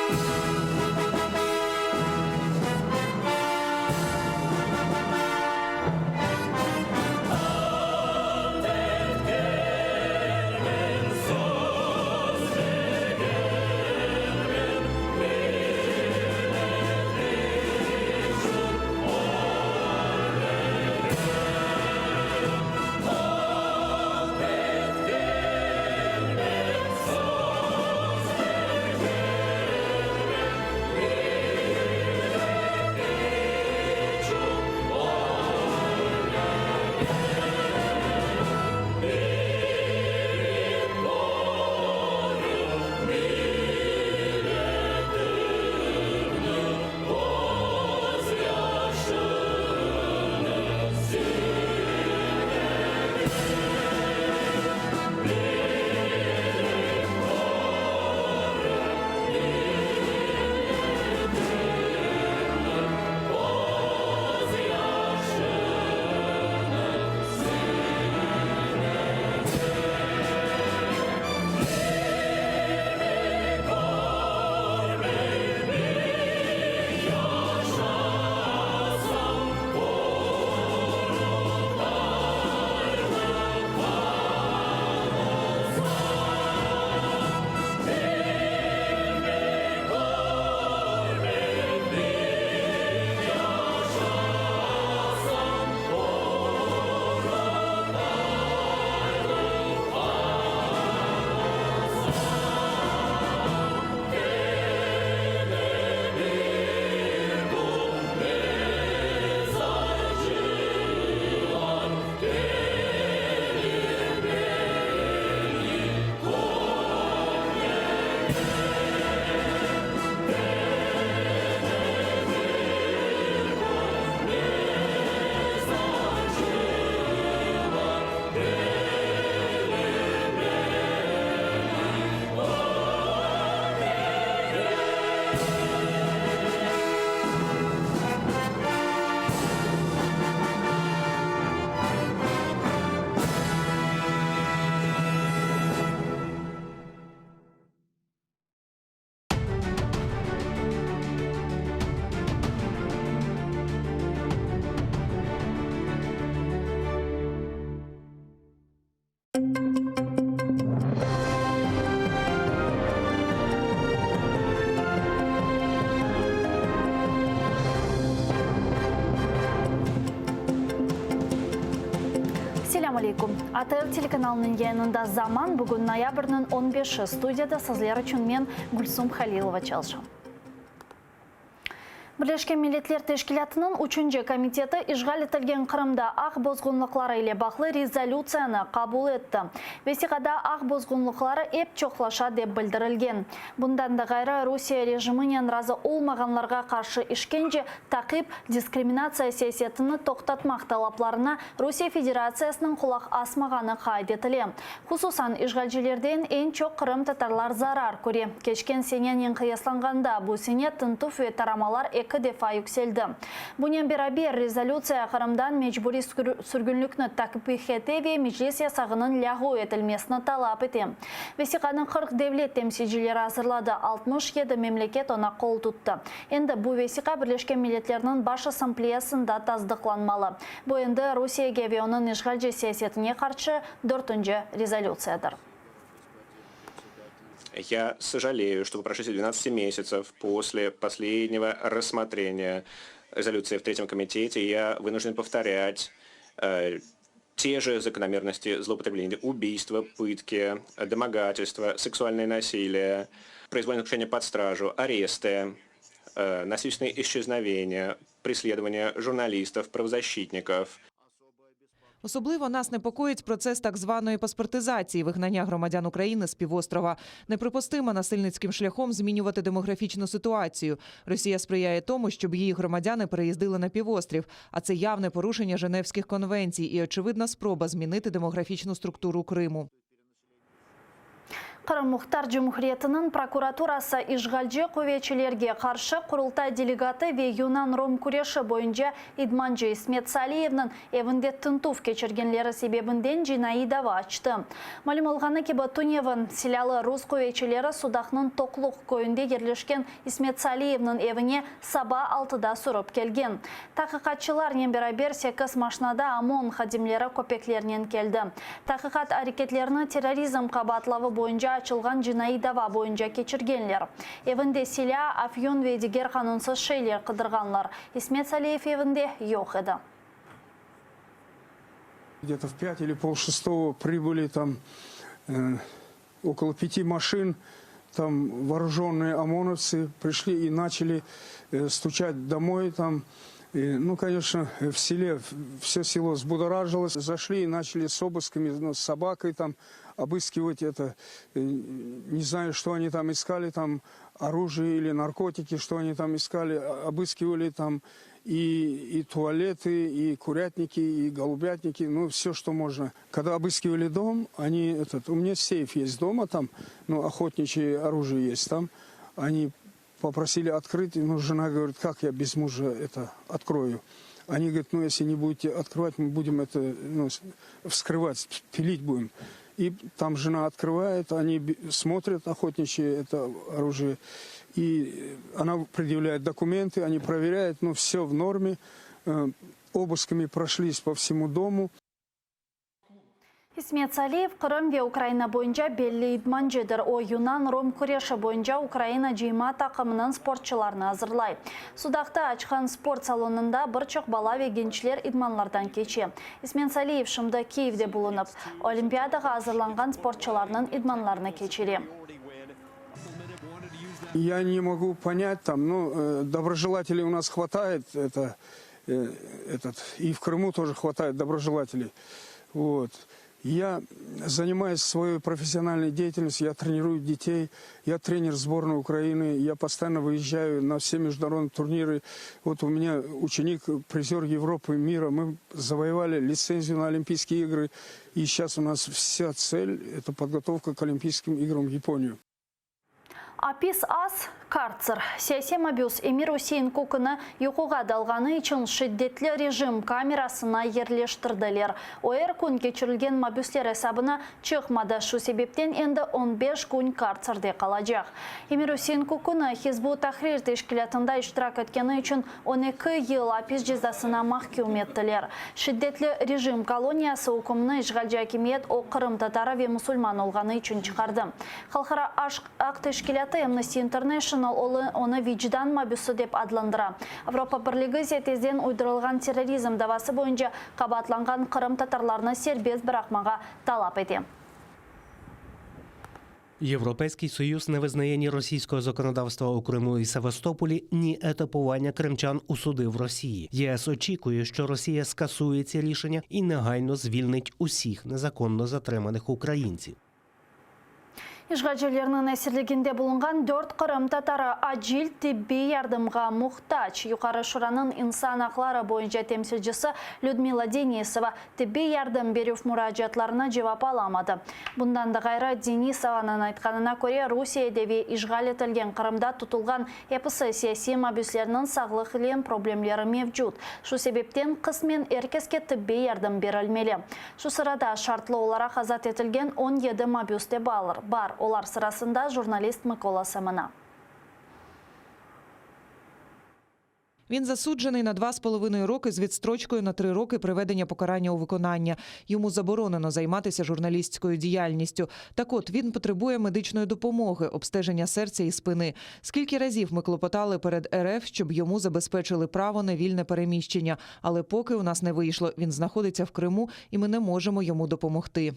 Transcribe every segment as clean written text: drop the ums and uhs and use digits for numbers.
Ant etkenmen, söz bergenmen, Millet içün ölmege. Ant etkenmen, söz bergenmen, Millet içün ölmege. Birip qoru milletimniñ közyaşını silmege. Birip qoru milletimniñ közyaşını silmege. Birimi körmey bir yaşasam, Qurultaylı han olsam. Birimi körmey bir yaşasam, Qurultaylı han olsam. Kene bir bu mezarcılar kelir meni körmege. Kene bir bu mezarcılar kelir meni körmege. Selâm aleykum. ATR telekanalınıñ yayınında Zaman, bugün noyabrniñ on beşi. Studiyada sizler içün men, Gülsum Halilova, çalışam. Birleşken Milletler Teşkilâtınıñ üçünci komiteti işğal etilgen Qırımda aq bozğunlıqları ile bağlı rezolütsiyanı qabul etti. Vesiqada aq bozğunlıqları ep çoqlaşa dep bildirilgen. Bundan da ğayrı, Rusiye rejiminen razı olmağanlarğa qarşı işkence, taqip, diskriminatsiya siyasetini toqtatmaq talaplarına Rusiye Federatsiyasınıñ qulaq asmağanı qayd etile. Hususan, işğalcilerden eñ çoq qırımtatarlar zarar köre. Keçken senenen qıyaslanğanda, bu sene tintüv ve taramalar eki defa yükseldi. Bunen beraber, rezolütsiya Qırımdan mecburiy sürgünlikni takbih ete ve Meclis yasağınıñ lâğu etilmesini talap ete. Vesiqanı 40 devlet temsilcileri azırladı, 67 memleket oña qol tuttı. Endi bu vesiqa Birleşken Milletlerniñ Baş Assambleyasında tasdıqlanmalı. Bu endi Rusiyege ve onıñ işğalci siyasetine qarşı dörtünci rezolütsiyadır. Я сожалею, что по прошествии 12 месяцев после последнего рассмотрения резолюции в Третьем комитете я вынужден повторять э, те же закономерности злоупотребления, убийства, пытки, домогательства, сексуальное насилие, произвольное заключение под стражу, аресты, э, насильственные исчезновения, преследование журналистов, правозащитников. Особливо нас непокоїть процес так званої паспортизації, вигнання громадян України з півострова. Неприпустимо насильницьким шляхом змінювати демографічну ситуацію. Росія сприяє тому, щоб її громадяни переїздили на півострів, а це явне порушення Женевських конвенцій і очевидна спроба змінити демографічну структуру Криму. Qırım Muhtar Cumhuriyetiniñ prokuraturası işğalci quvetçilerge qarşı Qurultay delegatı ve yunan-rom küreşi boyunca idmancı İsmet Saliyevniñ evinde tintüv keçirgenleri sebebinden cinaiy dava açtı. Malüm olğanı kibi, tünevin silâlı rus quvetçileri Sudaqnıñ Toqluq köyünde yerleşken İsmet Saliyevniñ evine saba altıda sürip kelgen. Taqiqatçılarnen beraber sekiz maşnada OMON hadimleri köpeklernen keldi. Taqiqat areketlerini terrorizm qabaatlavı boyunca açılğan cinaiy dava boyunca keçirgenler. Evinde silâ, afyun ve diger qanunsız şeyler qıdırğanlar. İsmet Saliyev evinde yoq edi. Где-то в пять или полшестого прибыли там около пяти машин, там вооруженные ОМОНовцы пришли и начали стучать домой там. Ну, конечно, в селе все село взбудоражилось. Зашли и начали с обысками, ну, с собакой там обыскивать это. Не знаю, что они там искали, там оружие или наркотики, что они там искали, обыскивали там и, и туалеты, и курятники, и голубятники, ну, все, что можно. Когда обыскивали дом, они, этот, у меня сейф есть дома там, ну, охотничье оружие есть там, они попросили открыть, ну, жена говорит, как я без мужа это открою? Они говорят, ну, если не будете открывать, мы будем это ну, вскрывать, пилить будем. И там жена открывает, они смотрят охотничье это оружие, и она предъявляет документы, они проверяют, ну, все в норме. Э, обысками прошлись по всему дому. İsmet Saliyev Qırım ve Ukraina boyunca belli idmancıdır. O, yunan-rom küreşi boyunca Ukraina cıyma taqımınıñ sportçılarını azırlay. Sudaqta açqan sport salonında bir çoq bala ve gençler idmanlardan keçe. İsmet Saliyev şimdi Kiyevde bulunıp, Olimpiadağa azırlanğan sportçılarnıñ idmanlarını keçire. Я не могу понять, там, ну, э, доброжелателей у нас хватает, это, э, этот, и в Крыму тоже хватает доброжелателей. Вот. Я занимаюсь своей профессиональной деятельностью, я тренирую детей, я тренер сборной Украины, я постоянно выезжаю на все международные турниры. Вот у меня ученик, призер Европы, мира, мы завоевали лицензию на Олимпийские игры, и сейчас у нас вся цель – это подготовка к Олимпийским играм в Японию. Apis az, kartser. Siyasiy mabüs Emir-Usein Kukunı yuquğa dalğanı içün şiddetli rejim kamerasına yerleştirdiler. O er kün keçirilgen mabüsler esabına çıqmadı, şu sebepten endi 15 kün kartserde qalacaq. Emir-Usein Kukunı Hizb ut-Tahrir teşkilâtında iştirak etkeni içün 12 yıl apis cezasına mahküm ettiler. Şiddetli rejim koloniyası ükümni işğalci akimiyet o qırımtatarı ve musulman olğanı içün çıqardı. Halqara aq teşkilâtı Amnesty International onı vicdan mabüsi dep adlandıra. Avropa Birligi ise tezden uydurılğan terrorizm davası boyunca qabaatlanğan qırımtatarlarnı serbest bıraqmağa talap ete. Європейський Союз не визнає ні російського законодавства у Криму і Севастополі, ні етапування кримчан у суди в Росії. ЄС очікує, що Росія скасує ці рішення і негайно звільнить усіх незаконно затриманих українців. İşğalcilerniñ esirliginde bulunğan dört qırımtatarı acil tibbiy yardımğa muhtac. Yuqarı Şuranıñ insan aqları boyunca temsilcisi Lüdmila Denisova tibbiy yardım berüv muracaatlarına cevap alamadı. Bundan da ğayrı, Denisovanıñ aytqanına köre, Rusiyede ve işğal etilgen Qırımda tutulğan episi siyasiy mabüslerniñ sağlıq ile problemleri mevcut, şu sebepten qısmen er keske tibbiy yardım berilmeli. Şu sırada şartlı olaraq azat etilgen 17 mabüs de bar, olar sırasında jurnalist Mıkola Semena. Він засуджений на 2,5 роки з відстрочкою на 3 роки приведення покарання у виконання. Йому заборонено займатися журналістською діяльністю. Так от він потребує медичної допомоги, обстеження серця і спини. Скільки разів ми клопотали перед РФ, щоб йому забезпечили право на вільне переміщення, але поки у нас не вийшло, він знаходиться в Криму, і ми не можемо йому допомогти.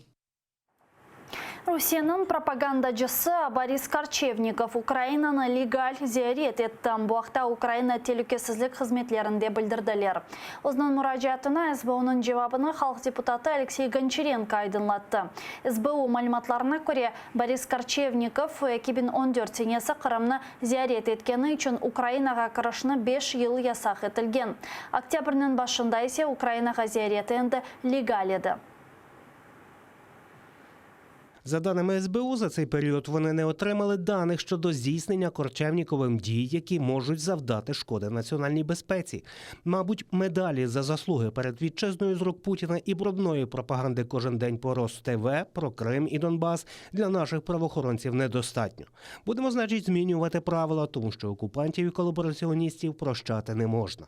Rusiyeniñ propagandacısı Boris Korçevnikov Ukrainanı legal ziyaret etti. Bu aqta Ukraina telükesizlik hızmetlerinde bildirdiler. Özüniñ muracaatına SBUnıñ cevabını halq deputatı Aleksey Gonçarenko aydınlattı. SBU malümatlarına köre Boris Korçevnikov 2014 senesi Qırımnı ziyaret etkeni içün Ukrainağa kirişini 5 yıl yasaq etilgen. Oktâbrniñ başında ise Ukrainağa ziyareti endi legal edi. За даними СБУ, за цей період вони не отримали даних щодо здійснення Корчевніковим дій, які можуть завдати шкоди національній безпеці. Мабуть, медалі за заслуги перед вітчизною з рук Путіна і брудної пропаганди кожен день по РосТВ про Крим і Донбас для наших правоохоронців недостатньо. Будемо, значить, змінювати правила, тому що окупантів і колабораціоністів прощати не можна.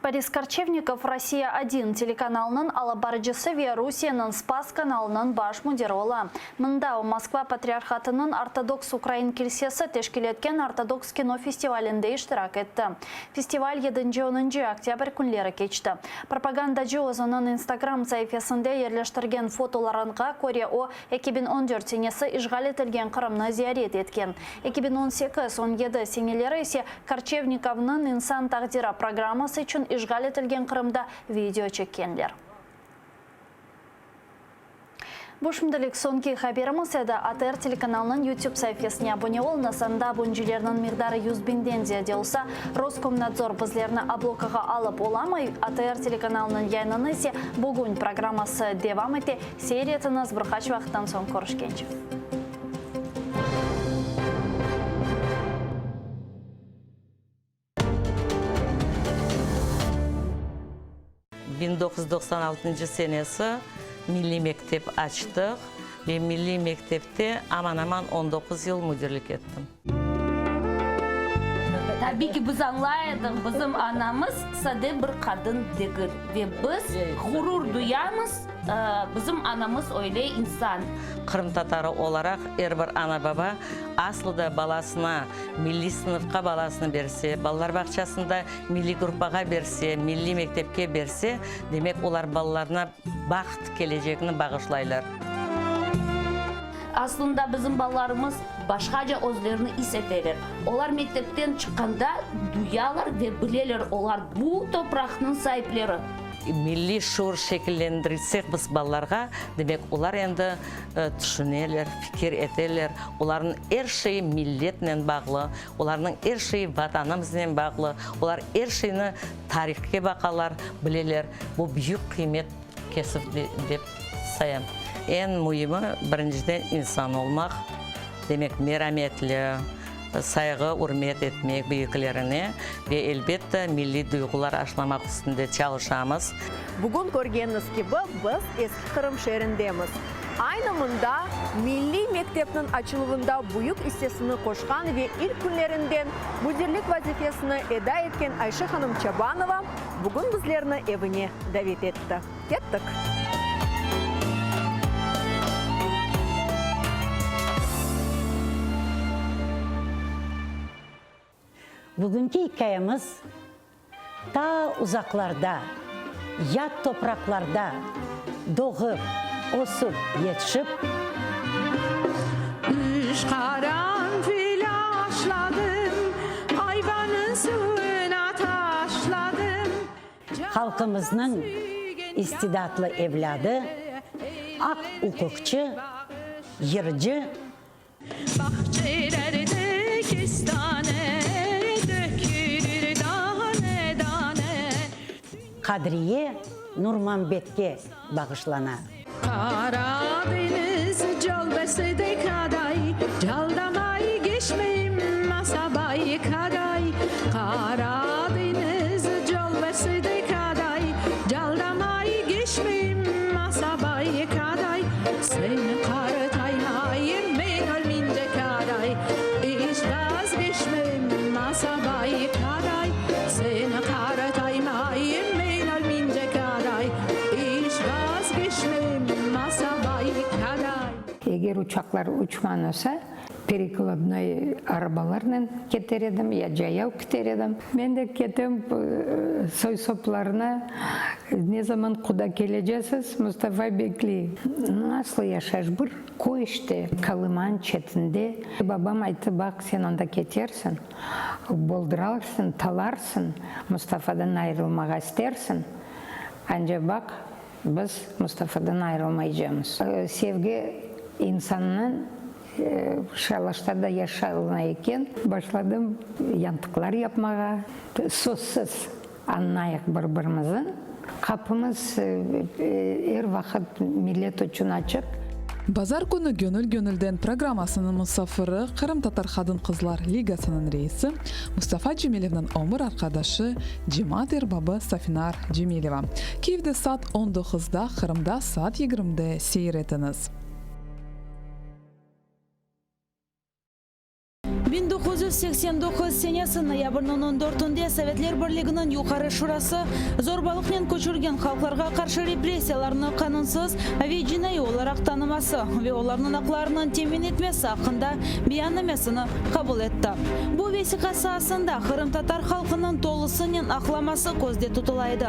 Борис Корчевников «Россия-1» telekanalınıñ alıp barıcısı ve Rusiyeniñ Spas kanalınıñ baş müdiri ola. Mında o, Moskva patriarhatınıñ Ortodoks ukrain kilsesi teşkil etken Ortodoks kino festivalinde iştirak etti. Festival yedinci-onuncı oktâbr künleri keçti. Propagandacı özüniñ Instagram saifesinde yerleştirgen fotolarınğa köre o, 2014 senesi işğal etilgen Qırımnı ziyaret etken. 2018, 17 seneleri ise Korçevnikovnıñ İnsan taqdiri programması içün işğal etilgen Qırımda video çekkenler. Bu şimdilik soñki haberimiz edi. ATR telekanalınıñ YouTube saifesine abone oluñız, anda aboncilerniñ miqdarı 100 biñden ziyade olsa, Roskomnadzor bizlerni oblokağa alıp olamay. ATR telekanalınıñ yayınını ise Bugün programması devam ete. Seyir etiñiz, bir qaç vaqıttan soñ körüşkence. 1996 senesi milliy mektep açtıq ve milliy mektepte aman-aman 19 yıl müdirlik ettim. Tabiy ki, biz añlay edik, bizim anamız sade bir qadın degil ve biz ğurur duyamız, bizim anamız öyle insan. Qırımtatarı olaraq er bir ana-baba aslı da balasına milliy sınıfqa balasını berse, balalar bağçasında milliy gruppağa berse, milliy mektepke berse, demek olar balalarına baht kelecegini bağışlaylar. Aslında bizim balalarımız başqaca özlerini is eteler. Olar mektepten çıqqanda duyalar ve bileler, olar bu topraqnıñ saipleri. Milliy şuur şekillendirilsek biz balalarğa, demek olar endi tüşüneler, fikir eteler, olarnıñ er şeyi milletnen bağlı, olarnıñ er şeyi Vatanımıznen bağlı, olar er şeyni tarihke baqalar, bileler. Bu büyük qıymet kesüv dep sayam. Eñ müimi, birinciden insan olmaq, demek merametli, sayğı, ürmet etmek büyüklerine ve, elbette, milliy duyğular aşlamaq üstünde çalışamız. Bugün körgeniñiz kibi, biz Eski Qırım şeerindemiz. Aynı mında milliy mektepniñ açıluvında büyük issesini qoşqan ve ilk künlerinden müdirlik vazifesini eda etken Ayşe hanım Çabanova bugün bizlerni evine davet etti. Kettik! Bugünki ikâyemiz ta uzaqlarda, yat topraqlarda doğıp, ösüp, yetişip, Üç qaranfil aşladım, Ayvanıñ suvuna taşladım. Halqımıznıñ istidatlı evlâdı, aq-uquqçı, yırcı, Bağçelerde kestane, Dökülür dane-dane. Qadriye Nurmambetke bağışlana. Qara deñiz calbası de kaday, Caldamay geçmeyim masabay kaday. Qara deñiz calbası de kaday, Caldamay geçmeyim masabay kaday. Sen qartaymayım, men ölmince kaday, İç vazgeçmeyim masabay kaday. Sen qartaymayım, men ölmince kaday, İç vazgeçmeyim masabay kaday. Eger uçaqlar uçman olsa, perekladnoy arabalarnen keter edim, ya cayav kiter edim. Men de ketem soy-soplarına, ne zaman quda kelecesiz, Mustafa bekley. Nasıl yaşaş, bir köy işte, Kalıman çetinde. Babam ayttı, baq, sen onda ketersiñ, boldırarsıñ, talarsıñ, Mustafadan ayırılmağa istersiñ, anca baq, Biz Mustafadan ayrılmaycamız. Sevgi insannıñ şalaşta da yaşalına eken. Başladım yantıqlar yapmağa. Sözsiz añlayıq bir-birimizni. Qapımız er vaqıt millet içün açıq. Bazar künü Gönül gönülden programmasınıñ musafiri Qırımtatar qadın-qızlar ligasınıñ reisi Mustafa Cemilevniñ ömür arqadaşı, cemaat erbabı Safinar Cemileva. Kiyevde saat on doquzda, Qırımda saat yigirmide seyir etiñiz. 1989 senesi noyabrniñ on dörtünde Sovetler Birliginiñ Yuqarı Şurası zorbalıqnen köçürgen halqlarğa qarşı repressiyalarnı qanunsız ve cinaiy olaraq tanıması ve olarnıñ aqlarınıñ temin etmesi aqqında beyannamesini qabul etti. Bu vesiqa saasında qırımtatar halqınıñ tolusınen aqlaması közde tutula edi.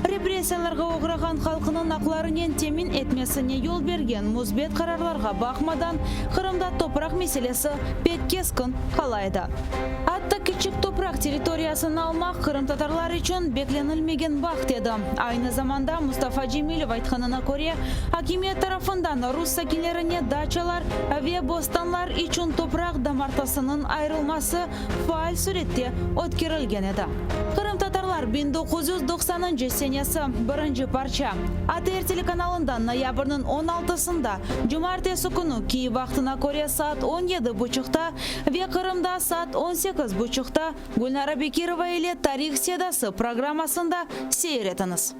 Repressiyalarğa oğrağan halqınıñ aqlarınen temin etmesine yol bergen müsbet qararlarğa baqmadan, Qırımda topraq meselesi pek keskin qala edi. Atta kiçik topraq territoriyasını almaq qırımtatarlar içün beklenilmegen baht edi. Aynı zamanda, Mustafa Cemilev aytqanına köre, akimiyet tarafından rus sakinlerine daçalar ve bostanlar içün topraq damartasınıñ ayırılması faal sürette ötkerilgen edi. Qırımtatarlar 1990-ncı senesi, birinci parça, ATR telekanalında noyabrniñ on altısında, cumaertesi künü Kiyev vaqtına köre saat on yedi buçuqta ve Qırımda saat on sekiz buçuqta Gülnara Bekirova ile Tarih sedası programmasında seyir etiñiz.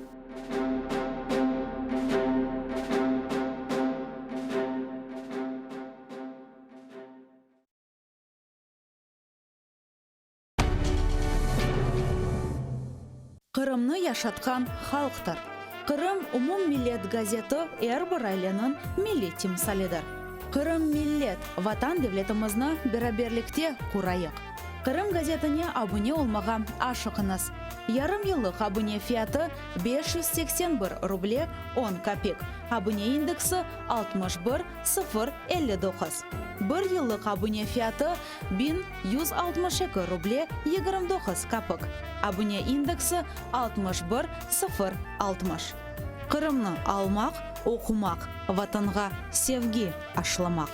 Qırımnı yaşatqan halqtır. Qırım umummillet gazeti er bir aileniñ milliy timsalidir. Qırım millet, Vatan devletimizni beraberlikte qurayıq! Qırım gazetine abune olmağa aşıqıñız! Yarım yıllıq abune fiyatı 581 ruble on kapik, abune indeksi 61 sıfır 59. Bir yıllıq abune fiyatı 1162 ruble 29 kapik, abune indeksi 61 sıfır 60. Qırımnı almaq, oqumaq, Vatanğa sevgi aşlamaq.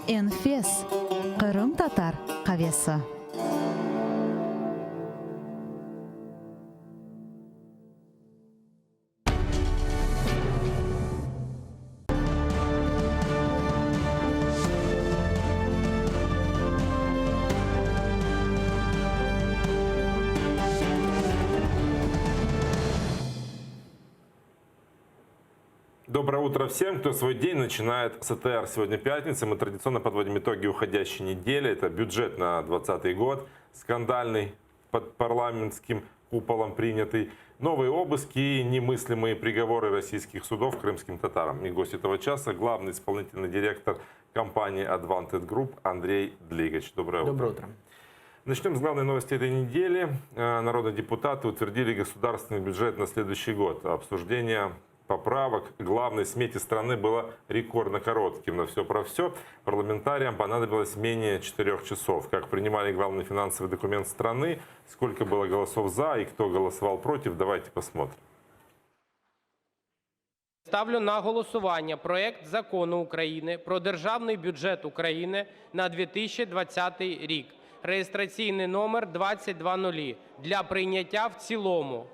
Enfes qırımtatar qavesi. Доброе утро всем, кто свой день начинает с АТР. Сегодня пятница, мы традиционно подводим итоги уходящей недели. Это бюджет на 2020 год, скандальный под парламентским куполом принятый, новые обыски и немыслимые приговоры российских судов крымским татарам. И гость этого часа – главный исполнительный директор компании Advanted Group Андрей Длигач. Доброе утро. Доброе утро. Начнем с главной новости этой недели. Э, народные депутаты утвердили государственный бюджет на следующий год. Обсуждение поправок главной смете страны было рекордно коротким. На все про все парламентариям понадобилось менее четырех часов. Как принимали главный финансовый документ страны, сколько было голосов за и кто голосовал против, давайте посмотрим. Ставлю на голосування проект Закону України про Державний бюджет України на 2020 рік (реєстраційний номер 2000) для прийняття в цілому.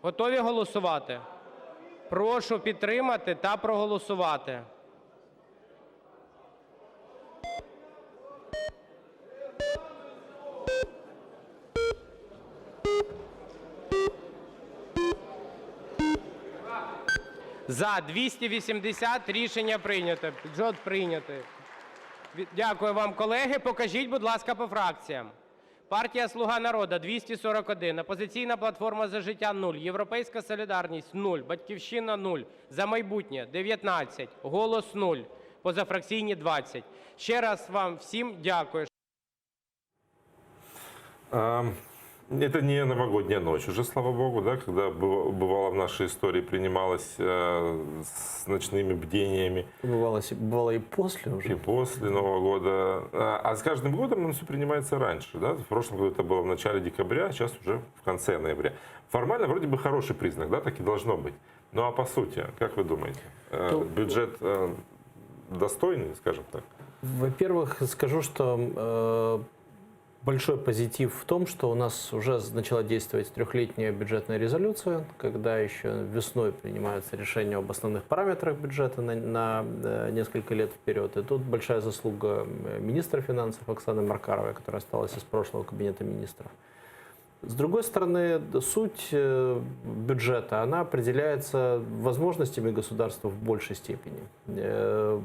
Готові голосувати? Прошу підтримати та проголосувати. За – 280 Рішення прийнято. Бюджет прийнятий. Дякую вам, колеги. Покажіть, будь ласка, по фракціям. Партія "Слуга народу" – 241, "Опозиційна платформа – За життя" – 0, "Європейська солідарність" – 0, "Батьківщина" – 0, "За майбутнє" – 19, "Голос" – 0, позафракційні – 20. Ще раз вам всім дякую. Это не новогодняя ночь уже, слава богу, да, когда бывало в нашей истории принималось э, с ночными бдениями. Бывало, бывало и после уже. И после Нового года. А, а с каждым годом он все принимается раньше. Да? В прошлом году это было в начале декабря, а сейчас уже в конце ноября. Формально вроде бы хороший признак, да, так и должно быть. Ну а по сути, как вы думаете, э, ну, бюджет э, достойный, скажем так? Во-первых, скажу, что э, большой позитив в том, что у нас уже начала действовать трехлетняя бюджетная резолюция, когда еще весной принимаются решения об основных параметрах бюджета на, на э, несколько лет вперед. И тут большая заслуга министра финансов Оксаны Маркаровой, которая осталась из прошлого кабинета министров. С другой стороны, суть э, бюджета, она определяется возможностями государства в большей степени. Э,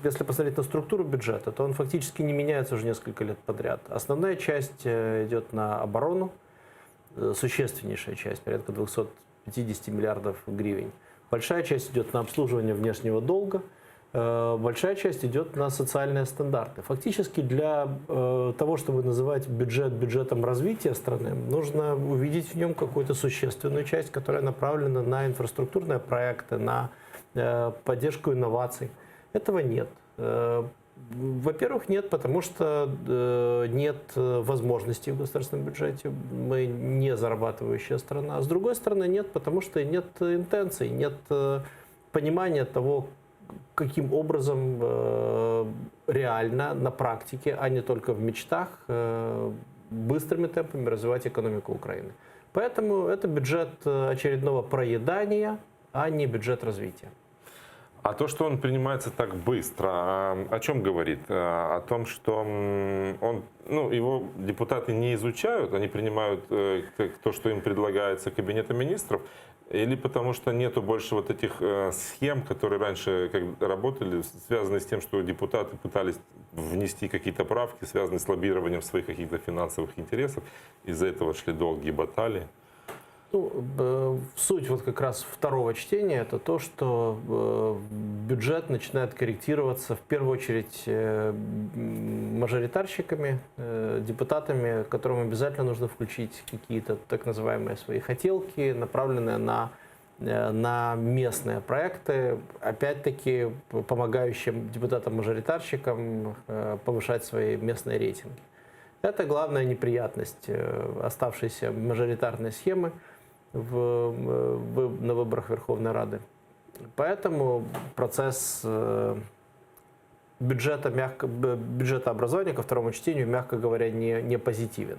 если посмотреть на структуру бюджета, то он фактически не меняется уже несколько лет подряд. Основная часть э, идет на оборону, существеннейшая часть, порядка 250 миллиардов гривен. Большая часть идет на обслуживание внешнего долга – большая часть идет на социальные стандарты. Фактически для э, того, чтобы называть бюджет бюджетом развития страны, нужно увидеть в нем какую-то существенную часть, которая направлена на инфраструктурные проекты, на э, поддержку инноваций. Этого нет. Во-первых, нет, потому что нет возможностей в государственном бюджете. Мы не зарабатывающая страна. С другой стороны, нет, потому что нет интенций, нет понимания того, каким образом э, реально на практике, а не только в мечтах, э, быстрыми темпами развивать экономику Украины. Поэтому это бюджет э, очередного проедания, а не бюджет развития. А то, что он принимается так быстро, а, о чем говорит? О том, что он, ну, его депутаты не изучают, они принимают то, что им предлагается Кабинетом министров, или потому что нету больше вот этих э, схем, которые раньше как работали, связанные с тем, что депутаты пытались внести какие-то правки, связанные с лоббированием своих каких-то финансовых интересов. Из-за этого шли долгие баталии. Ну, суть вот как раз второго чтения это то, что э, бюджет начинает корректироваться в первую очередь э, мажоритарщиками, э, депутатами, которым обязательно нужно включить какие-то так называемые свои хотелки, направленные на, на местные проекты, опять-таки помогающим депутатам-мажоритарщикам повышать свои местные рейтинги. Это главная неприятность оставшейся мажоритарной схемы в, в, на выборах Верховной Рады. Поэтому процесс э, бюджета, мягко, бюджета образования ко второму чтению, мягко говоря, не, не позитивен.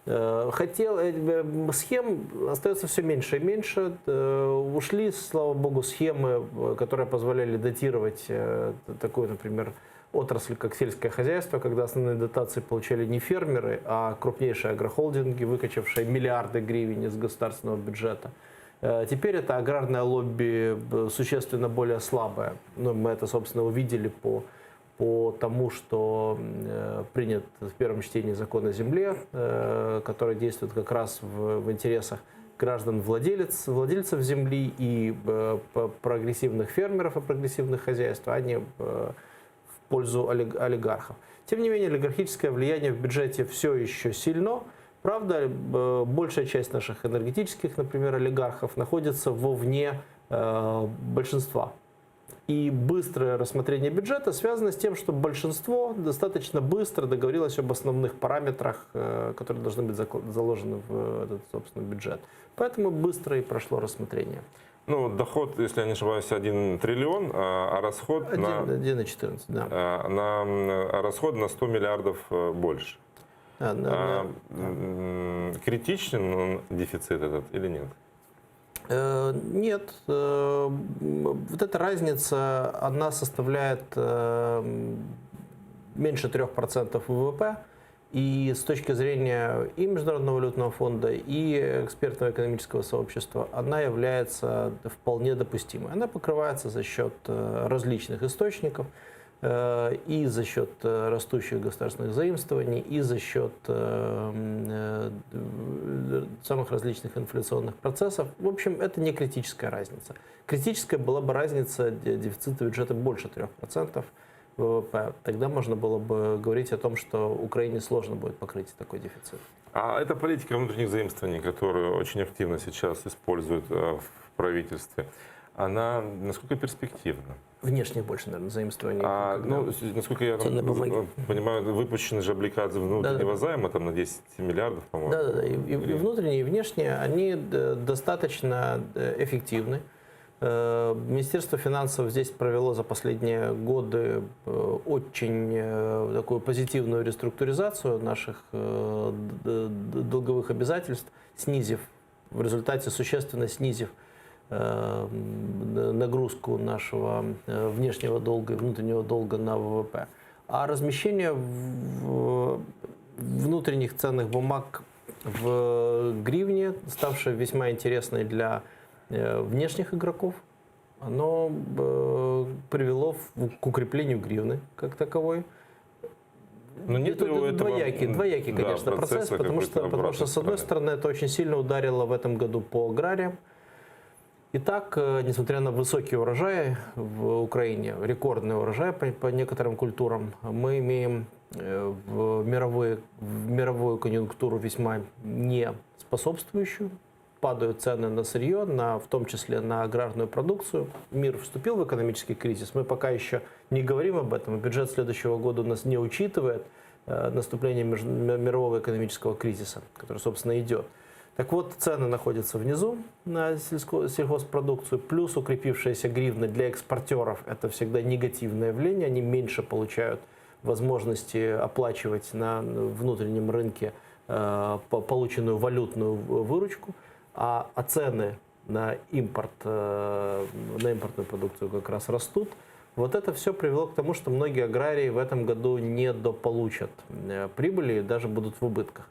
Э, хотел, э, схем остается все меньше и меньше. Ушли, слава богу, схемы, которые позволяли дотировать такую, например, отрасль, как сельское хозяйство, когда основные дотации получали не фермеры, а крупнейшие агрохолдинги, выкачавшие миллиарды гривен из государственного бюджета. Э, теперь это аграрное лобби э, существенно более слабое. Ну, мы это, собственно, увидели по, по тому, что э, принят в первом чтении закон о земле, который действует как раз в, в интересах граждан владелец, владельцев земли и прогрессивных фермеров и прогрессивных хозяйств, а не пользу олигархов. Тем не менее, олигархическое влияние в бюджете все еще сильно. Правда, э, большая часть наших энергетических, например, олигархов находится вовне э, большинства. И быстрое рассмотрение бюджета связано с тем, что большинство достаточно быстро договорилось об основных параметрах, э, которые должны быть заложены в этот, собственно, бюджет. Поэтому быстро и прошло рассмотрение. Ну, доход, если я не ошибаюсь, 1 триллион, а, а расход 1, на... 1,14, да. А, на, а расход на 100 миллиардов э, больше. А, да, а, да. Критичен он, дефицит этот или нет? Э, нет. Э, вот эта разница, она составляет меньше 3% ВВП. И с точки зрения и Международного валютного фонда, и экспертного экономического сообщества, она является вполне допустимой. Она покрывается за счет э, различных источников, э, и за счет э, растущих государственных заимствований, и за счет самых различных инфляционных процессов. В общем, это не критическая разница. Критическая была бы разница дефицита бюджета больше 3%. ВВП, тогда можно было бы говорить о том, что Украине сложно будет покрыть такой дефицит. А эта политика внутренних заимствований, которую очень активно сейчас используют э, в правительстве, она насколько перспективна? Внешних больше, наверное, заимствований. А, ну, насколько я Ценные бумаги. понимаю, выпущены же облигации внутреннего Да-да. займа там на 10 миллиардов, по-моему. Да-да-да, и, и- и внутренние, и внешние, они э, достаточно э, эффективны. Э, Министерство финансов здесь провело за последние годы э, очень э, такую позитивную реструктуризацию наших э, д- д- долговых обязательств, снизив, в результате существенно снизив э, м, нагрузку нашего э, внешнего долга и внутреннего долга на ВВП. А размещение в- внутренних ценных бумаг в гривне, ставшее весьма интересной для э, внешних игроков, оно э, привело в- к укреплению гривны как таковой. Но нет Тут ли у этого, двоякий, двоякий, да, конечно, процесс, процесса потому что, какой-то потому что, обратной с одной стороны? стороны, это очень сильно ударило в этом году по аграриям. Итак, э, несмотря на высокие урожаи в Украине, рекордные урожаи по, по некоторым культурам, мы имеем э, в, мировые, в мировую конъюнктуру весьма не способствующую. Падают цены на сырье, на, в том числе на аграрную продукцию. Мир вступил в экономический кризис. Мы пока еще не говорим об этом. Бюджет следующего года у нас не учитывает э, наступление меж- мирового экономического кризиса, который, собственно, идет. Так вот, цены находятся внизу на сельско- сельхозпродукцию, плюс укрепившаяся гривна для экспортеров – это всегда негативное явление, они меньше получают возможности оплачивать на внутреннем рынке э, по- полученную валютную в- выручку, а, а цены на импорт, э, на импортную продукцию как раз растут. Вот это все привело к тому, что многие аграрии в этом году недополучат э, прибыли и даже будут в убытках.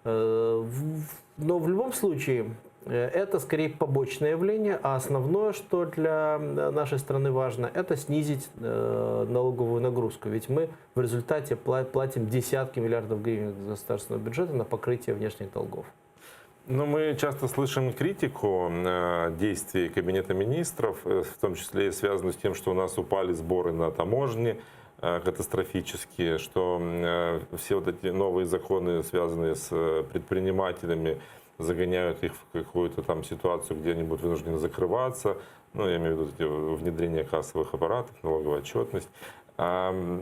Э, в- Но в любом случае э, это скорее побочное явление, а основное, что для э, нашей страны важно, это снизить э, налоговую нагрузку. Ведь мы в результате пла- платим десятки миллиардов гривен из государственного бюджета на покрытие внешних долгов. Ну, мы часто слышим критику э, действий Кабинета министров, э, в том числе и связанную с тем, что у нас упали сборы на таможне э, катастрофические, что э, все вот эти новые законы, связанные с э, предпринимателями, загоняют их в какую-то там ситуацию, где они будут вынуждены закрываться. Ну, я имею в виду эти внедрение кассовых аппаратов, налоговая отчетность. А, м,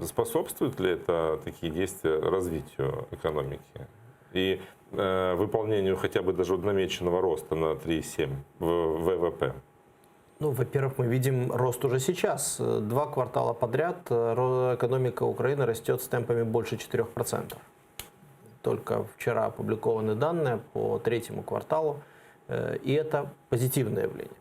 способствует ли это такие действия развитию экономики? и э, выполнению хотя бы даже вот намеченного роста на 3,7 в ВВП? Ну, во-первых, мы видим рост уже сейчас. Э, Два квартала подряд э, ро- экономика Украины растет с темпами больше 4%. Только вчера опубликованы данные по третьему кварталу, э, и это позитивное явление.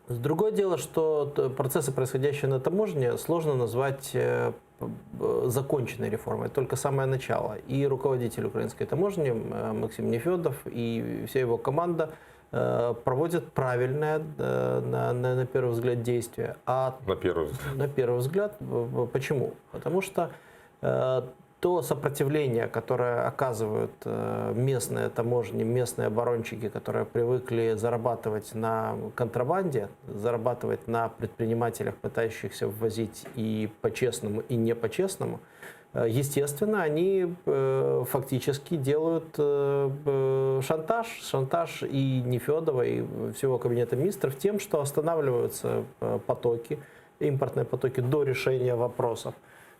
Другое дело, что т- процессы, происходящие на таможне, сложно назвать э, п- б- законченной реформой, это только самое начало. И руководитель украинской таможни э, Максим Нефедов и вся его команда э, проводят правильное, э, на, на, на первый взгляд, действие. А На первый взгляд. на первый взгляд, в- в- почему? Потому что э, то сопротивление, которое оказывают э, местные таможни, местные оборонщики, которые привыкли зарабатывать на контрабанде, зарабатывать на предпринимателях, пытающихся ввозить и по-честному, и не по-честному, э, естественно, они э, фактически делают э, б- шантаж, шантаж и Нефедова, и всего кабинета министров тем, что останавливаются э, потоки, импортные потоки до решения вопросов,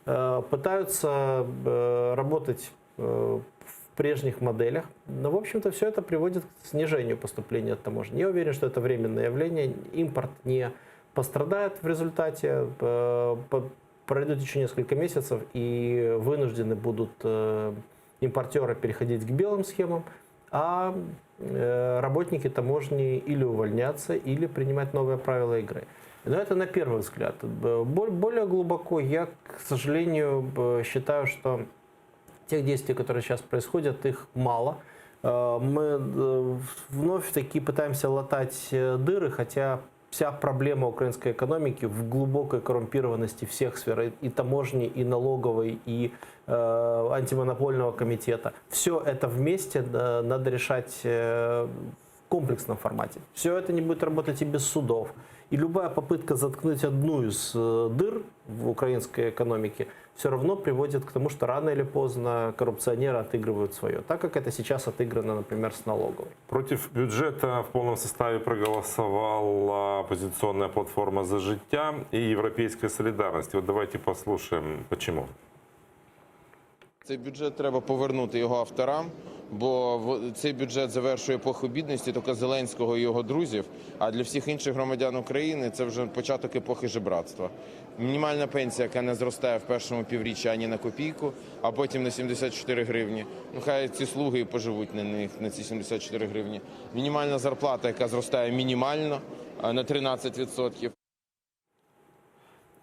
Э, пытаются э, работать э, в прежних моделях. Но, в общем-то, все это приводит к снижению поступления от таможни. Я уверен, что это временное явление. Импорт не пострадает в результате. Э, по- Пройдет еще несколько месяцев, и вынуждены будут э, импортеры переходить к белым схемам, а э, работники таможни или увольняться, или принимать новые правила игры. Но это на первый взгляд. Б- Более глубоко я, к сожалению, б- считаю, что тех действий, которые сейчас происходят, их мало. Э, Мы э, вновь таки пытаемся латать э, дыры, хотя вся проблема украинской экономики в глубокой коррумпированности всех сфер, и- и таможни, и налоговой, и э, антимонопольного комитета. Все это вместе э, надо решать э, комплексном формате. Все это не будет работать и без судов. И любая попытка заткнуть одну из э, дыр в украинской экономике все равно приводит к тому, что рано или поздно коррупционеры отыгрывают свое, так как это сейчас отыграно, например, с налоговой. Против бюджета в полном составе проголосовала оппозиционная платформа «За життя» и «Европейская солидарность». Вот давайте послушаем, почему. Цей бюджет треба повернути його авторам, бо в- цей бюджет завершує епоху бідності тільки Зеленського і його друзів. А для всіх інших громадян України це вже початок епохи жебратства. Мінімальна пенсія, яка не зростає в першому півріччі ані на копійку, а потім на 74 гривні. Ну хай ці слуги і поживуть на них на ці 74 гривні. Мінімальна зарплата, яка зростає мінімально а, на 13%.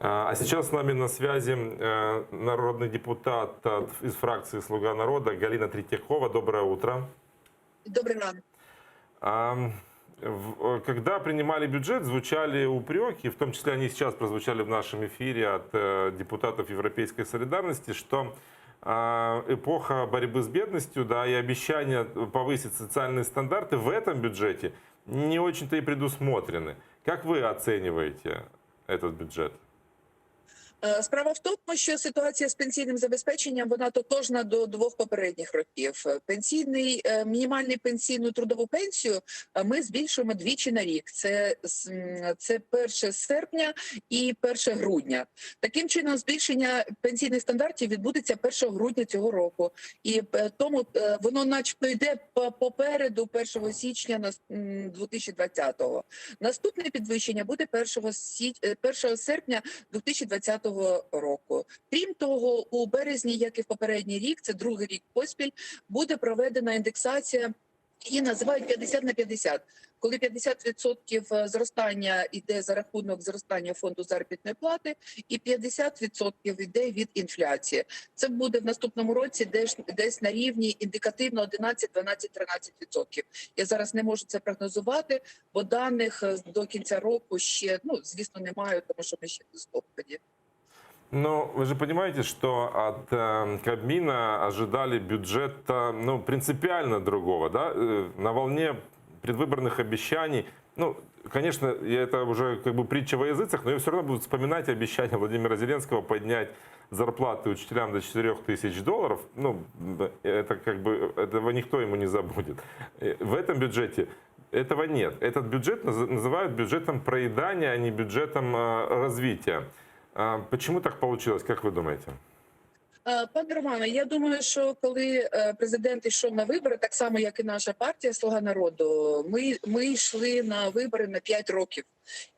А сейчас с нами на связи э, народный депутат от- из фракции «Слуга народа» Галина Третьякова. Доброе утро. Добрий ранок. А, в- э, Когда принимали бюджет, звучали упреки, в том числе они сейчас прозвучали в нашем эфире от э, депутатов Европейской солидарности, что а, эпоха борьбы с бедностью, да, и обещания повысить социальные стандарты в этом бюджете не очень-то и предусмотрены. Как вы оцениваете этот бюджет? Е, Справа в тому, що ситуація з пенсійним забезпеченням вона тотожна до двох попередніх років. Пенсійний е, мінімальний пенсійну трудову пенсію е, ми збільшуємо двічі на рік. Це з- м, це 1 серпня і 1 грудня. Таким чином, збільшення пенсійних стандартів відбудеться 1 грудня цього року, і е, тому е, воно, начебто, йде по- попереду 1 січня нас- м, 2020-го. Наступне підвищення буде 1 січ- е, 1 серпня 2020 року. Крім того, у березні, як і в попередній рік, це другий рік поспіль, буде проведена індексація. Її називають 50 на 50, коли 50% зростання йде за рахунок зростання фонду заробітної плати, і 50% йде від інфляції. Це буде в наступному році десь, десь на рівні індикативно 11, 12, 13%. Я зараз не можу це прогнозувати, бо даних е, до кінця року ще ну звісно немає, тому що ми ще в листопаді. Но вы же понимаете, что от э, Кабмина ожидали бюджета ну, принципиально другого, да? Э, На волне предвыборных обещаний. Ну, конечно, я это уже как бы притча во языцах, но я все равно буду вспоминать обещание Владимира Зеленского поднять зарплаты учителям до 4000 долларов. Ну, это как бы, этого никто ему не забудет. Э, В этом бюджете этого нет. Этот бюджет наз- называют бюджетом проедания, а не бюджетом э, развития. А Почему так получилось, как вы думаете? Е, Пане Романе, я думаю, що коли е, президент йшов на вибори, так само як і наша партія Слуга народу, ми, ми йшли на вибори на 5 років.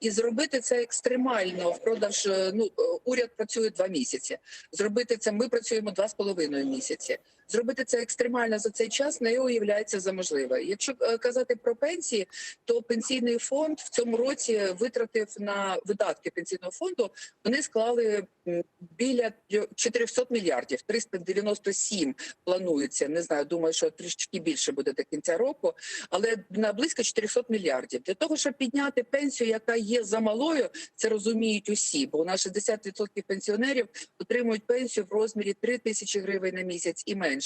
І зробити це екстремально впродовж е, ну е, уряд працює два місяці. Зробити це ми працюємо два з половиною місяці. Зробити це екстремально за цей час не уявляється за можливе. Якщо е, казати про пенсії, то пенсійний фонд в цьому році витратив на видатки пенсійного фонду. Вони склали м, біля 400 мільярдів, 397 планується. Не знаю, думаю, що трішечки більше буде до кінця року, але на близько 400 мільярдів. Для того, щоб підняти пенсію, яка є замалою, це розуміють усі, бо у нас 60% пенсіонерів отримують пенсію в розмірі 3 тисячі гривень на місяць і менше.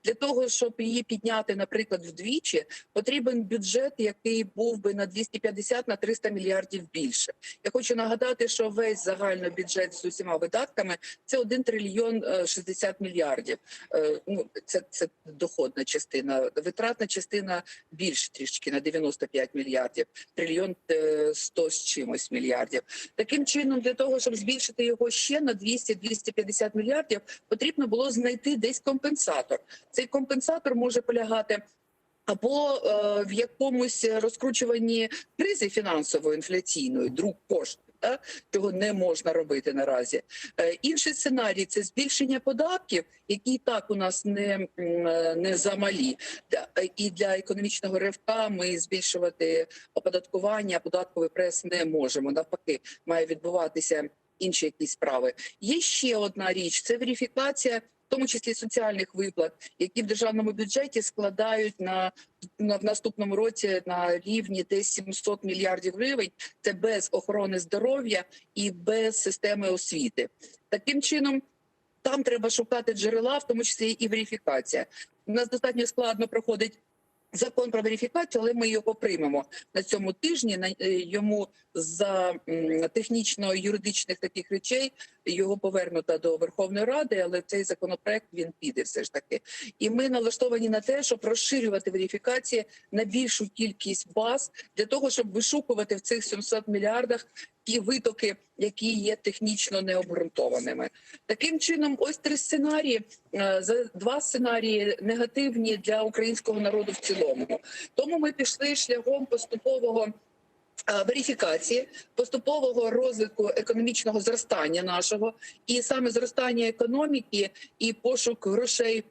Для того, щоб її підняти, наприклад, вдвічі, потрібен бюджет, який був би на 250 на 300 мільярдів більше. Я хочу нагадати, що весь загальний бюджет з усіма видатками це 1 трильйон е, 60 мільярдів. Е, Ну це, це доходна частина, витратна частина більше трішечки на 95 мільярдів, трильйон е, 100 з чимось мільярдів. Таким чином, для того, щоб збільшити його ще на 200-250 мільярдів, потрібно було знайти десь компенсатор. Цей компенсатор може полягати або е, в якомусь розкручуванні кризи фінансової інфляційної, друк коштів, да, чого не можна робити наразі. Е, інший сценарій це збільшення податків, які і так у нас не, м, е, не замалі. Да, е, І для економічного ривка ми збільшувати оподаткування, податковий прес не можемо. Навпаки, має відбуватися інші якісь справи. Є ще одна річ: це верифікація. В тому числі соціальних виплат, які в державному бюджеті складають на, на в наступному році на рівні десь 700 мільярдів гривень. Це без охорони здоров'я і без системи освіти. Таким чином, там треба шукати джерела, в тому числі і верифікація. У нас достатньо складно проходить. Закон про верифікацію, але ми його приймемо на цьому тижні. На е, йому за технічно-юридичних таких речей його повернуто до Верховної Ради, але цей законопроект він піде все ж таки. І ми налаштовані на те, щоб розширювати верифікації на більшу кількість баз для того, щоб вишукувати в цих 700 мільярдах ті витоки, які є технічно необґрунтованими. Таким чином, ось три сценарії. Е, За два сценарії негативні для українського народу в цілому. Тому ми пішли шляхом поступового. е, Верифікації поступового розвитку економічного зростання нашого, і саме зростання економіки і пошук грошей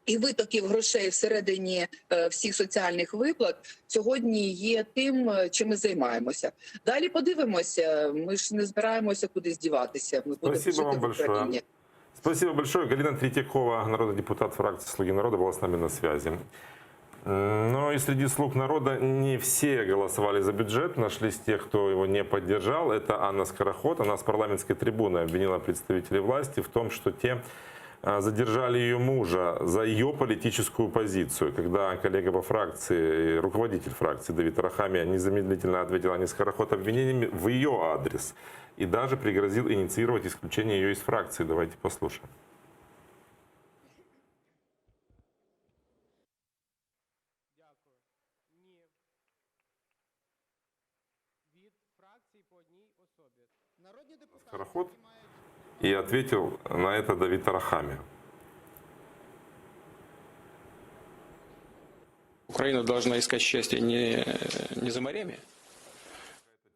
і витоків грошей всередині е, всіх соціальних виплат сьогодні є тим, е, чим ми займаємося. Далі подивимося. Ми ж не збираємося кудись діватися. Ми будемо Спасибо жити вам в большое. Україні. Спасибо большое. Галина Третьякова, народный депутат фракции «Слуги народа», была с нами на связи. Но и среди «Слуг народа» не все голосовали за бюджет. Нашлись те, кто его не поддержал. Это Анна Скороход. Она с парламентской трибуны обвинила представителей власти в том, что те а, задержали ее мужа за ее политическую позицию. Когда коллега по фракции, руководитель фракции Давид Арахамия незамедлительно ответил Анне Скороход обвинениями в ее адрес и даже пригрозил инициировать исключение ее из фракции. Давайте послушаем. Скороход и ответил на это Давид Арахамия. Украина должна искать счастье не, не за морями.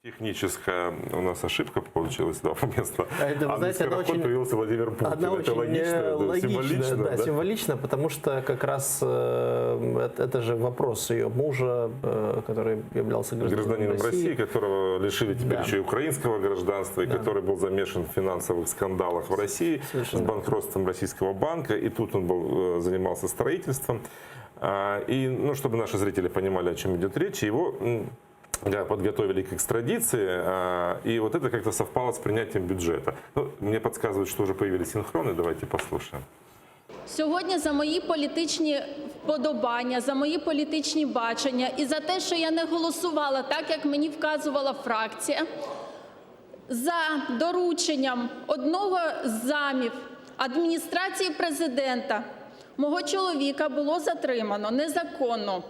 Техническая у нас ошибка получилась, да, вместо А это, вы Анны знаете, она Скороход очень- появился Владимир Путин. Она это очень логично, э, это логично, символично. да, да? символично, потому что как раз э, это, это же вопрос ее мужа, э, который являлся гражданином, Гражданином России, которого лишили теперь Да. еще и украинского гражданства, и который был замешан в финансовых скандалах в России с банкротством российского банка. И тут он был, э, занимался строительством. А, И, ну, чтобы наши зрители понимали, о чем идет речь, его м, да, подготовили к экстрадиции, а, и вот это как-то совпало с принятием бюджета. Ну, мне подсказывают, что уже появились синхроны, давайте послушаем. Сьогодні за мої політичні вподобання, за мої політичні бачення і за те, що я не голосувала так, як мені вказувала фракція, за дорученням одного з замів адміністрації президента мого чоловіка було затримано незаконно.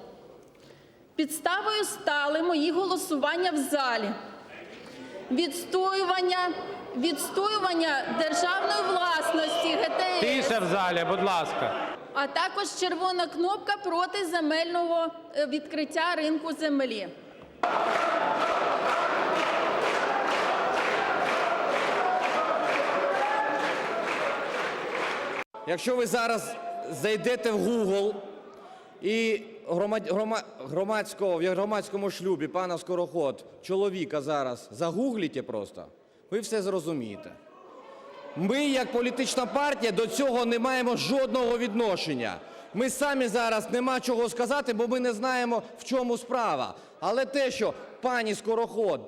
Підставою стали мої голосування в залі, відстоювання, відстоювання державної власності ГТС. Тиша в залі, будь ласка. А також червона кнопка проти земельного е, відкриття ринку землі. Якщо ви зараз зайдете в Google і громад, грома, громадського, в громадському шлюбі пана Скороход, чоловіка зараз загугліте просто, ви все зрозумієте. Ми, як політична партія, до цього не маємо жодного відношення. Ми самі зараз нема чого сказати, бо ми не знаємо, в чому справа. Але те, що пані Скороход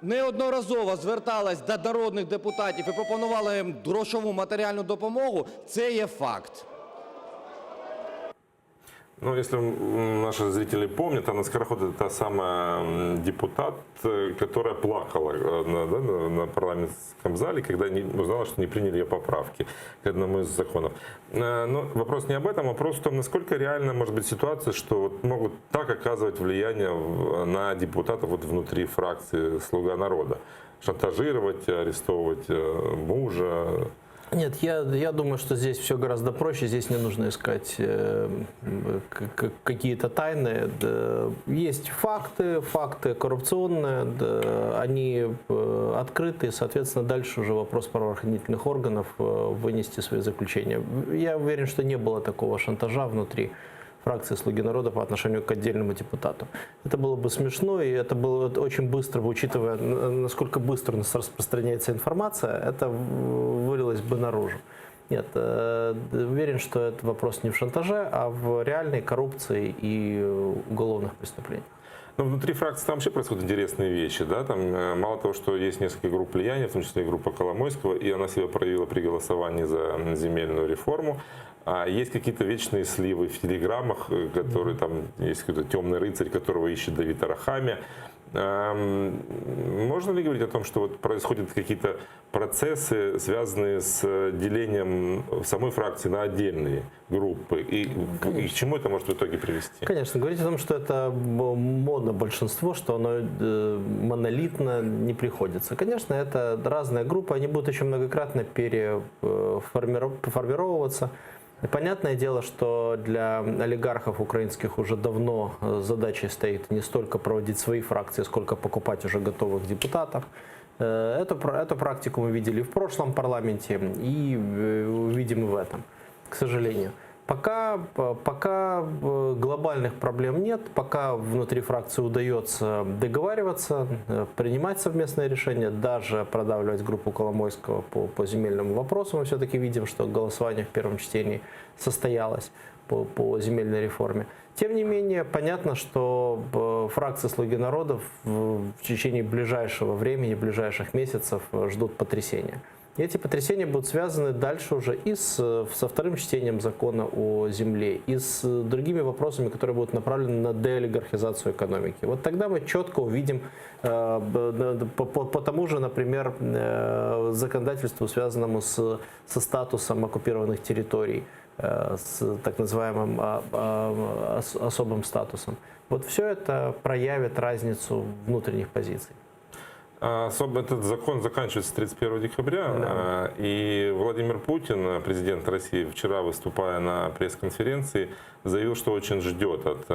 неодноразово зверталась до народних депутатів і пропонувала їм грошову матеріальну допомогу, це є факт. Ну, если м, наши зрители помнят, Анна Скороход это та самая м, депутат, э, которая плакала э, на, да, на- на парламентском зале, когда не, узнала, что не приняли ее поправки к одному из законов. Э, Но вопрос не об этом, вопрос в том, насколько реально может быть ситуация, что вот могут так оказывать влияние в- на депутатов вот внутри фракции «Слуга народа». Шантажировать, арестовывать э, мужа. Нет, я, я думаю, что здесь все гораздо проще. Здесь не нужно искать э, к- к- какие-то тайны. Да, Есть факты, факты коррупционные, да, они э, открыты, соответственно, дальше уже вопрос правоохранительных органов э, вынести свои заключения. Я уверен, что не было такого шантажа внутри фракции «Слуги народа» по отношению к отдельному депутату. Это было бы смешно, и это было очень быстро, учитывая, насколько быстро у нас распространяется информация, это вылилось бы наружу. Нет, э, уверен, что это вопрос не в шантаже, а в реальной коррупции и э, уголовных преступлениях. Но внутри фракции там вообще происходят интересные вещи, да, там э, мало того, что есть несколько групп влияния, в том числе и группа Коломойского, и она себя проявила при голосовании за земельную реформу. А есть какие-то вечные сливы в телеграммах, э, которые там, есть какой-то темный рыцарь, которого ищет Давид Арахамия. Можно ли говорить о том, что вот происходят какие-то процессы, связанные с делением самой фракции на отдельные группы? И, и к чему это может в итоге привести? Конечно, говорить о том, что это монобольшинство, что оно э, монолитно, не приходится. Конечно, это разные группы, они будут еще многократно переформироваться. Понятное дело, что для олигархов украинских уже давно э, задачей стоит не столько проводить свои фракции, сколько покупать уже готовых депутатов. Э, эту, эту практику мы видели в прошлом парламенте и э, увидим и в этом, к сожалению. Пока, пока глобальных проблем нет, пока внутри фракции удается договариваться, принимать совместные решения, даже продавливать группу Коломойского по, по земельному вопросу. Мы все-таки видим, что голосование в первом чтении состоялось по, по земельной реформе. Тем не менее, понятно, что фракция «Слуги народа» в, в течение ближайшего времени, ближайших месяцев ждут потрясения. И эти потрясения будут связаны дальше уже и с, со вторым чтением закона о земле, и с другими вопросами, которые будут направлены на деолигархизацию экономики. Вот тогда мы четко увидим э, по, по, по тому же, например, э, законодательству, связанному с, со статусом оккупированных территорий, э, с так называемым а, а, особым статусом. Вот все это проявит разницу внутренних позиций. Особо этот закон заканчивается 31 декабря, да. И Владимир Путин, президент России, вчера выступая на пресс-конференции, заявил, что очень ждет от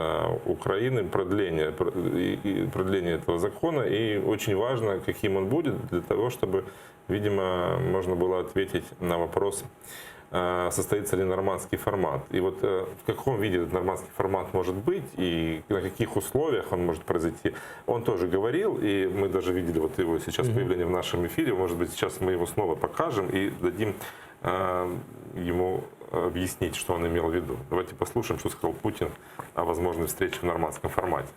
Украины продления, продления этого закона, и очень важно, каким он будет, для того, чтобы, видимо, можно было ответить на вопрос, состоится ли нормандский формат. И вот в каком виде этот нормандский формат может быть и на каких условиях он может произойти, он тоже говорил, и мы даже видели вот его сейчас появление в нашем эфире. Может быть, сейчас мы его снова покажем и дадим ему объяснить, что он имел в виду. Давайте послушаем, что сказал Путин о возможной встрече в нормандском формате.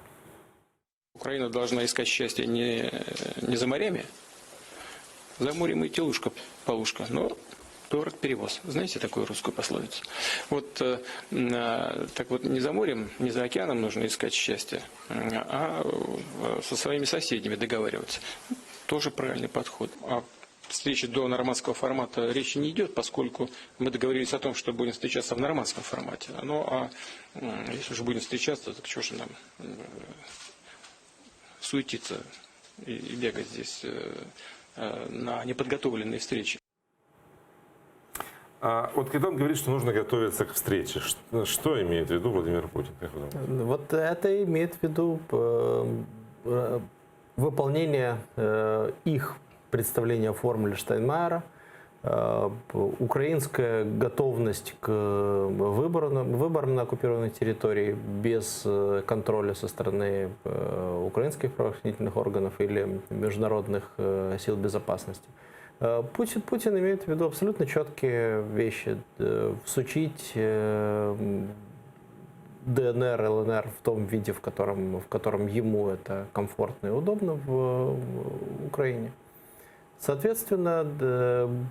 Украина должна искать счастье не, не за морями, за морем и телушка полушка, но город перевоз. Знаете такую русскую пословицу? Вот э, так вот не за морем, не за океаном нужно искать счастье, а со своими соседями договариваться. Тоже правильный подход. А встречи до нормандского формата речи не идет, поскольку мы договорились о том, что будем встречаться в нормандском формате. Ну, а если уже будем встречаться, так чего же нам суетиться и бегать здесь на неподготовленные встречи? А вот когда он говорит, что нужно готовиться к встрече, что, что имеет в виду Владимир Путин? Как вы думаете? Вот это имеет в виду э, выполнение э, их представления о формуле Штайнмайера, э, украинская готовность к выборам, выборам на оккупированной территории без контроля со стороны украинских правоохранительных органов или международных сил безопасности. Путин, Путин имеет в виду абсолютно четкие вещи. Всучить ДНР, ЛНР в том виде, в котором, в котором ему это комфортно и удобно в Украине. Соответственно,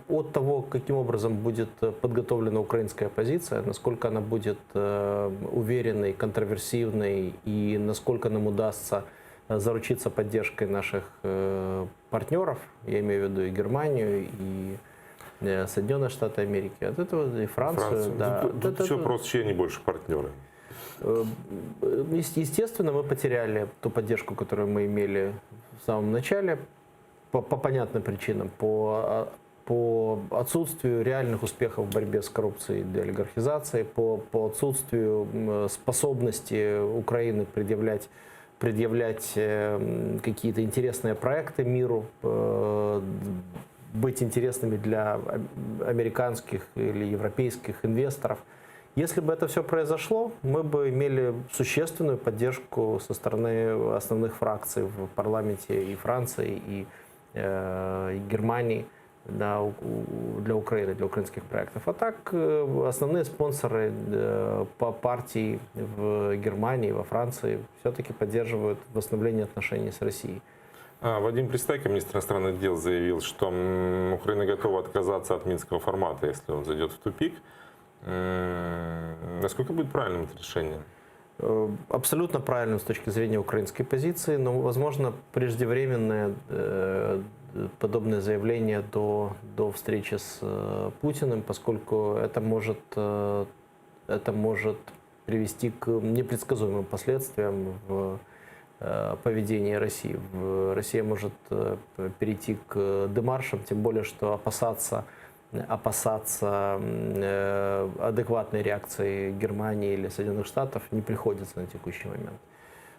от того, каким образом будет подготовлена украинская позиция, насколько она будет уверенной, контроверсивной и насколько нам удастся заручиться поддержкой наших партнеров, я имею в виду и Германию, и Соединенные Штаты Америки, от этого и Францию. Францию. Да. Тут, тут От еще этого вопрос, чьи они больше партнеры? Естественно, мы потеряли ту поддержку, которую мы имели в самом начале, по, по понятным причинам, по, по отсутствию реальных успехов в борьбе с коррупцией и деолигархизацией, по, по отсутствию способности Украины предъявлять, предъявлять какие-то интересные проекты миру, быть интересными для американских или европейских инвесторов. Если бы это все произошло, мы бы имели существенную поддержку со стороны основных фракций в парламенте и Франции, и, э, и Германии для, для Украины, для украинских проектов. А так основные спонсоры по партии в Германии, во Франции все-таки поддерживают восстановление отношений с Россией. А, Вадим Пристайко, министр иностранных дел, заявил, что Украина готова отказаться от минского формата, если он зайдет в тупик. Насколько будет правильным это решение? Э, абсолютно правильным с точки зрения украинской позиции, но, возможно, преждевременное э, подобное заявление до, до встречи с э, Путиным, поскольку это может, это может привести к непредсказуемым последствиям в поведении России. Россия может перейти к демаршам, тем более, что опасаться опасаться э, адекватной реакции Германии или Соединенных Штатов не приходится на текущий момент.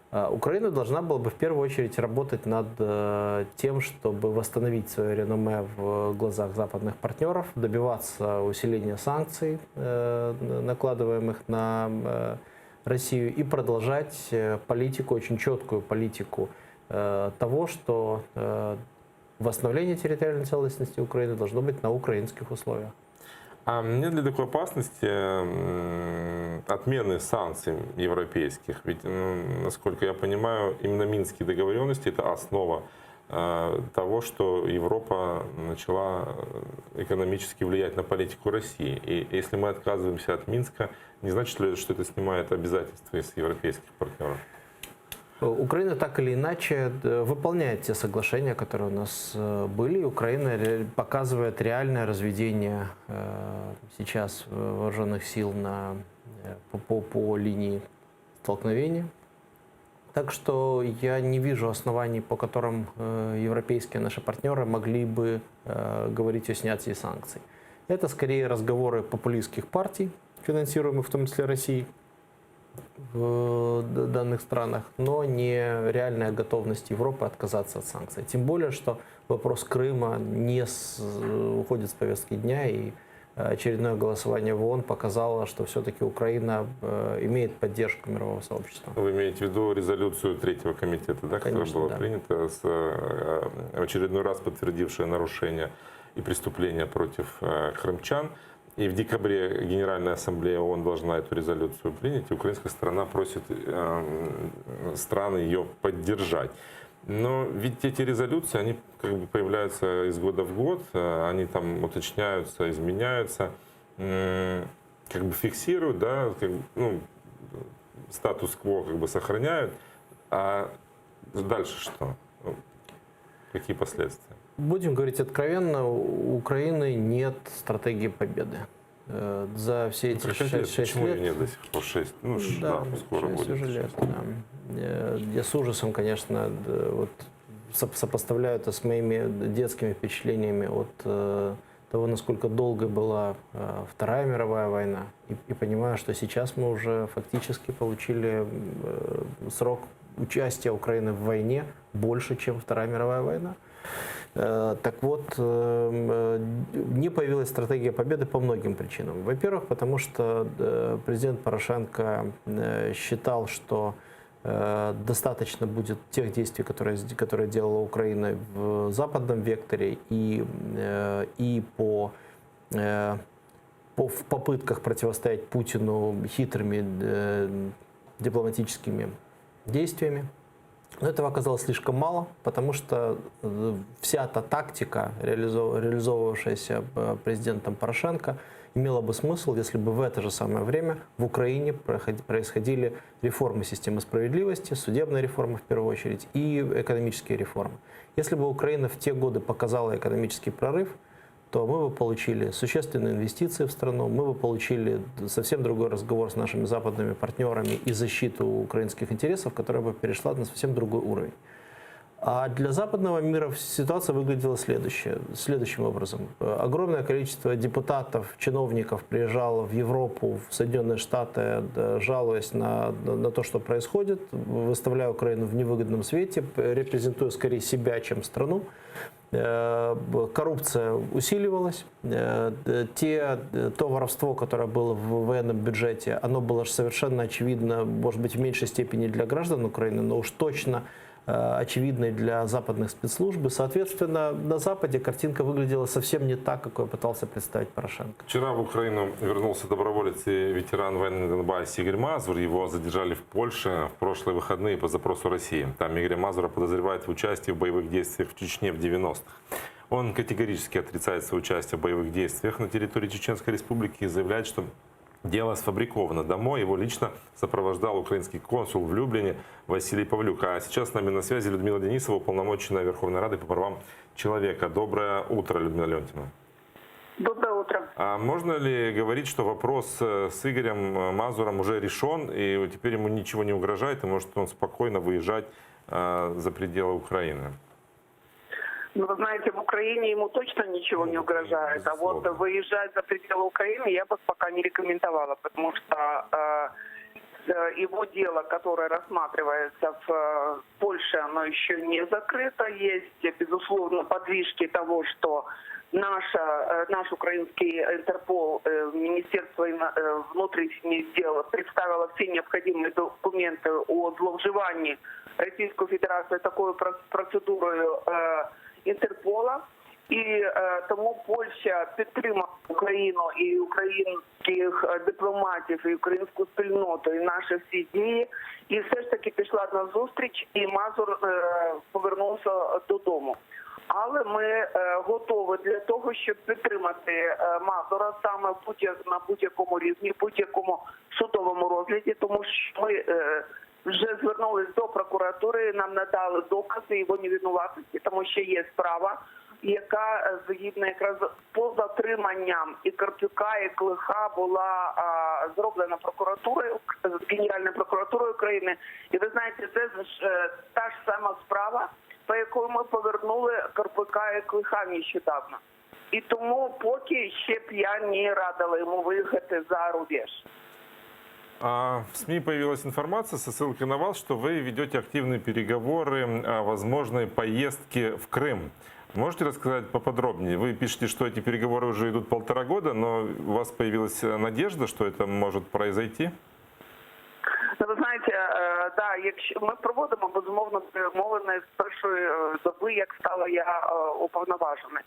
А Украина должна была бы в первую очередь работать над э, тем, чтобы восстановить свое реноме в глазах западных партнеров, добиваться усиления санкций, э, накладываемых на Россию, и продолжать политику, очень четкую политику того, что восстановление территориальной целостности Украины должно быть на украинских условиях. А нет ли такой опасности отмены санкций европейских? Ведь, ну, насколько я понимаю, именно Минские договоренности – это основа э, того, что Европа начала э, экономически влиять на политику России. И если мы отказываемся от Минска, не значит ли это, что это снимает обязательства из европейских партнеров? Украина так или иначе э, выполняет те соглашения, которые у нас э, были. Украина показывает реальное разведение э, сейчас вооруженных сил на, по, по, по линии столкновения. Так что я не вижу оснований, по которым европейские наши партнеры могли бы говорить о снятии санкций. Это скорее разговоры популистских партий, финансируемых в том числе Россией, в данных странах, но не реальная готовность Европы отказаться от санкций. Тем более, что вопрос Крыма не с, уходит с повестки дня, и очередное голосование в ООН показало, что все-таки Украина э, имеет поддержку мирового сообщества. Вы имеете в виду резолюцию Третьего комитета, да, Конечно, которая была да. принята, с, э, в очередной раз подтвердившая нарушения и преступления против э, крымчан. И в декабре Генеральная Ассамблея ООН должна эту резолюцию принять, и украинская сторона просит э, страны ее поддержать. Но ведь эти резолюции, они как бы появляются из года в год, э, они там уточняются, изменяются, как бы фиксируют, да, как, ну, статус-кво как бы сохраняют. А дальше что? Какие последствия? Будем говорить откровенно, у Украины нет стратегии победы. Э, за все эти Ну, 6, лет, 6 Почему лет. нет до сих пор 6? Ну, да, да скоро 6 будет. уже лет, да. Э, Я с ужасом, конечно, вот сопоставляю это с моими детскими впечатлениями от э, того, насколько долго была Вторая мировая война, и, и понимаю, что сейчас мы уже фактически получили срок участия Украины в войне больше, чем Вторая мировая война. Э, так вот, э, не появилась стратегия победы по многим причинам. Во-первых, потому что э, президент Порошенко считал, что достаточно будет тех действий, которые, которые делала Украина в западном векторе и, и по, по, в попытках противостоять Путину хитрыми дипломатическими действиями. Но этого оказалось слишком мало, потому что э, вся та тактика, реализовывавшаяся э, президентом Порошенко, имела бы смысл, если бы в это же самое время в Украине происходили реформы системы справедливости, судебная реформа в первую очередь и экономические реформы. Если бы Украина в те годы показала экономический прорыв, то мы бы получили существенные инвестиции в страну, мы бы получили совсем другой разговор с нашими западными партнерами и защиту украинских интересов, которая бы перешла на совсем другой уровень. А для западного мира ситуация выглядела следующее, следующим образом. Огромное количество депутатов, чиновников приезжало в Европу, в Соединенные Штаты, жалуясь на, на то, что происходит, выставляя Украину в невыгодном свете, репрезентуя скорее себя, чем страну. Э, коррупция усиливалась. Э, те, то воровство, которое было в военном бюджете, оно было совершенно очевидно, может быть, в меньшей степени для граждан Украины, но уж точно э, очевидной для западных спецслужб. И, соответственно, на Западе картинка выглядела совсем не так, какой пытался представить Порошенко. Вчера в Украину вернулся доброволец и ветеран войны на Донбассе Игорь Мазур. Его задержали в Польше в прошлые выходные по запросу России. Там Игоря Мазура подозревают в участии в боевых действиях в Чечне в 90-х. Он категорически отрицает свое участие в боевых действиях на территории Чеченской Республики и заявляет, что Дело сфабриковано. Домой его лично сопровождал украинский консул в Люблине Василий Павлюк. А сейчас с нами на связи Людмила Денисова, уполномоченная Верховной Рады по правам человека. Доброе утро, Людмила Леонтьевна. Доброе утро. А можно ли говорить, что вопрос э, с Игорем э, Мазуром уже решен, и теперь ему ничего не угрожает, и может он спокойно выезжать э, за пределы Украины? Ну, вы знаете, в Украине ему точно ничего не угрожает. А вот выезжать за пределы Украины я бы пока не рекомендовала, потому что э, э, его дело, которое рассматривается в э, Польше, оно еще не закрыто. Есть, безусловно, подвижки того, что наша, э, наш украинский Интерпол, э, Министерство ино- э, внутренних дел представило все необходимые документы о зловживанні Российской Федерации такою про- процедурою е, Інтерпола. І е, тому Польща підтримала Україну і українських е, дипломатів, і українську спільноту, і наші всі дії. І все ж таки пішла на зустріч, і Мазур е, повернувся додому. Але ми е, готові для того, щоб підтримати е, Мазура саме будь на будь-якому рівні, будь-якому судовому розгляді, тому що ми е, вже звернулись до прокуратури, нам надали докази його невинуватості, тому що є справа, яка е, згідно якраз по затриманням і Карпюка, і Клиха була а, зроблена прокуратурою Генеральною прокуратурою України. І ви знаєте, це ж е, та ж сама справа, по якій ми повернули Карпюка і Клиха нещодавно. І тому поки ще б я не радила йому виїхати за рубеж. А в СМИ появилась информация со ссылкой на вас, что вы ведете активные переговоры о возможной поездке в Крым. Можете рассказать поподробнее? Вы пишете, что эти переговоры уже идут полтора года, но у вас появилась э, надежда, что это может произойти? Ну, ви знаєте, е, да, якщо ми проводимо безумовно перемовини з першої е, доби, як стала я е, уповноваженою.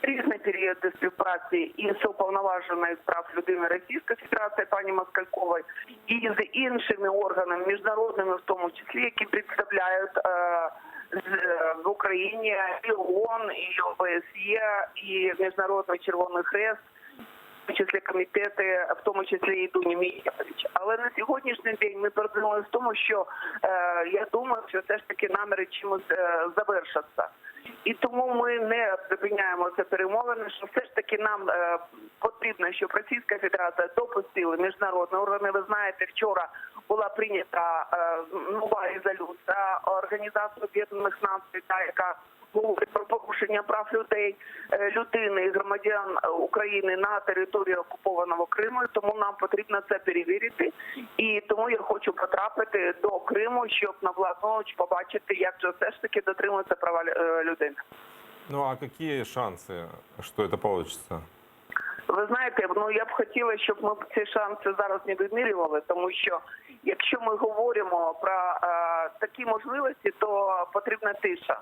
Різні періоди співпраці і з уповноваженою з прав людини Російської Федерації пані Москалькової, і з іншими органами, міжнародними в тому числі, які представляють е, з- в Україні і ООН, і ОБСЄ, і Міжнародний Червоний Хрест в тому числі комітети, в тому числі і Дуні Міятович. Але на сьогоднішній день ми переконалися в тому, що е, я думаю, що все ж таки наміри чимось е, завершаться. І тому ми не припиняємо це перемовини, що все ж таки нам е, потрібно, щоб Російська Федерація допустила міжнародні органи. Ви знаєте, вчора була прийнята е, нова резолюція Організації Об'єднаних Націй, та яка говорить про порушення прав людей, е, людини і громадян е, України на території окупованого Криму. Тому нам потрібно це перевірити. І тому я хочу потрапити до Криму, щоб на власну очі побачити, як же все ж таки дотримуються права е, людини. Ну а какие шансы, что это получится? Ви знаєте, ну я б хотіла, щоб ми ці шанси зараз не вимірювали, тому що якщо ми говоримо про е, такі можливості, то потрібна тиша.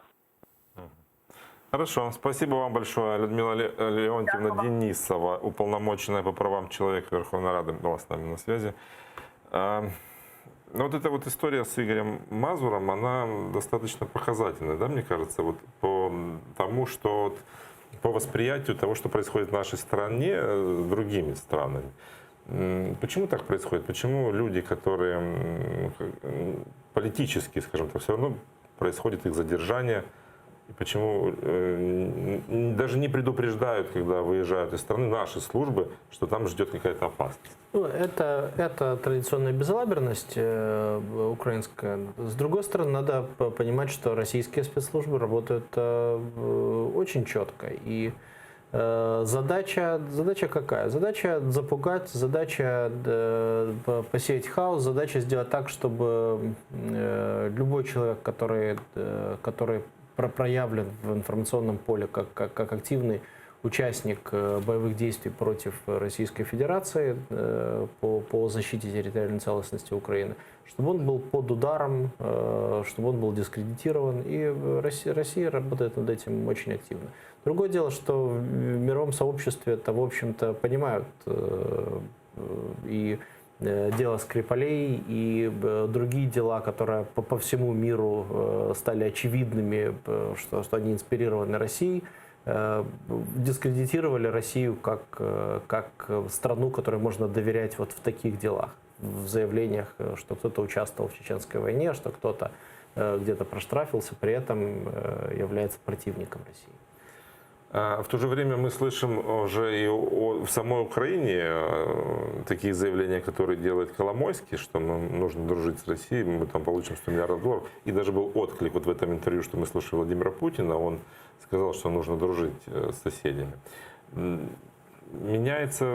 Хорошо, спасибо вам большое. Людмила Ле- Леонтьевна Денисова, уполномоченная по правам человека Верховной Рады, была с нами на связи. А, Ну вот эта вот история с Игорем Мазуром, она достаточно показательная, да, мне кажется, вот по тому, что вот по восприятию того, что происходит в нашей стране э, другими странами. М, Почему так происходит? Почему люди, которые м, как- м, политически, скажем так, все равно происходит их задержание, и почему э, н- даже не предупреждают, когда выезжают из страны наши службы, что там ждет какая-то опасность? Ну, это, это традиционная безалаберность э, украинская. С другой стороны, надо п- понимать, что российские спецслужбы работают э, в- очень четко. И э, задача, задача какая? Задача запугать, задача э, по- посеять хаос, задача сделать так, чтобы э, любой человек, который, э, который про- проявлен в информационном поле как, как, как активный участник э, боевых действий против Российской Федерации э, по, по защите территориальной целостности Украины, чтобы он был под ударом, э, чтобы он был дискредитирован. И Россия, Россия работает над этим очень активно. Другое дело, что в мировом сообществе это, в общем-то, понимают э, э, и э, дело Скрипалей, и э, другие дела, которые по, по всему миру э, стали очевидными, э, что, что они инспирированы Россией. э, дискредитировали Россию как, э, как страну, которой можно доверять вот в таких делах, в заявлениях, э, что кто-то участвовал в чеченской войне, что кто-то э, где-то проштрафился, при этом э, является противником России. А, В то же время мы слышим уже и о- в самой Украине э, такие заявления, которые делает Коломойский, что нам нужно дружить с Россией, мы там получим 100 миллиардов долларов. И даже был отклик вот в этом интервью, что мы слышали Владимира Путина, он сказал, что нужно дружить э, с соседями. М, Меняется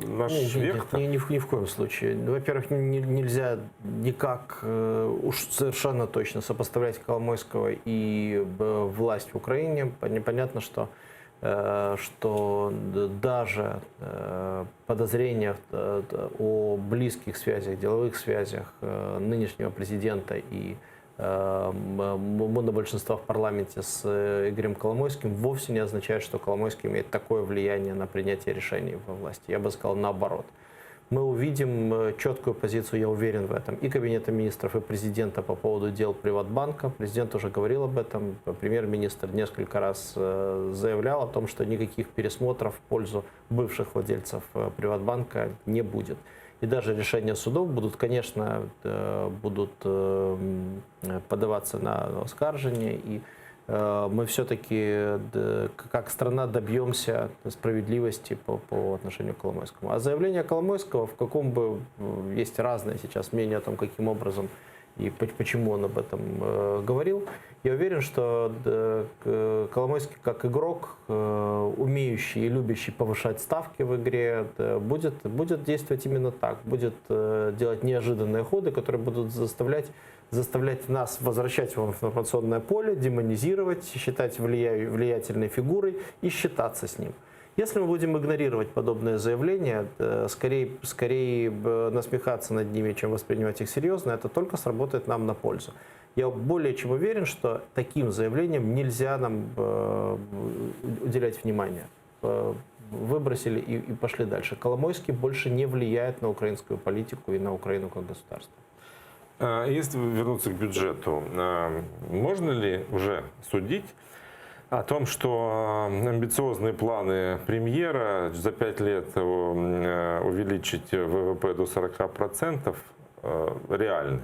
наш Нет, нет, нет, вектор? ни, ни в, ни в коем случае. Ну, Во-первых, не- нельзя никак э, уж совершенно точно сопоставлять Коломойского и э, власть в Украине. Пон- Понятно, что, э, что д- даже э, подозрения э, т- о близких связях, деловых связях э, нынешнего президента и э, м- м- монобольшинства в парламенте с э, Игорем Коломойским вовсе не означает, что Коломойский имеет такое влияние на принятие решений во власти. Я бы сказал наоборот. Мы увидим э, четкую позицию, я уверен в этом, и Кабинета министров, и президента по поводу дел Приватбанка. Президент уже говорил об этом, премьер-министр несколько раз э, заявлял о том, что никаких пересмотров в пользу бывших владельцев э, Приватбанка не будет. И даже решения судов будут, конечно, э, будут э, м, подаваться на оскаржение. И э, мы все-таки, как страна, добьемся справедливости по, по отношению к Коломойскому. А заявление Коломойского, в каком бы... э, Есть разные сейчас мнения о том, каким образом и по- почему он об этом э, говорил. Я уверен, что д- к- Коломойский как игрок, э, умеющий и любящий повышать ставки в игре, д- будет, будет действовать именно так. Будет э, делать неожиданные ходы, которые будут заставлять, заставлять нас возвращать его в информационное поле, демонизировать, считать влия- влиятельной фигурой и считаться с ним. Если мы будем игнорировать подобные заявления, э, скорее, скорее э, насмехаться над ними, чем воспринимать их серьезно, это только сработает нам на пользу. Я более чем уверен, что таким заявлениям нельзя нам э, уделять внимание. Э, Выбросили и, и пошли дальше. Коломойский больше не влияет на украинскую политику и на Украину как государство. А, Если вернуться к бюджету, а, можно ли уже судить о том, что а, амбициозные планы премьера за пять лет э, увеличить ВВП до 40% э, реальны?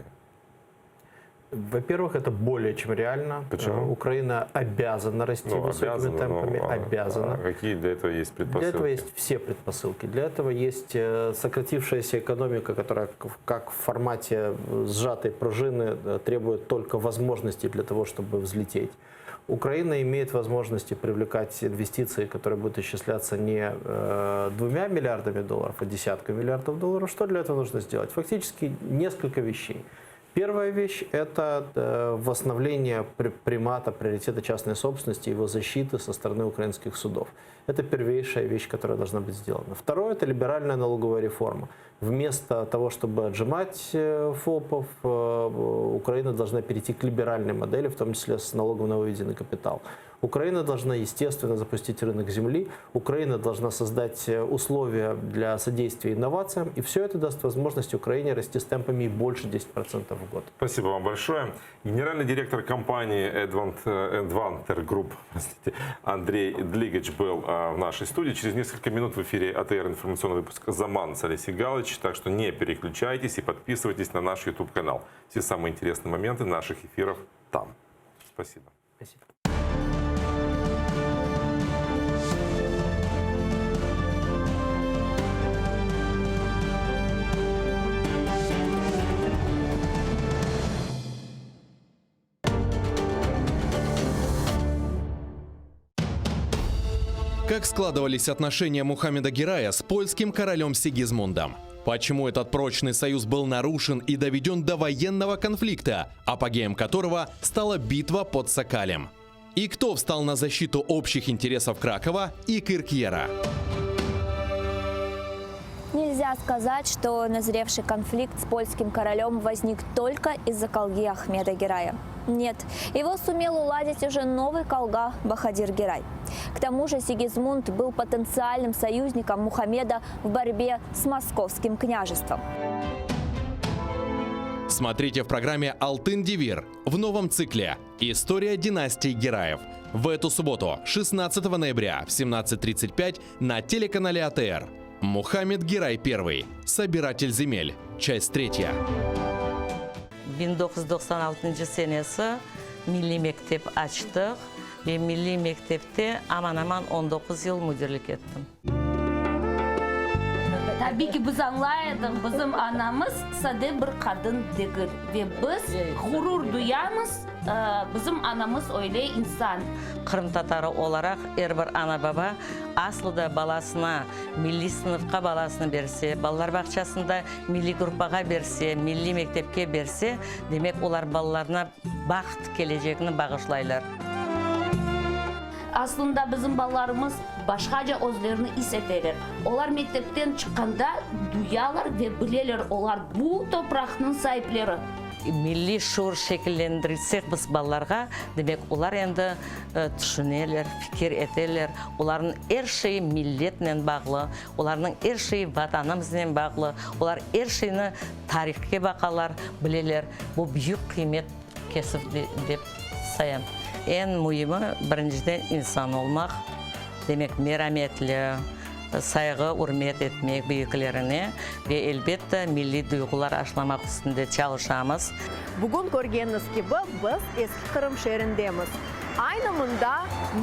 Во-первых, это более чем реально. Почему? Э, Украина обязана расти Ну, высокими обязана, но, темпами. а, обязана. а какие для этого есть предпосылки? Для этого есть все предпосылки. Для этого есть э, сократившаяся экономика, которая к- как в формате э, сжатой пружины э, требует только возможностей для того, чтобы взлететь. Украина имеет возможности привлекать инвестиции, которые будут исчисляться не э, двумя миллиардами долларов, а десятками миллиардов долларов. Что для этого нужно сделать? Фактически несколько вещей. Первая вещь – это э, восстановление при- примата, приоритета частной собственности, его защиты со стороны украинских судов. Это первейшая вещь, которая должна быть сделана. Второе – это либеральная налоговая реформа. Вместо того, чтобы отжимать э, ФОПов, э, Украина должна перейти к либеральной модели, в том числе с налогом на выведенный капитал. Украина должна, естественно, запустить рынок земли, Украина должна создать э, условия для содействия инновациям, и все это даст возможность Украине расти с темпами и больше 10% в год. Спасибо вам большое. Генеральный директор компании Advant, э, Advanter Group простите, Андрей Длигач был э, в нашей студии. Через несколько минут в эфире АТР информационный выпуск «Заман» с Олесей Галыч. Так что не переключайтесь и подписывайтесь на наш YouTube-канал. Все самые интересные моменты наших эфиров там. Спасибо. Спасибо. Как складывались отношения Мухаммеда Герая с польским королем Сигизмундом? Почему этот прочный союз был нарушен и доведен до военного конфликта, апогеем которого стала битва под Сокалем? И кто встал на защиту общих интересов Кракова и Киркьера? Нельзя сказать, что назревший конфликт с польским королем возник только из-за колги Ахмеда Герая. Нет, его сумел уладить уже новый колга Бахадир Герай. К тому же Сигизмунд был потенциальным союзником Мухаммеда в борьбе с московским княжеством. Смотрите в программе «Алтын Девир» в новом цикле «История династии Гераев». В эту субботу, 16 ноября в 17.35 на телеканале АТР. Мухаммед Герай I. Собиратель земель. Часть третья. 1996 senesi milliy mektep açtıq ve milliy mektepte aman-aman on doquz yıl müdirlik ettim. Tabiy ki, biz añlay edik, bizim anamız sade bir qadın degil ve biz ğurur duyamız, bizim anamız öyle insan. Qırımtatarı olaraq er bir ana-baba aslı da balasına milliy sınıfqa balasını berse, balalar bağçasında milliy gruppağa berse, milliy mektepke berse, demek olar balalarına baht kelecegini bağışlaylar. Aslında bizim balalarımız başqaca özlerini is eteler. Olar mektepten çıqqanda duyalar ve bileler, olar bu topraqnıñ saipleri. Milliy şuur şekillendirilsek biz balalarğa, demek olar endi tüşüneler, fikir eteler, olarnıñ er şeyi milletnen bağlı, olarnıñ er şeyi Vatanımıznen bağlı, olar er şeyni tarihke baqalar, bileler. Bu büyük qıymet kesüv dep sayam. Eñ müimi, birinciden insan olmaq, demek, merametli, sayğı, ürmet etmek büyüklerine ve, elbette, milliy duyğular aşlamaq üstünde çalışamız. Bugün körgeniñiz kibi, biz Eski Qırım şeerindemiz. Aynı mında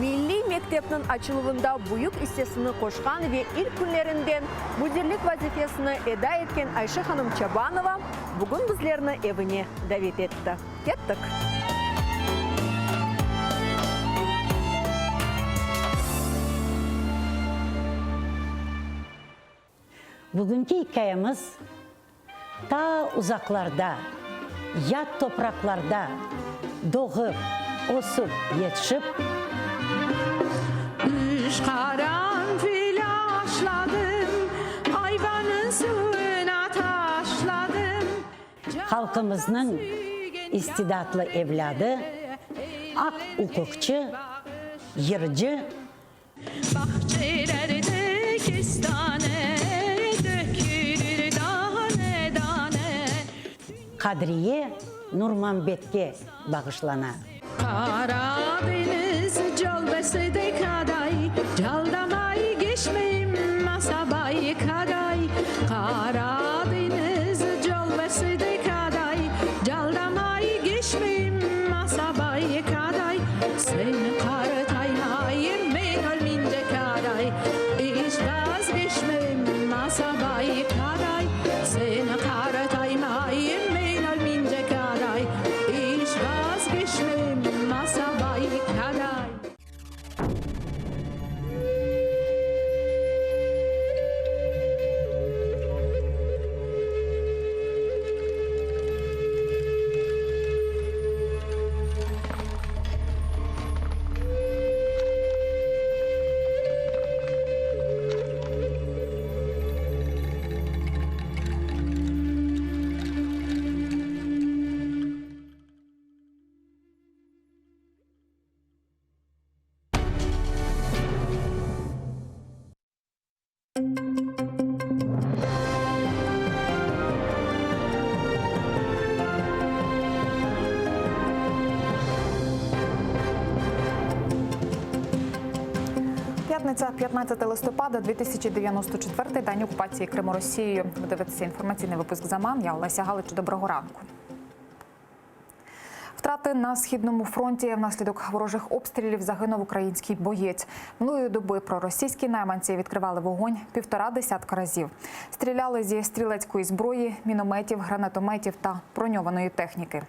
milliy mektepniñ açıluvında büyük issesini qoşqan ve ilk künlerinden müdirlik vazifesini eda etken Ayşe hanım Çabanova bugün bizlerni evine davet etti. Kettik! Bugünki ikâyemiz ta uzaqlarda, yat topraqlarda doğıp, ösüp, yetişip, Üç qaranfil aşladım, Ayvanıñ suyuna taşladım. Halqımıznıñ istidatlı evlâdı, aq-uquqçı, yırcı, Bağçelerde kestane, Dökülür dane-dane. Qadriye Nurmambetke bağışlana. Qara deñiz calbası de kaday, Caldamay geçmeyim asabay kaday. Qara deñiz calbası de kaday, Caldamay geçmeyim asabay kaday. Sen qartaymayım men ölmince kaday, İç vazgeçmeyim asabay kaday. Sen qartaymayım men ölmince kaday, İç vazgeçmeyim asabay kaday. П'ятниця, 15 листопада, 2094 день окупації Криму Росією. Ви дивитеся інформаційний випуск «Заман». Я Олеся Галич. Доброго ранку. Втрати на Східному фронті внаслідок ворожих обстрілів загинув український боєць. Минулої доби проросійські найманці відкривали вогонь півтора десятка разів. Стріляли зі стрілецької зброї, мінометів, гранатометів та броньованої техніки.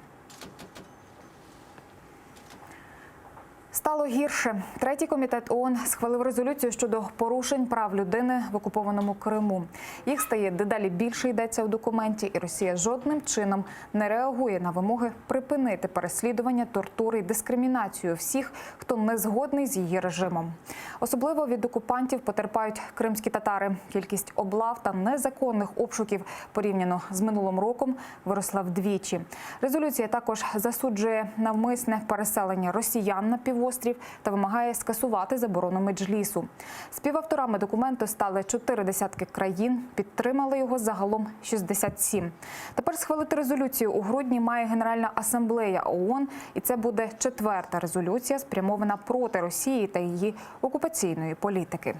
Стало гірше. Третій комітет ООН схвалив резолюцію щодо порушень прав людини в окупованому Криму. Їх стає дедалі більше, йдеться у документі, і Росія жодним чином не реагує на вимоги припинити переслідування, тортури і дискримінацію всіх, хто не згодний з її режимом. Особливо від окупантів потерпають кримські татари. Кількість облав та незаконних обшуків порівняно з минулим роком виросла вдвічі. Резолюція також засуджує навмисне переселення росіян на півострів. півострів та вимагає скасувати заборону меджлісу. Співавторами документу стали чотири десятки країн. Підтримали його загалом 67. Тепер схвалити резолюцію у грудні має Генеральна асамблея ООН, і це буде четверта резолюція, спрямована проти Росії та її окупаційної політики.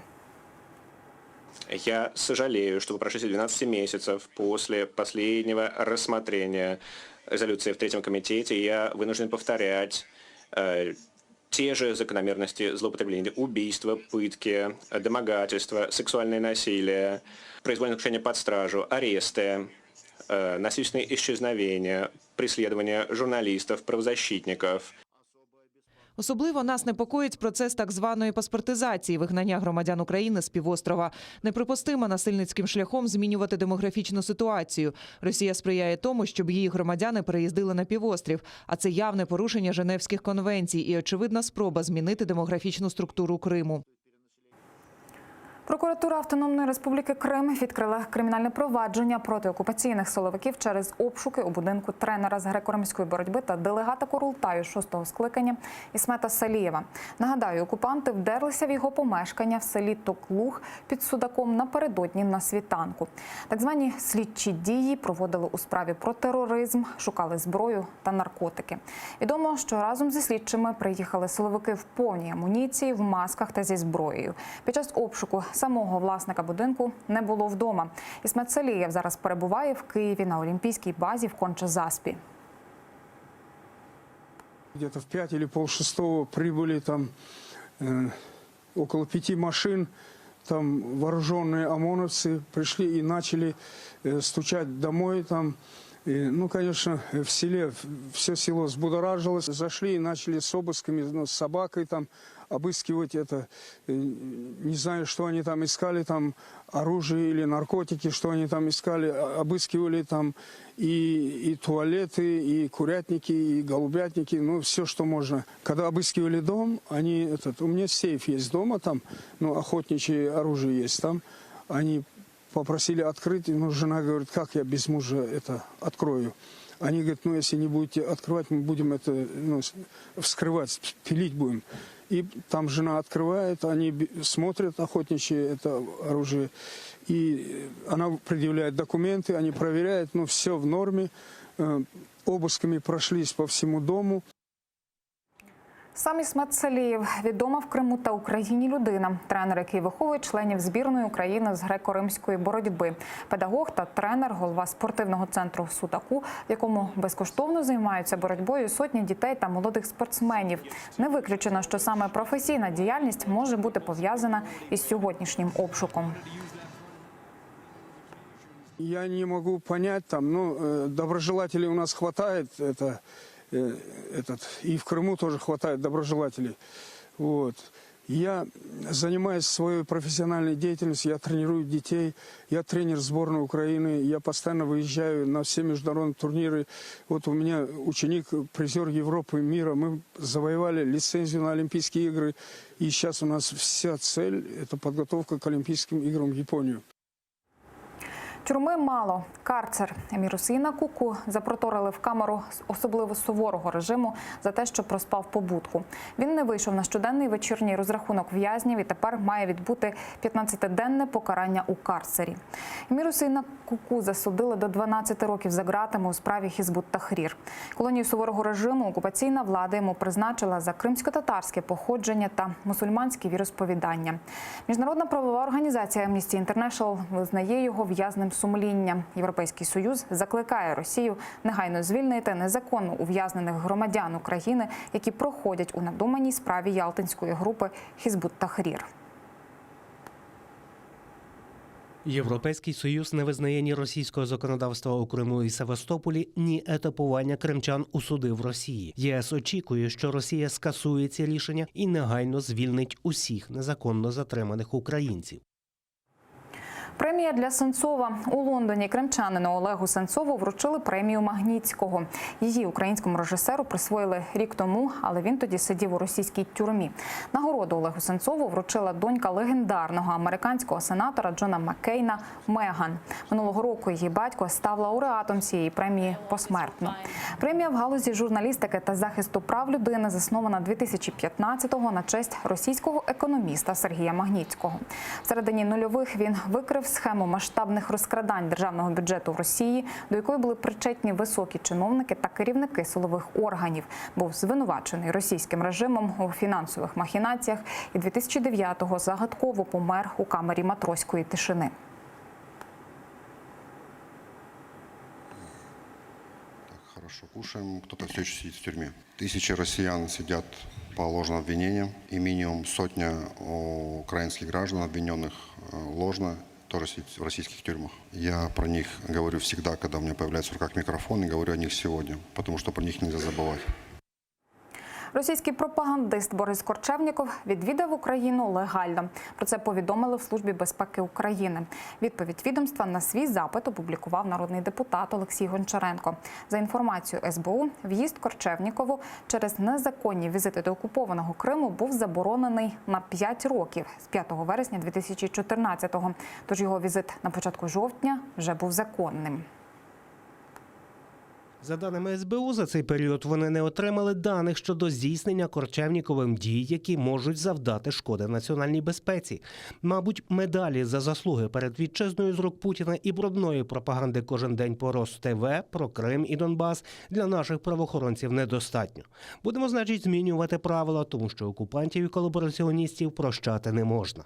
Я сожалею, что по прошествии 12 месяцев после последнего рассмотрения резолюции в Третьем комитете я вынужден повторять э, те же закономерности злоупотребления, убийства, пытки, домогательства, сексуальное насилие, произвольное заключение под стражу, аресты, э, насильственные исчезновения, преследование журналистов, правозащитников – Особливо нас непокоїть процес так званої паспортизації вигнання громадян України з півострова. Неприпустимо насильницьким шляхом змінювати демографічну ситуацію. Росія сприяє тому, щоб її громадяни переїздили на півострів, а це явне порушення Женевських конвенцій і очевидна спроба змінити демографічну структуру Криму. Прокуратура Автономної Республіки Крим відкрила кримінальне провадження проти окупаційних силовиків через обшуки у будинку тренера з греко-римської боротьби та делегата Курултаю шостого скликання Ісмета Салієва. Нагадаю, окупанти вдерлися в його помешкання в селі Токлух під Судаком напередодні на світанку. Так звані слідчі дії проводили у справі про тероризм, шукали зброю та наркотики. Відомо, що разом зі слідчими приїхали силовики в повній амуніції, в масках та зі зброєю. Під час обшуку самого власника будинку не було вдома. Ісмет Салієв зараз перебуває в Києві на олімпійській базі в Конча-Заспі. Где-то в пять или полшестого прибыли там э, около пяти машин, там вооруженные ОМОНовцы пришли и начали э, стучать домой там. И, ну, конечно, в селе все село взбудоражилось. Зашли и начали с обысками, ну, с собакой там обыскивать это. Э, Не знаю, что они там искали, там оружие или наркотики, что они там искали. А- Обыскивали там и, и туалеты, и курятники, и голубятники, ну, все, что можно. Когда обыскивали дом, они, этот, у меня сейф есть дома там, ну, охотничье оружие есть там. Они попросили открыть, ну, жена говорит, как я без мужа это открою? Они говорят, ну, если не будете открывать, мы будем это ну, с- вскрывать, пилить будем. И там жена открывает, они б- смотрят охотничье это оружие, и она предъявляет документы, они проверяют, ну, все в норме. Э, Обысками прошлись по всему дому. Сам Ісмет Салієв – відома в Криму та Україні людина, тренер, який виховує членів збірної України з греко-римської боротьби, педагог та тренер, голова спортивного центру в Судаку, в якому безкоштовно займаються боротьбою сотні дітей та молодих спортсменів. Не виключено, що саме професійна діяльність може бути пов'язана із сьогоднішнім обшуком. Я не могу понять, там, ну, э, доброжелателей у нас хватает, это, э, этот, и в Крыму тоже хватает доброжелателей. Вот. Я занимаюсь своей профессиональной деятельностью, я тренирую детей, я тренер сборной Украины, я постоянно выезжаю на все международные турниры. Вот у меня ученик, призер Европы, мира, мы завоевали лицензию на Олимпийские игры, и сейчас у нас вся цель – это подготовка к Олимпийским играм в Японию. Тюрми мало. Карцер Емір-Усеїна Куку запроторили в камеру з особливо суворого режиму за те, що проспав побудку. Він не вийшов на щоденний вечірній розрахунок в'язнів і тепер має відбути 15-денне покарання у карцері. Емір-Усеїна Куку засудили до 12 років за ґратами у справі Хізбут Тахрір. Колонію суворого режиму окупаційна влада йому призначила за кримсько-татарське походження та мусульманське віросповідання. Міжнародна правова організація Amnesty International визнає його в'язнем сумління. Європейський союз закликає Росію негайно звільнити незаконно ув'язнених громадян України, які проходять у надуманій справі Ялтинської групи Хізбут Тахрір. Європейський союз не визнає ні російського законодавства у Криму і Севастополі, ні етапування кримчан у суди в Росії. ЄС очікує, що Росія скасує ці рішення і негайно звільнить усіх незаконно затриманих українців. Премія для Сенцова у Лондоні кримчанину Олегу Сенцову вручили премію Магнітського. Її українському режисеру присвоїли рік тому, але він тоді сидів у російській тюрмі. Нагороду Олегу Сенцову вручила донька легендарного американського сенатора Джона Маккейна Меган. Минулого року її батько став лауреатом цієї премії посмертно. Премія в галузі журналістики та захисту прав людини заснована 2015-го на честь російського економіста Сергія Магнітського. В середині нульових він викрив схему масштабних розкрадань державного бюджету в Росії, до якої були причетні високі чиновники та керівники силових органів. Був звинувачений російським режимом у фінансових махінаціях і 2009-го загадково помер у камері матроської тишини. Хорошо кушаем, кто-то все еще сидит в тюрьме. Тысячи россиян сидят по ложным обвинениям, и минимум сотня украинских граждан, обвиненных э, ложно, тоже сидит в российских тюрьмах. Я про них говорю всегда, когда у меня появляется в руках микрофон, и говорю о них сегодня, потому что про них нельзя забывать. Російський пропагандист Борис Корчевніков відвідав Україну легально. Про це повідомили в Службі безпеки України. Відповідь відомства на свій запит опублікував народний депутат Олексій Гончаренко. За інформацією СБУ, в'їзд Корчевнікову через незаконні візити до окупованого Криму був заборонений на 5 років з 5 вересня 2014-го. Тож його візит на початку жовтня вже був законним. За даними СБУ, за цей період вони не отримали даних щодо здійснення Корчевніковим дій, які можуть завдати шкоди національній безпеці. Мабуть, медалі за заслуги перед вітчизною з рук Путіна і брудної пропаганди кожен день по РосТВ про Крим і Донбас для наших правоохоронців недостатньо. Будемо, значить, змінювати правила, тому що окупантів і колабораціоністів прощати не можна.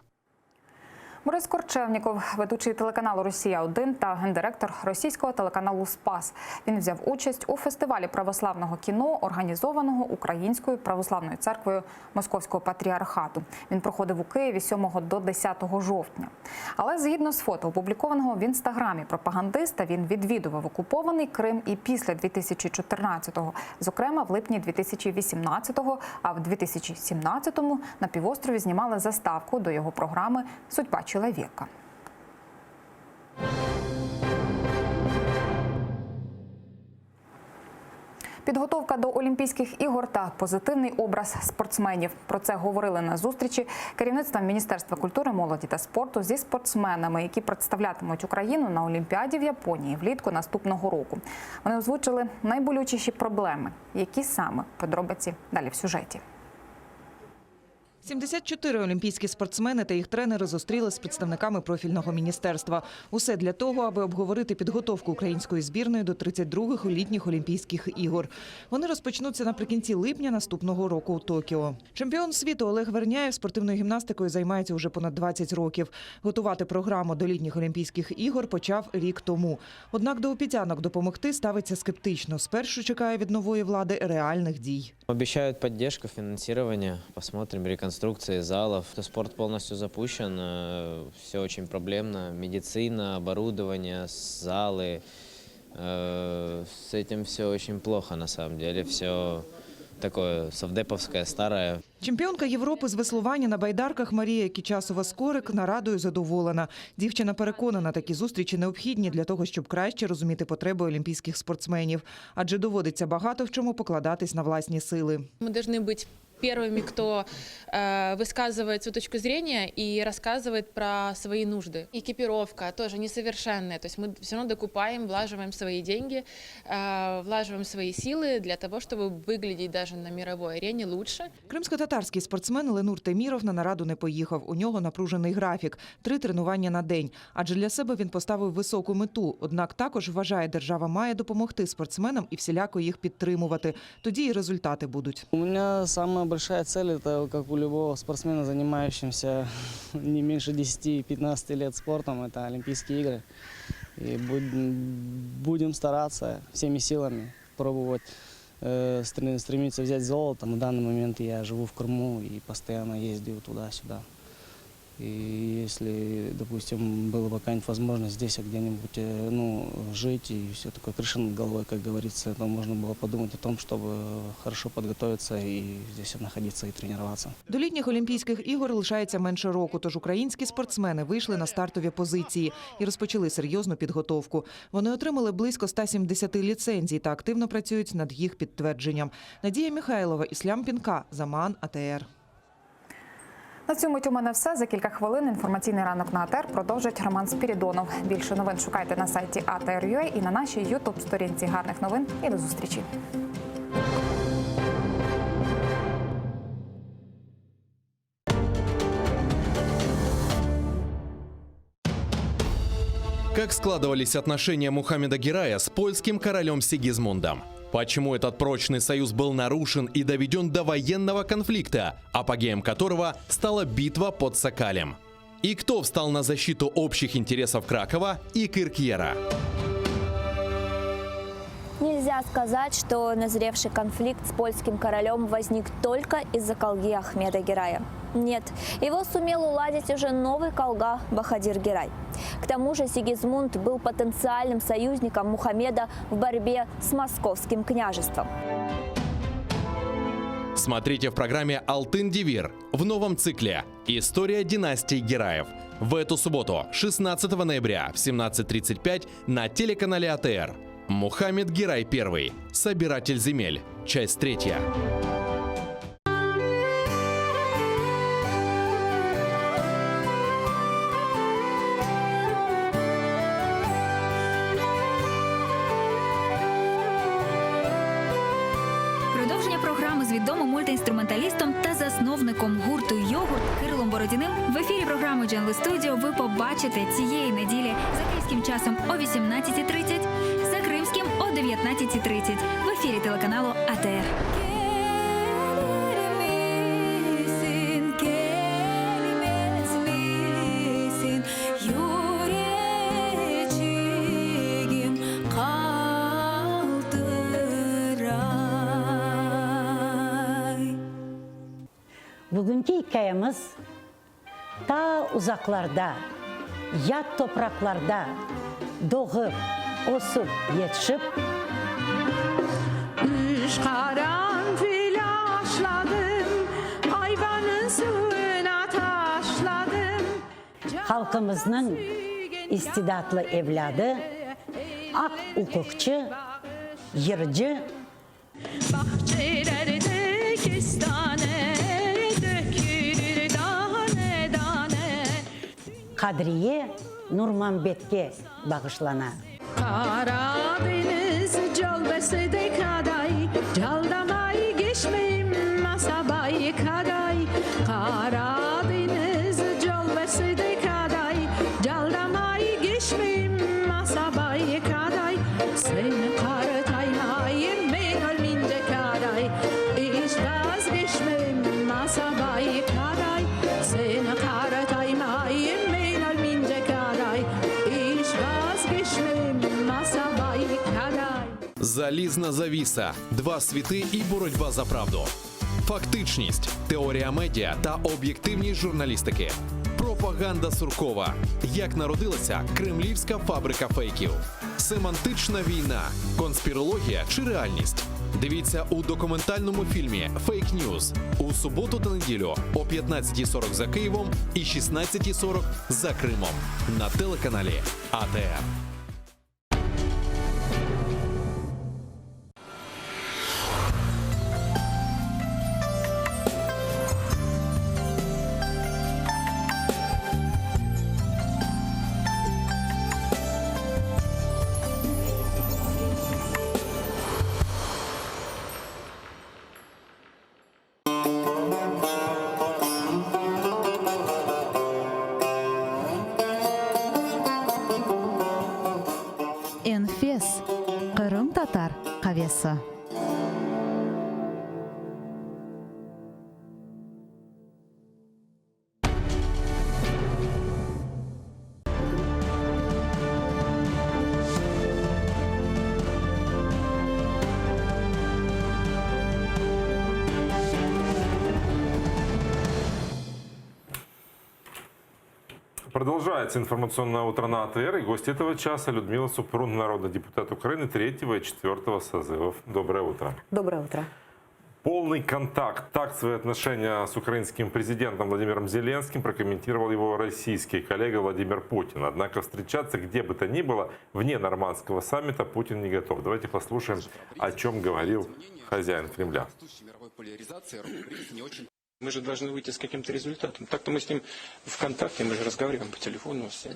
Борис Корчевніков, ведучий телеканалу Росія 1 та гендиректор російського телеканалу Спас. Він взяв участь у фестивалі православного кіно, організованого Українською православною церквою Московського патріархату. Він проходив у Києві 7 до 10 жовтня. Але згідно з фото, опублікованого в інстаграмі пропагандиста, він відвідував окупований Крим і після 2014-го, зокрема в липні 2018-го, а в 2017-му на півострові знімали заставку до його програми Судьба человека. Підготовка до Олімпійських ігор та позитивний образ спортсменів. Про це говорили на зустрічі керівництва Міністерства культури, молоді та спорту зі спортсменами, які представлятимуть Україну на Олімпіаді в Японії влітку наступного року. Вони озвучили найболючіші проблеми, які саме подробиці далі в сюжеті. 74 олімпійські спортсмени та їх тренери зустрілись з представниками профільного міністерства. Усе для того, аби обговорити підготовку української збірної до 32-х літніх Олімпійських ігор. Вони розпочнуться наприкінці липня наступного року у Токіо. Чемпіон світу Олег Верняєв спортивною гімнастикою займається уже понад 20 років. Готувати програму до літніх Олімпійських ігор почав рік тому. Однак до обіцянок допомогти ставиться скептично. Спершу чекає від нової влади реальних дій. Обещают поддержку, финансирование. Посмотрим, реконструкции залов. Спорт полностью запущен, все очень проблемно. Медицина, оборудование, залы. Э, С этим все очень плохо на самом деле. Все такое совдеповское, старое. Чемпіонка Європи з веслування на байдарках Марія Кічасова-Скорик нарадою задоволена. Дівчина переконана, такі зустрічі необхідні для того, щоб краще розуміти потреби олімпійських спортсменів. Адже доводиться багато в чому покладатись на власні сили. Мы должны быть первыми, кто э, высказывает свою точку зрения и рассказывает про свои нужды. Экипировка тоже несовершенная, то есть мы все равно докупаем, влаживаем свои деньги, э, влаживаем свои силы для того, чтобы выглядеть даже на мировой арене лучше. Кримськотатарський спортсмен Ленур Теміров на нараду не поїхав. У нього напружений графік – три тренування на день. Адже для себе він поставив високу мету. Однак також вважає, держава має допомогти спортсменам і всіляко їх підтримувати. Тоді і результати будуть. У меня самая большая цель, это как у любого спортсмена, занимающегося не меньше 10-15 лет спортом, это Олимпийские игры. И буд- будем стараться всеми силами пробовать э, стр- стремиться взять золото. На данный момент я живу в Крыму и постоянно ездил туда-сюда. И если, допустим, была бы какая-нибудь возможность здесь где-нибудь э, ну, жить и все такое, крыша над головой, как говорится, то можно было подумать о том, чтобы хорошо подготовиться и здесь находиться и тренироваться. До літніх Олімпійських ігор лишається менше року, тож українські спортсмени вийшли на стартові позиції і розпочали серйозну підготовку. Вони отримали близько 170 ліцензій та активно працюють над їх підтвердженням. Надія Михайлова, Іслям Пінка, Заман, АТР. На цю мить у мене все. За кілька хвилин інформаційний ранок на АТР продовжить Роман Спірідонов. Більше новин шукайте на сайті ATR.ua і на нашій YouTube сторінці. Гарних новин і до зустрічі. Как складывались отношения Мухаммеда Герая с польским королем Сигизмундом? Почему этот прочный союз был нарушен и доведен до военного конфликта, апогеем которого стала битва под Сокалем? И кто встал на защиту общих интересов Кракова и Киркьера? Нельзя сказать, что назревший конфликт с польским королем возник только из-за колги Ахмеда Герая. Нет, его сумел уладить уже новый колга Бахадир Герай. К тому же Сигизмунд был потенциальным союзником Мухаммеда в борьбе с московским княжеством. Смотрите в программе «Алтын Девир» в новом цикле «История династии Гераев» в эту субботу, 16 ноября в 17.35 на телеканале АТР. Мухаммед Герай I. Собиратель земель. Часть третья. Продовження програми з відомим мультиінструменталістом та засновником гурту Йогурт Кирилом Бородіним в ефірі програми Джанли Студіо ви побачите цієї неділі за київським часом о 18.30, за кримським о 19.30 в ефірі телеканалу АТР. Bugünki ikâyemiz ta uzaqlarda, yat topraqlarda doğıp, ösüp, yetişip, Üç qaranfil aşladım, Ayvanıñ suvuna taşladım. Halqımıznıñ istidatlı evlâdı, aq-uquqçı, yırcı, Bağçelerde kestane, Dökülür dane dane. Qadriye Nurmambetke bağışlana. Qara deñiz calbası de qaday, Caldamay geçmeyim masabay qaday. Qara deñiz calbası de qaday, Caldamay geçmeyim masabay qaday. Sen qartaymayım men ölmince qaday, İç vazgeçmeyim masabay qaday. Sen qartaymayım men ölmince qaday, İç vazgeçmeyim masabay qaday. Залізна завіса, два світи і боротьба за правду. Фактичність, теорія медіа та об'єктивність журналістики. Пропаганда Суркова. Як народилася кремлівська фабрика фейків. Семантична війна, конспірологія чи реальність. Дивіться у документальному фільмі Фейк Ньюз у суботу та неділю о 15.40 за Києвом і 16.40 за Кримом на телеканалі АТР. Enfes qırımtatar qavesi. Продолжается информационное утро на АТР. И гость этого часа Людмила Супрун, народный депутат Украины третьего и четвертого созывов. Доброе утро. Доброе утро. Полный контакт. Так свои отношения с украинским президентом Владимиром Зеленским прокомментировал его российский коллега Владимир Путин. Однако встречаться где бы то ни было вне нормандского саммита Путин не готов. Давайте послушаем, о чем говорил хозяин Кремля. Мы же должны выйти с каким-то результатом. Так-то мы с ним в контакте, мы же разговариваем по телефону, с ним.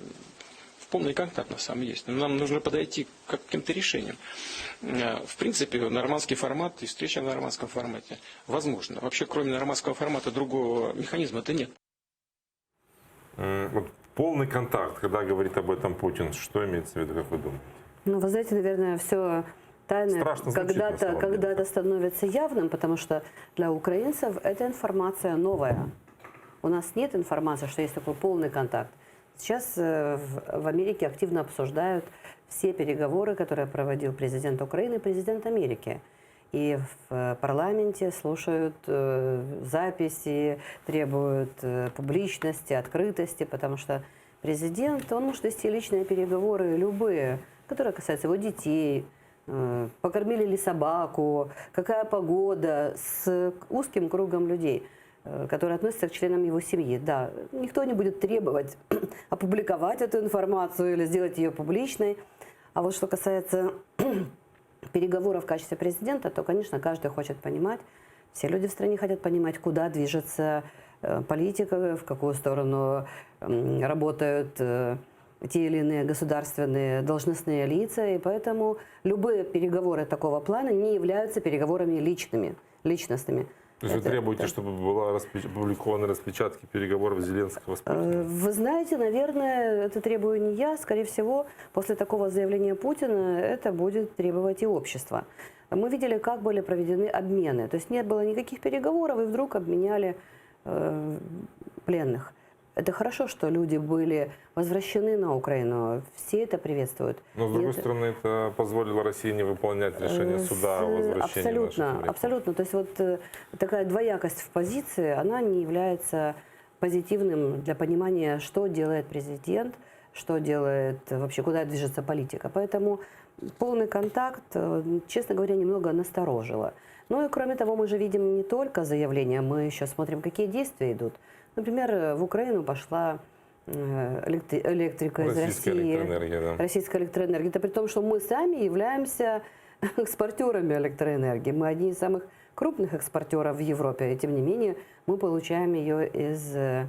в полный контакт на самом есть. Но нам нужно подойти к каким-то решениям. Э, В принципе, нормандский формат и встреча в нормандском формате возможно. Вообще, кроме нормандского формата, другого механизма-то нет. М, Вот полный контакт, когда говорит об этом Путин, что имеется в виду, как вы думаете? Ну, вы знаете, наверное, все тайное Страшно звучит, на когда-то самом деле. когда становится явным, потому что для украинцев эта информация новая. У нас нет информации, что есть такой полный контакт. Сейчас э, в в Америке активно обсуждают все переговоры, которые проводил президент Украины и президент Америки. И в э, парламенте слушают э, записи, требуют э, публичности, открытости, потому что президент, он может вести личные переговоры любые, которые касаются его детей, э, покормили ли собаку, какая погода, с узким кругом людей, э, которые относятся к членам его семьи. Да, никто не будет требовать опубликовать эту информацию или сделать ее публичной. А вот что касается переговоров в качестве президента, то, конечно, каждый хочет понимать, все люди в стране хотят понимать, куда движется э, политика, в какую сторону м, работают э, те или иные государственные должностные лица, и поэтому любые переговоры такого плана не являются переговорами личными, личностными. То есть вы Это- требуете, это- чтобы была распеч- опубликованы распечатки переговоров Зеленского с Путиным? Э, Вы знаете, наверное, это требую не я. Скорее всего, после такого заявления Путина это будет требовать и общество. Мы видели, как были проведены обмены. То есть не было никаких переговоров, и вдруг обменяли э, пленных. Это хорошо, что люди были возвращены на Украину. Все это приветствуют. Но, с другой Нет, стороны, это позволило России не выполнять решение Э, суда о с- возвращении наших Абсолютно, моряков. абсолютно. То есть вот э, такая двоякость в позиции, она не является позитивным для понимания, что делает президент, что делает э, вообще, куда движется политика. Поэтому полный контакт, э, честно говоря, немного насторожило. Ну и кроме того, мы же видим не только заявления, мы еще смотрим, какие действия идут. Например, э, в Украину пошла э, электри- электрика из Российская России. электроэнергия, да. Российская электроэнергия. Это при том, что мы сами являемся экспортерами электроэнергии. Мы одни из самых крупных экспортеров в Европе. И тем не менее, мы получаем ее из э,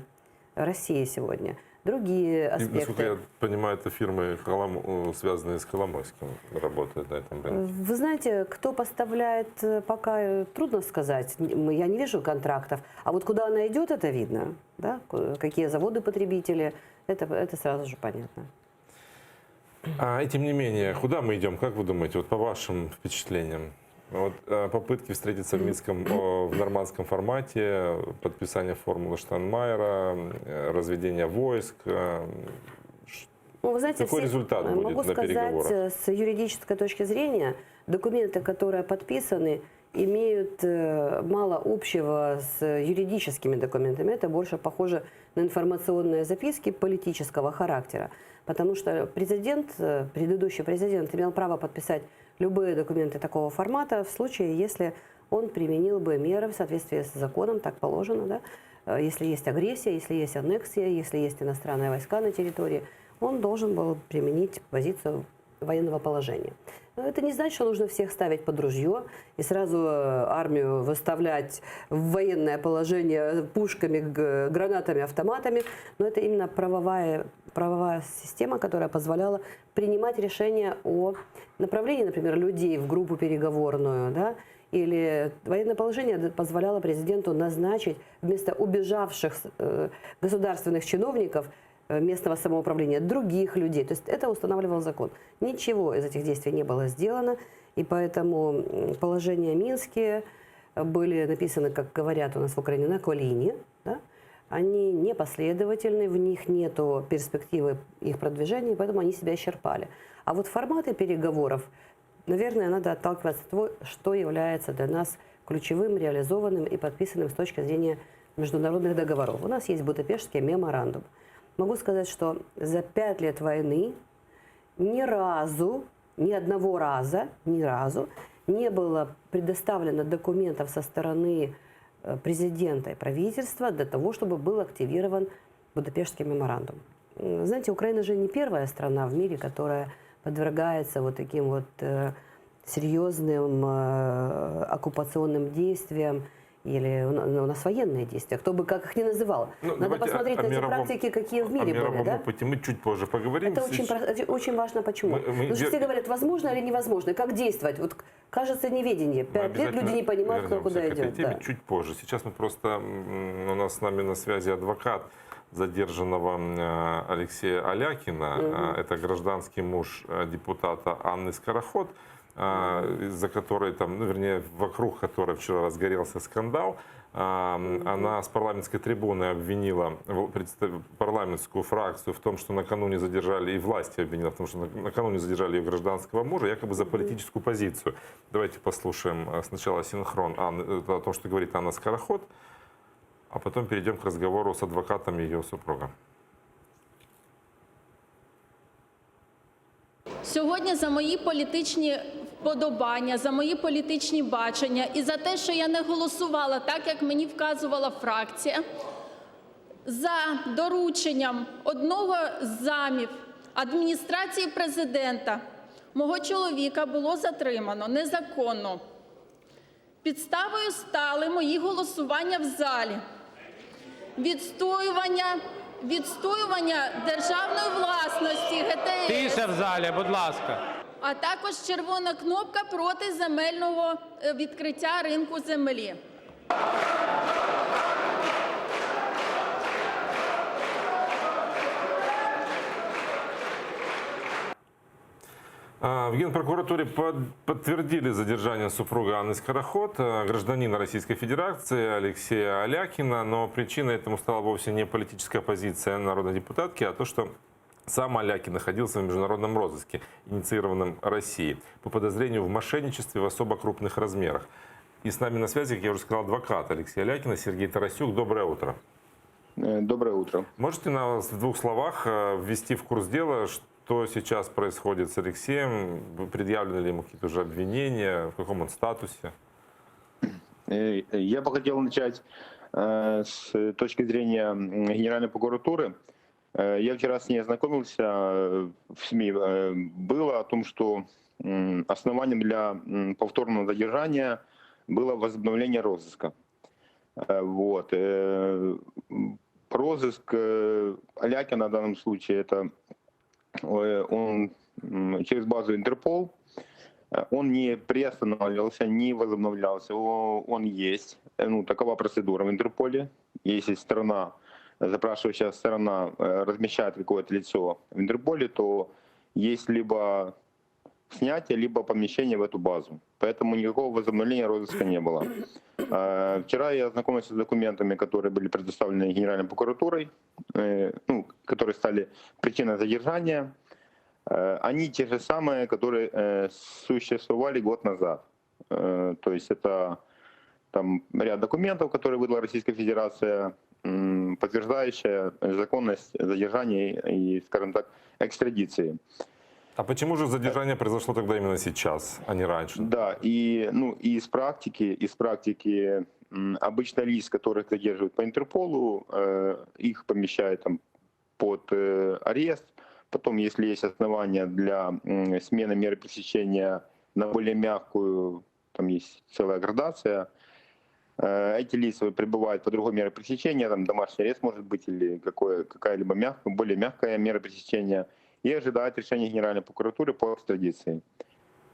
России сегодня. Другие И, аспекты. насколько я понимаю, это фирмы, Колом- э, связанные с Коломойским, работают на этом рынке. Вы знаете, кто поставляет, э, пока э, трудно сказать. Н- мы- Я не вижу контрактов. А вот куда она идет, это видно. Да? Ку- Какие заводы-потребители, это, это сразу же понятно. А, и тем не менее, куда мы идем, как вы думаете, вот по вашим впечатлениям? Вот э, попытки встретиться в Минском, э, в нормандском формате, подписание формулы Штайнмайера, э, разведение войск. э, ш- Ну, вы знаете, Какой все- результат э, будет могу на сказать, переговорах? э, с юридической точки зрения, документы, которые подписаны, имеют э, мало общего с юридическими документами. Это больше похоже на информационные записки политического характера. Потому что президент, э, предыдущий президент имел право подписать любые документы такого формата в случае, если он применил бы меры в соответствии с законом, так положено, да? Э, Если есть агрессия, если есть аннексия, если есть иностранные войска на территории, он должен был применить позицию военного положения. Но это не значит, что нужно всех ставить под ружье и сразу э, армию выставлять в военное положение пушками, г- гранатами, автоматами. Но это именно правовая, правовая система, которая позволяла принимать решения о направлении, например, людей в группу переговорную, да, или военное положение д- позволяло президенту назначить вместо убежавших э, государственных чиновников э, местного самоуправления других людей. То есть это устанавливал закон. Ничего из этих действий не было сделано, и поэтому м, положения Минские были написаны, как говорят у нас в Украине, на колени. Да? Они непоследовательны, в них нету перспективы их продвижения, и поэтому они себя исчерпали. А вот форматы переговоров, наверное, надо отталкиваться от того, что является для нас ключевым, реализованным и подписанным с точки зрения международных договоров. У нас есть Будапештский меморандум. Могу сказать, что за пять лет войны ни разу, ни одного раза, ни разу не было предоставлено документов со стороны э, президента и правительства для того, чтобы был активирован Будапештский меморандум. М, Знаете, Украина же не первая страна в мире, которая подвергается вот таким вот э, серьезным э, оккупационным действиям или у на- у нас военные действия, кто бы как их ни называл. Ну, Надо давайте посмотреть о- о на те мировом- практики, какие в О мире были. мировом Да? опыте мы чуть позже поговорим. Это очень, Сейчас- про- это очень важно почему. Мы- мы Потому что вер- все говорят, возможно или невозможно, как действовать. Вот кажется неведение. Мы Пять лет обязательно люди не понимают, кто вернемся куда к этой идет. теме да. чуть позже. Сейчас мы просто м, у нас с нами на связи адвокат задержанного м, Алексея Алякина. Мгм. Э, Это гражданский муж э, депутата Анны Скороход, э, из-за которой там, ну, вернее, вокруг которой вчера разгорелся скандал. А, м, Она с парламентской трибуны обвинила в- представ- парламентскую фракцию в том, что накануне задержали, и власти обвинила в том, что на- накануне задержали ее гражданского мужа, якобы за политическую позицию. Давайте послушаем э, сначала синхрон Анны, э, о том, что говорит Анна Скороход, а потом перейдем к разговору с адвокатом ее супруга. Сьогодні за мої політичні вподобання, за мої політичні бачення і за те, що я не голосувала так, як мені вказувала фракція, за дорученням одного з замів адміністрації президента мого чоловіка було затримано незаконно. Підставою стали мої голосування в залі, відстоювання, відстоювання державної власності ГТС. Тиша в залі, будь ласка. А також червона кнопка проти земельного е, відкриття ринку землі. А, В Генпрокуратуре под- подтвердили задержание супруга Анны Скороход, э, гражданина Российской Федерации Алексея Алякина, но причиной этому стала вовсе не политическая позиция народной депутатки, а то, что сам Алякин находился в международном розыске, инициированном Россией, по подозрению в мошенничестве в особо крупных размерах. И с нами на связи, как я уже сказал, адвокат Алексея Алякина Сергей Тарасюк. Доброе утро. Э, Доброе утро. Можете нас в двух словах э, ввести в курс дела, что сейчас происходит с Алексеем? Предъявлены ли ему какие-то уже обвинения? В каком он статусе? Э, Я бы хотел начать э, с точки зрения м, Генеральной прокуратуры. Э, Я вчера с ней ознакомился э, в СМИ. э, Было о том, что м, основанием для м, повторного задержания было возобновление розыска. Э, Вот. э, м, Розыск э, Алякина в данном случае это э, он м, через базу Интерпол. Э, Он не приостанавливался, не возобновлялся, о- он есть. Э, Ну, такова процедура в Интерполе. Если страна, запрашивающая сторона э, размещает какое-то лицо в Интерполе, то есть либо снятие, либо помещение в эту базу. Поэтому никакого возобновления розыска не было. Э, Вчера я ознакомился с документами, которые были предоставлены Генеральной прокуратурой, э, ну, которые стали причиной задержания. Э, Они те же самые, которые э, существовали год назад. Э, То есть это там ряд документов, которые выдала Российская Федерация, м, подтверждающая законность задержания и, скажем так, экстрадиции. А почему же задержание произошло тогда именно сейчас, а не раньше? Да, и, ну, и из практики, из практики м, обычно лиц, которых задерживают по Интерполу, э, их помещают там под э, арест. Потом, если есть основания для м, смены меры пресечения на более мягкую, там есть целая градация, э, эти лица пребывают по другой мере пресечения, там домашний арест может быть или какое, какая-либо мягкая, более мягкая мера пресечения, и ожидают решения Генеральной прокуратуры по экстрадиции.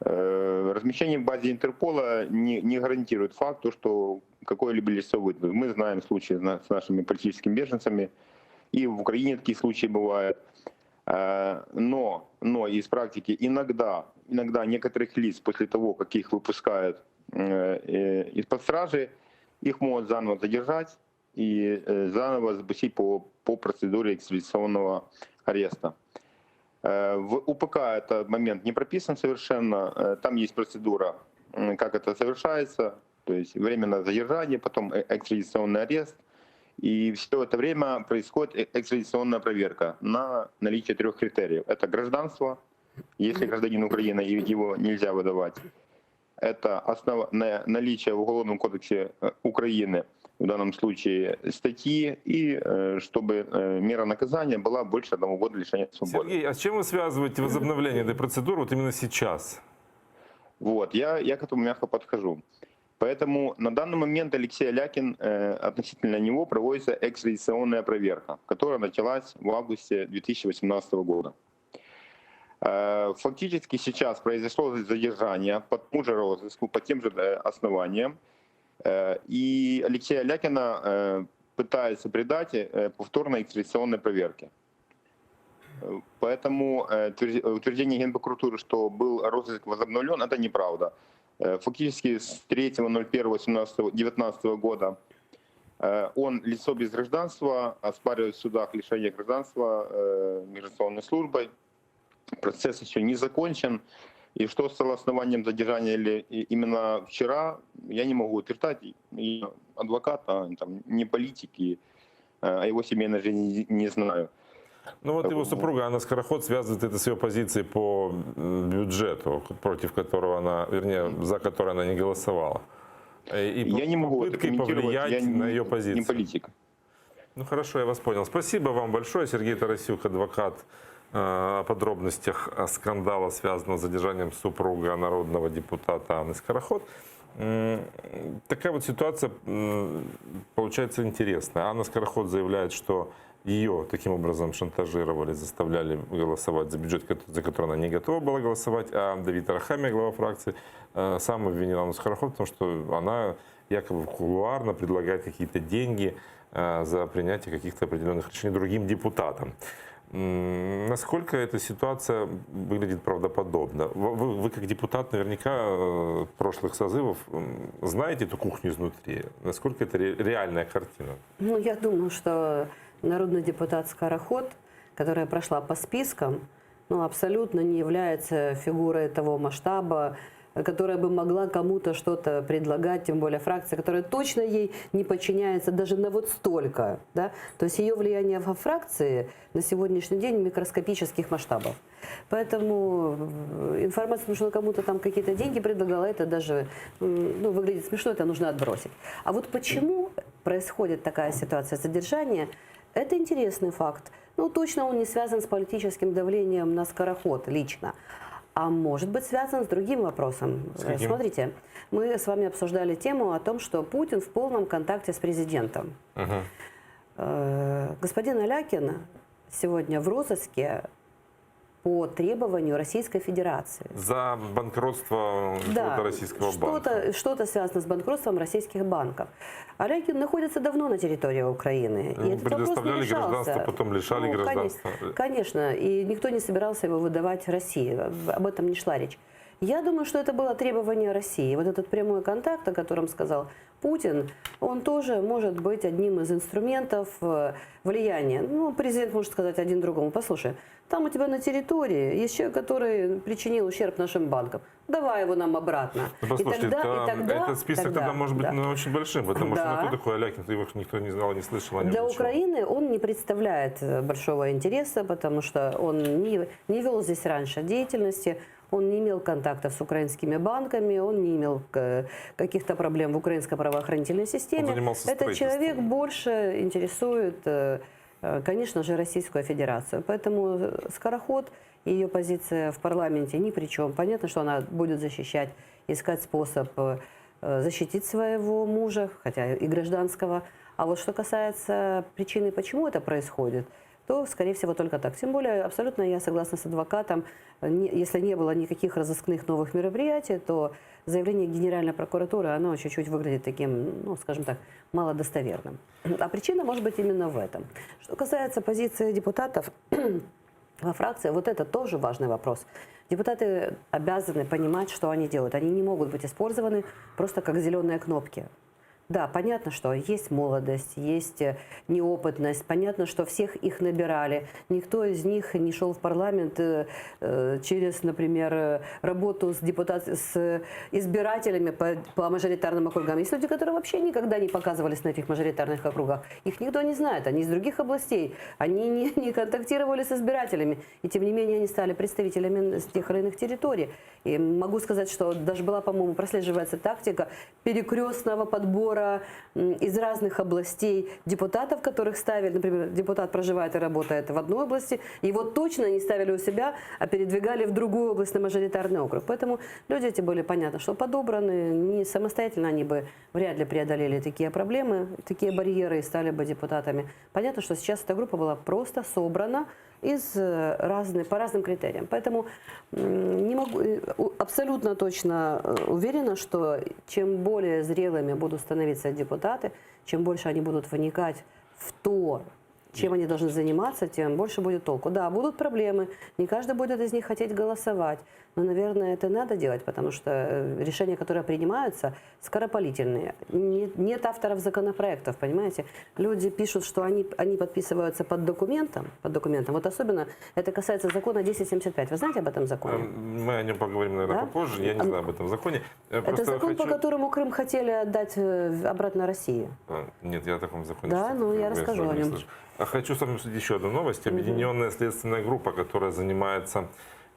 Э, Размещение в базе Интерпола не, не гарантирует факт, то, что какое-либо лицо выдадут. Мы знаем случаи на- с нашими политическими беженцами, и в Украине такие случаи бывают. Э, Но, но из практики иногда, иногда некоторых лиц после того, как их выпускают э, э, из-под стражи, их могут заново задержать и э, заново запустить по, по процедуре экстрадиционного ареста. Э, В УПК этот момент не прописан совершенно. Э, Там есть процедура, м, как это совершается, то есть временное задержание, потом э- экстрадиционный арест. И все это время происходит э, экстрадиционная проверка на наличие трех критериев. Это гражданство, если гражданин Украины, его нельзя выдавать. Это основ... наличие в Уголовном кодексе э, Украины, в данном случае статьи, и э, чтобы мера наказания была больше одного года лишения свободы. Сергей, а с чем вы связываете возобновление этой процедуры вот именно сейчас? Вот, я, я к этому мягко подхожу. Поэтому на данный момент Алексей Алякин, э, относительно него проводится экстрадиционная проверка, которая началась в августе 2018 года. Э, фактически сейчас произошло задержание по тому же розыску, по тем же э, основаниям. И Алексея Алякина пытаются предать повторной экстрадиционной проверке. Поэтому утверждение Генпрокуратуры, что был розыск возобновлен, это неправда. Э, фактически с 3.01.2019 года э, он лицо без гражданства, оспаривает в судах лишение гражданства э, миграционной службой. Процесс еще не закончен. И что стало основанием задержания или именно вчера, я не могу утверждать. И адвокат, а, там, не политик, и о его семейной жизни не знаю. Ну вот его супруга Анна Скороход связывает это с ее позицией по бюджету, против которого она, вернее, за который она не голосовала. Э, и я не могу это повлиять я на ее позицию. Не политик. Ну хорошо, я вас понял. Спасибо вам большое. Сергей Тарасюк, адвокат, э, о подробностях скандала, связанного с задержанием супруга народного депутата Анны Скороход. Такая вот ситуация получается интересная. Анна Скороход заявляет, что ее таким образом шантажировали, заставляли голосовать за бюджет, за который она не готова была голосовать, а Давид Арахамия, глава фракции, э, сам обвинил Анну Скороход в том, что она якобы кулуарно предлагает какие-то деньги э, за принятие каких-то определенных решений другим депутатам. Насколько эта ситуация выглядит правдоподобно? Вы, вы как депутат наверняка э, прошлых созывов знаете эту кухню изнутри. Насколько это реальная картина? Ну, я думаю, что народный депутат Скороход, которая прошла по спискам, ну, абсолютно не является фигурой того масштаба, которая бы могла кому-то что-то предлагать, тем более фракция, которая точно ей не подчиняется даже на вот столько. Да? То есть ее влияние во фракции на сегодняшний день микроскопических масштабов. Поэтому э, информация, что она кому-то там какие-то деньги предлагала, это даже ну, выглядит смешно, это нужно отбросить. А вот почему происходит такая ситуация задержания, это интересный факт. Ну, точно он не связан с политическим давлением на Скороход лично. А может быть связан с другим вопросом. С каким? Смотрите, мы с вами обсуждали тему о том, что Путин в полном контакте с президентом. Угу. Господин Алякин сегодня в розыске по требованию Российской Федерации. За банкротство да, российского что-то, банка. Что-то связано с банкротством российских банков. Алякин находится давно на территории Украины. И этот предоставляли гражданство, потом лишали ну, гражданства. Конечно, и никто не собирался его выдавать России. Об этом не шла речь. Я думаю, что это было требование России. Вот этот прямой контакт, о котором сказал Путин, он тоже может быть одним из инструментов э, влияния. Ну, президент может сказать один другому, послушай, там у тебя на территории есть человек, который причинил ущерб нашим банкам. Давай его нам обратно. Ну, послушайте, и тогда, это, и тогда, этот список тогда, тогда может быть да. ну, очень большим, потому да. что ну, кто такой Алякин, его никто не знал, не слышал о нем Для ничего. Украины он не представляет э, большого интереса, потому что он не, не вел здесь раньше деятельности, он не имел контактов с украинскими банками, он не имел э, каких-то проблем в украинской правоохранительной системе. Он занимался Этот человек больше интересует, э, конечно же, Российскую Федерацию. Поэтому Скороход и ее позиция в парламенте ни при чем. Понятно, что она будет защищать, искать способ э, защитить своего мужа, хотя и гражданского. А вот что касается причины, почему это происходит, то, скорее всего, только так. Тем более, абсолютно я согласна с адвокатом, не, если не было никаких разыскных новых мероприятий, то заявление Генеральной прокуратуры, оно чуть-чуть выглядит таким, ну, скажем так, малодостоверным. А причина может быть именно в этом. Что касается позиции депутатов во фракции, вот это тоже важный вопрос. Депутаты обязаны понимать, что они делают. Они не могут быть использованы просто как зеленые кнопки. Да, понятно, что есть молодость, есть э, неопытность, понятно, что всех их набирали. Никто из них не шел в парламент э, э, через, например, э, работу с, депутат, с избирателями по, по мажоритарным округам. Есть люди, которые вообще никогда не показывались на этих мажоритарных округах. Их никто не знает, они из других областей, они не, не контактировали с избирателями. И тем не менее они стали представителями с тех или иных территорий. И могу сказать, что даже была, по-моему, прослеживается тактика перекрестного подбора м, из разных областей депутатов, которых ставили. Например, депутат проживает и работает в одной области, его точно не ставили у себя, а передвигали в другую область на мажоритарный округ. Поэтому люди эти были, понятно, что подобраны, не самостоятельно они бы вряд ли преодолели такие проблемы, такие барьеры и стали бы депутатами. Понятно, что сейчас эта группа была просто собрана из э, разных, по разным критериям. Поэтому м, не могу, э, у- абсолютно точно э, уверена, что чем более зрелыми будут становиться депутаты, чем больше они будут вникать в то, чем они должны заниматься, тем больше будет толку. Да, будут проблемы, не каждый будет из них хотеть голосовать, но, наверное, это надо делать, потому что э, решения, которые принимаются, скоропалительные. Нет, нет авторов законопроектов, понимаете? Люди пишут, что они, они подписываются под документом, под документом. Вот особенно это касается закона 1075. Вы знаете об этом законе? Эм, Мы о нем поговорим, наверное, Да? попозже. Я не А, знаю об этом законе. Э, Это просто закон, по хочу- которому Крым хотели отдать э, обратно России. А, Нет, я о таком законе. Да, что-то ну, я не расскажу знаю, о не нем. слышу. А Хочу с вами обсудить еще одну новость. Объединенная следственная группа, которая занимается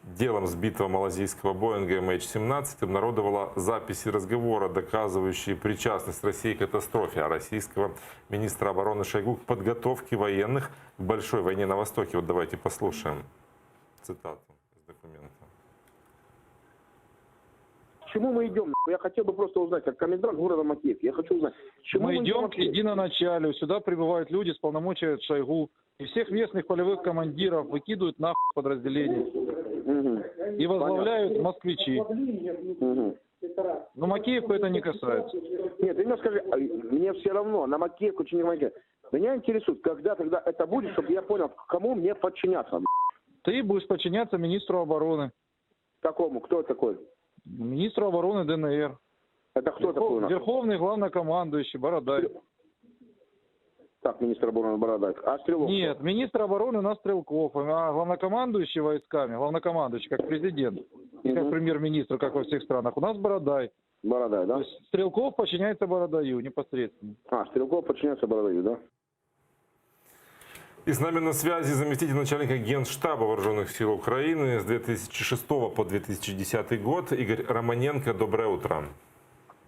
делом сбитого малазийского Боинга MH17, обнародовала записи разговора, доказывающие причастность России к катастрофе, а российского министра обороны Шойгу к подготовке военных к большой войне на Востоке. Вот давайте послушаем цитату из документа. К чему мы идем? Я хотел бы просто узнать, как комендант города Макеевки, я хочу узнать, к чему Мы мы, идем к вообще? единоначалию. Сюда прибывают люди с полномочия от Шойгу. И всех местных полевых командиров выкидывают нахуй подразделения. И возглавляют москвичи. Но Макеевку это не касается. Нет, ты мне скажи, а, мне все равно, на Макеевку чи не на Макеевку. Меня интересует, когда тогда это будет, чтобы я понял, кому мне подчиняться. Ты будешь подчиняться министру обороны. Какому? Кто такой? Министру обороны ДНР. Это кто такой у нас? Верховный главнокомандующий Бородай. Так, министр обороны Бородай. А Стрелов? Нет, министр обороны у нас Стрелков, а главнокомандующий войсками, главнокомандующий, как президент, и как премьер-министр, как во всех странах, у нас Бородай. Бородай, да? То есть Стрелков подчиняется Бородаю непосредственно. А, Стрелков подчиняется Бородаю, да? И с нами на связи заместитель начальника Генштаба Вооруженных сил Украины с 2006 по 2010 год Игорь Романенко. Доброе утро.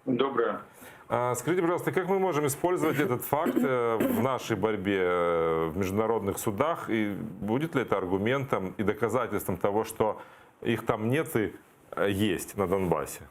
Доброе. А, Скажите, пожалуйста, как мы можем использовать этот факт э, в нашей борьбе э, в международных судах? И будет ли это аргументом и доказательством того, что их там нет и э, есть на Донбассе?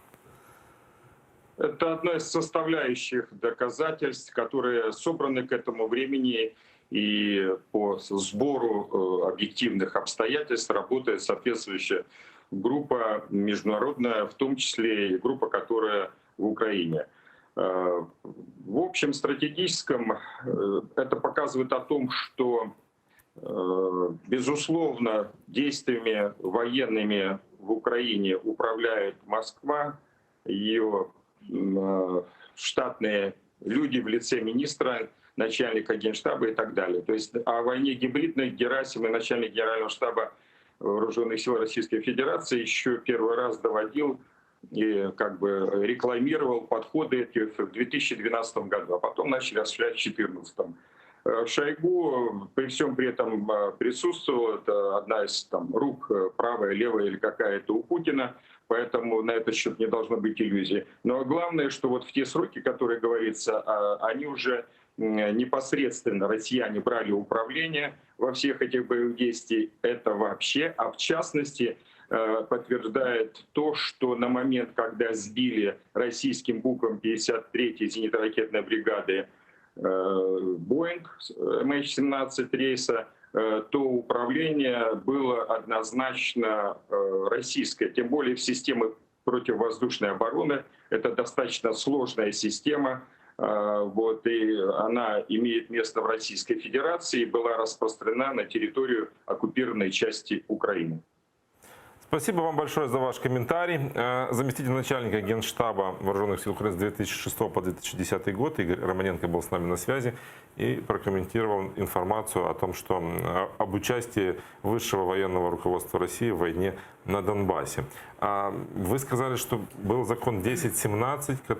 Это одна из составляющих доказательств, которые собраны к этому времени и по сбору э, объективных обстоятельств работает соответствующая группа международная, в том числе и группа, которая в Украине. Э, В общем стратегическом э, это показывает о том, что, э, безусловно, действиями военными в Украине управляет Москва, ее м, э, штатные люди в лице министра, начальника генштаба и так далее. То есть о войне гибридной Герасим и начальник генерального штаба Вооруженных сил Российской Федерации еще первый раз доводил и как бы рекламировал подходы эти в 2012 году, а потом начали осуществлять в 2014. Э, Шойгу при всем при этом э, присутствовал, это одна из там, рук, э, правая, левая или какая-то у Путина, поэтому на этот счет не должно быть иллюзий. Но главное, что вот в те сроки, которые говорится, а, они уже м, непосредственно россияне брали управление во всех этих боевых действиях, это вообще, а в частности э, подтверждает то, что на момент, когда сбили российским буком 53-й зенитно-ракетной бригады э, Боинг MH17 рейса, э, то управление было однозначно э, российское, тем более в системы противовоздушной обороны. Это достаточно сложная система, э, вот, и она имеет место в Российской Федерации и была распространена на территорию оккупированной части Украины. Спасибо вам большое за ваш комментарий. Э, заместитель начальника Генштаба Вооруженных сил Украины с 2006 по 2010 год Игорь Романенко был с нами на связи и прокомментировал информацию о том, что об участии высшего военного руководства России в войне на Донбассе. А вы сказали, что был закон 1017, по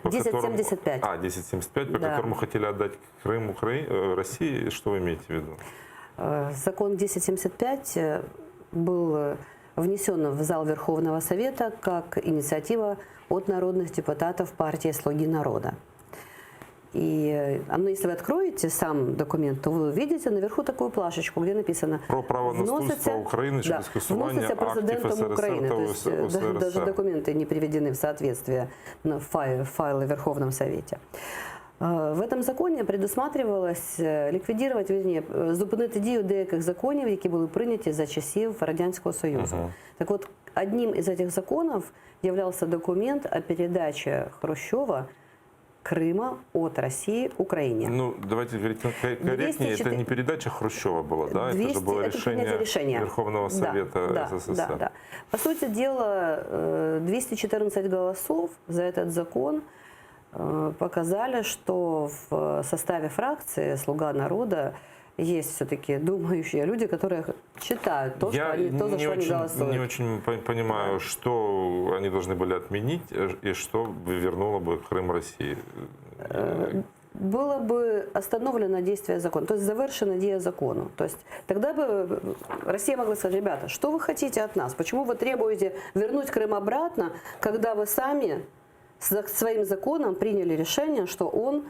1075. Которому, а, 1075, по да. которому хотели отдать Крым Укра... Э, России. Что вы имеете в виду? Э, закон 1075 был внесен в зал Верховного Совета как инициатива от народных депутатов партии «Слуги народа». И ну, если вы откроете сам документ, то вы увидите наверху такую плашечку, где написано Про правонаступство України щодо скасування вноситься президентом Украины. То есть э, даже документы не приведены в соответствие на файл, файлы в Верховном Совете. Э, в этом законе предусматривалось э, ликвидировать, вернее, зупинити дію деяких законів, які були прийняті за часів Радянського Союзу. Uh -huh. Так вот, одним из этих законов являлся документ о передаче Хрущева Крыма от России Украине. Ну, давайте говорить корректнее, 204... это не передача Хрущева была, да? 200... Это же было это решение, решение Верховного Совета да, СССР. Да, да. По сути дела, 214 голосов за этот закон э, показали, что в составе фракции «Слуга народа» есть все-таки думающие люди, которые читают то, Я что они, то за не что они очень, голосуют. не очень понимаю, что они должны были отменить э, и что вернуло бы Крым России. Э, было бы остановлено действие закона, то есть завершена дія закону. То есть тогда бы Россия могла сказать, ребята, что вы хотите от нас? Почему вы требуете вернуть Крым обратно, когда вы сами своим законом приняли решение, что он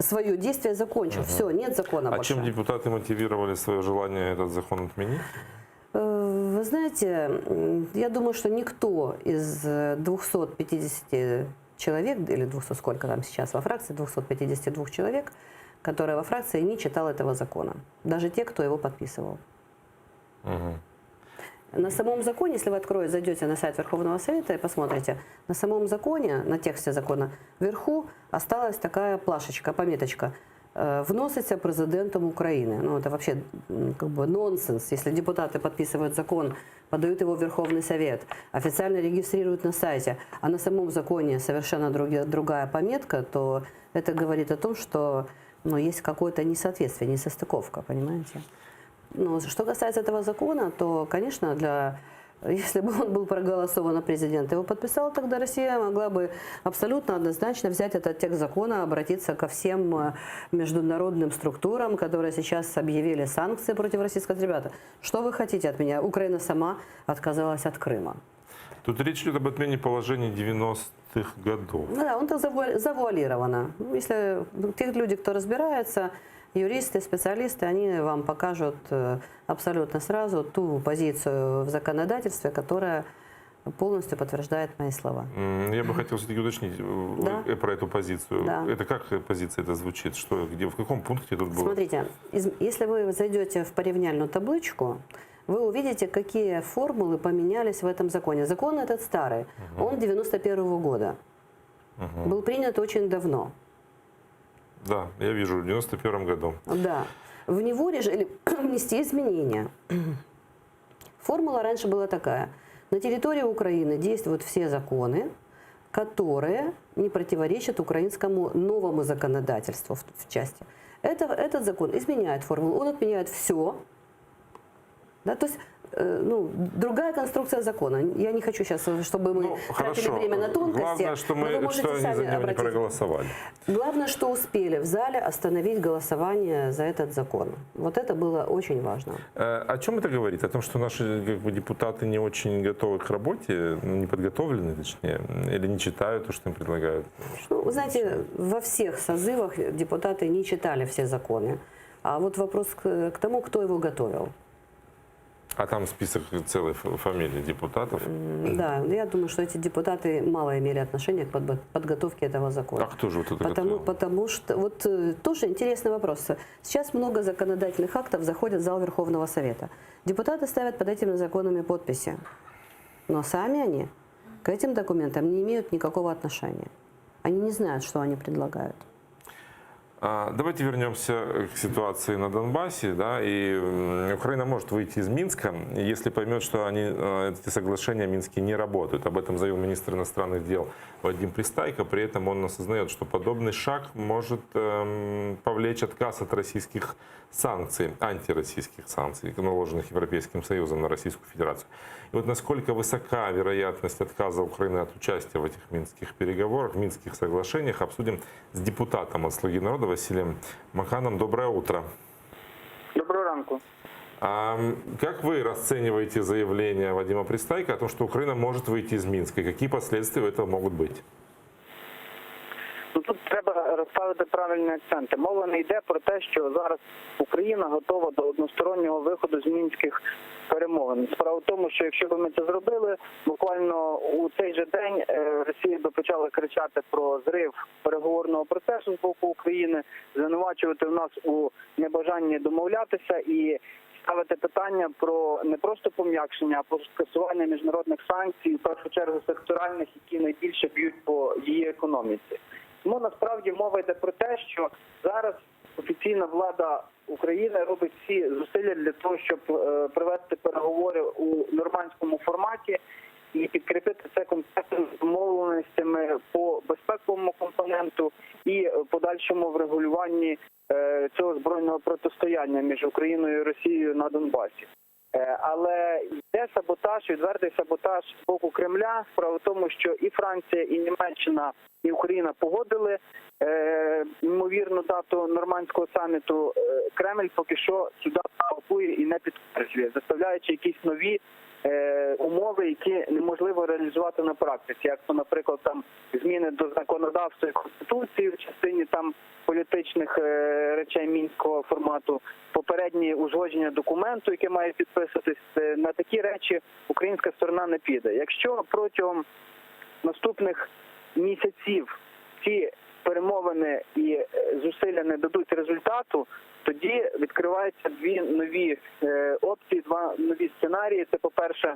свое действие закончил. Угу. Все, нет закона а больше. чем депутаты мотивировали свое желание этот закон отменить? Э, вы знаете, я думаю, что никто из 250 человек, или 200 сколько там сейчас во фракции, 252 человек, которые во фракции не читал этого закона. Даже те, кто его подписывал. Угу. На самом законе, если вы откроете, зайдете на сайт Верховного Совета и посмотрите, на самом законе, на тексте закона, вверху осталась такая плашечка, пометочка. Э, вносится президентом Украины. Ну, это вообще как бы нонсенс. Если депутаты подписывают закон, подают его в Верховный Совет, официально регистрируют на сайте, а на самом законе совершенно други, другая пометка, то это говорит о том, что ну, есть какое-то несоответствие, несостыковка, понимаете? Но что касается этого закона, то, конечно, для если бы он был проголосован на президента, его подписал, тогда Россия могла бы абсолютно однозначно взять этот текст закона, обратиться ко всем э, международным структурам, которые сейчас объявили санкции против России, сказать, ребята, что вы хотите от меня? Украина сама отказалась от Крыма. Тут речь идет об отмене положений 90-х годов. Ну да, он-то завуалировано. Если те люди, кто разбирается, юристы, специалисты, они вам покажут э, абсолютно сразу ту позицию в законодательстве, которая полностью подтверждает мои слова. Я бы хотел все-таки уточнить э, Да. э, про эту позицию. Да. Это как позиция это звучит? Что, где, в каком пункте тут было? Смотрите, из- если вы зайдете в поревняльную табличку, вы увидите, какие формулы поменялись в этом законе. Закон этот старый, он 91 года. Мгм. Был принят очень давно. Да, я вижу, в 91 году. Да. В него решили внести изменения. Формула раньше была такая. На территории Украины действуют все законы, которые не противоречат украинскому новому законодательству в, в части. Это, этот закон изменяет формулу, он отменяет все. Да, то есть э, ну, другая конструкция закона. Я не хочу сейчас, чтобы мы тратили Ну, Хорошо. время на тонкости. Главное, что, но вы мы, можете что они сами за него не обратить. проголосовали. Главное, что успели в зале остановить голосование за этот закон. Вот это было очень важно. Э, О чем это говорит? О том, что наши как бы, депутаты не очень готовы к работе, ну, не подготовлены, точнее, или не читают то, что им предлагают? Ну, вы знаете, во всех созывах депутаты не читали все законы. А вот вопрос к, к тому, кто его готовил. А там список целой ф- фамилий депутатов. Да, я думаю, что эти депутаты мало имели отношения к подбо- подготовке этого закона. А кто же вот это Потому, готовил? потому что, вот э, тоже интересный вопрос. Сейчас много законодательных актов заходят в зал Верховного Совета. Депутаты ставят под этими законами подписи. Но сами они к этим документам не имеют никакого отношения. Они не знают, что они предлагают. А, Давайте вернемся к ситуации на Донбассе. Да, и м, Украина может выйти из Минска, если поймет, что они, э, эти соглашения минские не работают. Об этом заявил министр иностранных дел Вадим Пристайко. При этом он осознает, что подобный шаг может эм, повлечь отказ от российских санкций, антироссийских санкций, наложенных Европейским Союзом на Российскую Федерацию. И вот насколько высока вероятность отказа Украины от участия в этих минских переговорах, минских соглашениях, обсудим с депутатом от «Слуги народа» Василием Маканом. Доброе утро. Доброго ранку. А, м, как вы расцениваете заявление Вадима Пристайко о том, что Украина может выйти из Минска? И какие последствия у этого могут быть? Ну тут треба розставити правильні акценти. Мова не йде про те, що зараз Україна готова до одностороннього виходу з мінських перемовин. Справа в тому, що якщо б ми це зробили, буквально у цей же день е, Росія би почала кричати про зрив переговорного процесу з боку України, звинувачувати в нас у небажанні домовлятися і ставити питання про не просто пом'якшення, а про скасування міжнародних санкцій, в першу чергу секторальних, які найбільше б'ють по її економіці. Тому насправді мова йде про те, що зараз офіційна влада України робить всі зусилля для того, щоб е, провести переговори у нормандському форматі і підкріпити це конкретними домовленостями по безпековому компоненту і е, подальшому врегулюванні е, цього збройного протистояння між Україною і Росією на Донбасі. Е, Але йде саботаж, відвертий саботаж з боку Кремля. Справа в тому, що і Франція, і Німеччина, і Україна погодили е, ймовірну дату нормандського саміту. Е, Кремль поки що сюди блокує і не підтверджує, заставляючи якісь нові е, умови, які неможливо реалізувати на практиці, як то, наприклад, там зміни до законодавства і конституції в частині там політичних е, речей мінського формату, попередні узгодження документу, яке має підписатись, Е, на такі речі українська сторона не піде. Якщо протягом наступних місяців ці перемовини і е, зусилля не дадуть результату, тоді відкриваються дві нові е, опції, два нові сценарії. Це, по-перше,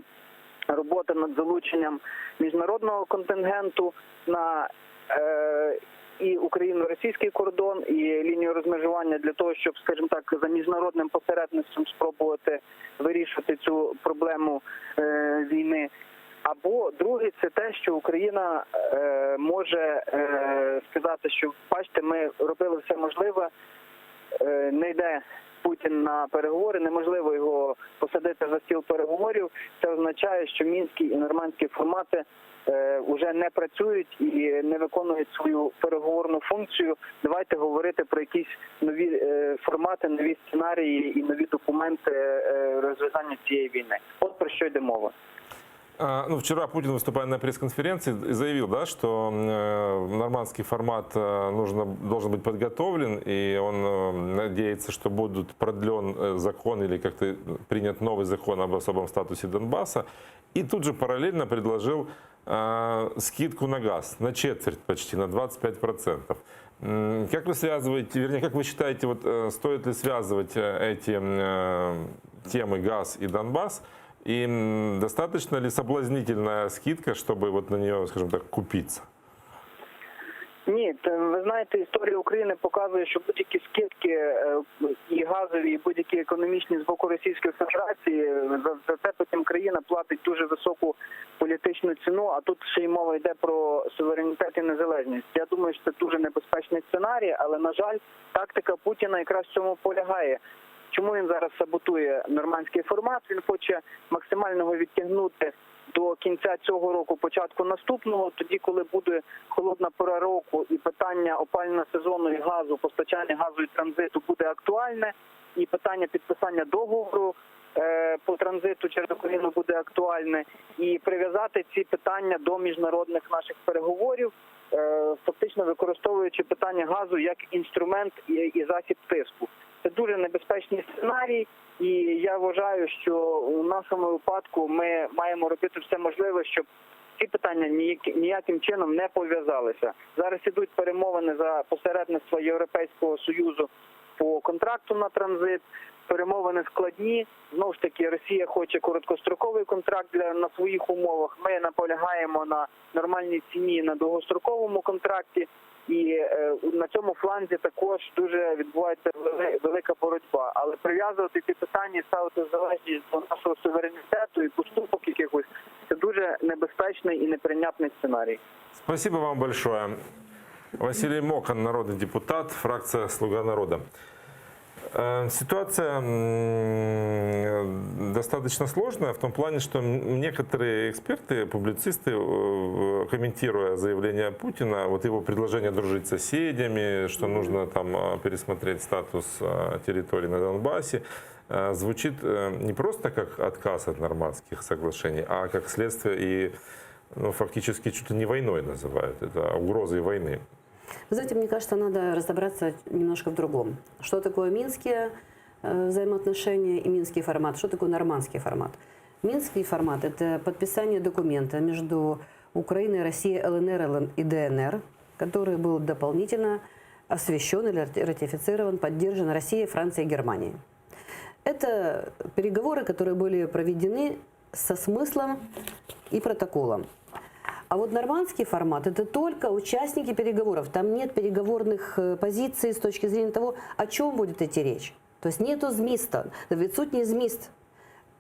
робота над залученням міжнародного контингенту на е, і україно-російський кордон, і лінію розмежування для того, щоб, скажімо так, за міжнародним посередництвом спробувати вирішити цю проблему е, війни. Або друге, це те, що Україна е, може е, сказати, що бачите, ми робили все можливе, е, не йде Путін на переговори, неможливо його посадити за стіл переговорів. Це означає, що мінські і нормандські формати вже не працюють і не виконують свою переговорну функцію. Давайте говорити про якісь нові е, формати, нові сценарії і нові документи е, розв'язання цієї війни. От про що йде мова. А, Ну, вчера Путин, выступая на пресс-конференции, заявил, да, что э, нормандский формат э, нужно, должен быть подготовлен, и он э, надеется, что будут продлен э, закон или как-то принят новый закон об особом статусе Донбасса. И тут же параллельно предложил э, скидку на газ на четверть почти, на 25%. М, Как вы связываете, вернее, как вы считаете, вот, э, стоит ли связывать э, эти э, темы газ и Донбасс? И м, достаточно ли соблазнительная скидка, чтобы вот на нее, скажем так, купиться? Ні, та ви знаєте, історія України показує, що будь-які скидки е, і газові, і будь-які економічні з боку Російської Федерації е, за, за це потім країна платить дуже високу політичну ціну. А тут ще й мова йде про суверенітет і незалежність. Я думаю, що це дуже небезпечний сценарій, але на жаль, тактика Путіна якраз в цьому полягає. Чому він зараз саботує нормандський формат? Він хоче максимально його відтягнути до кінця цього року, початку наступного, тоді, коли буде холодна пора року, і питання опалювального сезону і газу, постачання газу і транзиту буде актуальне, і питання підписання договору е, по транзиту через Україну буде актуальне, і прив'язати ці питання до міжнародних наших переговорів, е, фактично використовуючи питання газу як інструмент і, і засіб тиску. Це дуже небезпечний сценарій, і я вважаю, що у нашому випадку ми маємо робити все можливе, щоб ці питання ніяк- ніяким чином не пов'язалися. Зараз ідуть перемовини за посередництво Європейського союзу по контракту на транзит. Перемовини складні. Знову ж таки, Росія хоче короткостроковий контракт для на своїх умовах. Ми наполягаємо на нормальній ціні на довгостроковому контракті. І е, на цьому фланзі також дуже відбувається велика боротьба. Але прив'язувати ці питання і ставити залежність до нашого суверенітету і поступок якихось це дуже небезпечний і неприйнятний сценарій. Спасибо вам большое. Василий Мокан, народный депутат, фракция «Слуга народа». Э, Ситуация достаточно сложная в том плане, что некоторые эксперты, публицисты, э, комментируя заявление Путина, вот его предложение дружить с соседями, что нужно там э, пересмотреть статус территории на Донбассе, звучит не просто как отказ от нормандских соглашений, а как следствие и ну, фактически чуть ли не войной называют, это угрозой войны. Вы знаете, мне кажется, надо разобраться немножко в другом. Что такое минские э, взаимоотношения и минский формат, что такое нормандский формат? Минский формат – это подписание документа между Украиной, Россией, ЛНР и ДНР, который был дополнительно освящен или ратифицирован, поддержан Россией, Францией и Германией. Это переговоры, которые были проведены со смыслом и протоколом. А вот нормандский формат – это только участники переговоров. Там нет переговорных э, позиций с точки зрения того, о чем будет идти речь. То есть нету зміста, відсутній зміст.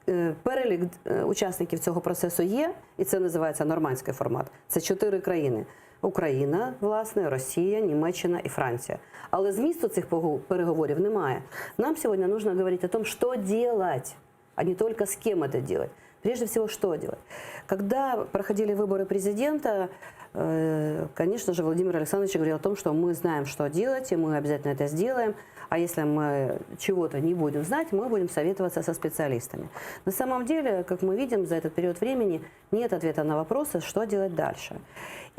Е, Перелік е, учасників цього процесу є, і це називається нормандський формат. Це чотири країни: Україна, власне, Росія, Німеччина і Франція. Але змісту цих переговорів немає. Нам сьогодні нужно говорить о том, что делать, а не только с кем это делать. Прежде всего, что делать? Когда проходили выборы президента, э, конечно же, Владимир Александрович говорил о том, что мы знаем, что делать, и мы обязательно это сделаем. А если мы чего-то не будем знать, мы будем советоваться со специалистами. На самом деле, как мы видим, за этот период времени нет ответа на вопросы, что делать дальше.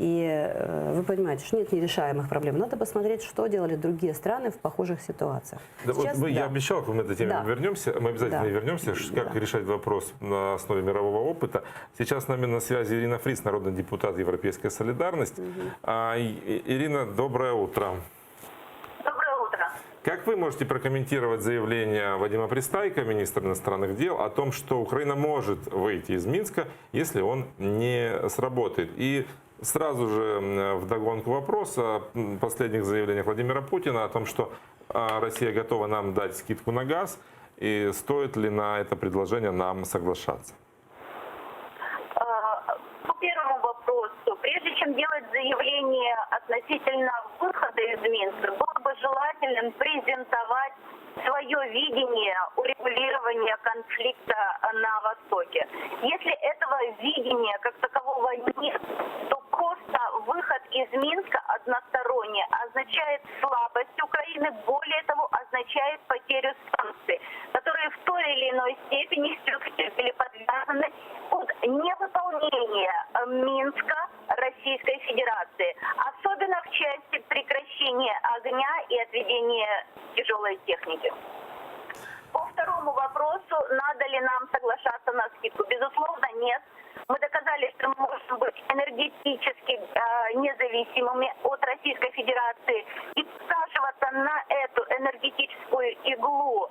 И э, вы понимаете, что нет нерешаемых проблем. Надо посмотреть, что делали другие страны в похожих ситуациях. Да, вот Сейчас, мы, Я да. обещал, к этой теме Да. вернемся. Мы обязательно Да. вернемся, как Да. решать вопрос на основе мирового опыта. Сейчас с нами на связи Ирина Фрис, народный депутат Европейская солидарность. А, И- Ирина, доброе утро. Доброе утро. Как вы можете прокомментировать заявление Вадима Пристайко, министра иностранных дел, о том, что Украина может выйти из Минска, если он не сработает? И сразу же вдогонку вопрос о последних заявлениях Владимира Путина о том, что а, Россия готова нам дать скидку на газ, и стоит ли на это предложение нам соглашаться? А, По первому вопросу, прежде чем делать заявление относительно выхода из Минска, было бы желательным презентовать свое видение урегулирования конфликта на Востоке. Если этого видения как такового нет, то просто выход из Минска односторонне означает слабость Украины, более того, означает потерю санкций, которые в той или иной степени все-таки были подвязаны под невыполнение Минска Российской Федерации, особенно в части прекращения огня и отведения тяжелой техники. По второму вопросу, надо ли нам соглашаться на скидку? Безусловно, нет. Мы доказали, что мы можем быть энергетически э, независимыми от Российской Федерации и подсаживаться на эту энергетическую иглу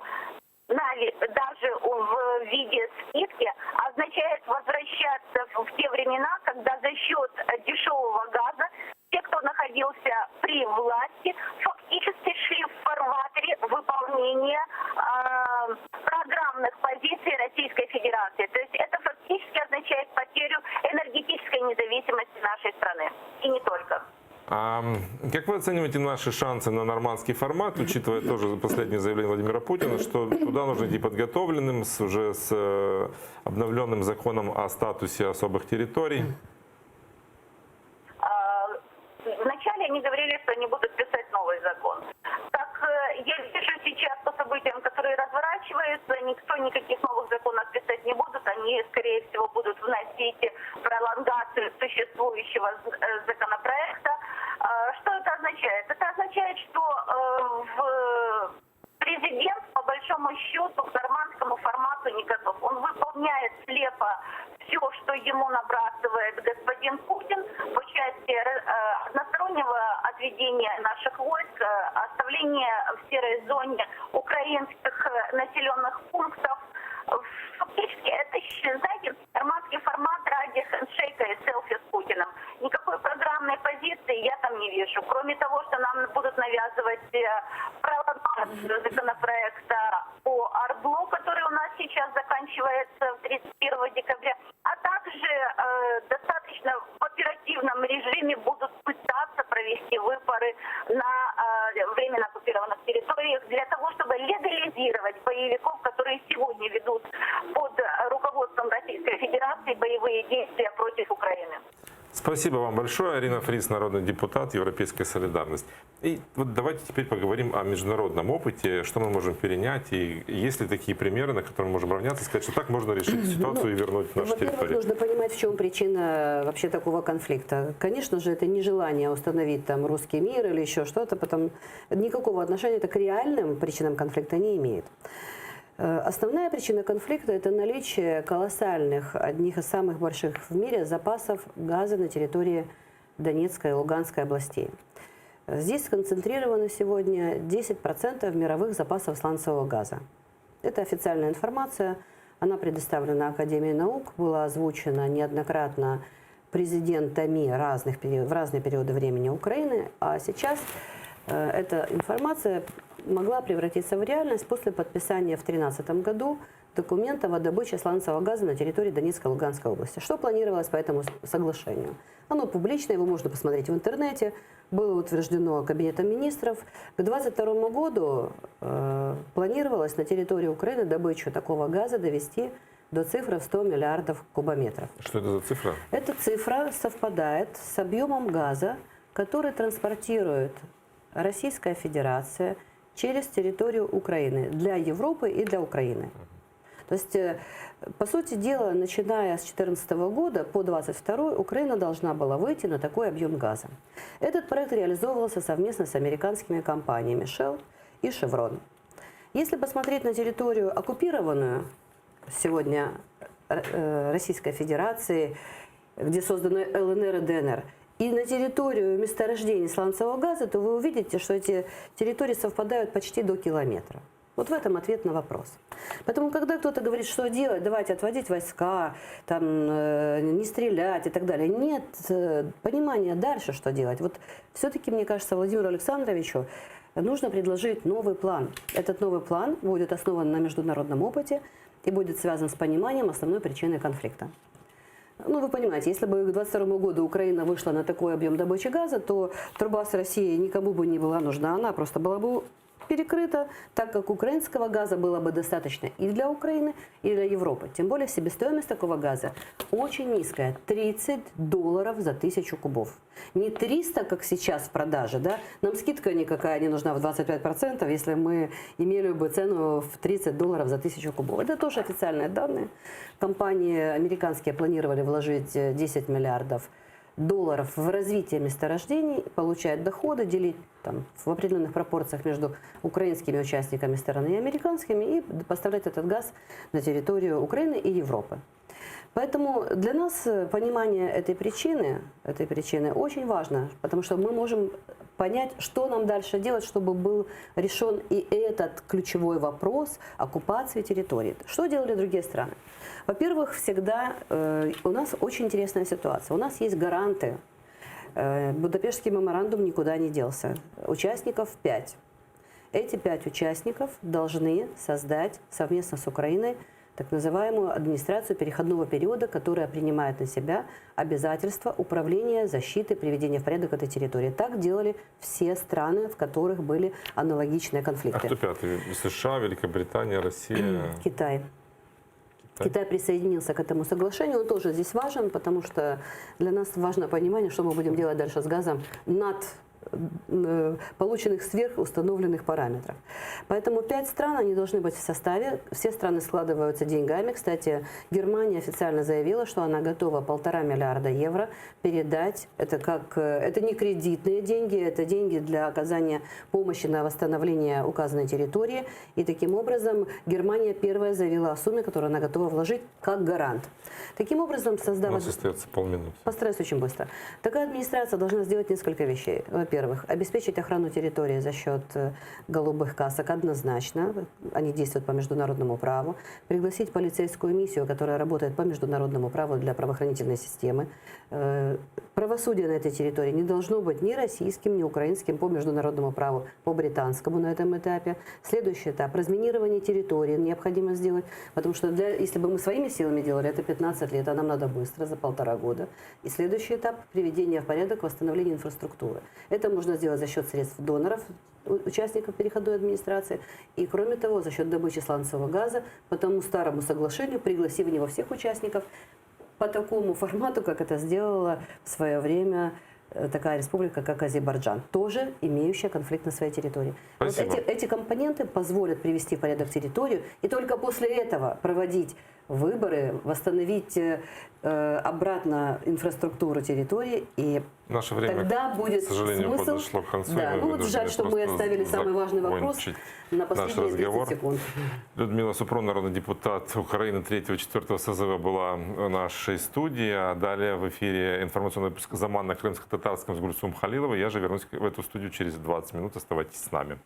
даже в виде скидки означает возвращаться в те времена, когда за счет дешевого газа те, кто находился при власти, фактически шли в фарватере выполнения э, программных позиций Российской Федерации. То есть это фактически означает потерю энергетической независимости нашей страны. И не только. А, как вы оцениваете наши шансы на нормандский формат, учитывая тоже последнее заявление Владимира Путина, что туда нужно идти подготовленным, с, уже с э, обновленным законом о статусе особых территорий? А, Вначале они говорили, что они будут писать новый закон. Как э, я вижу сейчас по событиям, которые разворачиваются, никто никаких новых законов писать не будут. Они, скорее всего, будут вносить пролонгацию существующего э, законопроекта. А, Что это означает? Это означает, что э, в президент, по большому счету, к нормандскому формату не готов. Он выполняет слепо все, что ему набрасывает господин Путин по части э, одностороннего отведения наших войск, э, оставления в серой зоне украинских населенных пунктов. Фактически это, знаете, нормандский формат ради хендшейка и селфи с Путиным. Никакой программной позиции я там не вижу. Кроме того, проекта по ОРДЛО, который у нас сейчас заканчивается 31 декабря, а также э, достаточно в оперативном режиме будут пытаться провести выборы на э, временно оккупированных территориях для того, чтобы легализировать боевиков, которые сегодня ведут под руководством Российской Федерации боевые действия против Украины. Спасибо вам большое. Арина Фрис, народный депутат, Европейская солидарность. И вот давайте теперь поговорим о международном опыте, что мы можем перенять, и есть ли такие примеры, на которые мы можем равняться, и сказать, что так можно решить ситуацию и вернуть нашу Ну, Во-первых, территорию. нужно понимать, в чем причина вообще такого конфликта. Конечно же, это нежелание установить там русский мир или еще что-то, потом никакого отношения это к реальным причинам конфликта не имеет. Э, Основная причина конфликта – это наличие колоссальных, одних из самых больших в мире запасов газа на территории Донецкой и Луганской областей. Здесь сконцентрировано сегодня 10% мировых запасов сланцевого газа. Это официальная информация, она предоставлена Академией наук, была озвучена неоднократно президентами разных, период- в разные периоды времени Украины, а сейчас э, эта информация могла превратиться в реальность после подписания в 2013 году документов о добыче сланцевого газа на территории Донецкой и Луганской области. Что планировалось по этому с- соглашению? Оно публичное, его можно посмотреть в интернете, было утверждено Кабинетом министров. К 2022 году э, планировалось на территории Украины добычу такого газа довести до цифры в 100 миллиардов кубометров. Что это за цифра? Эта цифра совпадает с объемом газа, который транспортирует Российская Федерация через территорию Украины для Европы и для Украины. То есть, э, по сути дела, начиная с 2014 года по 2022 Украина должна была выйти на такой объем газа. Этот проект реализовывался совместно с американскими компаниями Shell и Chevron. Если посмотреть на территорию оккупированную сегодня э, Российской Федерации, где созданы ЛНР и ДНР, и на территорию месторождений сланцевого газа, то вы увидите, что эти территории совпадают почти до километра. Вот в этом ответ на вопрос. Поэтому, когда кто-то говорит, что делать, давайте отводить войска, там, э, не стрелять и так далее, нет э, понимания дальше, что делать. Вот все-таки, мне кажется, Владимиру Александровичу нужно предложить новый план. Этот новый план будет основан на международном опыте и будет связан с пониманием основной причины конфликта. Ну, вы понимаете, если бы к 2022 году Украина вышла на такой объем добычи газа, то труба с Россией никому бы не была нужна, она просто была бы перекрыта, так как украинского газа было бы достаточно и для Украины, и для Европы. Тем более себестоимость такого газа очень низкая – 30 долларов за тысячу кубов. Не 300, как сейчас в продаже, да? Нам скидка никакая не нужна в 25%, если мы имели бы цену в 30 долларов за тысячу кубов. Это тоже официальные данные. Компании американские планировали вложить э, 10 миллиардов долларов в развитие месторождений, получать доходы, делить там, в определенных пропорциях между украинскими участниками стороны и американскими и поставлять этот газ на территорию Украины и Европы. Поэтому для нас э, понимание этой причины, этой причины очень важно, потому что мы можем понять, что нам дальше делать, чтобы был решен и этот ключевой вопрос оккупации территории. Что делали другие страны? Во-первых, всегда э, у нас очень интересная ситуация. У нас есть гаранты. Э, Будапештский меморандум никуда не делся. Участников пять. Эти пять участников должны создать совместно с Украиной так называемую администрацию переходного периода, которая принимает на себя обязательства управления, защиты, приведения в порядок этой территории. Так делали все страны, в которых были аналогичные А конфликты. кто пятый? США, Великобритания, Россия? Китай. Китай присоединился к этому соглашению. Он тоже здесь важен, потому что для нас важно понимание, что мы будем делать дальше с газом над э, полученных сверх установленных параметров. Поэтому пять стран, они должны быть в составе. Все страны складываются деньгами. Кстати, Германия официально заявила, что она готова полтора миллиарда евро передать. Это, как, э, это не кредитные деньги, это деньги для оказания помощи на восстановление указанной территории. И таким образом Германия первая заявила о сумме, которую она готова вложить как гарант. Таким образом, У создав... нас остается полминуты. Постараюсь очень быстро. Такая администрация должна сделать несколько вещей. Во-первых,. Во-первых, обеспечить охрану территории за счет э, голубых касок однозначно. Они действуют по международному праву. Пригласить полицейскую миссию, которая работает по международному праву для правоохранительной системы. Э, Правосудие на этой территории не должно быть ни российским, ни украинским по международному праву, по британскому на этом этапе. Следующий этап – разминирование территории необходимо сделать, потому что для, если бы мы своими силами делали, это 15 лет, а нам надо быстро, за полтора года. И следующий этап – приведение в порядок, восстановление инфраструктуры. Это можно сделать за счет средств доноров, у- участников переходной администрации, и, кроме того, за счет добычи сланцевого газа по тому старому соглашению, пригласив в него всех участников, по такому формату, как это сделала в свое время э, такая республика, как Азербайджан, тоже имеющая конфликт на своей территории. Вот Спасибо. эти, эти компоненты позволят привести в порядок территорию и только после этого проводить выборы, восстановить э, э, обратно инфраструктуру территории и Наше время, тогда будет к сожалению, смысл. подошло к концу. Да, и мы ну вот вынуждены жаль, что мы просто оставили самый важный вопрос закончить на наш последние 30 разговор. секунд. Людмила Супрун, народный депутат Украины 3-4 созыва была в нашей студии. А далее в эфире информационный выпуск «Заман» на крымско-татарском с Гульсум Халиловой. Я же вернусь в эту студию через 20 минут. Оставайтесь с нами.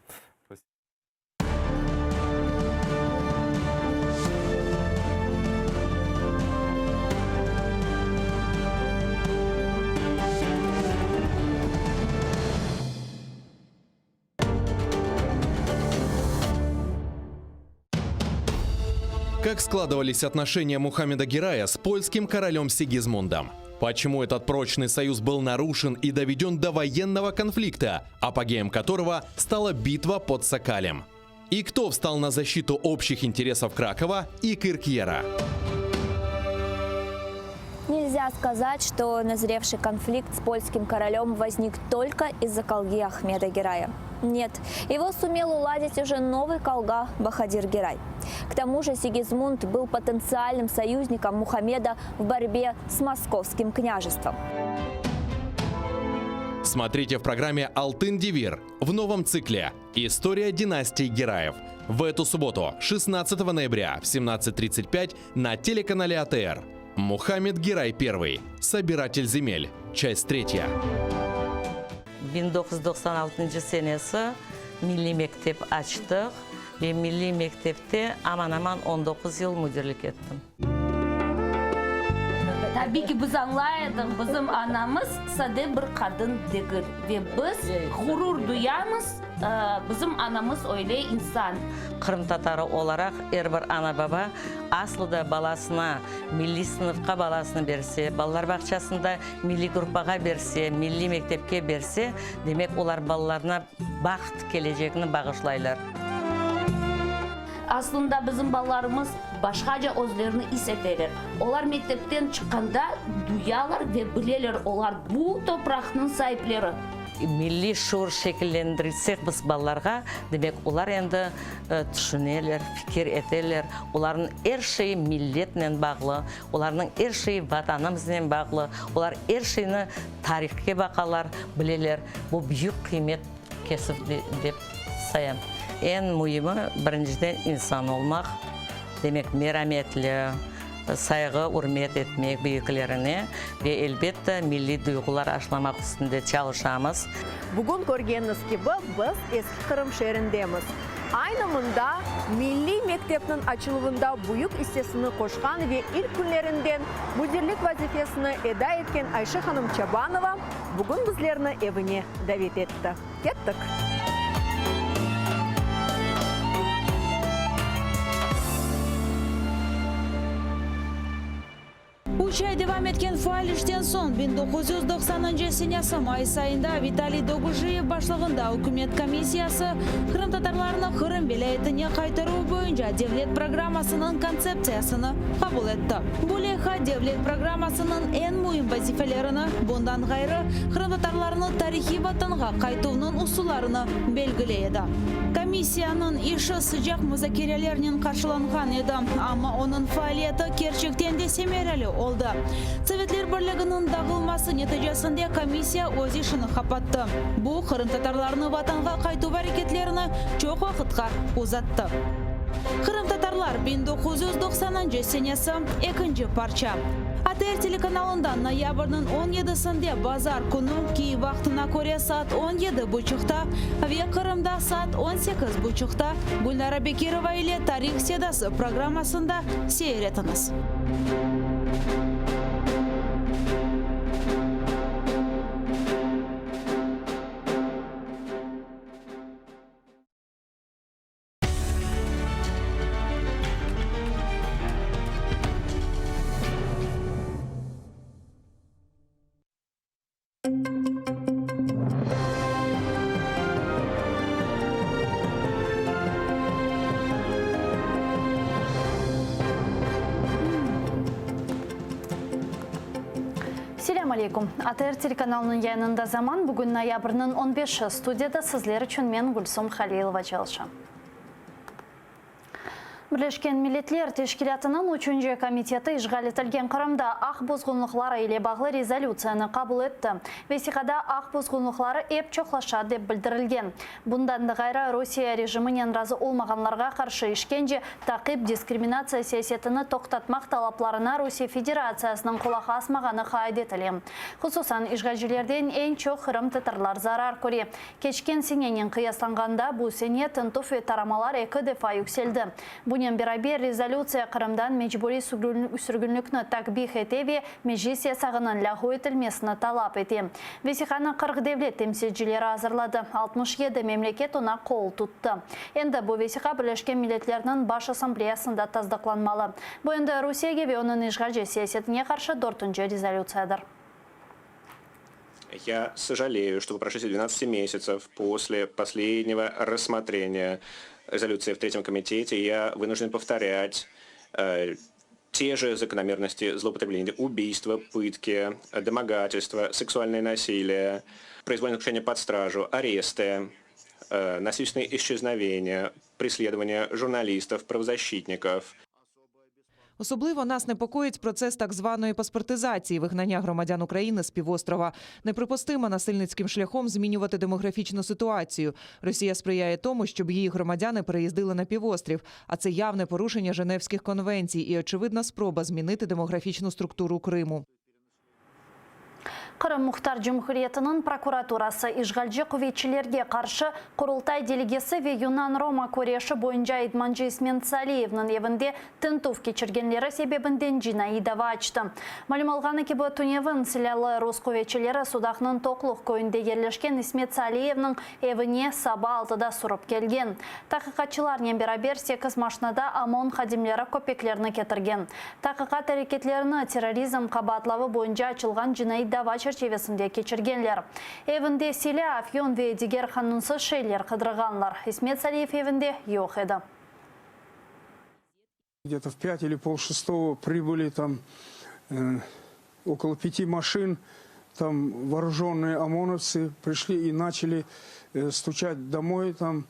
Как складывались отношения Мухаммеда Герая с польским королем Сигизмундом? Почему этот прочный союз был нарушен и доведен до военного конфликта, апогеем которого стала битва под Сокалем? И кто встал на защиту общих интересов Кракова и Киркьера? Нельзя сказать, что назревший конфликт с польским королем возник только из-за колги Ахмеда Герая. Нет, его сумел уладить уже новый колга Бахадир Герай. К тому же Сигизмунд был потенциальным союзником Мухаммеда в борьбе с московским княжеством. Смотрите в программе «Алтын Девир» в новом цикле «История династии Гераев» в эту субботу, 16 ноября в 17.35 на телеканале АТР. Мухаммед Герай I. Собиратель земель. Часть третья. 1996 senesi milliy mektep açtıq ve milliy mektepte aman-aman 19 yıl müdirlik ettim. Tabiy ki, biz añlay edik, bizim anamız sade bir qadın degil ve biz ğurur duyamız, bizim anamız öyle insan. Qırımtatarı olaraq er bir ana-baba aslı da balasına milliy sınıfqa balasını berse, balalar bağçasında milliy gruppağa berse, milliy mektepke berse, demek olar balalarına baht kelecegini bağışlaylar. Aslında bizim balalarımız başqaca özlerini is eteler. Olar mektepten çıqqanda duyalar ve bileler, olar bu topraqnıñ saipleri. Milliy şuur şekillendirilsek biz balalarğa, demek olar endi tüşüneler, fikir eteler, olarnıñ er şeyi milletnen bağlı, olarnıñ er şeyi Vatanımıznen bağlı, olar er şeyni tarihke baqalar, bileler. Bu büyük qıymet kesüv dep sayam. Eñ müimi, birinciden insan olmaq, demek merametli, sayğı, ürmet etmek büyüklerine ve, elbette, milliy duyğular aşlamaq üstünde çalışamız. Bugün körgeniñiz kibi, biz Eski Qırım şeerindemiz. Aynı mında milliy mektepniñ açıluvında büyük issesini qoşqan ve ilk künlerinden müdirlik vazifesini eda etken Ayşe hanım Çabanova bugün bizlerni evine davet etti. Kettik! Üç ay devam etken faal işten soñ, 1990-ncı senesi mayıs ayında Vitaliy Dogujiyev başlığında ükümet komissiyası qırımtatarlarnı Qırım vilâyetine qaytaruv boyunca devlet programmasınıñ kontseptsiyasını qabul etti. Bu leyha devlet programmasınıñ eñ müim vazifelerini, bundan ğayrı, qırımtatarlarnı tarihiy vatanğa qaytuvnıñ usullarını belgiley edi. Komissiyanıñ işi sıcaq muzakerelernen qarşılanğan edi, amma onıñ faaliyeti kerçekten de semereli oldı. Sovetler Birliginiñ dağılması neticesinde komissiya öz işini qapattı. Bu, qırımtatarlarnı vatanğa qaytuv areketlerini çoq vaqıtqa uzattı. Qırımtatarlar 1990-ncı senesi, ekinci parça. ATR telekanalından noyabrniñ on yedisinde bazar künü Kyiv vaqtına köre saat on yedi buçuqta ve Qırımda saat on sekiz buçuqta Gülnara Bekirova ile Tarih sedası programmasında seyir etiñiz. Selâm aleykum. ATR telekanalınıñ yayınında Zaman, bugün noyabrniñ on beşi. Studiyada sizler içün men, Gülsum Halilova, çalışam. Birleşken Milletler Teşkilâtınıñ üçünci komiteti işğal etilgen Qırımda aq bozğunlıqları ile bağlı rezolütsiyanı qabul etti. Vesiqada aq bozğunlıqları ep çoqlaşa, dep bildirilgen. Bundan da ğayrı, Rusiye rejiminen razı olmağanlarğa qarşı işkence, taqip, diskriminatsiya siyasetini toqtatmaq talaplarına Rusiye Federatsiyasınıñ qulaq asmağanı qayd etile. Hususan, işğalcilerden eñ çoq qırımtatarlar zarar köre. Keçken senenen qıyaslanğanda, bu sene tintüv ve taramalar eki defa yükseldi. Bunen beraber, rezolütsiya Qırımdan mecburiy sürgünlikni takbih ete ve Meclis yasağınıñ lâğu etilmesini talap ete. Vesiqanı 40 devlet temsilcileri azırladı, 67 memleket oña qol tuttı. Endi bu vesiqa Birleşken Milletlerniñ Baş Assambleyasında tasdıqlanmalı. Bu endi Rusiyege ve onıñ işğalci siyasetine qarşı dörtünci rezolütsiyadır. Я сожалею, что по прошествии 12 месяцев после последнего рассмотрения резолюции в Третьем комитете я вынужден повторять э, те же закономерности злоупотребления, убийства, пытки, домогательства, сексуальное насилие, произвольное заключение под стражу, аресты, э, насильственные исчезновения, преследование журналистов, правозащитников – Особливо нас непокоїть процес так званої паспортизації, вигнання громадян України з півострова. Неприпустимо насильницьким шляхом змінювати демографічну ситуацію. Росія сприяє тому, щоб її громадяни переїздили на півострів, а це явне порушення Женевських конвенцій і очевидна спроба змінити демографічну структуру Криму. Qırım Muhtar Cumhuriyetiniñ prokuraturası işğalci quvetçilerge qarşı Qurultay delegesi ve yunan-roma küreşi boyunca idmancı İsmet Saliyevniñ evinde tintüv keçirgenleri sebebinden cinaiy dava açtı. Malüm olğanı kibi, tünevin silâlı rus quvetçileri Sudaqnıñ Toqluq köyünde yerleşken İsmet Saliyevniñ evine saba altıda sürip kelgen. Taqiqatçılarnen beraber sekiz maşnada OMON hadimleri köpeklerni ketirgen. Taqiqat areketlerini terrorizm qabaatlavı boyunca açılğan cinaiy dava çerçivesinde keçirgenler. Evinde silâ, afyon ve diger qanunsız şeyler qıdırğanlar. İsmet Saliyev evinde yoq edi. Где-то в пять или полшестого прибыли там около пяти машин, там вооруженные ОМОНовцы пришли и начали стучать домой там.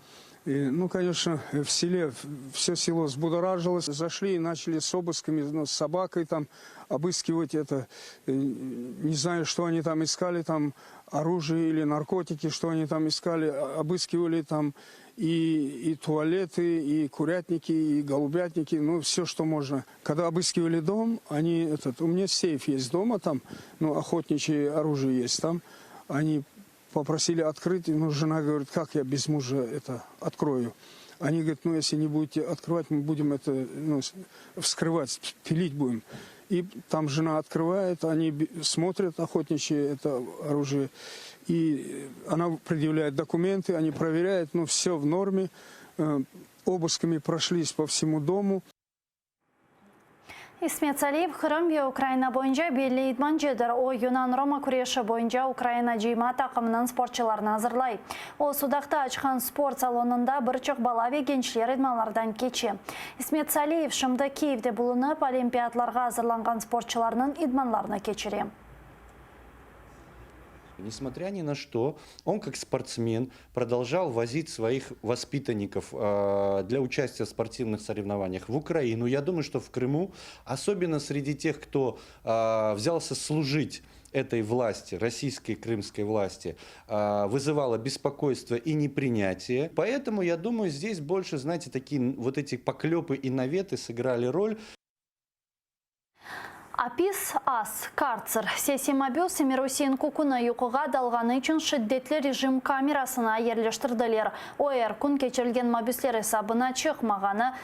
И, ну, конечно, в селе все село взбудоражилось. Зашли и начали с обысками, ну, с собакой там обыскивать это. Не знаю, что они там искали, там оружие или наркотики, что они там искали, обыскивали там и, и туалеты, и курятники, и голубятники, ну, все, что можно. Когда обыскивали дом, они, этот, у меня сейф есть дома там, ну, охотничье оружие есть там, они попросили открыть, ну, жена говорит, как я без мужа это открою? Они говорят, ну, если не будете открывать, мы будем это ну, вскрывать, пилить будем. И там жена открывает, они смотрят охотничье это оружие, и она предъявляет документы, они проверяют, ну, все в норме. Э, обысками прошлись по всему дому. İsmet Saliyev Qırım ve Ukraina boyunca belli idmancıdır. O, yunan-roma küreşi boyunca Ukraina cıyma taqımınıñ sportçılarını azırlay. O, Sudaqta açqan sport salonında bir çoq bala ve gençler idmanlardan keçe. İsmet Saliyev şimdi Kiyevde bulunıp, olimpiadlarğa azırlanğan sportçılarnıñ idmanlarını keçire. Несмотря ни на что, он как спортсмен продолжал возить своих воспитанников э, для участия в спортивных соревнованиях в Украину. Я думаю, что в Крыму, особенно среди тех, кто э, взялся служить этой власти, российской крымской власти, э, вызывало беспокойство и непринятие. Поэтому, я думаю, здесь больше, знаете, такие вот эти поклепы и наветы сыграли роль. Apis az, kartser. Siyasiy mabüs Emir-Usein Kukunı yuquğa dalğanı içün şiddetli rejim kamerasına yerleştirdiler. O, er kün keçirilgen mabüsler esabına çıqmağanı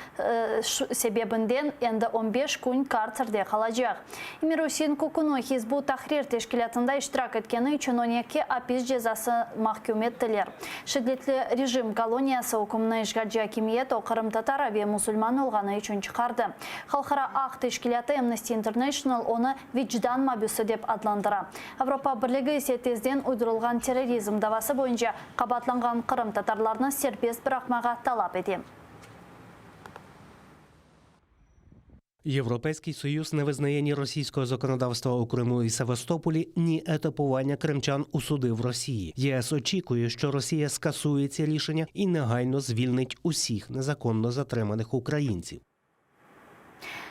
sebebinden endi on beş kün kartserde qalacaq. Emir-Usein Kukunı Hizb ut-Tahrir teşkilâtında iştirak etkeni içün on eki apis cezası mahküm ettiler. Şiddetli rejim koloniyası ükümni işğalci akimiyet o qırımtatarı ve musulman olğanı içün çıqardı. Halqara aq teşkilâtı Amnesty International onı vicdan mabüsi dep adlandıra. Avropa Birligi ise tezden uydurılğan terrorizm davası boyunca qabaatlanğan qırımtatarlarnı serbest bıraqmağa talap ete. Європейський Союз не визнає ні російського законодавства у Криму і Севастополі, ні етапування кримчан у суди в Росії. ЄС очікує, що Росія скасує ці рішення і негайно звільнить усіх незаконно затриманих українців.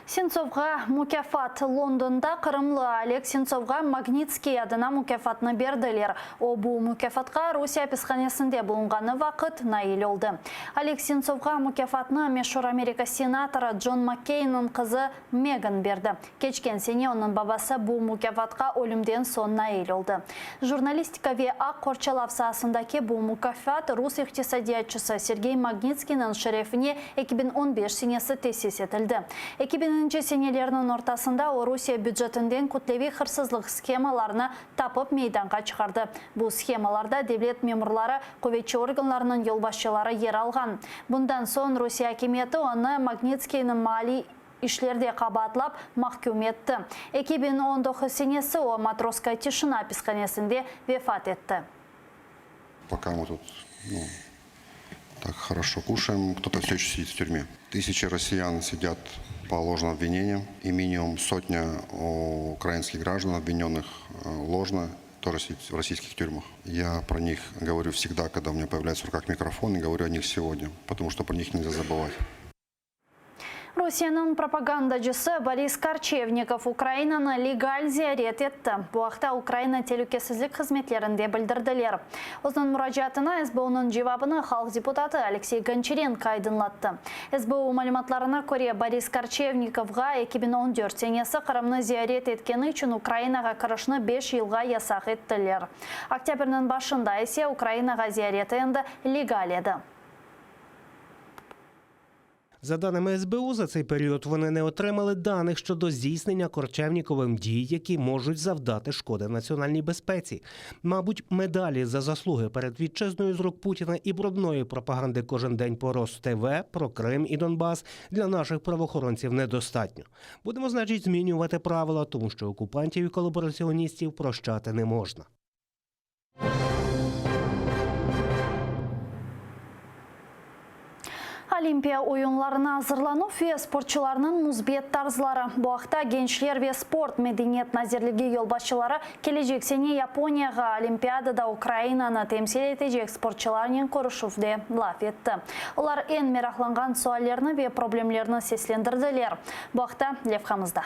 Sentsovğa mukâfat Londonda qırımlı Oleg Sentsovğa Magnitskiy adına mukâfatnı berdiler. O, bu mukâfatqa Rusiye apishanesinde bulunğanı vaqıt nail oldı. Oleg Sentsovğa mukâfatnı meşur Amerika senatorı Con Makkeynniñ qızı Megan berdi. Keçken sene onıñ babası bu mukâfatqa ölümden soñ nail oldı. Jurnalistika ve aq qorçalav saasındaki bu mukâfat rus iqtisadiyatçısı Sergey Magnitskiyniñ şerefine 2015 senesi tesis etildi. Eki biñinci senelerniñ ortasında o Rusiye bücetinden kütleviy hırsızlıq shemalarını tapıp meydanğa çıqardı. Bu shemalarda devlet memurları, quvetçi organlarınıñ yolbaşçıları yer alğan. Bundan soñ Rusiye akimiyeti onı Magnitskiyniñ maliy işlerde qabaatlap, mahküm etti. 2019 senesi o Matrosskaya tişina apishanesinde vefat etti. Пока мы тут ну, так хорошо кушаем, кто-то все еще сидит в тюрьме. Тысячи россиян сидят по ложным обвинениям, и минимум сотня украинских граждан, обвиненных э, ложно, тоже сидит в российских тюрьмах. Я про них говорю всегда, когда у меня появляется в руках микрофон, и говорю о них сегодня, потому что про них нельзя забывать. Rusiyeniñ propagandacısı Boris Korçevnikov Ukrainanı legal ziyaret etti. Bu aqta Ukraina telükesizlik hızmetlerinde bildirdiler. Özüniñ muracaatına SBUnıñ cevabını halq deputatı Aleksey Gonçarenko aydınlattı. SBU malümatlarına köre, Boris Korçevnikovğa 2014 senesi Qırımnı ziyaret etkeni içün Ukrainağa kirişni beş yılğa yasaq ettiler. Oktâbrniñ başında ise Ukrainağa ziyareti endi legal edi. За даними СБУ, за цей період вони не отримали даних щодо здійснення Корчевніковим дій, які можуть завдати шкоди національній безпеці. Мабуть, медалі за заслуги перед вітчизною з рук Путіна і брудної пропаганди кожен день по РосТВ про Крим і Донбас для наших правоохоронців недостатньо. Будемо, значить, змінювати правила, тому що окупантів і колабораціоністів прощати не можна. Olimpiya oyunlarına azırlanuv ve sportçularnıñ müsbet tarzları. Bu aqta Gençler ve sport, Medeniyet nazirligi yolbaşçıları kelecek sene Yaponiyağa Olimpiadada Ukrainanı temsil etecek sportçularnen körüşüvde laf etti. Olar eñ meraqlanğan suallerni ve problemlerni seslendirdiler. Bu aqta levhamızda.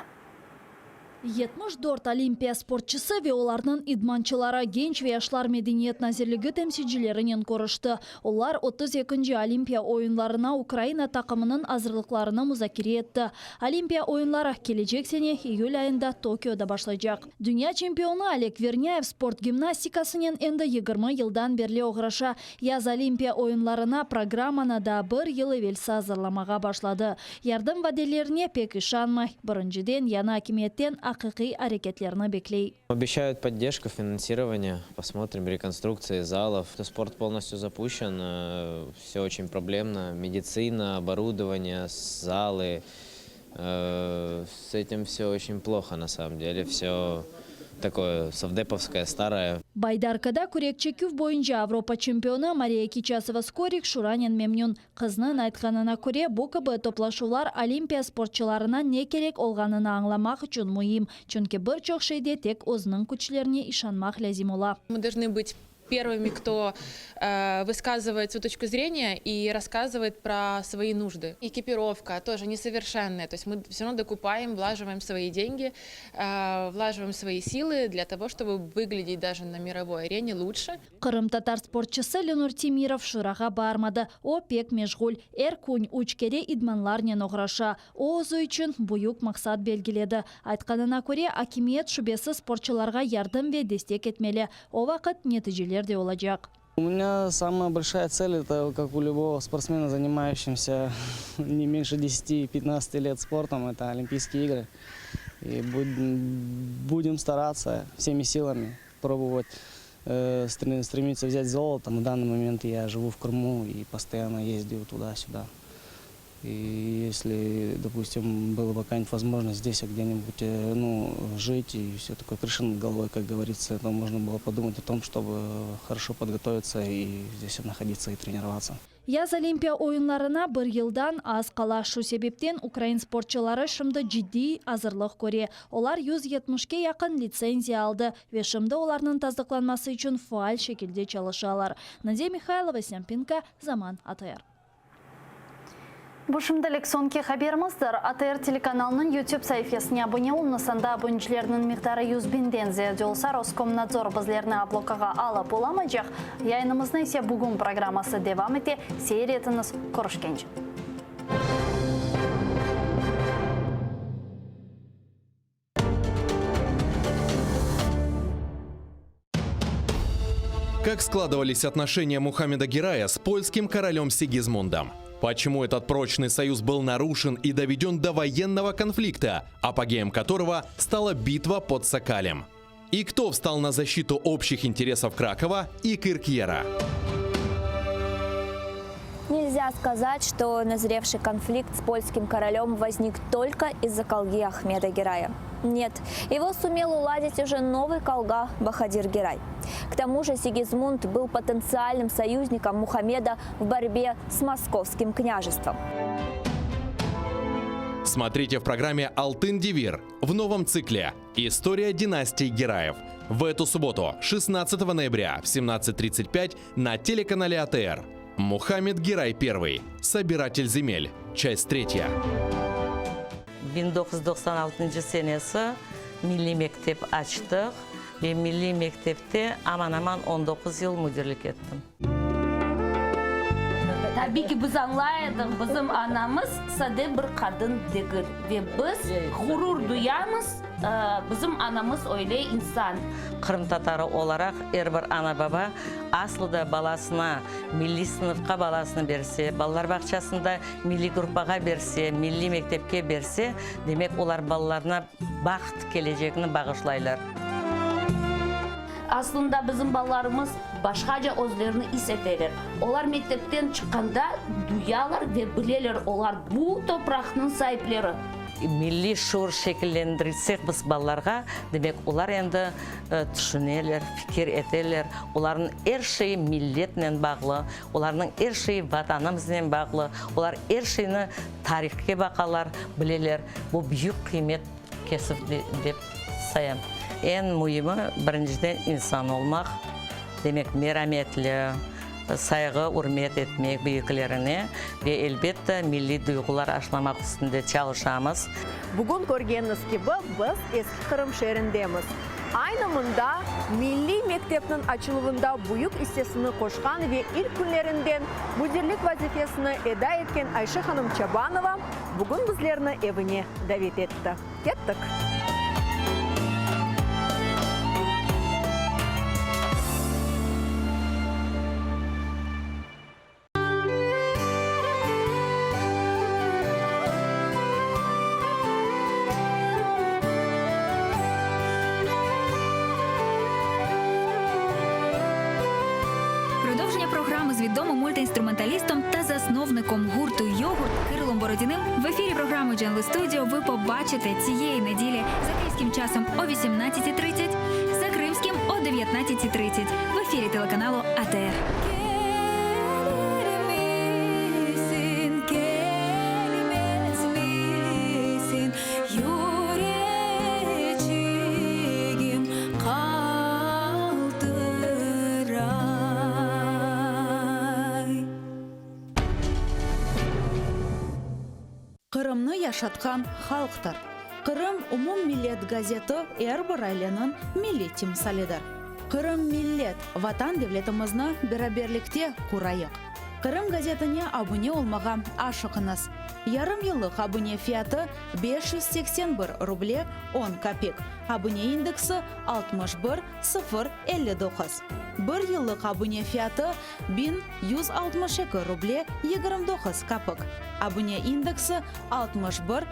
74 olimpiya sportçısı ve olarnıñ idmançıları Genç ve yaşlar medeniyet nazirligi temsilcilerinen körüşti. Olar otuz ekinci Olimpiya oyunlarına Ukraina taqımınıñ azırlıqlarını muzakere etti. Olimpiya oyunları kelecek sene iyül ayında Tokioda başlaycaq. Dünya çempionı Oleg Vernâyev sport gimnastikasınen endi yigirmi yıldan berli oğraşa. Yaz Olimpiya oyunlarına programmanı daa bir yıl evelsi azırlamağa başladı. Yardım vadelerine pek işanmay. Birinciden, yañı akimiyetten aqiqiy areketlerni bekley. Обещают поддержку, финансирование. Посмотрим, реконструкции залов. Спорт полностью запущен, все очень проблемно. Медицина, оборудование, залы. С этим все очень плохо на самом деле. Все такое совдеповское, старое. Baydarkada kürek çeküv boyunca Avropa çempionı Mariya Kiçasova-Skorik şuranen memnün. Qıznıñ aytqanına köre, bu kibi toplaşuvlar olimpiya sportçılarına ne kerek olğanını añlamaq içün müim, çünki bir çoq şeyde tek özüniñ küçlerine işanmaq lâzim ola. Мы должны быть. Первыми, кто э, высказывает свою точку зрения и рассказывает про свои нужды. Экипировка тоже несовершенная, то есть мы все равно докупаем, влаживаем свои деньги, э, влаживаем свои силы для того, чтобы выглядеть даже на мировой арене лучше. Qırımtatar sportçısı Lenur Temirov şurağa barmadı. O pek meşğul. Er kün üç kere idmanlarnen oğraşa. O özü içün büyük maqsat belgiledi. Aytqanına köre, akimiyet şübesiz sportçılarğa yardım ve destek etmeli. O vaqıt neticeler de olacaq. У меня самая большая цель, это как у любого спортсмена, занимающегося не меньше 10-15 лет спортом, это Олимпийские игры. И будем стараться всеми силами пробовать э, стремиться взять золото. На данный момент я живу в Крыму и постоянно ездил туда-сюда. И если, допустим, была бы какая-нибудь возможность здесь где-нибудь э, ну, жить и все такое, крыша над головой, как говорится, то можно было подумать о том, чтобы хорошо подготовиться и здесь находиться и тренироваться. Yaz Olimpiya oyunlarına bir yıldan az qala. Şu sebepten ukrain sportçıları şimdi ciddiy azırlıq köre. Olar 170-ke yaqın litsenziya aldı ve şimdi olarnıñ tasdıqlanması içün faal şekilde çalışalar. Nadiya Mihaylova, Sempinka, Zaman, ATR. Bu şimdilik soñki haberimizdir. ATR telekanalınıñ YouTube saifesine abone oluñız, anda abonecilerniñ miqdarı 100 biñden ziyade olsa, Roskomnadzor bizlerni blokağa alıp olamaycaq. Yayınımıznı ise Bugün programması devam ete. Seyir etiñiz, körüşkence. Как складывались отношения Мухаммеда Герая с польским королем Сигизмундом? Почему этот прочный союз был нарушен и доведен до военного конфликта, апогеем которого стала битва под Сокалем? И кто встал на защиту общих интересов Кракова и Киркьера? Нельзя сказать, что назревший конфликт с польским королем возник только из-за калги Ахмеда Герая. Нет, его сумел уладить уже новый калга Бахадир Герай. К тому же Сигизмунд был потенциальным союзником Мухаммеда в борьбе с московским княжеством. Смотрите в программе «Алтын Девир» в новом цикле «История династии Гераев» в эту субботу, 16 ноября в 17.35 на телеканале АТР. Мухаммед Герай I. Собиратель земель. Часть третья. 1996 senesi milliy mektep açtıq ve milliy mektepte aman-aman 19 yıl müdirlik ettim. Tabiy ki, biz añlay edik, bizim anamız sade bir qadın degil ve biz ğurur duyamız, bizim anamız öyle insan. Qırımtatarı olaraq er bir ana-baba aslı da balasına milliy sınıfqa balasını berse, balalar bağçasında milliy gruppağa berse, milliy mektepke berse, demek olar balalarına baht kelecegini bağışlaylar. Aslında bizim balalarımız başqaca özlerini is eteler. Olar mektepten çıqqanda duyalar ve bileler, olar bu topraqnıñ saipleri. Milliy şuur şekillendirilsek biz balalarğa, demek olar endi tüşüneler, fikir eteler, olarnıñ er şeyi milletnen bağlı, olarnıñ er şeyi Vatanımıznen bağlı, olar er şeyni tarihke baqalar, bileler. Bu büyük qıymet kesüv dep sayam. Eñ müimi, birinciden insan olmaq, demek merametli, sayğı, ürmet etmek büyüklerine ve, elbette, milliy duyğular aşlamaq üstünde çalışamız. Bugün körgeniñiz kibi, biz Eski Qırım şeerindemiz. Aynı mında milliy mektepniñ açıluvında büyük issesini qoşqan ve ilk künlerinden müdirlik vazifesini eda etken Ayşe hanım Çabanova bugün bizlerni evine davet etti. Kettik! Продовження програми з відомим мультиінструменталістом та засновником гурту Йогурт Кирилом Бородіним в ефірі програми Джанли Студіо ви побачите цієї неділі за київським часом о 18.30, за кримським о 19.30 в ефірі телеканалу АТР. Qırımnı yaşatqan halqtır. Qırım umummillet gazeti er bir aileniñ milliy timsalidir. Qırım millet, Vatan devletimizni beraberlikte qurayıq! Qırım gazetine abune olmağa aşıqıñız! Yarım yıllıq abune fiyatı 581 ruble on kapik, abune indeksi 61 059. Bir yıllıq abune fiyatı 1162 ruble 29 kapik, abune indeksi 61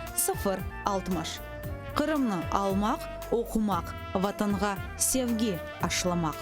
060. Qırımnı almaq, oqumaq, Vatanğa sevgi aşlamaq.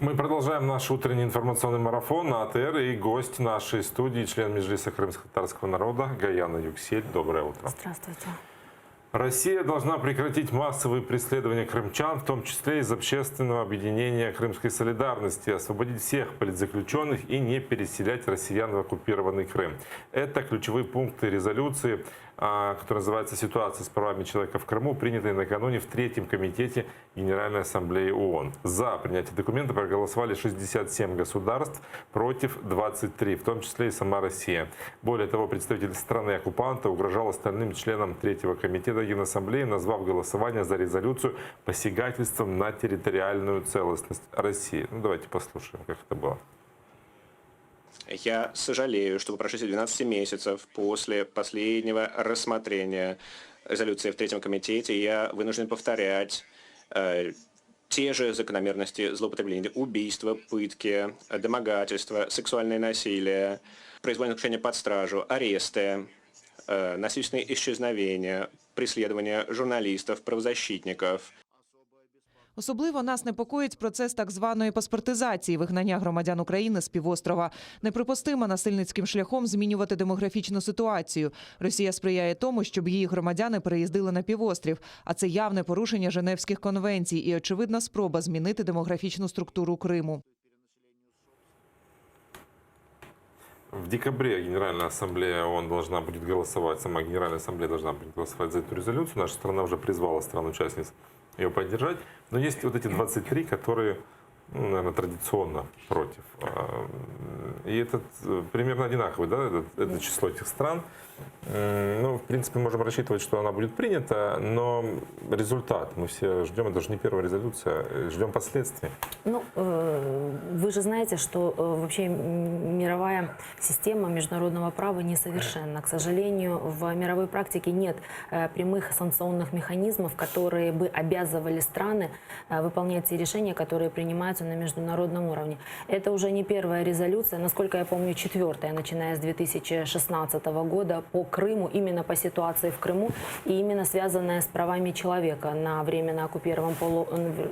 Мы продолжаем наш утренний информационный марафон на АТР и гость нашей студии, член Межлиса крымско-татарского народа Гаяна Юксель. Доброе утро. Здравствуйте. Россия должна прекратить массовые преследования крымчан, в том числе из общественного объединения Крымской солидарности, освободить всех политзаключенных и не переселять россиян в оккупированный Крым. Это ключевые пункты резолюции, а, которая называется «Ситуация с правами человека в Крыму», принятой накануне в Третьем комитете Генеральной Ассамблеи ООН. За принятие документа проголосовали 67 государств, против 23, в том числе и сама Россия. Более того, представитель страны-оккупанта угрожал остальным членам Третьего комитета Генассамблеи, назвав голосование за резолюцию посягательством на территориальную целостность России. Ну, давайте послушаем, как это было. Я сожалею, что по прошествии 12 месяцев после последнего рассмотрения резолюции в Третьем комитете я вынужден повторять э, те же закономерности злоупотребления, убийства, пытки, домогательства, сексуальное насилие, произвольное заключение под стражу, аресты, э, насильственные исчезновения, преследование журналистов, правозащитников – Особливо нас непокоїть процес так званої паспортизації, вигнання громадян України з півострова. Неприпустимо насильницьким шляхом змінювати демографічну ситуацію. Росія сприяє тому, щоб її громадяни переїздили на півострів, а це явне порушення Женевських конвенцій і очевидна спроба змінити демографічну структуру Криму. В декабре Генеральная Ассамблея ООН должна будет голосовать, сама Генеральная Ассамблея должна будет голосовать за эту резолюцию. Наша страна уже призвала стран-участниц ее поддержать. Но есть вот эти 23, которые, ну, наверное, традиционно против. А, и этот э, примерно одинаковый, да, это, это число этих стран. Ну, в принципе, можем рассчитывать, что она будет принята, но результат мы все ждем, это же не первая резолюция, э, ждем последствий. Ну, э, вы же знаете, что вообще мировая система международного права несовершенна. К сожалению, в мировой практике нет прямых санкционных механизмов, которые бы обязывали страны выполнять те решения, которые принимаются на международном уровне. Это уже не первая резолюция, насколько я помню, четвертая, начиная с 2016 года по Крыму, именно по ситуации в Крыму и именно связанная с правами человека на временно оккупированном, полу,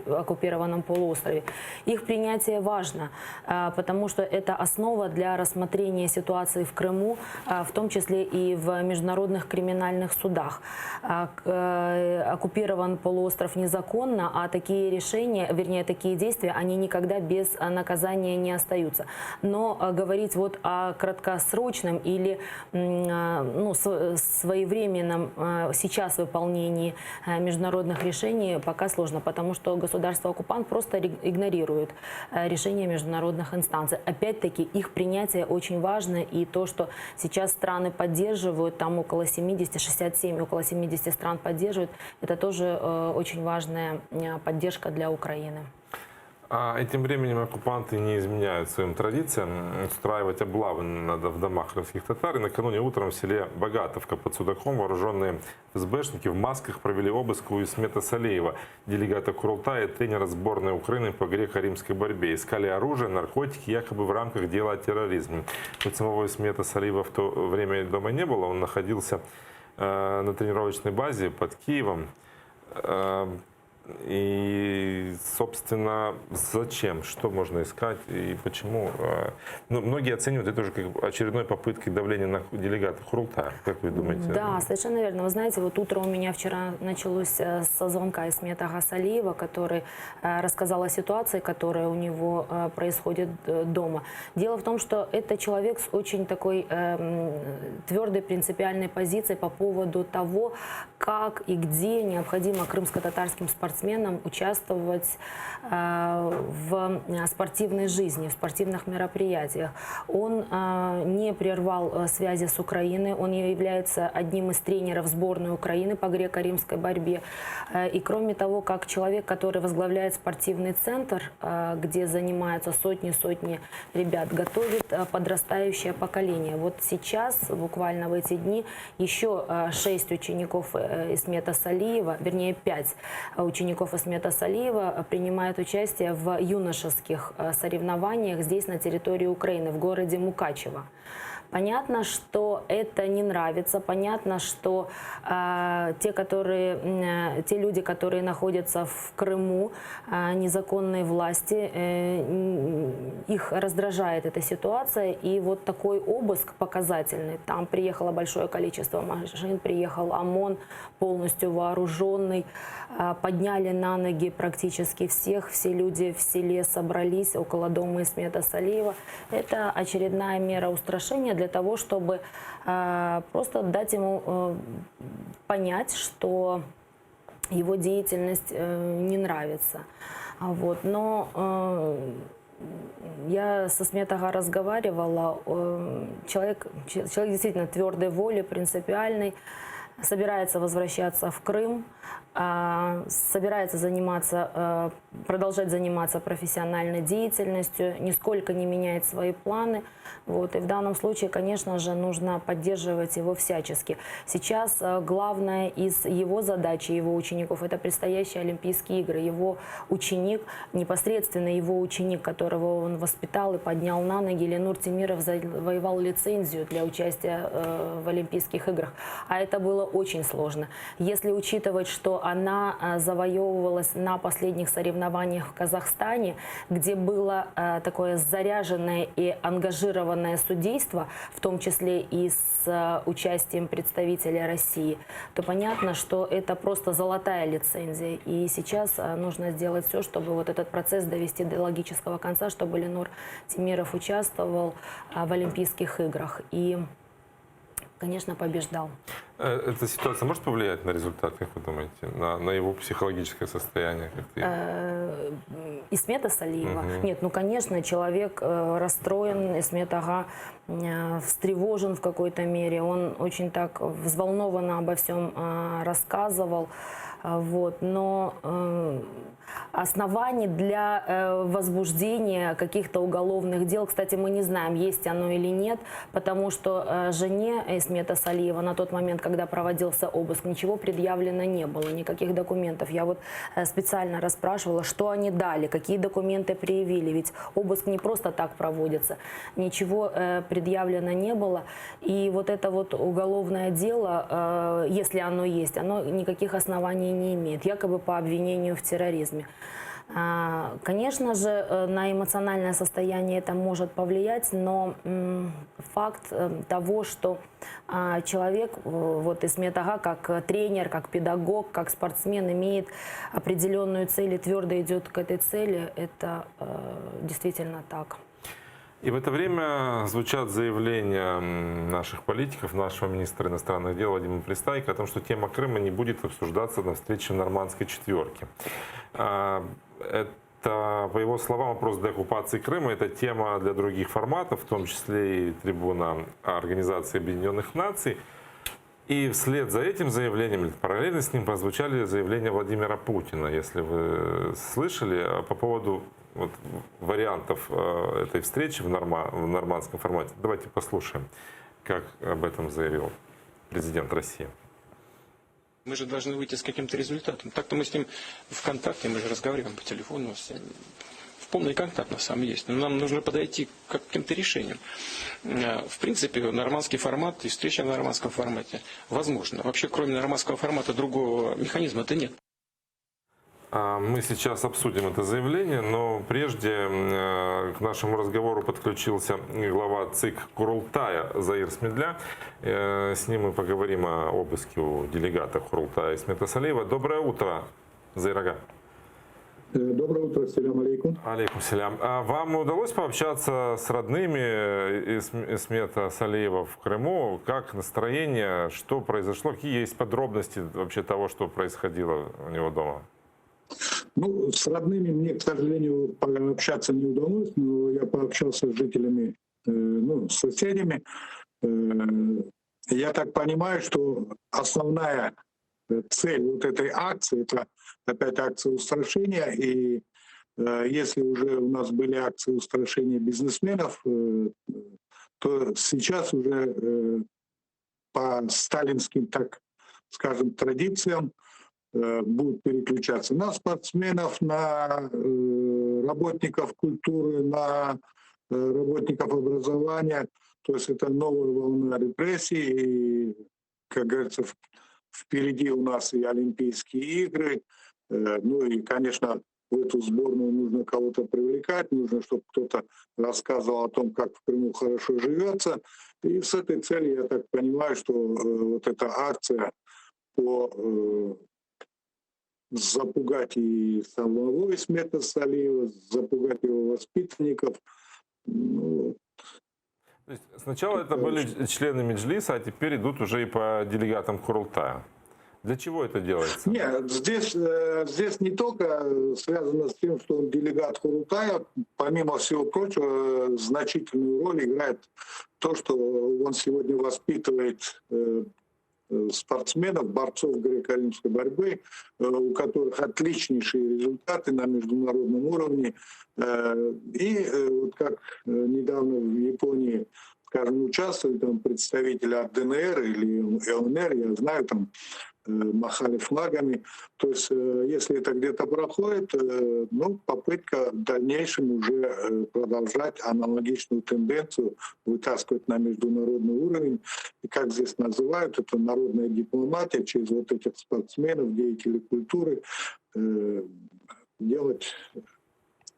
оккупированном полуострове. Их принятие важно, а, потому что это основа для рассмотрения ситуации в Крыму, а, в том числе и в международных криминальных судах. А, э, оккупирован полуостров незаконно, а такие решения, вернее, такие действия, они никогда без наказания не остаются. Но говорить вот о краткосрочном или ну, своевременном сейчас выполнении международных решений пока сложно, потому что государство-оккупант просто игнорирует решения международных инстанций. Опять-таки, их принятие очень важно, и то, что сейчас страны поддерживают, там около 70, 67, около 70 стран поддерживают, это тоже очень важная поддержка для Украины. А этим временем оккупанты не изменяют своим традициям устраивать облавы надо в домах крымских татар. И накануне утром в селе Богатовка под Судаком вооруженные ФСБшники в масках провели обыск у Исмета Салеева, делегата Курултая и тренера сборной Украины по греко-римской борьбе. Искали оружие, наркотики, якобы в рамках дела о терроризме. Хоть самого Исмета Салиева в то время дома не было, он находился э, на тренировочной базе под Киевом. И, собственно, зачем, что можно искать и почему? Э, ну, многие оценивают это уже как очередной попыткой давления на делегатов Курултая. Как вы думаете? Да, совершенно верно. Вы знаете, вот утро у меня вчера началось э, со звонка Исмета Гасалиева, который э, рассказал о ситуации, которая у него происходит дома. Дело в том, что это человек с очень такой эм, твердой принципиальной позицией по поводу того, как и где необходимо крымско-татарским спортсменам участвовать э, в спортивной жизни, в спортивных мероприятиях. Он э, не прервал э, связи с Украиной, он является одним из тренеров сборной Украины по греко-римской борьбе. И кроме того, как человек, который возглавляет спортивный центр, где занимаются сотни-сотни ребят, готовит подрастающее поколение. Вот сейчас, буквально в эти дни, еще шесть учеников Исмета Салиева, вернее пять учеников Исмета Салиева принимают участие в юношеских э, соревнованиях здесь, на территории Украины, в городе Мукачево. Понятно, что это не нравится, понятно, что э, те, которые, э, те люди, которые находятся в Крыму, э, незаконные власти, э, их раздражает эта ситуация. И вот такой обыск показательный. Там приехало большое количество машин, приехал ОМОН полностью вооруженный, э, подняли на ноги практически всех, все люди в селе собрались около дома Исмета Салиева. Это очередная мера устрашения для того, чтобы э, просто дать ему э, понять, что его деятельность э, не нравится. Вот. Но я со Исмет-ага разговаривала. Человек, человек действительно твердой воли, принципиальный, собирается возвращаться в Крым, а, собирается заниматься, э, продолжать заниматься профессиональной деятельностью, нисколько не меняет свои планы. Вот. И в данном случае, конечно же, нужно поддерживать его всячески. Сейчас э, главное из его задач и его учеников – это предстоящие Олимпийские игры. Его ученик, непосредственно его ученик, которого он воспитал и поднял на ноги, Ленур Темиров завоевал лицензию для участия э, в Олимпийских играх. А это было очень сложно. Если учитывать, что она э, завоевывалась на последних соревнованиях в Казахстане, где было э, такое заряженное и ангажированное судейство, в том числе и с э, участием представителя России, то понятно, что это просто золотая лицензия. И сейчас нужно сделать все, чтобы вот этот процесс довести до логического конца, чтобы Ленур Темиров участвовал в Олимпийских играх и, конечно, побеждал. Э, эта ситуация может повлиять на результат, как вы думаете, на, на его психологическое состояние? Э, Исмета Салиева? Угу. Нет, ну, конечно, человек э, расстроен, Исмет Ага встревожен в какой-то мере, он очень так взволнованно обо всем рассказывал. Вот, но оснований для э, возбуждения каких-то уголовных дел, кстати, мы не знаем, есть оно или нет, потому что э, жене Исмета Салиева на тот момент, когда проводился обыск, ничего предъявлено не было, никаких документов. Я вот э, специально расспрашивала, что они дали, какие документы предъявили, ведь обыск не просто так проводится, ничего предъявлено не было. И вот это вот уголовное дело, если оно есть, оно никаких оснований не имеет, якобы по обвинению в терроризме. А, конечно же, э, на эмоциональное состояние это может повлиять, но факт э, того, что а, человек, э, вот Исмет Ага, как тренер, как педагог, как спортсмен, имеет определенную цель и твердо идет к этой цели, это действительно так. И в это время звучат заявления наших политиков, нашего министра иностранных дел Владимира Пристайко о том, что тема Крыма не будет обсуждаться на встрече нормандской четверки. А, это, по его словам, вопрос деоккупации Крыма – это тема для других форматов, в том числе и трибуна Организации Объединенных Наций. И вслед за этим заявлением, или параллельно с ним, прозвучали заявления Владимира Путина, если вы слышали, по поводу вот, вариантов э, этой встречи в, норма, в нормандском формате. Давайте послушаем, как об этом заявил президент России. Мы же должны выйти с каким-то результатом. Так-то мы с ним в контакте, мы же разговариваем по телефону, с в полный контакт на самом есть. Но нам нужно подойти к каким-то решениям. Э, в принципе, нормандский формат и встреча в нормандском формате возможно. Вообще, кроме нормандского формата, другого механизма-то нет. А, мы сейчас обсудим это заявление, но прежде э, к нашему разговору подключился глава ЦИК Курултая Заир Смедля. Э, с ним мы поговорим о обыске у делегата Курултая Исмета Салиева. Доброе утро, Заир ağa. Э, доброе утро, selâm aleyküm. Aleyküm selâm. А вам удалось пообщаться с родными Исмета Салиева в Крыму? Как настроение, что произошло, какие есть подробности вообще того, что происходило у него дома? Ну, с родными мне, к сожалению, пообщаться не удалось, но я пообщался с жителями, э, ну, с соседями. Э, я так понимаю, что основная цель вот этой акции — это опять акция устрашения. И э, если уже у нас были акции устрашения бизнесменов, то сейчас уже по сталинским, так скажем, традициям Э, будут переключаться на спортсменов, на э, работников культуры, на э, работников образования. То есть это новая волна репрессий. И, как говорится, впереди у нас и Олимпийские игры. Ну и, конечно, в эту сборную нужно кого-то привлекать, нужно, чтобы кто-то рассказывал о том, как в Крыму хорошо живется. И с этой целью, я так понимаю, что вот эта акция по запугать и самого Исмета Салиева, запугать его воспитанников. Ну, То есть сначала это были члены Меджлиса, а теперь идут уже и по делегатам Курултая. Для чего это делается? Нет, здесь, э, здесь не только связано с тем, что он делегат Курултая, помимо всего прочего, значительную роль играет то, что он сегодня воспитывает э, Э, спортсменов, борцов греко-римской борьбы, э, у которых отличнейшие результаты на международном уровне. Э, и вот как недавно в Японии, скажем, участвовали там представители от ДНР или ЛНР, я знаю, там махали флагами. То есть, э, если это где-то проходит, э, ну, попытка в дальнейшем уже продолжать аналогичную тенденцию, вытаскивать на международный уровень. И как здесь называют, это народная дипломатия через вот этих спортсменов, деятелей культуры, делать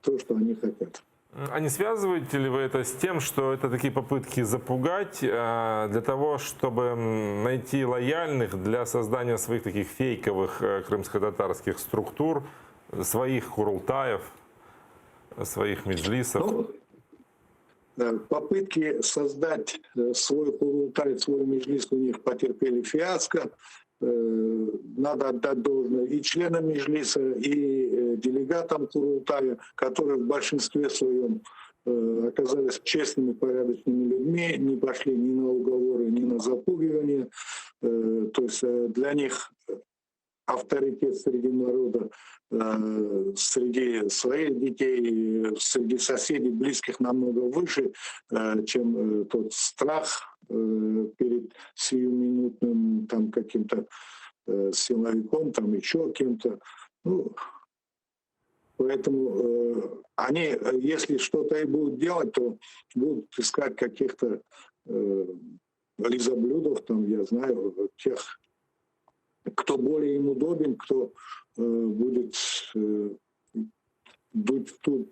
то, что они хотят. А не связываете ли вы это с тем, что это такие попытки запугать э, для того, чтобы найти лояльных для создания своих таких фейковых э, крымско-татарских структур, своих курултаев, своих меджлисов? Ну, попытки создать э, свой курултай, свой меджлис у них потерпели фиаско. Надо отдать должное и членам Меджлиса, и делегатам Курултая, которые в большинстве своем оказались честными, порядочными людьми, не пошли ни на уговоры, ни на запугивание. То есть для них авторитет среди народа, среди своих детей, среди соседей, близких намного выше, чем тот страх перед сиюминутным там каким-то силовиком, там еще кем-то. Ну, поэтому они, если что-то и будут делать, то будут искать каких-то лизоблюдов, там, я знаю, тех, кто более им удобен, кто э, будет э, дуть в ту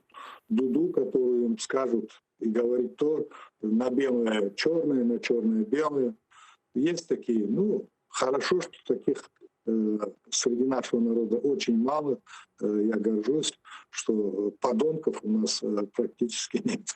дуду, которую им скажут, и говорить то на белое черное, на черное белое. Есть такие. Ну, хорошо, что таких э, среди нашего народа очень мало. Э, я горжусь, что подонков у нас э, практически нет.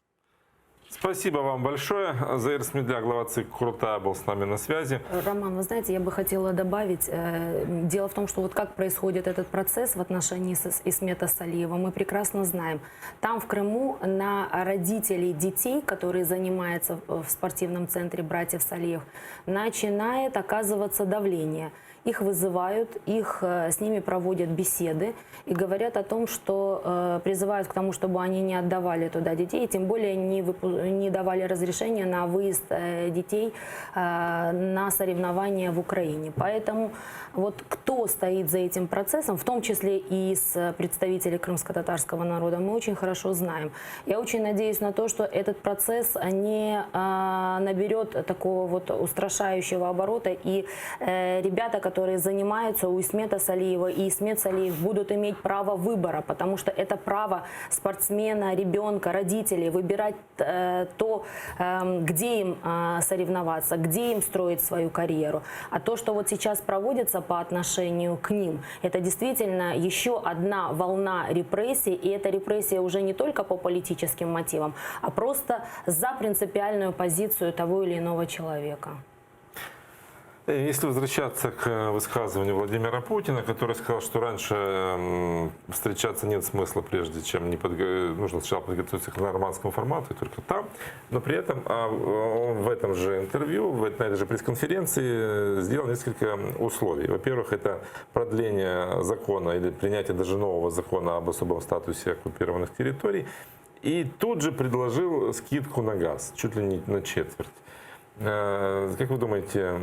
Спасибо вам большое. Заир Смедля, глава ЦИК Курултая, был с нами на связи. Роман, вы знаете, я бы хотела добавить. Э, дело в том, что вот как происходит этот процесс в отношении Исмета Салиева, мы прекрасно знаем. Там в Крыму на родителей детей, которые занимаются в спортивном центре братьев Салиев, начинает оказываться давление. Их вызывают, их, э, с ними проводят беседы и говорят о том, что э, призывают к тому, чтобы они не отдавали туда детей, и тем более не, выпу не давали разрешения на выезд э, детей э, на соревнования в Украине. Поэтому вот кто стоит за этим процессом, в том числе и с представителей крымско-татарского народа, мы очень хорошо знаем. Я очень надеюсь на то, что этот процесс не а, наберет такого вот устрашающего оборота, и э, ребята, которые занимаются у Исмета Салиева и Исмет Салиев, будут иметь право выбора, потому что это право спортсмена, ребенка, родителей выбирать э, то, э, где им э, соревноваться, где им строить свою карьеру. А то, что вот сейчас проводится по отношению к ним, это действительно еще одна волна репрессий, и эта репрессия уже не только по политическим мотивам, а просто за принципиальную позицию того или иного человека. Э, если возвращаться к э, высказыванию Владимира Путина, который сказал, что раньше встречаться нет смысла, прежде чем не подго... нужно сначала подготовиться к нормандскому формату, и только там. Но при этом а, он в этом же интервью, в, на этой же пресс-конференции сделал несколько условий. Во-первых, это продление закона или принятие даже нового закона об особом статусе оккупированных территорий. И тут же предложил скидку на газ, чуть ли не на четверть. Э, как вы думаете,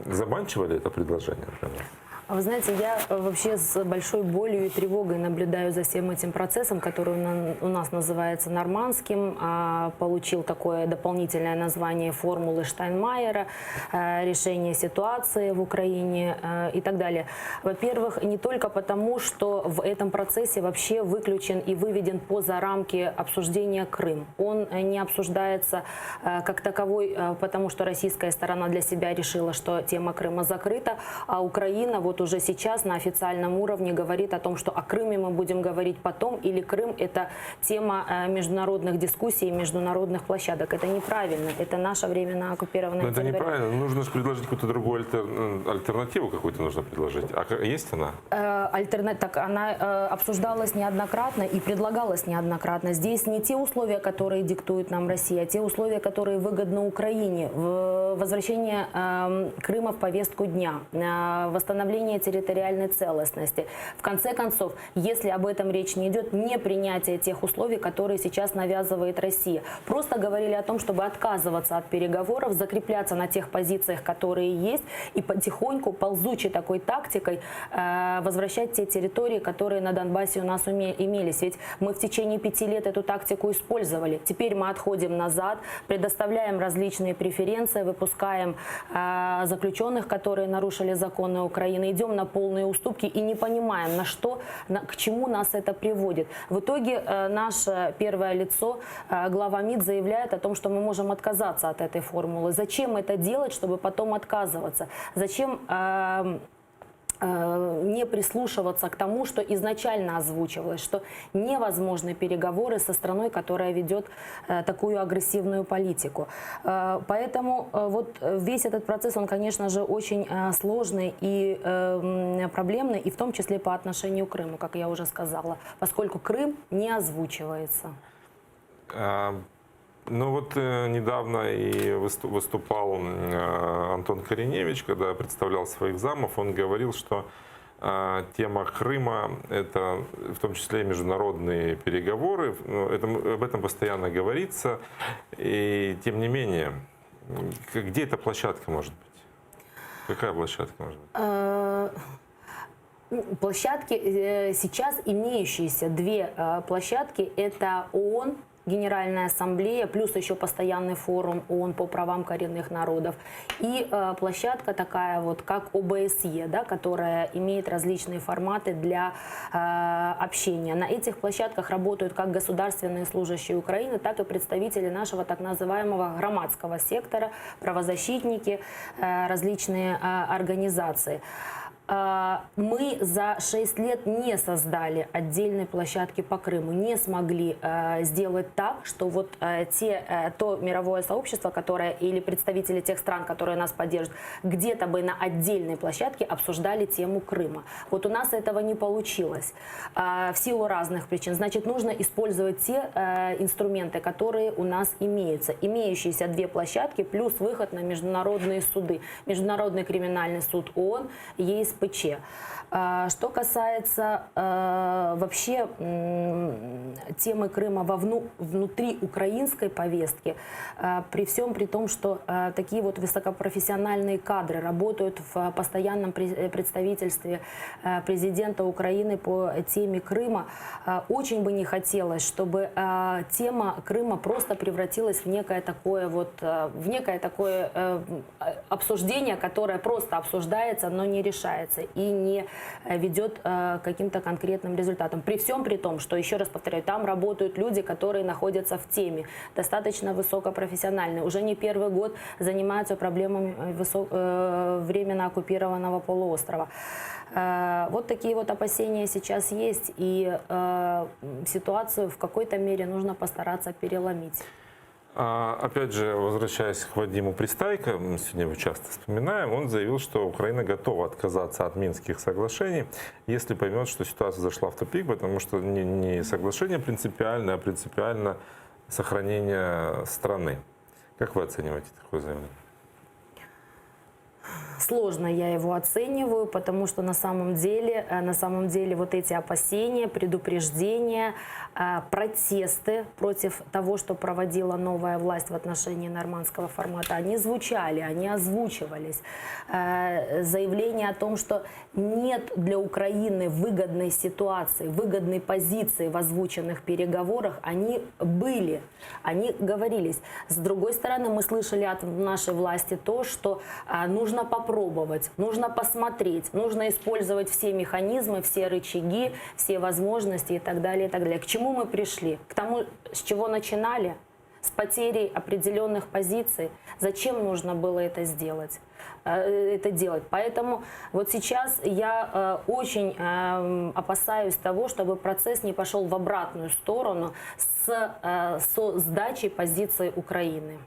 заманчиво ли это предложение? Например? А вы знаете, я э, вообще с большой болью и тревогой наблюдаю за всем этим процессом, который у нас называется нормандским, а, получил такое дополнительное название формулы Штайнмайера, э, решение ситуации в Украине э, и так далее. Во-первых, не только потому, что в этом процессе вообще выключен и выведен поза рамки обсуждения Крым. Он не обсуждается как таковой, потому что российская сторона для себя решила, что тема Крыма закрыта, а Украина вот уже сейчас на официальном уровне говорит о том, что о Крыме мы будем говорить потом, или Крым – это тема э, международных дискуссий, международных площадок. Это неправильно, это наша временно оккупированная Но это территория. неправильно, нужно же предложить какую-то другую альтер... альтернативу какую-то нужно предложить. А есть она? Э, альтерна... Так, она э, обсуждалась неоднократно и предлагалась неоднократно. Здесь не те условия, которые диктует нам Россия, а те условия, которые выгодны Украине. Возвращение эм, Крыма в повестку дня, восстановление территориальной целостности. В конце концов, если об этом речь не идет, не принятие тех условий, которые сейчас навязывает Россия. Просто говорили о том, чтобы отказываться от переговоров, закрепляться на тех позициях, которые есть, и потихоньку, ползучей такой тактикой э, возвращать те территории, которые на Донбассе у нас имелись. Ведь мы в течение пяти лет эту тактику использовали. Теперь мы отходим назад, предоставляем различные преференции, выпускаем э, заключенных, которые нарушили законы Украины, идем на полные уступки и не понимаем, на что, на, к чему нас это приводит. В итоге э, наше первое лицо, э, глава МИД, заявляет о том, что мы можем отказаться от этой формулы. Зачем это делать, чтобы потом отказываться? Зачем э, не прислушиваться к тому, что изначально озвучивалось, что невозможны переговоры со страной, которая ведет э, такую агрессивную политику. Э, поэтому вот весь этот процесс, он, конечно же, очень сложный и проблемный, и в том числе по отношению к Крыму, как я уже сказала, поскольку Крым не озвучивается. А, ну вот э, недавно и выступал э, Антон Кориневич, когда представлял своих замов, он говорил, что э, тема Крыма – это в том числе и международные переговоры, ну, это, об этом постоянно говорится, и тем не менее, где эта площадка может быть? Какая площадка может быть? Площадки, сейчас имеющиеся две площадки – это ООН, Генеральная Ассамблея, плюс еще постоянный форум ООН по правам коренных народов. И э, площадка такая вот, как ОБСЕ, да, которая имеет различные форматы для э, общения. На этих площадках работают как государственные служащие Украины, так и представители нашего так называемого громадского сектора, правозащитники, э, различные э, организации. А, мы за 6 лет не создали отдельной площадки по Крыму, не смогли э, сделать так, что вот э, те, э, то мировое сообщество, которое или представители тех стран, которые нас поддерживают, где-то бы на отдельной площадке обсуждали тему Крыма. Вот у нас этого не получилось в силу разных причин. Значит, нужно использовать те инструменты, которые у нас имеются. Имеющиеся две площадки плюс выход на международные суды. Международный криминальный суд ООН, ЕСПЧ. СПЧ. Что касается вообще темы Крыма во вну, внутри украинской повестки, при всем при том, что такие вот высокопрофессиональные кадры работают в постоянном представительстве президента Украины по теме Крыма, очень бы не хотелось, чтобы тема Крыма просто превратилась в некое такое вот, в некое такое обсуждение, которое просто обсуждается, но не решается и не ведет к каким-то конкретным результатам. При всем при том, что, еще раз повторяю, там работают люди, которые находятся в теме, достаточно высокопрофессиональные, уже не первый год занимаются проблемами временно оккупированного полуострова. Вот такие вот опасения сейчас есть, и ситуацию в какой-то мере нужно постараться переломить. А, опять же, возвращаясь к Вадиму Пристайко, мы сегодня его часто вспоминаем, он заявил, что Украина готова отказаться от Минских соглашений, если поймет, что ситуация зашла в тупик, потому что не, не соглашение принципиально, а принципиально сохранение страны. Как вы оцениваете такое заявление? Сложно я его оцениваю, потому что на самом деле, э, на самом деле вот эти опасения, предупреждения, э, протесты против того, что проводила новая власть в отношении нормандского формата, они звучали, они озвучивались. Э, заявление о том, что нет для Украины выгодной ситуации, выгодной позиции в озвученных переговорах, они были, они говорились. С другой стороны, мы слышали от нашей власти то, что нужно попробовать, нужно посмотреть, нужно использовать все механизмы, все рычаги, все возможности и так далее, и так далее. К чему мы пришли? К тому, с чего начинали? С потерей определенных позиций. Зачем нужно было это сделать? Э, это делать. Поэтому вот сейчас я э, очень э, опасаюсь того, чтобы процесс не пошел в обратную сторону с, со сдачей позиции Украины.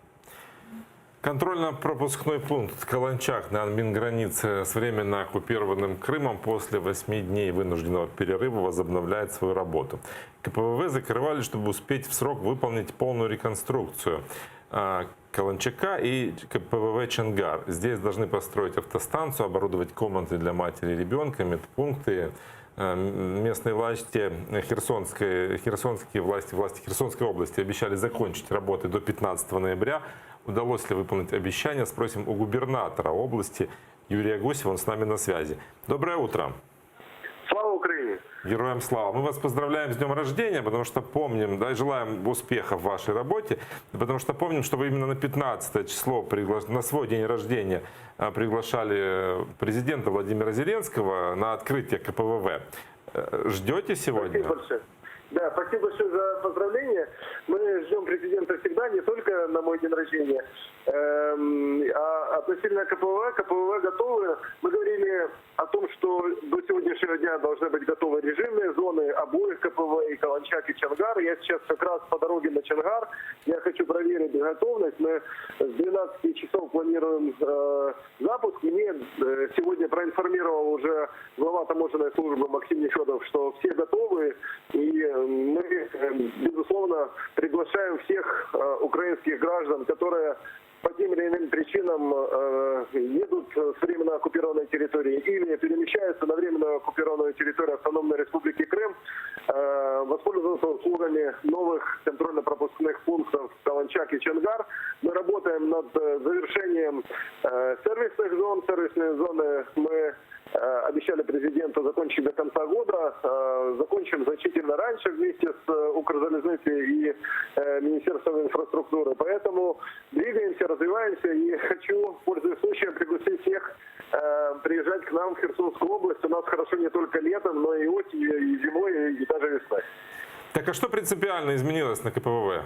Контрольно-пропускной пункт Каланчак на админгранице с временно оккупированным Крымом после 8 дней вынужденного перерыва возобновляет свою работу. КПВВ закрывали, чтобы успеть в срок выполнить полную реконструкцию а, Каланчака и КПВВ Чонгар. Здесь должны построить автостанцию, оборудовать комнаты для матери и ребенка, медпункты. Э, местные власти Херсонской, херсонские власти, власти Херсонской области обещали закончить работы до 15 ноября. Удалось ли выполнить обещание, спросим у губернатора области Юрия Гусева, он с нами на связи. Доброе утро. Слава Україні! Героям слава! Мы вас поздравляем с днем рождения, потому что помним, да, и желаем успехов в вашей работе, потому что помним, что вы именно на 15 число, на свой день рождения а, приглашали президента Владимира Зеленского на открытие КПВВ. Э, ждете сегодня? Спасибо большое. Да, спасибо большое за поздравления. Мы ждем президента всегда, не только на мой день рождения. Эм, а относительно КПВВ, КПВВ готовы. Мы говорили о том, что до сегодняшнего дня должны быть готовы режимные зоны обоих КПВВ, и Каланчак, и Чонгар. Я сейчас как раз по дороге на Чонгар. Я хочу проверить готовность. Мы с 12 часов планируем э, запуск. Мне э, сегодня проинформировал уже глава таможенной службы Максим Нефедов, что все готовы. И мы, э, безусловно, приглашаем всех э, украинских граждан, которые по тем или иным причинам э, едут с временно оккупированной территории или перемещаются на временно оккупированную территорию Автономной Республики Крым, воспользоваться услугами новых контрольно-пропускных пунктов Каланчак и Чонгар. Мы работаем над завершением сервисных зон. Сервисные зоны мы обещали президенту закончить до конца года. Закончим значительно раньше вместе с Укрзализныцей и Министерством инфраструктуры. Поэтому двигаемся, развиваемся. И хочу, пользуясь случаем, пригласить всех приезжать к нам в Херсонскую область. У нас хорошо не только летом, но и осенью, и зимой, и даже весной. Так а что принципиально изменилось на КПВВ?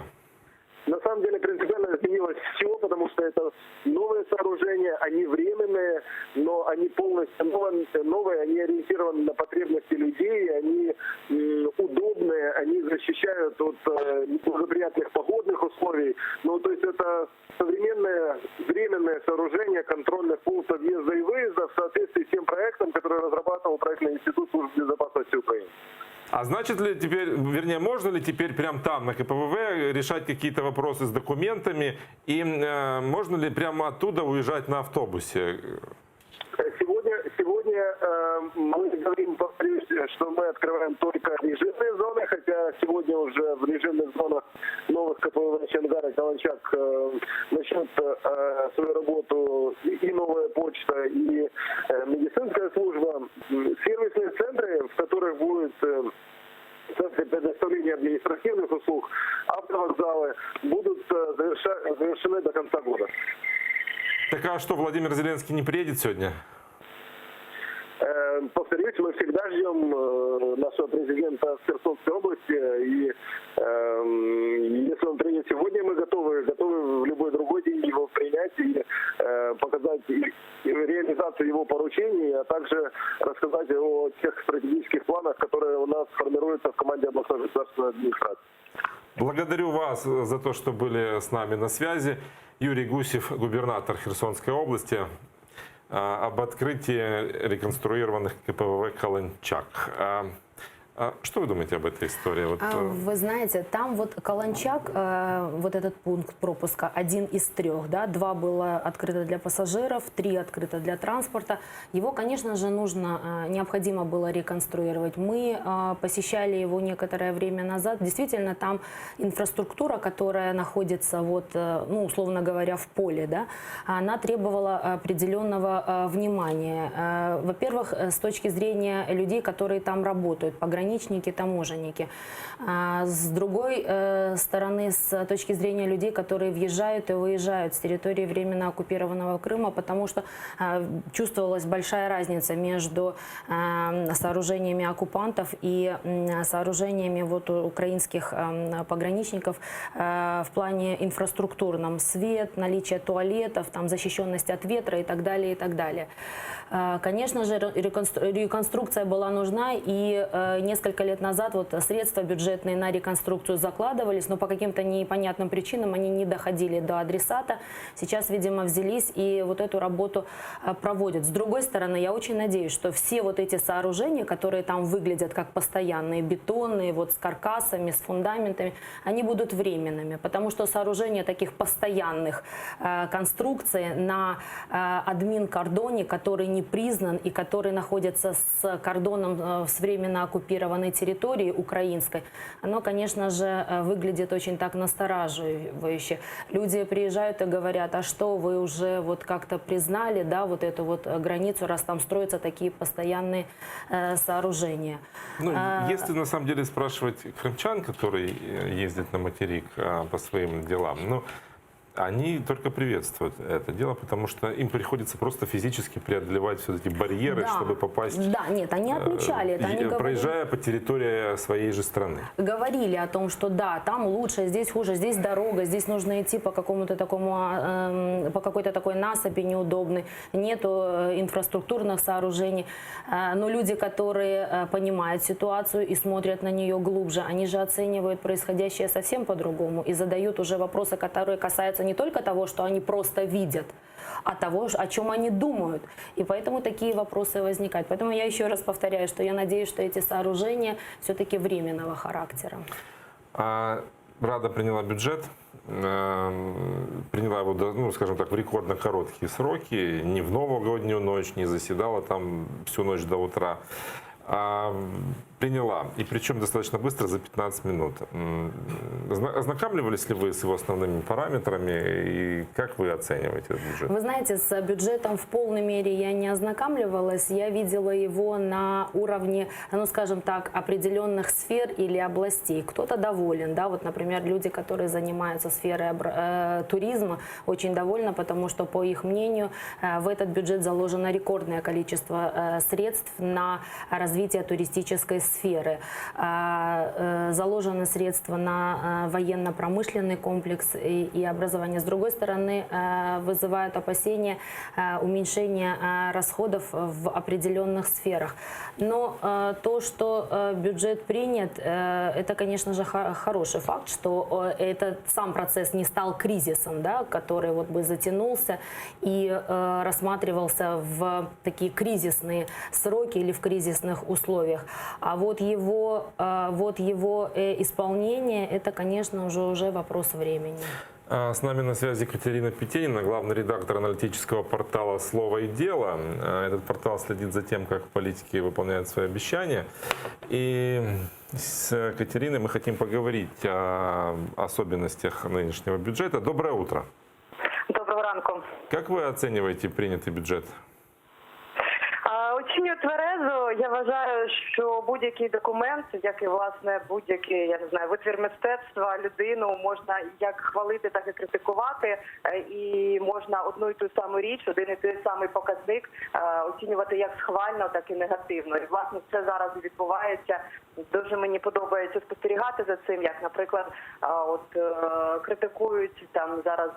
На самом деле принципиально изменилось все, потому что это новые сооружения, они временные, но они полностью новые, новые, они ориентированы на потребности людей, они удобные, они защищают от э, неблагоприятных погодных условий. Ну, то есть это современное временное сооружение контрольных пунктов въезда и выезда в соответствии с тем проектом, который разрабатывал проектный институт службы безопасности Украины. А значит ли теперь, вернее, можно ли теперь прямо там, на КПВВ, решать какие-то вопросы с документами? И э, можно ли прямо оттуда уезжать на автобусе? Сегодня, сегодня. Сегодня э, мы говорим, повторюсь, что мы открываем только режимные зоны, хотя сегодня уже в режимных зонах новых КПВВ Чонгар и Каланчак э, начнут э, свою работу и новая почта, и э, медицинская служба. Сервисные центры, в которых будет э, центры предоставления административных услуг, автовокзалы будут э, завершены до конца года. Так а что, Владимир Зеленский не приедет сегодня? Э, повторюсь, мы всегда ждем э, нашего президента в Херсонской области. И эм, если он приедет сегодня, мы готовы, готовы в любой другой день его принять и э, показать реализацию его поручений, а также рассказать о тех стратегических планах, которые у нас формируются в команде областной государственной администрации. Благодарю вас за то, что были с нами на связи. Юрий Гусев, губернатор Херсонской области, об открытии реконструированных КПВВ «Каланчак». А что вы думаете об этой истории? Вот, а, э, вы знаете, там вот Каланчак, э, вот этот пункт пропуска, один из трех, да, два было открыто для пассажиров, три открыто для транспорта. Его, конечно же, нужно, э, необходимо было реконструировать. Мы посещали его некоторое время назад. Действительно, там инфраструктура, которая находится, вот, ну, условно говоря, в поле, да, она требовала определенного внимания. Во-первых, с точки зрения людей, которые там работают, пограничники, таможенники. А с другой э, стороны, с точки зрения людей, которые въезжают и выезжают с территории временно оккупированного Крыма, потому что э, чувствовалась большая разница между э, сооружениями оккупантов и сооружениями вот украинских пограничников в плане инфраструктурном. Свет, наличие туалетов, там, защищенность от ветра и так далее, и так далее. Конечно же, реконструкция была нужна, и несколько лет назад вот средства бюджетные на реконструкцию закладывались, но по каким-то непонятным причинам они не доходили до адресата. Сейчас, видимо, взялись и вот эту работу э, проводят. С другой стороны, я очень надеюсь, что все вот эти сооружения, которые там выглядят как постоянные, бетонные, вот с каркасами, с фундаментами, они будут временными, потому что сооружение таких постоянных э, конструкций на э, админ-кордоне, который не признан и который находится с кордоном э, с временно оккупированной территории украинской, оно, конечно же, э, выглядит очень так настораживающе. Люди приезжают и говорят, а что вы уже вот как-то признали, да, вот эту вот э, границу, раз там строятся такие постоянные э, сооружения. Ну, а, если на самом деле спрашивать крымчан, которые ездят на материк а, по своим делам, ну, они только приветствуют это дело, потому что им приходится просто физически преодолевать все эти барьеры, Да. чтобы попасть, Да, нет, они отмечали это, они э, говорили- проезжая по территории своей же страны. говорили о том, что да, там лучше, здесь хуже, здесь дорога, здесь нужно идти по какому-то такому, а, эм, по какой-то такой насыпи неудобной, нету э, инфраструктурных сооружений. Э, Но люди, которые э, понимают ситуацию и смотрят на нее глубже, они же оценивают происходящее совсем по-другому и задают уже вопросы, которые касаются не только того, что они просто видят, а того, о чем они думают. И поэтому такие вопросы возникают. Поэтому я еще раз повторяю, что я надеюсь, что эти сооружения все-таки временного характера. А Рада приняла бюджет, эм, приняла его, ну, скажем так, в рекордно короткие сроки, не в новогоднюю ночь, не заседала там всю ночь до утра, а приняла. И причем достаточно быстро, за 15 минут. Ознакомливались ли вы с его основными параметрами и как вы оцениваете этот бюджет? Вы знаете, с бюджетом в полной мере я не ознакомливалась. Я видела его на уровне, ну, скажем так, определенных сфер или областей. Кто-то доволен, да, вот, например, люди, которые занимаются сферой э, туризма, очень довольны, потому что, по их мнению, э, в этот бюджет заложено рекордное количество э, средств на развитие туристической сферы. А, э, Заложены средства на э, военно-промышленный комплекс и, и образование. С другой стороны, э, вызывают опасения уменьшения расходов в определенных сферах. Но то, что бюджет принят, это, конечно же, хороший факт, что этот сам процесс не стал кризисом, да, который вот бы затянулся и рассматривался в такие кризисные сроки или в кризисных условиях. А вот его, э, вот его э, исполнение, это, конечно, уже, уже вопрос времени. А, с нами на связи Екатерина Петенина, главный редактор аналитического портала «Слово и дело». А, этот портал следит за тем, как политики выполняют свои обещания. И с Катериной мы хотим поговорить о особенностях нынешнего бюджета. Доброе утро. Доброго ранку. Как вы оцениваете принятый бюджет? Оцінюю тверезо. Я вважаю, що будь-який документ, як і власне будь-який, я не знаю, витвір мистецтва, людину можна як хвалити, так і критикувати, е, і можна одну і ту саму річ, один і той самий показник е, оцінювати як схвально, так і негативно. І власне це зараз і відбувається. Дуже мені подобається спостерігати за цим, як, наприклад, е, от критикують там зараз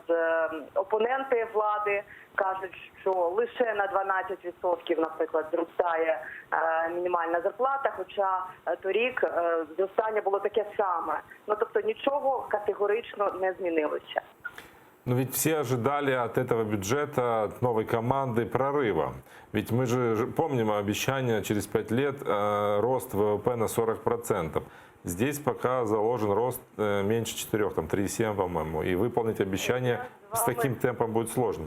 опоненти влади, кажуть, що лише на 12%, наприклад, зростає е, мінімальна зарплата, хоча е, торік е, зростання було таке саме. Ну тобто нічого категорично не змінилося. Но ведь все ожидали от этого бюджета, от новой команды прорыва. Ведь мы же помним обещание через 5 лет э, рост ВВП на 40%. Здесь пока заложен рост э, меньше 4, там 3,7, по-моему. И выполнить обещание с таким темпом будет сложно.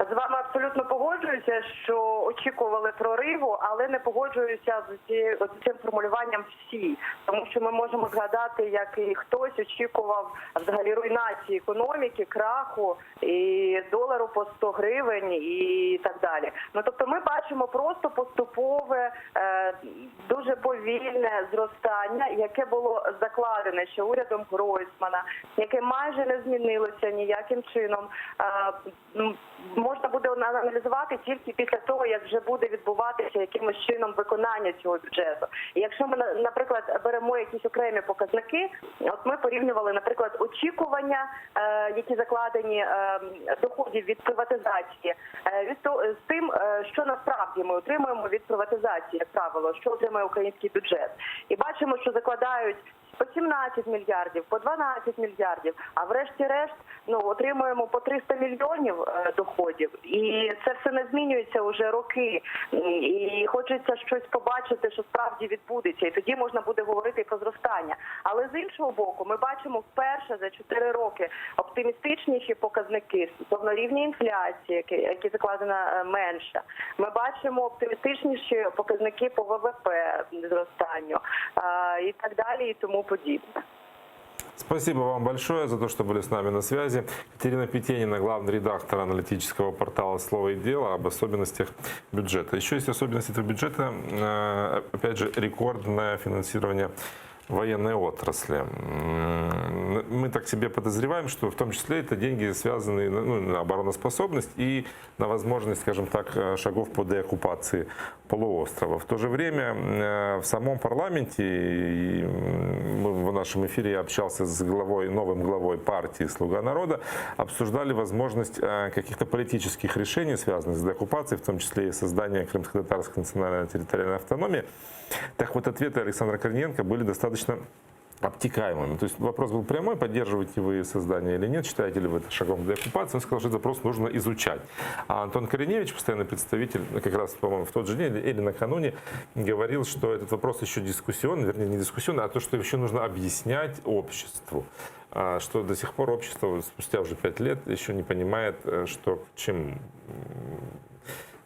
З вами абсолютно погоджуюся, що очікували прориву, але не погоджуюся з цим формулюванням всі, тому що ми можемо згадати, як і хтось очікував взагалі руйнації економіки, краху і долару по 100 гривень і так далі. Ну тобто, ми бачимо просто поступове, е, дуже повільне зростання, яке було закладене ще урядом Гройсмана, яке майже не змінилося ніяким чином. Е, можна буде аналізувати тільки після того, як вже буде відбуватися якимось чином виконання цього бюджету. І якщо ми наприклад, беремо якісь окремі показники, от ми порівнювали, наприклад, очікування, е, які закладені е, доходів від приватизації, е, від з тим, що насправді ми отримуємо від приватизації, як правило, що отримує український бюджет, і бачимо, що закладають по 17 мільярдів, по 12 мільярдів, а врешті-решт ну отримуємо по 300 мільйонів е, доходів, і це все не змінюється вже роки. І хочеться щось побачити, що справді відбудеться, і тоді можна буде говорити про зростання. Але з іншого боку, ми бачимо вперше за 4 роки оптимістичніші показники стосовно рівня інфляції, які, які закладена е, менше. Ми бачимо оптимістичніші показники по ВВП зростанню е, і так далі, і тому подібне. Спасибо вам большое за то, что были с нами на связи. Екатерина Петенина, главный редактор аналитического портала «Слово и дело» об особенностях бюджета. Еще есть особенности этого бюджета, э, опять же, рекордное финансирование военной отрасли. Мы так себе подозреваем, что в том числе это деньги, связанные ну, на обороноспособность и на возможность, скажем так, э, шагов по деоккупации полуострова. В то же время э, в самом парламенте, и, мы в нашем эфире я общался с главой, новым главой партии «Слуга народа», обсуждали возможность э, каких-то политических решений, связанных с деоккупацией, в том числе и создание Крымско-Татарской национальной территориальной автономии. Так вот, ответы Александра Корниенко были достаточно обтекаемыми. То есть вопрос был прямой, поддерживаете вы создание или нет, считаете ли вы это шагом к деоккупации. Он сказал, что этот вопрос нужно изучать. А Антон Кориневич, постоянный представитель, как раз, по-моему, в тот же день или накануне, говорил, что этот вопрос еще дискуссионный, вернее, не дискуссионный, а то, что еще нужно объяснять обществу. А Что до сих пор общество, спустя уже пять лет, еще не понимает, э, что к чему.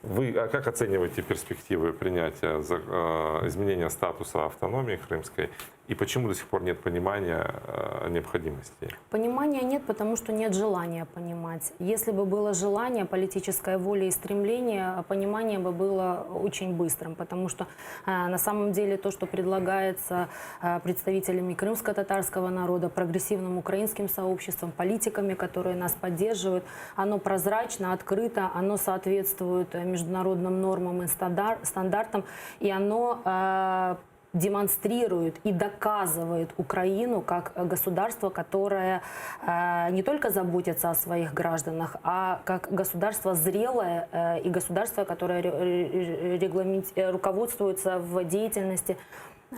Вы а как оцениваете перспективы принятия э, изменения статуса автономии крымской и почему до сих пор нет понимания э, необходимости? Понимания нет, потому что нет желания понимать. Если бы было желание, политическая воля и стремление, понимание бы было очень быстрым, потому что э, на самом деле то, что предлагается э, представителями крымско-татарского народа, прогрессивным украинским сообществом, политиками, которые нас поддерживают, оно прозрачно, открыто, оно соответствует международным нормам и стандар- стандартам, и оно э, демонстрирует и доказывает Украину как государство, которое э, не только заботится о своих гражданах, а как государство зрелое э, и государство, которое э, руководствуется в деятельности.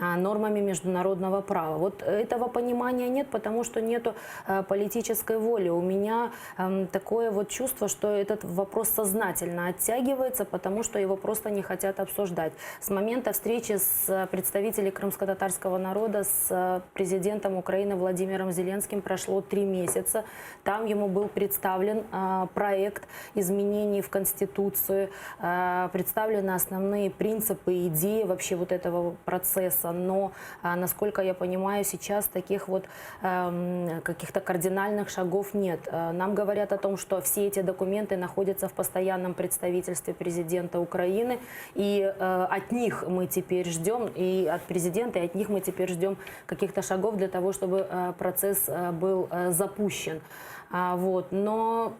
нормами международного права. Вот этого понимания нет, потому что нету политической воли. У меня такое вот чувство, что этот вопрос сознательно оттягивается, потому что его просто не хотят обсуждать. С момента встречи с представителями крымско-татарского народа, с президентом Украины Владимиром Зеленским прошло три месяца. Там ему был представлен проект изменений в Конституцию, представлены основные принципы и идеи вообще вот этого процесса. Но, насколько я понимаю, сейчас таких вот эм, каких-то кардинальных шагов нет. Нам говорят о том, что все эти документы находятся в постоянном представительстве президента Украины, и от них мы теперь ждем, и от президента, и от них мы теперь ждем каких-то шагов для того, чтобы процесс был запущен. Вот. Но,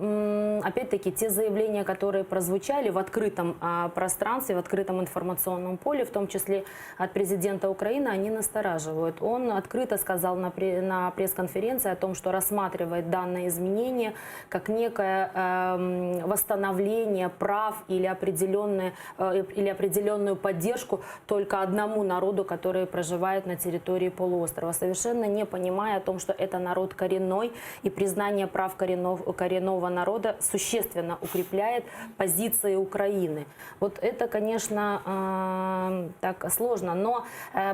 опять-таки, те заявления, которые прозвучали в открытом пространстве, в открытом информационном поле, в том числе от президента Украины, они настораживают. Он открыто сказал на пресс-конференции о том, что рассматривает данное изменение как некое восстановление прав или, определенное, или определенную поддержку только одному народу, который проживает на территории полуострова, совершенно не понимая о том, что это народ коренной, и признание прав коренного народа существенно укрепляет позиции Украины. Вот это, конечно, так сложно, но,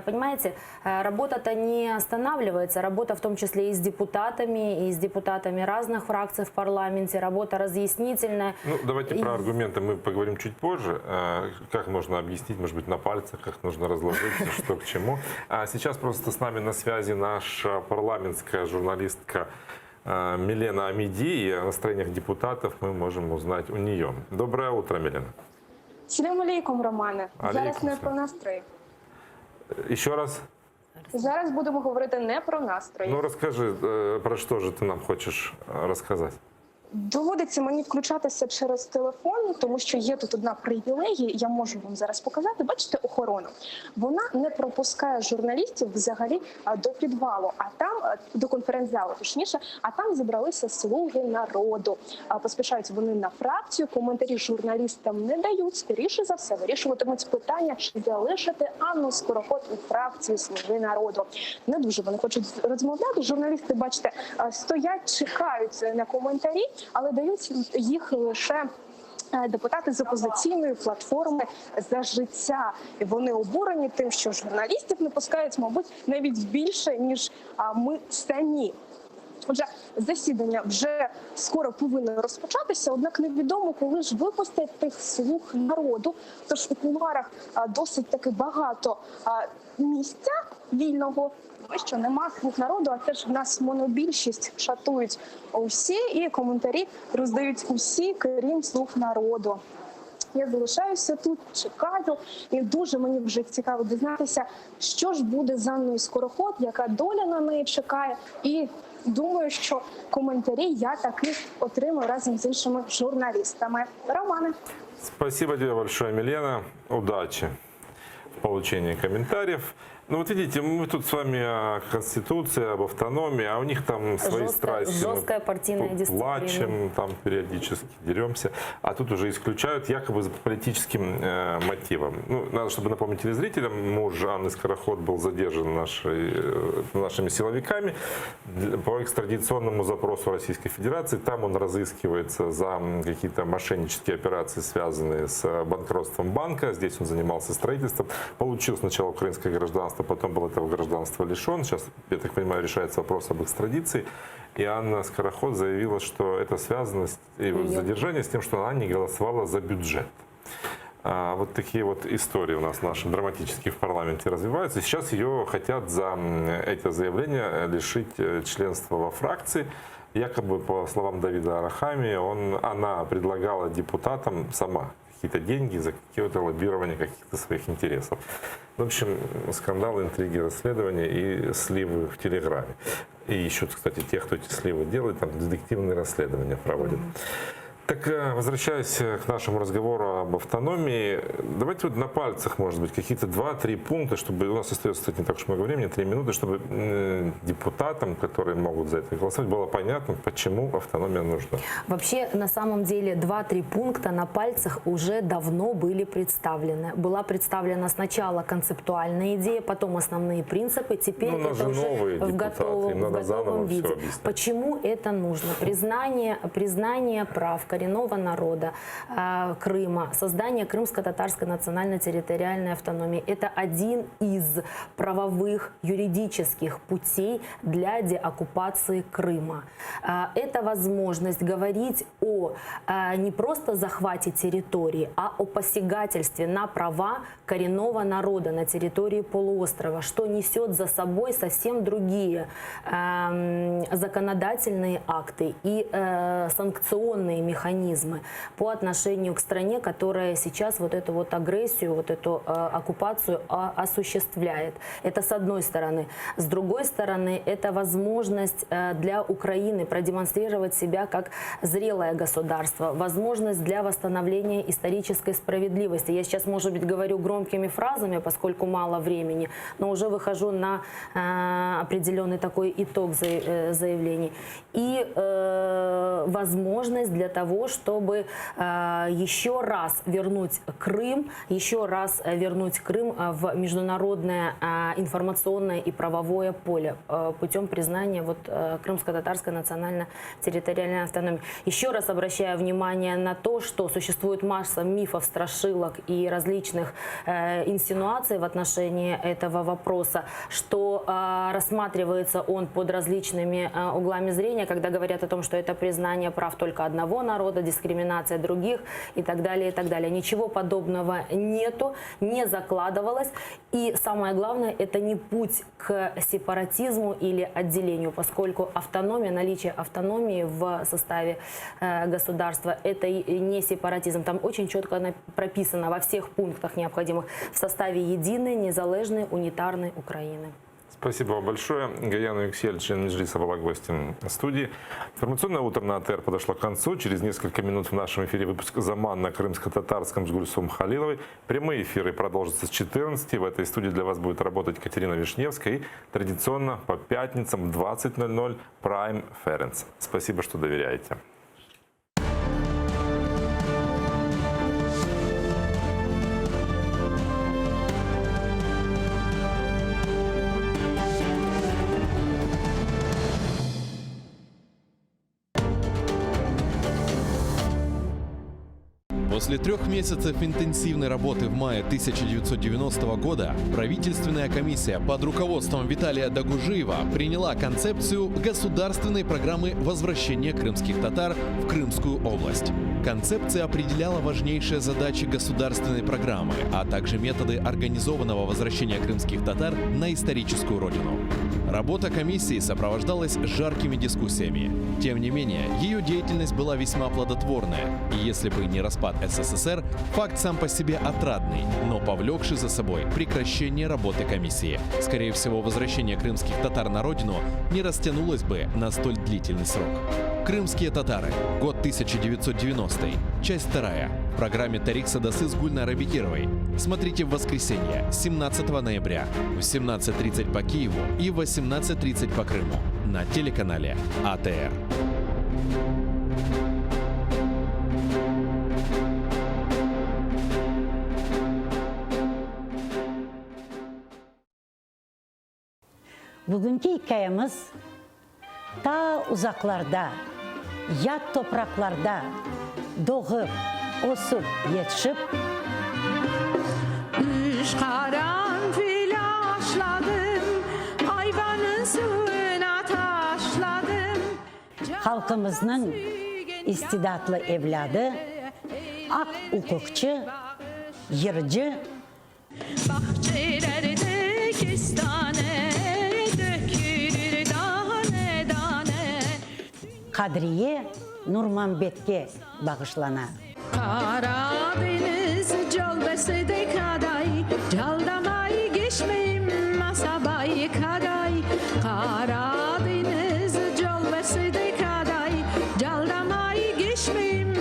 понимаете, работа-то не останавливается, работа в том числе и с депутатами, и с депутатами разных фракций в парламенте, работа разъяснительная. Ну, давайте И- про аргументы мы поговорим чуть позже. Как можно объяснить, может быть, на пальцах, как нужно разложить, что к чему. А сейчас просто с нами на связи наша парламентская журналистка Милена Амиди. И о настроениях депутатов мы можем узнать у нее. Доброе утро, Милена. Селям алейкум, Романе. Алейкум Зараз не селям. про настрої. Еще раз. Зараз будемо говорити не про настрої. Ну, расскажи, про что же ты нам хочешь рассказать? Доводиться мені включатися через телефон, тому що є тут одна привілегія, я можу вам зараз показати. Бачите охорону? Вона не пропускає журналістів взагалі до підвалу, а там до конференц-залу, точніше, а там зібралися слуги народу. Поспішають вони на фракцію. Коментарі журналістам не дають. Скоріше за все вирішуватимуть питання, чи залишити Анну Скороход у фракції Слуги народу. Не дуже вони хочуть розмовляти. Журналісти, бачите, стоять, чекають на коментарі, але дають їх лише. Депутати з опозиційної платформи за життя. І вони обурені тим, що журналістів не пускають, мабуть, навіть більше ніж ми самі. Отже, засідання вже скоро повинно розпочатися, однак невідомо, коли ж випустять тих слуг народу. Тож у кулуарах досить таки багато місця вільного, тому що нема слуг народу, а це ж в нас монобільшість шатують усі, і коментарі роздають усі, крім слуг народу. Я залишаюся тут, чекаю, і дуже мені вже цікаво дізнатися, що ж буде з Анною Скороход, яка доля на неї чекає. І думаю, що коментарі я таки отримаю разом з іншими журналістами. Романе. Спасибо тебе большое, Милена. Удачи в получении комментариев. Ну вот видите, мы тут с вами о Конституции, об автономии, а у них там свои Жесткая- страсти. Мы жесткая партийная дисциплина. Плачем, там периодически деремся. А тут уже исключают якобы с политическим мотивом. Ну, надо, чтобы напомнить телезрителям, муж Анны Скороход был задержан нашими силовиками по экстрадиционному запросу Российской Федерации. Там он разыскивается за какие-то мошеннические операции, связанные с банкротством банка. Здесь он занимался строительством. Получил сначала украинское гражданство, потом был этого гражданства лишен. Сейчас, я так понимаю, решается вопрос об экстрадиции. И Анна Скороход заявила, что это связано с его Её. задержание с тем, что она не голосовала за бюджет. Вот такие вот истории у нас наши драматические в парламенте развиваются. Сейчас ее хотят за это заявление лишить членства во фракции. Якобы, по словам Давида Арахамии, она предлагала депутатам сама какие-то деньги за какие-то лоббирование каких-то своих интересов. В общем, скандалы, интриги, расследования и сливы в Телеграме. И ищут, кстати, тех, кто эти сливы делает, там детективные расследования проводят. Так, э, возвращаясь э, к нашему разговору об автономии, давайте вот на пальцах, может быть, какие-то два-три пункта, чтобы у нас остается, кстати, не так уж много времени, три минуты, чтобы депутатам, которые могут за это голосовать, было понятно, почему автономия нужна. Вообще, на самом деле, два-три пункта на пальцах уже давно были представлены. Была представлена сначала концептуальная идея, потом основные принципы, теперь ну, это уже новые в готовом, им надо в готовом виде. Почему это нужно? Признание, признание прав коренного народа э, Крыма, создание крымско-татарской национально-территориальной автономии – это один из правовых юридических путей для деоккупации Крыма. Э, это возможность говорить о э, не просто захвате территории, а о посягательстве на права коренного народа на территории полуострова, что несет за собой совсем другие э, законодательные акты и э, санкционные механизмы по отношению к стране, которая сейчас вот эту вот агрессию, вот эту э, оккупацию э, осуществляет. Это с одной стороны. С другой стороны, это возможность э, для Украины продемонстрировать себя как зрелое государство, возможность для восстановления исторической справедливости. Я сейчас, может быть, говорю громкими фразами, поскольку мало времени, но уже выхожу на э, определенный такой итог э, заявлений. И э, возможность для того, чтобы э, еще раз вернуть Крым, еще раз вернуть Крым э, в международное э, информационное и правовое поле э, путем признания вот, э, крымско-татарской национально-территориальной автономии. Еще раз обращаю внимание на то, что существует масса мифов, страшилок и различных э, инсинуаций в отношении этого вопроса, что э, рассматривается он под различными э, углами зрения, когда говорят о том, что это признание прав только одного народа, дискриминация других и так далее, и так далее. Ничего подобного нету, не закладывалось. И самое главное, это не путь к сепаратизму или отделению, поскольку автономия, наличие автономии в составе э, государства, это не сепаратизм. Там очень четко прописано во всех пунктах необходимых в составе единой, незалежной, унитарной Украины. Спасибо вам большое. Гаяна Юксель, член Меджлиса, была гостем студии. Информационное утро на АТР подошло к концу. Через несколько минут в нашем эфире выпуск «Заман» на крымско-татарском с Гульсум Халиловой. Прямые эфиры продолжатся с 14. В этой студии для вас будет работать Катерина Вишневская. И традиционно по пятницам в 20.00 Prime Ференц. Спасибо, что доверяете. После трех месяцев интенсивной работы в мае 1990 года правительственная комиссия под руководством Виталия Дагужиева приняла концепцию государственной программы возвращения крымских татар в Крымскую область. Концепция определяла важнейшие задачи государственной программы, а также методы организованного возвращения крымских татар на историческую родину. Работа комиссии сопровождалась жаркими дискуссиями. Тем не менее, ее деятельность была весьма плодотворная. И если бы не распад СССР, факт сам по себе отрадный, но повлекший за собой прекращение работы комиссии. Скорее всего, возвращение крымских татар на родину не растянулось бы на столь длительный срок. Крымские татары. Год 1990. Часть вторая. В программе Тарик Садасы с Гульнарой Бекировой. Смотрите в воскресенье, 17 ноября, в 17.30 по Киеву и в 18.30 по Крыму на телеканале АТР. Bugünki ikâyemiz ta uzaqlarda, yat topraqlarda doğıp, ösüp, yetişip, Üç qaranfil aşladım, Ayvanıñ suvuna taşladım. Halqımıznıñ istidatlı evlâdı, aq-uquqçı, yırcı, Bağçelerde kestane dökülür dane-dane. Qadriye Nurmambetke bağışlana. Qara deñiz cölbesi de kaday, Caldamay geçmeyim masabay kaday. Qara deñiz cölbesi de kaday, Caldamay geçmeyim.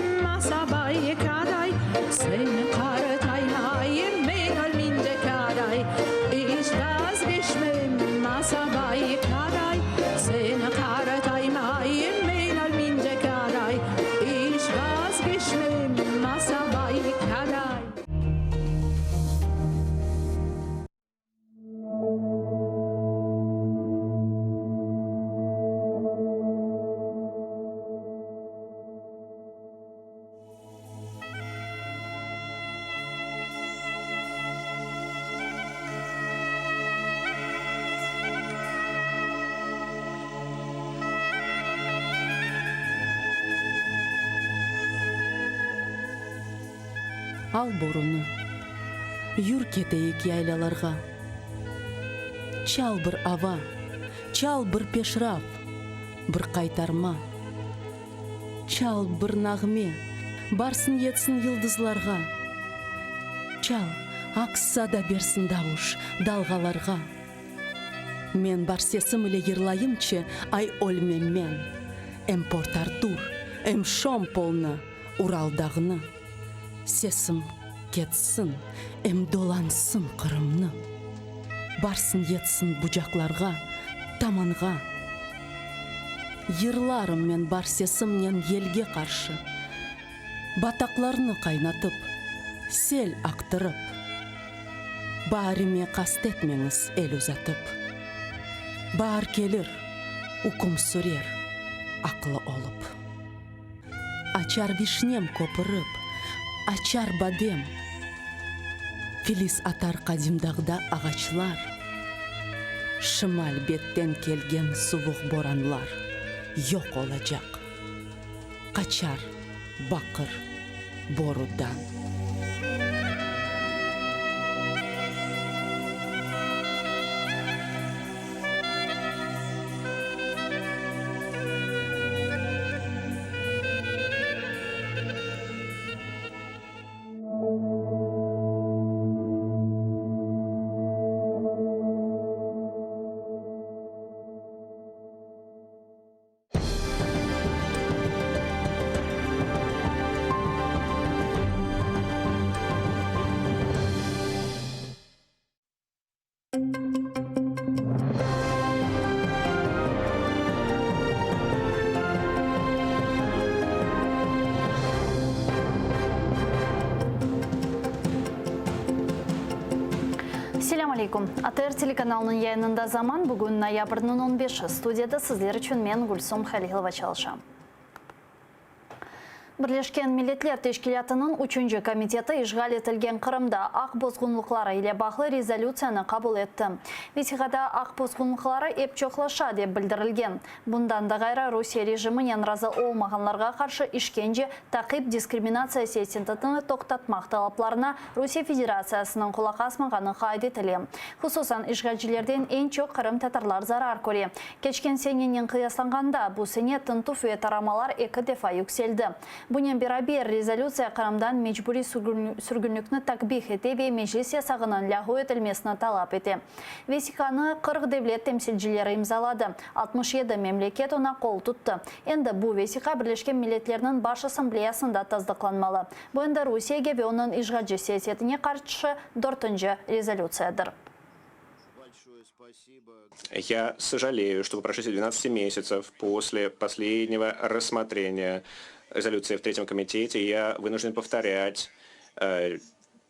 Al borunı, yür keteyik yaylalarğa. Çal bir ava, çal bir peşraf, bir qaytarma. Çal bir nağme, barsın yetsin yıldızlarğa. Çal, aks sada bersin davuş dalğalarğa. Men bar sesim ile yırlayımçı, ay ölmem men. Em Port-Artur, em Şompolnı, Ural dağnı. Sesim ketsin, em dolansın Qırımnı. Barsın yetsin bucaqlarğa, tamanğa. Yırlarım men bar sesimnen yelge qarşı, Bataqlarnı qaynatıp, sel aqtırıp. Baarime qast etmeñiz el uzatıp. Baar kelir, üküm sürer aqlı olıp. Açar vişnem köpürip, açar badem. Filiz atar qadim dağda ağaçlar. Şimal betten kelgen suvuq boranlar yoq olacaq, qaçar baqır borudan. Selâm aleykum. ATR telekanalınıñ yayınında Zaman, bugün noyabrniñ on beşi. Studiyada sizler içün men, Gülsum Halilova, çalışam. Birleşken Milletler Teşkilâtınıñ üçünci komiteti işğal etilgen Qırımda aq bozğunlıqları ile bağlı rezolütsiyanı qabul etti. Vesiqada aq bozğunlıqları ep çoqlaşa, dep bildirilgen. Bundan da ğayrı, Rusiye rejiminen razı olmağanlarğa qarşı işkence, taqip, diskriminatsiya siyasetini toqtatmaq talaplarına Rusiye Federatsiyasınıñ qulaq asmağanı qayd etile. Hususan, işğalcilerden eñ çoq qırımtatarlar zarar köre. Keçken senenen qıyaslanğanda, bu sene tıntuv ve taramalar eki defa yükseldi. Bunen beraber, rezolütsiya Qırımdan mecburiy sürgünlikni takbih ete ve Meclis yasağınıñ lâğu etilmesini talap ete. Vesiqanı 40 devlet temsilcileri imzaladı, 67 memleket oña qol tuttı. Endi bu vesiqa Birleşken Milletlerniñ Baş Assambleyasında tasdıqlanmalı. Bu endi Rusiyege ve onıñ işğalci siyasetine qarşı dörtünci rezolütsiyadır. Я сожалею, что по прошествии 12 месяцев после последнего рассмотрения резолюции в Третьем комитете я вынужден повторять э,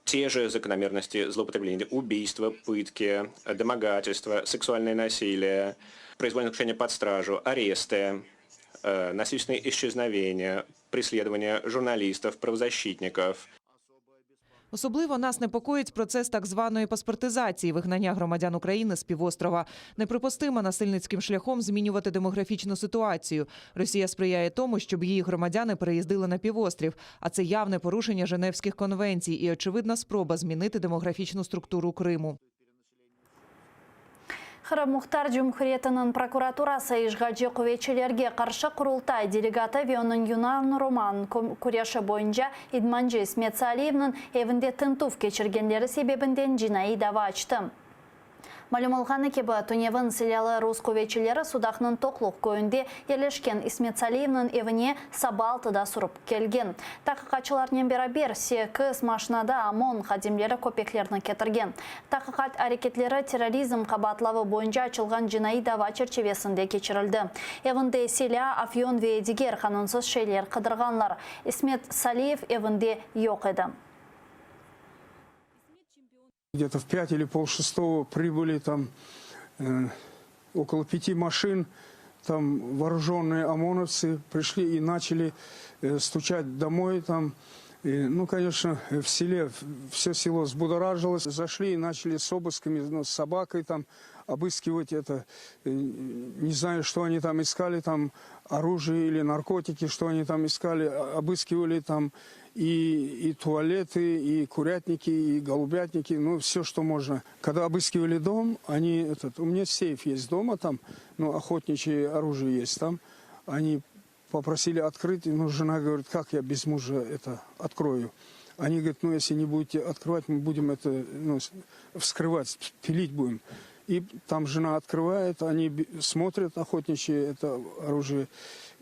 те же закономерности злоупотребления, убийства, пытки, домогательства, сексуальное насилие, произвольное заключение под стражу, аресты, э, насильственные исчезновения, преследование журналистов, правозащитников – Особливо нас непокоїть процес так званої паспортизації, вигнання громадян України з півострова. Неприпустимо насильницьким шляхом змінювати демографічну ситуацію. Росія сприяє тому, щоб її громадяни переїздили на півострів, а це явне порушення Женевських конвенцій і очевидна спроба змінити демографічну структуру Криму. Qırım Muhtar Cumhuriyetiniñ prokuraturası işğalci quvetçilerge qarşı Qurultay delegatı ve onıñ yunan-roman küreşi boyunca idmancı İsmet Saliyevniñ evinde tintüv keçirgenleri sebebinden cinaiy dava açtı. Malüm olğanı kibi, tünevin silâlı rus quvetçileri Sudaqnıñ Toqluq köyünde yerleşken İsmet Saliyevniñ evine saba altıda sürip kelgen. Taqiqatçılarnen beraber sekiz maşinada OMON hadimleri köpeklerni ketirgen. Taqiqat areketleri terrorizm qabaatlavı boyunca açılğan cinaiy dava çerçivesinde keçirildi. Evinde silâ, afyon ve diger qanunsız şeyler qıdırğanlar. İsmet Saliyev evinde yoq edi. Где-то в пять или полшестого прибыли там э, около пяти машин, там вооруженные ОМОНовцы пришли и начали э, стучать домой там. И, ну, конечно, в селе все село взбудоражилось. Зашли и начали с обысками, ну, с собакой там обыскивать это. Не знаю, что они там искали, там оружие или наркотики, что они там искали. Обыскивали там и, и туалеты, и курятники, и голубятники, ну, все, что можно. Когда обыскивали дом, они, этот, у меня сейф есть дома там, ну, охотничье оружие есть там. Они попросили открыть, ну, жена говорит, как я без мужа это открою? Они говорят, ну, если не будете открывать, мы будем это ну, вскрывать, пилить будем. И там жена открывает, они смотрят охотничье это оружие,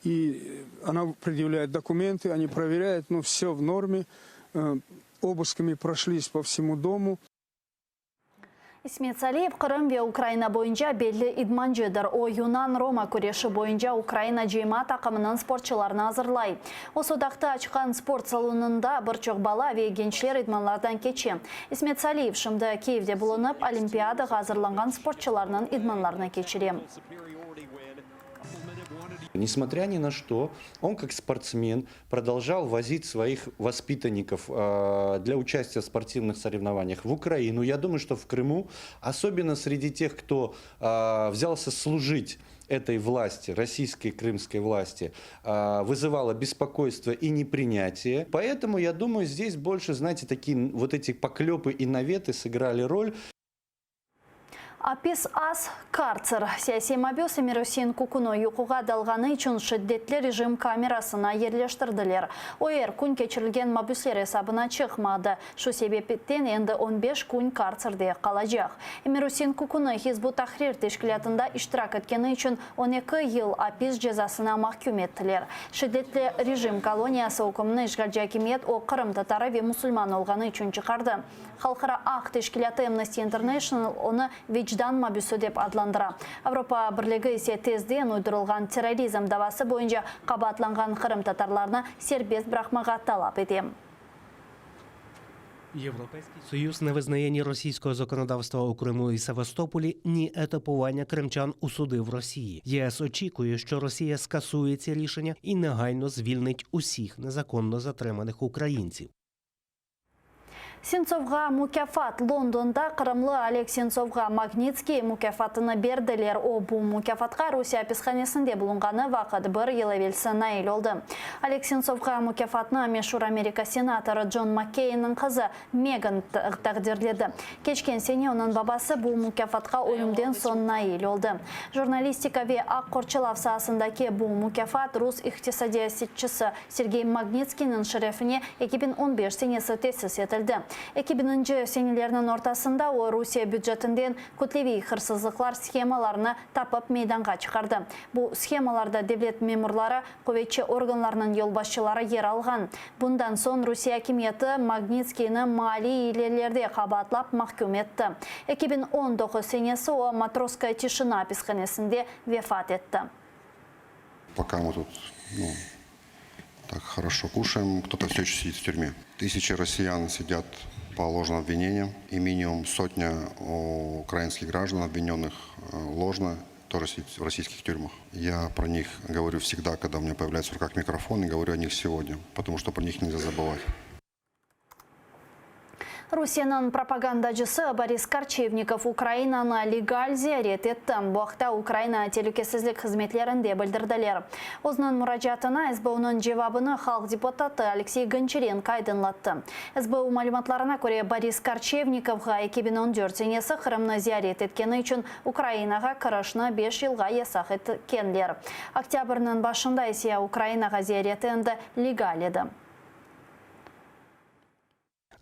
и она предъявляет документы, они проверяют, ну, все в норме. Э, обысками прошлись по всему дому. İsmet Saliyev Qırım ve Ukraina boyunca belli idmancıdır. O, yunan-roma küreşi boyunca Ukraina cıyma taqımınıñ sportçılarını azırlay. O, Sudaqta açqan sport salonında bir çoq bala ve gençler idmanlardan keçe. İsmet Saliyev şimdi Kiyevde bulunıp, Olimpiadağa azırlanğan sportçılarnıñ idmanlarını keçire. Несмотря ни на что, он как спортсмен продолжал возить своих воспитанников э, для участия в спортивных соревнованиях в Украину. Я думаю, что в Крыму, особенно среди тех, кто э, взялся служить этой власти, российской крымской власти, э, вызывало беспокойство и непринятие. Поэтому, я думаю, здесь больше, знаете, такие вот эти поклепы и наветы сыграли роль. Apis az, kartser. Siyasiy mabüs Emir-Üsein Kukunı yuquğa dalğanı içün şiddetli rejim kamerasına yerleştirdiler. O er kün keçirilgen mabüsler esabına çıqmadı. Şu sebepten endi on beş kün kartserde qalacaq. Emir-Üsein Kukunı Hizb ut-Tahrir teşkilâtında iştirak etkeni içün 12 yıl apis cezasına mahküm ettiler. Şiddetli rejim koloniyası ükümini işğalci akimiyet o qırımtatarı ve musulman olğanı içün çıqardı. Halqara aq teşkilâtı Amnesty International onı vicdan mabüsi dep adlandıra. Avropa Birligi ise tezden uydurılğan terrorizm davası boyunca qabaatlanğan qırımtatarlarnı serbest bıraqmağa talap ete. Європейський Союз не визнає ні російського законодавства у Криму і Севастополі, ні етапування кримчан у суди в Росії. ЄС очікує, що Росія скасує ці рішення і негайно звільнить усіх незаконно затриманих українців. Sentsovğa mukâfat Londonda qırımlı Oleg Sentsovğa Magnitskiy mukâfatını berdiler. O, bu mukâfatqa Rusiye apishanesinde bulunğanı vaqıt bir yıl evelsi nail oldı. Oleg Sentsovğa mukâfatnı meşur Amerika senatorı Con Makkeynniñ qızı Megan taqdirledi. Keçken sene onıñ babası bu mukâfatqa ölümden soñ nail oldı. Jurnalistika ve aq qorçalav saasındaki bu mukâfat rus iqtisadiyatçısı Sergey Magnitskiyniñ şerefine 2015 senesi tesis etildi. Eki biñinci senelerniñ ortasında o, Rusiye bücetinden kütleviy hırsızlıqlar shemalarını tapıp meydanğa çıqardı. Bu shemalarda devlet memurları, quvetçi organlarnıñ yolbaşçıları yer alğan. Bundan soñ Rusiye akimiyeti Magnitskiyni maliy ilelerde qabaatlap mahküm etti. 2019 senesi o, Matrosskaya tişina apishanesinde vefat etti. Пока мы тут, ну, так хорошо кушаем, кто-то все еще сидит в тюрьме. Тысячи россиян сидят по ложным обвинениям, и минимум сотня украинских граждан, обвиненных э, ложно, тоже сидит в российских тюрьмах. Я про них говорю всегда, когда у меня появляется в руках микрофон, и говорю о них сегодня, потому что про них нельзя забывать. Rusiyeniñ propagandacısı Boris Korçevnikov Ukrainanı legal ziyaret etti. Bu aqta Ukraina telükesizlik hızmetlerinde bildirdiler. Özüniñ muracaatına SBUnıñ cevabını halq deputatı Aleksey Gonçarenko aydınlattı. SBU malümatlarına köre, Boris Korçevnikovğa 2014 senesi Qırımnı ziyaret etkeni içün Ukrainağa kirişni beş yılğa yasaq etkenler. Oktâbrniñ başında ise Ukrainağa ziyareti endi legal edi.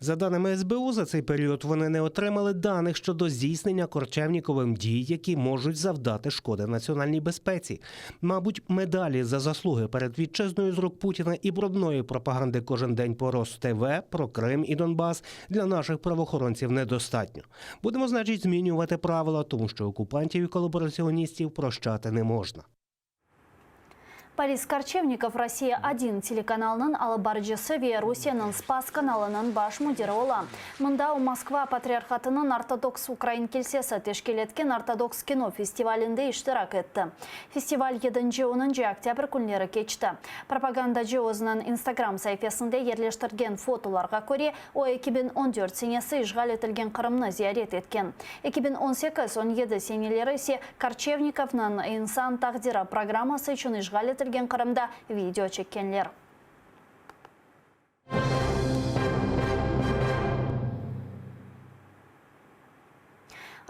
За даними СБУ, за цей період вони не отримали даних щодо здійснення Корчевніковим дій, які можуть завдати шкоди національній безпеці. Мабуть, медалі за заслуги перед вітчизною з рук Путіна і брудної пропаганди кожен день по РосТВ про Крим і Донбас для наших правоохоронців недостатньо. Будемо, значить, змінювати правила, тому що окупантів і колабораціоністів прощати не можна. Boris Korçevnikov Rossiya-odin telekanalınıñ alıp barıcısı ve Rusiyeniñ Spas kanalınıñ baş müdiri ola. Mında o Moskva patriarhatınıñ Ortodoks ukrain kilsesi teşkil etken Ortodoks kino festivalinde iştirak etti. Festival yedinci-onuncı oktâbr künleri keçti. Propagandacı özüniñ Instagram saifesinde yerleştirgen fotolarğa köre, o 2014 senesi işğal etilgen Qırımnı ziyaret etken. 2018, 17 seneleri ise Korçevnikovnıñ İnsan taqdiri programması içün işğal etilgen Qırımda video çekkenler.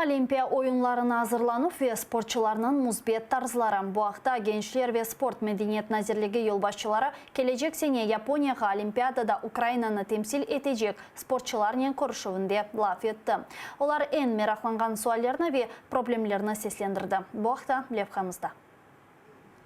Olimpiya oyunlarına azırlanuv ve sportçularnıñ müsbet tarzları. Bu aqta Gençler ve sport medeniyet nazirligi yolbaşçıları kelecek sene Yaponiyağa Olimpiadada Ukrainanı temsil etecek sportçularnen körüşüvinde laf etti. Olar eñ meraqlanğan suallerni ve problemlerni seslendirdi. Bu aqta levhamızda.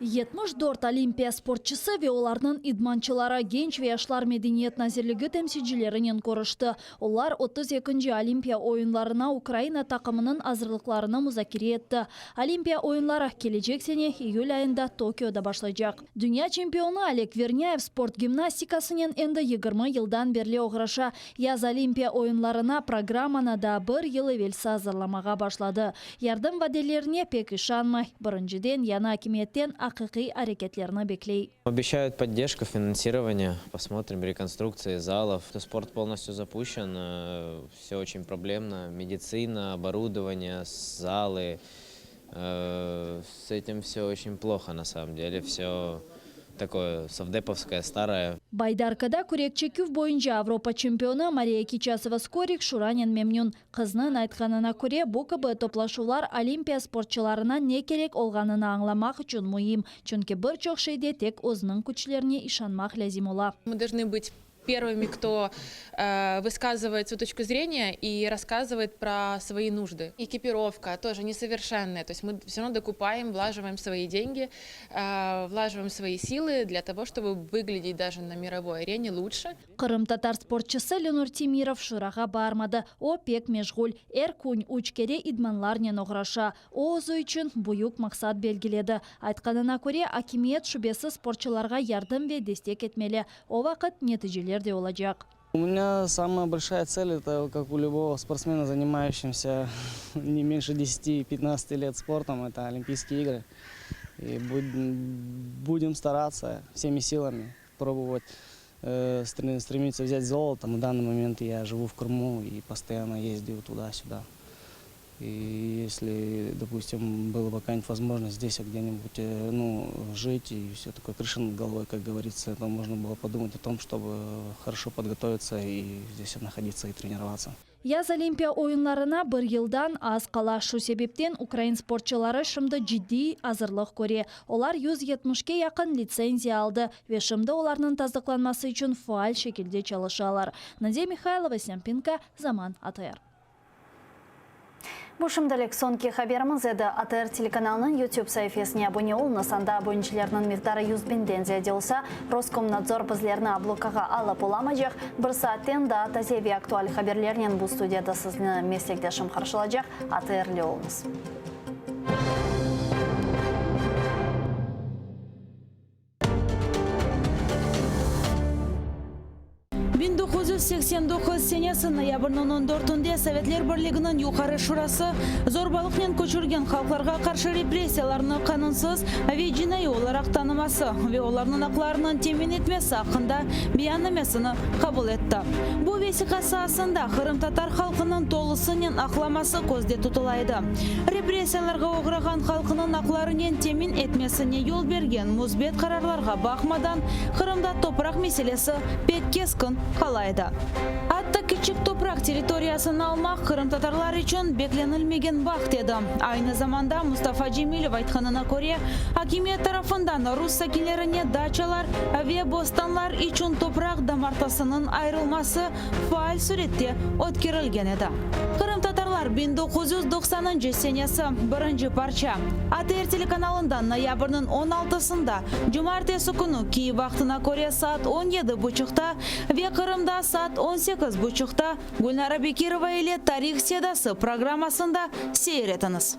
74 olimpiya sportçısı ve olarnıñ idmançıları Genç ve yaşlar medeniyet nazirligi temsilcilerinen körüşti. Olar otuz ekinci Olimpiya oyunlarına Ukraina taqımınıñ azırlıqlarını muzakere etti. Olimpiya oyunları kelecek sene iyül ayında Tokioda başlaycaq. Dünya çempionı Oleg Vernâyev sport gimnastikasınen endi 20 yıldan berli oğraşa. Yaz Olimpiya oyunlarına programmanı daa bir yıl evelsi azırlamağa başladı. Yardım vadelerine pek işanmay. Birinciden, yañı akimiyetten aqiqiy areketlerni bekley. Обещают поддержку, финансирование. Посмотрим, реконструкции залов. Спорт полностью запущен, все очень проблемно. Медицина, оборудование, залы. С этим все очень плохо на самом деле. Все такое совдеповское, старое. Baydarkada kürek çeküv boyunca Avropa çempionı Mariya Kiçasova-Skorik şuranen memnün. Qıznıñ aytqanına köre, bu kibi toplaşuvlar olimpiya sportçılarına ne kerek olğanını añlamaq içün müim, çünki bir çoq şeyde tek özüniñ küçlerine işanmaq lâzim ola. Мы должны быть первыми, кто высказывает свою точку зрения и рассказывает про свои нужды. Экипировка тоже несовершенная, то есть мы все равно докупаем, влаживаем свои деньги, влаживаем свои силы для того, чтобы выглядеть даже на мировой арене лучше. Qırımtatar sportçısı Lenur Temirov şurağa barmadı. O, pek meşğul, er kün üç kere idmanlarnen oğraşa. O, özü içün büyük maqsat belgiledi. Aytqanına köre, akimiyet şübesiz sportçılarğa yardım ve destek etmeli, o vaqıt neticeler de olacaq. У меня самая большая цель, это как у любого спортсмена, занимающегося не меньше 10-15 лет спортом, это Олимпийские игры. И будем стараться всеми силами пробовать э, стремиться взять золото. На данный момент я живу в Крыму и постоянно ездил туда-сюда. И если, допустим, была бы какая-нибудь возможность здесь где-нибудь э, ну, жить и все такое, крыша над головой, как говорится, то можно было подумать о том, чтобы хорошо подготовиться и здесь находиться и тренироваться. Yaz Olimpiya oyunlarına bir yıldan az qala. Şu sebepten ukrain sportçıları şimdi ciddiy azırlıq köre. Olar 170-ke yaqın litsenziya aldı ve şimdi olarnıñ tasdıqlanması içün faal şekilde çalışalar. Nadiya Mihaylova, Sempinka, Zaman, ATR. Bu şimdilik soñki haberimiz edi. ATR telekanalınıñ YouTube saifesine abone oluñız, anda abonecilerniñ miqdarı 100 biñden ziyade olsa, Roskomnadzor bizlerni blokağa alıp olamaycaq. Bir saatten daa taze ve aktual haberlernen bu studiyada sizni meslekdeşim qarşılacaq. ATRli oluñız. 1989 senesi noyabrniñ on dörtünde Sovetler Birliginiñ Yuqarı Şurası zorbalıqnen köçürgen halqlarğa qarşı repressiyalarnı qanunsız ve cinaiy olaraq tanıması ve olarnıñ aqlarınıñ temin etmesi aqqında beyannamesini qabul etti. Bu vesiqa saasında qırımtatar halqınıñ tolusınen aqlaması közde tutula edi. Repressiyalarğa oğrağan halqınıñ aqlarınen temin etmesine yol bergen müsbet qararlarğa baqmadan, Qırımda topraq meselesi pek keskin qala edi. Atta kiçik topraq territoriyasını almaq qırımtatarlar içün beklenilmegen baht edi. Aynı zamanda, Mustafa Cemilev aytqanına köre, akimiyet tarafından rus sakinlerine daçalar ve bostanlar içün topraq damartasınıñ ayırılması faal sürette ötkerilgen edi. Qırımtatarlar 1990-ncı senesi, birinci parça. ATR telekanalından noyabrniñ on altısında, cumaertesi künü Kiyev vaqtına köre saat on yedi buçuqta ve Qırımda saat on sekiz buçuqta Gülnara Bekirova ile Tarih sedası programmasında seyir etiñiz.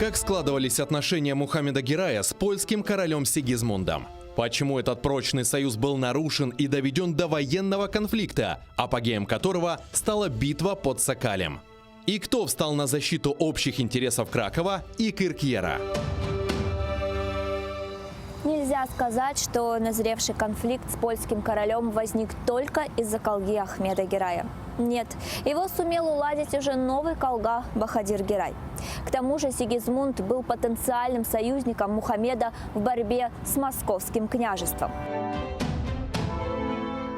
Как складывались отношения Мухаммеда Герая с польским королем Сигизмундом? Почему этот прочный союз был нарушен и доведен до военного конфликта, апогеем которого стала битва под Сокалем? И кто встал на защиту общих интересов Кракова и Киркьера? Нельзя сказать, что назревший конфликт с польским королем возник только из-за колги Ахмеда Герая. Нет, его сумел уладить уже новый колга Бахадир Герай. К тому же Сигизмунд был потенциальным союзником Мухаммеда в борьбе с московским княжеством.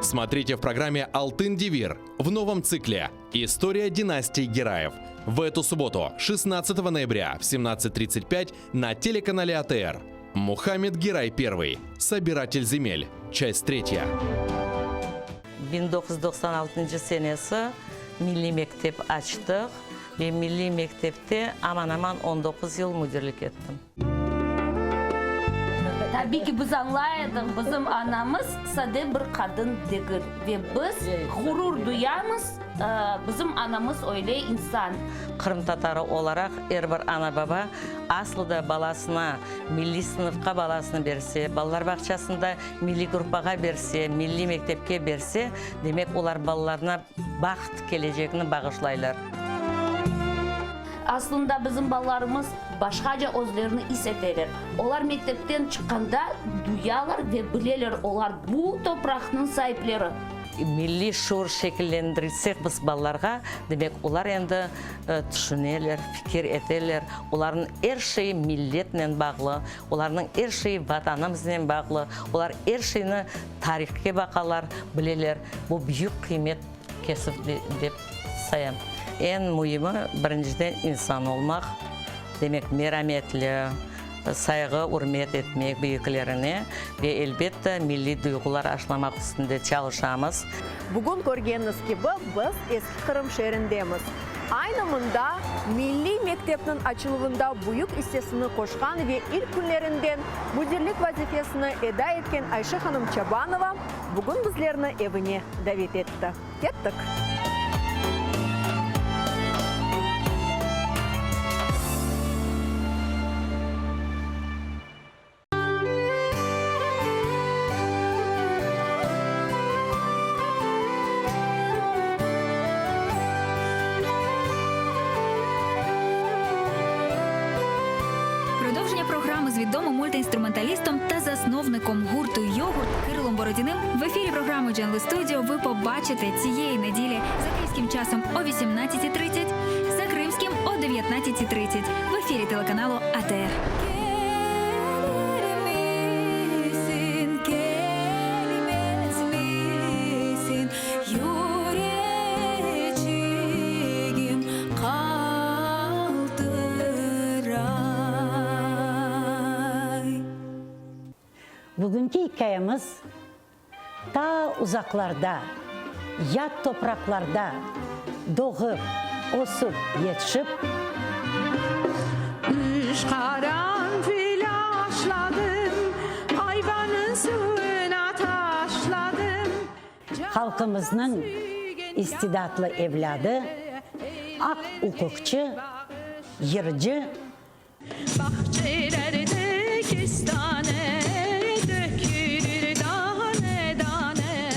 Смотрите в программе «Алтын Девир» в новом цикле «История династии Гераев» в эту субботу, 16 ноября в 17.35 на телеканале АТР. Мухаммед Герай I. Собиратель земель. Часть третья. 1996 senesi milliy mektep açtıq ve milliy mektepte aman-aman 19 yıl müdirlik ettim. Tabiy ki, biz añlay edik, bizim anamız sade bir qadın degil ve biz ğurur duyamız, bizim anamız öyle insan. Qırımtatarı olaraq er bir ana-baba aslı da balasına milliy sınıfqa balasını berse, balalar bağçasında milliy gruppağa berse, milliy mektepke berse, demek olar balalarına baht kelecegini bağışlaylar. Aslında bizim balalarımız başqaca özlerini is eteler. Olar mektepten çıqqanda duyalar ve bileler, olar bu topraqnıñ saipleri. Milliy şuur şekillendirilsek biz balalarğa, demek olar endi tüşüneler, fikir eteler, olarnıñ er şeyi milletnen bağlı, olarnıñ er şeyi Vatanımıznen bağlı, olar er şeyni tarihke baqalar, bileler. Bu büyük qıymet kesüv dep sayam. Eñ müimi, birinciden insan olmaq, demek merametli, sayğı, ürmet etmek büyüklerine ve, elbette, milliy duyğular aşlamaq üstünde çalışamız. Bugün körgeniñiz kibi, biz Eski Qırım şeerindemiz. Aynı mında milliy mektepniñ açıluvında büyük issesini qoşqan ve ilk künlerinden müdirlik vazifesini eda etken Ayşe hanım Çabanova bugün bizlerni evine davet etti. Kettik! Продовження програми з відомим мультиінструменталістом та засновником гурту Йогурт Кирилом Бородіним в ефірі програми Джанли Студіо ви побачите цієї неділі за київським часом о 18.30, за кримським о 19.30 в ефірі телеканалу АТР. Bugünki ikâyemiz ta uzaqlarda, yat topraqlarda doğıp, ösüp, yetişip, Üç qaranfil aşladım, Ayvanıñ suvuna taşladım. Halqımıznıñ istidatlı evlâdı, aq-uquqçı, yırcı, Bağçelerde kestane dökülür dane-dane.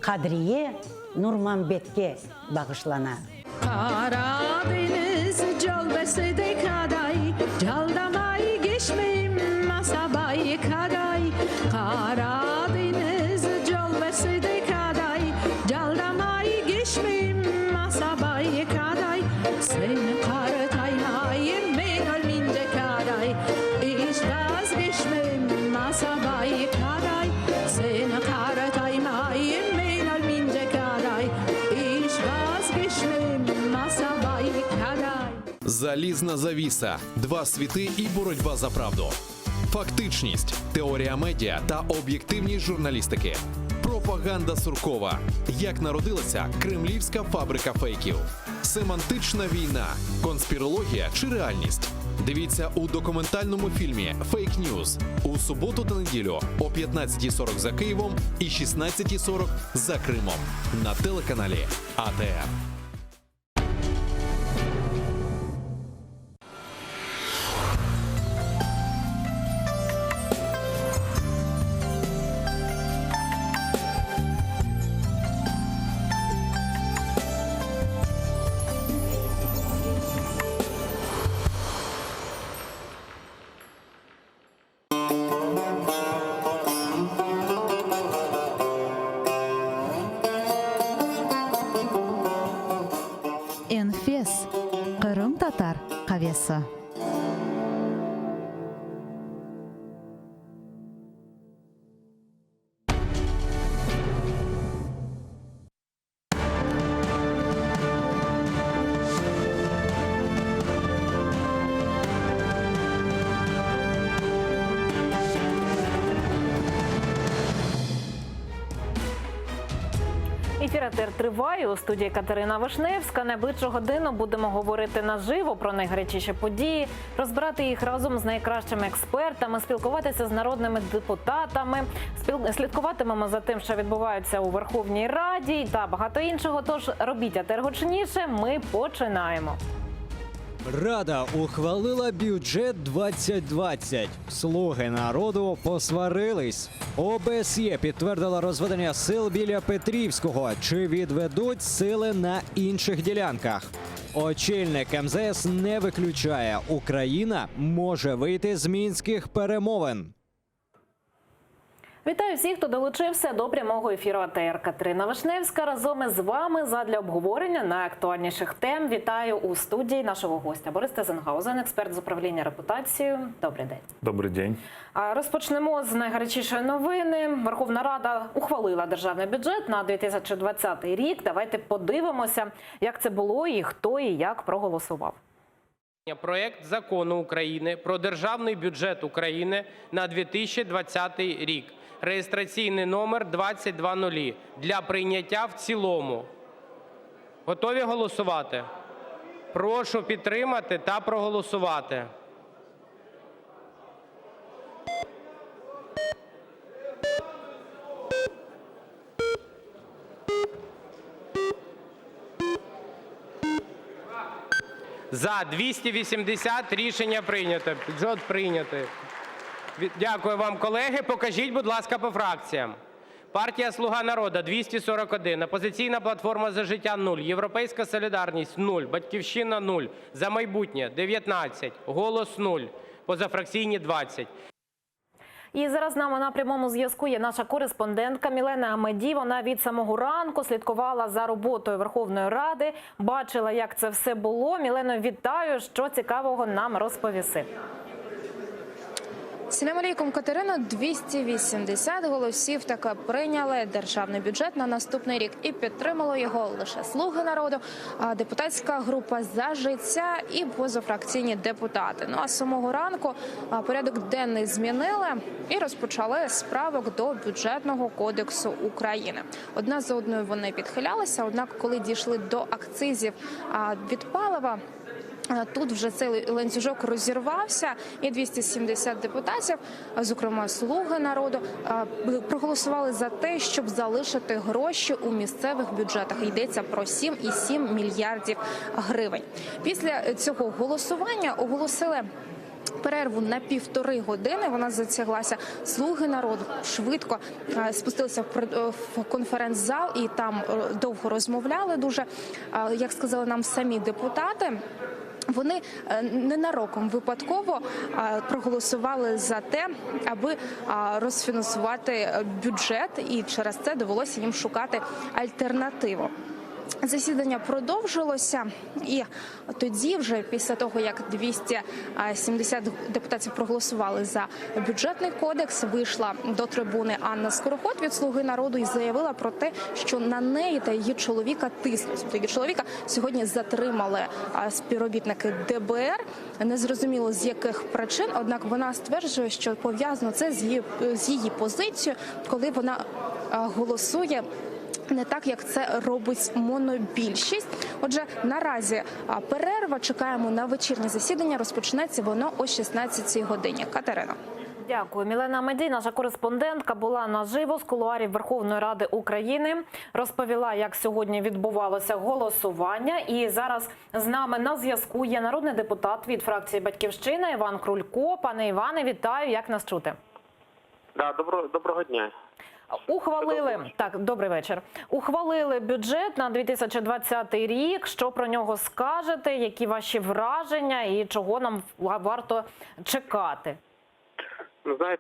Qadriye Nurmambetke bağışlana. Qara deñiz calbası de kaday, Caldamay geçmeyim masabay kaday. Qara deñiz calbası de kaday, Caldamay geçmeyim masabay kaday. Sen qartaymayım, men ölmince kaday, İç vazgeçmeyim masabay kaday. Sen qartaymayım, men ölmince kaday, İç vazgeçmeyim masabay kaday. Залізна завіса, два світи і боротьба за правду. Фактичність, теорія медіа та об'єктивність журналістики. Пропаганда Суркова. Як народилася кремлівська фабрика фейків. Семантична війна, конспірологія чи реальність. Дивіться у документальному фільмі Фейк Ньюз у суботу та неділю о 15.40 за Києвом і 16.40 за Кримом на телеканалі АТР. Enfes qırımtatar qavesi. Ефір АТР триває у студії Катерина Вишневська. Найближчу годину будемо говорити наживо про найгарячіші події, розбирати їх разом з найкращими експертами, спілкуватися з народними депутатами, спіл... слідкуватимемо за тим, що відбувається у Верховній Раді та багато іншого. Тож робіть АТР гучніше. Ми починаємо. Рада ухвалила бюджет 2020. Слуги народу посварились. ОБСЄ підтвердила розведення сил біля Петрівського. Чи відведуть сили на інших ділянках? Очільник МЗС не виключає, Україна може вийти з мінських перемовин. Вітаю всіх, хто долучився до прямого ефіру АТР. Катерина Вишневська разом із вами задля обговорення найактуальніших тем. Вітаю у студії нашого гостя Борис Тезенгаузен, експерт з управління репутацією. Добрий день. Добрый день. А Розпочнемо з найгарячішої новини. Верховна Рада ухвалила державний бюджет на 2020 рік. Давайте подивимося, як це було і хто і як проголосував. Проект Закону України про Державний бюджет України на 2020 рік (реєстраційний номер 2000) для прийняття в цілому. Готові голосувати? Прошу підтримати та проголосувати. За – 280 рішення прийнято. Бюджет прийнятий. Дякую вам, колеги. Покажіть, будь ласка, по фракціям. Партія "Слуга народу" – 241, "Опозиційна платформа – За життя" – 0, "Європейська солідарність" – 0, "Батьківщина" – 0, "За майбутнє" – 19, "Голос" – 0, позафракційні – 20. І зараз з нами на прямому зв'язку є наша кореспондентка Мілена Амеді. Вона від самого ранку слідкувала за роботою Верховної Ради, бачила, як це все було. Мілено, вітаю! Що цікавого нам розповіси? Селям алейкум, Катерино. 280 голосів таки прийняли державний бюджет на наступний рік і підтримало його лише «Слуги народу», депутатська група «За життя» і позафракційні депутати. Ну а з самого ранку порядок денний змінили і розпочали з правок до бюджетного кодексу України. Одна за одною вони підхилялися, однак коли дійшли до акцизів від палива, тут вже цей ланцюжок розірвався, і 270 депутатів, зокрема «Слуги народу», проголосували за те, щоб залишити гроші у місцевих бюджетах. Йдеться про 7,7 мільярдів гривень. Після цього голосування оголосили перерву на півтори години. Вона затяглася. «Слуги народу» швидко спустилися в конференц-зал і там довго розмовляли дуже. Як сказали нам самі депутати, вони ненароком випадково проголосували за те, аби розфінансувати бюджет, і через це довелося їм шукати альтернативу. Засідання продовжилося, і тоді вже після того, як 270 депутатів проголосували за бюджетний кодекс, вийшла до трибуни Анна Скороход від «Слуги народу» і заявила про те, що на неї та її чоловіка тиснуть. Тобто її чоловіка сьогодні затримали співробітники ДБР, незрозуміло з яких причин, однак вона стверджує, що пов'язано це з її позицією, коли вона голосує не так, як це робить монобільшість. Отже, наразі перерва, чекаємо на вечірнє засідання, розпочнеться воно о 16-й годині. Катерина. Дякую. Мілена Амеді, наша кореспондентка, була наживо з кулуарів Верховної Ради України, розповіла, як сьогодні відбувалося голосування. І зараз з нами на зв'язку є народний депутат від фракції «Батьківщина» Іван Крулько. Пане Іване, вітаю. Як нас чути? Да, доброго дня. Ухвалили, так, добрий вечір. Ухвалили бюджет на 2020 рік. Що про нього скажете? Які ваші враження і чого нам варто чекати?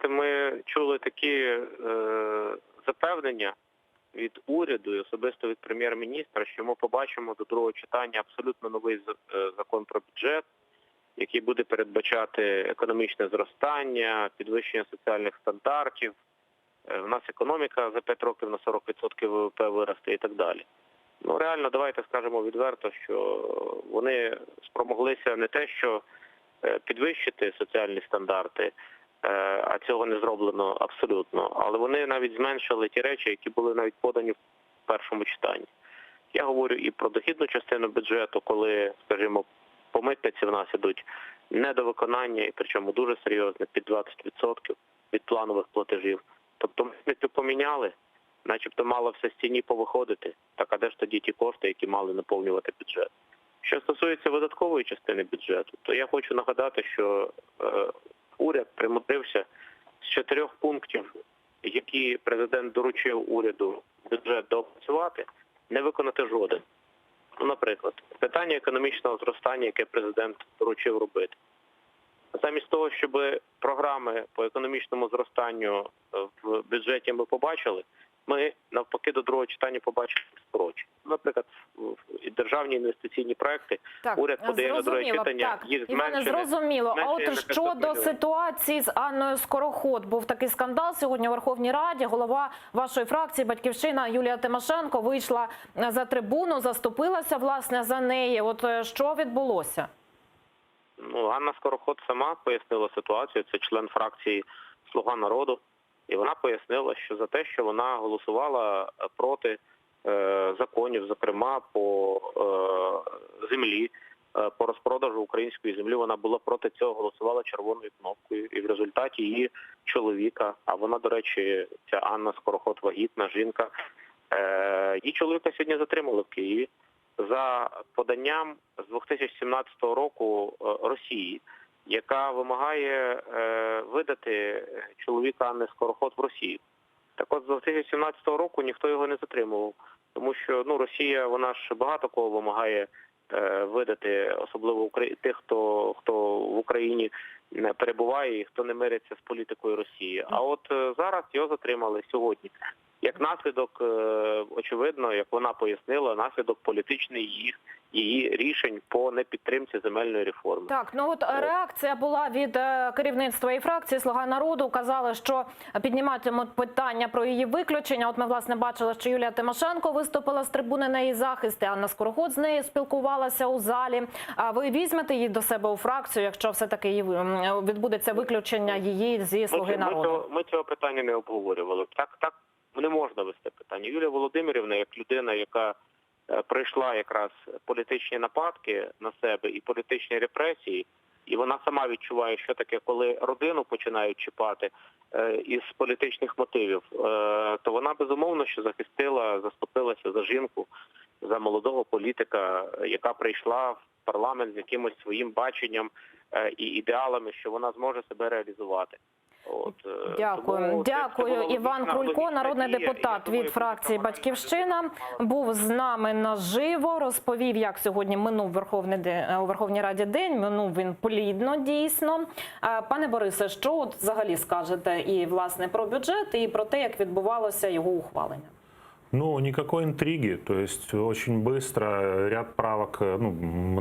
Ми чули такі запевнення. від уряду і особисто від прем'єр-міністра, що ми побачимо до другого читання абсолютно новий е, закон про бюджет, який буде передбачати економічне зростання, підвищення соціальних стандартів. Е, В нас економіка за 5 років на 40% ВВП виросте і так далі. Ну реально, давайте скажемо відверто, що вони спромоглися не те, що е, підвищити соціальні стандарти, е, а цього не зроблено абсолютно. Але вони навіть зменшили ті речі, які були навіть подані в першому читанні. Я говорю і про дохідну частину бюджету, коли, скажімо, по митниці в нас ідуть недовиконання, і причому дуже серйозне, під 20% від планових платежів. Тобто митницю поміняли, начебто мало все з тіні повиходити. Так а де ж тоді ті кошти, які мали наповнювати бюджет? Що стосується видаткової частини бюджету, то я хочу нагадати, що е, уряд примудрився з чотирьох пунктів, які президент доручив уряду бюджет доопрацювати, не виконати жоден. Ну, наприклад, питання економічного зростання, яке президент доручив робити. Замість того, щоб програми по економічному зростанню е, в бюджеті ми побачили, ми навпаки до другого читання побачили скорочення. Наприклад, в- в- державні інвестиційні проекти Так, уряд подає на друге зрозуміло. читання, Так, їх Іване, зменшення. зрозуміло. А зменшення от на 500 щодо мільйонів. ситуації з Анною Скороход, був такий скандал сьогодні у Верховній Раді. Голова вашої фракції Батьківщина Юлія Тимошенко вийшла за трибуну, заступилася власне за неї. От е, що відбулося? Ну, Анна Скороход сама пояснила ситуацію, це член фракції Слуга народу, і вона пояснила, що за те, що вона голосувала е, проти е, законів, зокрема по е, землі, е, по розпродажу української землі, вона була проти цього, голосувала червоною кнопкою, і в результаті її чоловіка, а вона, до речі, ця Анна Скороход вагітна жінка, е, її чоловіка сьогодні затримали в Києві за поданням з 2017 року е, Росії, яка вимагає е, видати чоловіка Анни Скороход в Росію. Так от з 2017 року ніхто його не затримував, тому що ну Росія вона ж багато кого вимагає е, видати, особливо Укра- тих, хто хто в Україні не перебуває і хто не мириться з політикою Росії. А от е, зараз його затримали сьогодні. Як наслідок, е, очевидно, як вона пояснила, наслідок політичний їх її рішень по непідтримці земельної реформи. Так, ну от е, реакція була від е, керівництва і фракції Слуга народу. Казали, що підніматимуть питання про її виключення. От ми власне бачили, що Юлія Тимошенко виступила з трибуни на її захист, і Анна Скороход з нею спілкувалася у залі. А ви візьмете її до себе у фракцію, якщо все таки її м, відбудеться виключення її зі Слуги Ми, ми, народу? цього, ми цього питання не обговорювали. Так, так не можна вести питання. Юлія Володимирівна, як людина, яка е, пройшла якраз політичні нападки на себе і політичні репресії, і вона сама відчуває, що таке, коли родину починають чіпати е, із політичних мотивів, е, то вона безумовно що захистила, заступилася за жінку, за молодого політика, е, яка прийшла в парламент з якимось своїм баченням е, і ідеалами, що вона зможе себе реалізувати. От, е, Дякую, тому це- це дякую. була Іван логічна- Крулько, логічна народний дія, і я депутат думаю, від фракції Батьківщина, був з нами наживо. Розповів, як сьогодні минув Верховний де- е, у Верховній Раді день. Минув він плідно, дійсно. Е, Пане Борисе, що от взагалі скажете і власне про бюджет, і про те, як відбувалося його ухвалення? Ну, никакой интриги. То есть очень быстро ряд правок, э, ну,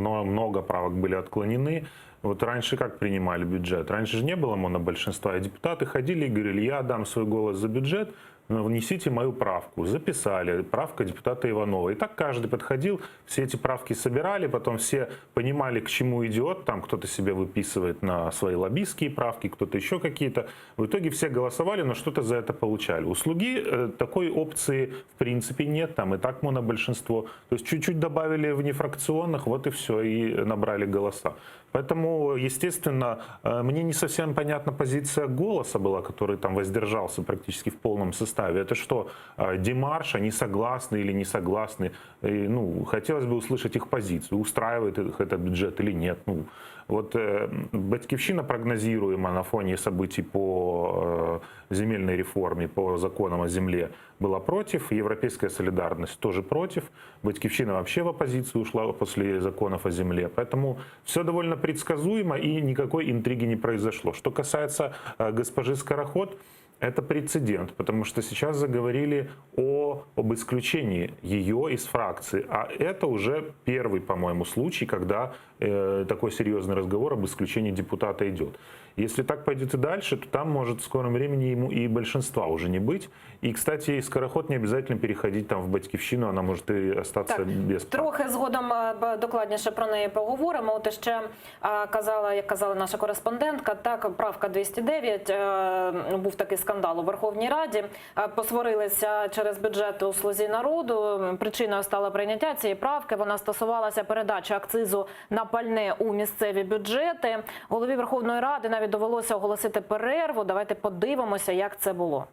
много, много правок были отклонены. Вот раньше как принимали бюджет? Раньше же не было монобольшинства, и депутаты ходили и говорили, я дам свой голос за бюджет, но внесите мою правку. Записали, правка депутата Иванова. И так каждый подходил, все эти правки собирали, потом все понимали, к чему идет. Там кто-то себе выписывает на свои лоббистские правки, кто-то еще какие-то. В итоге все голосовали, но что-то за это получали. У «Слуги» э, такой опции в принципе нет, там и так монобольшинство. То есть чуть-чуть добавили в нефракционных, вот и все, и набрали голоса. Поэтому, естественно, э, мне не совсем понятна позиция «Голоса» была, который там воздержался практически в полном составе. Это что, э, демарш, они согласны или не согласны? И, ну, хотелось бы услышать их позицию, устраивает их этот бюджет или нет. Ну, вот э, Батькивщина прогнозируема на фоне событий по э, земельной реформе, по законам о земле была против, Европейская солидарность тоже против, Батькивщина вообще в оппозицию ушла после законов о земле. Поэтому все довольно предсказуемо и никакой интриги не произошло. Что касается э, госпожи Скороход, Это прецедент, потому что сейчас заговорили о, об исключении ее из фракции. А это уже первый, по-моему, случай, когда э, такой серьезный разговор об исключении депутата идет. Если так пойдет и дальше, то там может в скором времени ему и большинства уже не быть. И, кстати, и Скороход не обязательно переходить там в Батькивщину, она может и остаться Так, без партии. Трохи згодом е, б- докладніше про неї поговоримо. От ще е, казала, як казала наша кореспондентка, так правка 209, е, був такий скандал у Верховній Раді. Е, Посварилися через бюджет у «Слузі народу». Причиною стало прийняття цієї правки. Вона стосувалася передачі акцизу на пальне у місцеві бюджети. Голові Верховної Ради навіть довелося оголосити перерву. Давайте подивимося, як це було.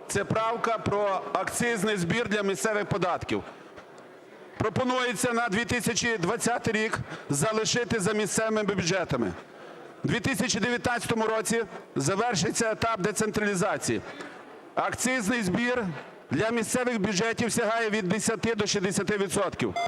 Це правка про акцизний збір для місцевих податків. Пропонується на 2020 рік залишити за місцевими бюджетами. У 2019 році завершиться етап децентралізації. Акцизний збір для місцевих бюджетів сягає від 10 до 60 відсотків. –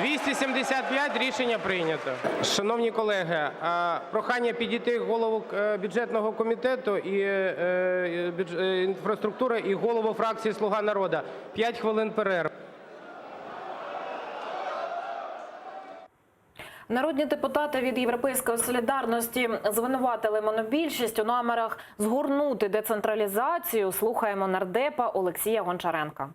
275 рішення прийнято. Шановні колеги, е, прохання підійти голову е, бюджетного комітету і е, бюдж- е, інфраструктури і голову фракції «Слуга народу». 5 хвилин перерви. Народні депутати від Європейської солідарності звинуватили монобільшість у намірах згорнути децентралізацію. Слухаємо нардепа Олексія Гончаренка.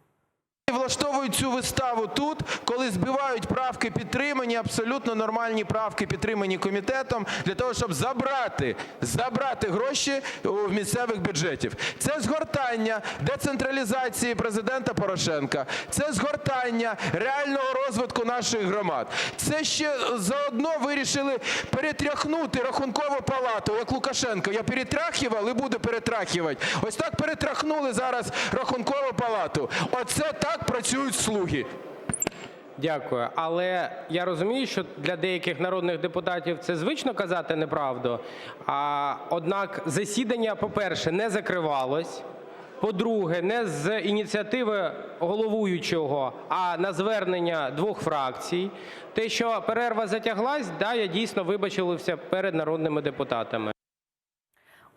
Влаштовують цю виставу тут, коли збивають правки підтримані, абсолютно нормальні правки, підтримані комітетом, для того, щоб забрати, забрати гроші у місцевих бюджетів. Це згортання децентралізації президента Порошенка, це згортання реального розвитку наших громад. Це ще заодно вирішили перетряхнути Рахункову палату, як Лукашенко. Я перетрахивав і буду перетрахивати. Ось так перетрахнули зараз Рахункову палату. Оце так працюють слуги. Дякую. Але я розумію, що для деяких народних депутатів це звично казати неправду. А, однак засідання, по-перше, не закривалось. По-друге, не з ініціативи головуючого, а на звернення двох фракцій. Те, що перерва затяглась, да, я дійсно вибачився перед народними депутатами.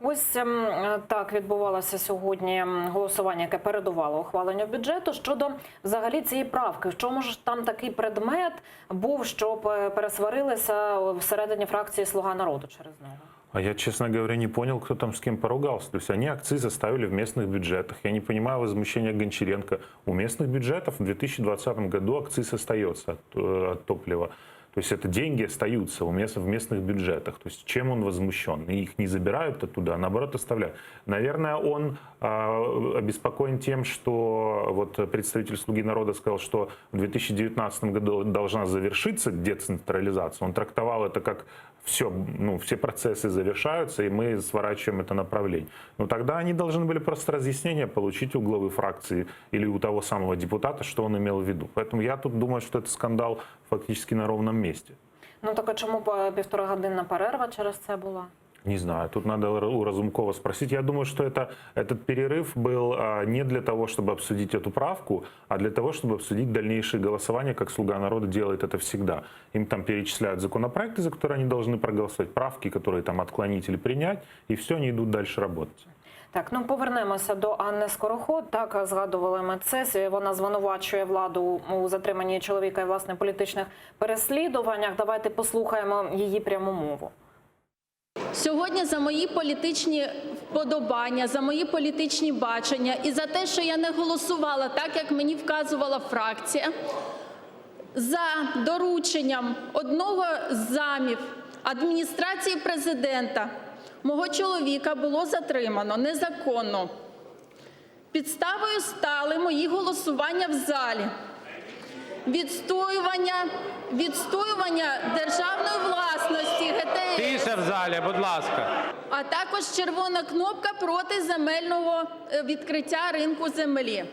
Ось ем, е, так відбувалося сьогодні м, голосування, яке передувало ухваленню бюджету щодо взагалі цієї правки. В чому ж там такий предмет був, щоб е, пересварилися всередині фракції Слуга народу через нього? А я, честно говоря, не понял, кто там с кем поругался. То есть они акцизы ставили в местных бюджетах. Я не понимаю возмущения Гончаренко. У местных бюджетов в 2020 году акциз остается от, э, от топлива. То есть это деньги остаются у мест, в местных бюджетах. То есть чем он возмущен? И Их не забирают оттуда, а наоборот оставляют. Наверное, он а, обеспокоен тем, что вот представитель «Слуги народа» сказал, что в 2019 году должна завершиться децентрализация. Он трактовал это как все, ну, все процессы завершаются, и мы сворачиваем это направление. Но тогда они должны были просто разъяснение получить у главы фракции или у того самого депутата, что он имел в виду. Поэтому я тут думаю, что это скандал фактически на ровном месте. Ну так а чому б півторагодинна перерва через це була? Не знаю, тут надо у Разумкова спросить. Я думаю, что это, этот перерыв был а, не для того, чтобы обсудить эту правку, а для того, чтобы обсудить дальнейшие голосования, как «Слуга народа» делает это всегда. Им там перечисляют законопроекты, за которые они должны проголосовать, правки, которые там отклонить или принять, и все, они идут дальше работать. Так, ну повернемося до Анни Скороход. Так згадували ми це. Вона звинувачує владу у затриманні чоловіка і власне політичних переслідуваннях. Давайте послухаємо її пряму мову. Сьогодні за мої політичні вподобання, за мої політичні бачення і за те, що я не голосувала так, як мені вказувала фракція, за дорученням одного з замів адміністрації президента мого чоловіка було затримано незаконно. Підставою стали мої голосування в залі. Відстоювання, відстоювання державної власності ГТС. Тиша в залі, будь ласка. А також червона кнопка проти земельного е, відкриття ринку землі.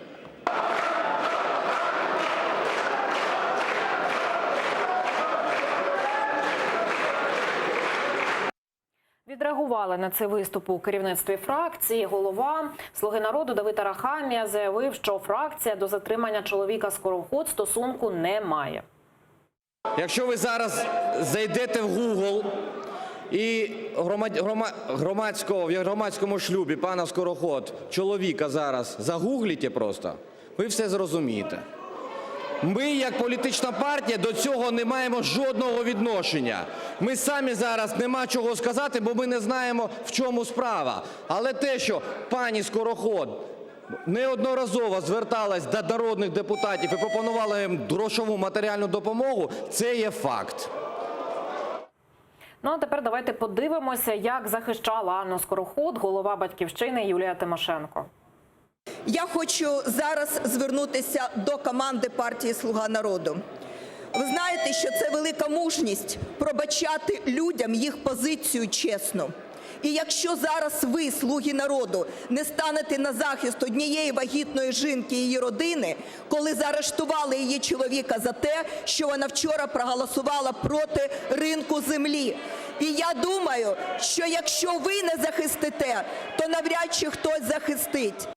Відреагували на цей виступ у керівництві фракції. Голова «Слуги народу» Давид Арахамія заявив, що фракція до затримання чоловіка Скороход стосунку не має. Якщо ви зараз зайдете в Google і громадського, в громадському шлюбі пана Скороход, чоловіка зараз загуглите просто, ви все зрозумієте. Ми, як політична партія, до цього не маємо жодного відношення. Ми самі зараз нема чого сказати, бо ми не знаємо, в чому справа. Але те, що пані Скороход неодноразово зверталась до народних депутатів і пропонувала їм грошову матеріальну допомогу, це є факт. Ну а тепер давайте подивимося, як захищала Анну Скороход голова «Батьківщини» Юлія Тимошенко. Я хочу зараз звернутися до команди партії «Слуга народу». Ви знаєте, що це велика мужність пробачати людям їх позицію чесну. І якщо зараз ви, «Слуги народу», не станете на захист однієї вагітної жінки і її родини, коли заарештували її чоловіка за те, що вона вчора проголосувала проти ринку землі. І я думаю, що якщо ви не захистите, то навряд чи хтось захистить.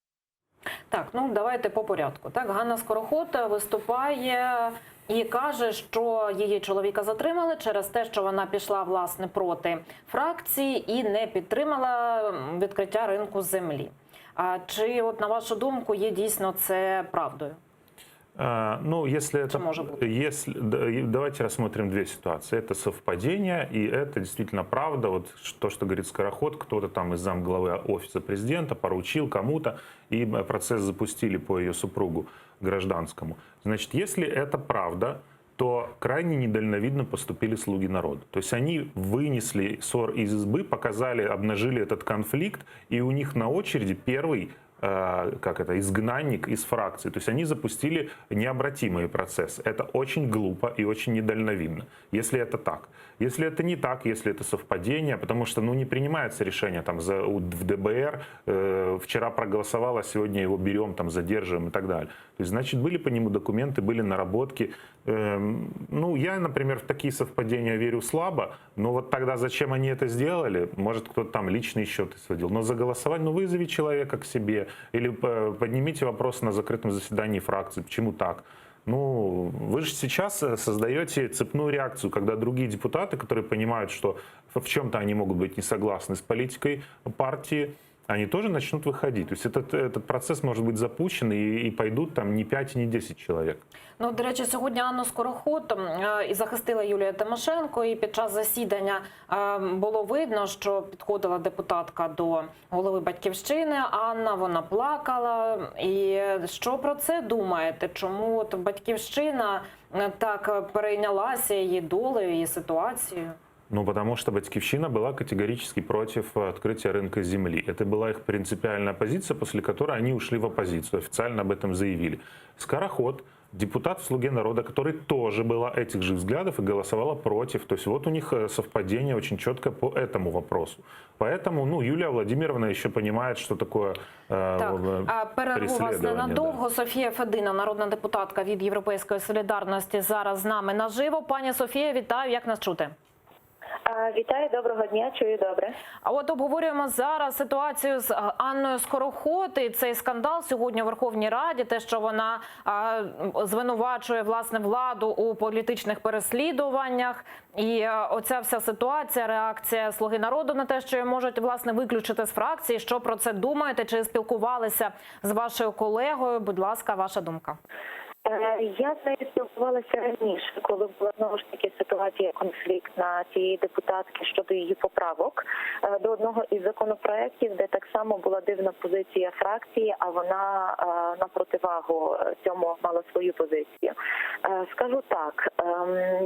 Так, давайте по порядку. Так, Ганна Скороход виступає і каже, що її чоловіка затримали через те, що вона пішла, власне, проти фракції і не підтримала відкриття ринку землі. А чи, от, на вашу думку, є дійсно це правдою? А, ну, если это, может быть? если, да, и давайте рассмотрим две ситуации. Это совпадение, и это действительно правда. Вот то, что говорит Скороход, кто-то там из замглавы офиса президента поручил кому-то, и процесс запустили по ее супругу гражданскому. Значит, если это правда, то крайне недальновидно поступили слуги народа. То есть они вынесли сор из избы, показали, обнажили этот конфликт, и у них на очереди первый, как это, изгнанник из фракции. То есть они запустили необратимые процессы. Это очень глупо и очень недальновидно, если это так. Если это не так, если это совпадение, потому что, ну, не принимается решение там, за, у, в ДБР, вчера проголосовало, сегодня его берем, там, задерживаем и так далее. То есть, значит, были по нему документы, были наработки. Я, например, в такие совпадения верю слабо, но вот тогда зачем они это сделали? Может, кто-то там личные счеты сводил. Но за голосование, вызови человека к себе или поднимите вопрос на закрытом заседании фракции. Почему так? Вы же сейчас, создаете цепную реакцию, когда другие депутаты, которые понимают, что в чем-то они могут быть не согласны с политикой партии, они тоже начнут выходить. То есть этот процесс может быть запущен, и пойдут там не 5, не 10 человек. До речі, сьогодні Анну Скороход і захистила Юлія Тимошенко, і під час засідання було видно, що підходила депутатка до голови «Батьківщини» Анна, вона плакала. І що про це думаєте? Чому от «Батьківщина» так перейнялася її долею, її ситуацією? Потому что «Батькивщина» была категорически против открытия рынка земли. Это была их принципиальная позиция, после которой они ушли в оппозицию, официально об этом заявили. Скороход, депутат в «Слуге народа», который тоже была этих же взглядов и голосовала против. То есть вот у них, совпадение очень четко по этому вопросу. Поэтому, Юлия Владимировна еще понимает, что такое Перерву вас преследование, да. ненадовго. Софія Федина, народна депутатка від «Європейської солідарності», зараз з нами наживо. Пані Софія, вітаю, як нас чути? Вітаю, доброго дня, чую добре. А от обговорюємо зараз ситуацію з Анною Скороход і цей скандал сьогодні у Верховній Раді, те, що вона звинувачує, власне, владу у політичних переслідуваннях. І оця вся ситуація, реакція «Слуги народу» на те, що її можуть, власне, виключити з фракції. Що про це думаєте? Чи спілкувалися з вашою колегою? Будь ласка, ваша думка. Я з нею спілкувалася раніше, коли була знову ж таки ситуація конфліктна цієї депутатки щодо її поправок до одного із законопроєктів, де так само була дивна позиція фракції, а вона на противагу цьому мала свою позицію. Скажу так,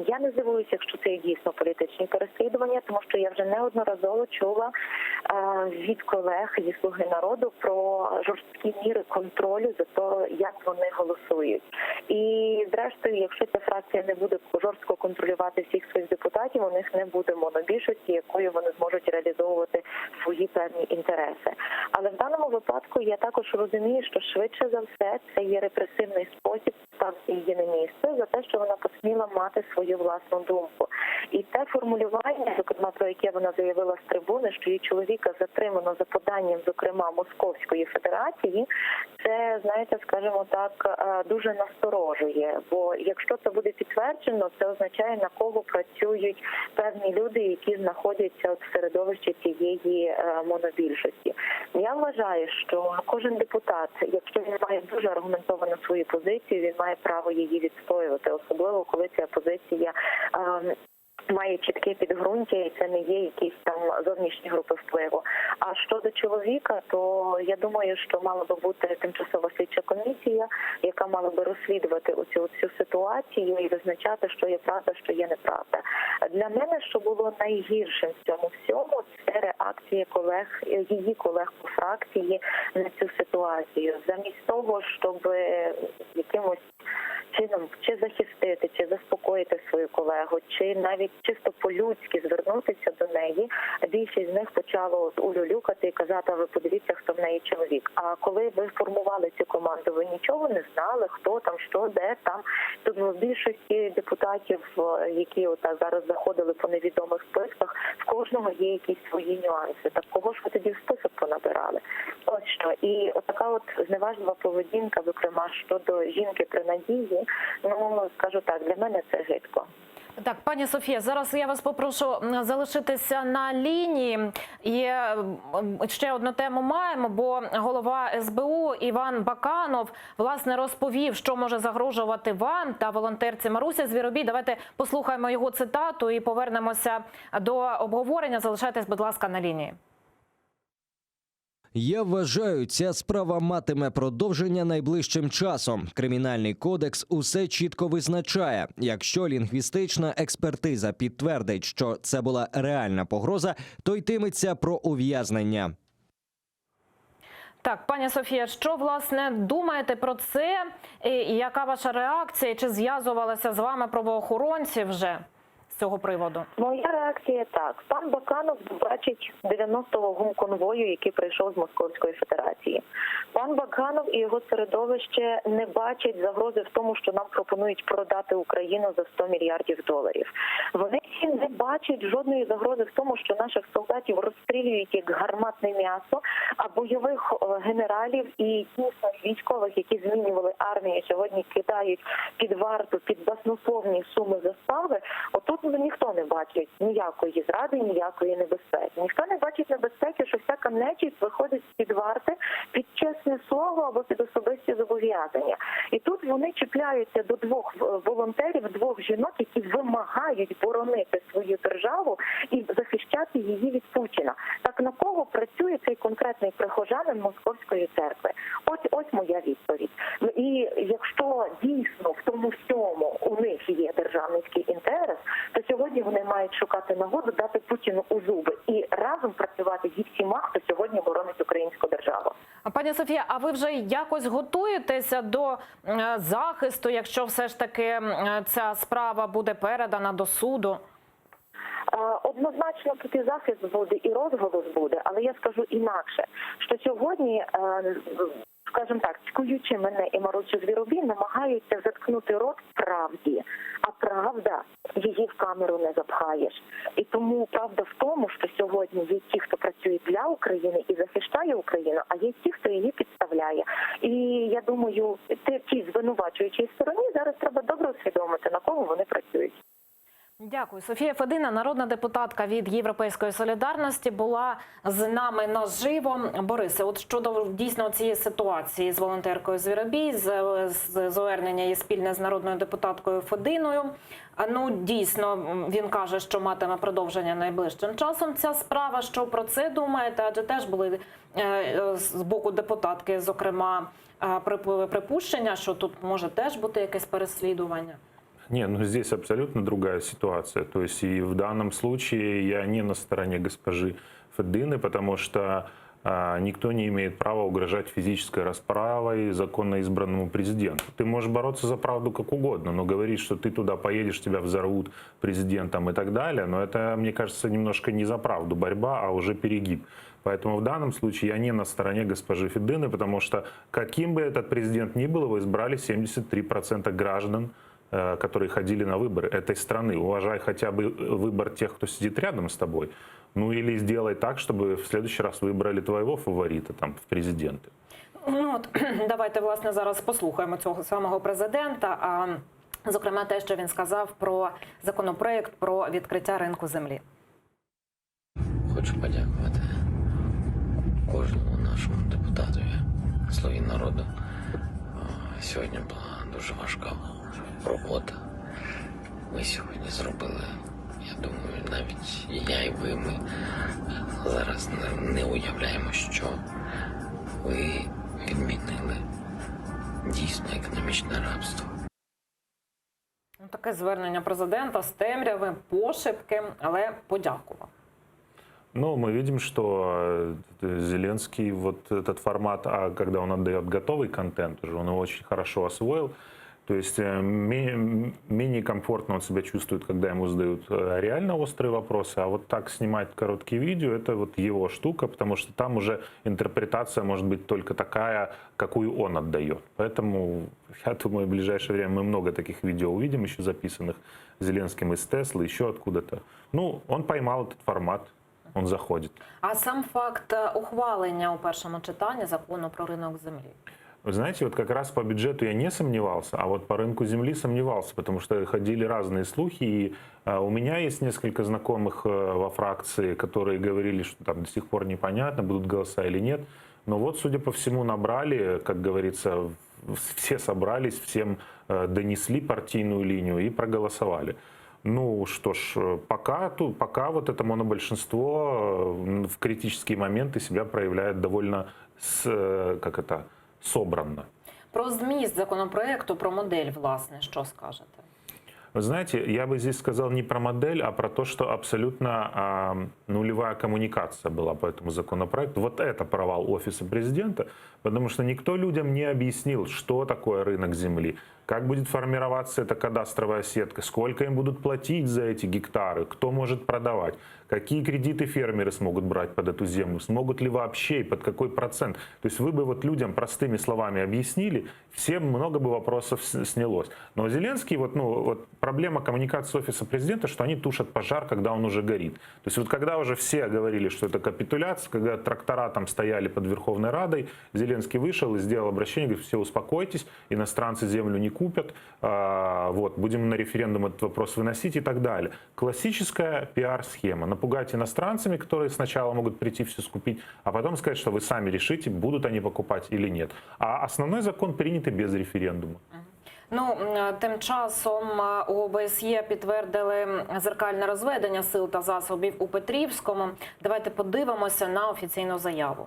я не здивуюся, якщо це дійсно політичні переслідування, тому що я вже неодноразово чула від колег зі «Слуги народу» про жорсткі міри контролю за те, як вони голосують. І, зрештою, якщо ця фракція не буде жорстко контролювати всіх своїх депутатів, у них не буде монобільшості, якою вони зможуть реалізовувати свої певні інтереси. Але в даному випадку я також розумію, що швидше за все це є репресивний спосіб ставити її на місце за те, що вона посміла мати свою власну думку. І Те формулювання, зокрема про яке вона заявила з трибуни, що її чоловіка затримано за поданням, зокрема Московської Федерації, це знаєте, скажімо так, е, дуже насторожує. Бо якщо це буде підтверджено, це означає на кого працюють певні люди, які знаходяться от в середовищі цієї е, монобільшості. Я вважаю, що кожен депутат, якщо він має дуже аргументовану свою позицію, він має право її відстоювати, особливо коли ця позиція. ем, Має чітке підґрунтя, і це не є якісь там зовнішні групи впливу. А щодо чоловіка, то я думаю, що мала би бути тимчасова слідча комісія, яка мала би розслідувати оцю цю ситуацію і визначати, що є правда, що є неправда. Для мене, що було найгіршим в цьому всьому, це реакція колег, її колег по фракції на цю ситуацію. Замість того, щоб е, якимось чином чи захистити, чи заспокоїти свою колегу, чи навіть чисто по-людськи звернутися до неї, більшість з них почало от улюлюкати і казати, а ви подивіться, хто в неї чоловік. А коли ви формували цю команду, ви нічого не знали, хто там, що, де там. Тут в більшості депутатів, е, які отак зараз заходили по невідомих списках, в кожного є якісь свої нюанси. Так кого ж ви тоді в список понабирали? Ось що. І отака от зневажлива поведінка, зокрема щодо жінки при надії, ну скажу так, для мене це гидко. Так, пані Софія, зараз я вас попрошу м, залишитися на лінії. І е, м, ще одну тему маємо, бо голова СБУ Іван Баканов власне розповів, що може загрожувати вам та волонтерці Марусі Звіробій. Давайте послухаємо його цитату і повернемося до обговорення. Залишайтесь, будь ласка, на лінії. Я вважаю, ця справа матиме продовження найближчим часом. Кримінальний кодекс усе чітко визначає. Якщо лінгвістична експертиза підтвердить, що це була реальна погроза, то йтиметься про ув'язнення. Так, пані Софія, що власне думаєте про це? І яка ваша реакція? Чи зв'язувалися з вами правоохоронці вже з цього приводу? Моя реакція так. Пан Баканов бачить 90-го гумконвою, який прийшов з Московської Федерації. Пан Баканов і його середовище не бачать загрози в тому, що нам пропонують продати Україну за 100 мільярдів доларів. Вони не бачать жодної загрози в тому, що наших солдатів розстрілюють як гарматне м'ясо, а бойових е, генералів і дійсно військових, які змінювали армію, сьогодні кидають під варту, під баснословні суми застави. Отут ну, ніхто не бачить ніякої зради, ніякої небезпеки. Ніхто не бачить небезпеки, що всяка нечисть виходить з-під варти під чесне слово або під особисті зобов'язання. І тут вони чіпляються до двох е, волонтерів, двох жінок, які вимагають боронити свою державу і захищати її від Путіна. Так на кого працює цей конкретний прихожанин Московської церкви? Ось ось моя відповідь. Ну, І якщо дійсно в тому всьому у них є державницький інтерес, то сьогодні вони мають шукати нагоду дати Путіну у зуби і разом працювати зі всіма, хто сьогодні боронить українську державу. А, Пані Софія, а ви вже якось готуєтеся до е, захисту, якщо все ж таки м, ця справа буде передана до суду? Е, Однозначно тут і захист буде, і розголос буде, але я скажу інакше, що сьогодні, е, скажімо так, цькуючи мене і Марусю Звіробій, намагаються заткнути рот правді, а правда її в камеру не запхаєш. І тому правда в тому, що сьогодні є ті, хто працює для України і захищає Україну, а є ті, хто її підставляє. І я думаю, те- ті звинувачуючій стороні зараз треба добре усвідомити, на кого вони працюють. Дякую, Софія Федина, народна депутатка від Європейської солідарності, була з нами наживо. Борисе, от щодо дійсно цієї ситуації з волонтеркою Звіробій, з, з звернення її спільне з народною депутаткою Фединою. А, Ну дійсно м, він каже, що матиме продовження найближчим часом. Ця справа. Що про це думаєте? Адже теж були е, е, з боку депутатки, зокрема, е, припу- припущення, що тут може теж бути якесь переслідування. Не, ну здесь абсолютно другая ситуация. То есть и в данном случае я не на стороне госпожи Федины, потому что а, никто не имеет права угрожать физической расправой законно избранному президенту. Ты можешь бороться за правду как угодно, но говорить, что ты туда поедешь, тебя взорвут президентом и так далее, но это, мне кажется, немножко не за правду борьба, а уже перегиб. Поэтому в данном случае я не на стороне госпожи Федины, потому что каким бы этот президент ни был, его избрали 73% граждан. э, которые ходили на выборы этой страны. Уважай хотя бы выбор тех, кто сидит рядом с тобой. Ну или сделай так, чтобы в следующий раз выбрали твоего фаворита там в президенты. Ну от давайте власне зараз послухаємо цього самого президента. А зокрема, те, що він сказав про законопроект про відкриття ринку землі. Хочу подякувати кожному нашому депутатові Слуги народу. Е, Сьогодні була дуже важка робота. Ми сьогодні зробили, я думаю, навіть і я, і ви, ми зараз не, не уявляємо, що ви відмінили дійсно економічне рабство. Ну, Таке звернення президента з темряви, пошепки, але подякував. Ну, мы видим, что э, Зеленский вот этот формат, а когда он отдает готовый контент, уже он его очень хорошо освоил. То есть э, ме- менее комфортно он себя чувствует, когда ему задают э, реально острые вопросы, а вот так снимать короткие видео, это вот его штука, потому что там уже интерпретация может быть только такая, какую он отдает. Поэтому, я думаю, в ближайшее время мы много таких видео увидим, еще записанных Зеленским из Теслы, еще откуда-то. Ну, он поймал этот формат, он заходит. А сам факт е, ухвалення у першому читанні закону про ринок землі. Вы знаете, вот как раз по бюджету я не сомневался, а вот по рынку земли сомневался, потому что ходили разные слухи, и а, у меня есть несколько знакомых э, во фракции, которые говорили, что там до сих пор непонятно, будут голоса или нет. Но вот, судя по всему, набрали, как говорится, в- все собрались, всем э, донесли партийную линию и проголосовали. Ну что ж, э, пока, ту- пока вот это монобольшинство э, в критические моменты себя проявляет довольно, с, э, как это, собранно. Про зміст законопроекту, про модель, власне, що скажете? Вы знаете, я бы здесь сказал не про модель, а про то, что абсолютно а, нулевая коммуникация была по этому законопроекту. Вот это провал офиса президента, потому что никто людям не объяснил, что такое рынок земли, как будет формироваться эта кадастровая сетка, сколько им будут платить за эти гектары, кто может продавать, какие кредиты фермеры смогут брать под эту землю, смогут ли вообще и под какой процент. То есть вы бы вот людям простыми словами объяснили, всем много бы вопросов с- снялось. Но Зеленский, вот, ну, вот проблема коммуникации офиса президента, что они тушат пожар, когда он уже горит. То есть вот когда уже все говорили, что это капитуляция, когда трактора там стояли под Верховной Радой, Зеленский вышел и сделал обращение, говорит, все успокойтесь, иностранцы землю не купят, а, вот, будем на референдум этот вопрос выносить и так далее. Классическая пиар-схема. Напугать иностранцами, которые сначала могут прийти все скупить, а потом сказать, что вы сами решите, будут они покупать или нет. А основной закон принят и без референдума. Ну м, тим часом е, у ОБСЄ підтвердили зеркальне розведення сил та засобів у Петрівському. Давайте подивимося на офіційну заяву.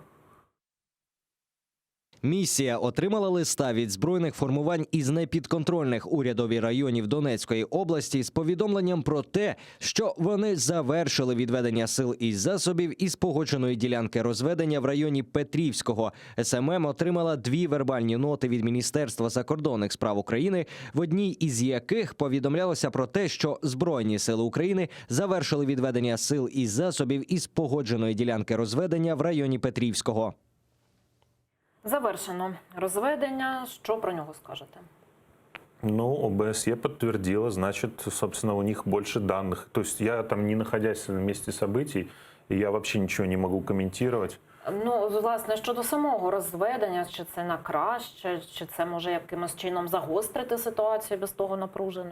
Місія отримала листа від збройних формувань із непідконтрольних урядові районів Донецької області з повідомленням про те, що вони завершили відведення сил і засобів із погодженої ділянки розведення в районі Петрівського. СММ отримала дві вербальні ноти від Міністерства закордонних справ України, в одній із яких повідомлялося про те, що Збройні сили України завершили відведення сил і засобів із погодженої ділянки розведення в районі Петрівського. Завершено розведення. Що про нього скажете? Ну, ОБСЕ подтвердила, значит, собственно, у них больше данных. То есть я там, не находясь на месте событий, я вообще ничего не могу комментировать. Ну, власне, щодо самого розведення, чи це на краще, чи це може якимось чином загострити ситуацію без того напружену?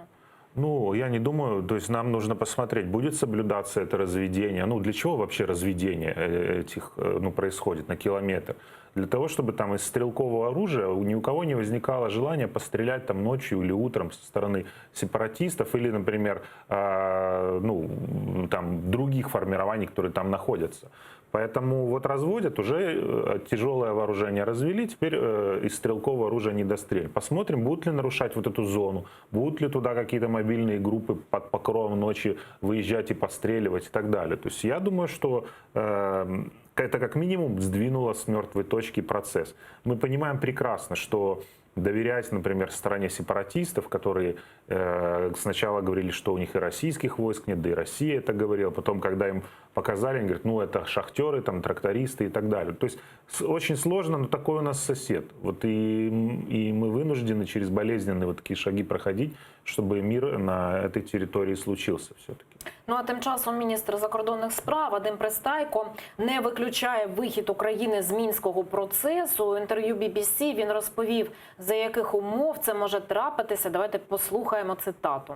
Ну, я не думаю, то есть нам нужно посмотреть, будет соблюдаться это разведение. Ну, для чего вообще разведение э, этих, э, ну, происходит на километр? Для того, чтобы там из стрелкового оружия ни у кого не возникало желания пострелять там ночью или утром со стороны сепаратистов или, например, э, ну, там других формирований, которые там находятся. Поэтому вот разводят, уже э, тяжелое вооружение развели, теперь э, из стрелкового оружия не дострелят. Посмотрим, будут ли нарушать вот эту зону, будут ли туда какие-то мобильные группы под покровом ночи выезжать и постреливать и так далее. То есть я думаю, что э, это как минимум сдвинуло с мертвой точки процесс. Мы понимаем прекрасно, что Доверять, например, стороне сепаратистов, которые э, сначала говорили, что у них и российских войск нет, да и Россия это говорила. Потом, когда им показали, они говорят, ну это шахтеры, там, трактористы и так далее. То есть очень сложно, но такой у нас сосед. Вот и, и мы вынуждены через болезненные вот такие шаги проходить, чтобы мир на этой территории случился все-таки. Ну а тим часом міністр закордонних справ Вадим Пристайко не виключає вихід України з мінського процесу. У інтерв'ю BBC він розповів, за яких умов це може трапитися. Давайте послухаємо цитату.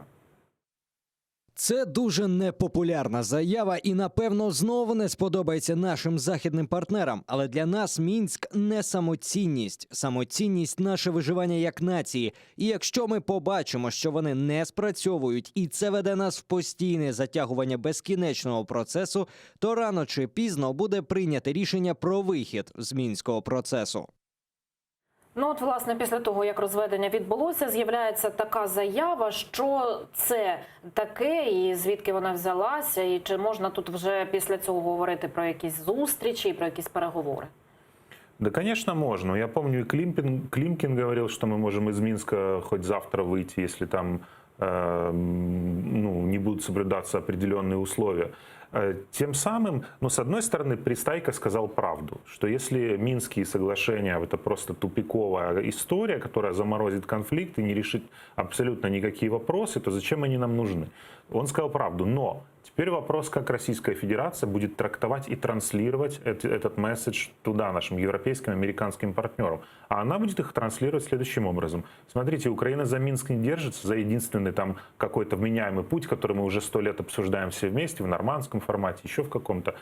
Це дуже непопулярна заява і, напевно, знову не сподобається нашим західним партнерам. Але для нас Мінськ не самоцінність. Самоцінність наше виживання як нації. І якщо ми побачимо, що вони не спрацьовують, і це веде нас в постійне затягування безкінечного процесу, то рано чи пізно буде прийняте рішення про вихід з мінського процесу. Ну, от, власне, після того, як розведення відбулося, з'являється така заява, що це таке, і звідки вона взялася, і чи можна тут вже після цього говорити про якісь зустрічі і про якісь переговори? Да, конечно, можно. Я помню, и Климкин, Климкин говорил, что мы можем из Минска хоть завтра выйти, если там э, ну, не будут соблюдаться определенные условия. Э, Тем самым, ну, с одной стороны, Пристайко сказал правду, что если Минские соглашения это просто тупиковая история, которая заморозит конфликт и не решит абсолютно никакие вопросы, то зачем они нам нужны? Он сказал правду, но теперь вопрос, как Российская Федерация будет трактовать и транслировать эт- этот месседж туда, нашим европейским, американским партнерам. А она будет их транслировать следующим образом. Смотрите, Украина за Минск не держится, за единственный там какой-то вменяемый путь, который мы уже сто лет обсуждаем все вместе, в нормандском формате, еще в каком-то.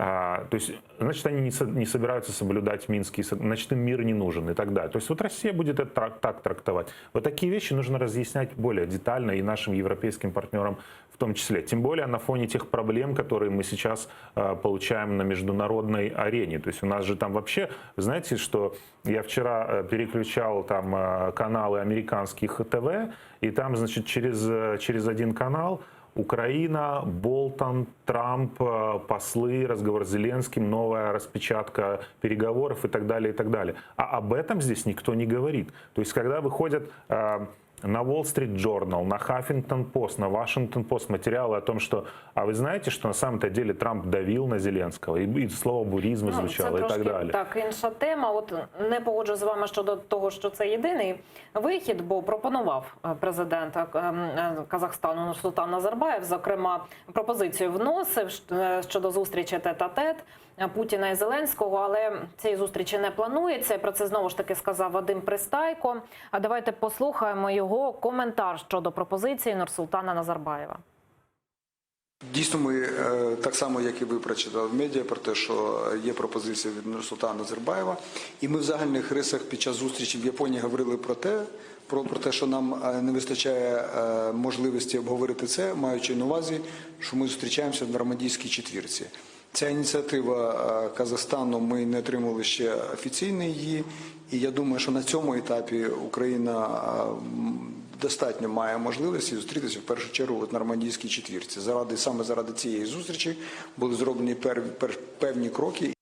А, то есть, значит, они не, со- не собираются соблюдать Минские, значит, им мир не нужен и так далее. То есть вот Россия будет это трак- так трактовать. Вот такие вещи нужно разъяснять более детально и нашим европейским партнерам в том числе. Тем более на фоне тех проблем, которые мы сейчас э, получаем на международной арене. То есть у нас же там вообще, знаете, что я вчера э, переключал там э, каналы американских ТВ, и там, значит, через, э, через один канал Украина, Болтон, Трамп, э, послы, разговор с Зеленским, новая распечатка переговоров и так далее, и так далее. А об этом здесь никто не говорит. То есть, когда выходят э, на Wall Street Journal, на Huffington Post, на Washington Post материалы о том, что, а вы знаете, что на самом-то деле Трамп давил на Зеленского, и, и слово буризма звучало, Ну, це и так трошки далее. так інша тема. От не погоджу з вами щодо того, що це єдиний вихід, бо пропонував е, президент е, е, Казахстану Нурсултан Назарбаєв, зокрема, пропозицію вносив е, щодо зустрічі тет-а-тет Путіна і Зеленського, але цієї зустрічі не планується. І Про це знову ж таки сказав Вадим Пристайко. А давайте послухаємо його коментар щодо пропозиції Нурсултана Назарбаєва. Дійсно, ми е, так само, як і ви прочитали в медіа, про те, що є пропозиція від Нурсултана Назарбаєва, і ми в загальних рисах під час зустрічі в Японії говорили про те, про, про те, що нам е, не вистачає е, можливості обговорити це, маючи на увазі, що ми зустрічаємося в нормандійській четвірці. Ця ініціатива е, Казахстану ми не отримали ще офіційно її, і я думаю, що на цьому етапі Україна е, м, достатньо має можливості зустрітися в першу чергу в нормандійській четвірці. Заради саме заради цієї зустрічі були зроблені пер, пер, певні кроки.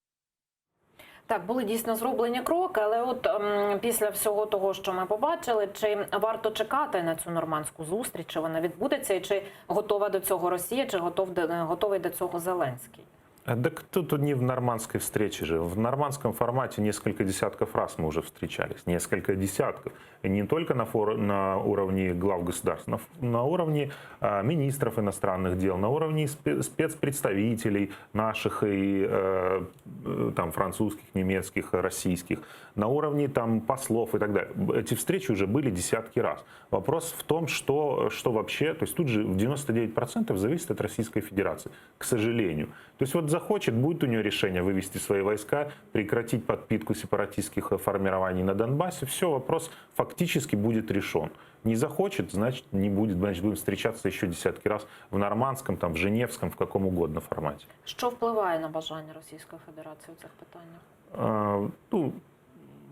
Так, були дійсно зроблені кроки, але от ем, після всього того, що ми побачили, чи варто чекати на цю нормандську зустріч, чи вона відбудеться, і чи готова до цього Росія, чи готов до, готовий до цього Зеленський? А, Так тут не в нормандской встрече же. В нормандском формате несколько десятков раз мы уже встречались. Несколько десятков. И не только на, фор- на уровне глав государств, на, на уровне а, министров иностранных дел, на уровне спе- спецпредставителей наших и э, э, там, французских, немецких, российских, на уровне там, послов и так далее. Эти встречи уже были десятки раз. Вопрос в том, что, что вообще, то есть тут же в 99% зависит от Российской Федерации, к сожалению. То есть вот захочет, будет у нее решение вывести свои войска, прекратить подпитку сепаратистских э, формирований на Донбассе, все, вопрос фактически будет решен. Не захочет, значит, не будет, значит, будем встречаться еще десятки раз в нормандском, там, в женевском, в каком угодно формате. Що впливає на бажання Російської Федерації у цих питаннях? А, ну,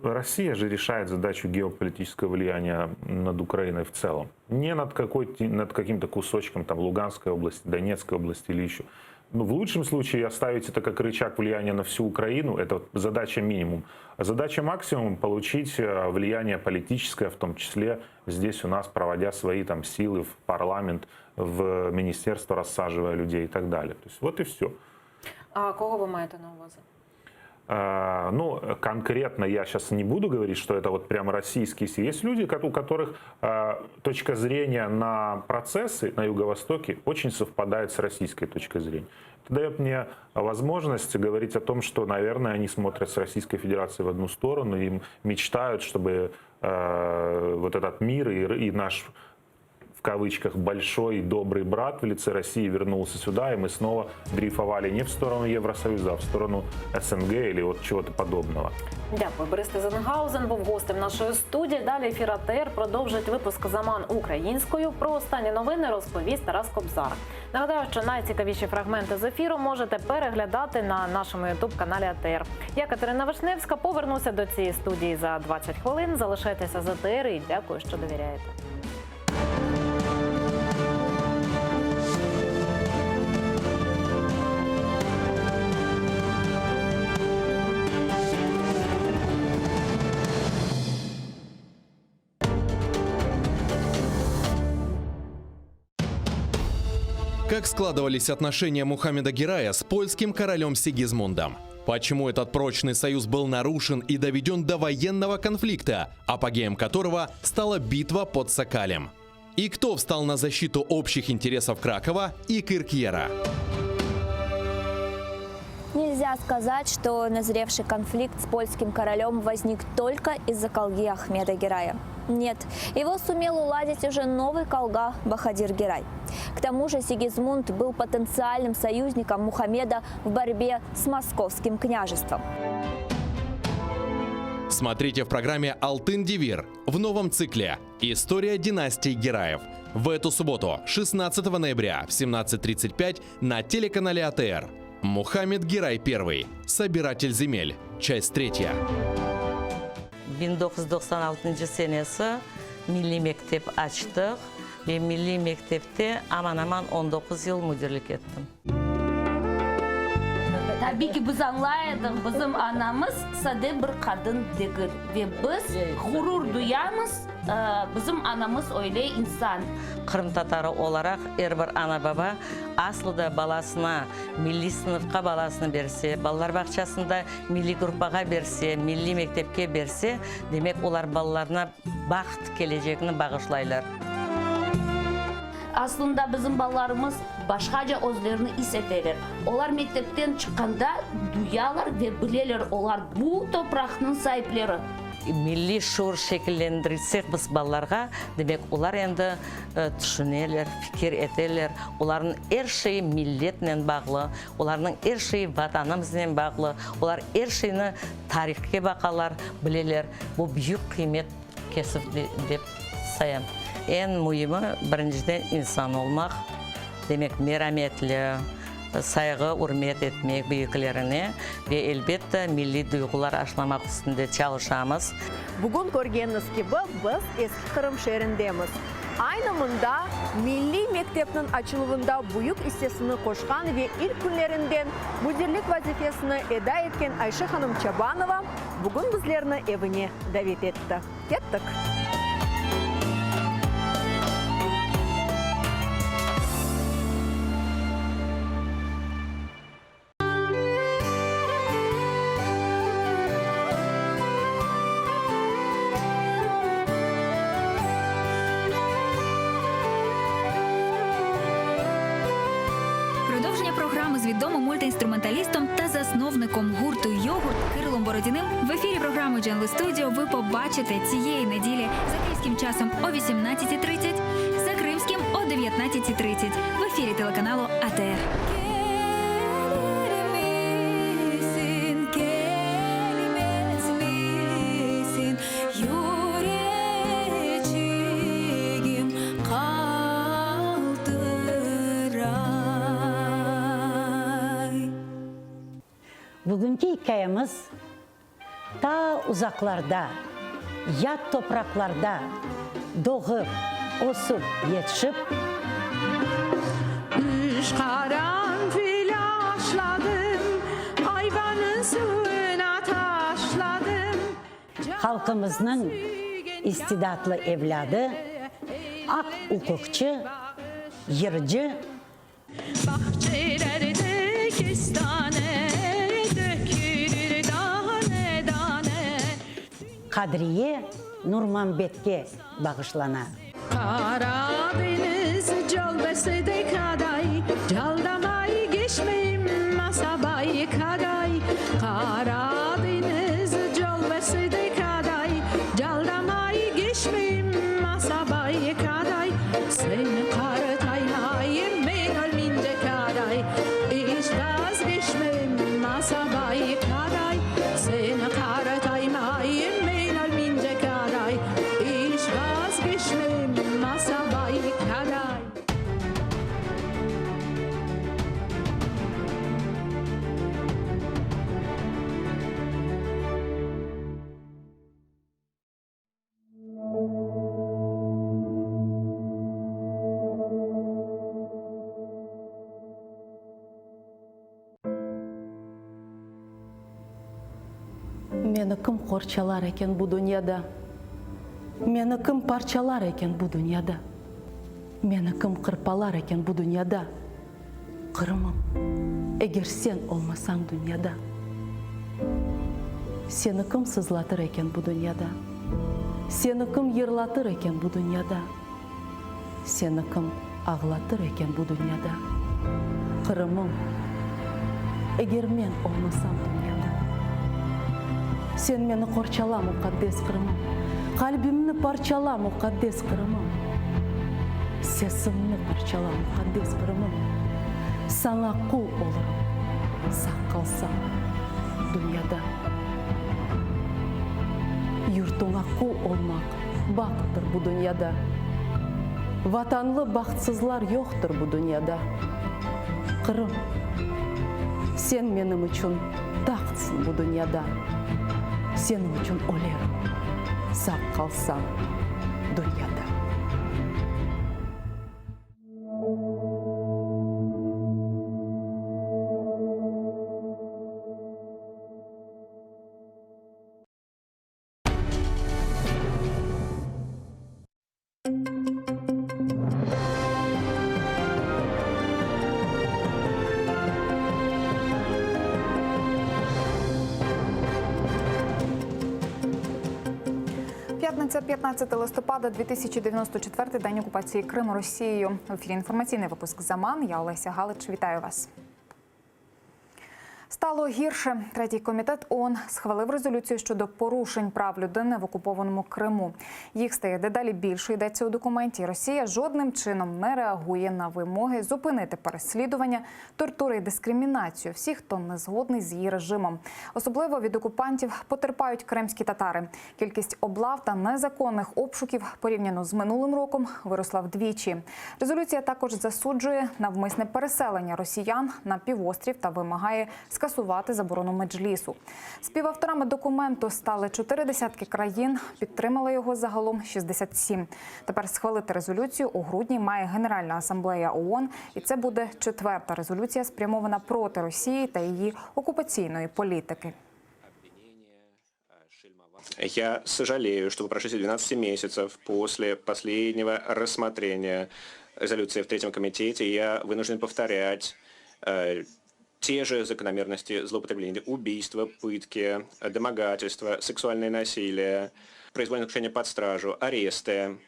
Россия же решает задачу геополитического влияния над Украиной в целом. Не над, какой над каким-то кусочком там, Луганской области, Донецкой области или еще. Ну, в лучшем случае оставить это как рычаг влияния на всю Украину, это вот задача минимум. А задача максимум получить э, влияние политическое, в том числе здесь у нас, проводя свои там силы в парламент, в министерство, рассаживая людей и так далее. То есть вот и все. А кого ви маєте на увазі? А, Ну, конкретно я сейчас не буду говорить, что это вот прямо российские силы. Есть люди, ко- у которых а, точка зрения на процессы на Юго-Востоке очень совпадает с российской точкой зрения. Это дает мне возможность говорить о том, что, наверное, они смотрят с Российской Федерацией в одну сторону и мечтают, чтобы э, вот этот мир и, и наш в кавычках большой добрый брат в лице России вернулся сюда, и мы снова дрейфовали не в сторону Евросоюза, а в сторону СНГ или вот чего-то подобного. Дякую. Борис Тизенгаузен був гостем нашої студії. Далі ефір АТР продовжить випуск Заман українською. Про останні новини розповість Тарас Кобзар. Нагадаю, що найцікавіші фрагменти з ефіру можете переглядати на нашому ютуб каналі АТР. Я Катерина Вишневська повернуся до цієї студії за 20 хвилин. Залишайтеся з АТР і дякую, що довіряєте. Как складывались отношения Мухаммеда Герая с польским королем Сигизмундом? Почему этот прочный союз был нарушен и доведен до военного конфликта, апогеем которого стала битва под Сокалем? И кто встал на защиту общих интересов Кракова и Киркьера? Нельзя сказать, что назревший конфликт с польским королем возник только из-за колги Ахмеда Герая. Нет, его сумел уладить уже новый колга Бахадир Герай. К тому же Сигизмунд был потенциальным союзником Мухаммеда в борьбе с московским княжеством. Смотрите в программе «Алтын Девир» в новом цикле «История династии Гераев» в эту субботу, 16 ноября в 17.35 на телеканале АТР. Мухаммед Герай I. Собиратель земель. Часть третья. 1996 senesi milliy mektep açtıq ve milliy mektepte aman-aman 19 yıl müdirlik ettim. Tabiy ki, biz añlay edik, bizim anamız sade bir qadın degil ve biz ğurur duyamız, bizim anamız öyle insan. Qırımtatarı olaraq er bir ana-baba aslı da balasına milliy sınıfqa balasını berse, balalar bağçasında milliy gruppağa berse, milliy mektepke berse, demek olar balalarına baht kelecegini bağışlaylar. Aslında bizim balalarımız başqaca özlerini is eteler. Olar mektepten çıqqanda duyalar ve bileler, olar bu topraqnıñ saipleri. Milliy şuur şekillendirilsek biz balalarğa, demek olar endi tüşüneler, fikir eteler, olarnıñ er şeyi milletnen bağlı, olarnıñ er şeyi Vatanımıznen bağlı, olar er şeyni tarihke baqalar, bileler. Bu büyük qıymet kesüv dep sayam. Eñ müimi, birinciden insan olmaq, demek merametli, sayğı, ürmet etmek büyüklerine ve, elbette, milliy duyğular aşlamaq üstünde çalışamız. Bugün körgeniñiz kibi, biz Eski Qırım şeerindemiz. Aynı mında milliy mektepniñ açıluvında büyük issesini qoşqan ve ilk künlerinden müdirlik vazifesini eda etken Ayşe hanım Çabanova bugün bizlerni evine davet etti. Kettik! Продовження програми з відомим мультиінструменталістом та засновником гурту Йогурт Кирилом Бородіним в ефірі програми Джанли Студіо ви побачите цієї неділі за київським часом о 18.30, за кримським о 19.30 в ефірі телеканалу АТР. Bugünki ikâyemiz ta uzaqlarda, yat topraqlarda doğıp, ösüp, yetişip, Üç qaranfil. Ayvanın suyuna taşladım. Halqımıznıñ istidatlı evlâdı, aq-uquqçı, yırcı, Bağçelerde kestane dökülür dane dane. Qadriye Nurmambetke bağışlana. Qara deñiz calbası de kaday, Caldamay geçmeyim asabay kaday. Qara deñiz calbası de kaday, Caldamay geçmeyim asabay kaday. Sen qartaymayım men ölmince kaday, İç vazgeçmeyim asabay kaday. Sen qartaymayım men ölmince kaday, İç vazgeçmeyim asabay kaday. Meni kim qorçalar eken bu dünyada? Meni kim parçalar eken bu dünyada? Meni kim qırpalar eken bu dünyada? Qırımım, eger sen olmasañ dünyada, Seni kim sızlatır eken bu dünyada? Seni kim yırlatır eken bu dünyada? Seni kim ağlatır eken bu dünyada? Qırımım, eger men olmasam dünyada. Sen meni qorçala, muqaddes Qırımım, Qalbimni parçala, muqaddes Qırımım. Sesimni parçala, muqaddes Qırımım, Saña qul olurım, sağ qalsam dünyada. Yurtuña qul olmaq bahttır bu dünyada, Vatanlı bahtsızlar yoqtır bu dünyada. Qırım, sen menim içün tahtsıñ bu dünyada, Seniñ içün ölerim, sağ qalsam dünyada. П'ятниця, 15 листопада, 2094 день окупації Криму Росією. В ефірі інформаційний випуск «Заман». Я Олеся Галич. Вітаю вас. Стало гірше. Третій комітет ООН схвалив резолюцію щодо порушень прав людини в окупованому Криму. Їх стає дедалі більше, йдеться у документі. Росія жодним чином не реагує на вимоги зупинити переслідування, тортури і дискримінацію всіх, хто не згодний з її режимом. Особливо від окупантів потерпають кримські татари. Кількість облав та незаконних обшуків порівняно з минулим роком виросла вдвічі. Резолюція також засуджує навмисне переселення росіян на півострів та вимагає скасувати заборону меджлісу. Співавторами документу стали чотири десятки країн. Підтримали його загалом 67. Тепер схвалити резолюцію у грудні має Генеральна асамблея ООН, і це буде четверта резолюція, спрямована проти Росії та її окупаційної політики. Я сожалею, что по прошествии 12 месяцев после последнего рассмотрения резолюции в Третьем комитете я вынужден повторять э, те же закономерности злоупотребления, убийства, пытки, домогательства, сексуальное насилие, произвольное заключение под стражу, аресты,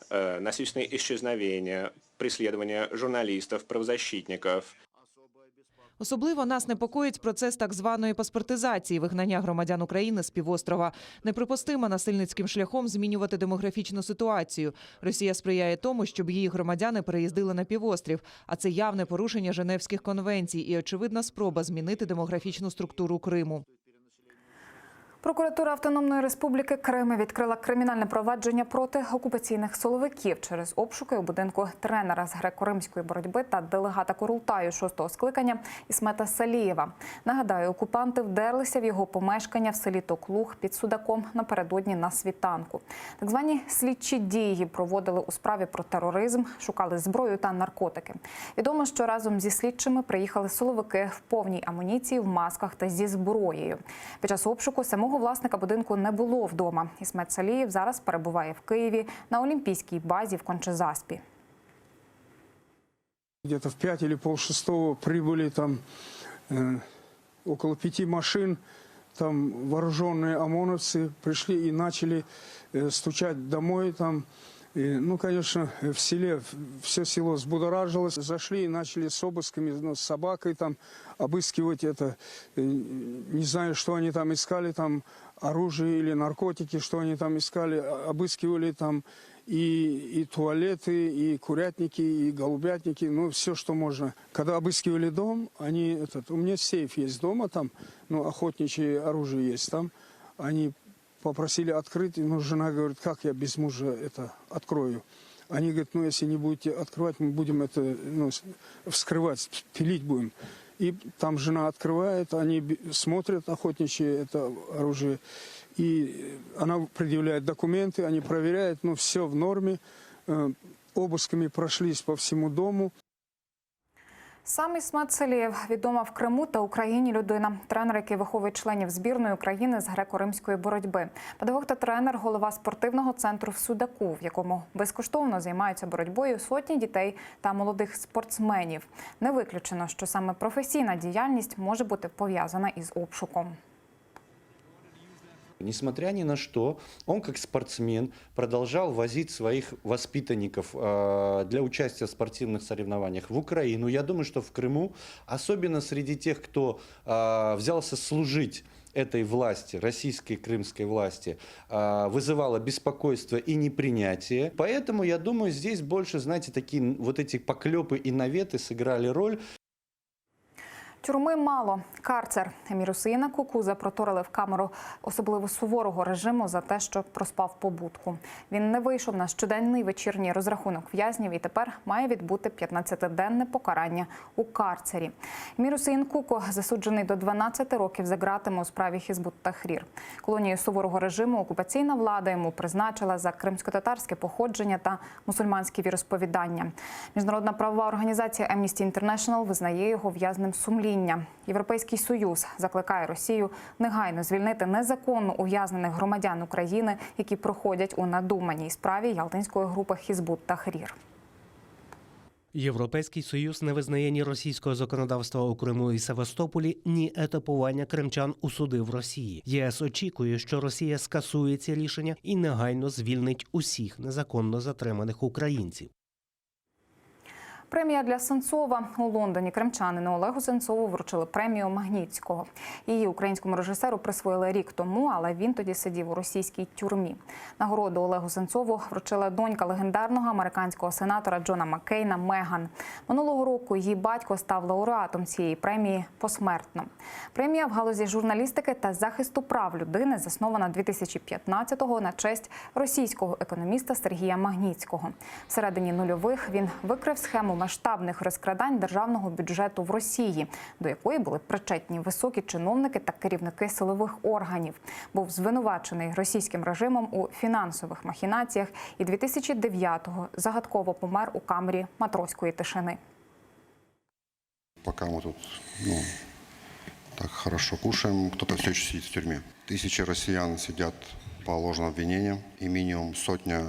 э, насильственные исчезновения, преследование журналистов, правозащитников – Особливо нас непокоїть процес так званої паспортизації, вигнання громадян України з півострова. Неприпустимо насильницьким шляхом змінювати демографічну ситуацію. Росія сприяє тому, щоб її громадяни переїздили на півострів, а це явне порушення Женевських конвенцій і очевидна спроба змінити демографічну структуру Криму. Прокуратура Автономної Республіки Крим відкрила кримінальне провадження проти окупаційних силовиків через обшуки у будинку тренера з греко-римської боротьби та делегата Курултаю шостого скликання Ісмета Салієва. Нагадаю, окупанти вдерлися в його помешкання в селі Токлух під Судаком напередодні на світанку. Так звані слідчі дії проводили у справі про тероризм, шукали зброю та наркотики. Відомо, що разом зі слідчими приїхали силовики в повній амуніції, в масках та зі зброєю. Під час обшуку самого власника будинку не було вдома. Ісмет Салієв зараз перебуває в Києві на олімпійській базі в Конча-Заспі. Где-то в пять или полшестого прибыли там э, около пяти машин, там вооруженные ОМОНовцы пришли и начали э, стучать домой там. И, ну, конечно, в селе все село взбудоражилось. Зашли и начали с обысками, ну, с собакой там обыскивать это. Э, Не знаю, что они там искали, там оружие или наркотики, что они там искали. А- Обыскивали там и, и туалеты, и курятники, и голубятники, ну, все, что можно. Когда обыскивали дом, они, этот, у меня сейф есть дома там, ну, охотничье оружие есть там, они попросили открыть, ну, жена говорит, как я без мужа это открою? Они говорят, ну, если не будете открывать, мы будем это ну, с- вскрывать, пилить будем. И там жена открывает, они б- смотрят охотничье это оружие, и она предъявляет документы, они проверяют, ну, все в норме. Э, Обысками прошлись по всему дому. Сам Ісмет Салієв відома в Криму та Україні людина, тренер, який виховує членів збірної України з греко-римської боротьби. Педагог та тренер, голова спортивного центру в Судаку, в якому безкоштовно займаються боротьбою сотні дітей та молодих спортсменів. Не виключено, що саме професійна діяльність може бути пов'язана із обшуком. Несмотря ни на что, он как спортсмен продолжал возить своих воспитанников э, для участия в спортивных соревнованиях в Украину. Я думаю, что в Крыму, особенно среди тех, кто э, взялся служить этой власти, российской крымской власти, э, вызывало беспокойство и непринятие. Поэтому, я думаю, здесь больше, знаете, такие вот эти поклепы и наветы сыграли роль. Тюрми мало. Карцер. Емір-Усеїна Куку запроторили в камеру особливо суворого режиму за те, що проспав побудку. Він не вийшов на щоденний вечірній розрахунок в'язнів і тепер має відбути 15-денне покарання у карцері. Емір-Усеїн Куку засуджений до 12 років за ґратами у справі Хізбут Тахрір. Колонію суворого режиму окупаційна влада йому призначила за кримськотатарське походження та мусульманське віросповідання. Міжнародна правова організація Amnesty International визнає його в'язнем сумління. Європейський союз закликає Росію негайно звільнити незаконно ув'язнених громадян України, які проходять у надуманій справі Ялтинської групи Хізбут Тахрір. Європейський союз не визнає ні російського законодавства у Криму і Севастополі, ні етапування кримчан у суди в Росії. ЄС очікує, що Росія скасує ці рішення і негайно звільнить усіх незаконно затриманих українців. Премія для Сенцова у Лондоні кримчанину Олегу Сенцову вручили премію Магнітського. Її українському режисеру присвоїли рік тому, але він тоді сидів у російській тюрмі. Нагороду Олегу Сенцову вручила донька легендарного американського сенатора Джона Маккейна Меган. Минулого року її батько став лауреатом цієї премії посмертно. Премія в галузі журналістики та захисту прав людини заснована 2015-го на честь російського економіста Сергія Магнітського. В середині нульових він викрив схему масштабних розкрадань державного бюджету в Росії, до якої були причетні високі чиновники та керівники силових органів. Був звинувачений російським режимом у фінансових махінаціях і 2009-го загадково помер у камері матроської тишини. Пока мы тут ну, так хорошо кушаем, кто-то все еще сидит в тюрьме. Тысячи россиян сидят по ложным обвинениям, и минимум сотня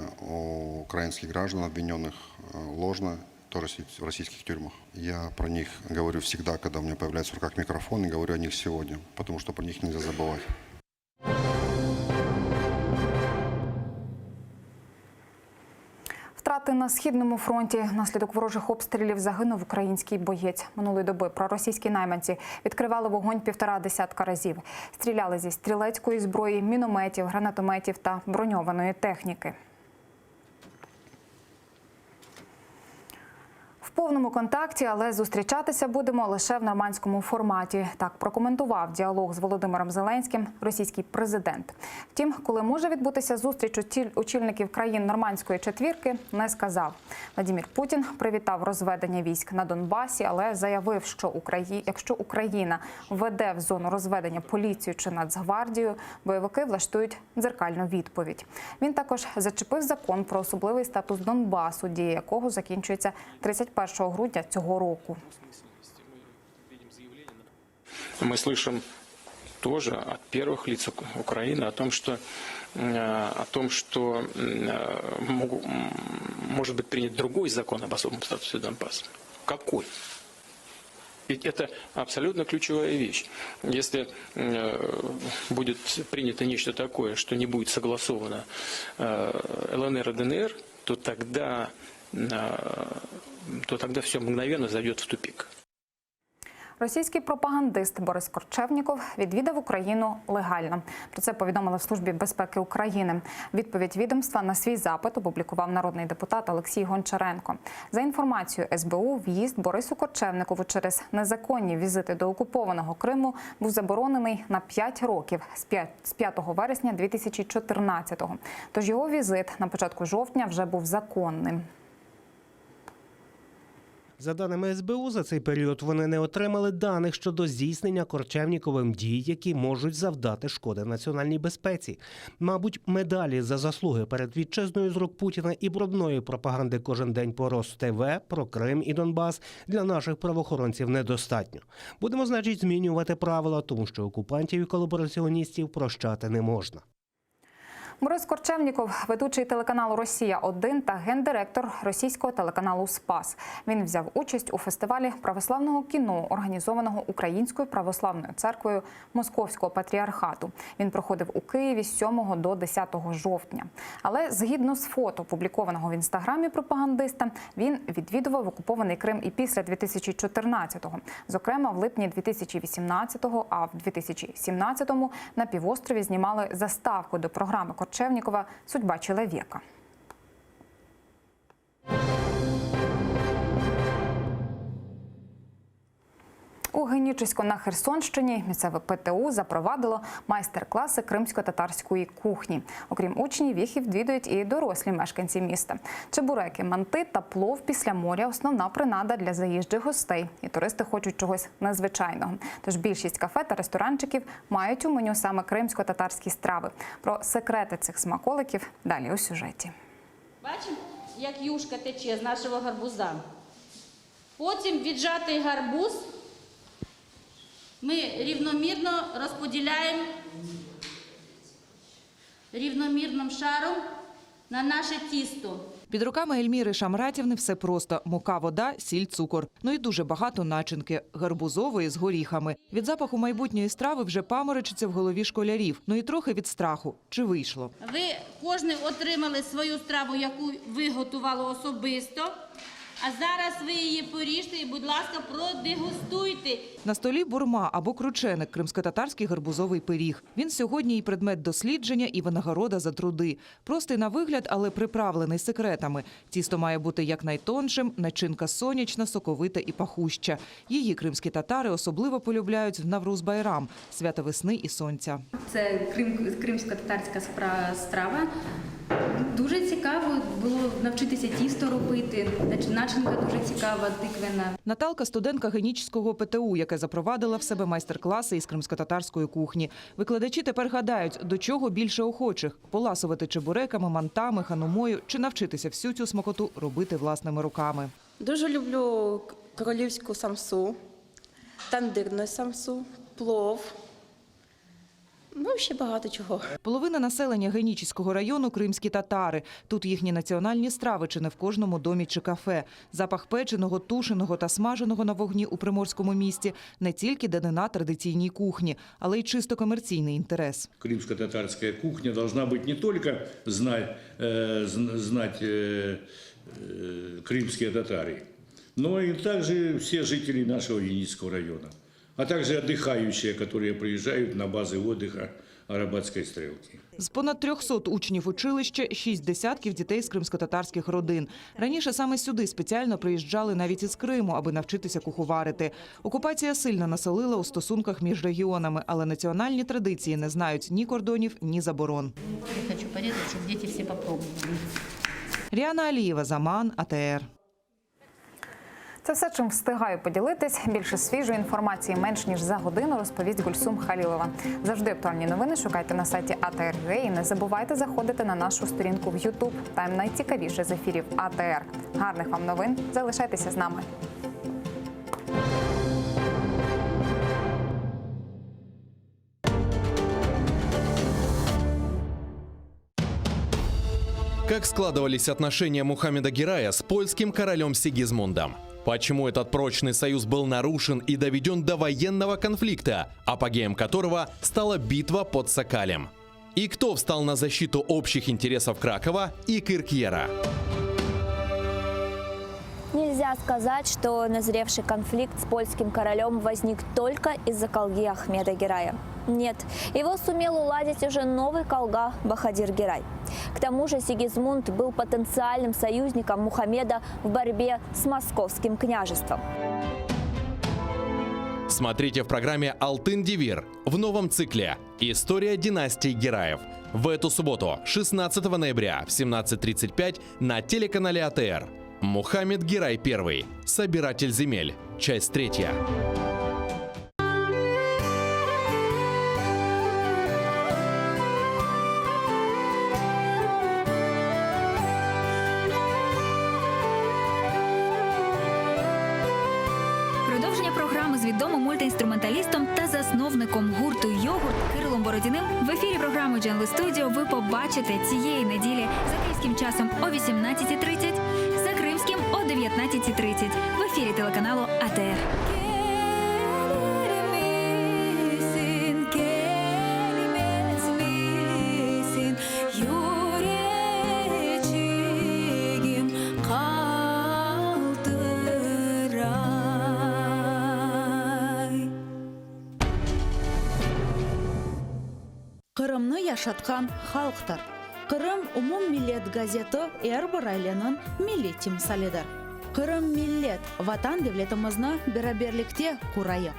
украинских граждан, обвиненных э, ложно, тоже сидит в российских тюрьмах. Я про них говорю всегда, когда у меня появляется в руках микрофон, и говорю о них сегодня, потому что про них нельзя забывать. Втрати на східному фронті внаслідок ворожих обстрілів загинув український боєць. Минулої доби проросійські найманці відкривали вогонь півтора десятка разів. Стріляли зі стрілецької зброї, мінометів, гранатометів та броньованої техніки. В повному контакті, але зустрічатися будемо лише в нормандському форматі. Так прокоментував діалог з Володимиром Зеленським російський президент. Втім, коли може відбутися зустріч очільників країн нормандської четвірки, не сказав. Владимир Путін привітав розведення військ на Донбасі, але заявив, що Украї... якщо Україна введе в зону розведення поліцію чи Нацгвардію, бойовики влаштують дзеркальну відповідь. Він також зачепив закон про особливий статус Донбасу, дія якого закінчується 31 грудня цього року. Мы слышим тоже от первых лиц Украины о том, что, о том, что может быть принят другой закон об особом статусе Донбасса. Какой? Ведь это абсолютно ключевая вещь. Если будет принято нечто такое, что не будет согласовано ЛНР и ДНР, то тогда все мгновенно зайдет в тупик. Російський пропагандист Борис Корчевніков відвідав Україну легально. Про це повідомили в Службі безпеки України. Відповідь відомства на свій запит опублікував народний депутат Олексій Гончаренко. За інформацією СБУ, в'їзд Борису Корчевникову через незаконні візити до окупованого Криму був заборонений на 5 років з 5 вересня 2014-го. Тож його візит на початку жовтня вже був законним. За даними СБУ, за цей період вони не отримали даних щодо здійснення Корчевніковим дій, які можуть завдати шкоди національній безпеці. Мабуть, медалі за заслуги перед вітчизною з рук Путіна і брудної пропаганди кожен день по РосТВ про Крим і Донбас для наших правоохоронців недостатньо. Будемо, значить, змінювати правила, тому що окупантів і колабораціоністів прощати не можна. Борис Корчевніков, ведучий телеканалу Росія 1 та гендиректор російського телеканалу Спас. Він взяв участь у фестивалі православного кіно, організованого Українською православною церквою Московського патріархату. Він проходив у Києві з 7 до 10 жовтня. Але згідно з фото, опублікованого в інстаграмі пропагандиста, він відвідував окупований Крим і після 2014-го. Зокрема, в липні 2018-го, а в 2017-му на півострові знімали заставку до програми Корчевнікова Судьба человека. У Генічеську на Херсонщині місцеве ПТУ запровадило майстер-класи кримсько-татарської кухні. Окрім учнів, їх відвідують і дорослі мешканці міста. Чебуреки, манти та плов після моря основна принада для заїжджих гостей. І туристи хочуть чогось незвичайного. Тож більшість кафе та ресторанчиків мають у меню саме кримсько-татарські страви. Про секрети цих смаколиків далі у сюжеті. Бачимо, як юшка тече з нашого гарбуза. Потім віджатий гарбуз ми рівномірно розподіляємо рівномірним шаром на наше тісто. Під руками Ельміри Шамратівни все просто: мука, вода, сіль, цукор. Ну і дуже багато начинки гарбузової з горіхами. Від запаху майбутньої страви вже паморочиться в голові школярів. Ну і трохи від страху. Чи вийшло? Ви кожен отримали свою страву, яку ви готували особисто. А зараз ви її поріжте і, будь ласка, продегустуйте. На столі бурма або крученик – кримськотатарський гарбузовий пиріг. Він сьогодні і предмет дослідження, і винагорода за труди. Простий на вигляд, але приправлений секретами. Тісто має бути якнайтоншим, начинка сонячна, соковита і пахуща. Її кримські татари особливо полюбляють в Навруз-Байрам – свято весни і сонця. Це крим, кримсько-татарська спра- страва. Дуже цікаво було навчитися тісто робити. Начинка дуже цікава, тиквена. Наталка – студентка Генічеського ПТУ, яке запровадила в себе майстер-класи із кримськотатарської кухні. Викладачі тепер гадають, до чого більше охочих – поласувати чебуреками, мантами, ханумою чи навчитися всю цю смакоту робити власними руками. Дуже люблю королівську самсу, тандирну самсу, плов. Ну, ще багато чого. Половина населення Генічеського району – кримські татари. Тут їхні національні страви чи не в кожному домі чи кафе. Запах печеного, тушеного та смаженого на вогні у приморському місті – не тільки данина традиційній кухні, але й чисто комерційний інтерес. Крымско-татарская кухня должна быть не только знать, э, зн- знать э, э, крымские татары, но и также все жители нашего Генического района. А также отдыхающие, которые приезжают на базы отдыха Арабатской стрелки. З понад 300 учнів училища – шість десятків дітей з кримськотатарських родин. Раніше саме сюди спеціально приїжджали навіть із Криму, аби навчитися куховарити. Окупація сильно насолила у стосунках між регіонами, але національні традиції не знають ні кордонів, ні заборон. Я хочу порезать, чтобы дети все попробовали. Ріана Алієва, Заман, АТР. Це все, чим встигаю поділитись. Більше свіжої інформації менш ніж за годину розповість Гульсум Халілова. Завжди актуальні новини шукайте на сайті АТР.UA і не забувайте заходити на нашу сторінку в YouTube. Там найцікавіше з ефірів АТР. Гарних вам новин. Залишайтеся з нами. Как складывались отношения Мухаммеда Герая с польским королем Сигизмундом? Почему этот прочный союз был нарушен и доведен до военного конфликта, апогеем которого стала битва под Сокалем? И кто встал на защиту общих интересов Кракова и Киркьера? Нельзя сказать, что назревший конфликт с польским королем возник только из-за колги Ахмеда Герая. Нет, его сумел уладить уже новый колга Бахадир Герай. К тому же Сигизмунд был потенциальным союзником Мухаммеда в борьбе с московским княжеством. Смотрите в программе «Алтын Девир» в новом цикле «История династии Гераев» в эту субботу, 16 ноября в 17.35 на телеканале АТР. Мухаммед Герай I. Собиратель земель. Часть третья. Продовження програми з відомим мультиінструменталістом та засновником гурту Йогурт Кирилом Бородіним в ефірі програми Джанли Студіо ви побачите цієї неділі за київським часом о 18.30, за кримським о 19.30 в ефірі телеканалу АТР. Qırımnı yaşatqan halqtır. Qırım umummillet gazeti er bir aileniñ milliy timsalidir. Qırım millet, Vatan devletimizni beraberlikte qurayıq!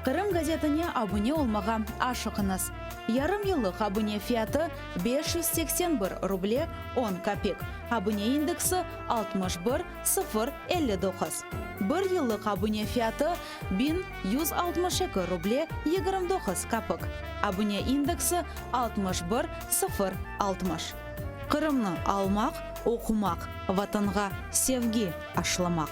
Qırım gazetine abune olmağa aşıqıñız! Yarım yıllıq abune fiyatı 581 ruble on kapik, abune indeksi 61 sıfır 59. Bir yıllıq abune fiyatı 1162 ruble 29 kapik, abune indeksi 61 sıfır 60. Qırımnı almaq, oqumaq, Vatanğa sevgi aşlamaq.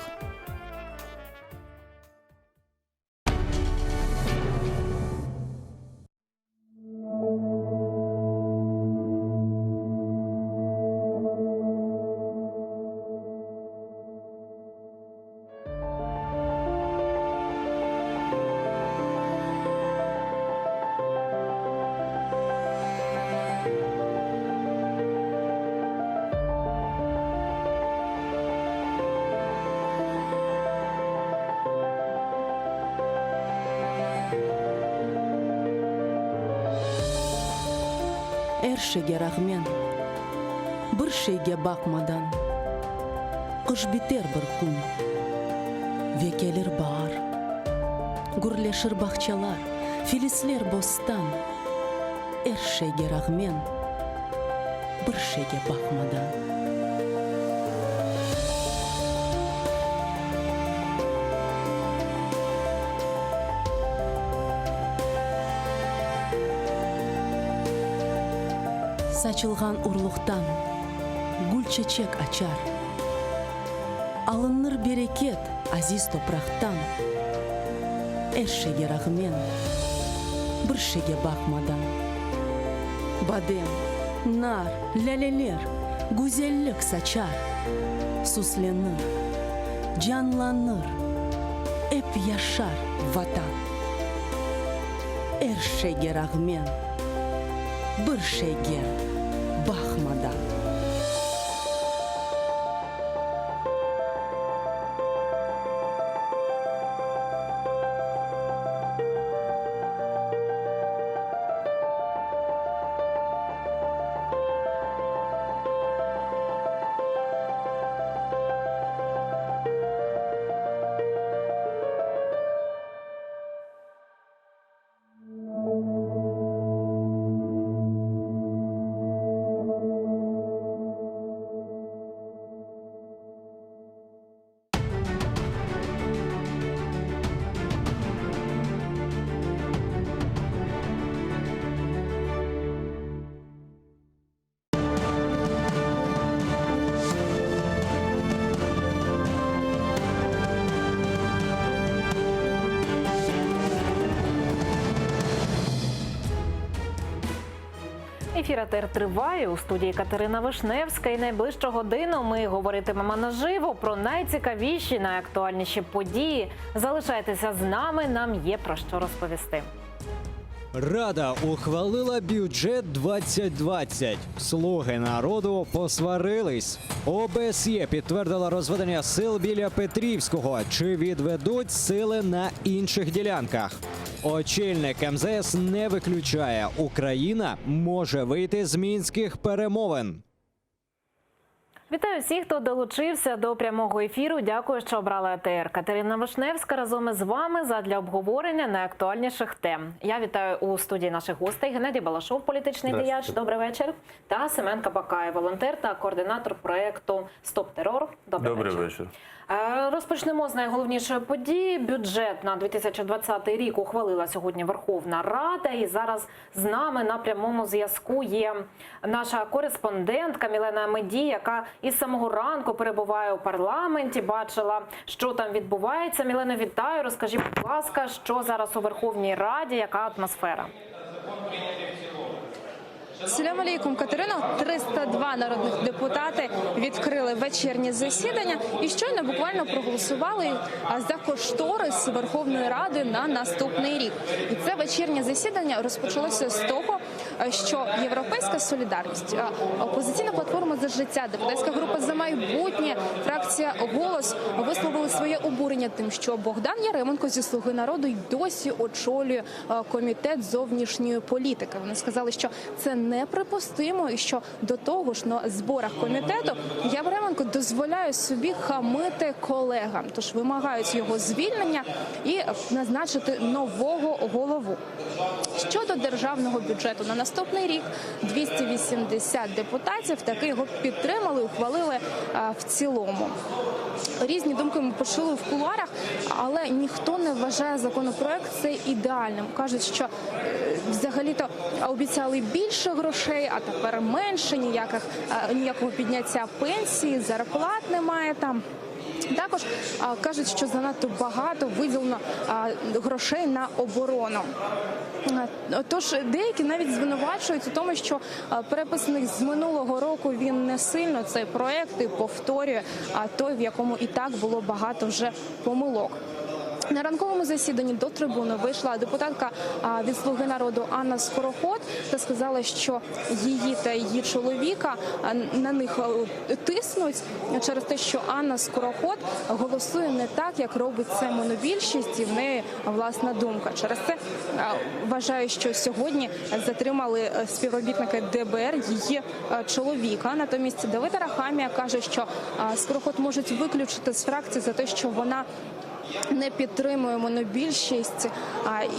Er şeyge rağmen, bir şeyge baqmadan, Qış biter bir kün ve kelir baar. Gürleşir bağçalar, filisler bostan, Er şeyge rağmen, bir şeyge baqmadan. Saçılğan urluqtan gül-çeçek açar, Alınır bereket aziz topraqtan, Er şeyge rağmen, bir şeyge baqmadan. Badem, nar, lâleler güzellik saçar, Süslenir, canlanır, ep yaşar Vatan. Er şeyge rağmen, bir şeyge baqmadan. Ефір АТР триває у студії Катерина Вишневська. І найближчу годину ми говоритимемо наживо про найцікавіші, найактуальніші події. Залишайтеся з нами, нам є про що розповісти. Рада ухвалила бюджет 2020. Слуги народу посварились. ОБСЄ підтвердила розведення сил біля Петрівського. Чи відведуть сили на інших ділянках? Очільник МЗС не виключає, Україна може вийти з мінських перемовин. Вітаю всіх, хто долучився до прямого ефіру. Дякую, що обрали АТР. Катерина Вишневська разом із вами задля обговорення найактуальніших тем. Я вітаю у студії наших гостей Геннадій Балашов, політичний діяч. Добрий вечір. Та Семен Кабакай, волонтер та координатор проекту Стоп терор. Добрий, Добрий вечір. вечір. Е, Розпочнемо з найголовнішої події. Бюджет на 2020 рік ухвалила сьогодні Верховна Рада. І зараз з нами на прямому зв'язку є наша кореспондентка Мілена Медій, яка із самого ранку перебуває у парламенті, бачила, що там відбувається. Мілено, вітаю. Розкажіть, будь ласка, що зараз у Верховній Раді, яка атмосфера? Селям алейкум, Катерино. 302 народних депутати відкрили вечірнє засідання і щойно буквально проголосували за кошторис Верховної Ради на наступний рік. І це вечірнє засідання розпочалося з того, що Європейська солідарність, опозиційна платформа за життя, депутатська група за майбутнє, фракція Голос висловили своє обурення тим, що Богдан Яременко зі Слуги народу й досі очолює комітет зовнішньої політики. Вони сказали, що це неприпустимо, і що до того ж на зборах комітету Яременко дозволяє собі хамити колегам, тож вимагають його звільнення і назначити нового голову. Щодо державного бюджету на наступний рік 280 депутатів таки його підтримали, ухвалили в цілому. Різні думки ми почули в кулуарах, але ніхто не вважає законопроект цей ідеальним. Кажуть, що е, взагалі-то обіцяли більше грошей, а тепер менше, ніяких, е, ніякого підняття пенсії, зарплат немає там. Також кажуть, що занадто багато виділено грошей на оборону. Тож деякі навіть звинувачують у тому, що переписаний з минулого року він не сильно цей проект і повторює той, в якому і так було багато вже помилок. На ранковому засіданні до трибуни вийшла депутатка від «Слуги народу» Анна Скороход та сказала, що її та її чоловіка на них тиснуть через те, що Анна Скороход голосує не так, як робить це монобільшість, і в неї власна думка. Через це вважаю, що сьогодні затримали е, співробітники ДБР її е, чоловіка. Натомість Давид Арахамія каже, що Скороход можуть виключити з фракції за те, що вона не підтримує монобільшість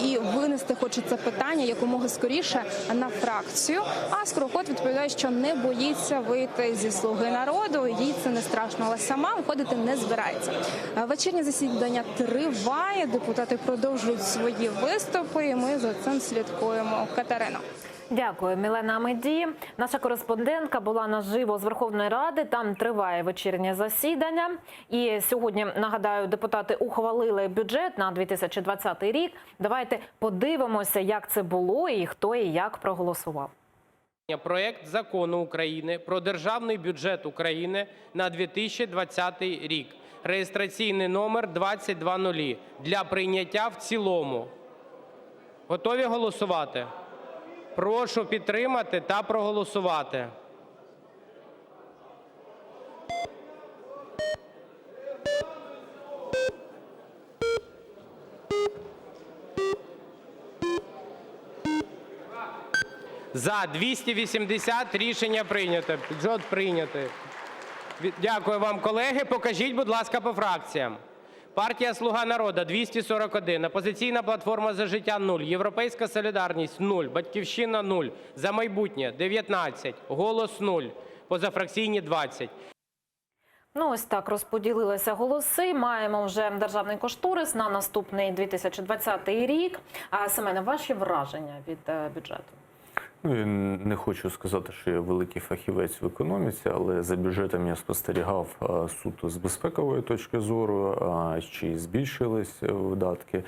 і винести хоче це питання якомога скоріше на фракцію. А Скороход відповідає, що не боїться вийти зі «Слуги народу», їй це не страшно, але сама виходити не збирається. Вечірнє засідання триває, депутати продовжують свої виступи, і ми за цим слідкуємо. Катерино. Дякую, Мілена Амеді. Наша кореспондентка була наживо з Верховної Ради. Там триває вечірнє засідання. І сьогодні, нагадаю, депутати ухвалили бюджет на 2020 рік. Давайте подивимося, як це було і хто і як проголосував. Проект Закону України про Державний бюджет України на 2020 рік (реєстраційний номер 2000) для прийняття в цілому. Готові голосувати? Прошу підтримати та проголосувати. За – 280, рішення прийнято. Бюджет прийнятий. Дякую вам, колеги. Покажіть, будь ласка, по фракціям. Партія "Слуга народу" – 241, "Опозиційна платформа – За життя" – 0, "Європейська солідарність" – 0, "Батьківщина" – 0, "За майбутнє" – 19, "Голос" – 0, позафракційні – 20. Ну, ось так розподілилися голоси. Маємо вже державний кошторис на наступний 2020 рік. А Семене, ваші враження від е, бюджету? Ну, я не хочу сказати, що я великий фахівець в економіці, але за бюджетом я спостерігав суто з безпекової точки зору, чи збільшились видатки,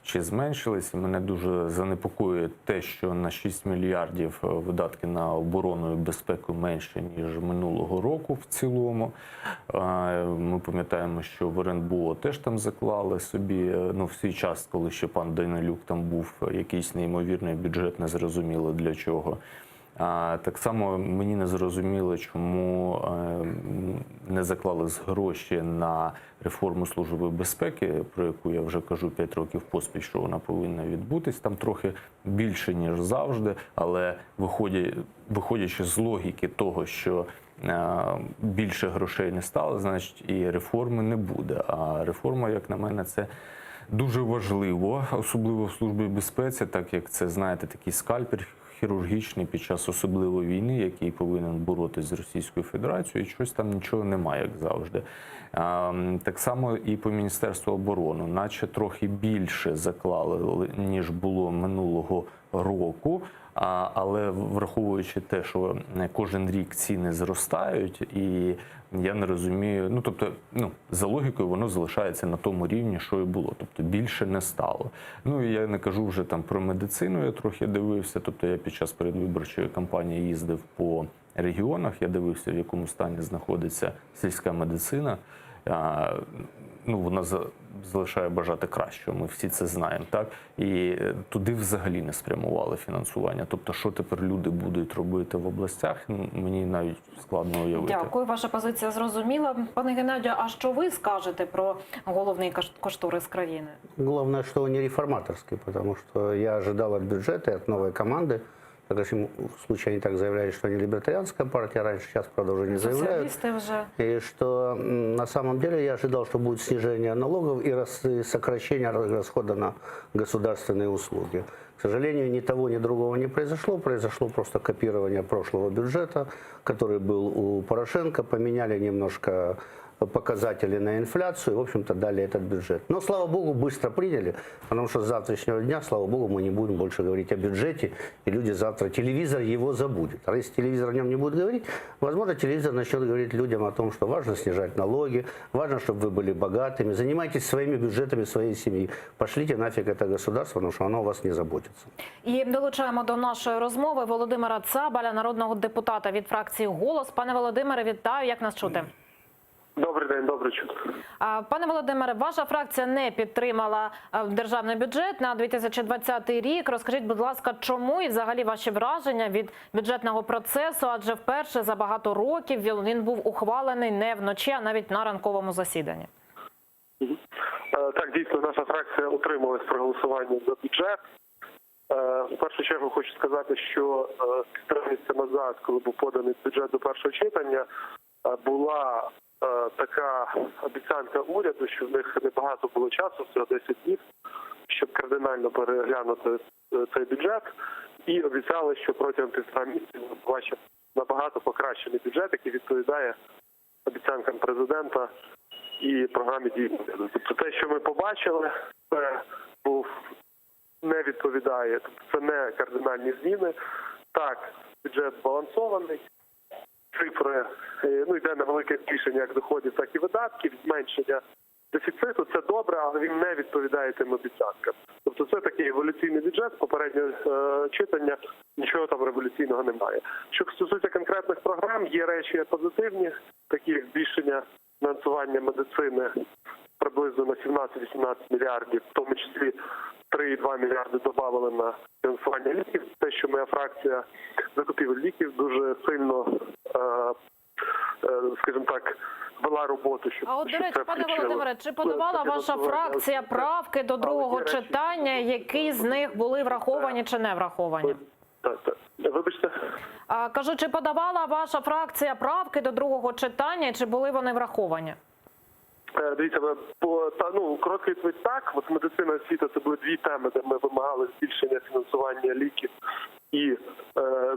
чи зменшились. І Мене дуже занепокоює те, що на 6 мільярдів е, видатки на оборону і безпеку менше ніж минулого року в цілому. Е, Ми пам'ятаємо, що в РНБО теж там заклали собі. е, Ну, в свій час, коли ще пан Данилюк там був е, якийсь неймовірний бюджет, незрозуміло для чого. А, Так само мені не зрозуміло, чому е, м, не заклали гроші на реформу Служби безпеки, про яку я вже кажу 5 років поспіль, що вона повинна відбутись. Там трохи більше, ніж завжди, але виходя- виходячи з логіки того, що е, більше грошей не стало, значить і реформи не буде. А реформа, як на мене, це дуже важливо, особливо в службі безпеці, так як це, знаєте, такий скальпель хірургічний під час особливої війни, який повинен боротись з Російською Федерацією, і щось там нічого немає, як завжди. А, м, Так само і по Міністерству оборони, наче трохи більше заклали, ніж було минулого року. А, Але враховуючи те, що е, кожен рік ціни зростають, і я не розумію, ну тобто, ну за логікою воно залишається на тому рівні, що і було, тобто більше не стало. Ну і я не кажу вже там про медицину, я трохи дивився. Тобто я під час передвиборчої кампанії їздив по регіонах, я дивився, в якому стані знаходиться сільська медицина. А, Ну, вона за- залишає бажати кращого. Ми всі це знаємо, так і е, туди взагалі не спрямували фінансування. Тобто, що тепер люди будуть робити в областях, ну, мені навіть складно уявити. Дякую, ваша позиція зрозуміла. Пане Геннадію, а що ви скажете про головний каш- кошторис країни? Главное, что он не реформаторский, потому что я ожидал от бюджета и от новой команды. Так, в случае они так заявляли, что они либертарианская партия раньше, сейчас, правда, уже не заявляют. Соціалісти вже. И что м, на самом деле я ожидал, что будет снижение налогов и, рас- и сокращение расхода на государственные услуги. К сожалению, ни того, ни другого не произошло. Произошло просто копирование прошлого бюджета, который был у Порошенко. Поменяли немножко показатели на инфляцию, и, в общем-то, дали этот бюджет. Но, слава богу, быстро приняли, потому что с завтрашнего дня, слава богу, мы не будем больше говорить о бюджете, и люди завтра, телевизор его забудет. А если телевизор о нем не будет говорить, возможно, телевизор начнет говорить людям о том, что важно снижать налоги, важно, чтобы вы были богатыми, занимайтесь своими бюджетами своей семьи, пошлите нафиг это государство, потому что оно о вас не заботится. І долучаємо до нашої розмови Володимира Цабаля, народного депутата від фракції Голос. Пане Володимире, вітаю. Як нас чути? Добрий день, добре чути. А, Пане Володимире, ваша фракція не підтримала е, державний бюджет на 2020 рік. Розкажіть, будь ласка, чому і взагалі ваші враження від бюджетного процесу? Адже вперше за багато років він він був ухвалений не вночі, а навіть на ранковому засіданні. Е, Так, дійсно, наша фракція утрималась при голосуванні за бюджет. Е, В першу чергу хочу сказати, що е, півтора місяця назад, коли був поданий бюджет до першого читання, е, була е, така обіцянка уряду, що в них небагато було часу, всього 10 днів, щоб кардинально переглянути е, цей бюджет, і обіцяли, що протягом півтора місяця ми побачимо набагато покращений бюджет, який відповідає обіцянкам президента і програмі дій. уряду. Тобто те, що ми побачили, це був не відповідає, тобто це не кардинальні зміни. Так, бюджет збалансований, цифри е, ну йде на велике збільшення як доходів, так і видатків, зменшення дефіциту. Це добре, але він не відповідає тим обіцянкам. Тобто, це такий еволюційний бюджет, попереднє е, читання, нічого там революційного немає. Що стосується конкретних програм, є речі позитивні, такі як збільшення фінансування медицини приблизно на 17-18 мільярдів, в тому числі 3,2 мільярди додали на фінансування ліків. Те, що моя фракція закупівель ліків дуже сильно, е, е, скажімо так, вела роботу, щоб А от, до щоб речі, це пане включили. Володимире, чи подавала Це ваша фінансування фракція освіти. правки до другого читання? Які з них були враховані чи не враховані? Так, так. Вибачте. А, Кажу, чи подавала ваша фракція правки до другого читання, чи були вони враховані? Е, Дивіться, ми по та ну коротка відповідь так. От медицина і освіта це були дві теми, де ми вимагали збільшення фінансування ліків і е,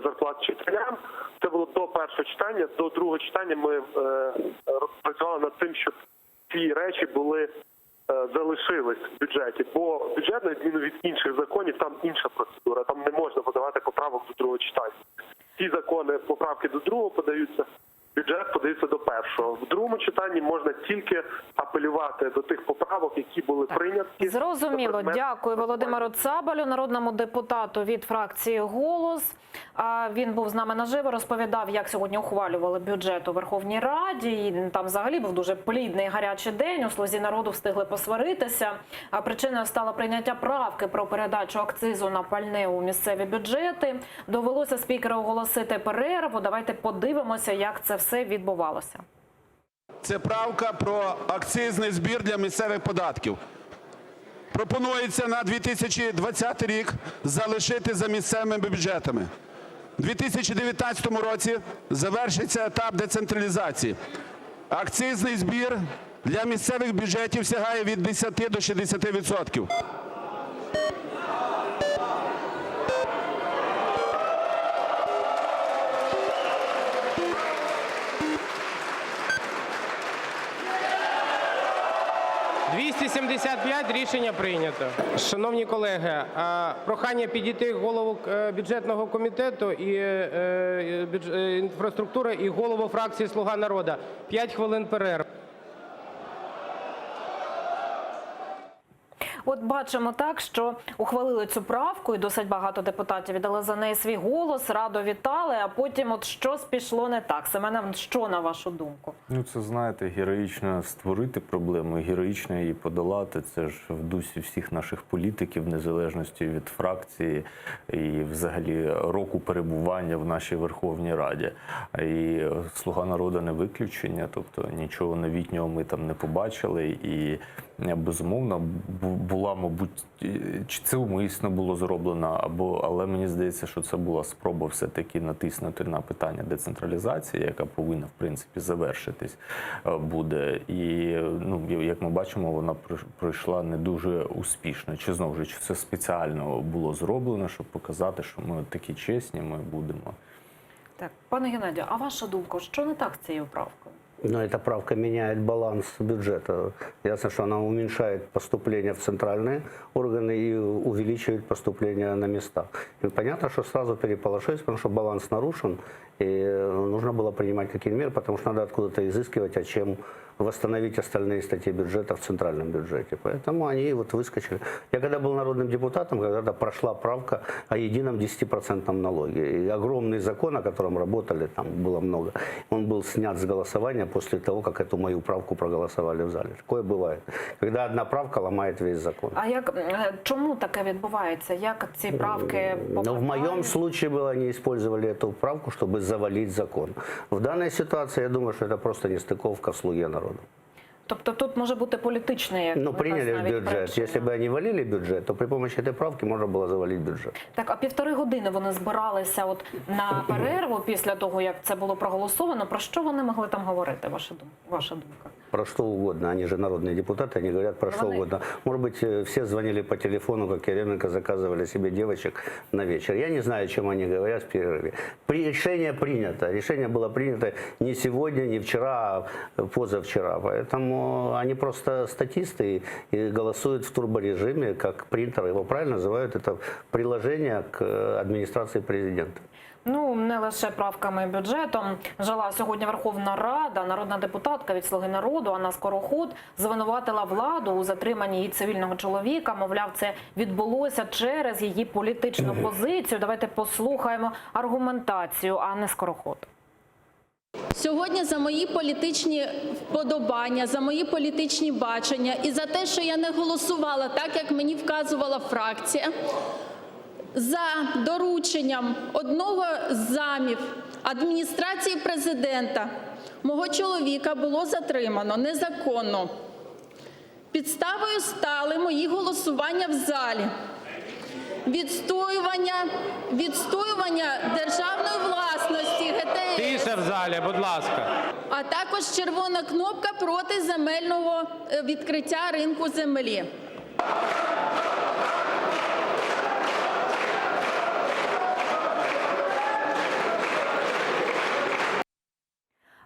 зарплат вчителям. Це було до першого читання. До другого читання ми е, працювали над тим, щоб ці речі були е, залишились в бюджеті. Бо бюджет, на відміну від інших законів, там інша процедура. Там не можна подавати поправок до другого читання. Ці закони поправки до другого подаються. Бюджет подається до першого. В другому читанні можна тільки апелювати до тих поправок, які були прийняті. Зрозуміло. На предмет Дякую Володимиру Цабалю, народному депутату від фракції Голос. А, Він був з нами наживо, розповідав, як сьогодні ухвалювали бюджет у Верховній Раді. І там взагалі був дуже плідний гарячий день. У слузі народу встигли посваритися. А причиною стало прийняття правки про передачу акцизу на пальне у місцеві бюджети. Довелося спікеру оголосити перерву. Давайте подивимося, як це все відбувалося. Це правка про акцизний збір для місцевих податків. Пропонується на 2020 рік залишити за місцевими бюджетами. У 2019 році завершиться етап децентралізації. Акцизний збір для місцевих бюджетів сягає від 10 до 60 відсотків. – 275 рішення прийнято. Шановні колеги, е, прохання підійти голову е, бюджетного комітету і е, бюдж- е, інфраструктури і голову фракції «Слуга народу». 5 хвилин перерви. От бачимо так, що ухвалили цю правку, і досить багато депутатів віддали за неї свій голос, радо вітали, а потім от щось пішло не так. Семене, що на вашу думку? Ну, це знаєте, героїчно створити проблему, і героїчно її подолати. Це ж в дусі всіх наших політиків, в незалежності від фракції і взагалі року перебування в нашій Верховній Раді. І Слуга народу не виключення, тобто нічого новітнього ми там не побачили. І е, безумовно бу- була, мабуть, е, чи це умисно було зроблено, або але мені здається, що це була спроба все-таки натиснути на питання децентралізації, яка повинна в принципі завершитись е, буде. І е, ну як ми бачимо, вона пройш- пройшла не дуже успішно. Чи знову ж чи це спеціально було зроблено, щоб показати, що ми от такі чесні, ми будемо. Так, пане Геннадію, а ваша думка, що не так з цією правкою? Но эта правка меняет баланс бюджета. Ясно, что она уменьшает поступления в центральные органы и увеличивает поступления на места. И понятно, что сразу переполошились, потому что баланс нарушен, и нужно было принимать какие-то меры, потому что надо откуда-то изыскивать, а чем восстановить остальные статьи бюджета в центральном бюджете. Поэтому они вот выскочили. Я когда был народным депутатом, когда-то прошла правка о едином 10% налоге. И огромный закон, о котором работали, там было много, он был снят с голосования после того, как эту мою правку проголосовали в зале. Такое бывает. Когда одна правка ломает весь закон. А як е, чому таке відбувається? Як ці правки Но в моем случае было, они использовали эту правку, чтобы завалить закон. В данной ситуации, я думаю, что это просто нестыковка в «Слуге народа». Тобто тут може бути політичний як Ну, якась приняли навіть бюджет. причина. Если бы они валили бюджет, то при помощи этой правки можно было завалить бюджет. Так, а півтори години вони збиралися от на перерву після того, як це було проголосовано. Про що вони могли там говорити? Ваша думка? Ваша думка? Про что угодно. Они же народные депутаты, они говорят про что Вони- угодно. Может быть, э, все звонили по телефону, как Еременко, заказывали себе девочек на вечер. Я не знаю, о чем они говорят в перерыве. При- Решение принято. Решение было принято не сегодня, не вчера, а позавчера. Поэтому они просто статисты и, и голосуют в турборежиме, как принтер. Его правильно называют это приложение к э, администрации президента. Ну не лише правками і бюджетом жила сьогодні Верховна Рада. Народна депутатка від Слуги народу Анна Скороход звинуватила владу у затриманні її цивільного чоловіка. Мовляв, це відбулося через її політичну позицію. Давайте послухаємо аргументацію Анни Скороход. Сьогодні за мої політичні вподобання, за мої політичні бачення і за те, що я не голосувала так, як мені вказувала фракція, за дорученням одного з замів адміністрації президента мого чоловіка було затримано незаконно. Підставою стали мої голосування в залі. Відстоювання, відстоювання державної власності ГТС. Тиша в залі, будь ласка. А також червона кнопка проти земельного е, відкриття ринку землі.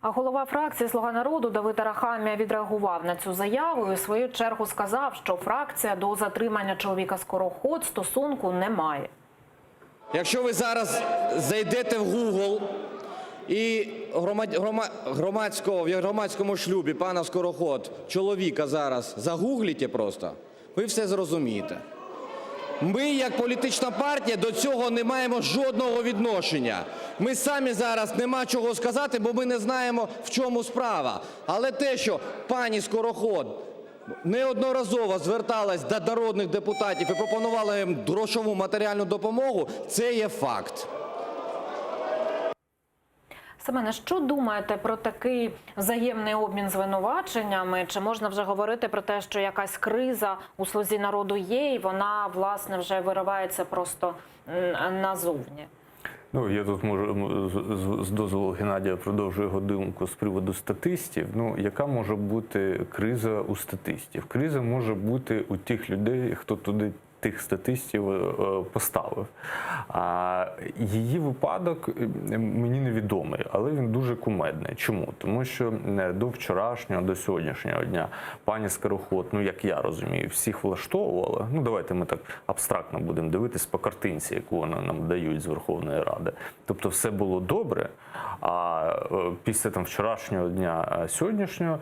А голова фракції Слуга народу Давид Арахамія відреагував на цю заяву і в свою чергу сказав, що фракція до затримання чоловіка Скороход стосунку не має. Якщо ви зараз зайдете в Google. І громадського, в громадському шлюбі пана Скороход, чоловіка зараз загуглите просто, ви все зрозумієте. Ми, як політична партія, до цього не маємо жодного відношення. Ми самі зараз нема чого сказати, бо ми не знаємо, в чому справа. Але те, що пані Скороход неодноразово зверталась до народних депутатів і пропонувала їм грошову матеріальну допомогу, це є факт. Семене, що думаєте про такий взаємний обмін звинуваченнями? Чи можна вже говорити про те, що якась криза у «Слузі народу» є, і вона, власне, вже виривається просто назовні? Ну, я тут можу м, з, з- з дозволу Геннадія продовжу його думку з приводу статистів. Ну, яка може бути криза у статистів? Криза може бути у тих людей, хто туди тих статистів е, поставив. А її випадок е, мені невідомий, але він дуже кумедний. Чому? Тому що е, до вчорашнього, до сьогоднішнього дня пані Скороход, ну як я розумію, всіх влаштовувала. Ну давайте ми так абстрактно будемо дивитись по картинці, яку вони нам дають з Верховної Ради. Тобто все було добре, а е, після там вчорашнього дня е, сьогоднішнього.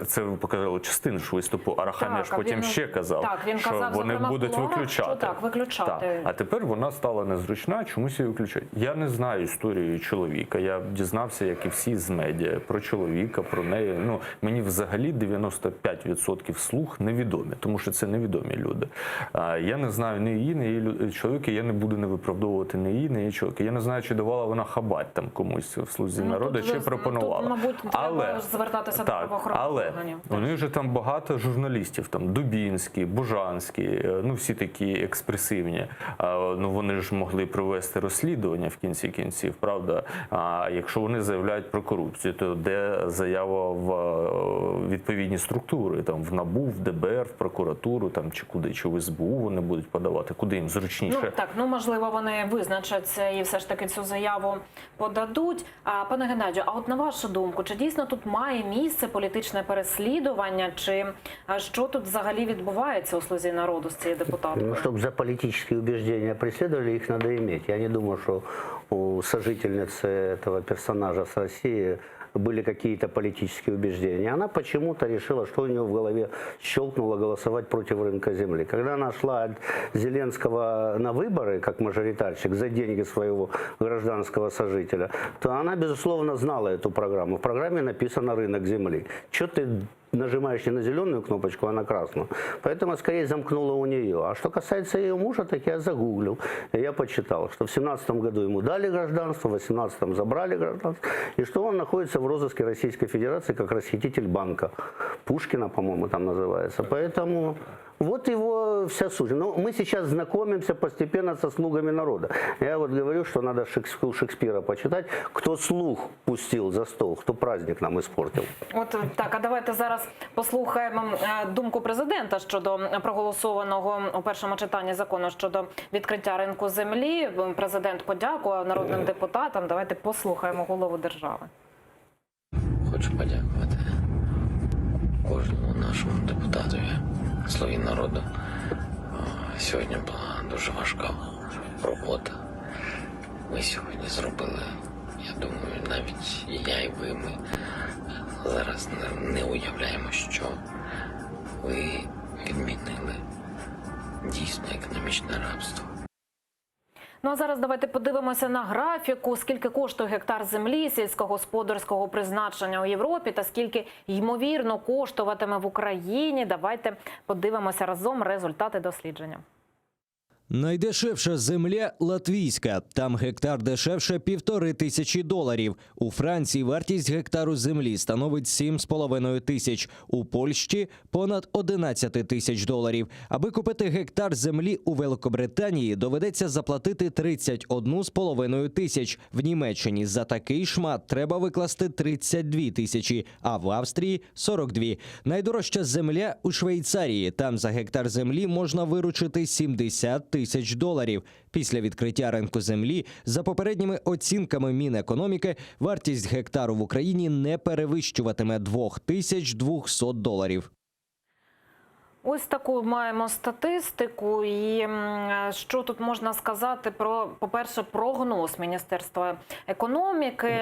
е, Це ви показали частину ж виступу Арахамія ж а потім він- ще казав, так, він що казав, вони зокрема, в будуть кулуарах, виключати. що так, виключати. Так. А тепер вона стала незручна, чомусь її виключають. Я не знаю історію чоловіка. Я дізнався, як і всі з медіа, про чоловіка, про неї. Ну мені взагалі 95% слуг невідомі, тому що це невідомі люди. А, Я не знаю ні її, ні її лю- чоловіка. Я не буду не виправдовувати ні її, ні її чоловіка. Я не знаю, чи давала вона хабать там комусь в слузі Ну, народу, тут чи вже- пропонувала. Тут, мабуть, треба звертатися до Так, правоохоронних але органів. у них же там багато журналістів, там Дубінський, Бужанський, е, ну всі такі експресивні. А, Ну вони ж могли провести розслідування в кінці кінців, правда? А якщо вони заявляють про корупцію, то де заява в е, відповідні структури, там в НАБУ, в ДБР, в прокуратуру, там чи куди, чи в СБУ вони будуть подавати, куди їм зручніше. Ну так, ну можливо, вони визначаться і все ж таки цю заяву подадуть. А пане Геннадію, а от на вашу думку, чи дійсно тут має місце політичне переслідування, чи а, що тут взагалі відбувається у слузі народу з цією депутаткою? Ну, чтобы за политические убеждения преследовали, их надо иметь. Я не думаю, что у сожительницы этого персонажа с России были какие-то политические убеждения. Она почему-то решила, что у нее в голове щелкнуло голосовать против рынка земли. Когда она шла от Зеленского на выборы, как мажоритарщик, за деньги своего гражданского сожителя, то она, безусловно, знала эту программу. В программе написано «рынок земли». Че ты нажимаешь не на зеленую кнопочку, а на красную. Поэтому скорее замкнула у нее. А что касается ее мужа, так я загуглил. И я почитал, что в 17 году ему дали гражданство, в 18 забрали гражданство, и что он находится в розыске Российской Федерации как расхититель банка. Пушкина, по-моему, там называется. Поэтому вот его вся суть. Но мы сейчас знакомимся постепенно со слугами народа. Я вот говорю, что надо Шекс- у Шекспира почитать, кто слух пустил за стол, кто праздник нам испортил. От так, а давайте зараз послухаємо е, думку президента щодо проголосованого у першому читанні закону щодо відкриття ринку землі. Президент подякував народним депутатам. Давайте послухаємо голову держави. Хочу подякувати кожному нашому депутатові, Слуги народу. Е, Сьогодні була дуже важка робота. Ми сьогодні зробили, я думаю, навіть і я, і ви, ми зараз не, не уявляємо, що ви відмінили дійсно економічне рабство. Ну а зараз давайте подивимося на графіку, скільки коштує гектар землі сільськогосподарського призначення у Європі та скільки ймовірно коштуватиме в Україні. Давайте подивимося разом результати дослідження. Найдешевша земля латвійська. Там гектар дешевше 1500 доларів. У Франції вартість гектару землі становить 7,5 тисяч. У Польщі понад 11 тисяч доларів. Аби купити гектар землі у Великобританії, доведеться заплатити 31,5 тисяч. В Німеччині за такий шмат треба викласти 32 тисячі, а в Австрії 42. Найдорожча земля у Швейцарії. Там за гектар землі можна виручити 70 тисяч доларів. Після відкриття ринку землі, за попередніми оцінками Мінекономіки, вартість гектару в Україні не перевищуватиме 2200 доларів. Ось таку маємо статистику. І м, що тут можна сказати про, по-перше, прогноз Міністерства економіки,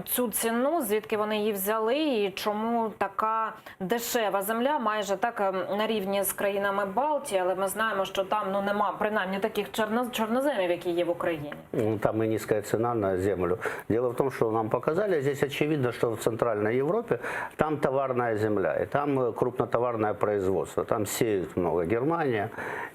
цю ціну, звідки вони її взяли, і чому така дешева земля, майже так ем, на рівні з країнами Балтії, але ми знаємо, що там ну нема принаймні таких чорно, чорноземів, які є в Україні. Ну, Там и низкая цена на землю. Дело в том, что нам показали, здесь очевидно, что в Центральной Европе там товарная земля, и там э, крупнотоварное производство, там сеют много. Германия,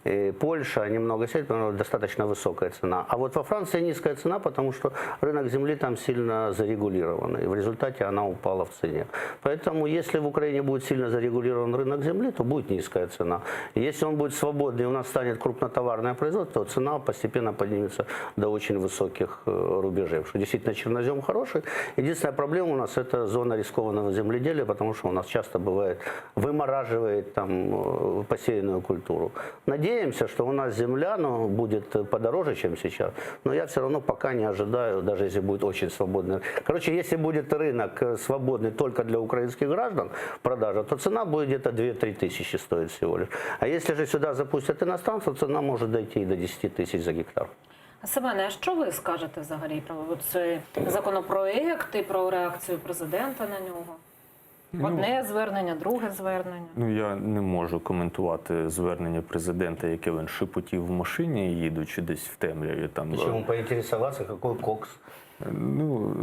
э, Польша, они много сеют, потому что достаточно высокая цена. А вот во Франции низкая цена, потому что рынок земли там сильно зарегулирован, и в результате она упала в цене. Поэтому если в Украине будет сильно зарегулирован рынок земли, то будет низкая цена. Если он будет свободный, и у нас станет крупнотоварное производство, то цена постепенно поднимется до очень высоких э, рубежей. Потому что действительно чернозем хороший. Единственная проблема у нас это зона рискованного земледелия, потому что у нас часто бывает вымораживает там э, посеянную культуру. Надеемся, что у нас земля ну, будет э, подороже, чем сейчас, но я все равно пока не ожидаю, даже если будет очень свободный. Короче, если будет рынок э, свободный только для украинских граждан, продажа, то цена будет где-то 2-3 тысячи стоить всего лишь. А если же сюда запустят иностранцев, цена может дойти и до 10 тысяч за гектар. Семене, а що ви скажете взагалі про цей законопроект і про реакцію президента на нього? Ну, Одне звернення, друге звернення. Ну, я не можу коментувати звернення президента, яке він шепотів в машині, їдучи десь в темряві. Там, Почему поинтересоваться, какой кокс? Ну,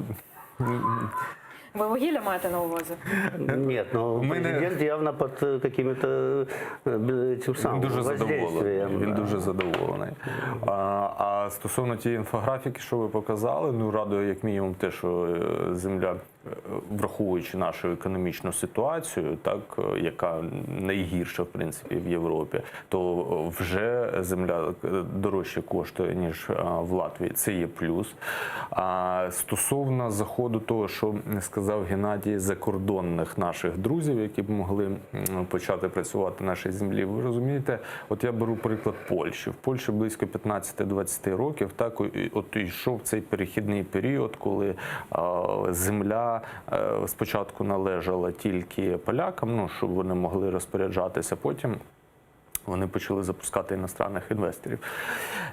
Ви вугілля маєте на увазі? Нет, но президент явно под э, какими-то э, этим самым Він дуже задоволений. воздействием. Він да. дуже задоволений. А, а стосовно тієї інфографіки, що ви показали, ну радує як мінімум те, що е, земля, е, враховуючи нашу економічну ситуацію, так е, яка найгірша в принципі в Європі, то е, вже земля е, дорожче коштує ніж е, в Латвії. Це є плюс. А стосовно заходу того, що сказав Геннадій, закордонних наших друзів, які б могли м, почати працювати на нашій землі. Ви розумієте, от я беру приклад Польщі. В Польщі близько 15-20 років так о- от йшов цей перехідний період, коли а, земля е, спочатку належала тільки полякам, ну щоб вони могли розпоряджатися. Потім вони почали запускати іностранних інвесторів.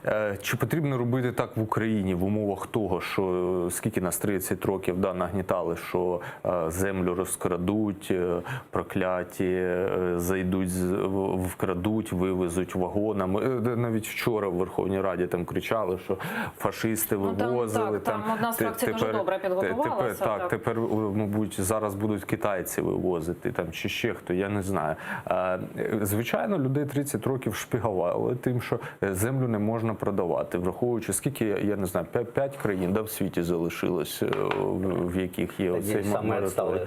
Е, Чи потрібно робити так в Україні в умовах того, що е, скільки нас 30 років да, нагнітали, що е, землю розкрадуть, е, прокляті, е, зайдуть, з- в- вкрадуть, вивезуть вагонами. Е, де Навіть вчора в Верховній Раді там кричали, що фашисти Ну, там, вивозили. так, там одна з те- фракцій дуже добре підготувалася, Тепер, так, так. тепер, о, мабуть, зараз будуть китайці вивозити там чи ще хто, я не знаю. Е, Звичайно, людей 30 років шпигували тим, що е, землю не можна продавати, враховуючи скільки, я не знаю, 5 країн да, в світі залишилось, е, в в яких є Одні оцей саме мораторій. відстали.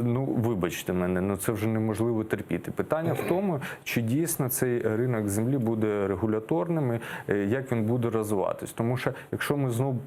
Ну, вибачте мене, ну це вже неможливо терпіти. Питання в тому, чи дійсно цей ринок землі буде регуляторним, і, е, як він буде розвиватись. Тому що якщо ми знову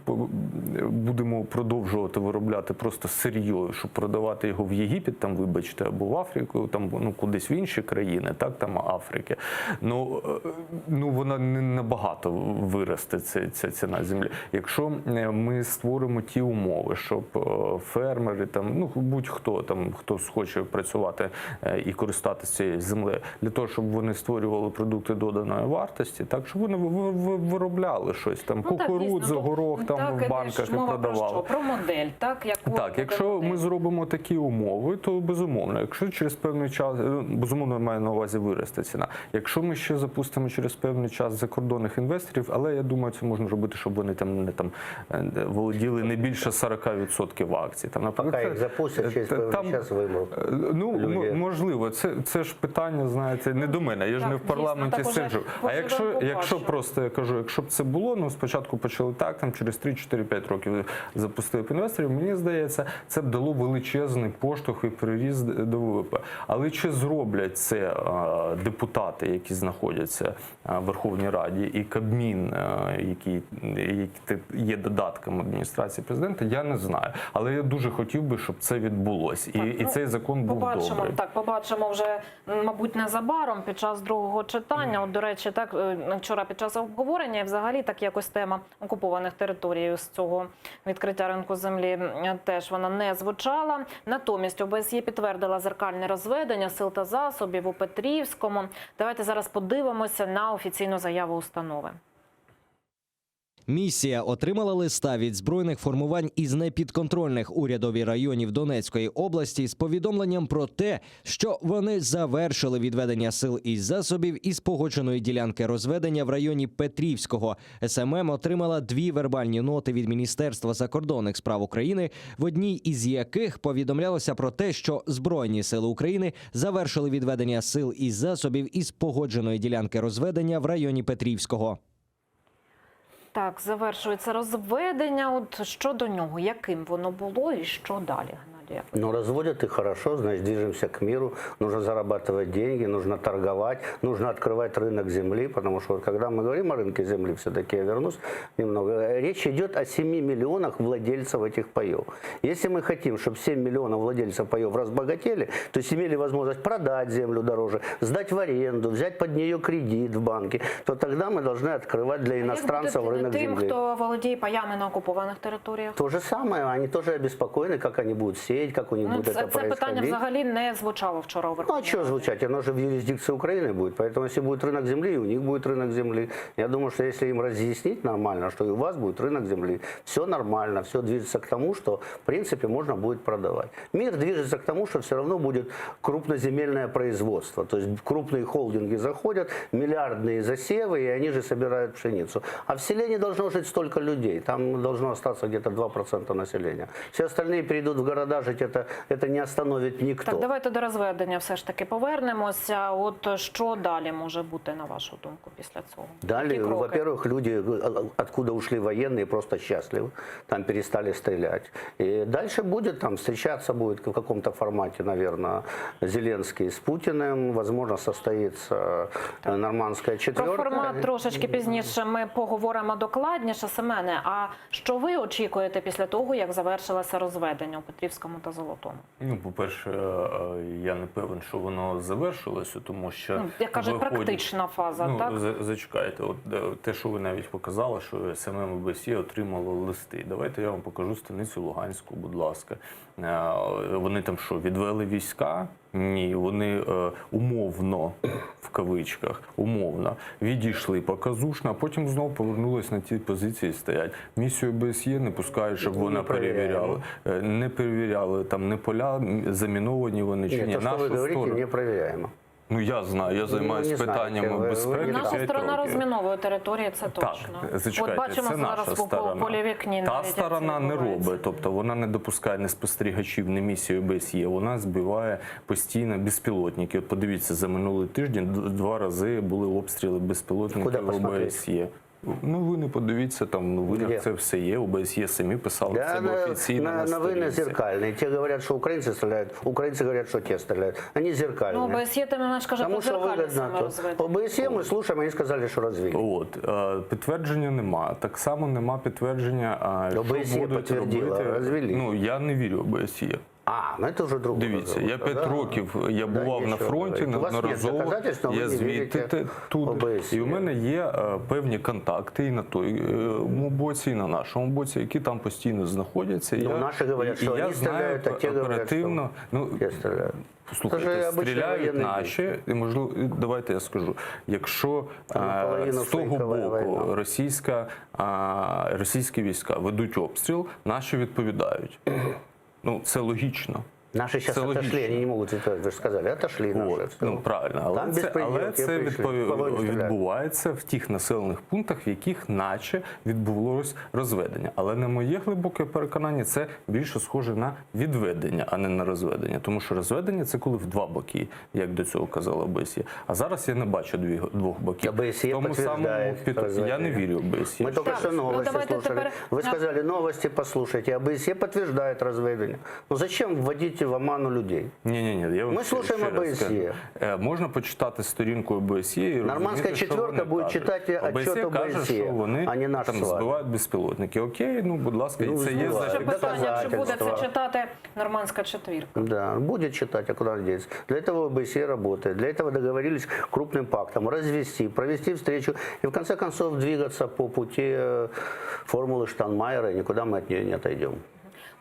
будемо продовжувати виробляти просто сир'йо, щоб продавати його в Єгипет, там, вибачте, або в Африку, там ну кудись в інші країни, так там Африки. Ну, е, ну вона не набагато виросте ця, ця ціна землі. Якщо е, ми створимо ті умови, щоб е, фермери, там ну будь-хто там, хто схоче працювати е, і користатися цією землею, для того, щоб вони створювали продукти доданої вартості, так щоб вони ви- ви- виробляли щось там, Ну, так, кукурудзу, дійсно, горох там так, в іде ж банках і мова Про, продавали. що? про модель, так? Яку Так, якщо ми зробимо такі умови, то безумовно, якщо через певний час, е, безумовно, я маю на увазі виросте ціна. Якщо ми ще запустимо через певний час закордонних інвесторів, але я думаю, це можна робити, щоб вони там не там е, володіли не більше 40% акцій. Там, наприклад, Пока це- їх запустять, через е, певний там, час вимруть. Е, Ну, Люди. м- можливо, це, це ж питання, знаєте, не до мене. Я ж Так, не в дійсно, парламенті так уже сиджу. А поживемо, якщо, якщо побачимо. просто я кажу, якщо б це було, ну спочатку почали так, там через 3-4-5 років запустили б інвесторів, мені здається, це б дало величезний поштовх і приріст до ВВП. Але чи зроблять це е, депутати? депутати, які знаходяться е, в Верховній Раді, і Кабмін, е, який, який є додатком адміністрації президента, я не знаю. Але я дуже хотів би, щоб це відбулось, і, і ну, цей закон був Побачимо, добрий. так, побачимо вже, м, мабуть, незабаром під час другого читання. От, до речі, так, е, вчора під час обговорення і взагалі так якось тема окупованих територій з цього відкриття ринку землі м, теж вона не звучала. Натомість ОБСЄ підтвердила зеркальне розведення сил та засобів у Петрівському. Давайте зараз подивимося на офіційну заяву установи. Місія отримала листа від збройних формувань із непідконтрольних урядові районів Донецької області з повідомленням про те, що вони завершили відведення сил і засобів із погодженої ділянки розведення в районі Петрівського. СММ отримала дві вербальні ноти від Міністерства закордонних справ України, в одній із яких повідомлялося про те, що Збройні сили України завершили відведення сил і засобів із погодженої ділянки розведення в районі Петрівського. Так, завершується розведення. От що до нього, яким воно було і що далі, Геннадій? Ну, разводят и хорошо, значит, движемся к миру. Нужно зарабатывать деньги, нужно торговать, нужно открывать рынок земли, потому что вот когда мы говорим о рынке земли, все-таки я вернусь немного, э, речь идет о 7 миллионах владельцев этих паев. Если мы хотим, чтобы 7 миллионов владельцев паев разбогатели, то есть имели возможность продать землю дороже, сдать в аренду, взять под нее кредит в банке, то тогда мы должны открывать для иностранцев Як бути рынок тим, земли. хто володіє паями на окупованих територіях? То же самое, они тоже обеспокоены, как они будут сеять, как у них Ну, будет це, это це питання происходить. взагалі не звучало вчора у Ну, Верховній а что звучать? Оно же в юрисдикции Украины будет. Поэтому, если будет рынок земли, и у них будет рынок земли. Я думаю, что если им разъяснить нормально, что и у вас будет рынок земли, все нормально, все движется к тому, что, в принципе, можно будет продавать. Мир движется к тому, что все равно будет крупноземельное производство. То есть крупные холдинги заходят, миллиардные засевы, и они же собирают пшеницу. А в селе не должно жить столько людей. Там должно остаться где-то 2% населения. Все остальные перейдут в города жить, это, это не остановит никто. Так, давайте до розведення все ж таки повернемося. От що далі може бути, на вашу думку, після цього? Дали, Які кроки? во-первых, люди, э, откуда ушли военные, просто счастливы. Там перестали стрелять. И дальше будет там встречаться будет в каком-то формате, наверное, Зеленский с Путиным. Возможно, состоится э, нормандская Про четверка. формат трошечки пізніше ми поговоримо докладніше. Семене, а що ви очікуєте після того, як завершилося розведення у Петрівському та Золотому? Ну, по-перше, е, я не певен, що воно завершилося, тому що Ну, як кажуть, виходять- практична фаза, ну, так? за- Зачекайте, от е, те, що ви навіть показали, що СММ ОБСЄ отримало листи. Давайте я вам покажу станицю Луганську, будь ласка. Е, Вони там що, відвели війська? Ні, вони е, умовно, в кавичках, умовно відійшли показушно, а потім знов повернулись на ті позиції, стоять. Місію ОБСЄ не пускають, щоб Не вона перевіряємо. перевіряла. Е, Не перевіряли там не поля, м, заміновані вони чи Нет, ні. то, что вы Нашу говорите, сторону. не проверяемо. Ну я знаю, я займаюся не знаєте, питаннями ви- ви безпеки. не Наша п'ять сторона років. розміновує території, це точно. Так, зачекайте, От бачимо це зараз наша по, по сторона. полівікні Та навіть, як це сторона не відбувається. робить, тобто вона не допускає ні спостерігачів, ні місії ОБСЄ, вона збиває постійно безпілотники. От подивіться, за минулий тиждень д- два рази були обстріли Куди безпілотників посмотреть? ОБСЄ. Ну ви не подивіться, там в новинах Де? це все є. ОБСЄ самі писали Да, це на, офіційно на, на, новины сторінці. зеркальные. Те говорят, что украинцы стреляют, украинцы говорят, что те стреляют. Они зеркальные. Ну, ОБСЄ, тим не менш, каже, Тому про що зеркальне выгодно. саме То. розведення. ОБСЕ мы слушаем, они сказали, что развели. От е, підтвердження нема. Так само нема підтвердження, а, що ОБСЄ будуть підтвердила, робити. розвели. Ну я не вірю ОБСЄ. А, ну это уже другой Дивіться, разговор. я 5 Да. років я Да, бував на нічого фронті говорити. У вас нет неодноразово. доказательств, но Я ви не звідти вірите те- туди. ОБСЄ. І у мене є е, певні контакти і на тому боці, і на нашому боці, які там постійно знаходяться. І Ну, я, наші говорять, і що я вони знаю стріляють, а ті говорять, оперативно. Ну, Те стреляют. Слухайте, Це ж обичні стріляють воєнні наші, і можливо, і давайте я скажу. Якщо е, наполовину з того фейкова боку війна. російська, а, російські війська ведуть обстріл, наші відповідають. Ну, це логічно. Наши сейчас Це отошли, логічно. они не могут ответить. Вы же сказали, отошли наши. От, всё. ну правильно, але Там це, безпреділ, але ті це прийшли. відпов- Кого не стріляють? відбувається в тих населених пунктах, в яких наче відбулось розведення. Але на моє глибоке переконання, це більше схоже на відведення, а не на розведення. Тому що розведення це коли в два боки, як до цього казала ОБСЄ. А зараз я не бачу дві, двох боків. ОБСЄ В Тому самому підтверждає під... Я не розведення. вірю ОБСЄ. Мы только Так, что ну, новости давайте слушали. теперь Вы на- сказали новости, послушайте. ОБСЕ подтверждает разведение. Ну зачем вводить... вводите в оману людей. Ні, ні, ні, я вам Ми ще- слухаємо ще раз ОБСЄ. кажу. Е, Можна почитати сторінку ОБСЄ і Нормандська розуміти, що четверка вони буде кажуть. читати ОБСЄ отчет каже, ОБСЄ, що вони а не наш там з вами. збивають безпілотники. Окей, ну будь ласка, і Ну, це є збивають. Ще питання, чи буде це Доказательства. читати нормандська четвірка? Да, будет читать, а куда он денется? Для этого ОБСЕ работает, для этого договорились крупным пактом развести, провести встречу и в конце концов двигаться по пути э, формулы Штайнмайера, и никуда мы от нее не отойдем.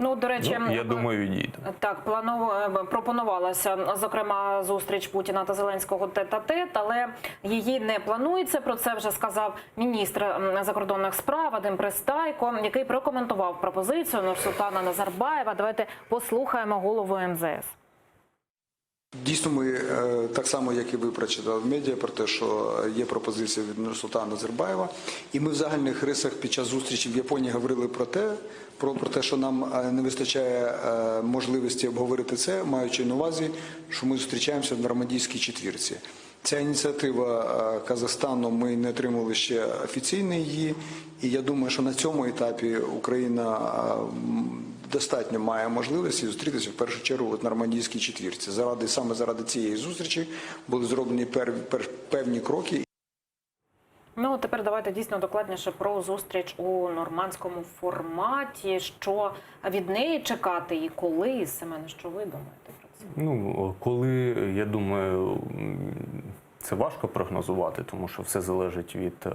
Ну, до речі, Ну, я думаю, відійде. Так, планов... е, пропонувалася, зокрема, зустріч Путіна та Зеленського тет-а-тет, але її не планується. Про це вже сказав міністр м, закордонних справ Вадим Пристайко, який прокоментував пропозицію Нурсултана Назарбаєва. Давайте послухаємо голову МЗС. Дійсно, ми е, так само, як і ви прочитали в медіа, про те, що є пропозиція від Нурсултана Назарбаєва. І ми в загальних рисах під час зустрічі в Японії говорили про те, про, про те, що нам е, не вистачає е, можливості обговорити це, маючи на увазі, що ми зустрічаємося в нормандійській четвірці. Ця ініціатива е, Казахстану ми не отримали ще офіційно її, і я думаю, що на цьому етапі Україна е, м, достатньо має можливості зустрітися в першу чергу от нормандійській четвірці. Заради саме заради цієї зустрічі були зроблені пер, пер, певні кроки. Ну, тепер давайте дійсно докладніше про зустріч у нормандському форматі. Що від неї чекати і коли, Семене, що ви думаєте про це? Ну, коли, я думаю, м, це важко прогнозувати, тому що все залежить від е,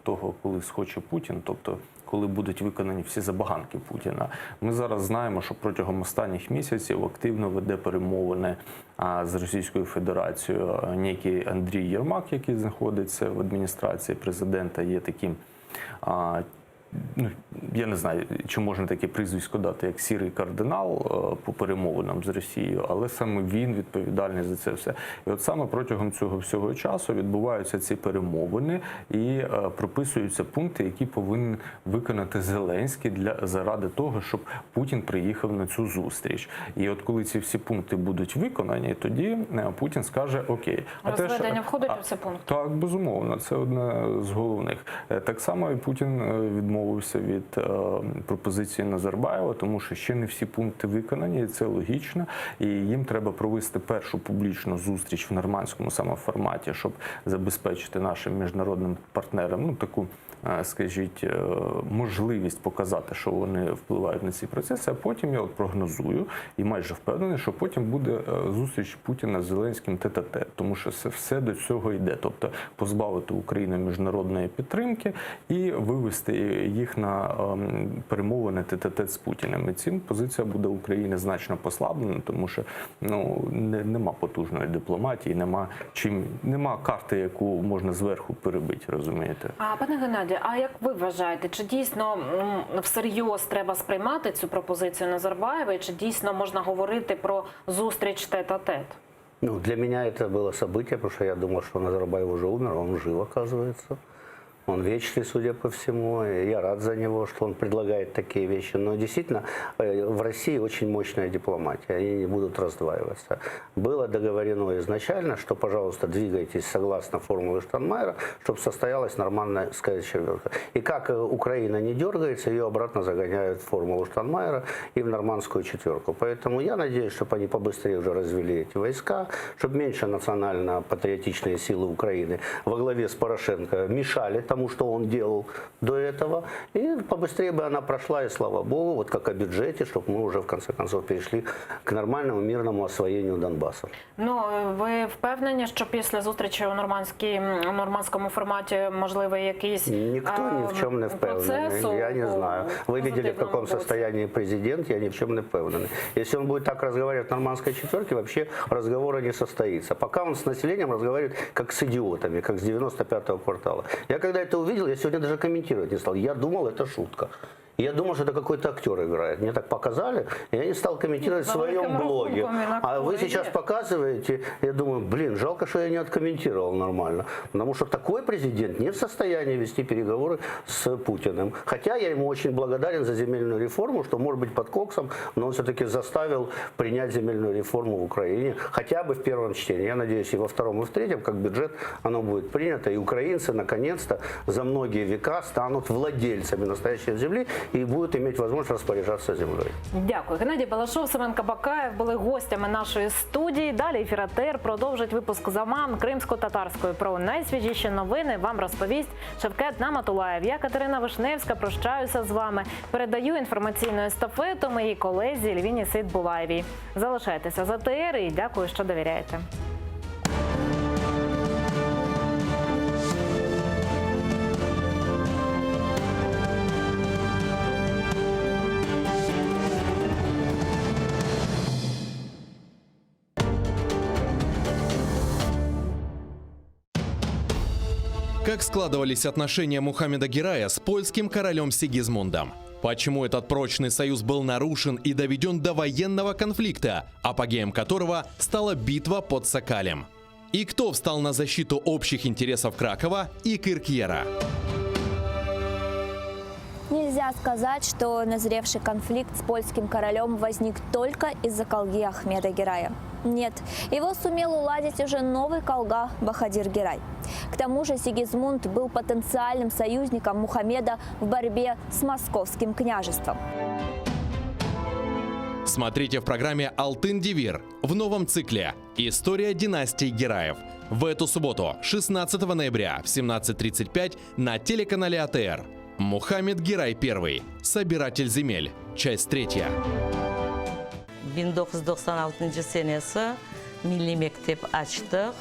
того, коли схоче Путін, тобто коли будуть виконані всі забаганки Путіна. Ми зараз знаємо, що протягом останніх місяців активно веде перемовини а, з Російською Федерацією е, некий Андрій Єрмак, який знаходиться в адміністрації президента, є таким. а, Ну, я не знаю, чи можна таке прізвисько дати, як сірий кардинал е, по перемовинам з Росією, але саме він відповідальний за це все. І от саме протягом цього всього часу відбуваються ці перемовини і е, прописуються пункти, які повинен виконати Зеленський для заради того, щоб Путін приїхав на цю зустріч. І от коли ці всі пункти будуть виконані, тоді е, Путін скаже Окей, а те, що- Розведення входить а- у цей пункт? так, безумовно, це одне з головних. Е, Так само і Путін е, відмовився від е, пропозиції Назарбаєва, тому що ще не всі пункти виконані, і це логічно. І їм треба провести першу публічну зустріч в нормандському саме форматі, щоб забезпечити нашим міжнародним партнерам ну таку, е, скажіть, е, можливість показати, що вони впливають на ці процеси. А потім я от прогнозую і майже впевнений, що потім буде е, зустріч Путіна з Зеленським тет-а-тет, тому що це все до цього йде. Тобто позбавити Україну міжнародної підтримки і вивести їх на ем, перемовини тет-а-тет з Путіним. І цим позиція буде України значно послаблена, тому що ну не, нема потужної дипломатії, нема чим, нема карти, яку можна зверху перебити, розумієте? А пане Геннадію, а як ви вважаєте, чи дійсно м, всерйоз треба сприймати цю пропозицію Назарбаєва, і чи дійсно можна говорити про зустріч тет-а-тет? Ну, для меня это было событие, потому что я думал, что Назарбаев уже умер, а он жив, оказывается. Он вечный, судя по всему. И Я рад за него, что он предлагает такие вещи. Но действительно, э, в России очень мощная дипломатия, они не будут раздваиваться. Было договорено изначально, что, пожалуйста, двигайтесь согласно формуле Штайнмайера, чтобы состоялась нормандская четверка. И как э, Украина не дергается, ее обратно загоняют в формулу Штайнмайера и в нормандскую четверку. Поэтому я надеюсь, чтобы они побыстрее уже развели эти войска, чтобы меньше национально-патриотичные силы Украины во главе с Порошенко мешали тому, что он делал до этого. И побыстрее бы она прошла, и слава богу, вот как о бюджете, чтобы мы уже в конце концов перешли к нормальному мирному освоению Донбасса. Ну ви впевнені, що після зустрічі у нормандській у нормандському форматі можливий якийсь Никто ни в чем не процес впевнений. Я не у- знаю. Вы видели, в позитивному каком боці? состоянии президент, я ни в чем не впевнений. Если он будет так разговаривать в нормандской четверке, вообще разговора не состоится. Пока он с населением разговаривает как с идиотами, как с 95-го квартала. Я когда это увидел, я сегодня даже комментировать не стал. Я думал, это шутка. Я думал, что это какой-то актер играет. Мне так показали, я не стал комментировать в За своем великим блоге. рахунком він А вы актор і сейчас є. показываете, я думаю, блин, жалко, что я не откомментировал нормально. Потому что такой президент не в состоянии вести переговоры с Путиным. Хотя я ему очень благодарен за земельную реформу, что может быть под коксом, но он все-таки заставил принять земельную реформу в Украине, хотя бы в первом чтении. Я надеюсь, и во втором, и в третьем, как бюджет, оно будет принято, и украинцы наконец-то за многие века станут владельцами настоящей земли. и будут иметь возможность распоряжаться землей. Дякую. Геннадій Балашов, Семен Кабакаєв були гостями нашої студії. Далі ефір АТР продовжить випуск Заман кримсько-татарською. Про найсвіжіші новини вам розповість Шевкет Наматулаєв. Я Катерина Вишневська. Прощаюся з вами. Передаю інформаційну естафету моїй колезі Ельвіні Сейтбулаєвій. Залишайтеся з АТР і дякую, що довіряєте. Как складывались отношения Мухаммеда Герая с польским королем Сигизмундом? Почему этот прочный союз был нарушен и доведен до военного конфликта, апогеем которого стала битва под Сокалем? И кто встал на защиту общих интересов Кракова и Киркьера? Нельзя сказать, что назревший конфликт с польским королем возник только из-за колги Ахмеда Герая. Нет, его сумел уладить уже новый колга Бахадир Герай. К тому же Сигизмунд был потенциальным союзником Мухаммеда в борьбе с московским княжеством. Смотрите в программе «Алтын Девир» в новом цикле «История династии Гераев» в эту субботу, 16 ноября в 17.35 на телеканале АТР. Мухаммед Герай I. Собиратель земель. Часть третья. 1996 senesi milliy mektep açtıq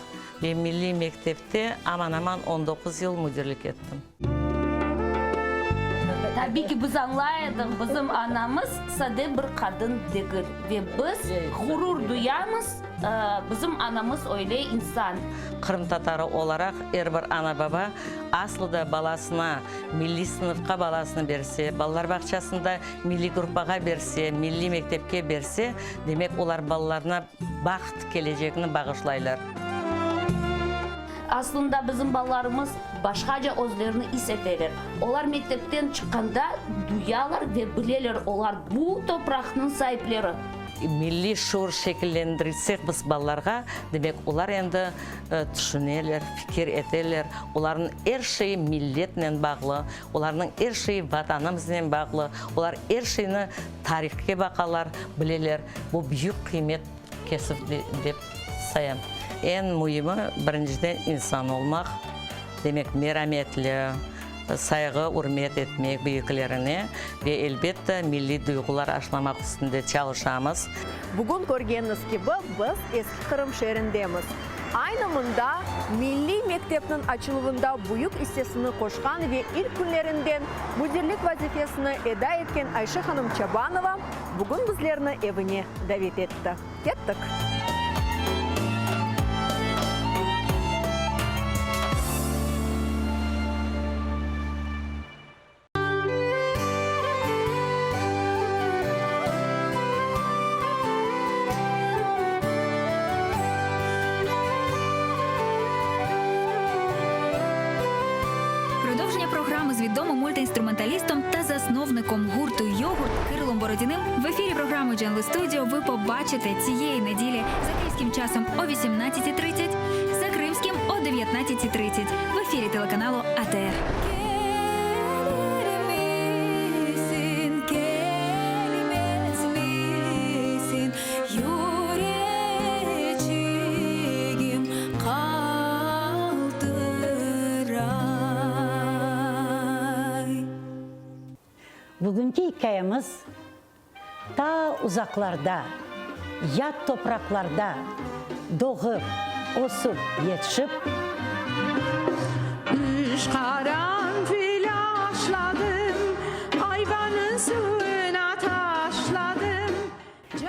ve milliy mektepte aman-aman 19 yıl müdirlik ettim. Tabiy ki, biz añlay edik, bizim anamız sade bir qadın degil ve biz ğurur duyamız, bizim anamız öyle insan. Qırımtatarı olaraq er bir ana-baba aslı da balasına milliy sınıfqa balasını berse, balalar bağçasında milliy gruppağa berse, milliy mektepke berse, demek olar balalarına baht kelecegini bağışlaylar. Aslında bizim balalarımız başqaca özlerini is eteler. Olar mektepten çıqqanda duyalar ve bileler, olar bu topraqnıñ saipleri. Milliy şuur şekillendirilsek biz balalarğa, demek olar endi tüşüneler, fikir eteler, olarnıñ er şeyi milletnen bağlı, olarnıñ er şeyi Vatanımıznen bağlı, olar er şeyni tarihke baqalar, bileler. Bu büyük qıymet kesüv dep sayam. Eñ müimi, birinciden insan olmaq, demek merametli, sayğı, ürmet etmek büyüklerine ve, elbette, milliy duyğular aşlamaq üstünde çalışamız. Bugün körgeniñiz kibi, biz Eski Qırım şeerindemiz. Aynı mında milliy mektepniñ açıluvında büyük issesini qoşqan ve ilk künlerinden müdirlik vazifesini eda etken Ayşe hanım Çabanova bugün bizlerni evine davet etti. Kettik! Продовження програми з відомим мультиінструменталістом та засновником гурту Йогурт Кирилом Бородіним в ефірі програми Джанли Студіо ви побачите цієї неділі за київським часом о 18.30, за кримським о 19.30 в ефірі телеканалу АТР. Bugünki ikâyemiz ta uzaqlarda, yat topraqlarda doğıp, ösüp, yetişip, Üç qaranfil aşladım, Ayvanıñ suyuna taşladım.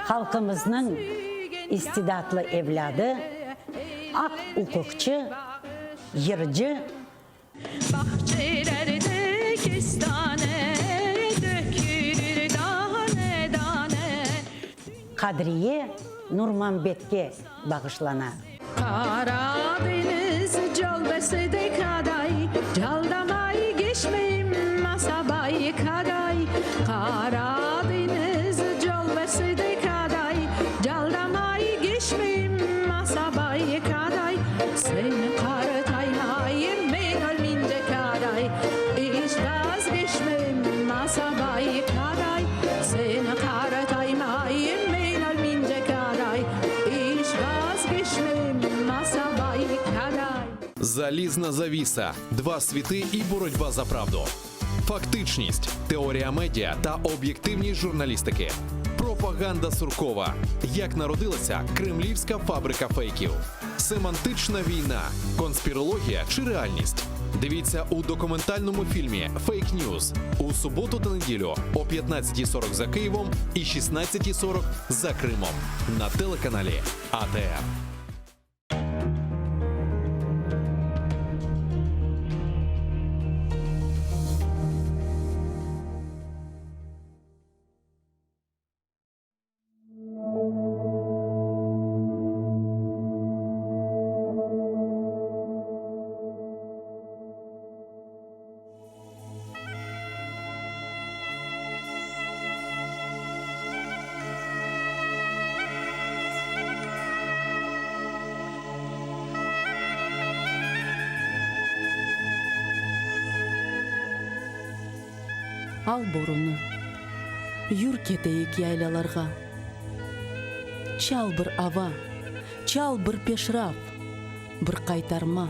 Halqımıznıñ istidatlı evlâdı, aq-uquqçı, yırcı, Bağçelerde kestane, Dökülir dane-dane. Qadriye Nurmambetke bağışlana. Qara deñiz calbası de qaday, Caldamay geçmeyim masabay qaday. Qara deñiz calbası de qaday, Caldamay geçmeyim masabay qaday. Sen qartaymayım men ölmince qaday, İç vazgeçmeyim masabay. Залізна завіса, два світи і боротьба за правду. Фактичність, теорія медіа та об'єктивність журналістики. Пропаганда Суркова. Як народилася кремлівська фабрика фейків. Семантична війна, конспірологія чи реальність. Дивіться у документальному фільмі Фейк Ньюз у суботу та неділю о 15.40 за Києвом і 16.40 за Кримом на телеканалі АТР. Al borunı, yür keteyik yaylalarğa. Çal bir ava, çal bir peşraf, bir qaytarma.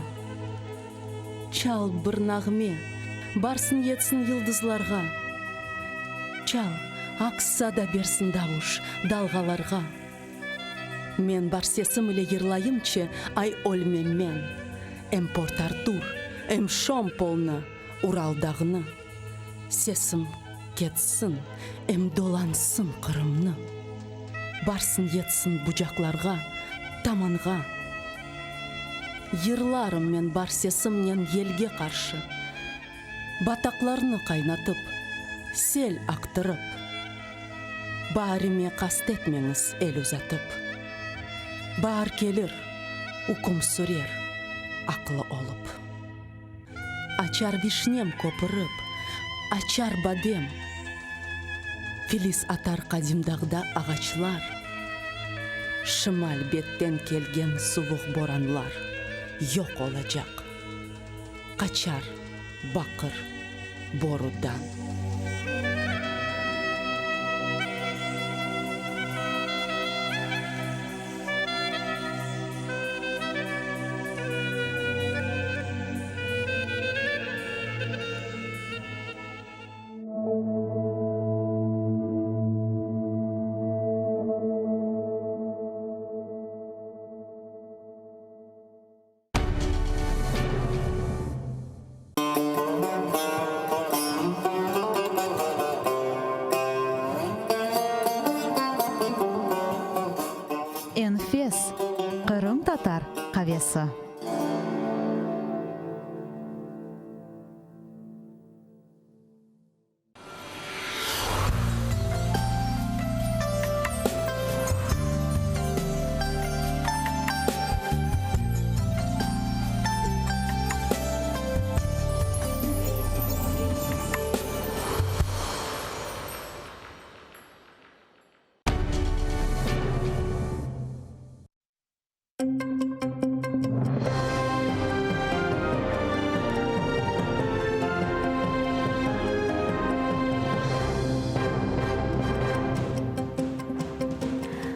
Çal bir nağme, barsın yetsin yıldızlarğa. Çal, aks sada bersin davuş dalğalarğa. Men bar sesim ile yırlayımçı, ay ölmem men. Em Port-Artur, em Şompolnı, Ural dağını. Sesim ketsin, em dolansın Qırımnı. Barsın yetsin bucaqlarğa, tamanğa. Yırlarım men bar sesimnen yelge qarşı, Bataqlarnı qaynatıp, sel aqtırıp. Baarime qast etmeñiz el uzatıp. Baar kelir, üküm sürer aqlı olıp. Açar vişnem köpürip, açar badem. Filiz atar qadim dağda ağaçlar. Şimal betten kelgen suvuq boranlar yoq olacaq, qaçar baqır borudan. Enfes qırımtatar qavesi.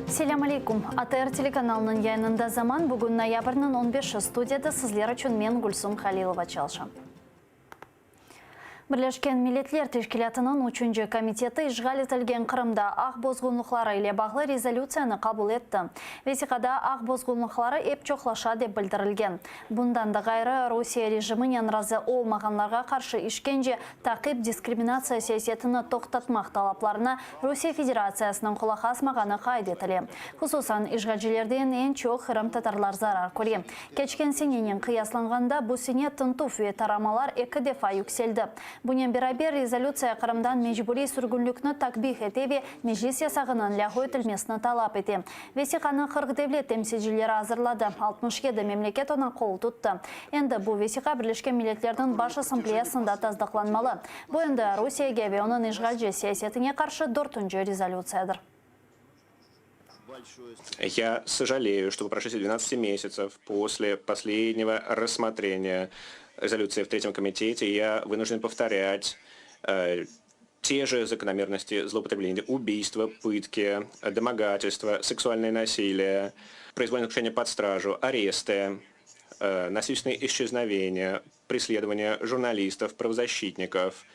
Selâm aleykum! ATR telekanalınıñ yayınında Zaman, bugün noyabrniñ on beşi, studiyada sizler içün men, Gülsum Halilova, çalışam. Birleşken Milletler Teşkilâtınıñ üçünci komiteti işğal etilgen Qırımda aq bozğunlıqları ile bağlı rezolütsiyanı qabul etti. Vesiqada aq bozğunlıqları ep çoqlaşa dep bildirilgen. Bundan da ğayrı, Rusiye rejiminen razı olmağanlarğa qarşı işkence, taqip, diskriminatsiya siyasetini toqtatmaq talaplarına Rusiye Federatsiyasınıñ qulaq asmağanı qayd etile. Hususan, işğalcilerden eñ çoq qırımtatarlar zarar köre. Keçken senenen qıyaslanğanda, bu sene tıntuv ve taramalar eki defa yükseldi. Bunen beraber, rezolütsiya Qırımdan mecburiy sürgünlikni takbih ete ve Meclis yasağınıñ lâğu etilmesini talap ete. Vesiqanı 40 devlet temsilcileri azırladı, 67 memleket oña qol tuttı. Endi bu vesiqa Birleşken Milletlerniñ Baş Assambleyasında tasdıqlanmalı. Bu endi Rusiyege ve onıñ işğalci siyasetine qarşı dörtünci rezolütsiyadır. Я сожалею, что по прошествии 12 месяцев после последнего рассмотрения резолюции в Третьем комитете я вынужден повторять э, те же закономерности злоупотребления, убийства, пытки, домогательства, сексуальное насилие, произвольное заключение под стражу, аресты. Насильственные исчезновения, преследование журналистов, правозащитников.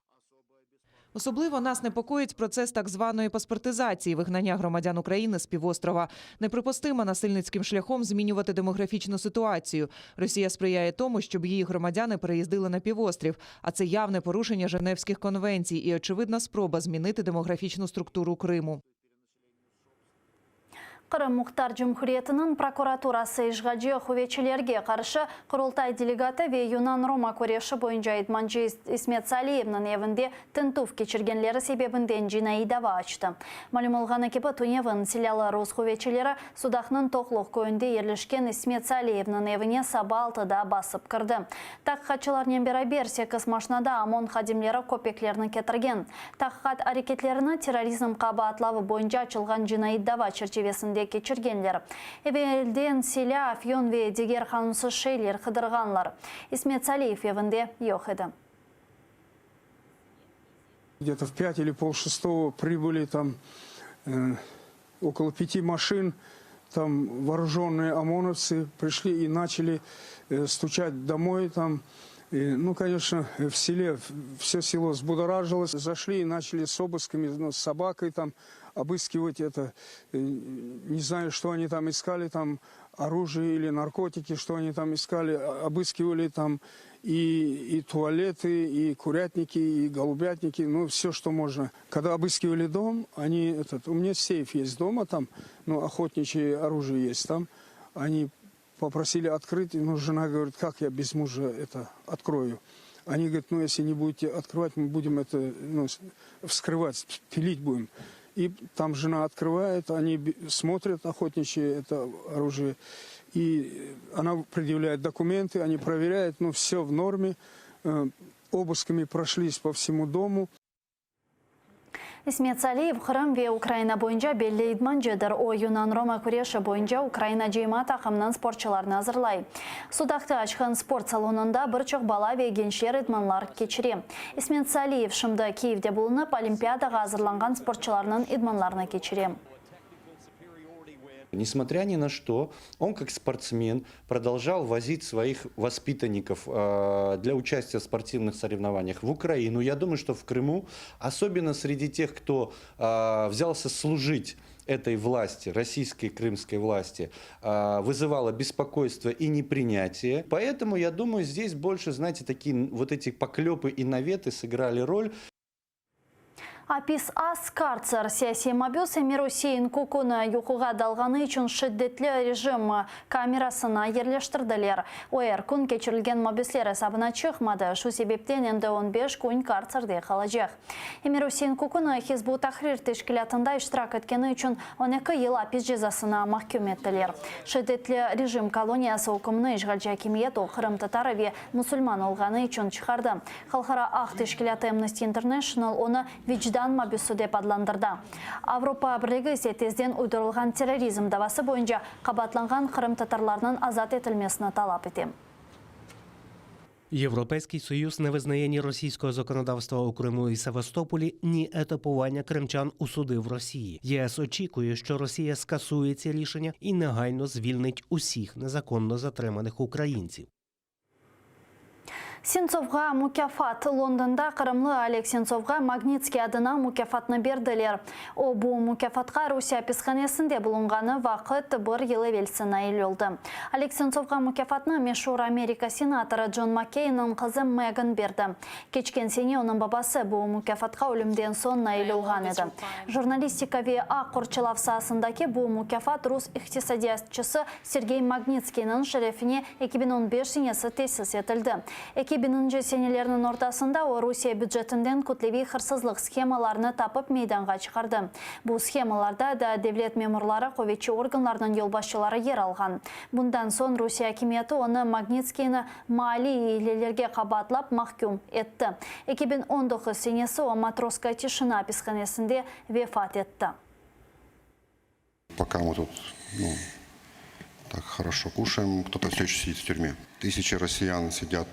Особливо нас непокоїть процес так званої паспортизації, вигнання громадян України з півострова. Неприпустимо насильницьким шляхом змінювати демографічну ситуацію. Росія сприяє тому, щоб її громадяни переїздили на півострів, а це явне порушення Женевських конвенцій і очевидна спроба змінити демографічну структуру Криму. Qırım Muhtar Cumhuriyetiniñ prokuraturası işğalci quvetçilerge qarşı Qurultay delegatı ve yunan-roma küreşi boyunca idmancı İsmet Saliyevniñ evinde tintüv keçirgenleri sebebinden cinaiy dava açtı. Malüm olğanı kibi, tünevin silâlı rus quvetçileri Sudaqnıñ Toqluq köyünde yerleşken İsmet Saliyevniñ evine saba altıda basıp kirdi. Taqiqatçılarnen beraber sekiz maşnada OMON hadimleri köpeklerni ketirgen. Taqiqat areketlerini terrorizm qabaatlavı boyunca açılğan cinaiy dava çerçivesinde keçirgenler. Evelden silâ, afyon ve diger qanunsız şeyler qıdırğanlar. İsmet Saliyev evinde yoq edi. Где-то в пять или полшестого прибыли там э, около пяти машин, там вооруженные ОМОНовцы пришли и начали э, стучать домой там. И, ну, конечно, в селе все село взбудоражилось. Зашли и начали с обысками, ну, с собакой там обыскивать это. Э, Не знаю, что они там искали, там оружие или наркотики, что они там искали. Обыскивали там и, и туалеты, и курятники, и голубятники, ну, все, что можно. Когда обыскивали дом, они, этот, у меня сейф есть дома там, ну, охотничье оружие есть там. Они попросили открыть, ну, жена говорит, как я без мужа это открою? Они говорят, ну, если не будете открывать, мы будем это ну, вскрывать, пилить будем. И там жена открывает, они смотрят охотничье это оружие, и она предъявляет документы, они проверяют, ну, все в норме. Э, Обысками прошлись по всему дому. İsmet Saliyev Qırım ve Ukraina boyunca belli idmancıdır. O, Yunan-Roma küreşi boyunca Ukraina cıyma taqımınıñ sportçılarını azırlay. Sudaqta açqan sport salonında bir çoq bala ve gençler idmanlar keçire. İsmet Saliyev şimdi Kiyevde bulunıp, Olimpiadağa azırlanğan sportçılarnıñ idmanlarını keçire. Несмотря ни на что, он как спортсмен продолжал возить своих воспитанников э, для участия в спортивных соревнованиях в Украину. Я думаю, что в Крыму, особенно среди тех, кто э, взялся служить этой власти, российской крымской власти, э, вызывало беспокойство и непринятие. Поэтому, я думаю, здесь больше, знаете, такие вот эти поклепы и наветы сыграли роль. Apis az kartser siyasiy mabüs Emir-Usein Kukunı yuquğa dalğanı içün şiddetli rejim kamerasına yerleştirdiler. O er kün keçirilgen mabüsler esabına çıqmadı. Şu sebepten endi 15 kün kartserde qalacaq. Emir-Usein Kukunı Hizb ut-Tahrir teşkilâtında iştirak etkeni içün 12 yıl apis cezasına mahküm ettiler. Şiddetli rejim koloniyası ükümini işğalci akimiyet o qırımtatarı ve musulman olğanı içün çıqardı. Halqara aq teşkilâtı Amnesty International onı vicdan mabüsi dep adlandırdı. Avropa Birligi ise tezden uydurılğan terrorizm davası boyunca qabaatlanğan qırımtatarlarnıñ azat etilmesini talap ete. Європейський Союз не визнає ні російського законодавства у Криму і Севастополі, ні етапування кримчан у суди в Росії. ЄС очікує, що Росія скасує ці рішення і негайно звільнить усіх незаконно затриманих українців. Sentsovğa mukâfat. Londonda qırımlı Oleg Sentsovğa Magnitskiy adına mukâfatnı berdiler. O, bu mukâfatqa Rusiye apishanesinde bulunğanı vaqıt bir yıl evelsi nail oldı. Oleg Sentsovğa mukâfatnı meşur Amerika senatorı John Makkeynniñ qızı Megan berdi. Keçken sene onıñ babası bu mukâfatqa ölümden soñ nail olğan edi. Jurnalistika ve aq qorçalav saasındaki bu mukâfat rus iqtisadiyatçısı Sergey Magnitskiyniñ şerefine 2015 senesi tesis etildi. 2000-nci senelerniñ ortasında o Rusiye bücetinden kütleviy hırsızlıq shemalarını tapıp meydanğa çıqardı. Bu shemalarda da devlet memurları, quvetçi organlarnıñ yolbaşçıları yer alğan. Bundan soñ Rusiye akimiyeti onı Magnitskiyni maliy ilelerge qabaatlap mahküm etti. 2019 senesi o Matrosskaya tişina apishanesinde vefat etti. Пока мы тут ну, так хорошо кушаем, кто-то все еще сидит в тюрьме. Тысячи россиян сидят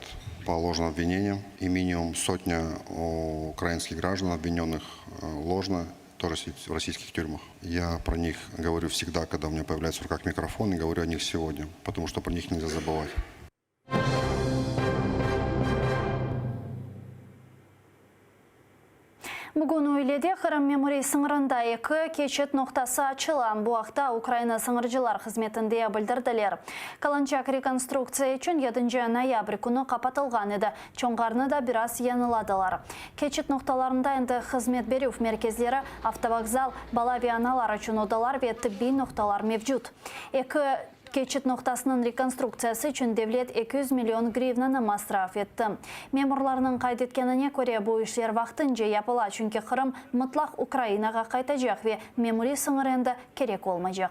по ложным обвинениям, и минимум сотня украинских граждан, обвиненных э, ложно, тоже сидит в российских тюрьмах. Я про них говорю всегда, когда у меня появляется в руках микрофон, и говорю о них сегодня, потому что про них нельзя забывать. Bugün üylede Qırım memuriy sıñırında eki keçit noqtası açıla. Bu aqta Ukraina sıñırcılar hızmetinde bildirdiler. Kalançak rekonstruktsiya içün yedinci noyabr künü qapatılğan edi, Çonğarnı da biraz yañıladılar. Keçit noqtalarında endi hızmet berüv merkezleri, avtovokzal, bala ve analar içün odalar ve tibbiy noqtalar mevcut. Eki keçit noqtasınıñ rekonstruktsiyası içün devlet 200 million grivnanı masraf etti. Memurlarnıñ qayd etkenine köre, bu işler vaqtınca yapıla, çünki Qırım mıtlaq Ukrainağa qaytacaq ve memuriy sıñır endi kerek olmaycaq.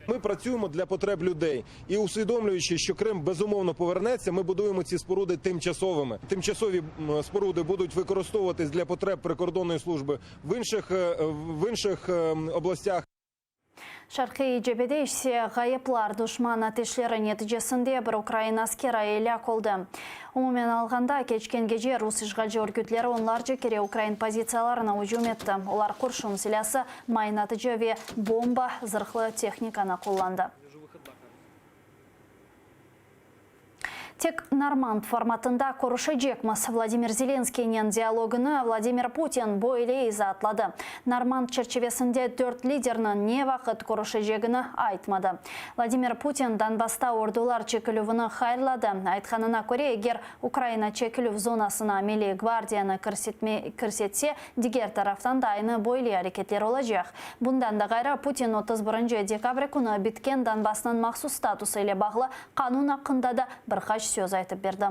Ми працюємо для потреб людей і усвідомлюючи, що Крим безумовно повернеться, ми будуємо ці споруди тимчасовими. Тимчасові споруди будуть використовуватись для потреб прикордонної служби в інших в інших областях. Şarqiy cebede ise ğayıplar, duşman ateşleri neticesinde bir ukrain askeri elâk oldı. Umumen alğanda, keçken gece rus işğalci örgütleri onlarca kere ukrain pozitsiyalarına ücüm etti. Olar qurşun silâsı, mayın atıcı ve bomba zırhlı tehnikanı qullandı. Tek Normand formatında körüşecekmiz. Vladimir Zelenskiynen dialogını Vladimir Putin böyle izaatladı. Normand çerçivesinde dört liderniñ ne vaqıt körüşecegini aytmadı. Vladimir Putin Donbassta ordular çekilüvini hayırladı. Aytqanına köre, eger Ukraina çekilüv zonasına Milliy gvardiyanı kirsetse, diger taraftan da aynı böyle areketler olacaq. Bundan da ğayrı, Putin 31 dekabr künü bitken Donbassnıñ mahsus statusı ile bağlı qanun aqqında da bir qaç söz aytıp berdi.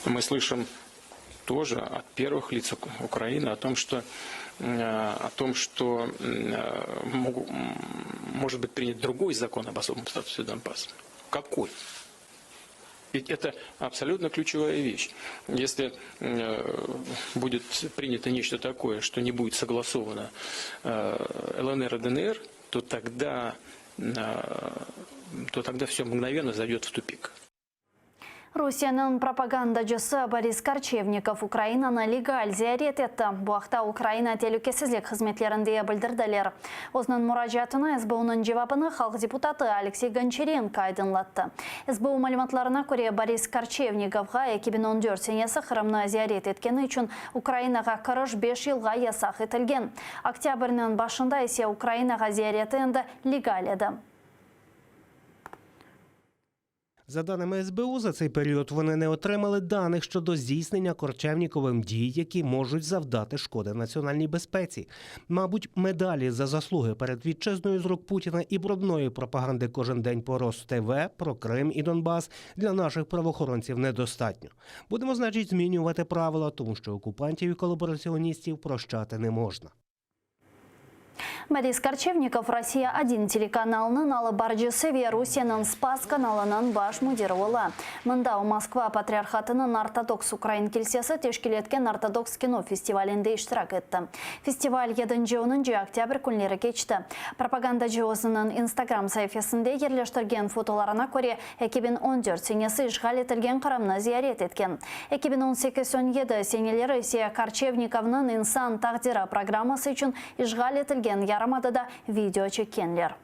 Мы слышим тоже от первых лиц Украины о том, что, о том, что может быть принят другой закон об особом статусе Донбасса. Какой? Ведь это абсолютно ключевая вещь. Если будет принято нечто такое, что не будет согласовано ЛНР и ДНР, то тогда, то тогда все мгновенно зайдет в тупик. Rusiyeniñ propagandacısı Boris Korçevnikov Ukrainanı legal ziyaret etti. Bu aqta Ukraina telükesizlik hızmetlerinde bildirdiler. Özüniñ muracaatına SBUnıñ cevabını halq deputatı Aleksey Gonçarenko aydınlattı. SBU malümatlarına köre, Boris Korçevnikovğa 2014 senesi Qırımnı ziyaret etkeni içün Ukrainağa kiriş beş yılğa yasaq etilgen. Oktâbrniñ başında ise Ukrainağa ziyareti endi legal edi. За даними СБУ, за цей період вони не отримали даних щодо здійснення Корчевніковим дій, які можуть завдати шкоди національній безпеці. Мабуть, медалі за заслуги перед вітчизною з рук Путіна і брудної пропаганди кожен день по РосТВ про Крим і Донбас для наших правоохоронців недостатньо. Будемо, значить, змінювати правила, тому що окупантів і колабораціоністів прощати не можна. Борис Корчевников Россия-1 telekanalınıñ alıp barıcısı ve Rusiyeniñ Spas kanalınıñ baş müdiri ola. Mında o Moskva patriarhatınıñ Ortodoks ukrain kilsesi teşkil etken Ortodoks kino festivalinde iştirak etti. Festival yedinci-onuncı oktâbr künleri keçti. Propagandacı özüniñ Instagram saifesinde yerleştirgen fotolarına köre, 2014 senesi işğal etilgen Qırımnı ziyaret etken. 2018-17 seneleri ise Korçevnikovnıñ İnsan taqdiri programması içün işğal etilgen yarımadada video çekkenler.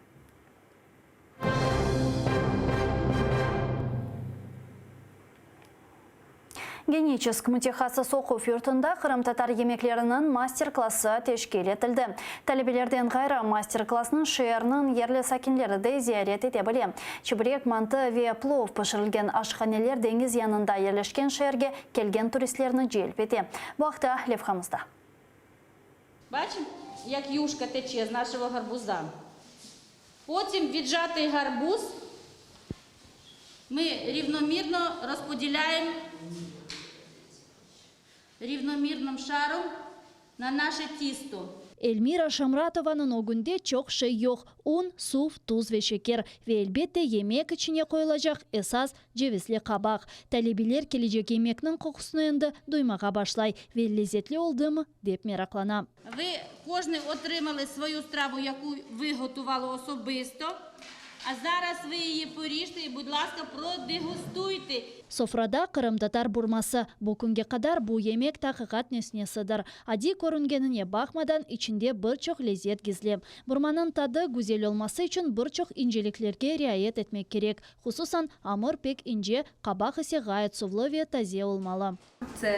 Geniçesk mütehassıs oquv yurtunda qırımtatar yemekleriniñ master-klası teşkil etildi. Talebelerden ğayrı, master-klassnı şeerniñ yerli sakinleri de ziyaret ete bile. Çibrek, mantı ve plov pişirilgen aşhaneler deñiz yanında yerleşken şeerge kelgen turistlerni celp ete. Bu aqta levhamızda. Бачимо, як юшка тече з нашого гарбуза. Потім віджатий гарбуз ми рівномірно розподіляємо рівномірним шаром на наше тісто. Elmira Şamratovanıñ ögünde çoq şey yoq, un, suv, tuz ve şeker. Ve, elbette, yemek içine qoyulacaq esas, cevizli qabaq. Talebeler kelecek yemekniñ qoqusını endi duymağa başlay ve lezetli oldımı, dep meraqlana. Ви кожний отримали свою страву, яку ви готували особисто. А зараз ви її поріжте і, будь ласка, продегустуйте. Sofrada qırımtatar burması. Bu künge qadar bu yemek taqiqat nesnesidir. Adiy körüngenine baqmadan, içinde bir çoq lezet gizli. Burmanıñ tadı güzel olması içün bir çoq inceliklerge riayet etmek kerek. Hususan, amur pek ince, qabaq ise ğayet suvlı ve taze olmalı. Це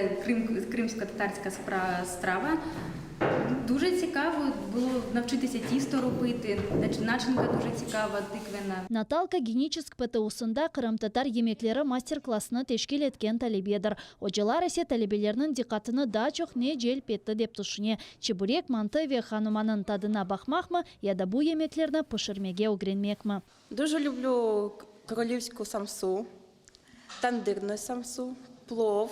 кримсько-татарська страва. Дуже цікаво було навчитися тісто робити. Начинка дуже цікава, тиквена. Natalka Geniçesk PTUsında qırımtatar yemekleri master-klassını teşkil etken talebedir. Ocalar ise talebelerniñ diqqatını daa çoq ne celp etti dep tüşüne, çeburek, mantı ve hanumanıñ tadına baqmaqmı ya da bu yemeklerni pişirmege ögrenmekmi? Дуже люблю королівську самсу, тандирну самсу, плов.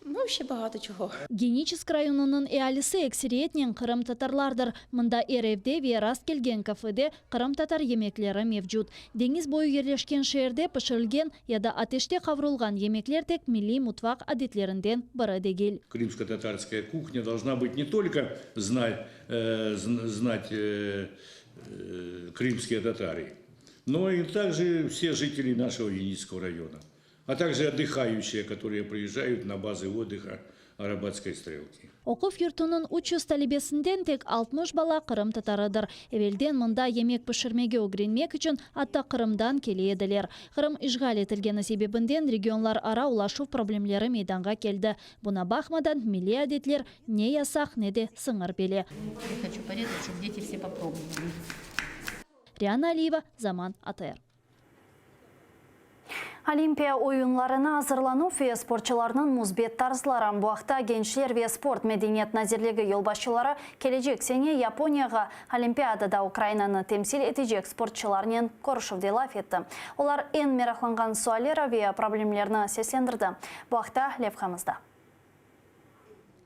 Ну, ще багато чого. Geniçesk rayonınıñ ealisi ekseriyetnen qırımtatarlardır. Mında er evde ve rastkelgen kafede qırımtatar yemekleri mevcut. Deñiz boyu yerleşken şeerde pişirilgen ya da ateşte qavrulğan yemekler tek milliy mutfaq adetlerinden biri degil. Крымско-татарская кухня должна быть не только знать, э, знать э, э, крымские татары, но и также все жители нашего Генического района, а также отдыхающие, которые приезжают на базы отдыха Арабатской стрелки. Oquv yurtunıñ 300 talebesinden tek 60 bala qırımtatarıdır. Evelden mında yemek pişirmege ögrenmek içün atta Qırımdan kele ediler. Qırım işğal etilgeni sebebinden regionlarara ulaşuv problemleri meydanğa keldi. Buña baqmadan, milliy adetler ne yasaq, ne de sıñır bile. Я хочу порезать, чтобы дети все попробовали. Riana Aliyeva, Zaman ATR. Olimpiya oyunlarına azırlanuv ve sportçılarnıñ müsbet tarzları. Bu aqta Gençler ve sport medeniyet nazirligi yolbaşçıları kelecek sene Yaponiyağa Olimpiadada Ukrainanı temsil etecek sportçılarnen körüşüvde laf etti. Olar eñ meraqlanğan sualleri ve problemlerini seslendirdi. Bu aqta levhamızda.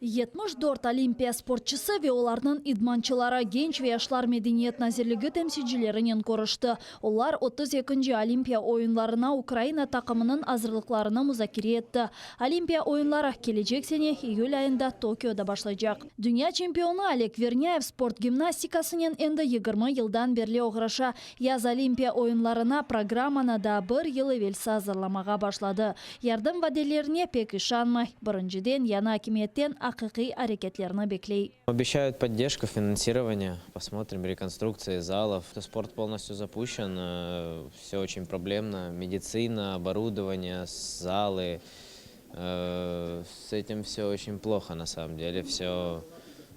74 olimpiya sportçısı ve olarnıñ idmançıları Genç ve yaşlar medeniyet nazirligi temsilcilerinen körüşti. Olar 32-nci Olimpiya oyunlarına Ukraina taqımınıñ azırlıqlarını muzakere etti. Olimpiya oyunları kelecek sene iyül ayında Tokioda başlaycaq. Dünya çempionı Oleg Vernâyev sport gimnastikasınen endi 20 yıldan berli oğraşa. Yaz Olimpiya oyunlarına programmanı daa bir yıl evelsi azırlamağa başladı. Yardım vadelerine pek işanmay. Birinciden, yañı akimiyetten aqiqiy areketlerni bekley. Обещают поддержку, финансирование. Посмотрим, реконструкции залов. Спорт полностью запущен, все очень проблемно. Медицина, оборудование, залы. Э, С этим все очень плохо на самом деле. Все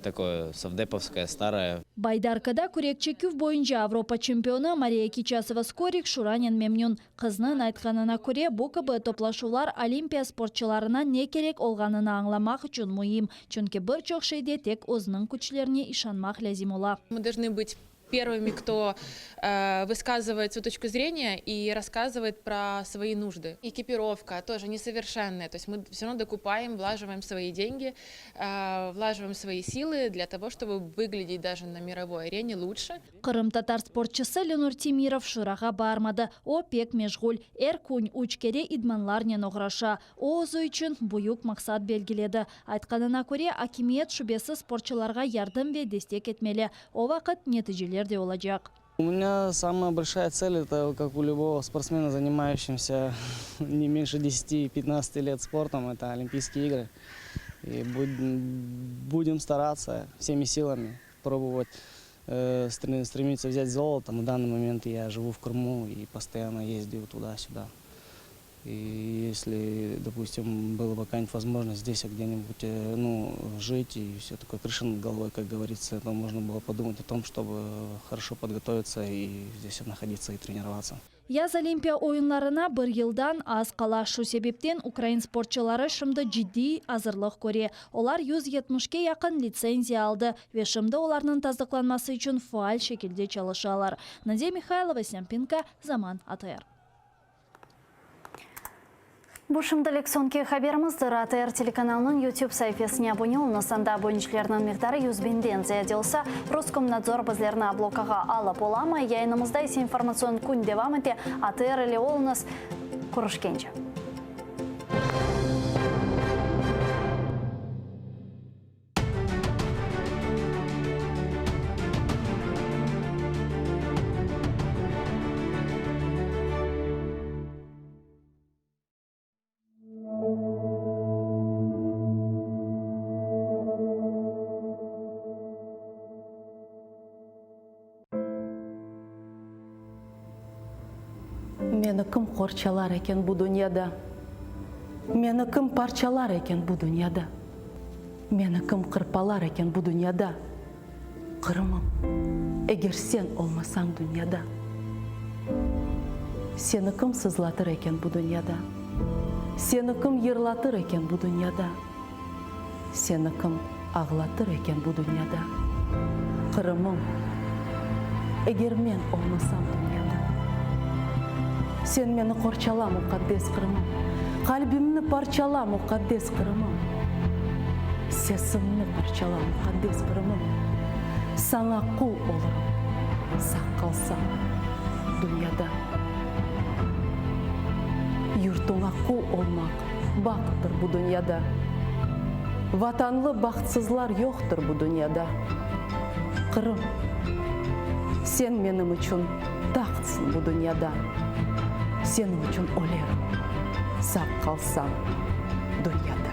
такое совдеповское, старое. Baydarkada kürek çeküv boyunca Avropa çempionı Mariya Kiçasova-Skorik şuranen memnün. Qıznıñ aytqanına köre, bu kibi toplaşuvlar olimpiya sportçılarına ne kerek olğanını añlamaq içün müim. Çünki bir çoq şeyde tek özüniñ küçlerine işanmaq lâzim ola. Мы должны быть первыми, кто э, высказывает свою точку зрения и рассказывает про свои нужды. Экипировка тоже несовершенная, то есть мы все равно докупаем, влаживаем свои деньги, э, влаживаем свои силы для того, чтобы выглядеть даже на мировой арене лучше. Qırımtatar sportçısı Lenur Temirov şurağa barmadı. O pek meşğul. Er kün üç kere idmanlarnen oğraşa. O özü içün büyük maqsat belgiledi. Aytqanına köre, akimiyet şübesiz sportçılarğa yardım ve destek etmeli. O vaqıt neticeler de olacaq. У меня самая большая цель, это как у любого спортсмена, занимающегося не меньше 10-15 лет спортом, это Олимпийские игры. И будем стараться всеми силами пробовать э, стремиться взять золото. На данный момент я живу в Крыму и постоянно ездил туда-сюда. И если, допустим, была бы какая-нибудь возможность здесь где-нибудь э, ну, жить и все такое, крыша над головой, как говорится, то можно было подумать о том, чтобы хорошо подготовиться и здесь находиться и тренироваться. Yaz Olimpiya oyunlarına bir yıldan az qala. Şu sebepten ukrain sportçıları şimdi ciddiy azırlıq köre. Olar 170-ke yaqın litsenziya aldı ve şimdi olarnıñ tasdıqlanması içün faal şekilde çalışalar. Nadiya Mihaylova, Sempinka, Zaman ATR. Bu şimdilik soñki haberimizdir. ATR telekanalınıñ YouTube saifesine abone oluñız. Anda abonecilerniñ miqdarı 100 biñden ziyade olsa, Roskomnadzor bizlerni blokağa alıp olamay. Yayınımızda ise informatsion kün devam ete. ATR ile oluñız. Körüşkence. Seni kim qorçalar eken bu dünyada? Meni kim parçalar eken bu dünyada? Meni kim qırpalar eken bu dünyada? Qırımım, eger sen olmasañ dünyada? Seni kim sızlatır eken bu dünyada? Seni kim yırlatır eken bu dünyada? Seni kim ağlatır eken bu dünyada? Qırımım, eger men olmasam dünyada? Sen meni qorçala, muqaddes Qırımım, Qalbimni parçala, muqaddes Qırımım, Sesimni parçala, muqaddes Qırımım, Saña qul olurım, sağ qalsam dünyada. Yurtuña qul olmaq bahttır bu dünyada, Vatanlı bahtsızlar yoqtır bu dünyada. Qırım, sen menim içün tahtsıñ bu dünyada, Seniñ içün ölerim, sağ qalsam dünyada.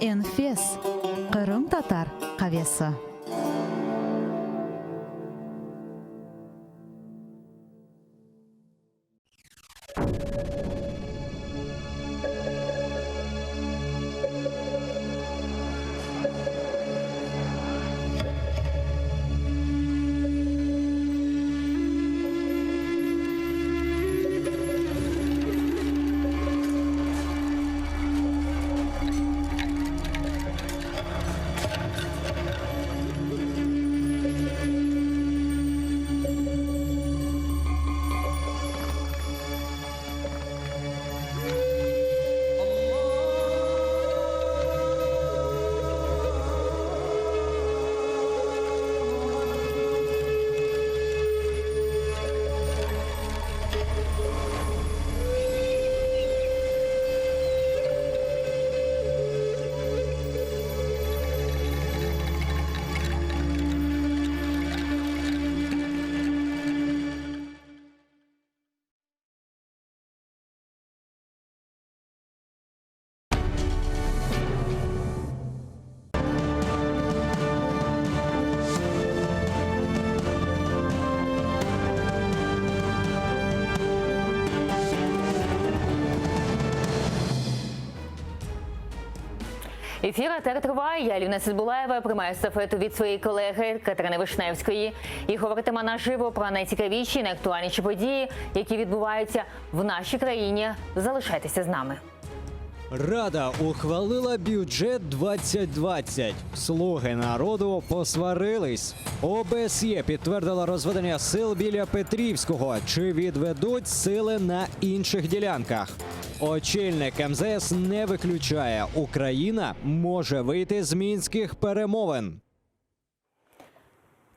Enfes qırımtatar qavesi. Ефір «Атер» триває. Я Аліна Сидбулаєва приймаю естафету від своєї колеги Катерини Вишневської. І говоритиме наживо про найцікавіші, і найактуальніші події, які відбуваються в нашій країні. Залишайтеся з нами. Рада ухвалила бюджет 2020. Слуги народу посварились. ОБСЄ підтвердила розведення сил біля Петрівського. Чи відведуть сили на інших ділянках? Очільник МЗС не виключає, Україна може вийти з мінських перемовин.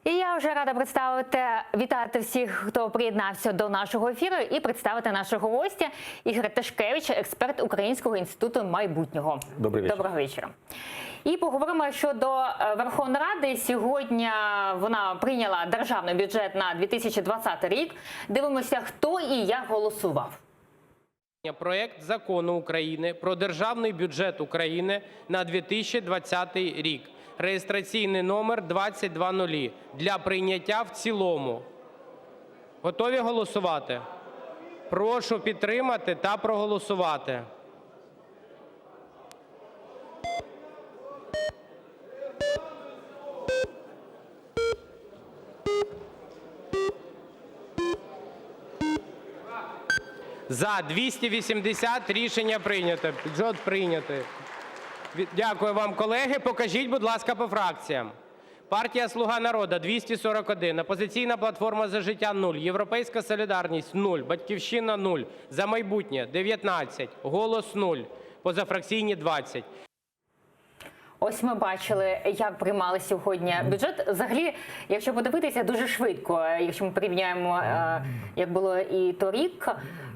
І я вже рада представити, вітати всіх, хто приєднався до нашого ефіру, і представити нашого гостя Ігоря Тишкевича, експерт Українського інституту майбутнього. Добрий вечір. Доброго вечора. І поговоримо щодо е, Верховної Ради. Сьогодні вона прийняла державний бюджет на 2020 рік. Дивимося, хто і як голосував. Проект Закону України про Державний бюджет України на 2020 рік (реєстраційний номер 2000) для прийняття в цілому. Готові голосувати? Прошу підтримати та проголосувати. За – 280 Рішення прийнято. Бюджет прийнятий. Дякую вам, колеги. Покажіть, будь ласка, по фракціям. Партія "Слуга народу" – 241, "Опозиційна платформа – За життя" – 0, "Європейська солідарність" – 0, "Батьківщина" – 0, "За майбутнє" – 19, "Голос" – 0, Позафракційні 20. Ось ми бачили, як приймали сьогодні бюджет. Взагалі, якщо подивитися, дуже швидко, якщо ми порівняємо, е, як було і торік.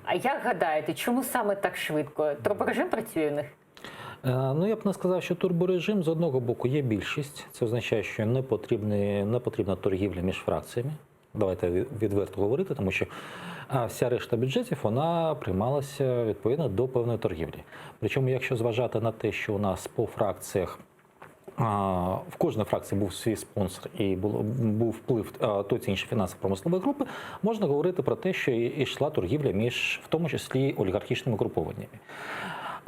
А як гадаєте, чому саме так швидко? Турборежим працює у них? Е, Ну, я б не сказав, що турборежим з одного боку є більшість. Це означає, що не, потрібні, не потрібна торгівля між фракціями. Давайте відверто говорити, тому що вся решта бюджетів вона приймалася відповідно до певної торгівлі. Причому, якщо зважати на те, що у нас по фракціях в кожної фракції був свій спонсор і було, був вплив той чи іншої фінансово-промислової групи, можна говорити про те, що йшла торгівля між, в тому числі, олігархічними угрупованнями.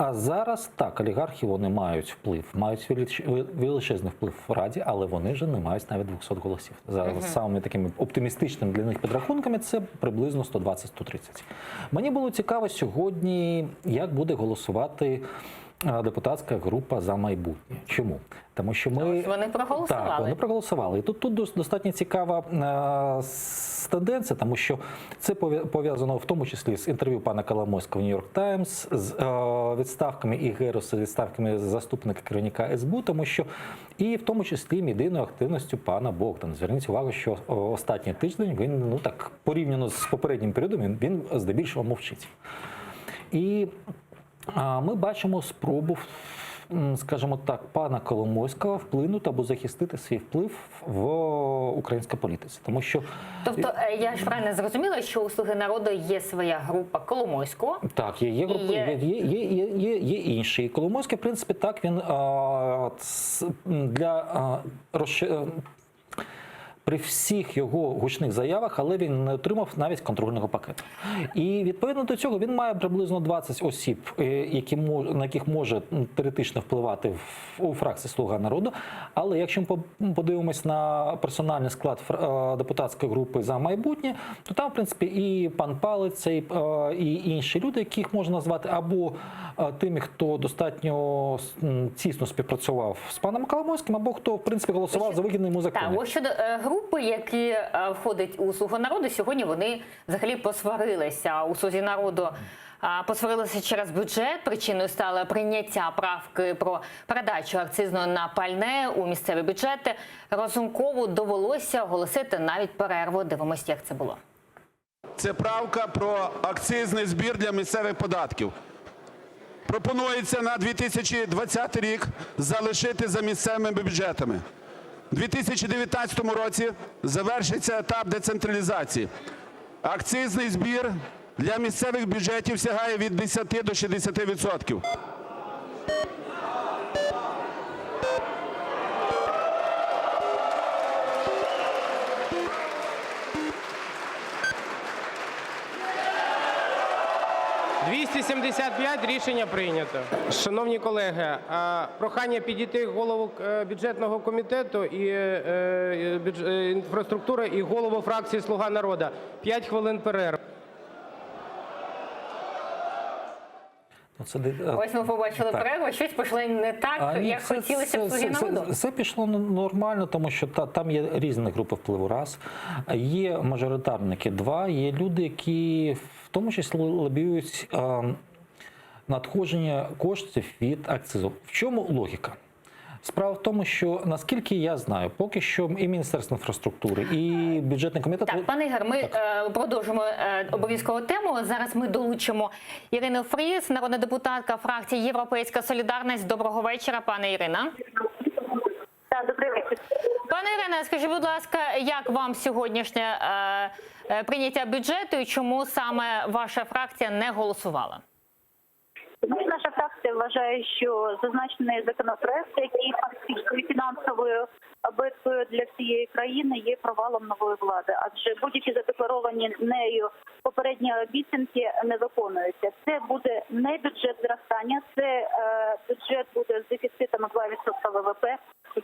А зараз так, олігархи вони мають вплив, мають величезний вплив в Раді, але вони вже не мають навіть 200 голосів. За Мгм. самими такими оптимістичними для них підрахунками це приблизно 120-130. Мені було цікаво сьогодні, як буде голосувати депутатська група за майбутнє. Чому? Тому що ми Ось вони проголосували. Так, вони проголосували. І тут, тут достатньо цікава е, тенденція, тому що це пов'язано в тому числі з інтерв'ю пана Коломойського в Нью-Йорк Таймс, з е, відставками і Геруса, відставками заступника керівника СБУ, тому що і в тому числі медійною активністю пана Богдана. Зверніть увагу, що останній тиждень він ну так порівняно з попереднім періодом, він, він здебільшого мовчить. І ми бачимо спробу, скажімо так, пана Коломойського вплинути або захистити свій вплив в українській політиці. Тому що Тобто, е, я ж правильно зрозуміла, що у «Слуги народу» є своя група Коломойського. Так, є, є група, є, є, є, є, є, є інші. І Коломойський, в принципі, так, він а, для а, розши- при всіх його гучних заявах, але він не отримав навіть контрольного пакету. І відповідно до цього він має приблизно 20 осіб, е, які на яких може теоретично впливати в, у фракції Слуга народу. Але якщо ми подивимось на персональний склад е, депутатської групи за майбутнє, то там, в принципі, і пан Палиця, і, е, і інші люди, яких можна назвати або тими, хто достатньо тісно співпрацював з паном Коломойським, або хто в принципі голосував за вигідний йому закони. Так, ось щодо групи, які е, входять у «Слугу народу», сьогодні вони взагалі посварилися. У «Слузі народу» посварилися через бюджет. Причиною стало прийняття правки про передачу акцизного на пальне у місцеві бюджети. Разумкову довелося оголосити навіть перерву. Дивимось, як це було. Це правка про акцизний збір для місцевих податків. Пропонується на 2020 рік залишити за місцевими бюджетами. У 2019 році завершиться етап децентралізації. Акцизний збір для місцевих бюджетів сягає від 10 до 60 відсотків. «275 рішення прийнято. Шановні колеги, прохання підійти голову е, бюджетного комітету і е, е, інфраструктури і голову фракції «Слуга народу». 5 хвилин перерви. Ну, це, Ось ми побачили так. перерву. Щось пішло не так, А, ні, як це- хотілося б «Слузі це, народу». це, це пішло нормально, тому що та, там є різні групи впливу. Раз є мажоритарники, два є люди, які в тому числі лобіюють е, надходження коштів від акцизу. В чому логіка? Справа в тому, що наскільки я знаю, поки що і Міністерство інфраструктури, і бюджетний комітет Так, пане Ігор, ми е, продовжимо е, обов'язково тему. Зараз ми долучимо Ірину Фріз, народна депутатка фракції Європейська Солідарність. Доброго вечора, пане Ірина. Так, добрий вечір. Пане Ірине, скажіть, будь ласка, як вам сьогоднішнє е, е, прийняття бюджету і чому саме ваша фракція не голосувала? Ну, наша фракція вважає, що зазначений законопроект, який фактично фінансовою битвою для всієї країни, є провалом нової влади, адже будь-які задекларовані нею попередні обіцянки не виконуються. Це буде не бюджет зростання, це е, бюджет буде з дефіцитом 2% ВВП.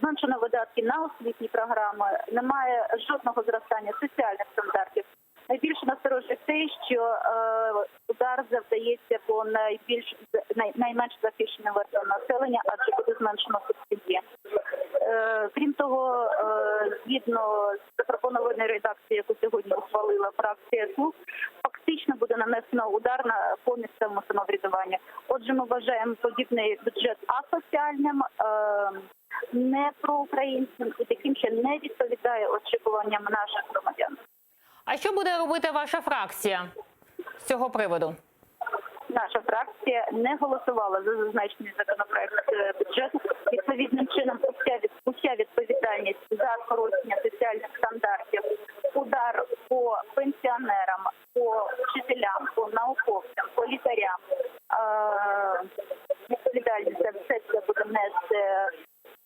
Зменшено видатки на освітні програми, немає жодного зростання соціальних стандартів. Найбільше насторожує те, що е, удар завдається по найбільш най, найменш захищеним верствам населення, адже буде зменшено субсидії. Е, крім того, е, згідно з запропонованою редакцією, яку сьогодні ухвалила фракція СЛУГ, фактично. Фактично буде нанесено удар на по місцевому самоврядуванню. Отже, ми вважаємо подібний бюджет асоціальним, е, не проукраїнським і таким, що не відповідає очікуванням наших громадян. А що буде робити ваша фракція з цього приводу? Наша фракція не голосувала за зазначений законопроект е, бюджету. Відповідним чином, уся від уся відповідальність за скорочення соціальних стандартів, удар по пенсіонерам, по вчителям, по науковцям, по лікарям. Е, відповідальність за все це буде нести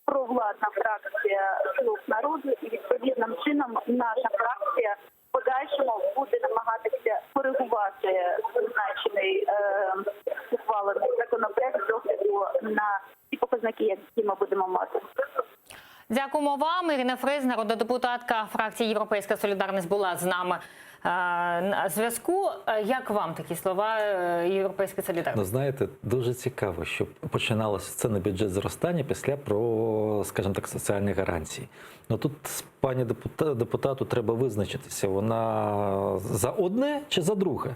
провладна фракція «Слуг народу, і відповідним чином наша фракція в подальшому буде намагатися коригувати зазначений е, ухвалений законопроект з огляду на ті показники, які ми будемо мати. Дякуємо вам. Ірина Фріз, народна депутатка фракції Європейська Солідарність, була з нами е, на зв'язку. Е, Як вам такі слова е, Європейської Ну, солідарності? знаєте, дуже цікаво, що починалося це на бюджет зростання після про, скажімо так, соціальні гарантії. Ну тут пані депута- депутату треба визначитися, вона за одне чи за друге.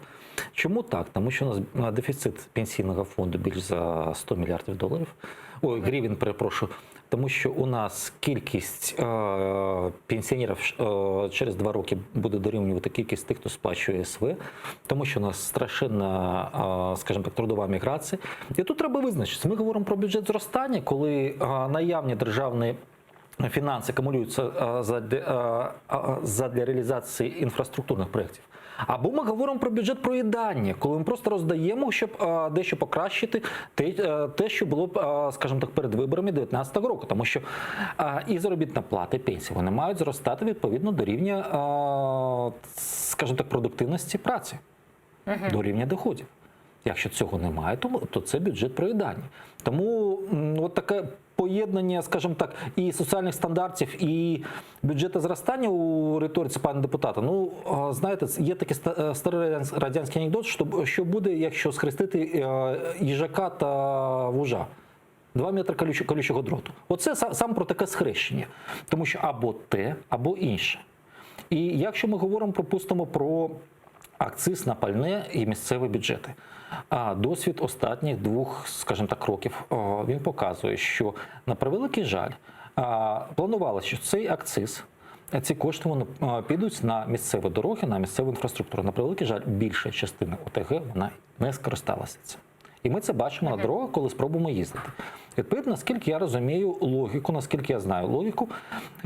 Чому так? Тому що у нас а, дефіцит пенсійного фонду більш за 100 мільярдів доларів. Ой, гривень, перепрошую. Тому що у нас кількість е, пенсіонерів е, через два роки буде дорівнювати кількість тих, хто сплачує СВ, тому що у нас страшенна, е, скажімо так, трудова міграція. І тут треба визначитися. Ми говоримо про бюджет зростання, коли е, наявні державні фінанси акумулюються е, задля, е, е, задля реалізації інфраструктурних проєктів. Або ми говоримо про бюджет проїдання, коли ми просто роздаємо, щоб е, дещо покращити те, е, те, що було б, е, скажімо так, перед виборами 2019 року, тому що е, і заробітна плата, і пенсії вони мають зростати відповідно до рівня, е, скажімо так, продуктивності праці, до рівня доходів. Якщо цього немає, то, то це бюджет проїдання. Тому м, от таке поєднання, скажімо так, і соціальних стандартів, і бюджету зростання у риториці пана депутата. Ну, а, знаєте, є такий ста- е, старий радянсь- радянський анекдот, що, що буде, якщо схрестити е, їжака та вужа. Два метри колючого, колючого дроту. Оце сам, сам про таке схрещення. Тому що або те, або інше. І якщо ми говоримо, припустимо, про акциз на пальне і місцеві бюджети. А досвід останніх двох, скажімо так, років о, він показує, що на превеликий жаль, а, планувалося, що цей акциз. Ці кошти вони а, підуть на місцеві дороги, на місцеву інфраструктуру. На превеликий жаль, більша частина ОТГ вона не скористалася цим. І ми це бачимо на дорогах, коли спробуємо їздити. Відповідно, наскільки я розумію логіку, наскільки я знаю логіку,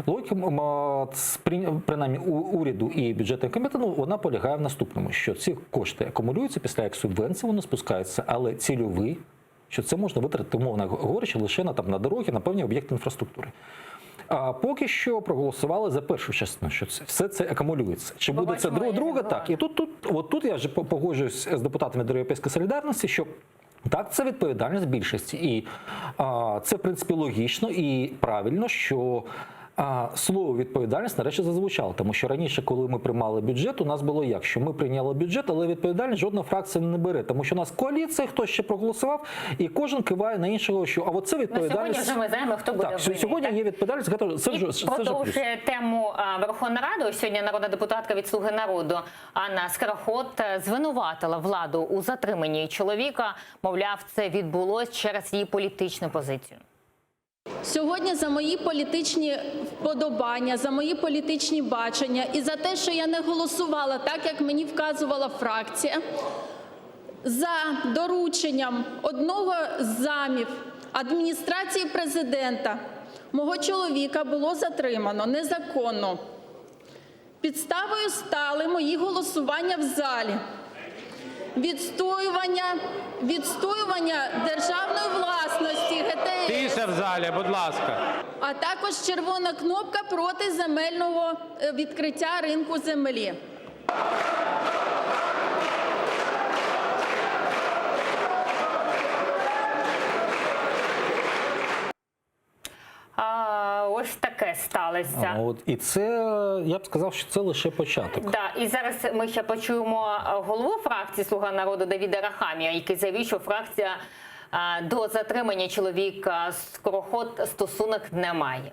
логіка, м, а, ц- при- принаймні у уряду і бюджетного комітету, ну, вона полягає в наступному, що ці кошти акумулюються після як субвенції, вони спускаються, але цільові, що це можна витратити, умовно говорячи, лише на, там, на дороги, на певні об'єкти інфраструктури. А поки що проголосували за першу частину, що це все це акумулюється. Чи буде це Побачимо, друга, як друга? Так. І тут, тут, от тут я вже по- погоджуюсь з депутатами до Європейської солідарності, що так, це відповідальність більшості. І а, це, в принципі, логічно і правильно, що а, слово відповідальність нарешті зазвучало. Тому що раніше, коли ми приймали бюджет, у нас було як, що ми прийняли бюджет, але відповідальність жодна фракція не бере, тому що у нас коаліція, хтось ще проголосував, і кожен киває на іншого, що а от це Ну, сьогодні відповідальність. вже ми знаємо, хто буде Так, винний, сьогодні так? є відповідальність, це, це вже це вже плюс. Продовжує тему а, Верховної Ради. Сьогодні народна депутатка від «Слуги народу» Анна Скороход е, звинуватила владу у затриманні чоловіка. Мовляв, це відбулось через її політичну позицію. Сьогодні за мої політичні вподобання, за мої політичні бачення і за те, що я не голосувала так, як мені вказувала фракція, за дорученням одного з замів адміністрації президента мого чоловіка було затримано незаконно. Підставою стали мої голосування в залі. Відстоювання, відстоювання державної власності ГТС. Тиша в залі, будь ласка. А також червона кнопка проти земельного е, відкриття ринку землі. А, ось таке сталося. От і це я б сказав, що це лише початок. Да, і зараз ми ще почуємо е, голову фракції Слуга народу Давіда Рахамія, який заявив, що фракція е, до затримання чоловіка Скороход стосунок не має.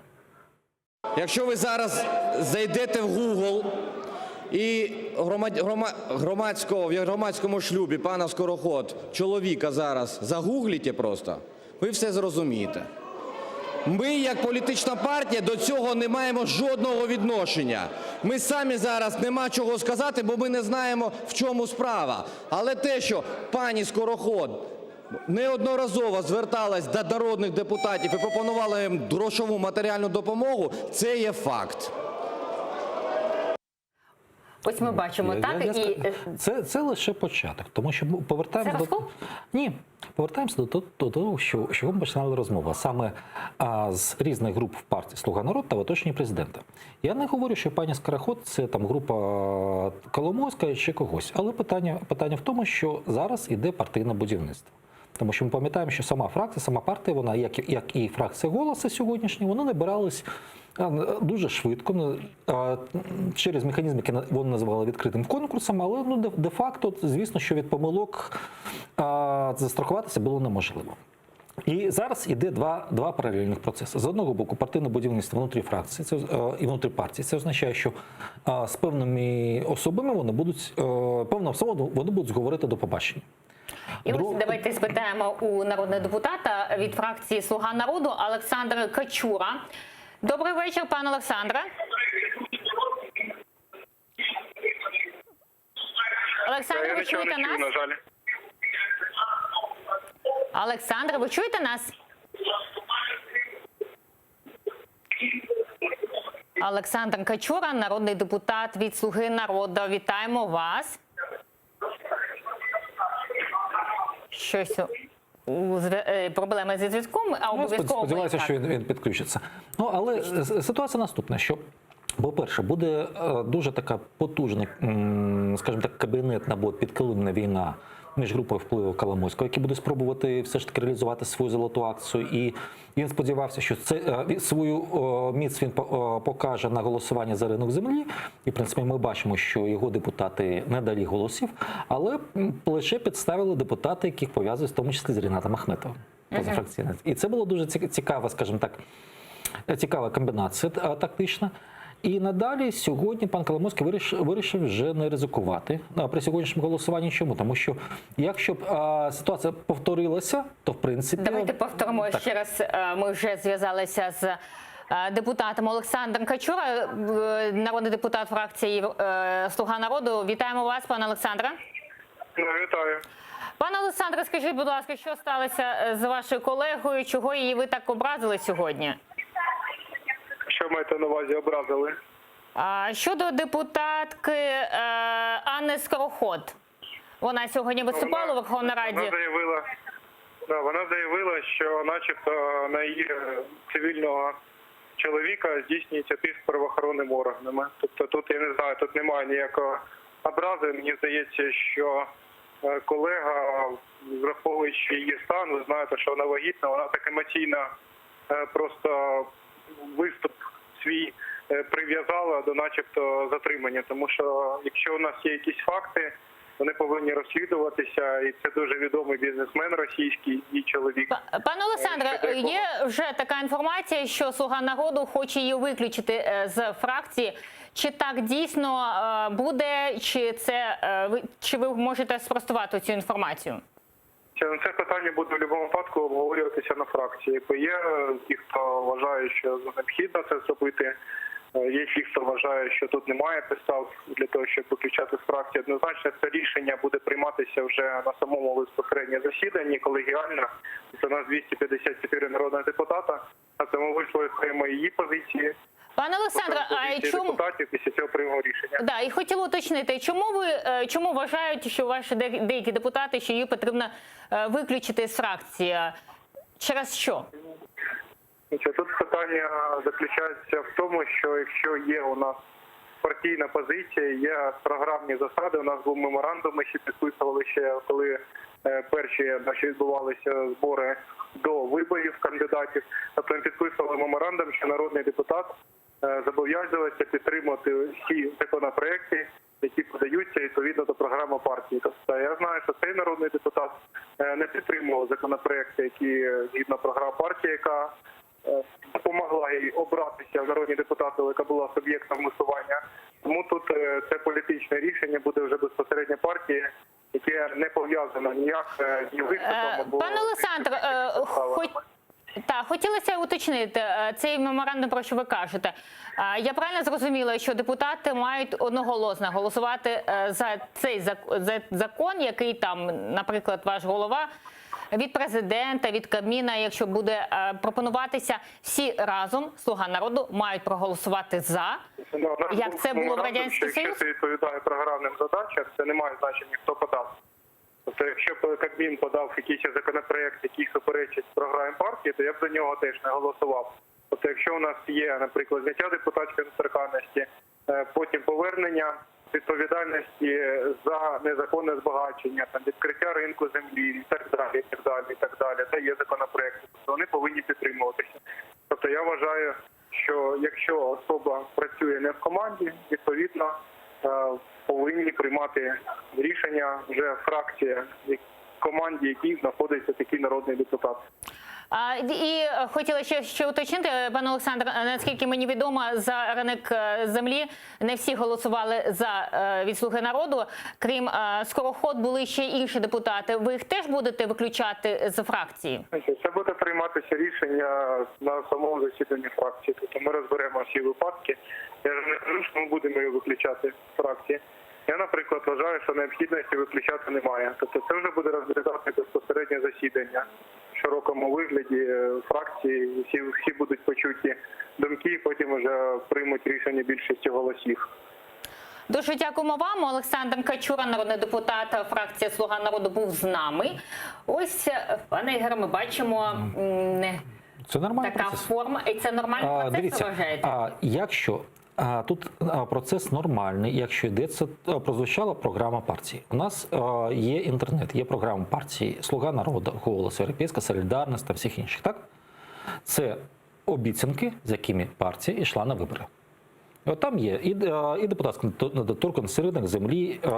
Якщо ви зараз зайдете в Google. І громадського, в громадському шлюбі пана Скороход, чоловіка зараз загугліть просто, ви все зрозумієте. Ми, як політична партія, до цього не маємо жодного відношення. Ми самі зараз нема чого сказати, бо ми не знаємо, в чому справа. Але те, що пані Скороход неодноразово зверталась до народних депутатів і пропонувала їм грошову матеріальну допомогу, це є факт. Ось ми бачимо, Я- так? я- я і ска- це, це лише початок, тому що ми повертаємося Це до розкол? ні, повертаємося до, того- до того, що, що ми починали розмову саме з різних груп в партії Слуга народу та в оточенні президента. Я не говорю, що пані Скороход це там група Коломойська чи когось, але питання, питання в тому, що зараз іде партійне будівництво. Тому що ми пам'ятаємо, що сама фракція, сама партія, вона, як, як і фракція голоса сьогоднішня, вони набирались дуже швидко ну, через механізм, який вони називали відкритим конкурсом, але ну, де- де-факто, звісно, що від помилок застрахуватися було неможливо. І зараз іде два паралельних процеси. З одного боку, партійне будівництво внутрі фракції це, е, і внутрі партії. Це означає, що з певними особами вони будуть, е, певна особа вони будуть говорити до побачення. І ось давайте спитаємо у народного депутата від фракції Слуга народу Олександра Качура. Добрий вечір, пане Олександре. Олександре, ви чуєте не чую, нас? на жаль. Олександре, ви чуєте нас? Олександр Качура, народний депутат від Слуги народу. Вітаємо вас. Щось у е, проблеми зі зв'язком, а Ну, обов'язково Сподіваюся, що він, він підключиться. Ну, але ситуація наступна, що, по-перше, буде е, дуже така потужна, скажімо так, кабінетна або підкилимна війна між групою впливу Коломойського, який буде спробувати все ж таки реалізувати свою золоту акцію. І він сподівався, що це е, свою міць він покаже на голосування за ринок землі. І, в принципі, ми бачимо, що його депутати не дали голосів, але плече підставили депутати, яких пов'язують в тому числі з Рінатом Ахметовим. Позафракційне. І це було дуже цікава, скажімо так, цікава комбінація е, тактична. І надалі сьогодні пан Коломойський вирішив, вирішив вже не ризикувати при сьогоднішньому голосуванні. Чому? Тому що якщо б а, ситуація повторилася, то в принципі Давайте повторимо Так. ще раз. Е, Ми вже зв'язалися з е, депутатом Олександром Качура, е, народний депутат фракції Слуга народу. Вітаємо вас, пане Олександре. Ну, вітаю. Пане Олександре, скажіть, будь ласка, що сталося з вашою колегою? Чого її ви так образили сьогодні? Що маєте на увазі образили? А, щодо депутатки е, Анни Скороход. Вона сьогодні виступала у Верховній Раді. Вона заявила, да, вона заявила, що начебто на її е, цивільного чоловіка здійснюється тиск правоохоронними органами. Тобто тут я не знаю, тут немає ніякого образи. Мені здається, що е, колега, враховуючи її стан, ви знаєте, що вона вагітна, вона так емоційно е, просто виступ свій е, прив'язала до начебто затримання. Тому що якщо у нас є якісь факти, вони повинні розслідуватися, і це дуже відомий бізнесмен російський і чоловік. Пане Олександре, є вже така інформація, що Слуга народу хоче її виключити е, з фракції. Чи так дійсно е, буде, чи це е, чи ви можете спростувати цю інформацію? Це це питання буде в будь-якому випадку обговорюватися на фракції. Бо є е, ті, хто вважає, що необхідно це зробити. Е, Є ті, хто вважає, що тут немає підстав для того, щоб виключати з фракції. Однозначно, це рішення буде прийматися вже на самому безпосередньо засіданні колегіально. Це у нас 254 народних депутата, а тому вислухаємо її позиції. Пане Олександре, а чому депутатів після цього приймемо рішення. да, і хотіла уточнити, чому ви е, чому вважають, що ваші деякі депутати, що її потрібно е, виключити з фракції? Через що? Тут питання заключається в тому, що якщо є у нас партійна позиція, є програмні засади. У нас був меморандум, ми ще підписували ще коли е, перші наші відбувалися збори до виборів кандидатів. Тобто ми підписували меморандум, що народний депутат зобов'язується підтримати всі законопроекти, які подаються відповідно до програми партії. Тобто я знаю, що цей народний депутат е, не підтримував законопроекти, які е, згідно програми партії, яка е, допомогла їй обратися в народні депутати, яка була суб'єктом висування. Тому тут е, це політичне рішення буде вже безпосередньо партії, яке не пов'язано ніяк е, з виступом або Пане Олександр, е, хоч... Та, хотілося уточнити е, цей меморандум, про що ви кажете. Е, Я правильно зрозуміла, що депутати мають одноголосно голосувати е, за цей зак- за закон, який там, наприклад, ваш голова від президента, від Кабміна, якщо буде е, пропонуватися, всі разом «Слуга народу» мають проголосувати за. Ну, у нас Як був це було в меморандум, Радянський що Якщо Союз? це відповідає програмним задачам, це не має значення, хто подав. Тобто, якщо б Кабмін подав якийсь законопроект, який суперечить програмі партії, то я б за нього теж не голосував. Тобто, якщо у нас є, наприклад, зняття депутатської недоторканності, е, потім повернення відповідальності за незаконне збагачення, там відкриття ринку землі і так далі, і так далі, і так далі. Це є законопроекти. Тобто вони повинні підтримуватися. Тобто я вважаю, що якщо особа працює не в команді, відповідно е, повинні приймати рішення вже фракція, в команді якій знаходиться такий народний депутат. А, і е, хотіла ще, ще уточнити, е, пане Олександр, е, наскільки мені відомо, за ринок е, землі не всі голосували за е, від «Слуги народу. Крім е, Скороход, були ще інші депутати. Ви їх теж будете виключати з фракції? Це буде прийматися рішення на самому засіданні фракції. Тобто ми розберемо всі випадки. Я ж не кажу, що ми будемо її виключати з фракції. Я, наприклад, вважаю, що необхідності виключати немає. Тобто це вже буде розглядати безпосередньо засідання в широкому вигляді е, фракції. Всі, всі будуть почуті думки, потім вже приймуть рішення більшістю голосів. Дуже дякуємо вам. Олександр Качура, народний депутат, фракція «Слуга народу» був з нами. Ось, е, пане Ігоре, ми бачимо м, Це нормальний така процес. форма. І це нормальний А, процес, дивіться, ви вважаєте? а, якщо а, тут а, процес нормальний, якщо йдеться, а, прозвучала програма партії. У нас а, є інтернет, є програма партії Слуга народу, Голос, Європейська Солідарність та всіх інших. Так? Це обіцянки, з якими партія йшла на вибори. І От там є і, е, і депутатська недоторканність, ринок землі. е,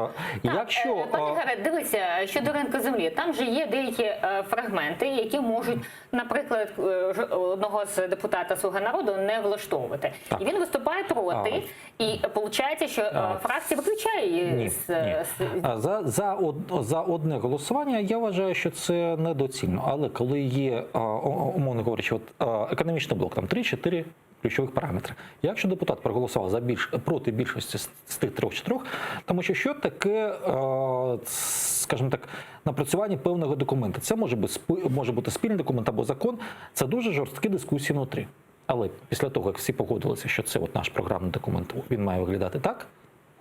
Якщо Е, Пане е, Ігоре, дивіться, щодо ринку землі, там же є деякі е, фрагменти, які можуть, наприклад, е, ж- одного з депутата «Слуга народу» не влаштовувати. І він виступає проти, і виходить, що е, А. фракція виключає її Ні, з, е, ні. з А За, за, од, за одне голосування я вважаю, що це недоцільно. Але коли є, а, о- умовно говорячи, от, а, економічний блок, там 3-4 ключових параметри. Якщо депутат проголосував за більш, проти більшості з, з тих трьох-чотирьох, тому що що таке, а, скажімо так, напрацювання певного документа? Це може бути, спи- може бути спільний документ або закон. Це дуже жорсткі дискусії внутрі. Але після того, як всі погодилися, що це от наш програмний документ, він має виглядати так,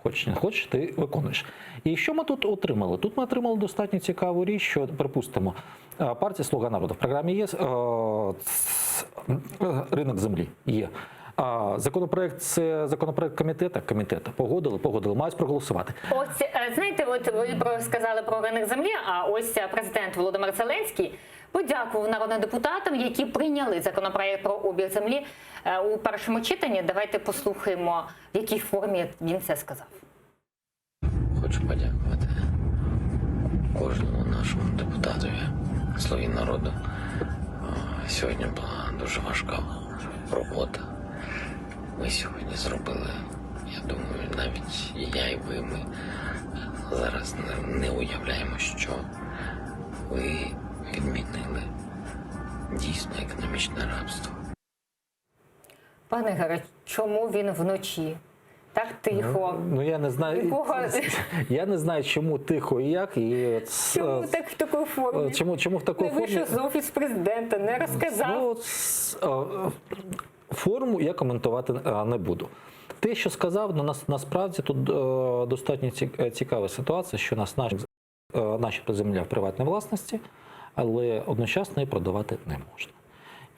Хочеш, не хочеш, ти виконуєш. І що ми тут отримали? Тут ми отримали достатньо цікаву річ, що, припустимо, е, партія «Слуга народу» в програмі є е, ц- е, ринок землі. Є. А законопроект це законопроект комітету. Комітету погодили, погодили, мають проголосувати. Ось е, знаєте, от ви про сказали про ринок землі. А ось е, президент Володимир Зеленський подякував народним депутатам, які прийняли законопроект про обіг землі е, у першому читанні. Давайте послухаємо, в якій формі він це сказав. Хочу подякувати кожному нашому депутатові «Слуги народу. Е, Сьогодні була дуже важка робота. Ми сьогодні зробили, я думаю, навіть і я, і ви, ми зараз не, не уявляємо, що ви відмінили дійсно економічне рабство. Пане Ігоре, чому він вночі? Так тихо. Ну я не знаю, Нікого- я не знаю, чому тихо і як, і Чому так в такій формі? чому, чому в такій Не формі? вийшов з офіс президента, не розказав. Ну, от, с- е, форму я коментувати е, не буду. Те, що сказав, ну, нас, насправді тут е, достатньо ці- е, цікава ситуація, що нас наш, е, начебто земля в приватній власності, але одночасно її продавати не можна.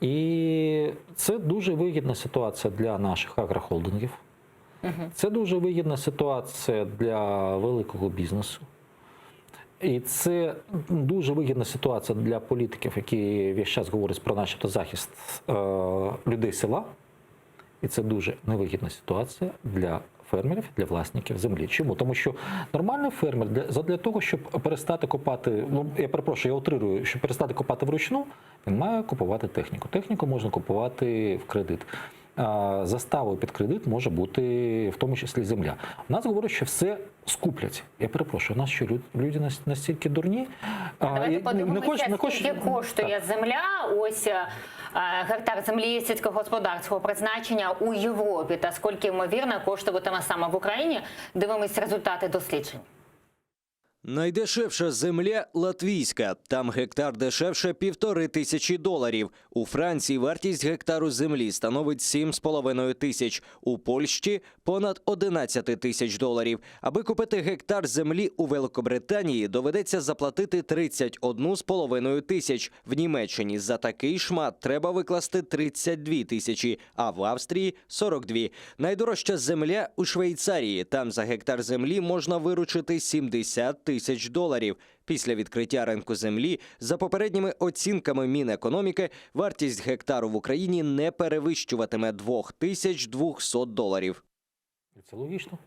І це дуже вигідна ситуація для наших агрохолдингів. Це дуже вигідна ситуація для великого бізнесу. І це дуже вигідна ситуація для політиків, які весь час говорять про начебто захист е, людей села. І це дуже невигідна ситуація для фермерів, для власників землі. Чому? Тому що нормальний фермер для, задля того, щоб перестати копати, ну я перепрошую, я утрирую, щоб перестати копати вручну, він має купувати техніку. Техніку можна купувати в кредит. Заставою під кредит може бути в тому числі земля. У нас говорять, що все скуплять. Я перепрошую, у нас що люди настільки дурні? Давайте подивимося, не хоч, скільки коштує так. земля. Ось е, гектар землі сільськогосподарського призначення у Європі та скільки ймовірно коштуватиме саме в Україні. Дивимось результати досліджень. Найдешевша земля латвійська. Там гектар дешевше 1500 доларів. У Франції вартість гектару землі становить 7,5 тисяч. У Польщі понад 11 тисяч доларів. Аби купити гектар землі у Великобританії, доведеться заплатити 31,5 тисяч. В Німеччині за такий шмат треба викласти 32 тисячі, а в Австрії 42. Найдорожча земля у Швейцарії. Там за гектар землі можна виручити 70 тисяч доларів. Після відкриття ринку землі, за попередніми оцінками Мінекономіки, вартість гектару в Україні не перевищуватиме 2200 доларів. Це логічно.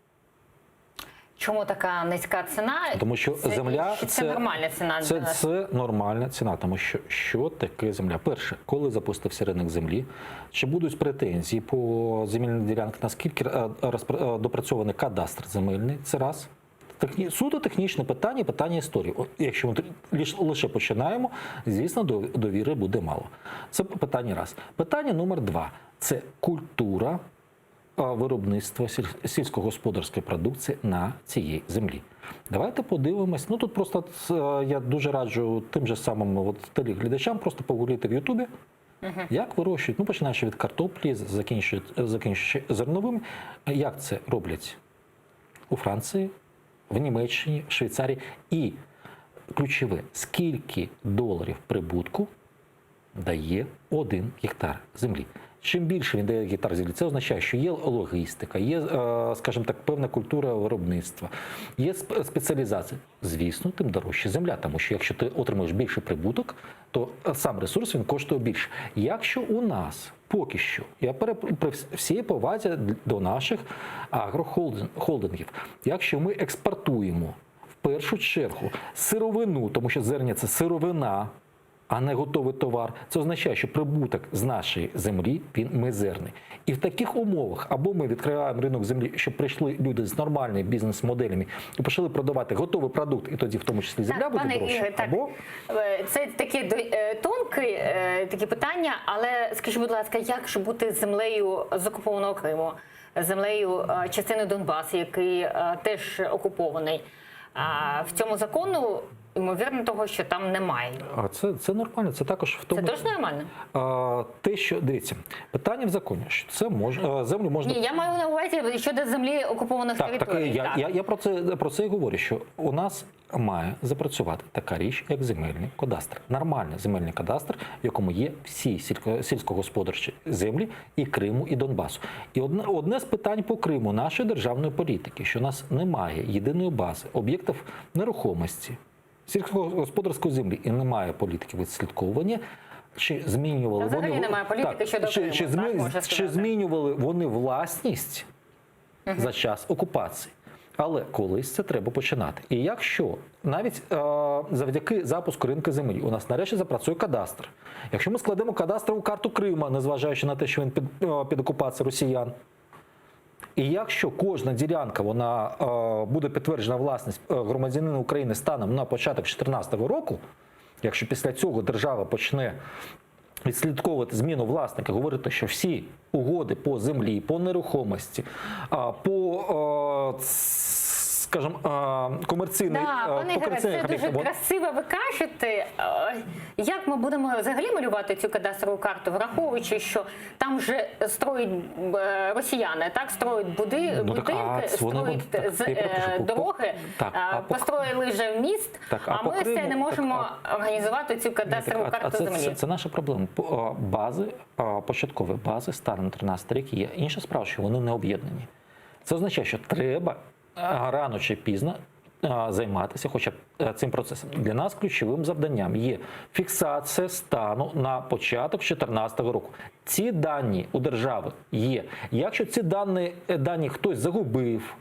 Чому така низька ціна? Тому що це, земля це, це нормальна ціна. Це, це нормальна ціна, тому що що таке земля? Перше, коли запустився ринок землі, чи будуть претензії по земельним ділянкам, наскільки е, е, допрацьований кадастр земельний? Це раз. Техні... Суто технічне питання, питання історії. От якщо ми лише починаємо, звісно, довіри буде мало. Це питання раз. Питання номер два це культура виробництва сільськогосподарської продукції на цій землі. Давайте подивимось. Ну тут просто я дуже раджу тим же самим от, телеглядачам просто погуглити в Ютубі, як вирощують, ну починаючи від картоплі, закінчуючи зерновими, як це роблять у Франції, в Німеччині, в Швейцарії. І ключове, скільки доларів прибутку дає один гектар землі. Чим більше він дає гектар землі, це означає, що є логістика, є, е, скажімо так, певна культура виробництва, є спеціалізація. Звісно, тим дорожча земля, тому що якщо ти отримуєш більший прибуток, то сам ресурс він коштує більше. Якщо у нас поки що, я при всій повазі до наших агрохолдингів, якщо ми експортуємо в першу чергу сировину, тому що зерня це сировина, а не готовий товар, це означає, що прибуток з нашої землі він мизерний. І в таких умовах або ми відкриваємо ринок землі, щоб прийшли люди з нормальними бізнес-моделями і почали продавати готовий продукт, і тоді в тому числі земля так, буде пане дорожча, Ігоре, так, або е, це такі е, тонкі е, такі питання, але скажіть, будь ласка, як ж бути з землею з окупованого Криму, землею частини Донбасу, який теж окупований? А в цьому закону ймовірно того, що там немає. А це, це нормально, це також в тому. Це теж нормально? А, те, що дивіться, питання в законі, що це мож, землю можна Ні, я маю на увазі щодо землі окупованих Так, так, територій. я, так. Я, я про це про це і говорю, що у нас має запрацювати така річ, як земельний кадастр. Нормальний земельний кадастр, в якому є всі сільсько, сільськогосподарчі землі і Криму, і Донбасу. І одне, одне з питань по Криму нашої державної політики, що у нас немає єдиної бази об'єктів нерухомості, сільськогосподарської землі і немає політики відслідковування. Чи змінювали Та вони немає політики так, щодо чи, Криму, чи, так, змі- можна чи змінювали вони власність за час окупації? Але колись це треба починати. І якщо навіть е, завдяки запуску ринку землі у нас нарешті запрацює кадастр. Якщо ми складемо кадастрову карту Крима, незважаючи на те, що він під, е, під окупацією росіян, і якщо кожна ділянка вона е, буде підтверджена власність е, громадянина України станом на початок 2014 року, якщо після цього держава почне відслідковувати зміну власника, говорити, що всі угоди по землі, по нерухомості, по, е, скажімо, комерційний, Да, пане Ігоре, це дуже красиво ви кажете. Як ми будемо взагалі малювати цю кадастрову карту, враховуючи, що там вже строють е, росіяни, так строють буди, Ну, так, а будинки, вони строють так, з- е, дороги, так, а по- построїли вже міст, Так, а а по ми все Криму- не можемо так, організувати цю кадастрову так, а- карту а це, землі. Це, це наша проблема. Бази, початкові бази станом на 13 рік є. Інша справа, що вони не об'єднані. Це означає, що треба рано чи пізно займатися хоча б е, цим процесом. Для нас ключовим завданням є фіксація стану на початок 2014 року. Ці дані у держави є. Якщо ці дані, е, дані хтось загубив,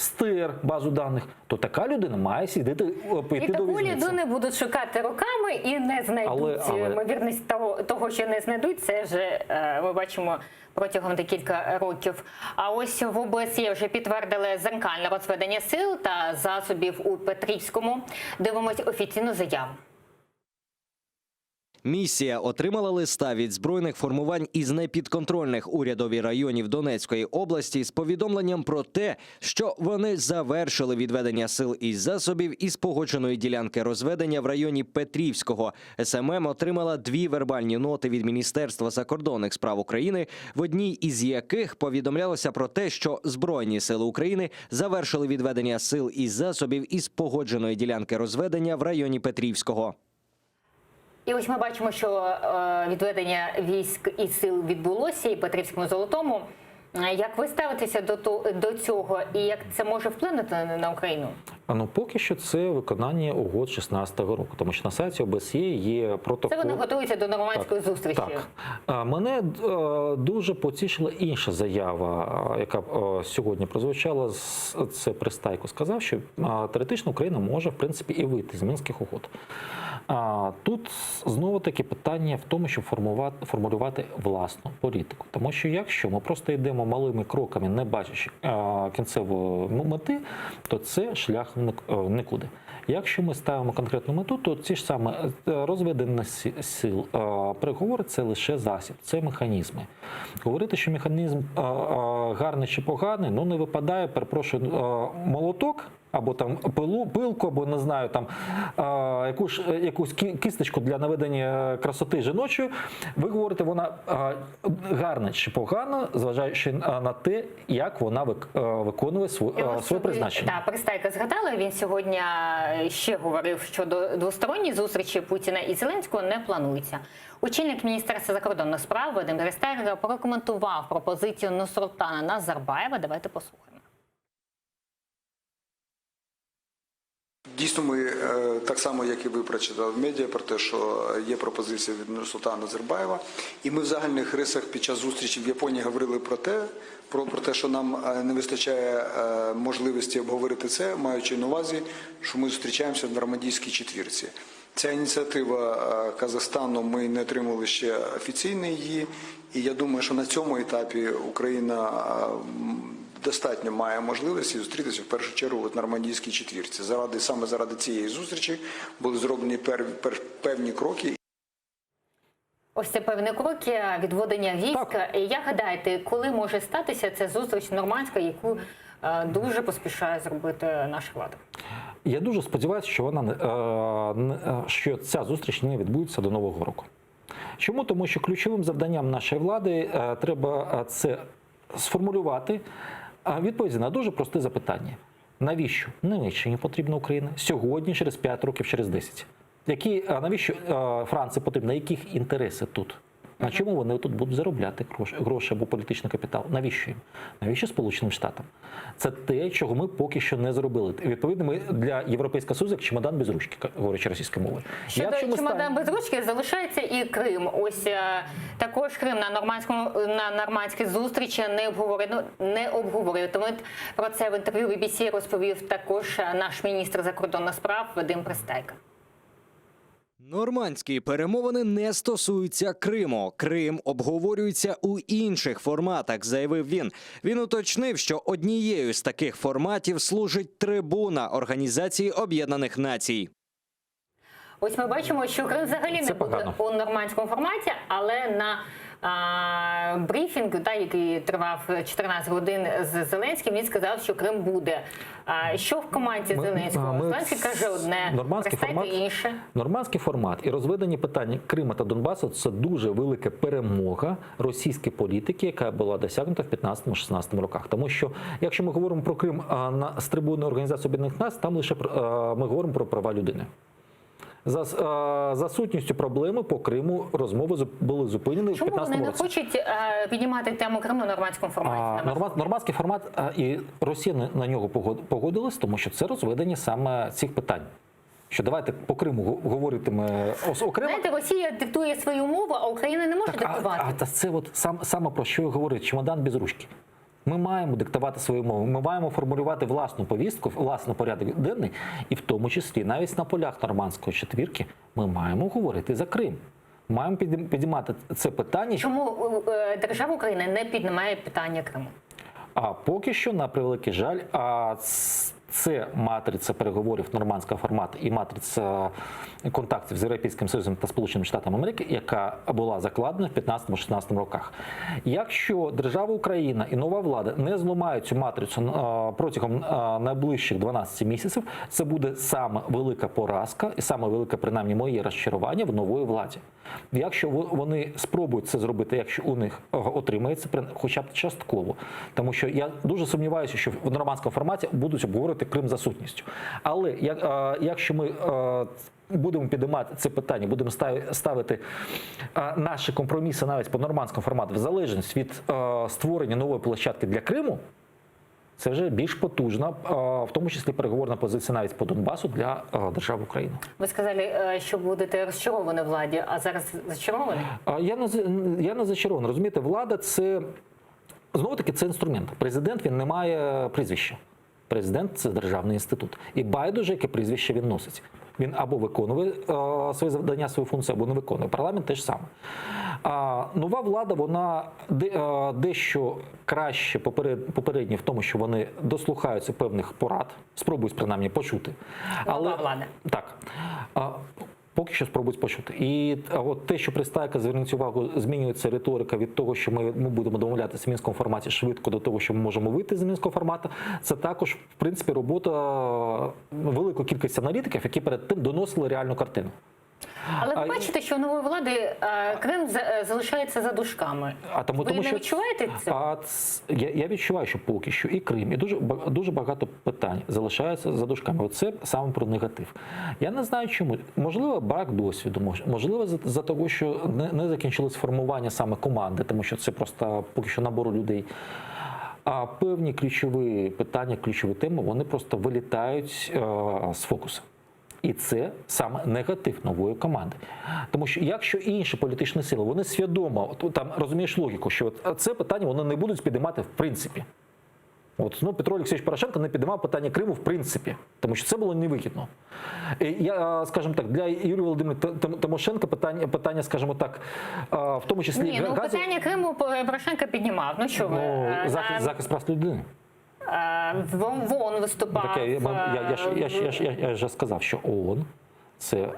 Стер базу даних, то така людина має сидіти І піти до таку в'язниці. людину будуть шукати руками і не знайдуть. Але- але- Ймовірність того, того, що не знайдуть, це вже е, ми бачимо протягом декілька років. А ось в ОБСЄ вже підтвердили зеркальне розведення сил та засобів у Петрівському. Дивимось офіційну заяву. Місія отримала листа від збройних формувань із непідконтрольних урядові районів Донецької області з повідомленням про те, що вони завершили відведення сил і засобів із погодженої ділянки розведення в районі Петрівського. СММ отримала дві вербальні ноти від Міністерства закордонних справ України, в одній із яких повідомлялося про те, що Збройні сили України завершили відведення сил і засобів із погодженої ділянки розведення в районі Петрівського. І ось ми бачимо, що е, відведення військ і сил відбулося і Петрівському Золотому. Е, Як ви ставитеся до, то- до цього і як це може вплинути на на Україну? А, Ну, поки що це виконання угод 16-го року, тому що на сайті ОБСЄ є протокол. Це вони готуються до нормандської зустрічі. Так. А, Мене е, дуже потішила інша заява, е, яка е, сьогодні прозвучала. З- Це Пристайко сказав, що е, теоретично Україна може в принципі і вийти з мінських угод. А тут знову таки питання в тому, щоб формувати формулювати власну політику. Тому що якщо ми просто йдемо малими кроками, не бачачи е, кінцевої мети, то це шлях в ник- е, в нікуди. Якщо ми ставимо конкретну мету, то ці ж саме е, розведення сі- сил, е, переговори це лише засіб, це механізми. Говорити, що механізм е, е, гарний чи поганий, ну не випадає, перепрошую, е, молоток. Або там пилу, пилку, або не знаю, там е, якусь, якусь кі- кісточку для наведення красоти жіночої. Ви говорите, вона е, гарна чи погана, зважаючи на на те, як вона вик- е, виконує сво- І е, ось своє ви- призначення. Так, Пристайка згадала. Він сьогодні ще говорив, що до двосторонньої зустрічі Путіна і Зеленського не планується. Очільник Міністерства закордонних справ Вадим Пристайко прокоментував пропозицію Нусрултана Назарбаєва. Давайте послухаємо. Дійсно, ми е, так само, як і ви прочитали в медіа, про те, що є пропозиція від Нурсултана Назарбаєва. І ми в загальних рисах під час зустрічі в Японії говорили про те, про, про те, що нам е, не вистачає е, можливості обговорити це, маючи на увазі, що ми зустрічаємося в нормандійській четвірці. Ця ініціатива е, Казахстану ми не отримали ще офіційно її, і я думаю, що на цьому етапі Україна е, м, достатньо має можливості зустрітися в першу чергу в нормандійській четвірці. Заради саме заради цієї зустрічі були зроблені пер, пер, певні кроки. Ось це певні кроки відводення війська. Як гадаєте, коли може статися ця зустріч нормандська, яку е, дуже поспішає зробити наша влада? Я дуже сподіваюся, що вона не- е, не- е, що ця зустріч не відбудеться до нового року. Чому? Тому що ключовим завданням нашої влади е, треба е, це сформулювати е, відповіді на дуже просте запитання: навіщо Німеччині потрібна Україна сьогодні, через 5 років, через 10? Які, е, навіщо е, Франції потрібна? Яких інтереси тут? На чому вони тут будуть заробляти гроші, гроші або політичний капітал? Навіщо їм? Навіщо Сполученим Штатам? Це те, чого ми поки що не зробили. Відповідно, ми для Європейського Союзу як чемодан без ручки, говорячи російською мовою. Щодо Якщо ми чемодан станемо- без ручки залишається і Крим. Ось е, також Крим на нормандському на нормандській зустрічі не обговорено не обговорюватимуть. Про це в інтерв'ю BBC розповів також е, наш міністр закордонних справ Вадим Пристайко. Нормандські перемовини не стосуються Криму. Крим обговорюється у інших форматах, заявив він. Він уточнив, що однією з таких форматів служить трибуна Організації Об'єднаних Націй. Ось ми бачимо, що Крим взагалі Це не буде погано. у нормандському форматі, але на а, брифінгу, та, який тривав 14 годин з Зеленським, він сказав, що Крим буде. А, що в команді Ми- Зеленського? а, ми Зеленський каже одне, Нормандський Пристайко формат, інше. нормандський формат і розведення питань Крима та Донбасу це дуже велика перемога російської політики, яка була досягнута в 15-16 роках. Тому що якщо ми говоримо про Крим а, на з трибуни Організації Об'єднаних Націй, там лише про- а, ми говоримо про права людини. За, с- а, за сутністю проблеми по Криму розмови зуп- були зупинені в Чому 15 вони не році. хочуть е, піднімати тему Криму на нормандському форматі? А, норма, нормандський формат а, і Росія на- на нього погод- погодилась, тому що це розведення саме цих питань. Що давайте по Криму го- говоритиме ос- окремо. Знаєте, Росія диктує свою мову, а Україна не може Так, а, диктувати. а та це от сам, саме про що я говорю, чемодан без ручки. Ми маємо диктувати свою мову, ми маємо формулювати власну повістку, власний порядок денний, і в тому числі навіть на полях нормандської четвірки ми маємо говорити за Крим. Маємо підійм- підіймати це питання. Чому е, держава Україна не піднімає питання Криму? А поки що, на превеликий жаль, а ц- це матриця переговорів нормандського формату і матриця контактів з Європейським Союзом та Сполученими Штатами Америки, яка була закладена в 15-16 роках. Якщо держава Україна і нова влада не зламають цю матрицю е, протягом е, найближчих 12 місяців, це буде саме велика поразка і саме велике, принаймні, моє розчарування в нової владі. Якщо во- вони спробують це зробити, якщо у них е, отримається, при- хоча б частково, тому що я дуже сумніваюся, що в нормандському форматі будуть обговорювати Крим за сутністю. Але як, е, якщо ми е, будемо підіймати це питання, будемо стави- ставити е, наші компроміси навіть по нормандському формату в залежність від е, створення нової площадки для Криму. Це вже більш потужна, е, в тому числі переговорна позиція навіть по Донбасу для е, держави України. Ви сказали, е, що будете розчаровані владі, а зараз зачаровані? А Я не за- я не зачарований. Розумієте, влада це знову таки це інструмент. Президент він не має прізвища. Президент це державний інститут. І байдуже, яке прізвище він носить. Він або виконує е, своє завдання, свою функцію, або не виконує. Парламент теж саме. А нова влада, вона де, е, дещо краще поперед, попередні в тому, що вони дослухаються певних порад, спробують принаймні почути. Нова влада. Так. А, Поки що спробують почути. І а, от те, що Пристайка, зверніть увагу, змінюється риторика від того, що ми, ми будемо домовлятися в мінському форматі швидко до того, що ми можемо вийти з мінського формату, це також, в принципі, робота великої кількості аналітиків, які перед тим доносили реальну картину. Але ви А- бачите, що у нової влади е, Крим за- е, залишається за дужками. А тому, ви тому не що відчуваєте це? А ц- я, я відчуваю, що поки що і Крим, і дуже ба- дуже багато питань залишаються за дужками. Оце саме про негатив. Я не знаю, чому. Можливо, брак досвіду, мож- можливо, за, за того, що не, не закінчилось формування саме команди, тому що це просто поки що набору людей. А певні ключові питання, ключові теми, вони просто вилітають е, з фокусу. І це саме негатив нової команди. Тому що якщо інші політичні сили, вони свідомо, от, там розумієш логіку, що от це питання вони не будуть підіймати в принципі. От, ну, Петро Олексійович Порошенко не підіймав питання Криму в принципі, тому що це було невигідно. І Я, е, скажімо так, для Юрія Володимировича Тимошенка питання, питання, скажімо так, е, в тому числі Ні, ну газу- питання Криму Порошенко піднімав. Ну що ви? ну, е, захист, на- захист прав людини. е, в в ООН виступав. Ну, Таке, я, я, я, ж- я, ж- я, ж- е, я, я вже сказав, що ООН це е,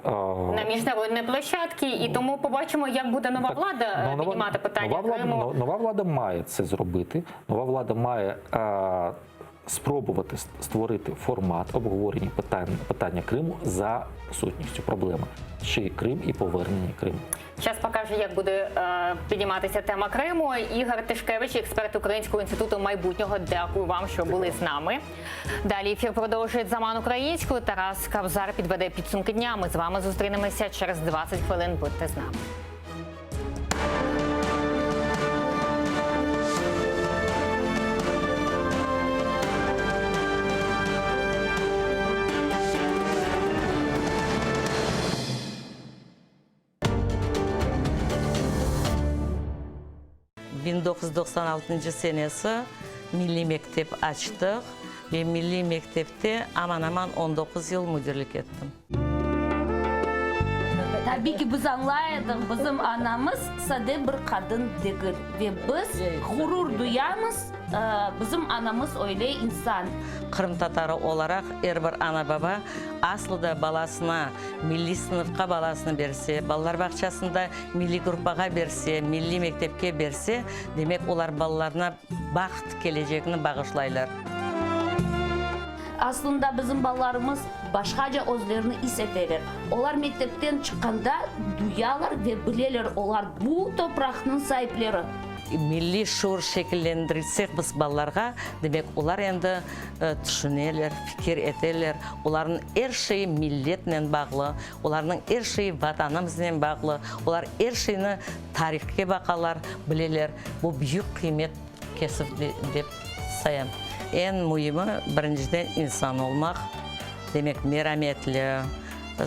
на міжнародній площадці, і тому побачимо, як буде нова влада е, Ну, нова, піднімати питання нова влада, Криму. но- нова влада має це зробити. Нова влада має е, спробувати с- створити формат обговорення питань, питання Криму за сутністю проблеми. Чи Крим і повернення Криму. Час покаже, як буде е, підніматися тема Криму. Ігор Тишкевич, експерт Українського інституту майбутнього. Дякую вам, що були з нами. Далі ефір продовжує Заман українською. Тарас Кавзар підведе підсумки дня. Ми з вами зустрінемося через 20 хвилин. Будьте з нами. Bin senesi milliy mektep açtıq ve milliy mektepte aman-aman 19 yıl müdirlik ettim. Tabiy ki, biz añlay edik, bizim anamız sade bir qadın degil ve biz ğurur duyamız, bizim anamız öyle insan. Qırımtatarı olaraq er bir ana-baba aslı da balasına milliy sınıfqa balasını berse, balalar bağçasında milliy gruppağa berse, milliy mektepke berse, demek olar balalarına baht kelecegini bağışlaylar. Aslında bizim balalarımız başqaca özlerini is eteler. Olar mektepten çıqqanda duyalar ve bileler, olar bu topraqnıñ saipleri. Milliy şuur şekillendirilsek biz balalarğa, demek olar endi tüşüneler, fikir eteler, olarnıñ er şeyi milletnen bağlı, olarnıñ er şeyi Vatanımıznen bağlı, olar er şeyni tarihke baqalar, bileler. Bu büyük qıymet kesif dep sayam. Eñ müimi, birinciden insan olmaq, demek merametli.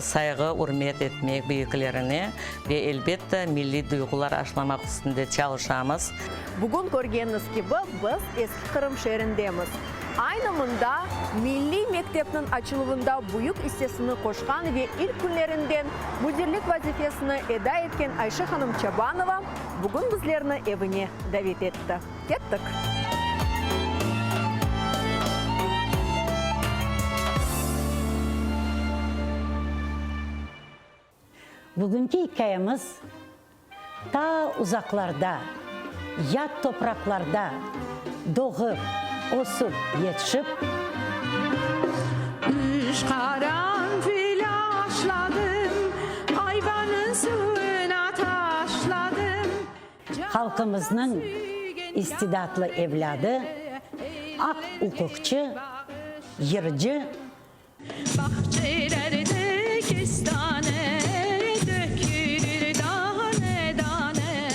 Sayğı, ürmet etmek büyüklerine ve, elbette, milliy duyğular aşlamaq üstünde çalışamız. Bugün körgeniñiz kibi, biz Eski Qırım şeerindemiz. Aynı mında milliy mektepniñ açıluvında büyük issesini qoşqan ve ilk künlerinden müdirlik vazifesini eda etken Ayşe hanım Çabanova bugün bizlerni evine davet etti. Kettik! Bugünki ikâyemiz ta uzaqlarda, yat topraqlarda doğıp, ösüp, yetişip, Üç qaranfil aşladım, Ayvanıñ suvuna taşladım. Halqımıznıñ istidatlı evlâdı, aq-uquqçı, yırcı, Bağçelerde kestane dökülür dane dane.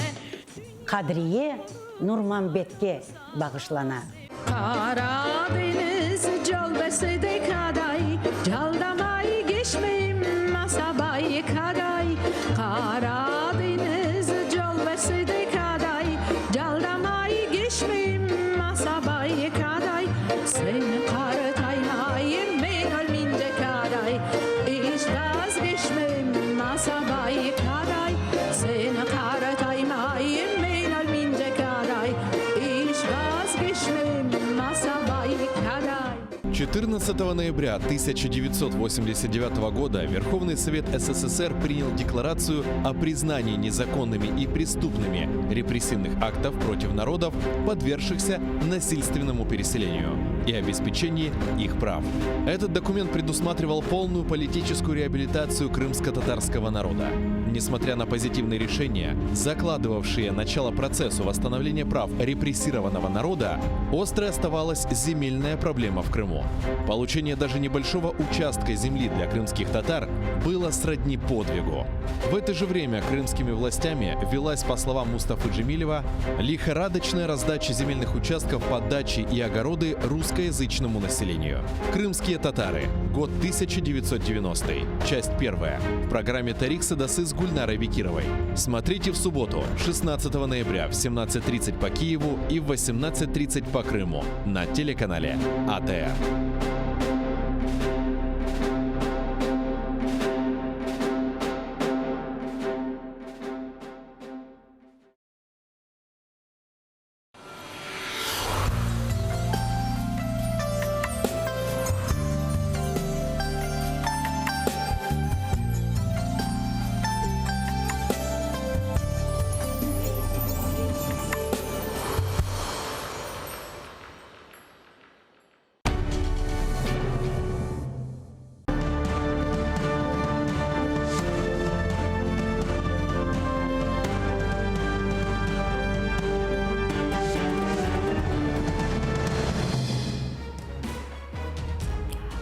Qadriye Nurmambetke bağışlana. Qara deñiz cölbesi de kaday, Caldamay geçmeyim masabay kaday. Qara deñiz cölbesi de kaday, Caldamay geçmeyim masabay kaday. Sen qartaymayım men ölmince kaday, İç vazgeçmeyim masabay kaday. Sen qartaymayım men ölmince kaday, İç vazgeçmeyim masabay kaday. 14 ноября 1989 года Верховный Совет СССР принял декларацию о признании незаконными и преступными репрессивных актов против народов, подвергшихся насильственному переселению, и обеспечении их прав. Этот документ предусматривал полную политическую реабилитацию крымско-татарского народа. Несмотря на позитивные решения, закладывавшие начало процессу восстановления прав репрессированного народа, острой оставалась земельная проблема в Крыму. Получение даже небольшого участка земли для крымских татар было сродни подвигу. В это же время крымскими властями велась, по словам Мустафы Джемилева, лихорадочная раздача земельных участков под дачи и огороды русскоязычному населению. Крымские татары. Год 1990. Часть первая. В программе «Тарих Садасы» с Гульнарой Бекировой. Смотрите в субботу, 16 ноября в 17.30 по Киеву и в 18.30 по Крыму на телеканале АТР.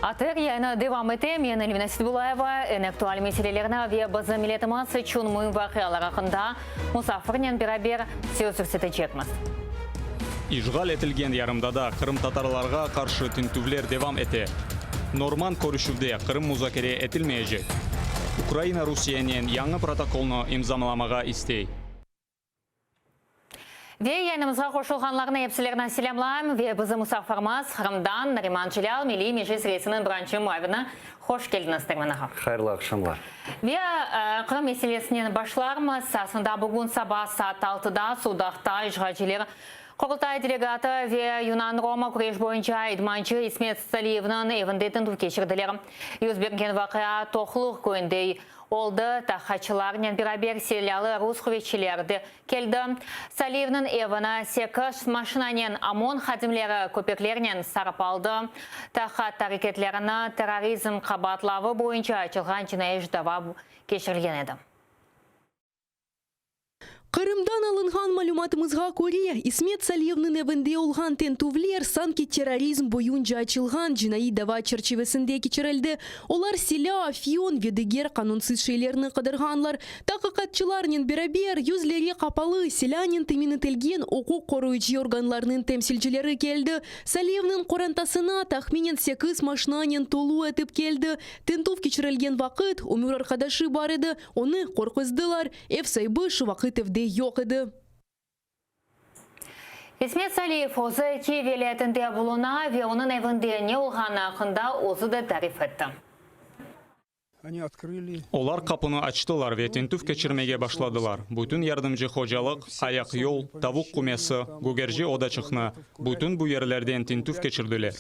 ATR yayını devam ete. Men Elvina Seitbulayeva eñ aktual meselelerni ve bizim milletimiz içün müim vaqialar aqqında musafirnen beraber söz yürsetecekmiz. İşğal etilgen yarımdada qırımtatarlarğa qarşı tintüvler devam ete. Normand körüşüvde Qırım muzakere etilmeycek. Ukraina Rusiyenen yañı protokolnı imzamlamağa istey. Ve yayınımızğa qoşulğanlarnı epsilerini selâmlayım. Ve bizim musafirimiz Qırımdan Nariman Celâl, Milliy Meclis reisiniñ birinci muavini. Hoş keldiñiz, Nariman ağa. Hayırlı aqşamlar. Ve Qırım meselesinen başlarmız. Aslında bugün saba saat altıda Sudaqta işğalciler Qurultay delegatı ve yunan-roma küreş boyunca idmancı İsmet Saliyevniñ evinde tintüv keçirdiler. Yüz bergen vaqia Toqluq köyünde oldı, tahqiqatçılarnen beraber silâlı rus quvetçileri de keldi. Saliyevniñ evini sekiz maşinanen OMON hadimleri köpeklernen sarıp aldı. Tahqiqat areketlerini terrorizm qabaatlavı boyunca açılğan cinaiy dava keçirilgen edi. Qırımdan alınğan malümatımızğa köre, İsmet Saliyevniñ evinde olğan tintüvler sanki terrorizm boyunca açılğan cinaiy dava çerçivesinde keçirildi. Olar silâ, afyon ve diger qanunsız şeylerni qıdırğanlar. Taqiqatçılarnen beraber yüzleri qapalı, silânen temin etilgen uquq qoruyıcı organlarnıñ temsilcileri keldi. Saliyevniñ qorantasına tahminen sekiz maşinanen tolu etip keldi. Tintüv keçirilgen vaqıt ömür arqadaşı bar edi, onı qorquzdılar. Ev saibi şu vaqıt evde yoq edi. İsmet Saliyev özü Kiyev vilâyetinde buluna ve onıñ evinde ne olğanı aqqında özü de tarif etti. Olar qapunı açtılar ve tintüv keçirmege başladılar. Bütün yardımcı hocalıq, ayaqyol, tavuq kümesi, gögerci odaçıqnı, bütün bu yerlerden tintüv keçirdiler.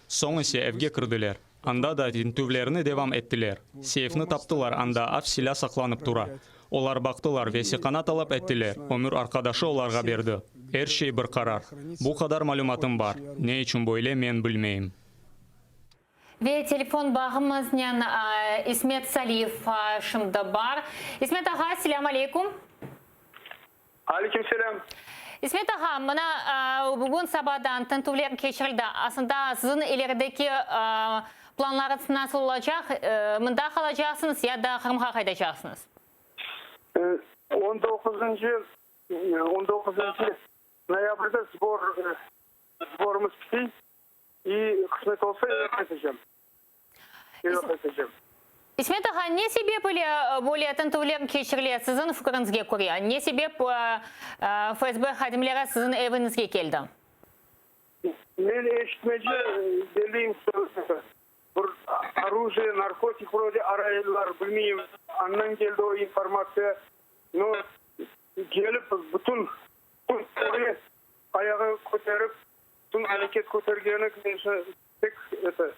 Soñ ise evge kirdiler. Anda da tintüvlerni devam ettiler. Seyfni taptılar, anda av silâ saqlanıp tura. Olar baqtılar, vesiqanı talap ettiler, ömür arqadaşı olarğa berdi. Er şey bir qarar. Bu qadar malümatım bar. Ne içün böyle, men bilmeyim. Ve telefon bağımıznen İsmet Saliyev şimdi bar. İsmet ağa, selâm aleyküm. Aleyküm selâm. İsmet ağa, mına bugün sabadan tintüvler keçirildi. Aslında siziñ ilerideki planlarıñız nasıl olacaq? Mında qalacaqsıñız ya da Qırımğa qaytacaqsıñız? On doquzıncı, on doquzıncı noyabrde sbor, sborımız bitiy. İ qısmet olsa eve qaytacam. Eve qaytacam. İsmet ağa, ne sebep ile böyle tintüvler keçirile, siziñ fikriñizge köre? Ne sebep FSB hadimleri siziñ eviñizge keldi? Men eşitmece belliyim, bir orujие, narkotik vrode araylar, bilmeyim, andan keldi o informatsiya. No, kelip bütün ayağı köterip, Bütün areket kötergeni, koneçno, pek eto,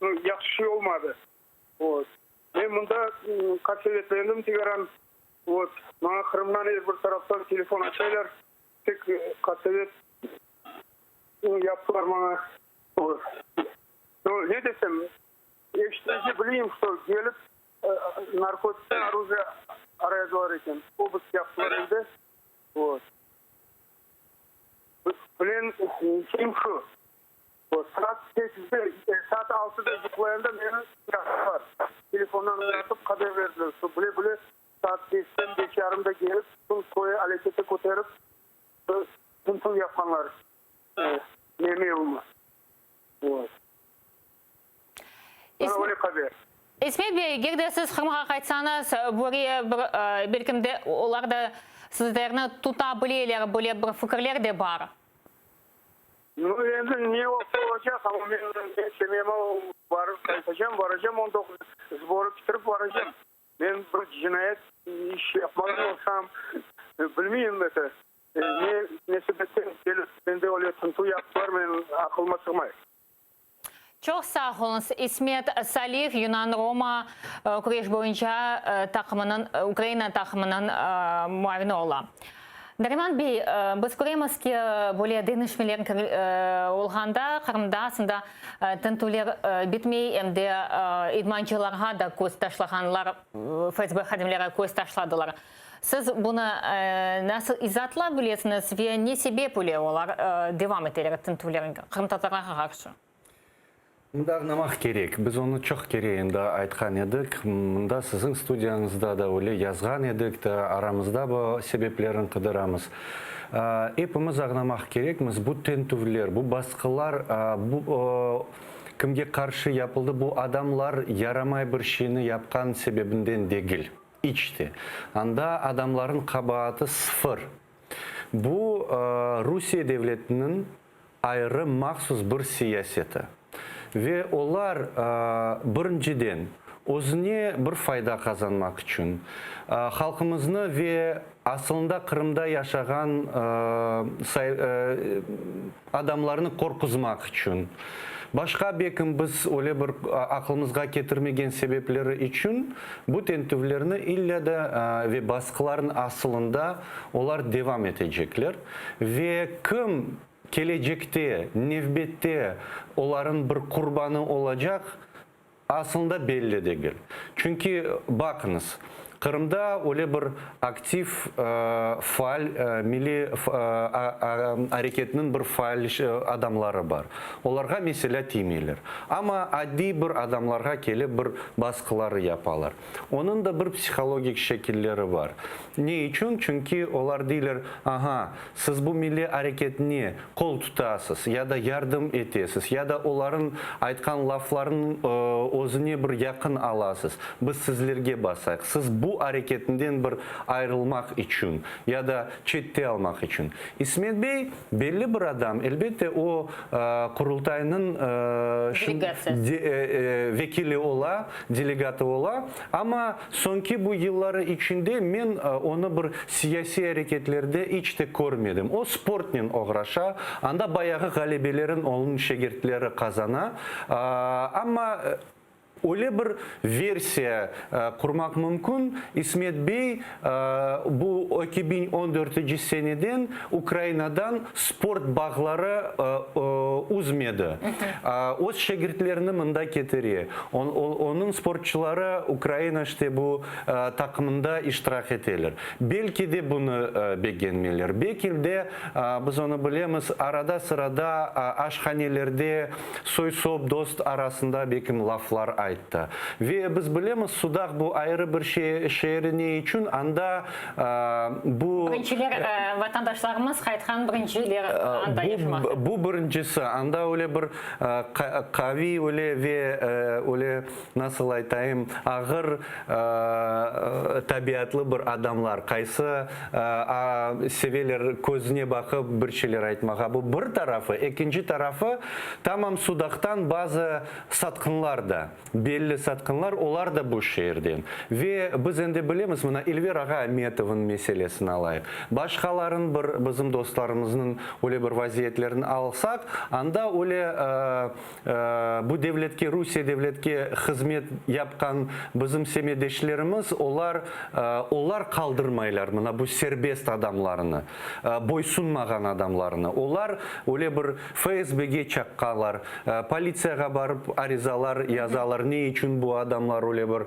nu, yahşı şey olmadı. Vot. Men mında qasevetlendim tekaran. Vot. Maña Qırımdan er bir taraftan telefon açaylar. Pek qasevet yaptılar maña. Vot. Nu, ne desem, eşitmese bileyim, şto kelip narkotik, orujие araydılar eken. Obısk yaptılar evde. Vot. Bilen şeyim şu, saat sekizde, saat altıda yuqlayanda meni uyattılar. Telefondan uyatıp haber berdiler, şu bile-bile saat beşten, beş yarımda kelip, bütün köyü alekete köterip, tintüv yapqanlar menim evime. Vot. Bana öyle haber. İsmet bey, eger de siz Qırımğa qaytsañız, böyle bir, belkim de, olar da sizlerni tuta bileler, böyle bir fikirler de bar. Nu, endi ne olsa olacaq, amma men semyama barıp qaytacam, baracam, 19 sborı bitirip baracam. Men bir cinayet iş yapmağan olsam, bilmeyim, eto, ne, ne sebepten kelip mende öyle tintüv yaptılar, men aqılıma sığmay. Çoq sağ oluñız. İsmet Saliyev, Yunan-Roma küreş boyunca taqımınıñ, Ukraina taqımınıñ muavini ola. Nariman bey, biz köremiz ki, böyle deñişmeler olğanda Qırımda aslında tintüvler bitmey, em de idmancılarğa da köz taşlağanlar, FSB hadimleri köz taşladılar. Siz bunı nasıl izaatlap bilesiñiz ve ne sebep ile olar devam eteler tintüvlerni qırımtatarlarğa qarşı? Mında añlamaq kerek, biz onı çoq kere endi aytqan edik, mında siziñ studiyañızda da öyle yazğan edik, da aramızda bu sebeplerini qıdıramız. Epimiz añlamaq kerekmiz, bu tintüvler, bu basqılar, bu kimge qarşı yapıldı, bu adamlar yaramay bir şeyni yapqan sebebinden degil. İç te. Anda adamların qabaatı sıfır. Bu, Rusiye devletiniñ ayrı mahsus bir siyaseti. Ve olar, birinciden, özüne bir fayda qazanmaq içün, halqımıznı ve asılında Qırımda yaşağan Adamlarnı qorquzmaq içün. Başqa bekim biz öyle bir aqlımızğa ketirmegen sebepleri içün bu tentüvlerni illa da ve basqılarnı asılında olar devam etecekler. Ve kim kelecekte, nevbette oların bir qurbanı olacaq, Aslında belli degil. Çünki, baqıñız, Qırımda öyle bir aktiv, faal milliy areketniñ bir faal adamları bar. Olarğa meselâ tiymeyler. Amma adiy bir adamlarğa kelip bir basqıları yapalar. Onıñ da bir psihologik şekilleri bar. Ne içün? Çünki olar deyler, aha, siz bu milliy areketine qol tutasız ya da yardım etesiz, ya da olarıñ aytqan laflarınıñ özüne bir yaqın alasız, biz sizlerge basayıq, siz bu areketinden bir ayırılmaq içün ya da çette almaq içün. İsmet bey belli bir adam, elbette, o, Qurultaynıñ vekili ola, delegatı ola, amma soñki bu yılları içinde men onı bir siyasiy areketlerde iç te körmedim. O sportnen oğraşa, anda bayağı ğalebelerin onıñ şegirtleri qazana, amma öyle bir versiya qurmaq mümkün, İsmet bey bu 2014 seneden Ukrainadan sport bağları üzmedi. Öz şegirtlerini mında ketire. Onıñ sportçuları Ukraina işte bu taqımında iştirak eteler. Belki de bunı begenmeyler. Belki de, biz onı bilemiz, arada-sırada aşhanelerde soy-sop, dost arasında belkim laflar ayttı. Ve biz bilemiz, Sudaq bu ayrı bir şeeri ne içün, anda bu. Birinciler, vatandaşlarımız qaytqan birinciler anda yaşamaqta. Bu birincisi, anda öyle bir qaviy öyle ve öyle, nasıl aytayım, ağır tabiatlı bir adamlar, qaysı seveler közüne baqıp bir şeyler aytmağa. Bu bir tarafı. Ekinci tarafı, tamam Sudaqtan bazı satqınlar da. Belli satqınlar, olar da bu şeerden. Ve biz endi bilemiz, mına İlver ağa Ametovnıñ meselesini alayıq, başqalarınıñ bir bizim dostlarımıznıñ öyle bir vaziyetlerini alsaq, anda öyle bu devletke, Rusiye devletke hızmet yapqan bizim semetdeşlerimiz, olar, olar qaldırmaylar mına bu serbest adamlarnı, boysunmağan adamlarnı. Olar öyle bir FSBge çaqqalar, Politsiyağa barıp arizalar yazalar, ne içün bu adamlar öyle bir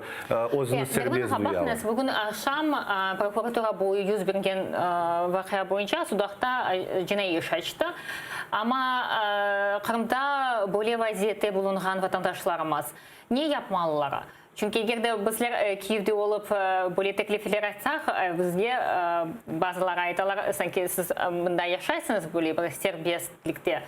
özüni serbest duyalar. Baqıñız, bugün aqşam prokuratura bu 100 bergen vaqia boyunca Sudaqta cinaiy iş açtı. Amma Qırımda böyle vaziyette bulunğan vatandaşlarımız ne yapmalılar? Çünki eger de bizler Kiyevde olıp böyle teklifler aytsaq, bizge bazıları aytalar, sanki siz mında yaşaysıñız böyle bir serbestlikte.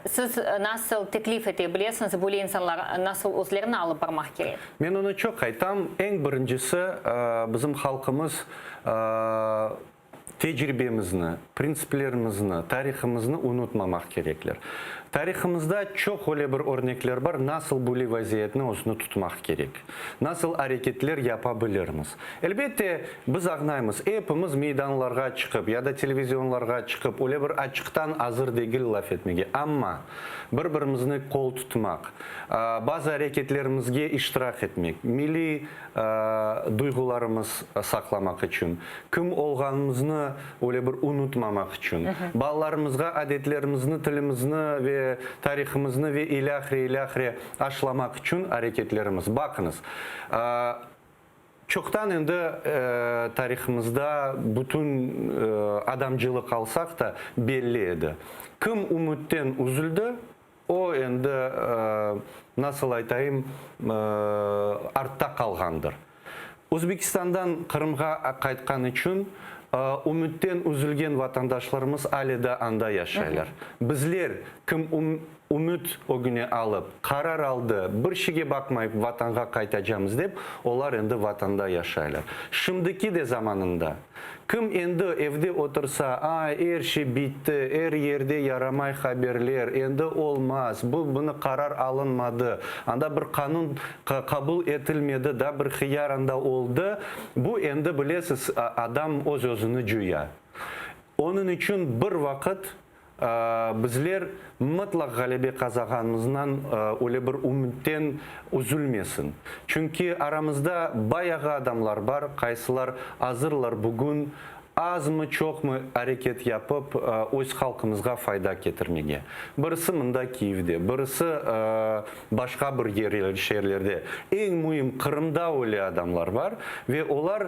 Siz nasıl teklif ete bilesiñiz, böyle insanlar nasıl özlerini alıp barmaq kerek? Men onı çoq aytam, eñ birincisi, bizim halqımız tecribemizni, printsiplerimizni, tarihımıznı unutmamaq kerekler. Tarihımızda çoq öyle bir örnekler bar, nasıl böyle vaziyetni özüni tutmaq kerek, nasıl areketler yapa bilirmiz. Elbette, biz añlaymız, epimiz meydanlarğa çıqıp ya da televizionlarğa çıqıp, öyle bir açıqtan azır degil laf etmege, amma bir-birimizni qol tutmaq, bazı areketlerimizge iştirak etmek, milliy duyğularımız saqlamaq içün, kim olğanımıznı öyle bir unutmamaq içün, balalarımızğa adetlerimizni, tilimizni ve tarihımıznı ve ilâhre, ilâhre aşılamaq içün areketlerimiz. Baqıñız, çoqtan endi tarihımızda bütün adamcılıq alsaq da, belli edi, kim ümütten üzüldi, O endi, nasıl aytayım, artta qalğandır. Özbekistandan Qırımğa qaytqan içün ümütten üzülgen vatandaşlarımız ale da anda yaşaylar. Bizler, kim ümüt ögüne alıp, qarar aldı, bir şeyge baqmayıp Vatanğa qaytacamız dep, olar endi Vatanda yaşaylar. Şimdiki de zamanında. Kim endi evde otursa, ay, er şey bitti, er yerde yaramay haberler, endi olmaz, bu, bunı qarar alınmadı, anda bir qanun qabul etilmedi, da bir hıyar anda oldı, bu endi, bilesiz, adam öz-özüni coya. Onıñ içün bir vaqıt Bizler mıtlaq ğalebe qazağanımızdan öyle bir ümütten üzülmesin. Çünki aramızda bayağı adamlar bar, qaysılar azırlar bugün. Azmı-çoqmı areket yapıp, öz halqımızğa fayda ketirmege. Birisi mında Kiyevde, birisi başqa bir yer, şeerlerde. Eñ müim, Qırımda öyle adamlar bar ve olar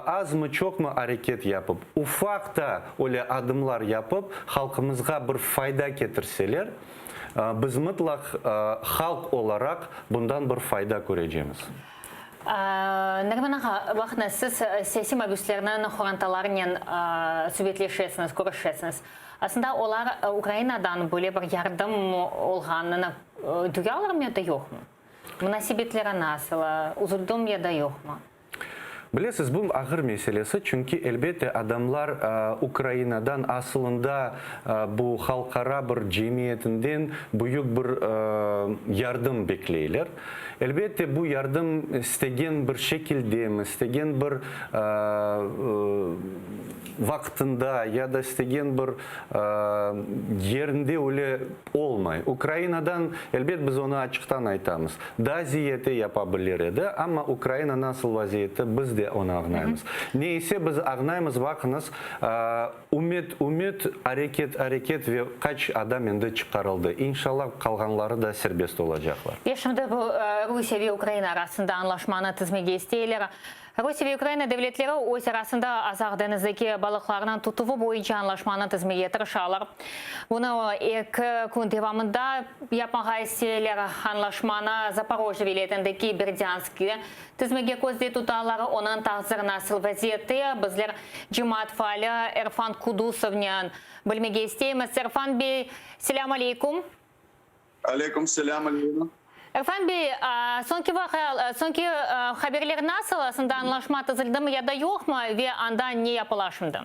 azmı-çoqmı areket yapıp, ufaq da öyle adımlar yapıp, halqımızğa bir fayda ketirseler, biz mıtlaq halq olaraq bundan bir fayda körecemiz. Nariman ağa, baqıñız, siz siyasiy mabüslerniñ qorantalarınen subetleşesiñiz, körüşesiñiz. Aslında olar Ukrainadan böyle bir yardım olğanını duyalarmı ya da yoqmı? Munasebetleri nasıl, üzüldimi ya da yoqmı? Bilesiz, bu ağır meselesi, çünki, elbette, adamlar Ukrainadan, asılında bu halqara bir cemiyetinden büyük bir yardım bekleyler. Elbette, bu yardım istegen bir şekildemi, istegen bir vaqtında ya da istegen bir yerinde öyle olmay. Ukrainadan, elbet, biz onı açıqtan aytamız, daa ziyade yapa bilir edi, amma Ukraina nasıl vaziyette, biz de onı añlaymız. Ne ise biz añlaymız, baqıñız, Ümüt, ümüt, areket, areket ve qaç adam endi çıqarıldı. İnşallah, qalğanları da serbest olacaqlar. Ve şimdi bu Rusiye ve Ukraina arasında añlaşmanı tizmege isteyler. Rusiye ve Ukraina devletleri öz arasında Azaq deñizdeki balıqlarnıñ tutuvı boyunca añlaşmanı tizmege tırışalar. Bunı eki kün devamında yapmağa isteyler. Añlaşmanı Zaporojye vilâyetindeki Berdânskte Tizmege közde tutalar, onıñ taqdiri nasıl vaziyette, bizler cemaat faali Erfan Kudusovnen bilmege isteymiz. Erfan bey, selâm aleykum. Aleykum selâm, Elvina. Erfan bey, soñki vaqia, soñki haberler nasıl, aslında añlaşma tizildimi ya da yoqmı ve anda ne yapıla şimdi?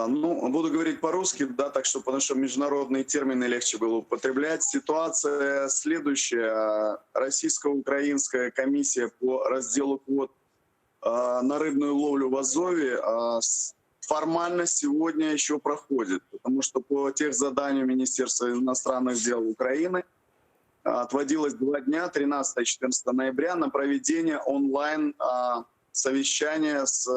Ну, буду говорить по-русски, да, так что, потому что международные термины легче было употреблять. Ситуация следующая. Российско-украинская комиссия по разделу квот на рыбную ловлю в Азове формально сегодня еще проходит, потому что по тех заданию Министерства иностранных дел Украины отводилось два дня, 13 и 14 ноября, на проведение онлайн совещания с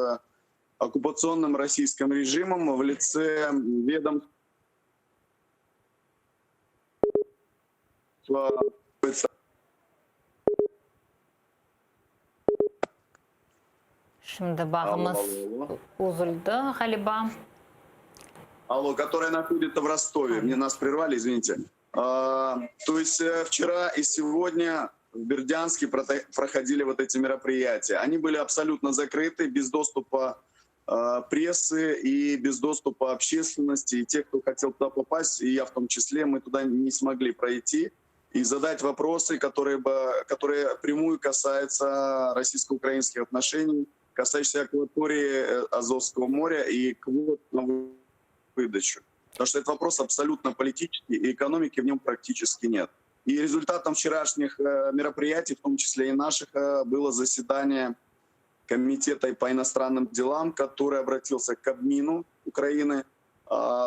оккупационным российским режимом в лице ведомств Şimdi bağımız üzüldi, ğaliba. Алло, которая находится в Ростове. Мне нас прервали, извините. То есть э, вчера и сегодня в Бердянске проходили вот эти мероприятия. Они были абсолютно закрыты, без доступа прессы и без доступа общественности. И тех, кто хотел туда попасть, и я в том числе, мы туда не смогли пройти и задать вопросы, которые, бы, которые прямую касаются российско-украинских отношений, касающиеся акватории э, Азовского моря и квот на выдачу. Потому что этот вопрос абсолютно политический, и экономики в нем практически нет. И результатом вчерашних э, мероприятий, в том числе и наших, э, было заседание Комитета по иностранным делам, который обратился к Кабмину Украины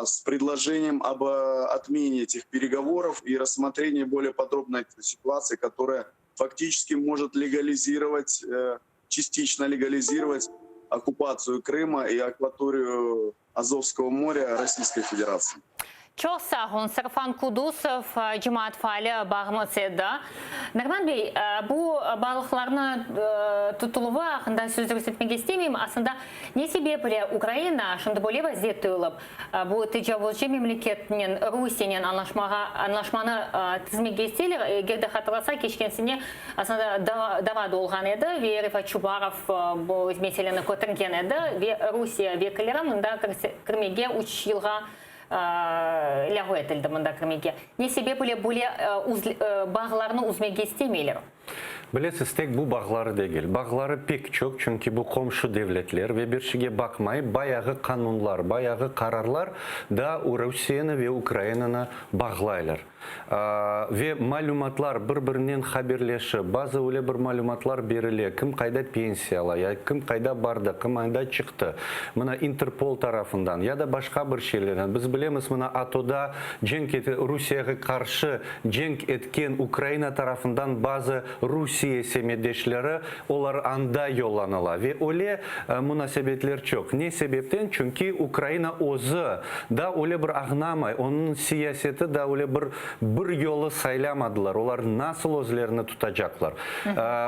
с предложением об э, отмене этих переговоров и рассмотрении более подробной ситуации, которая фактически может легализировать, частично легализировать оккупацию Крыма и акваторию Азовского моря Российской Федерации. Çoq sağ oluñ, Erfan Kudusov, cemaat faali bağımız edi. Nariman bey, bu balıqlarnı tutuluvı aqqında söz yürsetmege istemeyim. Aslında, ne sebep ile Ukraina şimdi böyle vaziyet duyulıp, bu tecavuzcı memleketnen, Rusiyenen añlaşmağa, añlaşmanı tizmege isteyler? Eger de hatırlasaq, keçken sene aslında dava da olğan edi ve Refat Çubarov bu meseleni kötergen edi ve Rusiye vekilleri mında kirmege üç yılğa lâğu etildi mında kirmege. Ne sebep ile böyle bağlarnı üzmege istemeyler? Bilesiz, tek bu bağları degil. Bağları pek çoq, çünki bu qomşu devletler ve bir şeyge baqmayıp, bayağı qanunlar, bayağı qararlar da Rusiyeni ve Ukrainanı bağlaylar. Ve malümatlar bir-birinen haberleşip, bazı öyle bir malümatlar berile, kim qayda pensiya ala, ya kim qayda bardı, kim anda çıqtı, mına İnterpol tarafından ya da başqa bir şeylerden. Biz bilemiz, mına ATOda cenk Rusiyege qarşı cenk etken Ukraina tarafından bazı. Rusiye semetdeşleri, olar anda yollanıla. Ve öyle munasebetler çoq. Ne sebepten? Çünki Ukraina özü da öyle bir añlamay, onıñ siyaseti da öyle bir bir yolu saylamadılar, olar nasıl özlerini tutacaqlar.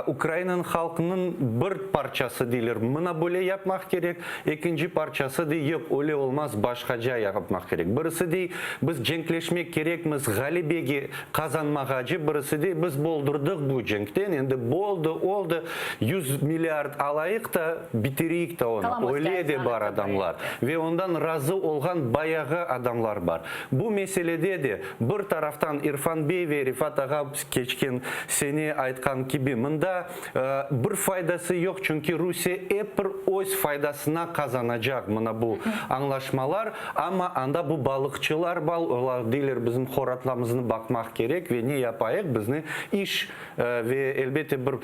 Ukrainanıñ halqınıñ bir parçası deyler, mına böyle yapmaq kerek, ekinci parçası dey, yoq, öyle olmaz, başqaca yapmaq kerek. Birisi dey, biz cenkleşmek kerekmiz, ğalebege qazanmağacı, birisi dey, biz boldurdıq bu cenkten, endi boldı, oldı, 100 milliard alayıq da, bitireyik da onı. Öyle de bar adamlar. Ve ondan razı olğan bayağı adamlar bar. Bu meselede de, bir taraftan, İrfan bey ve Refat ağa keçken sene aytqan kibi, mında bir faydası yoq, çünki Rusiye ep bir öz faydasına qazanacaq mına bu añlaşmalar, amma anda bu balıqçılar bar, olar deyler, bizim horatlamıznı baqmaq kerek ve ne yapayıq, bizni iş ve elbette bir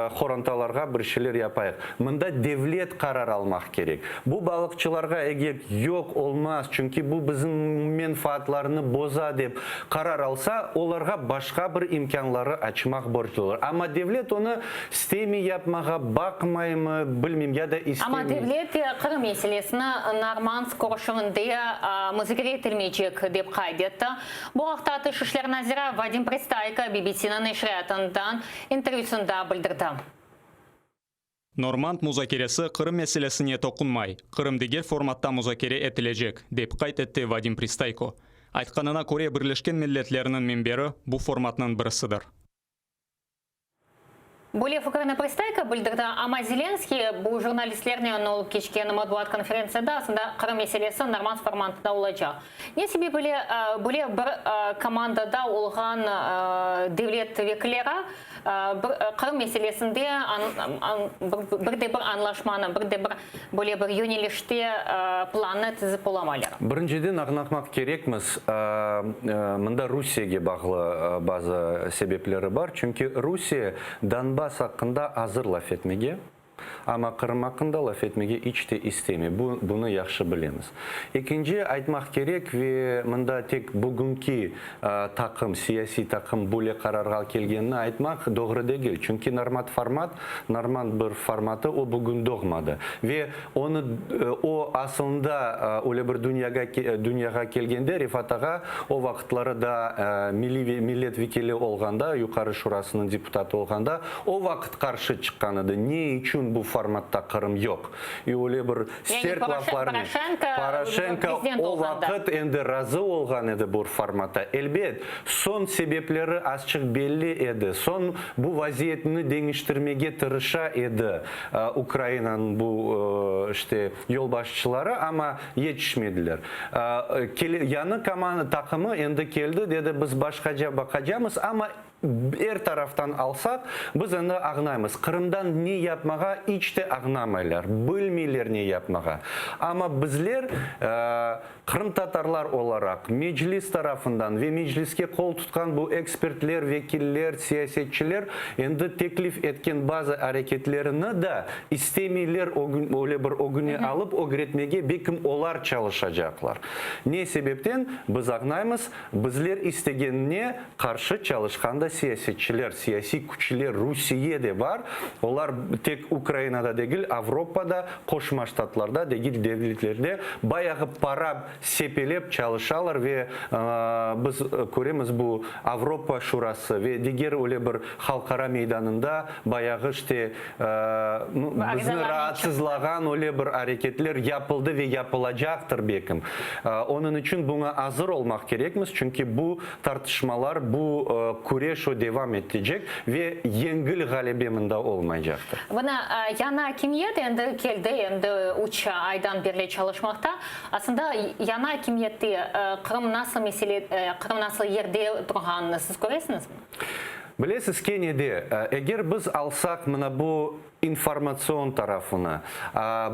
horantalarğa bir şeyler yapayıq. Mında devlet qarar almaq kerek. Bu balıqçılarğa eger yoq, olmaz, çünki bu bizim menfaatlarnı boza dep qarar alsa, olarğa başqa bir imkânları açmaq borclular. Amma devlet onı istemey yapmağa, baqmaymı, bilmeyim, ya da Amma istemey. devlet Qırım meselesini Normand körüşüvinde muzakere etilmeycek, dep qayd etti. Bu aqta Tış işler naziri Vadim Pristayko BBC-niñ neşriyatından intervyüsında bildirdi. Normand muzakeresi Qırım meselesine toqunmay, Qırım diger formatta muzakere etilecek, dep qayd etti Vadim Pristayko. Aytqanına köre, Birleşken Milletlerniñ minberi bu formatnıñ birisidir. Böyle fikrini Pristayko bildirdi, amma Zelenskıy bu jurnalistlernen olıp keçken matbuat konferentsiyada aslında Qırım meselesi Normand formantında olacaq. Ne sebep ile böyle bir komandada olğan devlet vekilleri bir Qırım meselesinde bir de bir añlaşmanı, bir de bir böyle bir yönelişte plannı tizip olamaylar? Birinciden añlatmaq kerekmiz, mında Rusiyege bağlı bazı sebepleri bar, çünki Rusiye Donbass aqqında azır laf etmege, amma Qırım aqqında laf etmege iç te istemey, bu, bunı yahşı bilemiz. Ekinci, aytmaq kerek, ve mında tek bugünki taqım, siyasiy taqım böyle qararğa kelgenini aytmaq doğru degil, çünki normand format, normand bir formatı, o bugün doğmadı ve onı, o asılında öyle bir dünyaga, dünyağa kelgende Refat ağa o vaqıtları daa milliy millet vekili olğanda, Yuqarı Şurasınıñ deputatı olğanda, o vaqıt qarşı çıqqan edi, ne içün bu formatta Qırım yoq? İ öyle bir Yani sert laflarnen. Poroşenko Poroşenko prezident o olğanda. vaqıt endi razı olğan edi bu formata. Elbet, soñ sebepleri azçıq belli edi. Soñ bu vaziyetni deñiştirmege tırışa edi Ukrainanıñ bu, işte, yolbaşçıları, amma yetişmediler. Yañı komanda, taqımı endi keldi, dedi, biz başqaca baqacamız, amma Er taraftan alsaq, biz endi añlaymız, Qırımdan ne yapmağa iç te añlamaylar, bilmeyler ne yapmağa. Amma bizler, qırımtatarlar olaraq, Meclis tarafından ve Mecliske qol tutqan bu ekspertler, vekiller, siyasetçiler endi teklif etken bazı areketlerini da istemeyler öyle bir ögüne alıp ögretmege, belkim olar çalışacaqlar. Ne sebepten, biz añlaymız, Bizler istegenine qarşı çalışqan da siyasetçiler, siyasiy küçler Rusiye de bar, olar tek Ukrainada degil, Avropada, Qoşma Ştatlarda, degil devletlerde bayağı para sepelep çalışalar ve biz köremiz bu Avropa Şurası ve diger öyle bir halqara meydanında bayağı işte bizni raatsızlağan öyle bir areketler yapıldı ve yapılacaqtır belkim. Onıñ içün buña azır olmaq kerekmiz, çünki bu tartışmalar, bu küreş o devam etecek ve yengil ğalebe mında olmaycaqtır. Mına, yañı akimiyet endi keldi, endi üç aydan berli çalışmaqta. Aslında, yañı akimiyette Qırım nasıl mesele, Qırım nasıl yerde turğanını siz köresiñizmi? Bilesiz, kene de, eger biz alsaq mına bu. İnformatsion tarafını,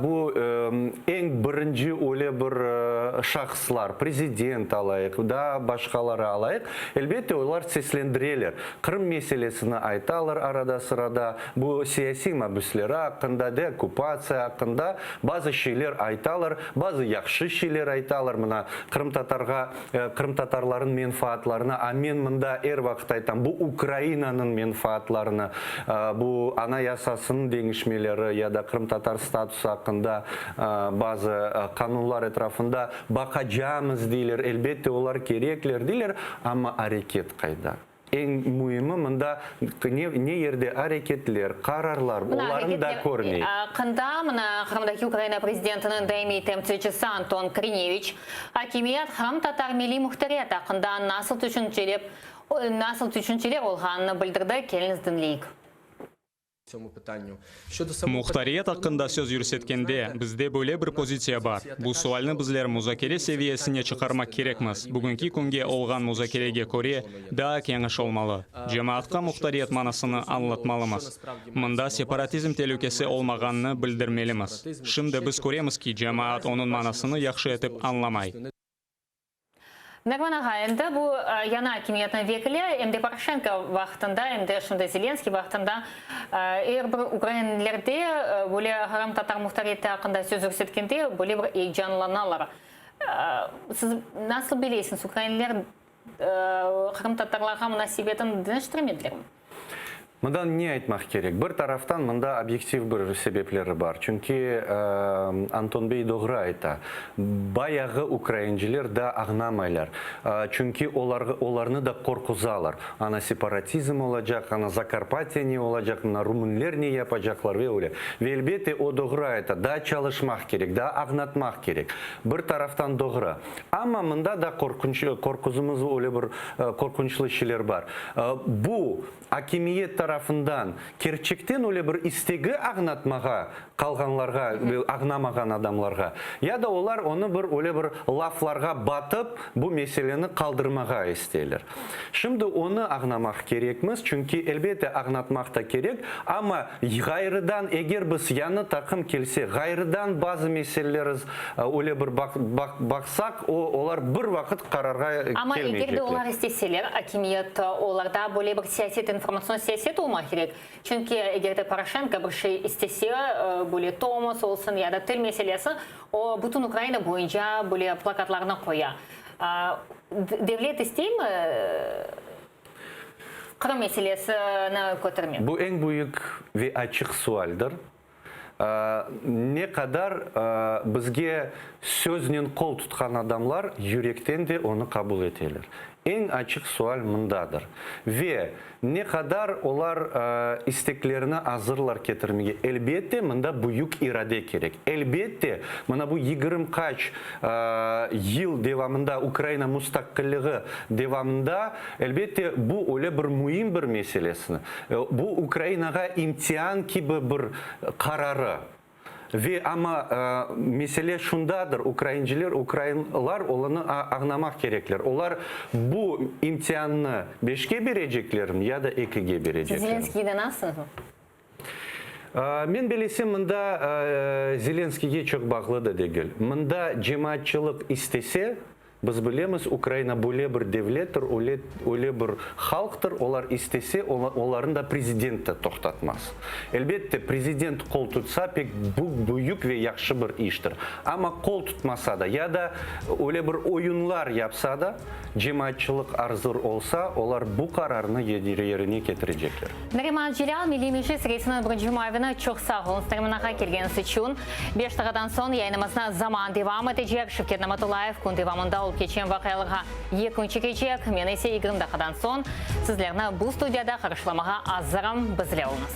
bu eñ birinci öyle bir şahıslar, prezident alayıq, daa başqaları alayıq, elbette, olar seslendireler. Qırım meselesini aytalar arada-sırada, bu siyasiy mabüsleri aqqında, deokkupatsiya aqqında bazı şeyler aytalar, bazı yahşı şeyler aytalar, mına, qırımtatarğa, qırımtatarların menfaatlarına, a men mında er vaqıt aytam, bu Ukrainanıñ menfaatlarına, bu Anayasasınıñ deñişmeleri ya da qırımtatar statusı aqqında bazı qanunlar etrafında baqacamız deyler, elbette olar kerekler deyler, amma areket qayda? Eñ müimi mında ne, ne yerde areketler, qararlar, Mına olarnı da areketler körmey. aqqında mına Qırımdaki Ukraina prezidentiniñ daimiy temsilcisi Anton Krineviç akimiyet qırımtatar milliy muhtariyat aqqında nasıl tüşüncelep nasıl tüşünceler olğanını bildirdi, keliñiz diñleyik. Muhtariyet aqqında söz yürsetkende, bizde böyle bir pozitsiya bar, bu sualni bizler muzakere seviyesine çıqarmaq kerekmiz, bugünki künge olğan muzakerege köre, daa keñiş olmalı. Cemaatqa muhtariyet manasını añlatmalımız. Mında separatizm telükesi olmağanını bildirmelimiz. Şimdi biz köremiz ki, cemaat onıñ manasını yahşı etip añlamay. Nariman ağa, endi bu yañı akimiyetniñ vekili em de Poroşenko vaqtında, em de şimdi Zelenskiy vaqtında er bir ukrainlerde böyle qırımtatar muhtariyeti aqqında söz yürsetkende böyle bir eyecanlanalar. Siz nasıl bilesiñiz, ukrainler qırımtatarlarğa munasebetini deñiştirmedilermi? Mından ne aytmaq kerek? Bir taraftan, mında obyektiv bir sebepleri bar. Çünki Anton bey doğru ayta, bayağı ukrainciler da añlamaylar. Çünki olarnı da qorquzalar. Ana separatizm olacaq, ana Zakarpatye ne olacaq, mına rumınler ne yapacaqlar ve öyle. Ve elbette o doğru ayta, daa çalışmaq kerek, daa añlatmaq kerek. Bir taraftan doğru. Amma mında da qorqunç, qorquzımız öyle bir qorqunçlı şeyler bar. Bu akimiyet tarafından kerçekten öyle bir istegi añlatmağa qalğanlarğa, añlamağan adamlarğa, ya da olar onı bir öyle bir laflarğa batıp bu meseleni qaldırmağa isteyler. Şimdi onı añlamaq kerekmiz, çünki elbette añlatmaq da kerek, amma ğayrıdan eger biz yañı taqım kelse, ğayrıdan bazı meseleleriz öyle bir baqsaq, o, olar bir vaqıt qararğa Amma eger de kelmeycekler. olar isteseler, akimiyet, olarda böyle bir siyaset, informatsion siyaset olmaq kerek. Çünki eger de Poroşenko bir şey istese, böyle tomos olsun ya da til meselesi, o, bütün Ukraina boyunca böyle plakatlarnı qoya. Devlet isteymi Qırım meselesini kötermek? Bu eñ büyük ve açıq sualdir. Ne qadar bizge söznen qol tutqan adamlar yürekten de onı qabul eteler? Eñ açıq sual mındadır. Ve ne qadar olar isteklerini azırlar ketirmege? Elbette, mında büyük irade kerek. Elbette, mına bu yigirmi qaç yıl devamında, Ukraina mustaqilligi devamında, elbette, bu öyle bir müim bir meselesini, bu Ukrainağa imtian kibi bir qararı. Ve amma mesele şundadır, ukrainciler, ukrainlar olanı añlamaq kerekler, olar bu imtiannı beşke bereceklermi ya da ekige bereceklermi? Zelenskiyge inanasıñızmı? Men bilesem, mında Zelenskiyge çoq bağlı da degil. Mında cemaatçılıq istese, Biz bilemiz, Ukraina böyle bir devlettir, öyle, öyle bir halqtır, olar istese, olarnı da prezident de toqtatmaz. Elbette, prezident qol tutsa, pek bu büyük ve yahşı bir iştir. Amma qol tutmasa da, ya da öyle bir oyunlar yapsa da, cemaatçılıq arzır olsa, olar bu qararnı yerine ketirecekler. Nariman Celâl, Milliy Meclis reisiniñ birinci muavini, çoq sağ oluñız, Nariman ağa, kelgeniñiz içün. Beş daqadan soñ yayınımıznı zaman devam etecek. Şevket Namatullayev kün devamında olıp keçen vaqialarğa yekün çekecek. Men ise 20 daqadan soñ sizlerni bu studiyada qarşılamağa azırım. Bizle oluñız.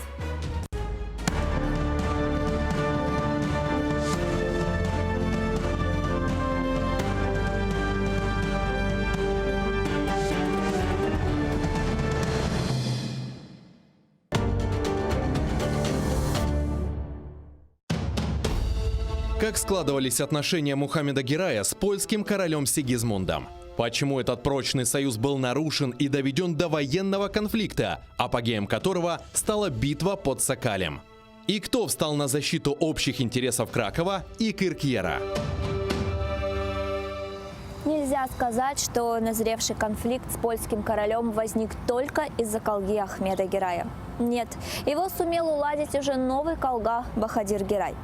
Как складывались отношения Мухаммеда Герая с польским королем Сигизмундом? Почему этот прочный союз был нарушен и доведен до военного конфликта, апогеем которого стала битва под Сокалем? И кто встал на защиту общих интересов Кракова и Кыркьера? Нельзя сказать, что назревший конфликт с польским королем возник только из-за колги Ахмеда Герая. Нет, его сумел уладить уже новый колга Бахадир Герай.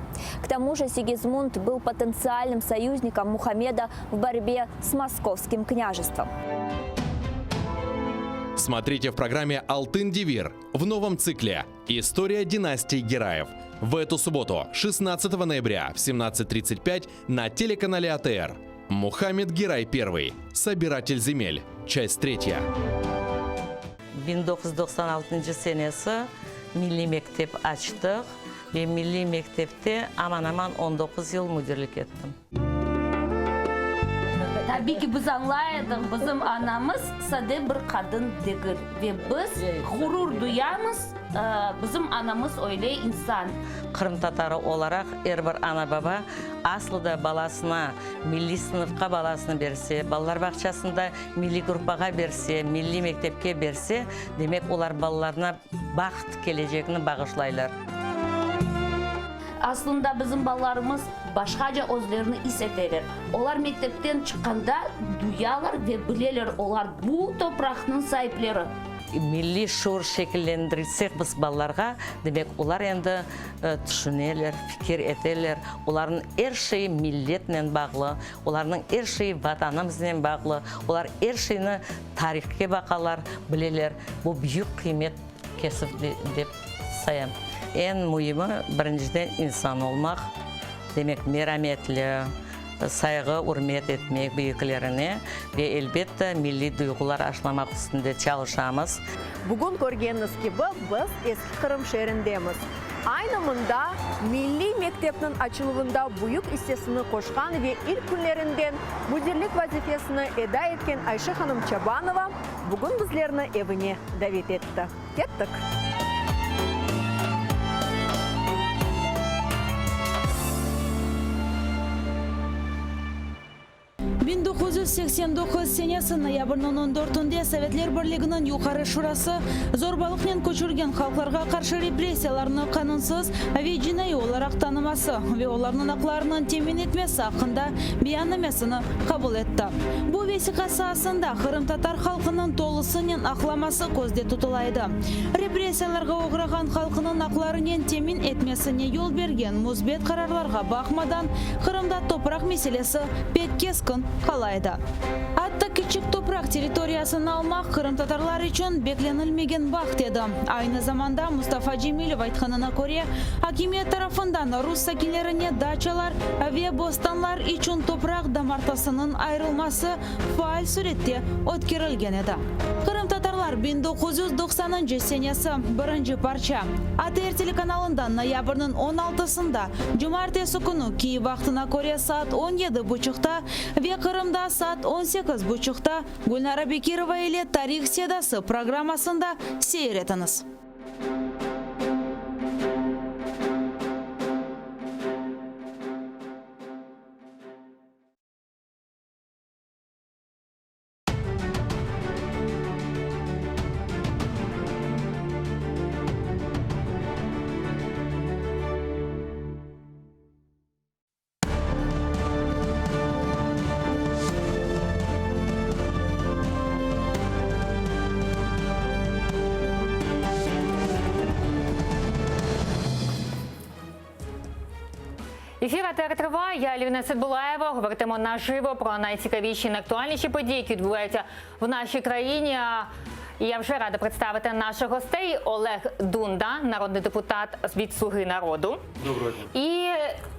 К тому же Сигизмунд был потенциальным союзником Мухаммеда в борьбе с московским княжеством. Смотрите в программе «Алтын Девир» в новом цикле «История династии Гераев». В эту субботу, 16 ноября в 17.35 на телеканале АТР. Мухаммед Герай I. Собиратель земель. Часть третья. 1996 senesi milliy mektep açtıq ve milliy mektepte aman-aman on doquz yıl müdirlik ettim. Tabiy ki, biz añlay edik, bizim anamız sade bir qadın degil ve biz ğurur duyamız, bizim anamız öyle insan. Qırımtatarı olaraq er bir ana-baba aslı da balasına, milliy sınıfqa balasını berse, balalar bağçasında milliy gruppağa berse, milliy mektepke berse, demek olar balalarına baht kelecegini bağışlaylar. Aslında bizim balalarımız başqaca özlerini is eteler. Olar mektepten çıqqanda duyalar ve bileler, olar bu topraqnıñ saipleri. Milliy şuur şekillendirsek biz balalarğa, demek olar endi tüşüneler, fikir eteler, olarnıñ er şeyi milletnen bağlı, olarnıñ er şeyi Vatanımıznen bağlı, olar er şeyni tarihke baqalar, bileler. Bu büyük qıymet kesir dep sayam. Eñ müimi, birinciden insan olmaq, demek merametli, sayğı, ürmet etmek büyüklerine ve, elbette, milliy duyğular aşlamaq üstünde çalışamız. Bugün körgeniñiz kibi, biz Eski Qırım şeerindemiz. Aynı mında milliy mektepniñ açıluvında büyük issesini qoşqan ve ilk künlerinden müdirlik vazifesini eda etken Ayşe hanım Çabanova bugün bizlerni evine davet etti. Kettik! 1989 senesi noyabrniñ on dörtünde Sovetler Birliginiñ Yuqarı Şurası zorbalıqnen köçürgen halqlarğa qarşı repressiyalarnı qanunsız ve cinaiy olaraq tanıması ve olarnıñ aqlarınıñ temin etmesi aqqında beyannamesini qabul etti. Bu vesiqa saasında qırımtatar halqınıñ tolusınen aqlaması közde tutula edi. Repressiyalarğa oğrağan halqınıñ aqlarınen temin etmesine yol bergen müsbet qararlarğa baqmadan, Qırımda topraq meselesi pek keskin qala edi. Atta kiçik topraq territoriyasını almaq qırımtatarlar içün beklenilmegen baht edi. Aynı zamanda, Mustafa Cemilev aytqanına köre, akimiyet tarafından rus sakinlerine daçalar ve bostanlar içün topraq damartasınıñ ayırılması faal sürette ötkerilgen edi. Qırımtatarlar 1990-ncı senesi, birinci parça. ATR telekanalında noyabrniñ on altısında, cumaertesi künü Kiyev vaqtına köre saat on yedi buçuqta ve Qırımda saat on sekiz buçuqta Gülnara Bekirova ile Tarih sedası programmasında seyir etiñiz. Ефір АТР триває. Я Ліна Сидбулаєва. Говоритимо наживо про найцікавіші і найактуальніші події, які відбуваються в нашій країні. І я вже рада представити наших гостей. Олег Дунда, народний депутат від Слуги народу. Доброго дня. І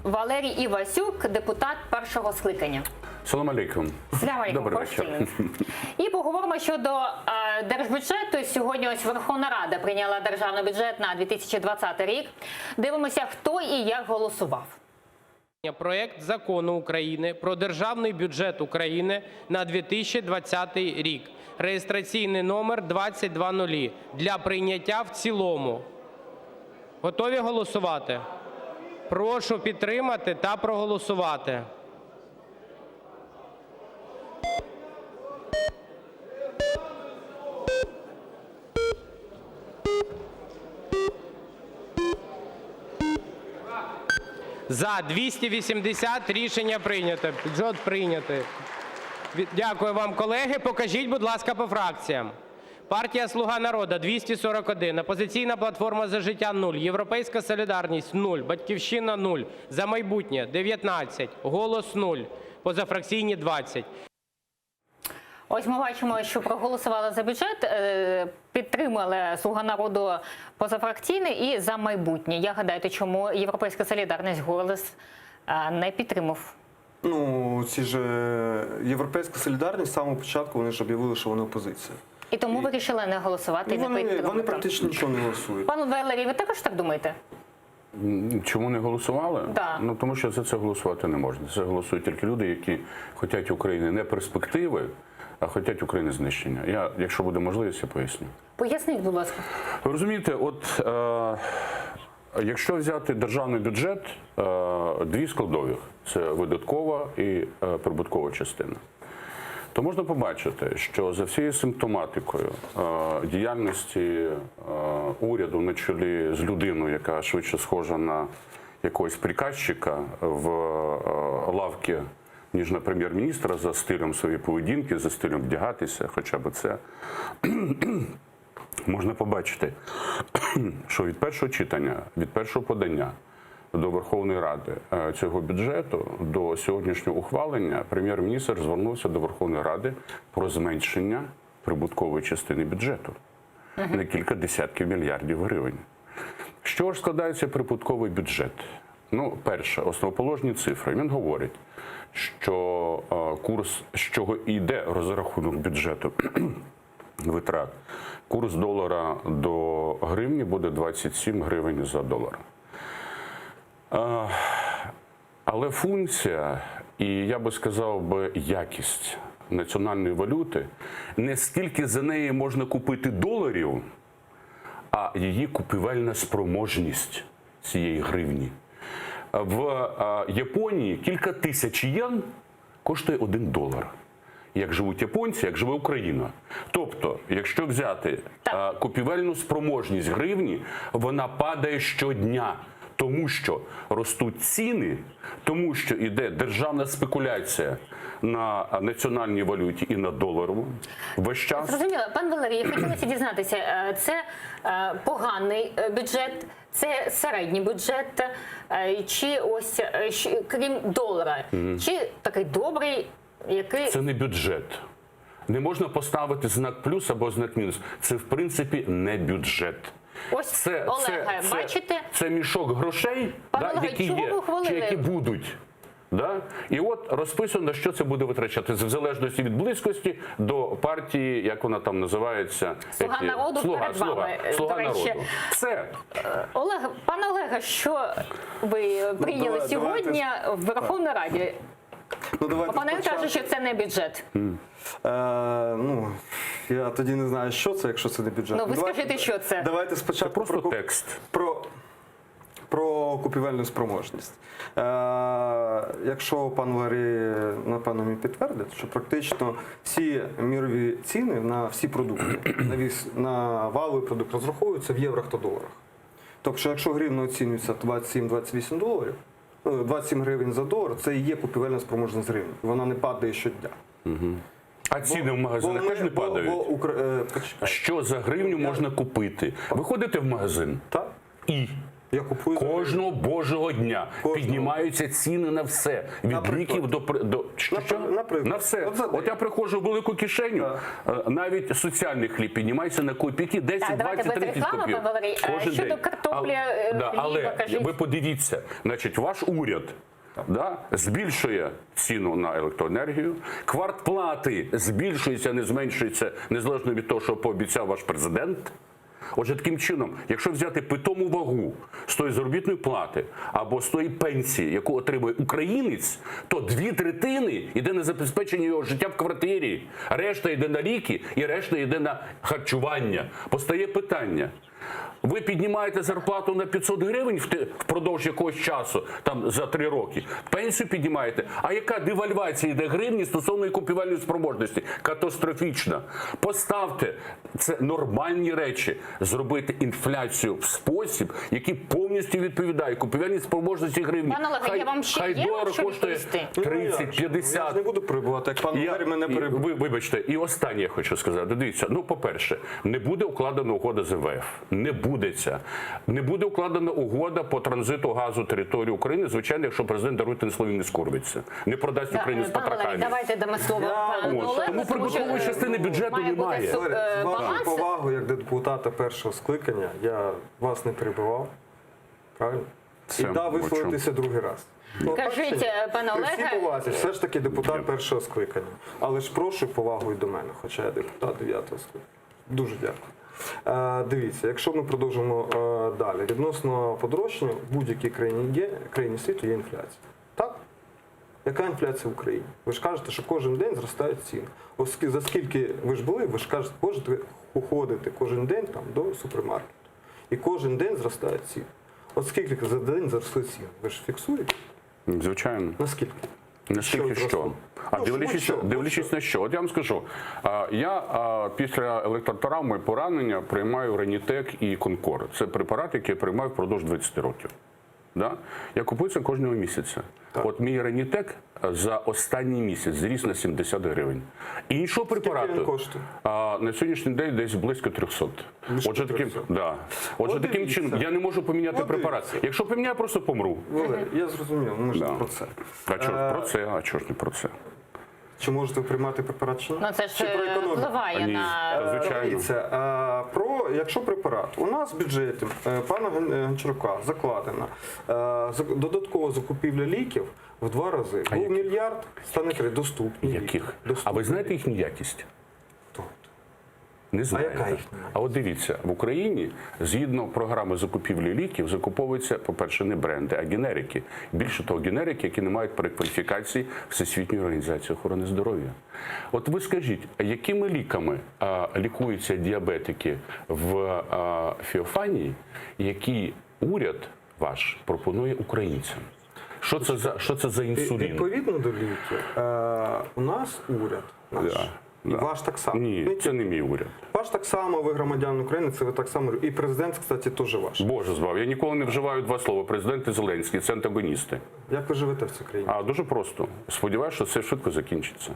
Валерій Івасюк, депутат першого скликання. Салам алейкум. Салям алейкум. Добрий вечір. І поговоримо щодо е, держбюджету. Сьогодні ось Верховна Рада прийняла державний бюджет на 2020 рік. Дивимося, хто і як голосував. Проект Закону України про Державний бюджет України на 2020 рік (реєстраційний номер 2000) для прийняття в цілому. Готові голосувати? Прошу підтримати та проголосувати. За 280 рішення прийнято. Бюджет прийнятий. Дякую вам, колеги. Покажіть, будь ласка, по фракціям. Партія "Слуга народу" – 241, "Опозиційна платформа – За життя" – 0, "Європейська солідарність" – 0, "Батьківщина" – 0, "За майбутнє" – 19, "Голос" – 0, позафракційні – 20. Ось ми бачимо, що проголосували за бюджет, е, підтримали "Слуга народу" позафракційний і "За майбутнє". Я гадаю, чому "Європейська солідарність" "Голос" е, не підтримав? Ну, ці ж е, Європейська солідарність з самого початку вони ж об'явили, що вони опозиція. І тому вирішили не голосувати і Ну, не вони, підтримати. вони практично нічого не голосують. Пане Валерій, ви також так думаєте? Чому не голосували? Да. Ну тому що за це голосувати не можна. Це голосують тільки люди, які хочуть України не перспективи, а хочуть України знищення. Я, якщо буде можливість, я поясню. Поясніть, будь ласка. Ви розумієте, от е, якщо взяти державний бюджет, е, дві складових це видаткова і е, прибуткова частина. То можна побачити, що за всією симптоматикою е, діяльності е, уряду на чолі з людиною, яка швидше схожа на якогось приказчика в е, лавці, ніж на прем'єр-міністра за стилем своєї поведінки, за стилем вдягатися, хоча б це можна побачити, що від першого читання, від першого подання до Верховної Ради е, цього бюджету до сьогоднішнього ухвалення прем'єр-міністр звернувся до Верховної Ради про зменшення прибуткової частини бюджету на кілька десятків мільярдів гривень. З чого ж складається прибутковий бюджет? Ну, перше, основоположні цифри. Він говорить, що е, курс, з чого йде розрахунок бюджету витрат, курс долара до гривні буде 27 гривень за долар. Е, Але функція, і я би сказав би, якість національної валюти, не скільки за неї можна купити доларів, а її купівельна спроможність цієї гривні. В е, Японії кілька тисяч єн коштує один долар. Як живуть японці, як живе Україна. Тобто, якщо взяти е, купівельну спроможність гривні, вона падає щодня, тому що ростуть ціни, тому що йде державна спекуляція на національній валюті і на доларову весь час. Зрозуміло, пан Валерій, хотілося дізнатися, е, це е, поганий е, бюджет, це середній бюджет, е, чи ось е, щ- крім долара, Мгм. чи такий добрий, який Це не бюджет. Не можна поставити знак плюс або знак мінус. Це в принципі не бюджет. Ось, це, Олеге, це, бачите? Це мішок грошей, Пане да, Олеге, які чого є, ви ухвалили? чи які будуть. Да? І от розписано, на що це буде витрачати, в залежності від близькості до партії, як вона там називається. Слуга Які- народу Слуга, перед слуга, вами, е, слуга до речі. народу. Все. Е, Олег, пане Олеге, що ви прийняли Ну, давай- сьогодні давайте- в Верховній Раді? Ну, давайте Опонент спочатку- каже, що це не бюджет. Е, ну, я тоді не знаю, що це, якщо це не бюджет. Ну, ви давайте- скажіть, що це? Давайте спочатку просто про, текст. Про, про купівельну спроможність. Е, якщо пан Валерій, напевно, мені підтвердить, що практично всі мірові ціни на всі продукти, на, віз, на валовий продукт розраховуються в єврох та доларах. Тобто, якщо гривна оцінюється 27-28 доларів, ну, 27 гривень за долар, це і є купівельна спроможність гривні. Вона не падає щодня. А ціни в магазинах бо ми- теж не бо- падають. бо Укра- е, почекайте. Що за гривню можна купити? Ви ходите в магазин? Так. І Я купую кожного божого дня піднімаються ціни на все. Від Наприклад. ліків до при- до що, що? Наприклад. на все. От за От я приходжу в велику кишеню, е, навіть соціальний хліб піднімається на копійки 10, Так, давайте 20, без 30 реклами, копійок. пан Валерій. Е, Кожен щодо день. картоплі, Але, е, да, хліба, але кажіть. ви подивіться, значить, ваш уряд да, збільшує ціну на електроенергію, квартплати збільшуються, не зменшуються, незалежно від того, що пообіцяв ваш президент. Отже, таким чином, якщо взяти питому вагу з тої заробітної плати або з тої пенсії, яку отримує українець, то дві третини йде на забезпечення його життя в квартирі, решта йде на ліки і решта йде на харчування. Постає питання. Ви піднімаєте зарплату на 500 гривень в те- впродовж якогось часу, там за три роки. Пенсію піднімаєте. А яка девальвація йде гривні стосовно її купівельної спроможності? Катастрофічна. Поставте це нормальні речі. Зробити інфляцію в спосіб, який повністю відповідає купівельній спроможності гривні. Пане Олеге, я вам ще хай є долар що коштує відповісти? 30, 50. Я ж не буду перебувати, як пан Я- Валерій мене і- перебив. Ви, вибачте, і останнє я хочу сказати. Дивіться, ну, по-перше, не буде укладена угода з МВФ. Не буде ця. Не буде укладена угода по транзиту газу території України, звичайно, якщо президент даруйте на слові не скурвиться. Не продасть Да, Україну з е, Пане Валерій, потрохами. давайте дамо слово пану От, Олегу, тому тому що, прибуткової е, частини бюджету має бути немає. су- е, З вашою баланс. повагою, як депутата першого скликання, я вас не перебивав. Правильно? Все, І дав мовчу. висловитися другий раз. Ну, так Кажіть, чи ні? е, пане При всій Олеге. повазі, все ж таки депутат першого скликання. Але ж прошу повагу і до мене, хоча я депутат дев'ятого скликання. Дуже дякую. Е, дивіться, якщо ми продовжимо е, далі, відносно подорожчання, в будь-якій країні є, країні світу є інфляція. Так? Яка інфляція в Україні? Ви ж кажете, що кожен день зростають ціни. Оскільки за скільки ви ж були, ви ж кажете, кожен ходите кожен день там до супермаркету. І кожен день зростають ціни. От скільки за день зросли ціни? Ви ж фіксуєте? Звичайно. Наскільки? Наскільки Що що? зросло? А Ну, дивлячись, будь-що, дивлячись на що? От я вам скажу, а, я а, після електротравми поранення приймаю Ренітек і Конкор. Це препарат, який я приймаю впродовж 20 років. Да? Я купую це кожного місяця. От мій Ренітек за останній місяць зріс на 70 гривень. Іншого препарату він коштує? а, на сьогоднішній день десь близько 300. Отже, таким, да. Отже, От таким дивіться. чином я не можу поміняти От препарат. дивіться. Якщо поміняю, просто помру. Валерій, я зрозумів, ми ж Да. не про це. А чого Е, ж про це? А чого ж не про це? Чи можете ви приймати препарат чи ні? Ну, це ж Чи про е, економіку? впливає Ні. на Е, Звичайно. Дивіться, е, про якщо препарат у нас в бюджеті е, пана Гон- е, Гончарука закладена е, зак- додаткова закупівля ліків в два рази. Був мільярд, стане три доступні. ліки. Яких? А ви знаєте їхню якість? Не знаєте. яка їхня А от дивіться, в Україні згідно програми закупівлі ліків закуповуються, по-перше, не бренди, а генерики. Більше того, генерики, які не мають перекваліфікації Всесвітньої організації охорони здоров'я. От ви скажіть, а якими ліками а, лікуються діабетики в а, Феофанії, які уряд ваш пропонує українцям? Що це за що це за інсулін? Відповідно до ліків, е, у нас уряд наш. Да, І да. ваш так само. Ні, це не мій уряд. Ваш так само, ви громадян України, це ви так само. І президент, кстати, теж ваш. Боже збав, я ніколи не вживаю два слова. Президент і Зеленський це антагоністи. Як ви живете в цій країні? А дуже просто. Сподіваюся, що це швидко закінчиться.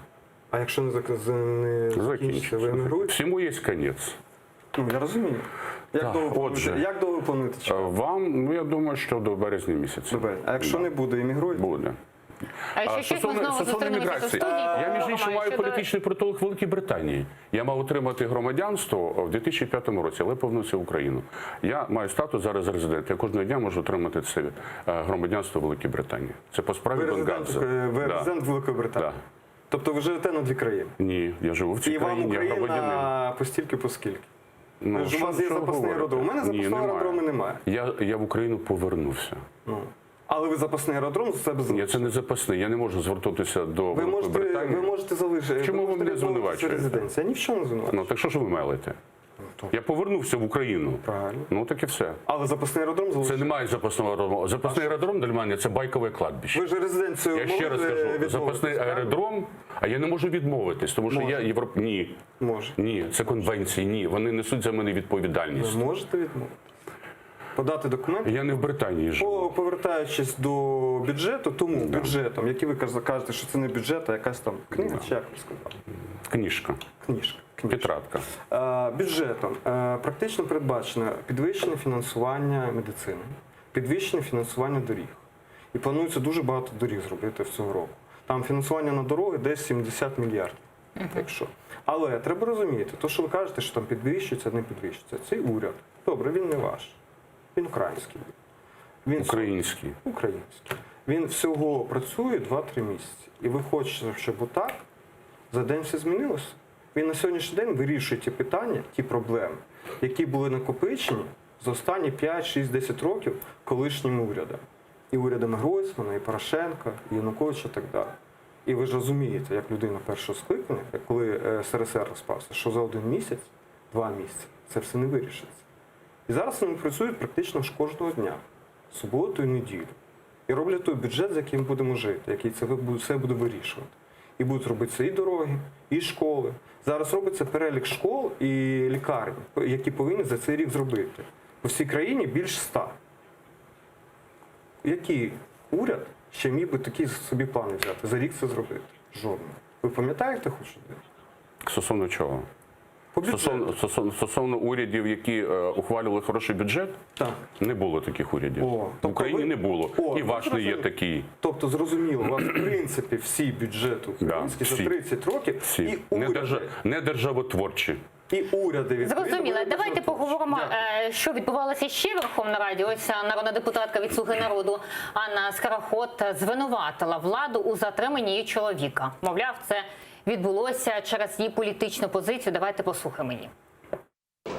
А якщо не, зак- з- не закінчиться, ви емігруєте? Всьому є конець. Ну, я розумію. Як Так, довго плануєте, отже. як довго плануєте чекати? Вам, ну я думаю, що до березня місяця. До березня. А якщо не буде, емігруєте? Буде. А якщо А щось, ми стосовно, знову стосовно зустрінемося тут в міграції, студії. я між іншим поговоримо маю щодо- політичний притулок в Великій Британії. Я мав отримати громадянство в 2005 році, але повернувся в Україну. Я маю статус зараз резидента. Я кожного дня можу отримати це е, громадянство Великої Британії. Це по справі Ви резидент, Донгадзе. е, ви Да. резидент Великої Британії. Да. Тобто ви живете на дві країни. Ні, я живу в цій І вам країні, я громадянин. Україна постільки поскільки. Ну, ж що- у вас є що ви запасний говорите? аеродром. У мене Ні, запасного аеродрому немає. Я, я в Україну повернувся. Ну. Але ви запасний аеродром з себе Ні, це не запасний. Я не можу звернутися до Ви Великої можете, Британії. ви можете залишити. Чому ви можете мене відмовитися звинувачуєте? резиденції. Я ні в чому не звинувачую. Ну так що ж ви мелите? Я повернувся в Україну. Правильно. Ну так і все. Але запасний аеродром Це немає запасного аеродрому. Запасний аеродром для мене це байкове кладбище. Ви ж резиденцію Я ще раз могли кажу, відмовитись, запасний правильно? аеродром, а я не можу відмовитись, тому що я європ... Ні. Може. Ні, це конвенції, ні. Вони несуть за мене відповідальність. Ви можете відмовитись. Подати документи. Я не в Британії живу. По, повертаючись до бюджету, тому бюджетом, який ви каз- кажете, що це не бюджет, а якась там книга, чи як ви сказали? Книжка. Книжка. Тетрадка. Е, Бюджетом е, практично передбачено підвищення фінансування медицини, підвищення фінансування доріг. І планується дуже багато доріг зробити в цього року. Там фінансування на дороги десь 70 мільярдів. Якщо. Але треба розуміти, то, що ви кажете, що там підвищується, не підвищується. Цей уряд, добре, він не ваш, він український. Він Український. Український. Він всього працює 2-3 місяці. І ви хочете, щоб отак за день все змінилося. Він на сьогоднішній день вирішує ті питання, ті проблеми, які були накопичені за останні 5, 6, 10 років колишнім урядом. І урядами Гройсмана, і Порошенка, і Януковича, і так далі. І ви ж розумієте, як людина першого скликання, як коли е, СРСР розпався, що за один місяць, два місяці це все не вирішиться. І зараз вони працюють практично ж кожного дня, суботу і неділю. І роблять той бюджет, з яким будемо жити, який це ви- все буде вирішувати. І будуть робитися і дороги, і школи. Зараз робиться перелік школ і лікарень, які повинні за цей рік зробити. По всій країні більш 100. Який уряд ще міг би такі собі плани взяти, за рік це зробити? Жодного. Ви пам'ятаєте хоч один? Стосовно чого? Стосовно, стосовно, стосовно урядів, які е, ухвалювали хороший бюджет, так. не було таких урядів. О, В Україні не було. О, І ну, ваш не є зрозуміло. такий. Тобто, зрозуміло, у вас в принципі всі бюджети українські за всі. 30 років Всі. і Не, уряди, держа, не державотворчі. і уряди відповідно, Зрозуміло. були Давайте поговоримо, е, що відбувалося ще в Верховній Раді. Ось е, народна депутатка від «Слуги народу Анна Скороход звинуватила владу у затриманні її чоловіка. Мовляв, це відбулося через її політичну позицію. Давайте послухаємо її.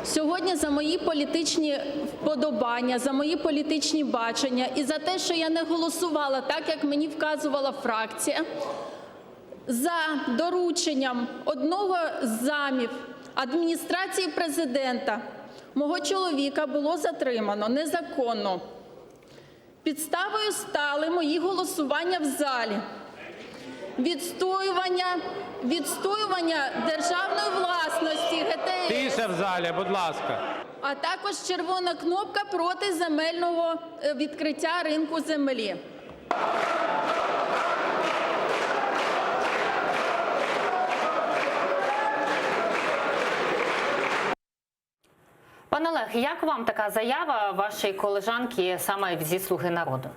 Сьогодні за мої політичні вподобання, за мої політичні бачення і за те, що я не голосувала так, як мені вказувала фракція, за дорученням одного з замів адміністрації президента мого чоловіка було затримано незаконно. Підставою стали мої голосування в залі. Відстоювання, відстоювання державної власності ГТС Тиша в залі, будь ласка. а також червона кнопка проти земельного е, відкриття ринку землі. Пане Олег, як вам така заява вашої колежанки саме зі «Слуги народу»?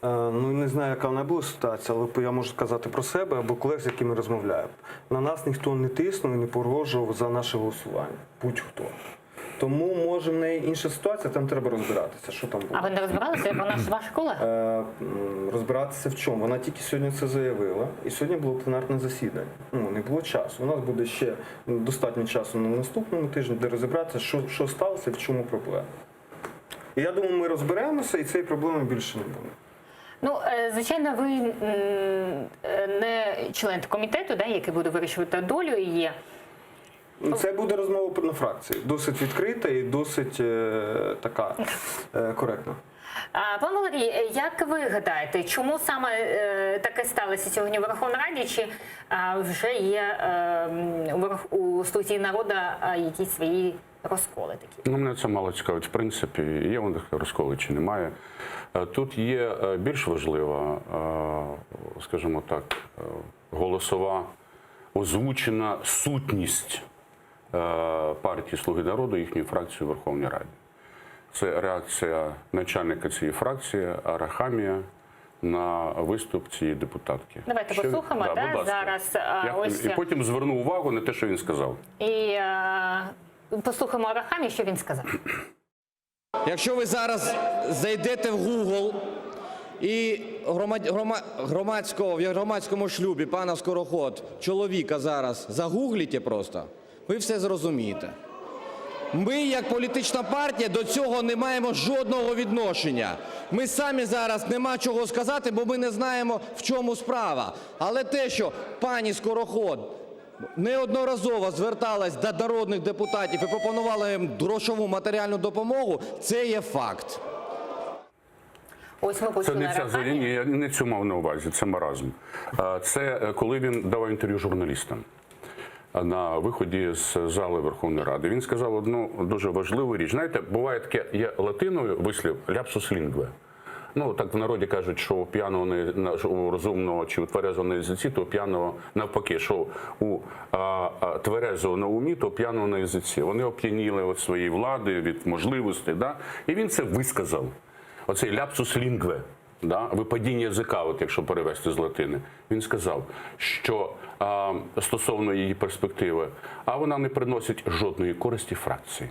Е, Ну, не знаю, яка вона була ситуація, але я можу сказати про себе або колег, з якими розмовляю. На нас ніхто не тиснув і не погрожував за наше голосування. Будь-хто. Тому, може, в неї інша ситуація, там треба розбиратися, що там було. А ви не розбиралися, як вона ж ваша колега? Е, м, Розбиратися в чому? Вона тільки сьогодні це заявила, і сьогодні було пленарне засідання. Ну, не було часу. У нас буде ще достатньо часу на наступному тижні, де розібратися, що, що сталося і в чому проблема. І я думаю, ми розберемося, і цієї проблеми більше не буде. Ну, е, звичайно, ви м, е, не член комітету, да, який буде вирішувати долю її. Ну, Це буде розмова на фракції. Досить відкрита і досить е, така е, коректна. А, Пане Валерій, е, як ви гадаєте, чому саме е, таке сталося сьогодні в Верховній Раді? Чи е, вже є е, м, у Верх- у «Слузі народу» е, якісь свої розколи такі? Ну, мене це мало цікавить, в принципі, є у них розколи чи немає. Е, Тут є е, більш важлива, е, скажімо так, е, голосова озвучена сутність е, партії Слуги народу, їхньої фракції у Верховній Раді. Це реакція начальника цієї фракції Арахамія на виступ цієї депутатки. Давайте Що він- послухаємо, Да, да, будь ласка. зараз, а, Я- ось- І потім зверну увагу на те, що він сказав. І е, послухаємо Арахамію, що він сказав. Якщо ви зараз зайдете в Google і громад, грома, громадського, в громадському шлюбі пана Скороход, чоловіка зараз загугліте просто, ви все зрозумієте. Ми, як політична партія, до цього не маємо жодного відношення. Ми самі зараз нема чого сказати, бо ми не знаємо, в чому справа. Але те, що пані Скороход неодноразово зверталась до народних депутатів і пропонувала їм грошову матеріальну допомогу, це є факт. Ось ми Це почули не ця Арахамію. ні, я не цю мав на увазі, це маразм. Е, Це е, коли він давав інтерв'ю журналістам на виході з зали Верховної Ради. Він сказав одну дуже важливу річ. Знаєте, буває таке, є латиною вислів ляпсус лінгве. Ну так в народі кажуть, що у п'яного не на- що у розумного чи у тверезого на язиці, то у п'яного навпаки, що у а, а, тверезого на умі, то у п'яного на язиці. Вони оп'яніли від своєї влади, від можливостей. Да? І він це висказав. Оцей ляпсус лінгве, да? випадіння язика, от якщо перевести з латини. Він сказав, що а, стосовно її перспективи, а вона не приносить жодної користі фракції.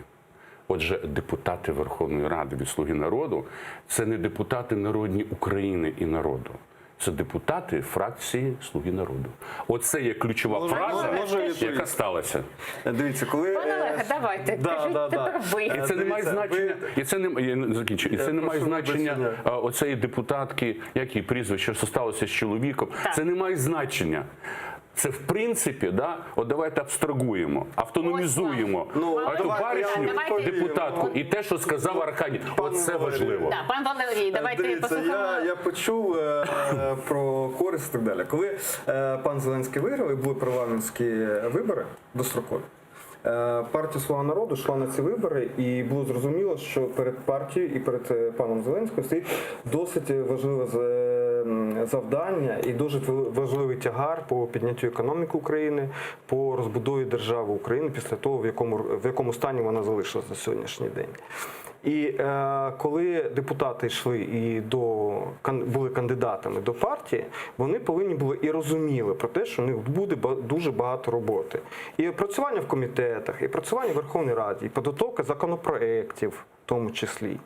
Отже, депутати Верховної Ради від «Слуги народу» це не депутати народні України і народу. Це депутати фракції «Слуги народу». Оце є ключова Можу- фраза, можу відповісти? яка сталася. Дивіться, коли Пане Олеге, давайте, да, кажіть да, да. тепер ви. І це не має Дивіться, значення. І це не я не закінчу. І Я це не має прошу значення вибачення. а, оцеї депутатки, як її прізвище, що сталося з чоловіком. Так. Це не має значення. Це в принципі, да, от давайте абстрагуємо, автономізуємо Ну, а ту давайте я баришню, відповім. депутатку, і те, що сказав Арахамія. Оце важливо. Да, пан Валерій, давайте Дивіться, послухаємо. я, я почув е, про користь і так далі. Коли е, пан Зеленський виграв і були парламентські вибори дострокові, е, партія Слуга народу йшла на ці вибори, і було зрозуміло, що перед партією і перед е, паном Зеленським стоїть досить важливе з- е, м, завдання і дуже важливий тягар по підняттю економіки України, по розбудові держави України після того, в якому, в якому стані вона залишилась на сьогоднішній день. І е, коли депутати йшли і до кан- були кандидатами до партії, вони повинні були і розуміли про те, що у них буде ба- дуже багато роботи. І працювання в комітетах, і працювання в Верховній Раді, і підготовка законопроєктів, в тому числі.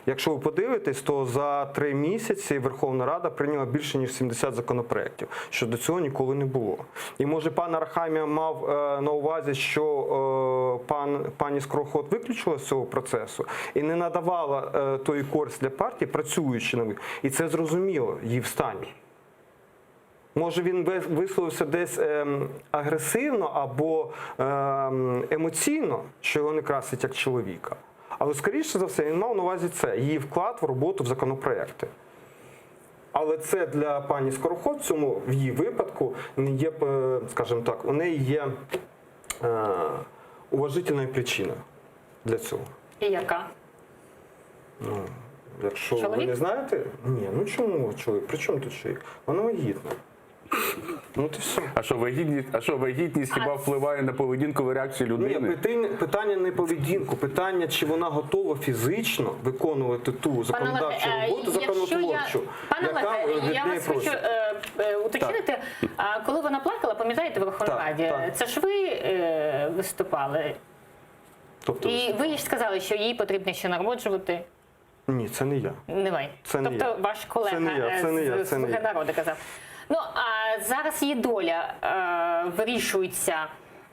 Якщо ви подивитесь, то за три місяці Верховна Рада прийняла більше ніж 70 законопроєктів, що до цього ніколи не було. І може пан Арахамія мав е, на увазі, що е, пан пані Скороход виключила з цього процесу і не надавала е, тої користь для партії, працюючи на них. І це зрозуміло її в стані. Може, він вис- висловився десь ем, агресивно або ем, емоційно, що його не красить як чоловіка. Але скоріше за все він мав на увазі це її вклад в роботу в законопроекти. Але це для пані Скороход в цьому в її випадку не є, е, скажімо так, у неї є е, уважительна причина для цього. І яка? Ну, якщо ви Чоловік? не знаєте, ні, ну чому чоловік? При чому тут чоловік? Вона вагітна. Ну, ти все. А що вагітність, а що вагітність хіба впливає на поведінкову реакцію людини? Ні, питання, питання не поведінку, питання, чи вона готова фізично виконувати ту законодавчу Пане Олеге, е, роботу, якщо я- законотворчу, Пане яка Олеге, від я неї вас хочу просить. е, е, уточнити. А коли вона плакала, пам'ятаєте, в Верховній Так, Раді, так. це ж ви е, виступали. Тобто, І ви ж сказали, що їй потрібно ще народжувати. ні, це не я. Не ви. Це не тобто я. ваш колега Це не я, е, це не я, з це не «Слуги я. народу казав. Ну а зараз її доля е, вирішується,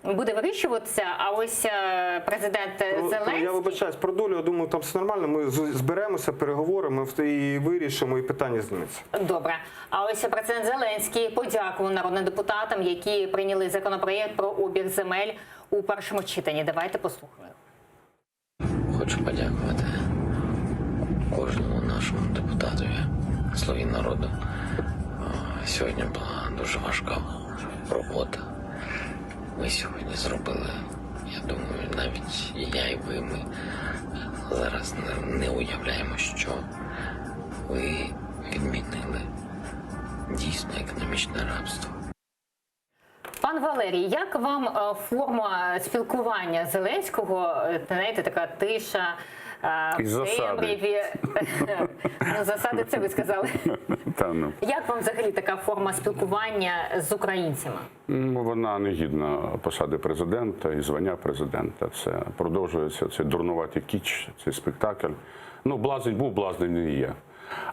буде вирішуватися, а ось е, президент Про- про- Зеленський. Я вибачаюсь, про долю, я думаю, там все нормально. Ми з- зберемося, переговоримо і вирішимо, і питання зніметься. Добре. А ось президент Зеленський подякував народним депутатам, які прийняли законопроєкт про обіг земель у першому читанні. Давайте послухаємо. Хочу подякувати кожному нашому депутатові «Слуги народу. Е, Сьогодні була дуже важка робота. Ми сьогодні зробили, я думаю, навіть і я, і ви, ми зараз не, не уявляємо, що ви відмінили дійсно економічне рабство. Пан Валерій, як вам е, форма спілкування Зеленського? Е, Знаєте, така тиша е, І в засади. темряві. Ну, засади це ви сказали. Та, ну. Як вам взагалі така форма спілкування з українцями? Ну, Вона не гідна посади президента і звання президента. Це продовжується цей дурнуватий кіч, цей спектакль. Ну, блазень був, блазнень не є.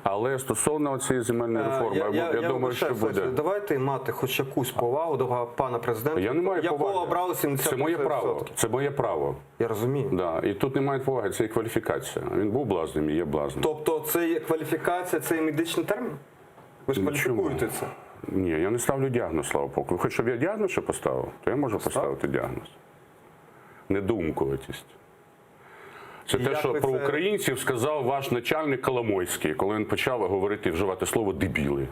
Але стосовно цієї земельної реформи, я, я, думаю, вибачаюсь, що буде. Олексій, Давайте мати хоч якусь повагу до пана президента, Я не маю якого поваги. обрали 70%. Це моє право. Це моє право. Я розумію. Да. І тут немає поваги, це є кваліфікація. Він був блазнем і є блазнем. Тобто це є кваліфікація, це є медичний термін? Ви ж кваліфікуєте це. Ні, я не ставлю діагноз, слава Богу. Ви Хоч щоб я діагноз ще поставив, то я можу поставити діагноз. Недоумкуватість. Це І те, як що ви про це- українців сказав ваш начальник Коломойський, коли він почав говорити і вживати слово дебіли.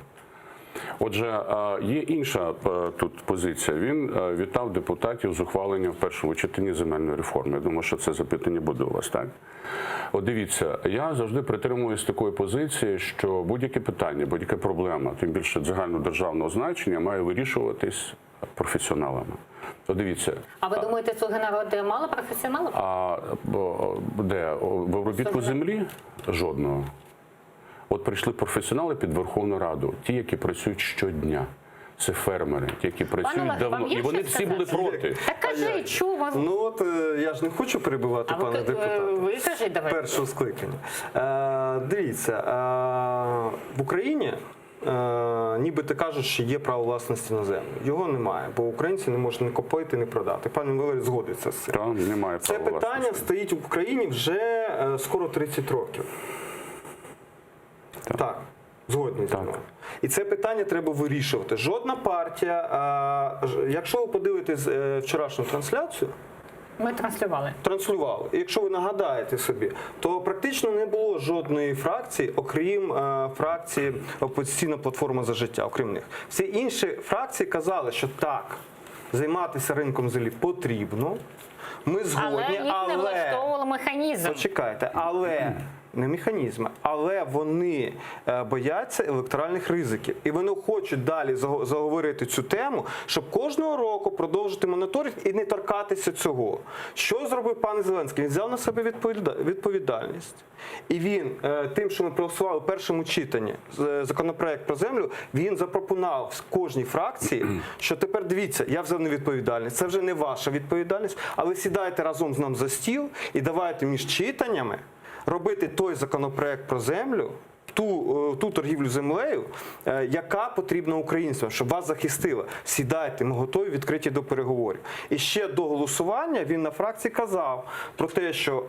Отже, е, є інша е, тут позиція. Він е, вітав депутатів з ухваленням в першому читанні земельної реформи. Я думаю, що це запитання буде у вас, так? От дивіться, я завжди притримуюсь такої позиції, що будь-яке питання, будь-яка проблема, тим більше загальнодержавного значення, має вирішуватись професіоналами. От дивіться, А ви думаєте, слуги народу мало професіоналів? а бо, де в обробітку землі жодного. От прийшли професіонали під Верховну Раду, ті, які працюють щодня. Це фермери, ті, які працюють Олег, давно. вам є І вони що всі були сказати? проти. Так кажіть, що у вас? Ну от е, я ж не хочу перебивати А ви, пана е, депутата. ви кажіть, давайте. Першого скликання. Е, дивіться, е, в Україні е, нібито кажуть, що є право власності на землю. Його немає, бо українці не можуть ні купити, ні продати. Пан Валерій згодиться з цим. Та, немає Це права питання власності. стоїть в Україні вже е, скоро 30 років. Так. Згодні зі мною. І це питання треба вирішувати. Жодна партія, а, ж- якщо ви подивитесь е, вчорашню трансляцію, Ми транслювали. транслювали. І якщо ви нагадаєте собі, то практично не було жодної фракції, окрім е, фракції Опозиційна платформа за життя, окрім них. Всі інші фракції казали, що так, займатися ринком землі потрібно. Ми згодні, Але їх не влаштовував механізм. Почекайте, але не механізми, але вони е, бояться електоральних ризиків. І вони хочуть далі заго- заговорити цю тему, щоб кожного року продовжити моніторинг і не торкатися цього. Що зробив пан Зеленський? Він взяв на себе відповіда- відповідальність. І він е, тим, що ми проголосували в першому читанні з- законопроект про землю, він запропонував кожній фракції, що тепер дивіться, я взяв на відповідальність. Це вже не ваша відповідальність, але сідайте разом з нами за стіл і давайте між читаннями робити той законопроект про землю. Ту, е, ту торгівлю землею, е, яка потрібна українцям, щоб вас захистила. Сідайте, ми готові відкриті до переговорів. І ще до голосування він на фракції казав про те, що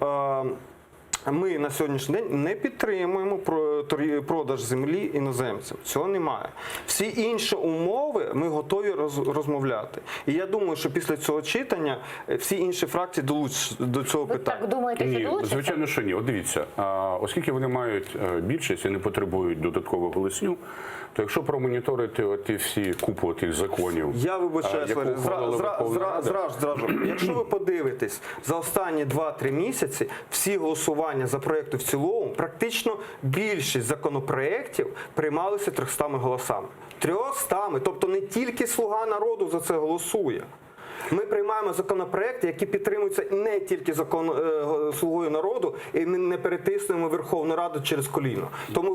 е, ми на сьогоднішній день не підтримуємо про- торгі- продаж землі іноземцям. Цього немає. Всі інші умови ми готові роз- розмовляти. І я думаю, що після цього читання е, всі інші фракції долучаться до цього питання. Так думаєте, що Ні, долучаться? звичайно, що ні. От дивіться, а, оскільки вони мають е, більшість і не потребують додаткових голосів, то якщо промоніторити оті всі купу тих законів, Я а, вибачаюсь, яку Валерій, зра, ухвалила зра, Верховна зра, Рада, зразу, зразу. Якщо ви подивитесь, за останні 2-3 місяці всі голосування за проекти в цілому, практично більшість законопроєктів приймалися 300 голосами. 300, тобто не тільки «Слуга народу» за це голосує. Ми приймаємо законопроекти, які підтримуються не тільки закон е, «Слугою народу, і ми не перетиснемо Верховну Раду через коліно. Тому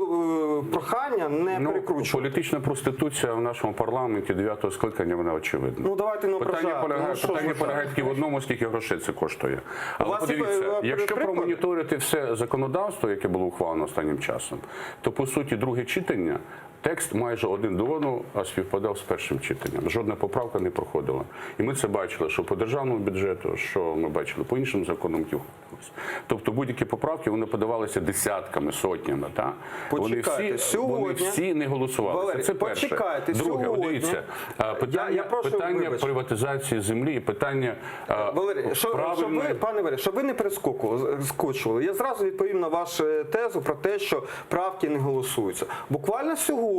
е, прохання не Ну, перекручувати. політична проституція в нашому парламенті дев'ятого скликання вона очевидна. Ну давайте не Питання ображати. полягає, Ну, що ж питання ви полягає так? тільки в одному, скільки грошей це коштує. Але вас є, подивіться, е, якщо приклади? промоніторити все законодавство, яке було ухвалено останнім часом, то по суті друге читання. Текст майже один до одного а, співпадав з першим читанням. Жодна поправка не проходила. І ми це бачили, що по державному бюджету, що ми бачили по іншим законам, які ухвалювалися. Тобто будь-які поправки вони подавалися десятками, сотнями. Та? Вони, Почекайте, всі, вони сьогодні- всі не голосувалися. Валерій, це перше. почекайте, Друге, от сьогодні- дивіться, а, питання, Я- я прошу, питання вибач. приватизації землі і питання а, Валерій, що, щоб правильної- ви, пане Валерій, щоб ви не перескокували, скочували, я зразу відповім на вашу тезу про те, що правки не голосуються. Буквально сьогодні,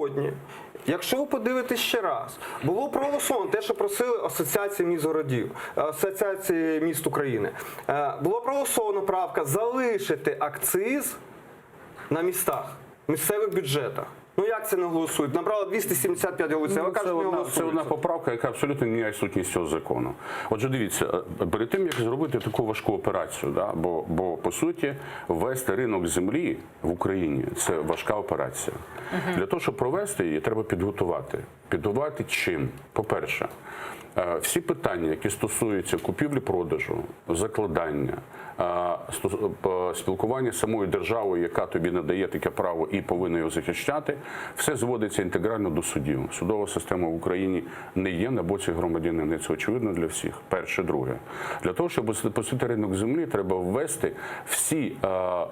якщо ви подивитесь ще раз, було проголосовано те, що просили Асоціації міст городів, Асоціації міст України. Е, Було проголосовано правка залишити акциз на містах, місцевих бюджетах. Ну як це не голосують? Набрало 275 голосів, а ви Ну, це, кажете, не одна, це голосують. одна поправка, яка абсолютно не міняє сутність цього закону. Отже, дивіться, е, перед тим як зробити таку важку операцію, да, бо, бо по суті ввести ринок землі в Україні це важка операція. Для того, щоб провести її, треба підготувати. Підготувати чим? По-перше, е, всі питання, які стосуються купівлі-продажу, закладання, е, стос- е, спілкування з самою державою, яка тобі надає таке право і повинна його захищати, все зводиться інтегрально до судів. Судова система в Україні не є на боці громадянина. Це очевидно для всіх. Перше, друге. Для того, щоб запустити ринок землі, треба ввести всі е, е,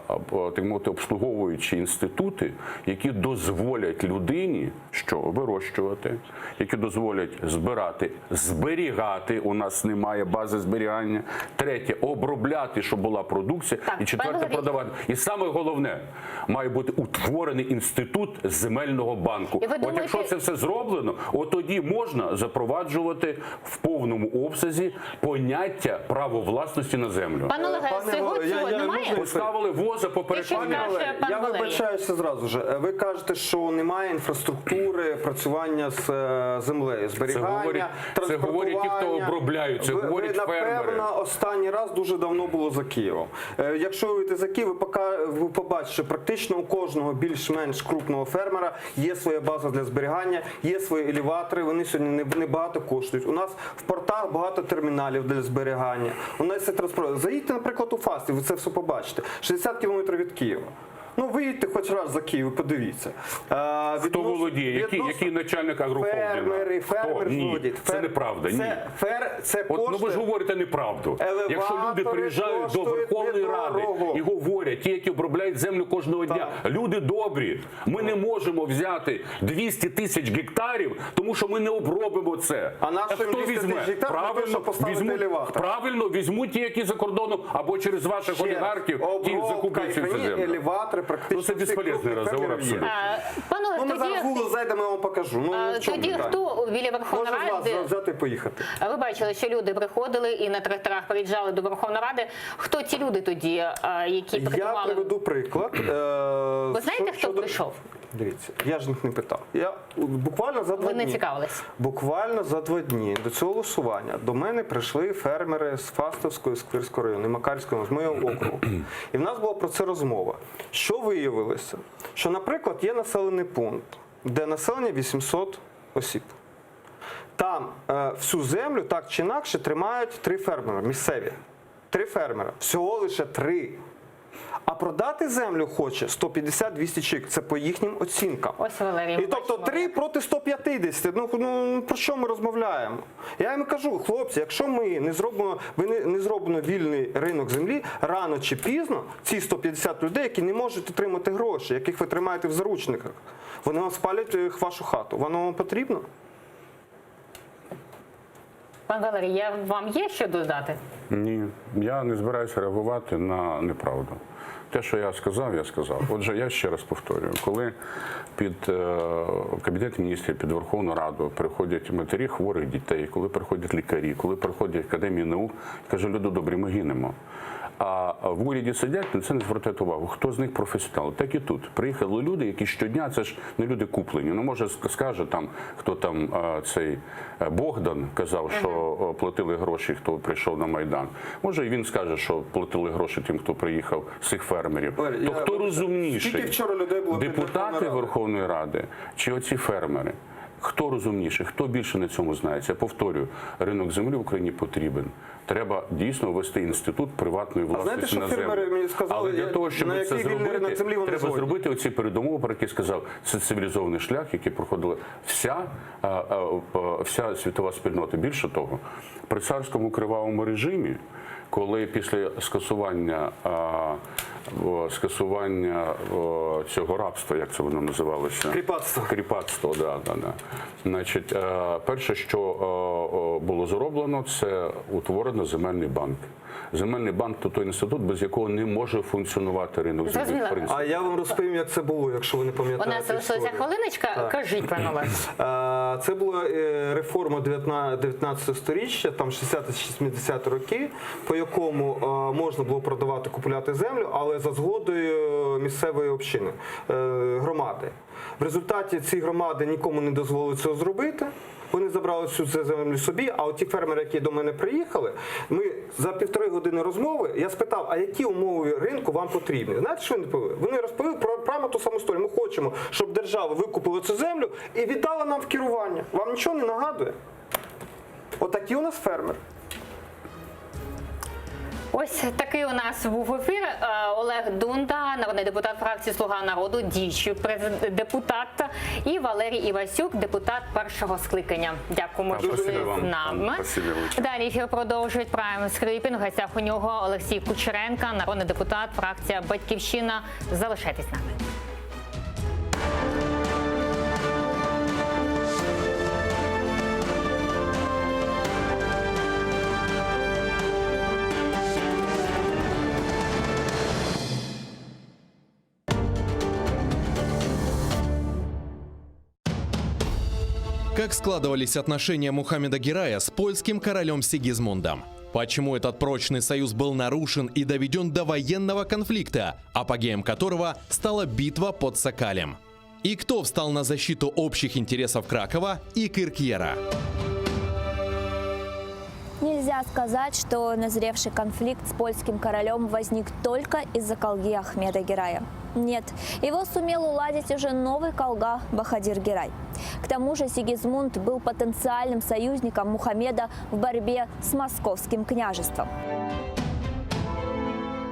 так мовити, обслуговуючі інститути, які дозволять людині що вирощувати, які дозволять збирати, зберігати. У нас немає бази зберігання. Третє обробляти, щоб була продукція. Так, і четверте пане Валерій. продавати. І саме головне, має бути утворений інститут земельного банку. І ви От думаєте- якщо це все зроблено, от тоді можна запроваджувати в повному обсязі поняття право власності на землю. Пане Олеге, Пане цього, Валерій, цього я- я немає? можна Поставили воза поперек. Що Пане скаже Валерій, пан я Валерій? вибачаюся зразу ж. Е, Ви кажете, що немає інфраструктури працювання з е, землею, зберігання, говорять- це говорять ті, хто транспортування. обробляють, це ви, говорять ви, фермери. напевно, останній раз дуже давно було за Києвом. Е, Якщо ви вийдете за Київ, ви, пока, ви побачите, що практично у кожного більш-менш крупного фермера є своя база для зберігання, є свої елеватори, вони сьогодні не, не багато коштують. У нас в портах багато терміналів для зберігання. У нас це транспорт. Заїдьте, наприклад, у Фастів, ви це все побачите. 60 кілометрів від Києва. Ну, виїдьте хоч раз за Київ, і подивіться. Е, Хто володіє? Який, який начальник агрохолдинга? Фермери, фермери Хто? Ні, володіють. це Фер- неправда. Ні. Це, фер, це От, ну ви ж кошти- говорите неправду. Якщо люди Елеватори приїжджають до коштують Верховної Ради недорого. і говорять. роблять, ті, які обробляють землю кожного дня. Люди добрі. Ми не можемо взяти 200 тисяч гектарів, тому що ми не обробимо це. А нащо їм хто 200 візьме? тисяч гектарів для того, Правильно, щоб поставити візьмуть, елеватор? правильно візьмуть ті, які за кордоном, або через ваших Ще раз, олігархів, ті обробка, закуплять цю і землю. елеватори практично Ну, це всіх безполезний крупних розговор фермерів є. абсолютно. Е, Пане Олег, Ну, ми тоді, зараз в Google зайдемо, я вам покажу. Ну, е, в чому тоді питання? хто біля Верховної Можу з вас Ради? взяти і поїхати. Ви бачили, що люди приходили і на тракторах приїжджали до Верховної Ради. Хто ці люди тоді, е, які Я пікетували? приведу приклад. Е, Ви знаєте, хто прийшов? Дивіться, я ж них не питав. Я буквально за два Ви не дні. цікавились? Буквально за два дні до цього голосування до мене прийшли фермери з Фастовського, з Квирського району, і Макарського, з моєго округу. І в нас була про це розмова. Що виявилося? Що, наприклад, є населений пункт, де населення 800 осіб. Там е, всю землю так чи інакше тримають три фермери місцеві. Три фермера. Всього лише три. А продати землю хоче 150-200 чоловік. Це по їхнім оцінкам. Ось Валерій. І тобто 3 проти 150. Ну, ну про що ми розмовляємо? Я їм кажу, хлопці, якщо ми не зробимо, ви не, не зробимо вільний ринок землі, рано чи пізно ці 150 людей, які не можуть отримати гроші, яких ви тримаєте в заручниках, вони вам спалять е, вашу хату. Воно вам потрібно? Пан Валерій, я вам є що додати? Ні, я не збираюся реагувати на неправду. Те, що я сказав, я сказав. Отже, я ще раз повторюю, коли під е, Кабінет міністрів, під Верховну Раду приходять матері хворих дітей, коли приходять лікарі, коли приходять Академії наук, кажу, люди добрі, ми гинемо. А в уряді сидять, на це не звертають увагу. Хто з них професіонал? Так і тут. Приїхали люди, які щодня, це ж не люди куплені. Ну, може, скаже там, хто там е, цей е, Богдан казав, що е, платили гроші, хто прийшов на Майдан. Може, і він скаже, що платили гроші тим, хто приїхав з цих фермерів. Валерій, То я- хто розумніший? Скільки вчора людей було під Депутати Верховною Радою? Верховної Ради чи оці фермери? Хто розумніший, хто більше на цьому знається? Повторюю, ринок землі в Україні потрібен. Треба дійсно ввести інститут приватної А знаєте, власності що на землю. фермери мені сказали, Але для я- того, щоб на це який вільний зробити, ринок землі вони треба згодні? зробити оці передумови, про які сказав, це цивілізований шлях, який проходила вся, е, е, е, вся світова спільнота. Більше того, при царському кривавому режимі, коли після скасування, е, о, скасування о, цього рабства, як це воно називалося? Кріпацтво. Кріпацтво, да, да, да. Значить, е, перше, що е, о, було зроблено, це утворено земельний банк. Земельний банк то той інститут, без якого не може функціонувати ринок землі. в принципі. А я вам розповім, як це було, якщо ви не У пам'ятаєте. нас залишилася історію. хвилиночка. Так. Кажіть, пане Олег. Е, Це була е, реформа 19 сторіччя, там 60-70 роки, по якому е, можна було продавати, купувати землю, але за згодою місцевої общини, е, громади. В результаті ці громади нікому не дозволили цього зробити. Вони забрали всю цю землю собі, а от ті фермери, які до мене приїхали, ми за півтори години розмови я спитав, а які умови ринку вам потрібні? Знаєте, що вони відповіли? Вони розповіли про прямо ту саму історію. Ми хочемо, щоб держава викупила цю землю і віддала нам в керування. Вам нічого не нагадує? Отакі у нас фермери. Ось такий у нас був ефір. Е, Олег Дунда, народний депутат фракції Слуга народу, діючий презид- депутат, і Валерій Івасюк, депутат першого скликання. Дякуємо, Так, що спасибі були з вам. нами. Спасибі велике. Далі ефір продовжують Прайм Скрипін. В гостях у нього Олексій Кучеренко, народний депутат, фракція Батьківщина. Залишайтесь з нами. Как складывались отношения Мухаммеда Герая с польским королем Сигизмундом? Почему этот прочный союз был нарушен и доведен до военного конфликта, апогеем которого стала битва под Сокалем? И кто встал на защиту общих интересов Кракова и Киркьера? Нельзя сказать, что назревший конфликт с польским королем возник только из-за колги Ахмеда Герая. Нет, его сумел уладить уже новый колга Бахадир Герай. К тому же Сигизмунд был потенциальным союзником Мухаммеда в борьбе с московским княжеством.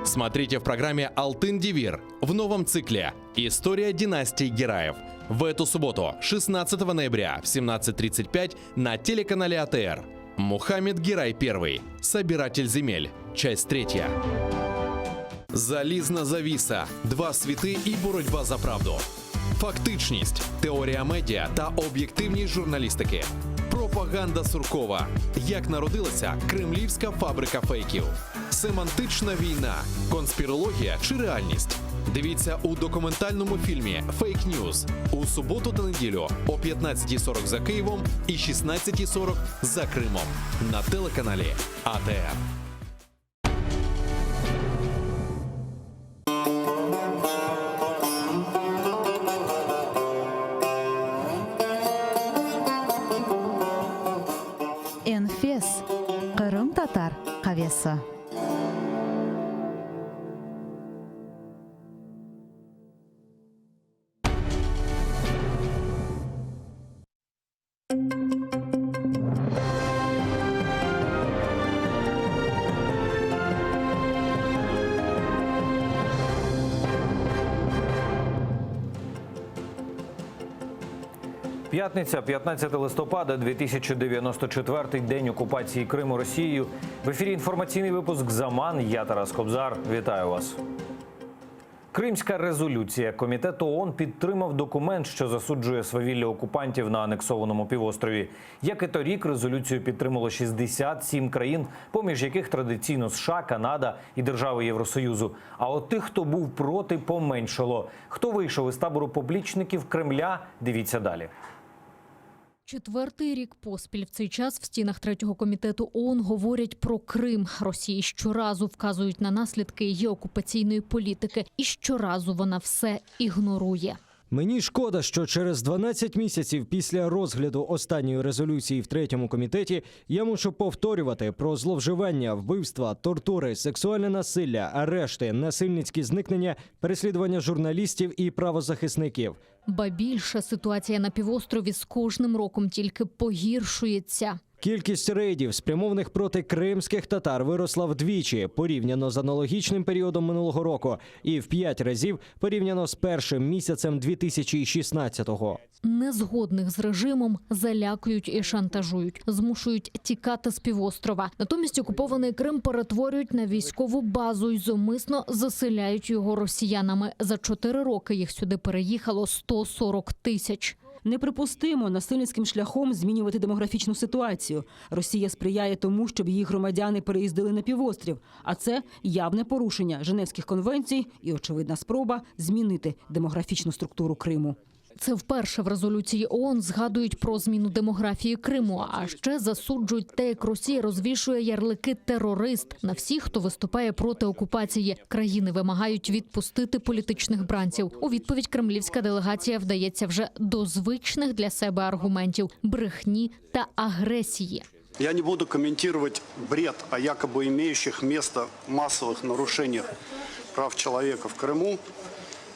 Смотрите в программе «Алтын Девир» в новом цикле «История династии Гераев» в эту субботу, 16 ноября в 17.35 на телеканале АТР. Мухаммед Герай I. Собиратель земель. Часть третья. Залізна завіса, два світи і боротьба за правду. Фактичність, теорія медіа та об'єктивність журналістики. Пропаганда Суркова. Як народилася кремлівська фабрика фейків. Семантична війна, конспірологія чи реальність. Дивіться у документальному фільмі Фейк Ньюз у суботу та неділю о 15.40 за Києвом і 16.40 за Кримом на телеканалі АТР. Enfes qırımtatar qavesi. П'ятниця, 15 листопада, 2094 день окупації Криму Росією. В ефірі інформаційний випуск Заман. Я Тарас Кобзар. Вітаю вас. Кримська резолюція комітету ООН підтримав документ, що засуджує свавілля окупантів на анексованому півострові. Як і торік, резолюцію підтримало 67 країн, поміж яких традиційно США, Канада і держави Євросоюзу. А от тих, хто був проти, поменшало. Хто вийшов із табору поплічників Кремля, дивіться далі. Четвертий рік поспіль в цей час в стінах третього комітету ООН говорять про Крим. Росії щоразу вказують на наслідки її окупаційної політики, і щоразу вона все ігнорує. Мені шкода, що через 12 місяців після розгляду останньої резолюції в третьому комітеті я мушу повторювати про зловживання, вбивства, тортури, сексуальне насилля, арешти, насильницькі зникнення, переслідування журналістів і правозахисників. Ба більше ситуація на півострові з кожним роком тільки погіршується. Кількість рейдів, спрямованих проти кримських татар, виросла вдвічі порівняно з аналогічним періодом минулого року, і в п'ять разів порівняно з першим місяцем 2016-го. Незгодних з режимом залякують і шантажують, змушують тікати з півострова. Натомість окупований Крим перетворюють на військову базу і зумисно заселяють його росіянами. За чотири роки їх сюди переїхало 140 тисяч. Неприпустимо насильницьким шляхом змінювати демографічну ситуацію. Росія сприяє тому, щоб її громадяни переїздили на півострів. А це явне порушення Женевських конвенцій і очевидна спроба змінити демографічну структуру Криму. Це вперше в резолюції ООН згадують про зміну демографії Криму, а ще засуджують те, як Росія розвішує ярлики терорист на всіх, хто виступає проти окупації. Країни вимагають відпустити політичних бранців. У відповідь кремлівська делегація вдається вже до звичних для себе аргументів брехні та агресії. Я не буду комментировать бред о якобы имеющих место массовых нарушениях прав человека в Крыму,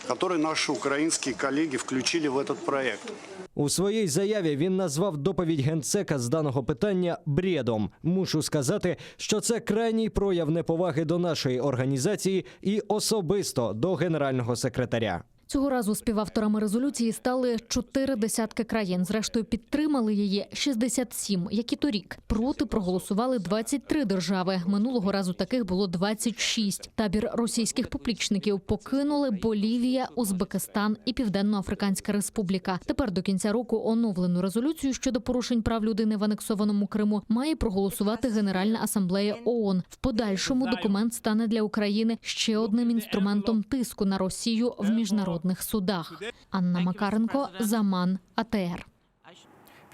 который наши украинские коллеги включили в этот проект. У своїй заяві він назвав доповідь генсека з даного питання бредом. Мушу сказати, що це крайній прояв неповаги до нашої організації і особисто до генерального секретаря. Цього разу співавторами резолюції стали чотири десятки країн. Зрештою, підтримали її 67, як і торік. Проти проголосували 23 держави. Минулого разу таких було 26. Табір російських поплічників покинули Болівія, Узбекистан і Південно-Африканська Республіка. Тепер до кінця року оновлену резолюцію щодо порушень прав людини в анексованому Криму має проголосувати Генеральна асамблея ООН. В подальшому документ стане для України ще одним інструментом тиску на Росію в міжнародних судах. Анна Макаренко, Заман, АТР.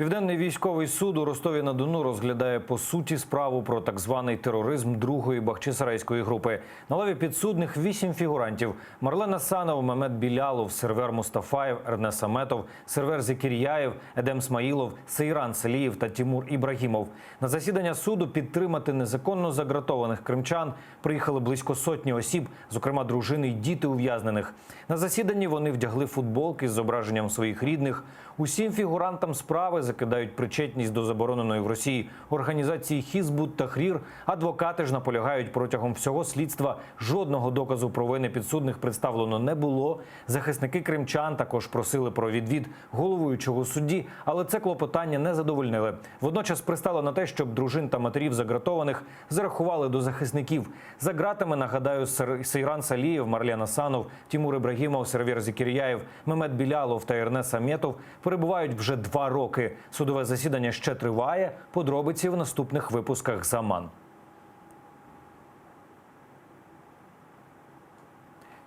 Південний військовий суд у Ростові на Дону розглядає по суті справу про так званий тероризм другої Бахчисарайської групи. На лаві підсудних вісім фігурантів: Марлен Асанов, Мемет Білялов, Сервер Мустафаєв, Ернес Аметов, Сервер Зекір'яєв, Едем Смаїлов, Сейран Селієв та Тімур Ібрагімов. На засідання суду підтримати незаконно загратованих кримчан приїхали близько сотні осіб, зокрема дружини й діти ув'язнених. На засіданні вони вдягли футболки з зображенням своїх рідних. Усім фігурантам справи. закидають причетність до забороненої в Росії організації Хізбут Тахрір. Адвокати ж наполягають протягом всього слідства жодного доказу провини підсудних представлено не було. Захисники кримчан також просили про відвід головуючого судді, але це клопотання не задовольнили. Водночас пристало на те, щоб дружин та матерів загратованих зарахували до захисників. За ґратами, нагадаю, Сер- Сейран Салієв, Марлен Асанов, Тімур Ібрагімов, Сервер Зікір'яєв, Мемет Білялов та Ернес Аметов перебувають вже два роки. Судове засідання ще триває. Подробиці в наступних випусках «Заман».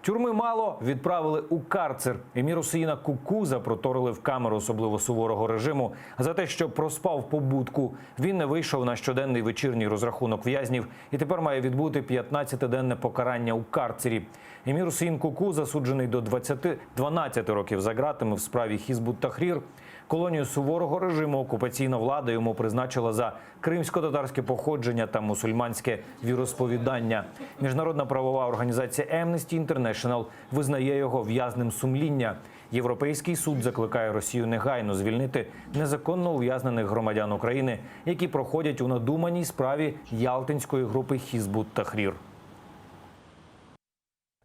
Тюрми мало відправили у карцер. Еміру Сеїна Кукуза запроторили в камеру особливо суворого режиму за те, що проспав побудку. Він не вийшов на щоденний вечірній розрахунок в'язнів і тепер має відбути 15-денне покарання у карцері. Емір Усеїн Куку засуджений до 20, 12 років за ґратами в справі Хізбут Тахрір. Колонію суворого режиму окупаційна влада йому призначила за кримсько-татарське походження та мусульманське віросповідання. Міжнародна правова організація Amnesty International визнає його в'язнем сумління. Європейський суд закликає Росію негайно звільнити незаконно ув'язнених громадян України, які проходять у надуманій справі Ялтинської групи Хізбут Тахрір.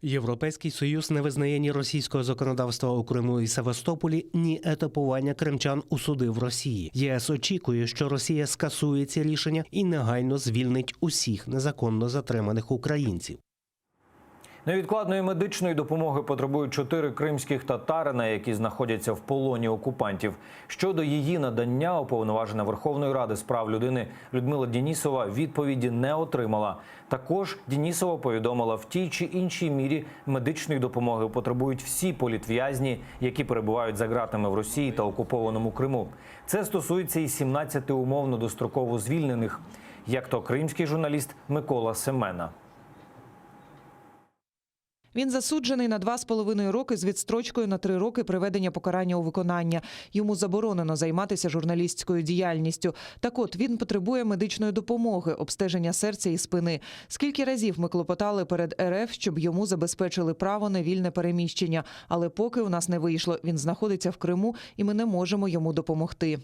Європейський союз не визнає ні російського законодавства у Криму і Севастополі, ні етапування кримчан у суди в Росії. ЄС очікує, що Росія скасує ці рішення і негайно звільнить усіх незаконно затриманих українців. Невідкладної медичної допомоги потребують чотири кримських татарина, які знаходяться в полоні окупантів. Щодо її надання, уповноважена Верховної Ради з прав людини Людмила Дінісова відповіді не отримала. Також Дінісова повідомила, в тій чи іншій мірі медичної допомоги потребують всі політв'язні, які перебувають за ґратами в Росії та окупованому Криму. Це стосується і 17 умовно достроково звільнених, як то кримський журналіст Микола Семена. Він засуджений на 2,5 роки з відстрочкою на три роки приведення покарання у виконання. Йому заборонено займатися журналістською діяльністю. Так от він потребує медичної допомоги, обстеження серця і спини. Скільки разів ми клопотали перед РФ, щоб йому забезпечили право на вільне переміщення. Але поки у нас не вийшло, він знаходиться в Криму, і ми не можемо йому допомогти.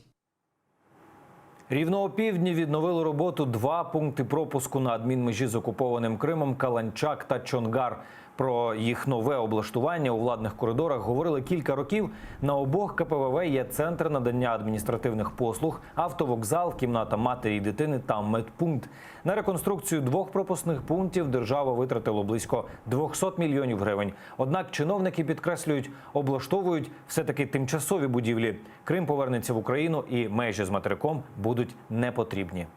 Рівно опівдні відновили роботу два пункти пропуску на адмінмежі з окупованим Кримом Каланчак та Чонгар. Про їх нове облаштування у владних коридорах говорили кілька років. На обох КПВВ є центр надання адміністративних послуг, автовокзал, кімната матері і дитини та медпункт. На реконструкцію двох пропускних пунктів держава витратила близько 200 мільйонів гривень. Однак чиновники підкреслюють, облаштовують все-таки тимчасові будівлі. Крим повернеться в Україну і межі з материком будуть не потрібні.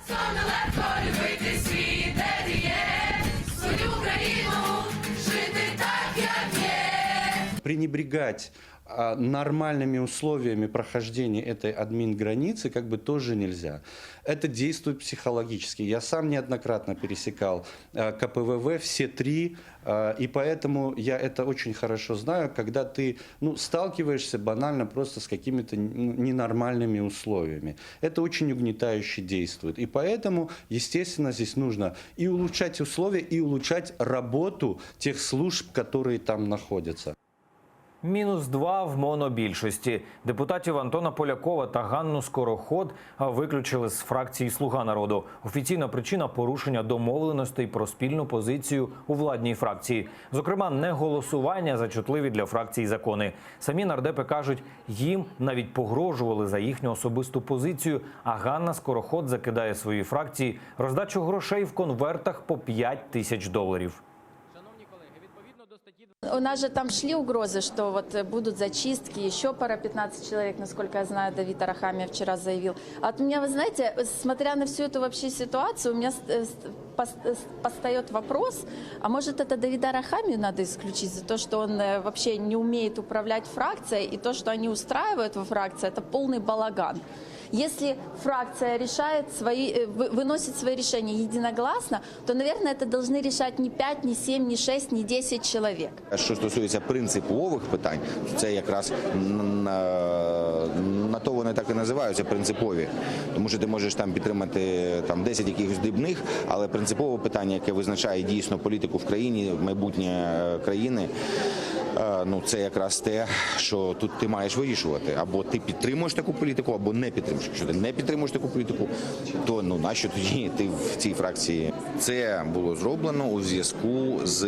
Легко любити світ, де ти є, свою країну, жити так, як є. Пренебрегать а, нормальными условиями прохождения этой админ-границы как бы тоже нельзя. Это действует психологически. Я сам неоднократно пересекал а, КПВВ, все три, а, и поэтому я это очень хорошо знаю, когда ты ну, сталкиваешься банально просто с какими-то ну, ненормальными условиями. Это очень угнетающе действует. И поэтому, естественно, здесь нужно и улучшать условия, и улучшать работу тех служб, которые там находятся. Мінус два в монобільшості. Депутатів Антона Полякова та Ганну Скороход виключили з фракції Слуга народу. Офіційна причина порушення домовленостей про спільну позицію у владній фракції. Зокрема, не голосування за чутливі для фракції закони. Самі нардепи кажуть, їм навіть погрожували за їхню особисту позицію. А Ганна Скороход закидає своїй фракції роздачу грошей в конвертах по 5 тисяч доларів. У нас же там шли угрозы, что вот э, будут зачистки, еще пара 15 человек, насколько я знаю, Давид Арахамия вчера заявил. А от меня, вы знаете, смотря на всю эту вообще ситуацию, у меня с- э, с- пос- э, с- постает вопрос, а может это Давида Арахамию надо исключить за то, что он э, вообще не умеет управлять фракцией, и то, что они устраивают во фракции, это полный балаган. Если фракция решает свои, э, вы- выносит свои решения единогласно, то, наверное, это должны решать не 5, не 7, не 6, не 10 человек. Що стосується принципових питань, то це якраз на, на то вони так і називаються принципові. Тому що ти можеш там підтримати там 10 якихось дрібних, але принципове питання, яке визначає дійсно політику в країні, майбутнє е, країни. Е, Ну, це якраз те, що тут ти маєш вирішувати. Або ти підтримуєш таку політику, або не підтримуєш. Якщо ти не підтримуєш таку політику, то ну нащо тоді ти в цій фракції? Це було зроблено у зв'язку з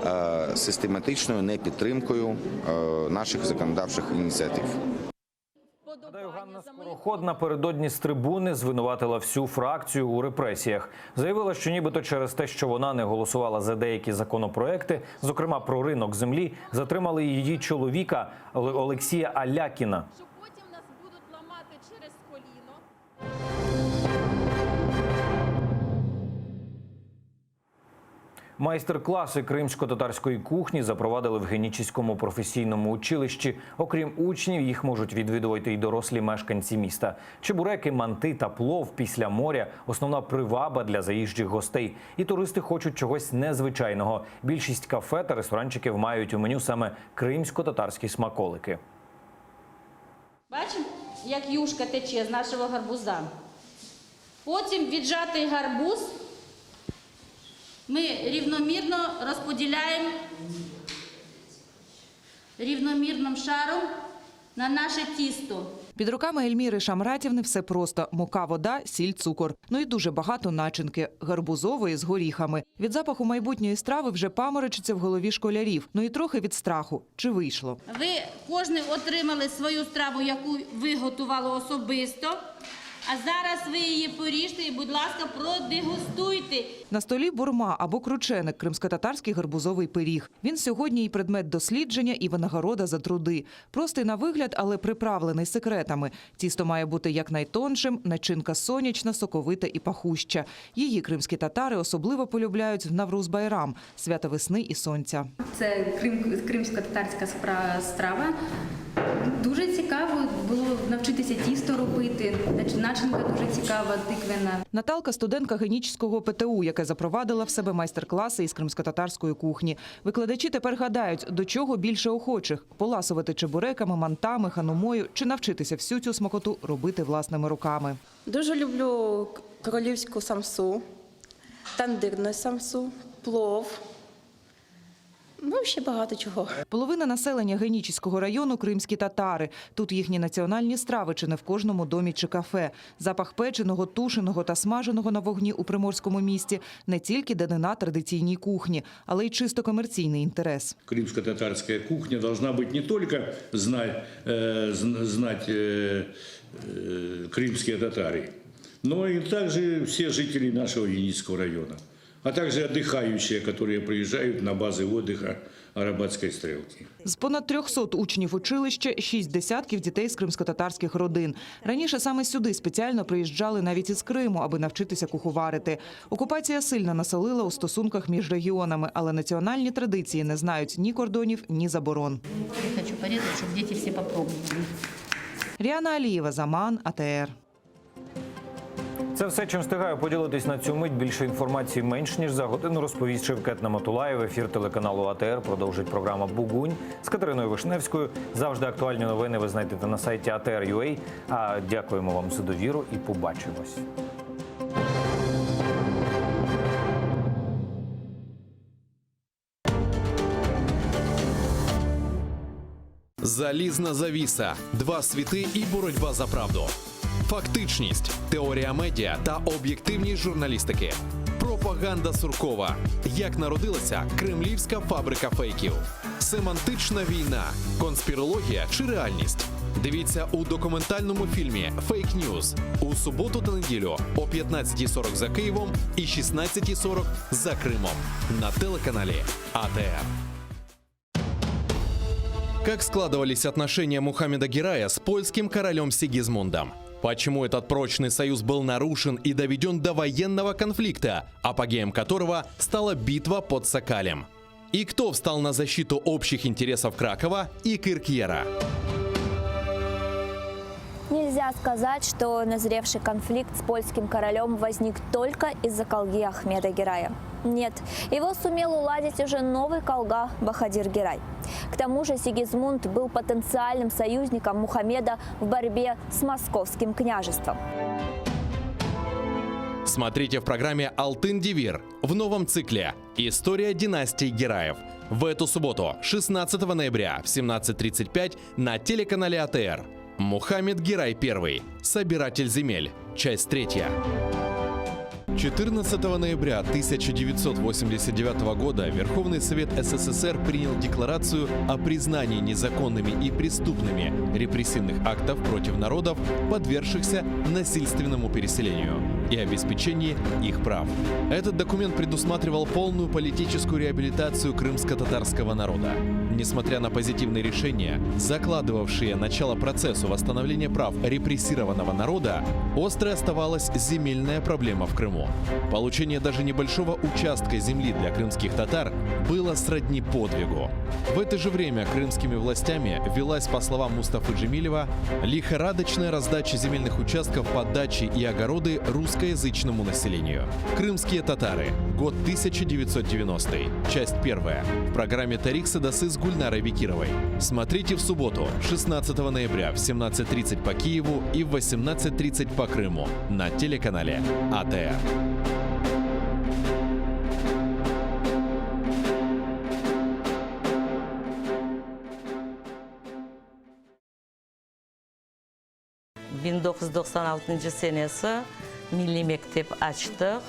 е, систематичною непідтримкою е, наших законодавчих ініціатив. Скороход напередодні з трибуни звинуватила всю фракцію у репресіях. Заявила, що нібито через те, що вона не голосувала за деякі законопроекти, зокрема про ринок землі, затримали її чоловіка Оле- Олексія Алякіна. Майстер-класи кримсько-татарської кухні запровадили в Генічеському професійному училищі. Окрім учнів, їх можуть відвідувати й дорослі мешканці міста. Чебуреки, манти та плов після моря основна приваба для заїжджих гостей. І туристи хочуть чогось незвичайного. Більшість кафе та ресторанчиків мають у меню саме кримсько-татарські смаколики. Бачимо, як юшка тече з нашого гарбуза. Потім віджатий гарбуз ми рівномірно розподіляємо рівномірним шаром на наше тісто. Під руками Ельміри Шамратівни все просто: мука, вода, сіль, цукор. Ну і дуже багато начинки гарбузової з горіхами. Від запаху майбутньої страви вже паморочиться в голові школярів. Ну і трохи від страху. Чи вийшло? Ви кожен отримали свою страву, яку ви готували особисто. А зараз ви її поріжте і, будь ласка, продегустуйте. На столі бурма або крученик – кримськотатарський гарбузовий пиріг. Він сьогодні і предмет дослідження, і винагорода за труди. Простий на вигляд, але приправлений секретами. Тісто має бути якнайтоншим, начинка сонячна, соковита і пахуща. Її кримські татари особливо полюбляють в Навруз-Байрам – свято весни і сонця. Це крим, кримсько-татарська спра- страва. Дуже цікаво було навчитися тісто робити. Начинка дуже цікава, тиквена. Наталка – студентка Генічського ПТУ, яке запровадила в себе майстер-класи із кримськотатарської кухні. Викладачі тепер гадають, до чого більше охочих – поласувати чебуреками, мантами, ханумою чи навчитися всю цю смакоту робити власними руками. Дуже люблю королівську самсу, тандирну самсу, плов. Ну, ще багато чого. Половина населення Генічеського району – кримські татари. Тут їхні національні страви чи не в кожному домі чи кафе. Запах печеного, тушеного та смаженого на вогні у приморському місті – не тільки данина традиційній кухні, але й чисто комерційний інтерес. Крымско-татарская кухня должна быть не только знать, э, зн- знать э, э, крымские татары, но и также все жители нашего Енисского района, а также отдыхающие, которые приезжают на базы отдыха Арабатской стрелки. З понад 300 учнів училища – шість десятків дітей з кримськотатарських родин. Раніше саме сюди спеціально приїжджали навіть із Криму, аби навчитися куховарити. Окупація сильно насолила у стосунках між регіонами, але національні традиції не знають ні кордонів, ні заборон. Я хочу порізати, щоб діти всі попробували. Ріана Алієва, Заман, АТР. Це все, чим встигаю поділитись на цю мить. Більше інформації менш ніж за годину розповість Шевкет Наматулаєв. Ефір телеканалу АТР продовжить програма Бугунь з Катериною Вишневською. Завжди актуальні новини ви знайдете на сайті ATR.ua. А дякуємо вам за довіру і побачимось. Залізна завіса, два світи і боротьба за правду. Фактичність, теорія медіа та об'єктивність журналістики. Пропаганда Суркова. Як народилася кремлівська фабрика фейків. Семантична війна, конспірологія чи реальність. Дивіться у документальному фільмі Фейк Ньюз у суботу та неділю о 15.40 за Києвом і 16.40 за Кримом на телеканалі АТР. Как складывались отношения Мухаммеда Герая с польским королем Сигизмундом? Почему этот прочный союз был нарушен и доведен до военного конфликта, апогеем которого стала битва под Сокалем? И кто встал на защиту общих интересов Кракова и Киркьера? Нельзя сказать, что назревший конфликт с польским королем возник только из-за колги Ахмеда Герая. Нет, его сумел уладить уже новый колга Бахадир Герай. К тому же Сигизмунд был потенциальным союзником Мухаммеда в борьбе с московским княжеством. Смотрите в программе «Алтын Девир» в новом цикле «История династии Гераев». В эту субботу, 16 ноября в 17.35 на телеканале АТР. Мухаммед Герай I. Собиратель земель. Часть третья. 14 ноября 1989 года Верховный Совет СССР принял декларацию о признании незаконными и преступными репрессивных актов против народов, подвергшихся насильственному переселению и обеспечении их прав. Этот документ предусматривал полную политическую реабилитацию крымско-татарского народа. Несмотря на позитивные решения, закладывавшие начало процессу восстановления прав репрессированного народа, острой оставалась земельная проблема в Крыму. Получение даже небольшого участка земли для крымских татар было сродни подвигу. В это же время крымскими властями велась, по словам Мустафы Джемилева, лихорадочная раздача земельных участков под дачи и огороды русскоязычному населению. Крымские татары. Год 1990. Часть первая. В программе «Тарих Садасы» с Гульнарой Бекировой. Смотрите в субботу, 16 ноября в 17.30 по Киеву и в 18.30 по Крыму на телеканале АТР. 1996 senesi milliy mektep açtıq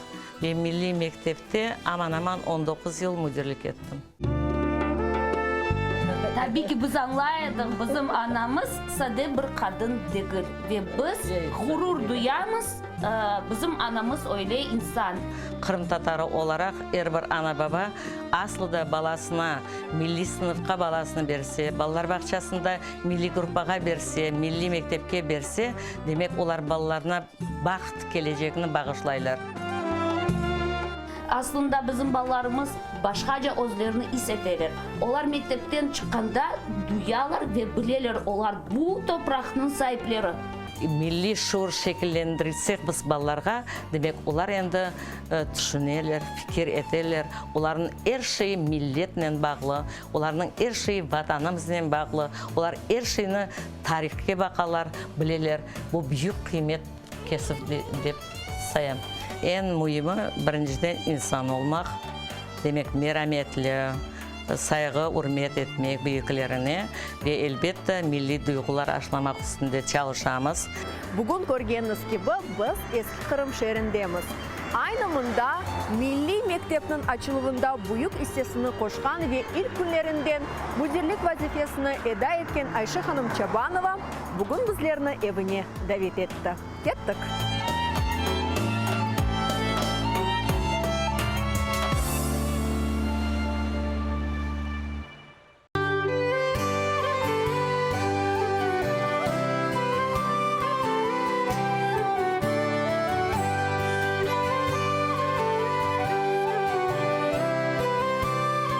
ve milliy mektepte aman-aman 19 yıl müdirlik ettim. Tabiy ki, biz añlay edik, bizim anamız sade bir qadın degil ve biz ğurur duyamız, bizim anamız öyle insan. Qırımtatarı olaraq er bir ana-baba aslı da balasına milliy sınıfqa balasını berse, balalar bağçasında milliy gruppağa berse, milliy mektepke berse, demek olar balalarına baht kelecegini bağışlaylar. Aslında bizim balalarımız başqaca özlerini is eteler. Olar mektepten çıqqanda duyalar ve bileler, olar bu topraqnıñ saipleri. Milliy şuur şekillendirilsek biz balalarğa, demek olar endi tüşüneler, fikir eteler, olarnıñ er şeyi milletnen bağlı, olarnıñ er şeyi Vatanımıznen bağlı, olar er şeyni tarihke baqalar, bileler. Bu büyük qıymet kesüv dep sayam. Eñ müimi, birinciden insan olmaq, demek merametli, sayğı, ürmet etmek büyüklerine ve, elbette, milliy duyğular aşlamaq üstünde çalışamız. Bugün körgeniñiz kibi, biz Eski Qırım şeerindemiz. Aynı mında milliy mektepniñ açıluvında büyük issesini qoşqan ve ilk künlerinden müdirlik vazifesini eda etken Ayşe hanım Çabanova bugün bizlerni evine davet etti. Kettik!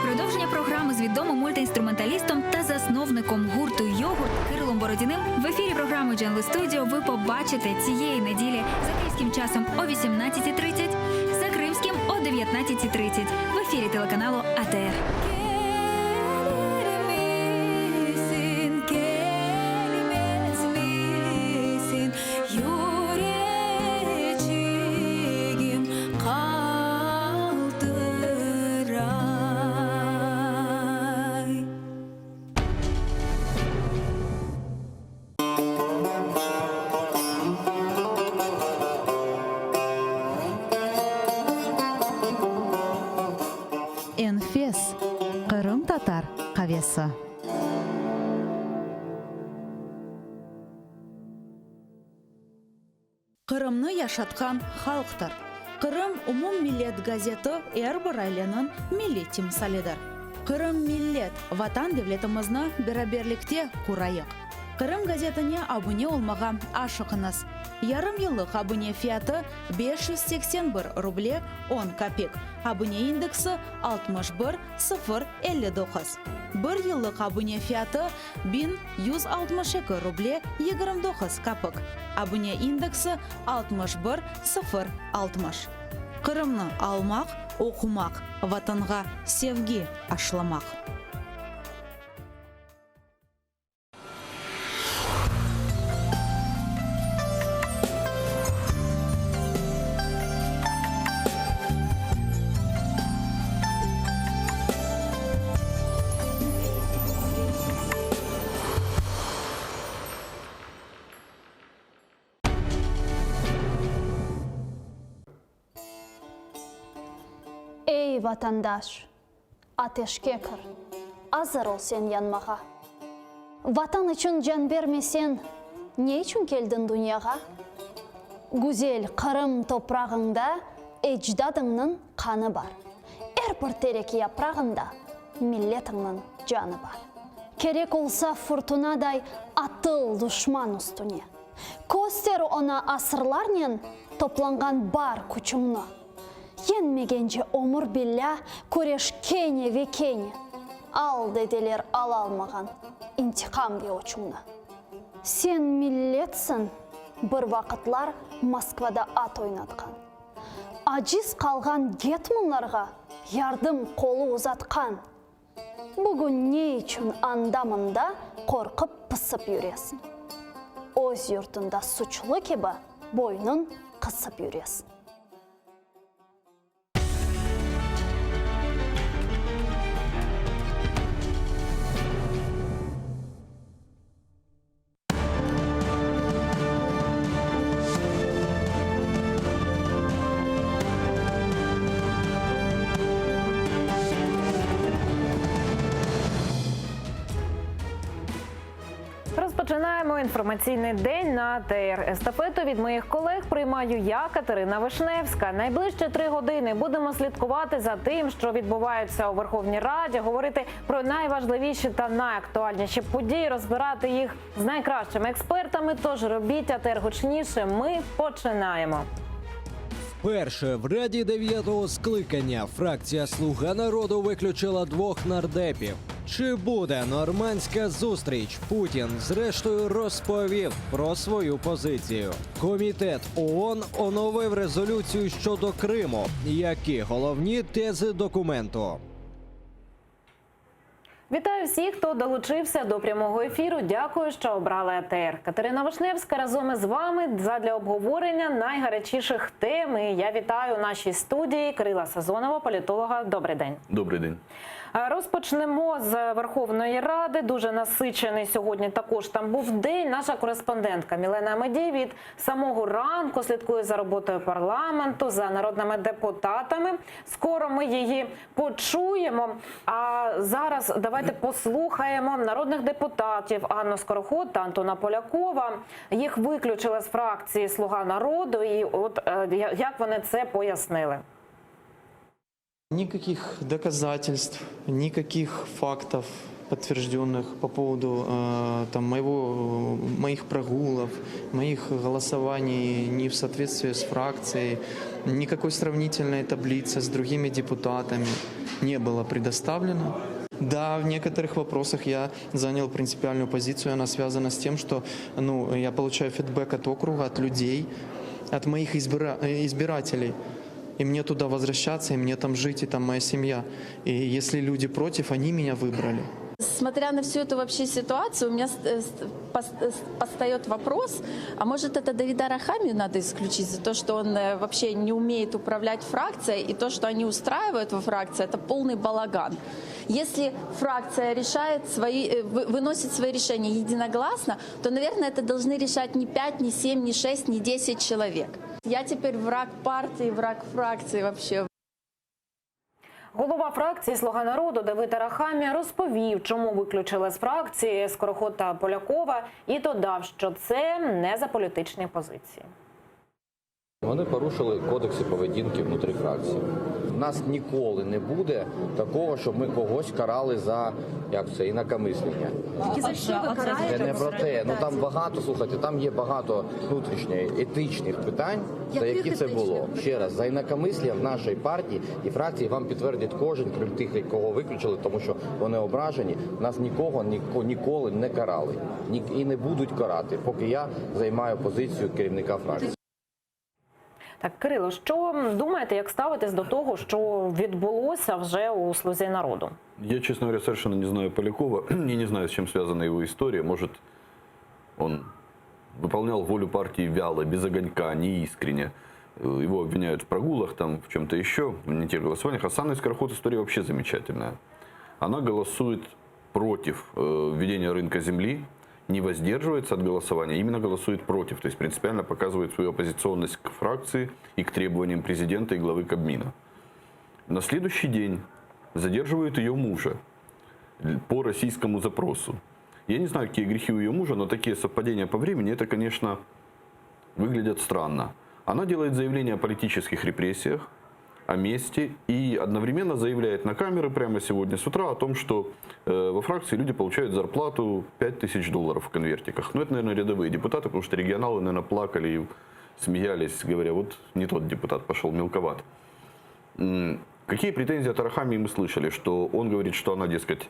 Продовження програми з відомим мультиінструменталістом та засновником гурту Йогурт Кирилом Бородіним в ефірі програми Джанли Студіо ви побачите цієї неділі за київським часом о 18.30, за кримським о 19.30 в ефірі телеканалу АТР. Enfes, qırımtatar qavesi. Qırımnı yaşatqan halqtır. Qırım umummillet gazeti er bir aileniñ milliy timsalidir. Qırım millet, Vatan devletimizni beraberlikte qurayıq! Qırım gazetine abune olmağa aşıqıñız! Yarım yıllıq abune fiyatı 581 ruble on kapik, abune indeksi 61 sıfır 59. Bir yıllıq abune fiyatı 1162 ruble 29 kapik, abune indeksi 61 sıfır 60. Qırımnı almaq, oqumaq, Vatanğa sevgi aşlamaq. Ey, vatandaş, ateşke kir, azır ol sen yanmağa. Vatan içün can bermesen, ne içün keldiñ dünyağa? Güzel Qırım toprağıñda ecdadıñnıñ qanı bar. Er bir terek yaprağında milletiñniñ canı bar. Kerek olsa furtunaday atıl duşman üstüne. Köster oña asırlarnen toplanğan bar küçüñni. Yeñmegence ömür billâ küreş kene ve kene. Al, dedeler alalmağan intiqam ve öçüñni. Sen milletsiñ, bir vaqıtlar Moskvada at oynatqan. Aciz qalğan getmanlarğa yardım qolu uzatqan. Bugün ne içün anda-mında qorqıp-pısıp yüresiñ? Öz yurtunda suçlu kibi boynun qısıp yüresiñ. Розпочинаємо інформаційний день на АТР. Естафету від моїх колег приймаю я, Катерина Вишневська. Найближчі три години будемо слідкувати за тим, що відбувається у Верховній Раді, говорити про найважливіші та найактуальніші події, розбирати їх з найкращими експертами. Тож робіть АТР гучніше. Ми починаємо. Вперше в Раді дев'ятого скликання фракція Слуга народу виключила двох нардепів. Чи буде нормандська зустріч? Путін зрештою розповів про свою позицію. Комітет ООН оновив резолюцію щодо Криму. Які головні тези документу? Вітаю всіх, хто долучився до прямого ефіру. Дякую, що обрали АТР. Катерина Вишневська разом із вами задля обговорення найгарячіших тем. І я вітаю у нашій студії Кирила Сазонова, політолога. Добрий день. Добрий день. Розпочнемо з Верховної Ради. Дуже насичений сьогодні також там був день. Наша кореспондентка Мілена Амедій від самого ранку слідкує за роботою парламенту, за народними депутатами. Скоро ми її почуємо. А зараз давайте послухаємо народних депутатів Анну Скороход та Антона Полякова. Їх виключили з фракції Слуга народу. І от е, як вони це пояснили. Никаких доказательств, никаких фактов подтвержденных по поводу э, там, моего, моих прогулов, моих голосований не в соответствии с фракцией, никакой сравнительной таблицы с другими депутатами не было предоставлено. Да, в некоторых вопросах я занял принципиальную позицию, она связана с тем, что ну, я получаю фидбэк от округа, от людей, от моих избира- избирателей. И мне туда возвращаться, и мне там жить, и там моя семья. И если люди против, они меня выбрали. Смотря на всю эту вообще ситуацию, у меня постает вопрос, а может это Давида Арахамию надо исключить за то, что он э, вообще не умеет управлять фракцией, и то, что они устраивают во фракции, это полный балаган. Если фракция решает свои, э, выносит свои решения единогласно, то, наверное, это должны решать не 5, не 7, не 6, не 10 человек. Я теперь враг партии, враг фракции вообще. Голова фракції Слуга народу Давид Арахамія розповів, чому виключили з фракції Скороход та Полякова, і додав, що це не за політичні позиції. Вони порушили кодекси поведінки внутрі фракції. У нас ніколи не буде такого, щоб ми когось карали за як це інакомислення. Тільки за що ви караєте? Це не про те. Ну там багато, слухайте, там є багато внутрішніх етичних питань, за Яких які це етичних було. Ще раз, за інакомислія в нашій партії і фракції вам підтвердить кожен, крім тих, кого виключили, тому що вони ображені. Нас нікого ніко- ніколи не карали Ні- і не будуть карати, поки я займаю позицію керівника фракції. Так, Кирило, що думаєте, як ставитесь до того, що відбулося вже у Слузі народу? Я, честно говоря, совершенно не знаю Полякова и не знаю, с чем связана его история. Может, он выполнял волю партии вяло, без огонька, неискренне. Э, Его обвиняют в прогулах, там, в чем-то еще, в не тех голосованиях. А с Анной Скороход история вообще замечательная. Она голосует против э, введения рынка земли, не воздерживается от голосования, именно голосует против. То есть принципиально показывает свою оппозиционность к фракции и к требованиям президента и главы Кабмина. На следующий день задерживают ее мужа по российскому запросу. Я не знаю, какие грехи у ее мужа, но такие совпадения по времени, это, конечно, выглядят странно. Она делает заявление о политических репрессиях, о мести и одновременно заявляет на камеры прямо сегодня с утра о том, что э, во фракции люди получают зарплату 5000 долларов в конвертиках. Ну, это, наверное, рядовые депутаты, потому что регионалы, наверное, плакали и смеялись, говоря, вот не тот депутат пошел, мелковат. М, Какие претензии от Арахамии мы слышали? Что он говорит, что она, дескать,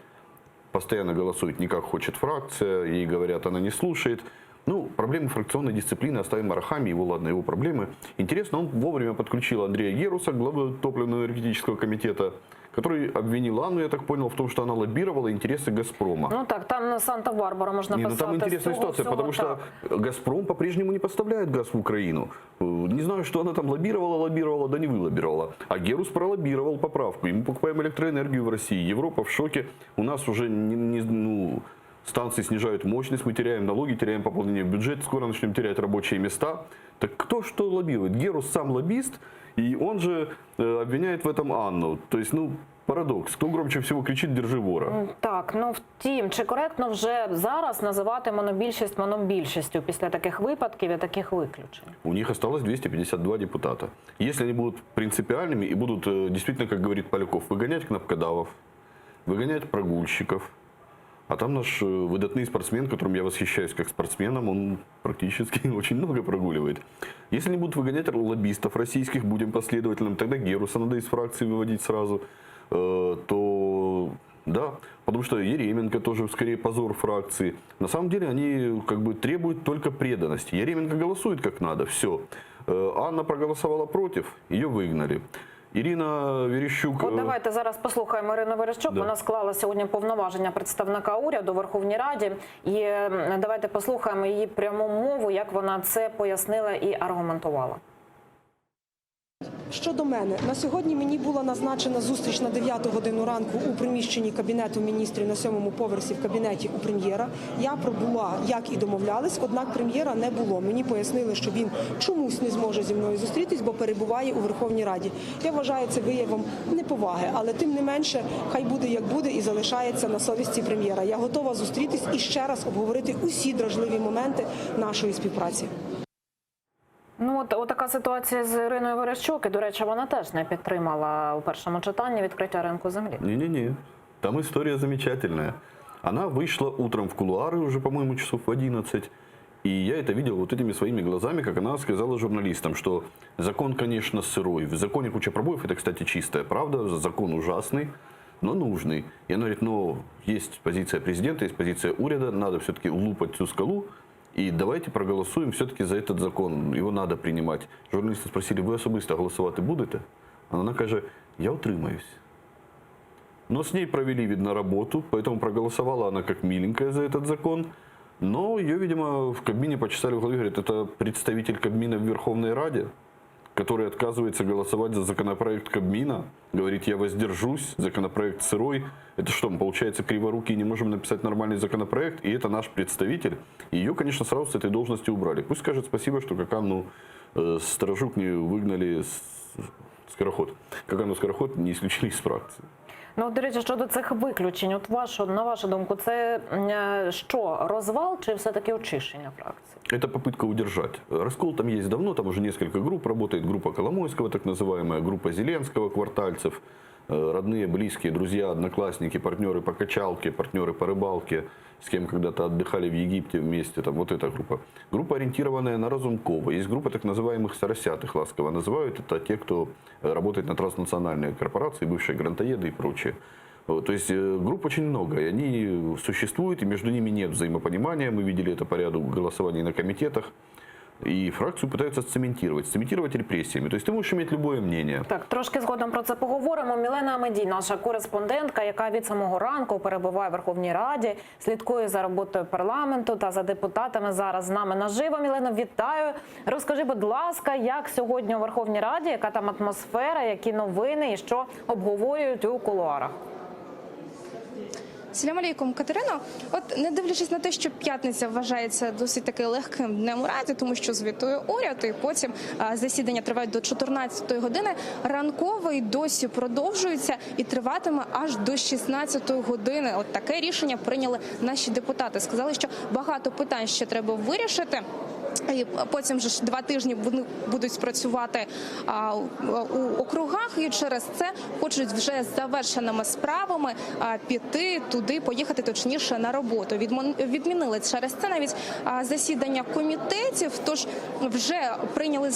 постоянно голосует не как хочет фракция, ей говорят, она не слушает. Ну, проблемы фракционной дисциплины оставим Арахамии, его, ладно, его проблемы. Интересно, он вовремя подключил Андрея Геруса, главы топливно-энергетического комитета, который обвинил Анну, я так понял, в том, что она лоббировала интересы «Газпрома». Ну так, там на Санта-Барбару можна Не, ну писати. там интересная з цього ситуация, всього, потому так. что Газпром по-прежнему не поставляет газ в Украину. Э, Не знаю, что она там лоббировала, лоббировала, да не вылоббировала. А Герус пролоббировал поправку. И мы покупаем электроэнергию в России. Европа в шоке. У нас уже не, не- ну, станции снижают мощность, мы теряем налоги, теряем пополнение в бюджет, скоро начнем терять рабочие места. Так кто что лоббирует? Герус сам лоббист, и он же э, обвиняет в этом Анну. То есть, ну, парадокс. Кто громче всего кричит «держи вора»? М, Так, ну втім, чи коректно вже зараз називати монобільшість монобільшістю після таких випадків і таких виключень? У них осталось 252 депутата. Если они будут принципиальными и будут э, действительно, как говорит Поляков, выгонять кнопкодавов, выгонять прогульщиков, а там наш э, выдатный спортсмен, которым я восхищаюсь как спортсменом, он практически очень много прогуливает. Если они будут выгонять лоббистов российских, будем последовательным, тогда Геруса надо из фракции выводить сразу, э, то да, потому что Еременко тоже скорее позор фракции. На самом деле они как бы требуют только преданности. Еременко голосует как надо, все. Анна проголосовала против, ее выгнали. Ирина Верещук... От э, давайте зараз послухаємо Ірину Верещук. Да. Вона склала сьогодні повноваження представника уряду у Верховній Раді. І м, давайте послухаємо її пряму мову, як вона це пояснила і аргументувала. Щодо мене, на сьогодні мені була назначена зустріч на 9 годину ранку у приміщенні Кабінету міністрів на сьомому поверсі в кабінеті у прем'єра. Я пробула, як і домовлялись, однак прем'єра не було. Мені пояснили, що він чомусь не зможе зі мною зустрітись, бо перебуває у Верховній Раді. Я вважаю це виявом неповаги, але тим не менше, хай буде як буде і залишається на совісті прем'єра. Я готова зустрітись і ще раз обговорити усі дражливі моменти нашої співпраці. Ну, от, от така ситуація з Іриною Верещук. І, до речі, вона теж не підтримала у першому читанні відкриття ринку землі. Не-не-не, там история замечательная. Она вышла утром в кулуары уже, по-моему, часов в 11. И я это видел вот этими своими глазами, как она сказала журналистам, что закон, конечно, сырой. В законе куча пробоев, это, кстати, чистая правда, закон ужасный, но нужный. И она говорит, но есть позиция президента, есть позиция уряда, надо все-таки лупать всю скалу, и давайте проголосуем все-таки за этот закон, его надо принимать. Журналисты спросили, ви особисто голосувати будете? А Вона каже, я утримаюсь. Но с ней провели, видно, работу, поэтому проголосовала она как миленькая за этот закон. Но ее, видимо, в Кабмине почесали в голове, говорят, это представитель Кабмина в Верховной Раде, который отказывается голосовать за законопроект Кабмина, говорит, я воздержусь, законопроект сырой. Это что, мы, получается, криворукие не можем написать нормальный законопроект, и это наш представитель. И ее, конечно, сразу с этой должности убрали. Пусть скажет спасибо, что как Анну э, Сторожук не выгнали с Скороход. Как Анну Скороход не исключили из фракции. Ну, до речі, щодо цих виключень, от вашу, на вашу думку, це м, е, що, розвал чи все-таки очищення фракції? Это попытка удержать. Раскол там есть давно, там уже несколько групп работает. Группа Коломойского, так называемая, группа Зеленского, квартальцев, э, родные, близкие, друзья, одноклассники, партнеры по качалке, партнеры по рыбалке, с кем когда-то отдыхали в Египте вместе, там вот эта группа. Группа, ориентированная на Разумкова. Есть группа так называемых соросят, их ласково называют. Это те, кто э, работает на транснациональные корпорации, бывшие грантоеды и прочее. Вот, То есть э, групп очень много, и они существуют, и между ними нет взаимопонимания. Мы видели это по ряду голосований на комитетах. И фракцию пытаются сцементировать, сцементировать репрессиями. То есть ты можешь иметь любое мнение. Так, трошки згодом про це поговоримо. Мілена Амедій, наша кореспондентка, яка від самого ранку перебуває в Верховній Раді, слідкує за роботою парламенту та за депутатами зараз з нами наживо. Мілено, вітаю. Розкажи, будь ласка, як сьогодні у Верховній Раді, яка там атмосфера, які новини і що обговорюють у кулуарах? Селям алейкум, Катерино. От не дивлячись на те, що п'ятниця вважається досить таки легким днем у Раді, тому що звітує уряд, і потім засідання тривають до 14-ї години. Ранковий досі продовжується і триватиме аж до 16-ї години. От таке рішення прийняли наші депутати. Сказали, що багато питань ще треба вирішити. І потім же ж 2 тижні вони будуть працювати, у округах, і через це хочуть вже з завершеними справами, піти туди, поїхати точніше на роботу. Відмінили через це навіть, засідання комітетів, тож вже прийняли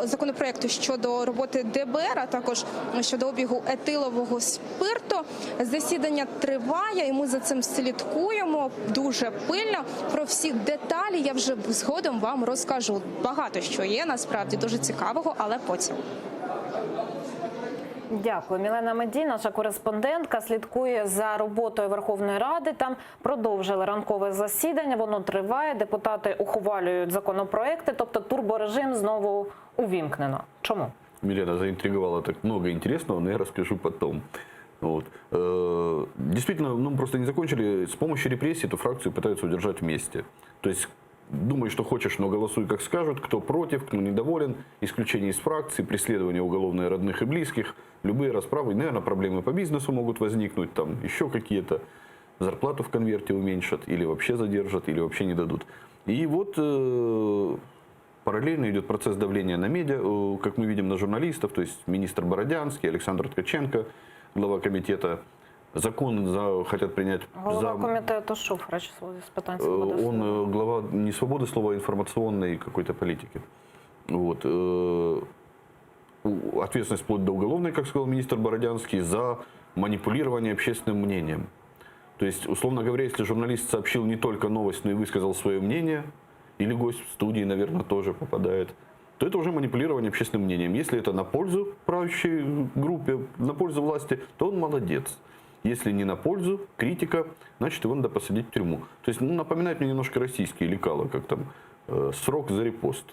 законопроекти щодо роботи ДБР, а також щодо обігу етилового спирту. Засідання триває, і ми за цим слідкуємо дуже пильно. Про всі деталі я вже згодом вам розкажу. Багато що є, насправді, дуже цікавого, але потім. Дякую. Мілена Медій, наша кореспондентка, слідкує за роботою Верховної Ради. Там продовжили ранкове засідання, воно триває, депутати ухвалюють законопроекти, тобто турборежим знову увімкнено. Чому? Милена заинтриговала так много интересного, но я расскажу потом. Действительно, мы просто не закончили. С помощью репрессий эту фракцию пытаются удержать вместе. То есть думай, что хочешь, но голосуй, как скажут, кто против, кто недоволен, исключение из фракции, преследование уголовное родных и близких, любые расправы, наверное, проблемы по бизнесу могут возникнуть, там еще какие-то, зарплату в конверте уменьшат, или вообще задержат, или вообще не дадут. И параллельно идет процесс давления на медиа, как мы видим, на журналистов, то есть министр Бородянский, Александр Ткаченко, глава комитета, закон за, хотят принять Голова за комітету Шуфрич з питань свободи Он, слова. глава не свободы слова, а информационной какой-то политики. Ответственность вплоть до уголовной, как сказал министр Бородянский, за манипулирование общественным мнением. То есть, условно говоря, если журналист сообщил не только новость, но и высказал свое мнение, или гость в студии, наверное, тоже попадает, то это уже манипулирование общественным мнением. Если это на пользу правящей группе, на пользу власти, то он молодец. Если не на пользу, критика, значит, его надо посадить в тюрьму. То есть, напоминает мне немножко российские лекала, как там срок за репост.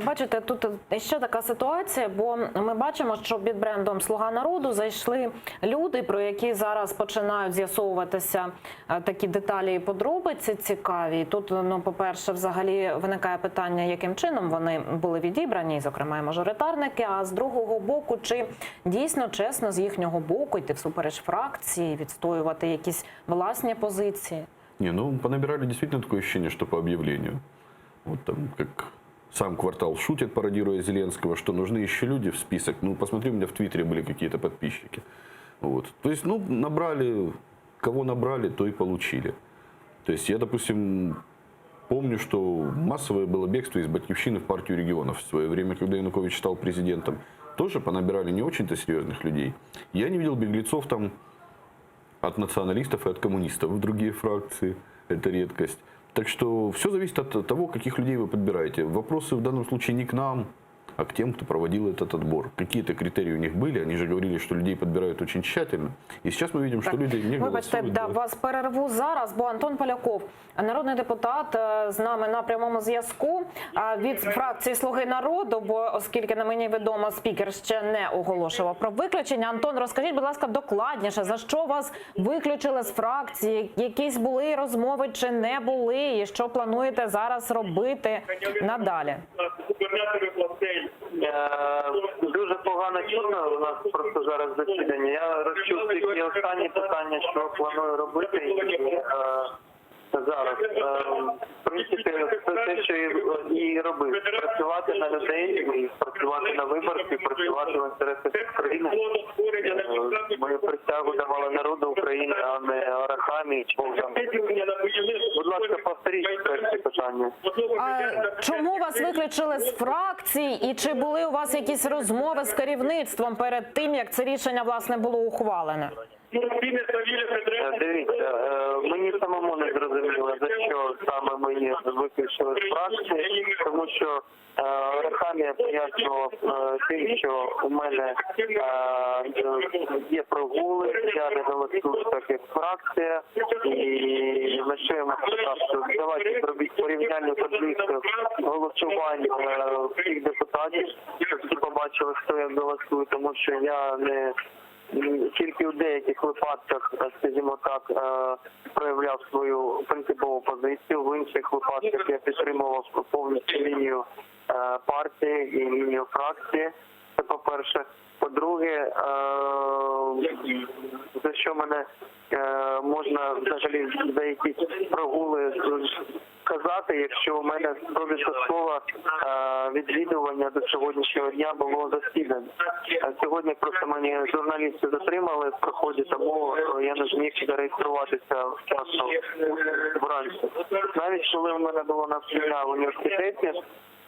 Бачите, тут ще така ситуація, бо ми бачимо, що під брендом «Слуга народу» зайшли люди, про які зараз починають з'ясовуватися такі деталі і подробиці цікаві. І тут, по-перше, взагалі виникає питання, яким чином вони були відібрані, зокрема, і мажоритарники, а з другого боку, чи дійсно чесно з їхнього боку йти всупереч фракції, відстоювати якісь власні позиції? Не, понабирали действительно такое ощущение, что по объявлению. Вот там, как сам квартал шутит, пародируя Зеленского, что нужны еще люди в список. Посмотри, у меня в Твиттере были какие-то подписчики. То есть, набрали, кого набрали, то и получили. То есть, я, допустим, помню, что массовое было бегство из Батьковщины в партию регионов в свое время, когда Янукович стал президентом. Тоже понабирали не очень-то серьезных людей. Я не видел беглецов там от националистов и от коммунистов в другие фракции. Это редкость. Так что все зависит от того, каких людей вы подбираете. Вопросы в данном случае не к нам, а к тем, кто проводил этот отбор. Какие-то критерии у них были, они же говорили, что людей подбирают очень тщательно. И сейчас мы видим, что люди не Вибачте, голосуют. да, вас перерву зараз, бо Антон Поляков, народний депутат, з нами на прямому зв'язку, від фракції «Слуги народу», бо, оскільки на мені відомо, спікер ще не оголошував про виключення. Антон, розкажіть, будь ласка, докладніше, за що вас виключили з фракції, якісь були розмови чи не були, і що плануєте зараз робити надалі? Дуже погано чутно, у нас просто зараз засідання. Я розчув тільки останнє питання, що планую робити і зараз. В принципі, це те, що і робив. Працювати на людей, і працювати на виборців, працювати в інтересах України. Мою присягу давала народу України, а не Арахамії чи Богдану. Будь ласка, повторіть перше питання. А чому вас виключили з фракції і чи були у вас якісь розмови з керівництвом перед тим, як це рішення, власне, було ухвалене? Дивіться, мені самому не зрозуміло, за що саме мені виключили з фракції, тому що Арахамія пояснював тим, що у мене є прогули, я не голосую так, як фракція, і на що я можу сказати, що давайте зробіть порівняльну таблицю голосувань всіх депутатів, щоб всі побачили, хто як голосує, тому що я не тільки. Тільки у деяких випадках, е, скажімо так, е, проявляв свою принципову позицію. В інших випадках я підтримував повністю лінію е, партії і лінію фракції. Це по-перше. По-друге, е, за що мене е, можна взагалі за якісь прогули казати, якщо у мене 100% е, відвідування до сьогоднішнього дня було засідань. А Сьогодні просто мені журналісти затримали в проході, тому е, я не зміг зареєструватися вчасно вранці. Навіть коли у мене було навчання в університеті,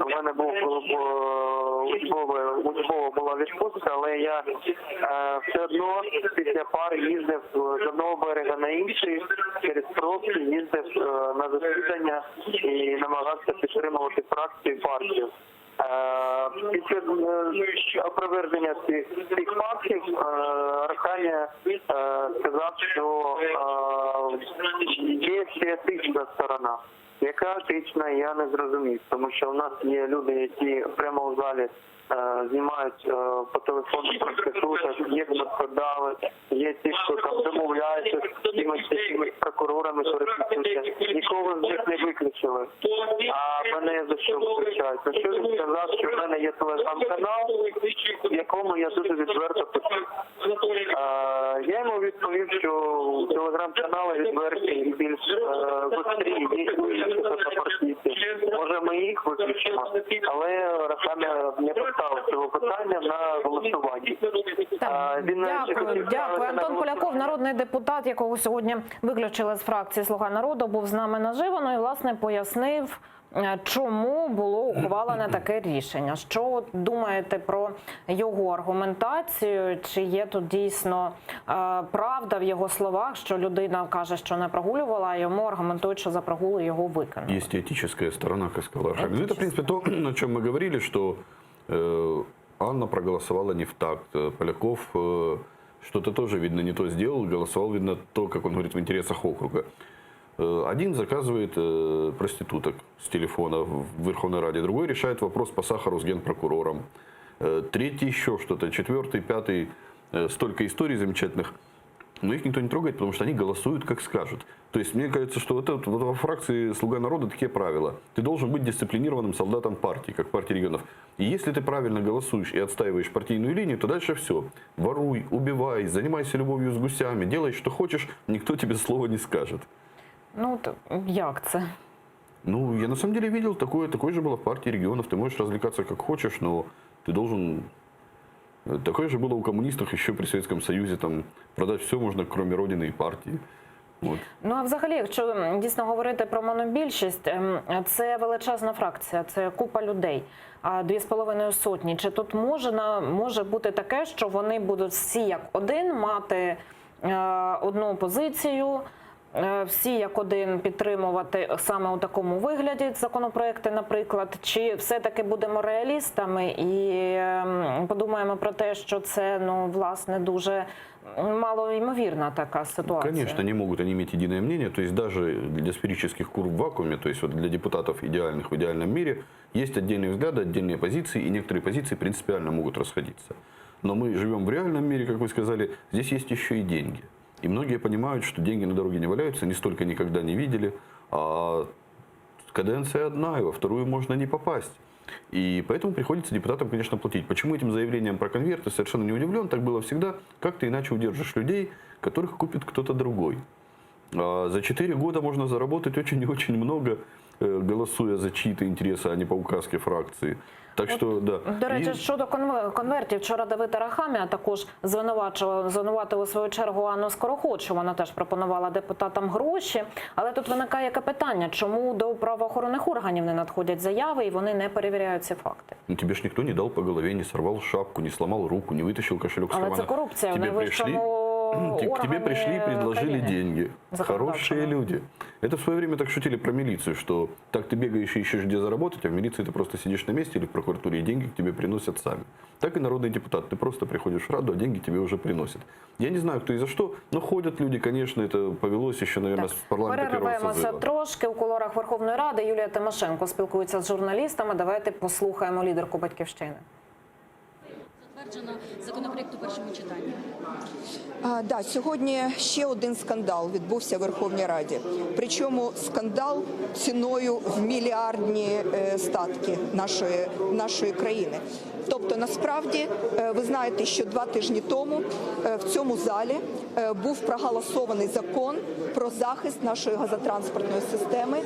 у мене був е, учбове, учбова була відпустка, але я е, все одно після пар їздив з одного берега на інший, через пробки їздив е, на засідання і намагався підтримувати фракцію і партію. Е, Після е, опроверження цих, цих фактів е, Арахамія е, сказав, що е, є ще етична сторона. Яка етична, я не зрозумів, тому що у нас є люди, які прямо у залі е, знімають е, по телефону проституток, є кнопкодави, є ті, хто там домовляються з кимось якимись прокурорами, переписуються. Нікого з них не виключили. А мене за що виключають? На що він сказав, що в мене є телеграм-канал, в якому я дуже відверто пишу. Е, Я йому відповів, що телеграм-канали відверті і більш е, гострі, є у інших однопартійців. Може, ми їх виключимо, але Рахамія не поставив цього питання на голосування. Е, Він навіть не Дякую, хотів дякую. ставити на Антон Поляков, народний депутат, якого сьогодні виключили з фракції Слуга народу, був з нами наживо. Ну і власне пояснив, е, чому було ухвалене таке рішення. Що от думаєте про його аргументацію? Чи є тут дійсно е, правда в його словах, що людина каже, що не прогулювала, а йому аргументують, що за прогули його викинули? Есть и этическая сторона, как сказал Арахамия. Ну, это, в принципе, то, о чем мы говорили, что э, Анна проголосовала не в такт. Э, Поляков э, что-то тоже, видно, не то сделал, голосовал, видно, то, как он говорит, в интересах округа. Э, Один заказывает э, проституток с телефона в Верховной Раде, другой решает вопрос по сахару с генпрокурором, Э, третий еще что-то, четвертый, пятый, э, столько историй замечательных. Но их никто не трогает, потому что они голосуют, как скажут. То есть, мне кажется, что вот, это, вот во фракции «Слуга народа» такие правила. Ты должен быть дисциплинированным солдатом партии, как партии регионов. И если ты правильно голосуешь и отстаиваешь партийную линию, то дальше все. Воруй, убивай, занимайся любовью с гусями, делай, что хочешь, никто тебе слова не скажет. Ну от як це? Ну, я на самом деле видел, такое, такое же было в партии регионов. Ты можешь развлекаться как хочешь, но ты должен... Э, Такое же было у коммунистов еще при Советском Союзе. Там продать все можно, кроме родины и партии. Вот. Ну а взагалі, якщо м, дійсно говорити про монобільшість, ем, це величезна фракція, це купа людей, а 2,5 сотні. Чи тут може на може бути таке, що вони будуть всі як один мати е, одну позицію? е, Всі як один підтримувати саме у такому вигляді законопроекти, наприклад, чи все-таки будемо реалістами і ем, подумаємо про те, що це ну власне дуже малоймовірна така ситуація? Конечно, не могут они иметь единое мнение. То есть даже для сферических кур в вакууме, то есть вот для депутатов идеальных в идеальном мире, есть отдельные взгляды, отдельные позиции, и некоторые позиции принципиально могут расходиться. Но мы живем в реальном мире, как вы сказали, здесь есть еще и деньги. И многие понимают, что деньги на дороге не валяются, не столько никогда не видели, а каденция одна, и во вторую можно не попасть. И поэтому приходится депутатам, конечно, платить. Почему этим заявлением про конверты совершенно не удивлен, так было всегда. Как ты иначе удержишь людей, которых купит кто-то другой? А За 4 года можно заработать очень и очень много, э, голосуя за чьи-то интересы, а не по указке фракции. Так что, да. До речі, И- щодо конве- конвертів, вчора Давид Арахамія також звинувачував, звинуватив у свою чергу Анну Скороход, що вона теж пропонувала депутатам гроші. Але тут виникає яке питання, чому до правоохоронних органів не надходять заяви і вони не перевіряють ці факти? Ну, тебе ж никто не дал по голове, не сорвал шапку, не сломал руку, не вытащил кошелек с Але кармана. це корупція в Тебе пришли, найвищому Те- К тебе органі пришли и предложили країни. деньги. Хорошие люди. Это в свое время так шутили про милицию, что так ты бегаешь и ищешь, где заработать, а в милиции ты просто сидишь на месте или в прокуратуре, и деньги к тебе приносят сами. Так и народный депутат. Ты просто приходишь в Раду, а деньги тебе уже приносят. Я не знаю, кто и за что, но ходят люди, конечно, это повелось еще, наверное, с парламента первого Перервемося созыва. трошки у кулуарах Верховної Ради. Юлія Тимошенко спілкується з журналістами. Давайте послухаємо лідерку батьківщини. Затверджено законопроект у першому читанні. Да, сьогодні ще один скандал відбувся в Верховній Раді. Причому скандал ціною в мільярдні е, статки нашої, нашої країни. Тобто, насправді, е, ви знаєте, що два тижні тому е, в цьому залі е, був проголосований закон про захист нашої газотранспортної системи,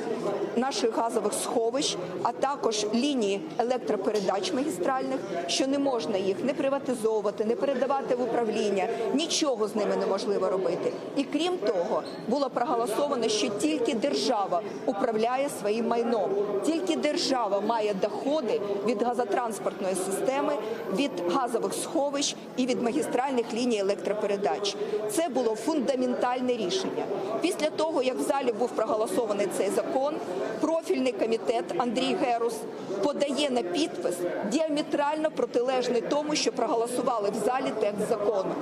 наших газових сховищ, а також лінії електропередач магістральних, що не можна їх не приватизовувати, не передавати в управління, нічого з ними неможливо робити. І крім того, було проголосовано, що тільки держава управляє своїм майном, тільки держава має доходи від газотранспортної системи, від газових сховищ і від магістральних ліній електропередач. Це було фундаментальне рішення. Після того, як в залі був проголосований цей закон, профільний комітет Андрій Герус подає на підпис діаметрально протилежний тому, що проголосували в залі текст закону.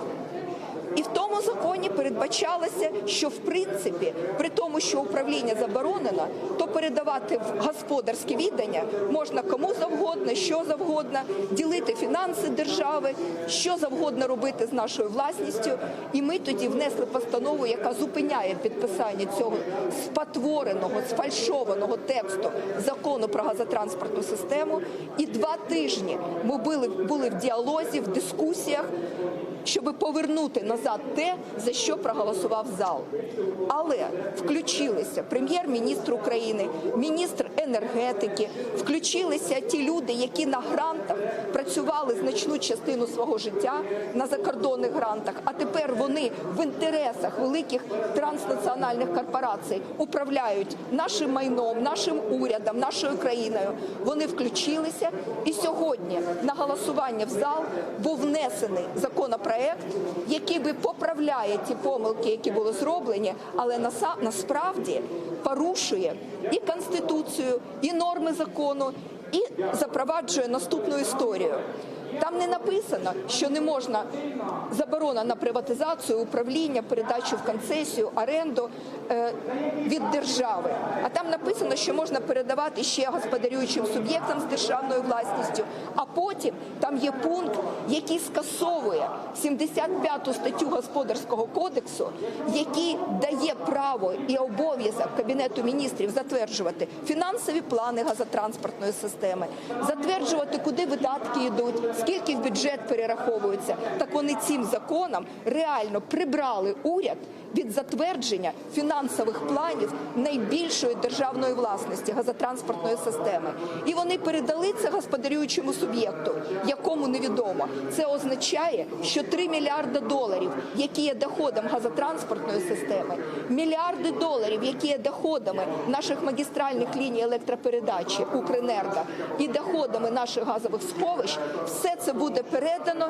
І в тому законі передбачалося, що в принципі, при тому, що управління заборонено, то передавати в господарське відання можна кому завгодно, що завгодно, ділити фінанси держави, що завгодно робити з нашою власністю. І ми тоді внесли постанову, яка зупиняє підписання цього спотвореного, сфальшованого тексту закону про газотранспортну систему. І два тижні ми були, були в діалозі, в дискусіях щоб повернути назад те, за що проголосував зал. Але включилися прем'єр-міністр України, міністр енергетики, включилися ті люди, які на грантах працювали значну частину свого життя на закордонних грантах, а тепер вони в інтересах великих транснаціональних корпорацій управляють нашим майном, нашим урядом, нашою країною. Вони включилися і сьогодні на голосування в зал був внесений законопроект, який би поправляє ті помилки, які були зроблені, але наса- насправді порушує і конституцію, і норми закону, і запроваджує наступну історію. Там не написано, що не можна заборона на приватизацію, управління, передачу в концесію, оренду е, від держави. А там написано, що можна передавати ще господарюючим суб'єктам з державною власністю. А потім там є пункт, який скасовує 75 статтю господарського кодексу, який дає право і обов'язок кабінету міністрів затверджувати фінансові плани газотранспортної системи, затверджувати, куди видатки йдуть, скільки в бюджет перераховується. Так вони цим законом реально прибрали уряд від затвердження фінансових планів найбільшої державної власності газотранспортної системи. І вони передали це господарюючому суб'єкту, якому невідомо. Це означає, що 3 мільярди доларів, які є доходом газотранспортної системи, мільярди доларів, які є доходами наших магістральних ліній електропередачі Укренерго і доходами наших газових сховищ, все це буде передано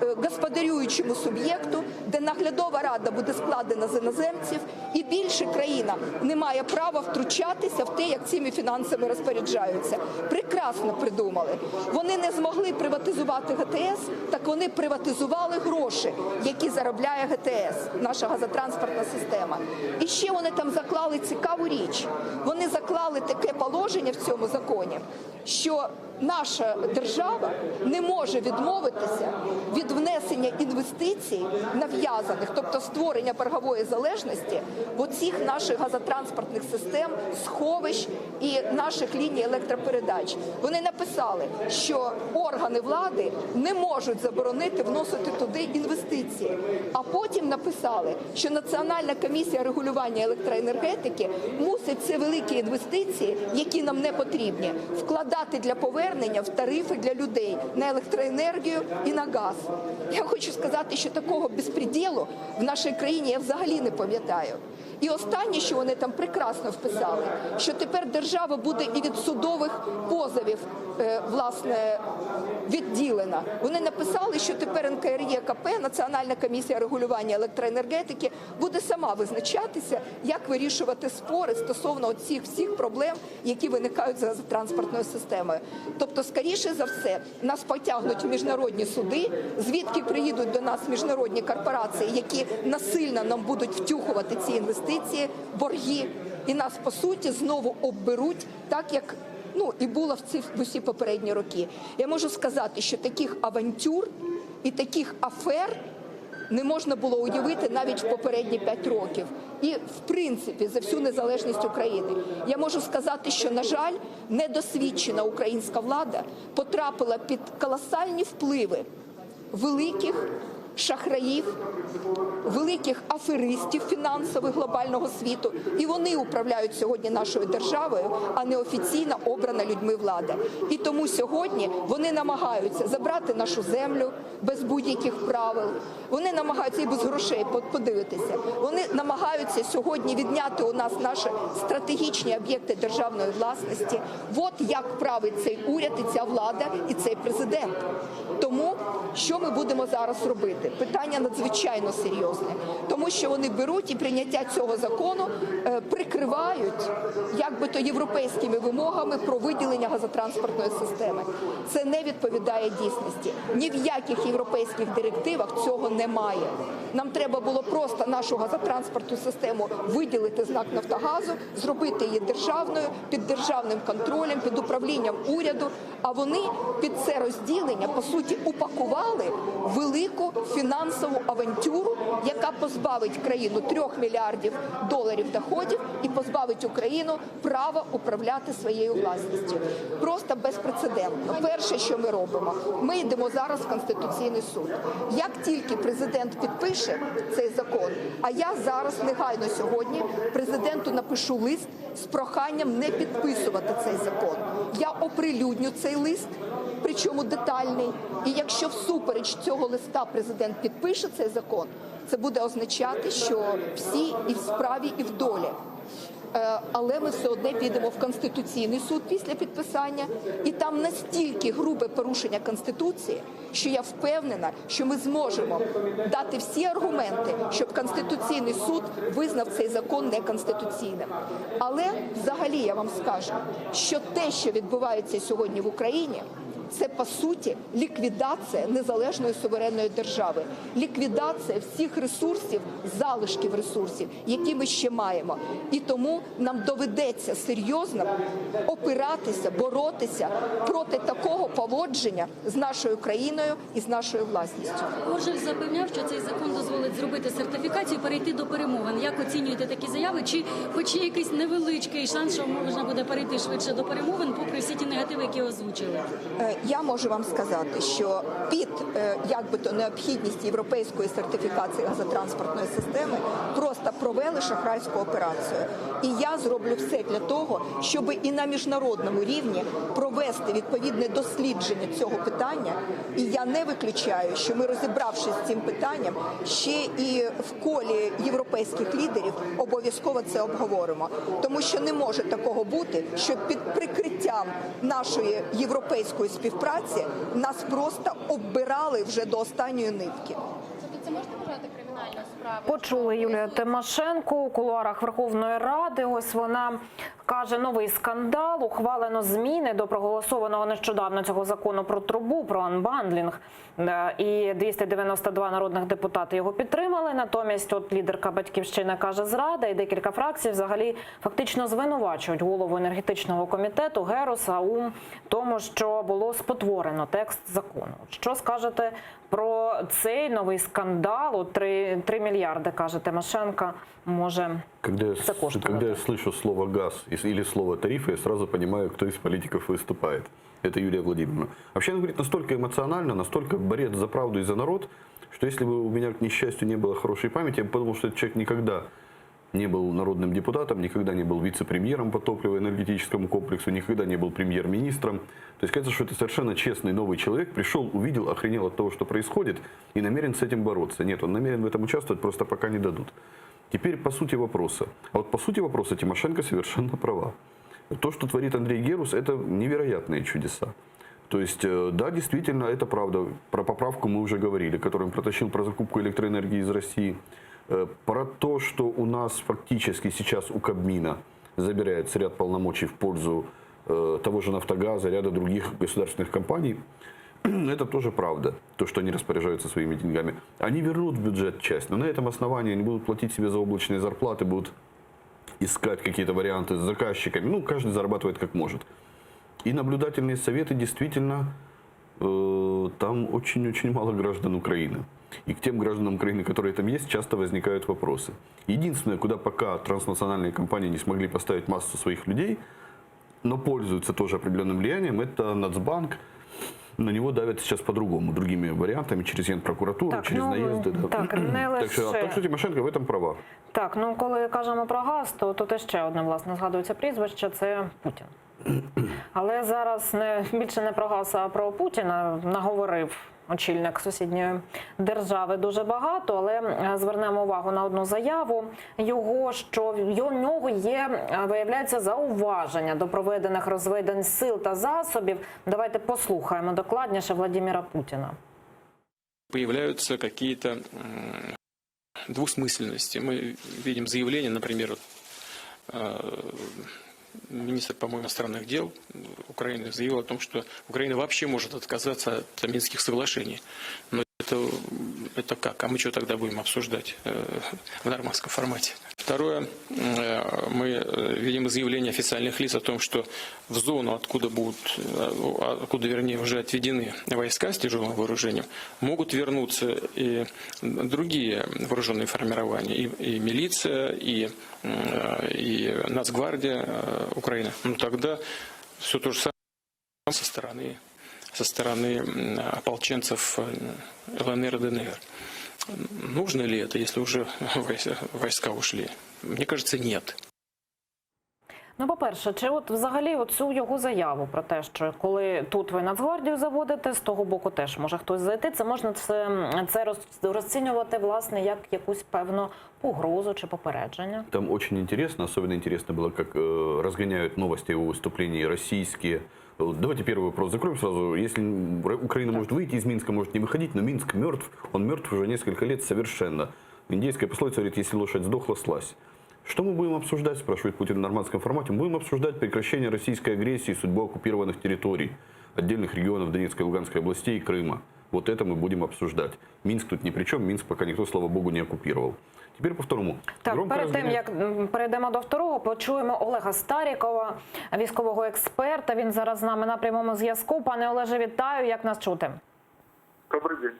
е, господарюючому суб'єкту, де наглядова рада буде складена з іноземців, і більше країна не має права втручатися в те, як цими фінансами розпоряджаються. Прекрасно придумали. Вони не змогли приватизувати ГТС, так вони приватизували гроші, які заробляє ГТС, наша газотранспортна система. І ще вони там заклали цікаву річ. Вони заклали таке положення в цьому законі, що наша держава не може відмовитися від внесення інвестицій нав'язаних, тобто створення боргової залежності в оцих наших газотранспортних систем, сховищ і наших ліній електропередач. Вони написали, що органи влади не можуть заборонити вносити туди інвестиції. А потім написали, що Національна комісія регулювання електроенергетики мусить ці великі інвестиції, які нам не потрібні, вкладати для повернення в тарифи для людей на електроенергію і на газ. Я хочу сказати, що такого безпреділу в нашій країні я взагалі не пам'ятаю. І останнє, що вони там прекрасно вписали, що тепер держава буде і від судових позовів е, власне відділена. Вони написали, що тепер НКРЄКП, Національна комісія регулювання електроенергетики, буде сама визначатися, як вирішувати спори стосовно цих всіх проблем, які виникають з газотранспортною системою. Тобто, скоріше за все, нас потягнуть в міжнародні суди, звідки приїдуть до нас міжнародні корпорації, які насильно нам будуть втюхувати ці інвестиції, борги, і нас по суті знову обберуть, так як ну і було в ці в усі попередні роки. Я можу сказати, що таких авантюр і таких афер. не можна було уявити навіть в попередні 5 років. І в принципі за всю незалежність України. Я можу сказати, що на жаль, недосвідчена українська влада потрапила під колосальні впливи великих шахраїв, великих аферистів фінансових глобального світу, і вони управляють сьогодні нашою державою, а не офіційно обрана людьми влада. І тому сьогодні вони намагаються забрати нашу землю без будь-яких правил. Вони намагаються і без грошей подивитися. Вони намагаються сьогодні відняти у нас наші стратегічні об'єкти державної власності. От як править цей уряд і ця влада, і цей президент. Тому що ми будемо зараз робити? Питання надзвичайно серйозне, тому що вони беруть і прийняття цього закону е, прикривають як би то європейськими вимогами про виділення газотранспортної системи. Це не відповідає дійсності. Ні в яких європейських директивах цього немає. Нам треба було просто нашу газотранспортну систему виділити з НАК Нафтогазу, зробити її державною, під державним контролем, під управлінням уряду. А вони під це розділення по суті упакували велику фінансову авантюру, яка позбавить країну 3 мільярдів доларів доходів і позбавить Україну права управляти своєю власністю. Просто безпрецедентно. Перше, що ми робимо, ми йдемо зараз в Конституційний суд. Як тільки президент підпише цей закон, а я зараз негайно сьогодні президенту напишу лист з проханням не підписувати цей закон. Я оприлюдню цей лист, причому детальний. І якщо всупереч цього листа президент підпише цей закон, це буде означати, що всі і в справі, і в долі. Е, Але ми все одне підемо в Конституційний суд після підписання, і там настільки грубе порушення Конституції, що я впевнена, що ми зможемо дати всі аргументи, щоб Конституційний суд визнав цей закон неконституційним. Але взагалі я вам скажу, що те, що відбувається сьогодні в Україні, це по суті ліквідація незалежної суверенної держави, ліквідація всіх ресурсів, залишків ресурсів, які ми ще маємо. І тому нам доведеться серйозно опиратися, боротися проти такого поводження з нашою країною і з нашою власністю. Оржель запевняв, що цей закон дозволить зробити сертифікацію, і перейти до перемовин. Як оцінюєте такі заяви? Чи хоч є якийсь невеличкий шанс, що можна буде перейти швидше до перемовин, попри всі ті негативи, які озвучили? Е, Я можу вам сказати, що під е, як би то необхідність європейської сертифікації газотранспортної системи просто провели шахрайську операцію. І я зроблю все для того, щоб і на міжнародному рівні провести відповідне дослідження цього питання. І я не виключаю, що ми, розібравшись з цим питанням, ще і в колі європейських лідерів обов'язково це обговоримо, тому що не може такого бути, що під прикриттям нашої європейської співпраці нас просто оббирали вже до останньої нитки. Тобто це можна вважати кримінальною справою? Почули Юлію Тимошенко у кулуарах Верховної Ради. Ось вона каже, новий скандал. Ухвалено зміни до проголосованого нещодавно цього закону про трубу, про анбандлінг. Е, І 292 народних депутати його підтримали. Натомість, от лідерка Батьківщини каже, зрада, і декілька фракцій взагалі фактично звинувачують голову енергетичного комітету Геруса у тому, що було спотворено текст закону. Що скажете про цей новий скандал? От 3, 3 мільярди, каже Тимошенко, може Когда я, це с- коштувати. когда я слышу слово «газ» и- или слово «тарифы», я сразу понимаю, кто из политиков выступает. Это Юлия Владимировна. Вообще она говорит настолько эмоционально, настолько борец за правду и за народ, что если бы у меня, к несчастью, не было хорошей памяти, я бы подумал, что этот человек никогда не был народным депутатом, никогда не был вице-премьером по топливо-энергетическому комплексу, никогда не был премьер-министром. То есть кажется, что это совершенно честный новый человек, пришел, увидел, охренел от того, что происходит, и намерен с этим бороться. Нет, он намерен в этом участвовать, просто пока не дадут. Теперь по сути вопроса. А вот по сути вопроса Тимошенко совершенно права. То, что творит Андрей Герус, это невероятные чудеса. То есть, э, да, действительно, это правда. Про поправку мы уже говорили, которую он протащил про закупку электроэнергии из России. Э, Про то, что у нас фактически сейчас у Кабмина забирается ряд полномочий в пользу э, того же «Нафтогаза», ряда других государственных компаний, это тоже правда, то, что они распоряжаются своими деньгами. Они вернут в бюджет часть, но на этом основании они будут платить себе заоблачные зарплаты, будут искать какие-то варианты с заказчиками. Ну, каждый зарабатывает как может. И наблюдательные советы действительно. Э, там очень-очень мало граждан Украины. И к тем гражданам Украины, которые там есть, часто возникают вопросы. Единственное, куда пока транснациональные компании не смогли поставить массу своих людей, но пользуются тоже определенным влиянием, это Нацбанк. На него давят сейчас по-другому, другими вариантами, через Генпрокуратуру, Так, через ну, наезды. Да. так, не так, что, лише- так что Тимошенко в этом права. Так, ну коли кажемо про газ, то тут іще одне власне згадується прізвище це Путін. Але зараз не більше не про газ, а про Путіна наговорив очільник сусідньої держави дуже багато. Але е, звернемо увагу на одну заяву його, що в нього є, е, виявляється, зауваження до проведених розведень сил та засобів. Давайте послухаємо докладніше Владимира Путіна. Появляются какие-то м, двусмысленности. Мы видим заявление, например, вот, э, министр, по-моему, иностранных дел Украины заявил о том, что Украина вообще может отказаться от Минских соглашений. Но это, это как? А мы что тогда будем обсуждать э, в нормандском формате? Второе, э, мы э, видим заявление официальных лиц о том, что в зону, откуда будут, э, откуда, вернее, уже отведены войска с тяжелым вооружением, могут вернуться и другие вооруженные формирования, и, и милиция, и, э, и Нацгвардия э, Украины. Ну тогда все то же самое со стороны, со стороны м, ополченцев э, ЛНР и ДНР. Нужно ли это, если уже войска- войска ушли? Мне кажется, нет. Ну, по-перше, чи от взагалі оцю його заяву про те, що коли тут ви Нацгвардію заводите, з того боку теж може хтось зайти, це можна це, це роз- розцінювати власне як якусь певну погрозу чи попередження. Там очень интересно, особенно интересно было, как э, разгоняют новости о его выступлении российские. Э, Давайте первый вопрос закроем сразу. Если Р- Украина может выйти из Минска, может не выходить, но Минск мертв, он мертв уже несколько лет совершенно. Индейская пословица говорит, если лошадь сдохла, слазь. Что мы будем обсуждать, спрашивает Путин в нормандском формате. Мы будем обсуждать прекращение российской агрессии и судьбу оккупированных территорий, отдельных регионов Донецкой и Луганской областей и Крыма. Вот это мы будем обсуждать. Минск тут ни при чем, Минск пока никто, слава богу, не оккупировал. Теперь по второму. Так, Громко перед тим разгоняют- як м, перейдемо до второго, почуємо Олега Старікова, військового експерта. Він зараз з нами на прямому зв'язку. Пане Олеже, вітаю. Як нас чути? Добрый день.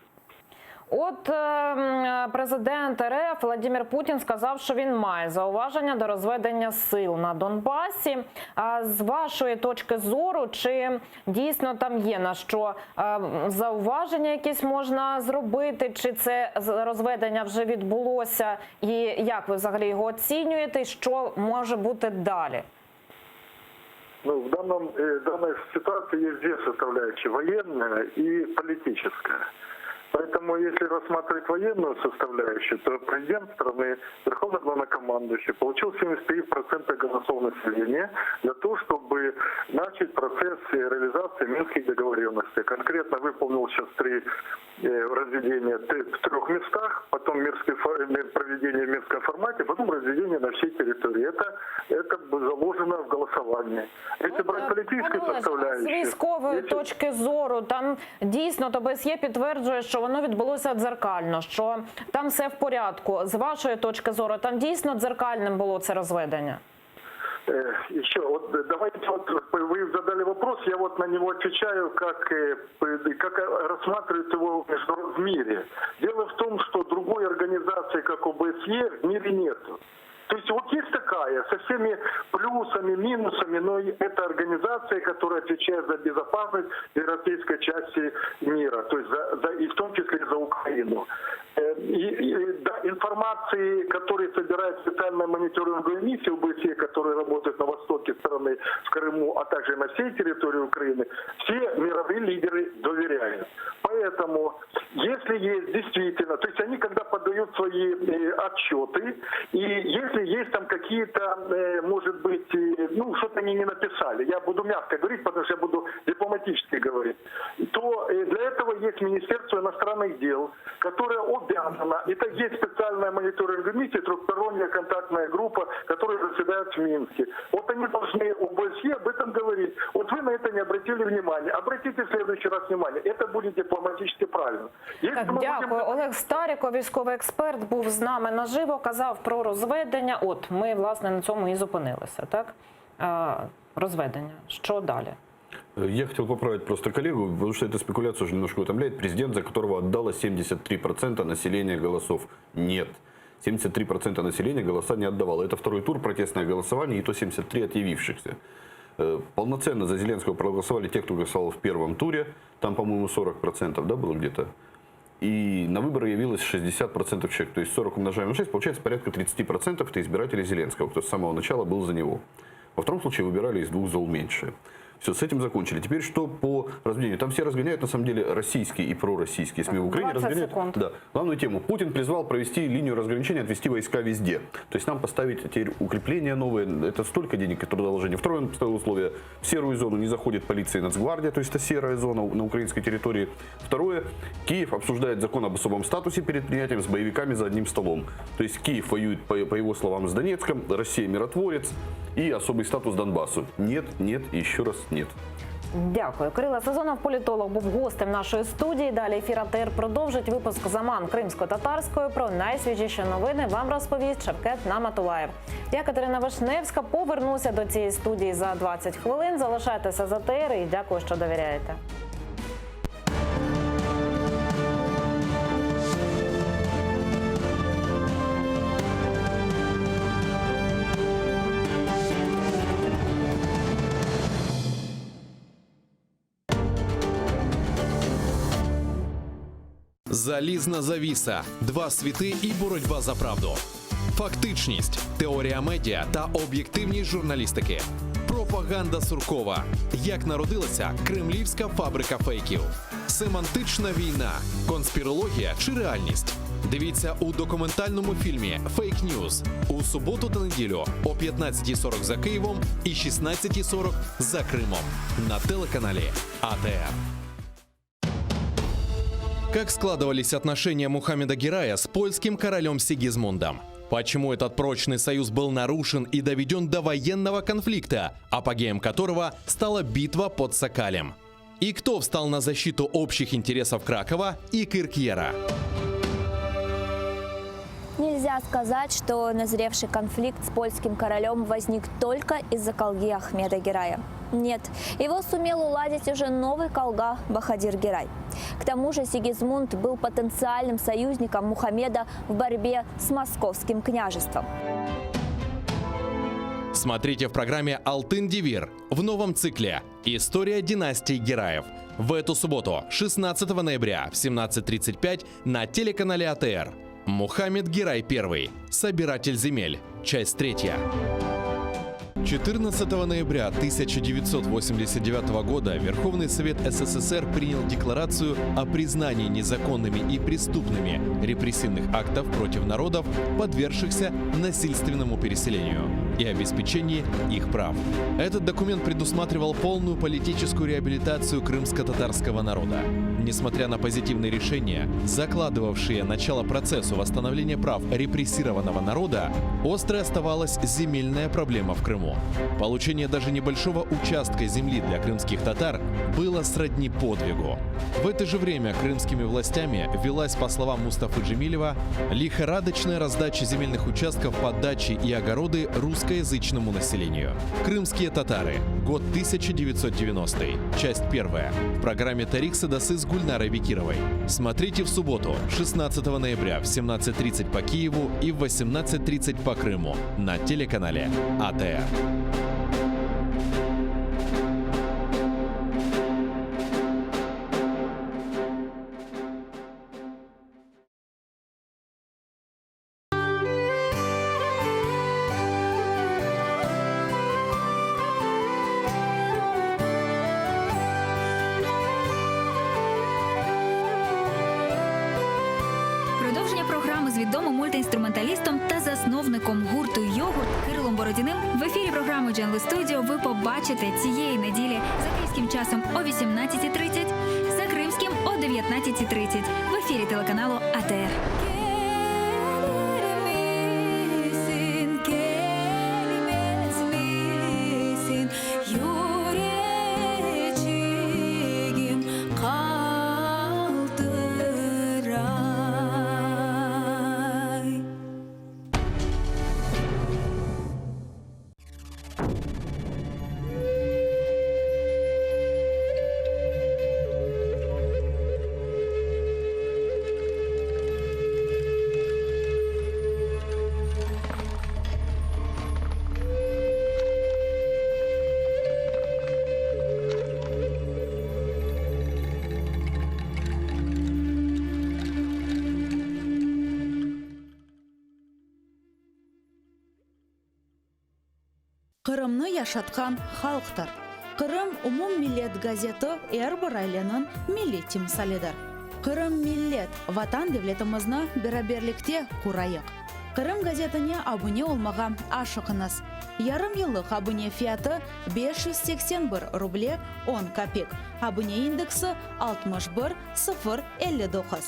От е, м, президент РФ Владимир Путін сказав, що він має зауваження до розведення сил на Донбасі. А з вашої точки зору, чи дійсно там є на що е, зауваження якісь можна зробити, чи це з- розведення вже відбулося, і як ви взагалі його оцінюєте, і що може бути далі? Ну, в данном, э, данной ситуации есть две составляющие – военная и политическая. Поэтому, если рассматривать военную составляющую, то президент страны, верховный главнокомандующий, получил 73% голосов населения для того, чтобы начать процесс э, реализации Минских договоренностей. Конкретно выполнил сейчас три э, разведения в трех местах, потом мирский фо- э, проведение в Минском формате, потом разведение на всей территории. Это, это заложено в голосовании. Если брать политическую Пане Олеже, а з составляющую... військової точки зору, там дійсно ОБСЄ підтверджує, що воно відбулося дзеркально, що там все в порядку. З вашої точки зору, там дійсно дзеркальним було це розведення? Э, Еще, вот э, давайте вот вы задали вопрос, я вот на него отвечаю, как, э, п- как э, рассматривают его в международ- в мире. Дело в том, что другой организации, как ОБСЕ, в мире нет. То есть вот есть такая, со всеми плюсами, минусами, но и это организация, которая отвечает за безопасность европейской части мира, то есть за, за- и в том числе за Украину. Э, И, и, да, информации, которые собирает специальная мониторинговая миссия ОБСЕ, которая работает на востоке страны, в Крыму, а также на всей территории Украины, все мировые лидеры доверяют. Поэтому, если есть действительно, то есть они когда подают свои э, отчеты, и если есть там какие-то, э, может быть, э, ну, что-то они не написали, я буду мягко говорить, потому что я буду дипломатически говорить, то э, для этого есть Министерство иностранных дел, которое обязано, это есть специальная мониторинговая миссия, трехсторонняя контактная группа, которая заседает в Минске. Вот они должны ОБСЕ об этом говорить. Вот вы на это не обратили внимания. Обратите в следующий раз внимание. Это будет дипломатически правильно. Если Так, мы будем дякую. Олег Старіков, військовий експерт, був з нами наживо, казав про розведення. От ми власне на цьому і зупинилися. Так Е, розведення. Що далі? Я хотел поправить просто коллегу, потому что эта спекуляция уже немножко утомляет. Президент, за которого отдало 73% населения голосов. Нет. 73% населения голоса не отдавало. Это второй тур, протестное голосование, и то 73 от явившихся. Э, Полноценно за Зеленского проголосовали те, кто голосовал в первом туре. Там, по-моему, 40% да, было где-то. И на выборы явилось 60% человек. То есть 40 умножаем на 6, получается порядка 30% это избиратели Зеленского, кто с самого начала был за него. Во втором случае выбирали из двух зол меньше. Все, с этим закончили. Теперь что по разделению? Там все разгоняют, на самом деле, российские и пророссийские СМИ в Украине. 20 Разгоняют, секунд. да, главную тему. Путин призвал провести линию разграничения, отвести войска везде. То есть нам поставить теперь укрепления новые, это столько денег и трудоложения. Второе, он поставил условие, в серую зону не заходит полиция и Нацгвардия, то есть это серая зона на украинской территории. Второе, Киев обсуждает закон об особом статусе перед принятием с боевиками за одним столом. То есть Киев воюет, по, по его словам, с Донецком, Россия миротворец и особый статус Донбассу. Нет, нет и еще раз нет. Дякую. Кирило Сазонов, політолог, був гостем нашої студії. Далі ефір АТР продовжить випуск Заман кримсько-татарською. Про найсвіжіші новини вам розповість Шевкет Наматулаєв. Я Катерина Вишневська повернуся до цієї студії за 20 хвилин. Залишайтеся з АТР і дякую, що довіряєте. Залізна завіса, два світи і боротьба за правду. Фактичність, теорія медіа та об'єктивність журналістики. Пропаганда Суркова. Як народилася кремлівська фабрика фейків. Семантична війна, конспірологія чи реальність. Дивіться у документальному фільмі Фейк Ньюз у суботу та неділю о 15.40 за Києвом і 16.40 за Кримом на телеканалі АТР. Как складывались отношения Мухаммеда Герая с польским королем Сигизмундом? Почему этот прочный союз был нарушен и доведен до военного конфликта, апогеем которого стала битва под Сокалем? И кто встал на защиту общих интересов Кракова и Киркьера? Нельзя сказать, что назревший конфликт с польским королем возник только из-за колги Ахмеда Герая. Нет, его сумел уладить уже новый колга Бахадир Герай. К тому же Сигизмунд был потенциальным союзником Мухаммеда в борьбе с московским княжеством. Смотрите в программе «Алтын Девир» в новом цикле «История династии Гераев» в эту субботу, 16 ноября в 17.35 на телеканале АТР. Мухаммед Герай I. Собиратель земель. Часть третья. 14 ноября 1989 года Верховный Совет СССР принял декларацию о признании незаконными и преступными репрессивных актов против народов, подвергшихся насильственному переселению, и обеспечении их прав. Этот документ предусматривал полную политическую реабилитацию крымско-татарского народа. Несмотря на позитивные решения, закладывавшие начало процессу восстановления прав репрессированного народа, острой оставалась земельная проблема в Крыму. Получение даже небольшого участка земли для крымских татар было сродни подвигу. В это же время крымскими властями велась, по словам Мустафы Джемилева, лихорадочная раздача земельных участков под дачи и огороды русскоязычному населению. Крымские татары. Год 1990. Часть первая. В программе «Тарих Садасы» с Гульнарой Бекировой. Смотрите в субботу, 16 ноября в 17.30 по Киеву и в 18.30 по Крыму на телеканале АТР. Продовження програми з відомим мультиінструменталістом та засновником гурту Йогурт Кирилом Бородіним в ефірі програми Джанли Студіо ви побачите цієї неділі за київським часом о 18.30, за кримським о 19.30 в ефірі телеканалу АТР. Qırımnı yaşatqan halqtır. Qırım umummillet gazeti er bir aileniñ milliy timsalidir. Qırım millet, Vatan devletimizni beraberlikte qurayıq! Qırım gazetine abune olmağa aşıqıñız! Yarım yıllıq abune fiyatı 581 ruble on kapik, abune indeksi 61059.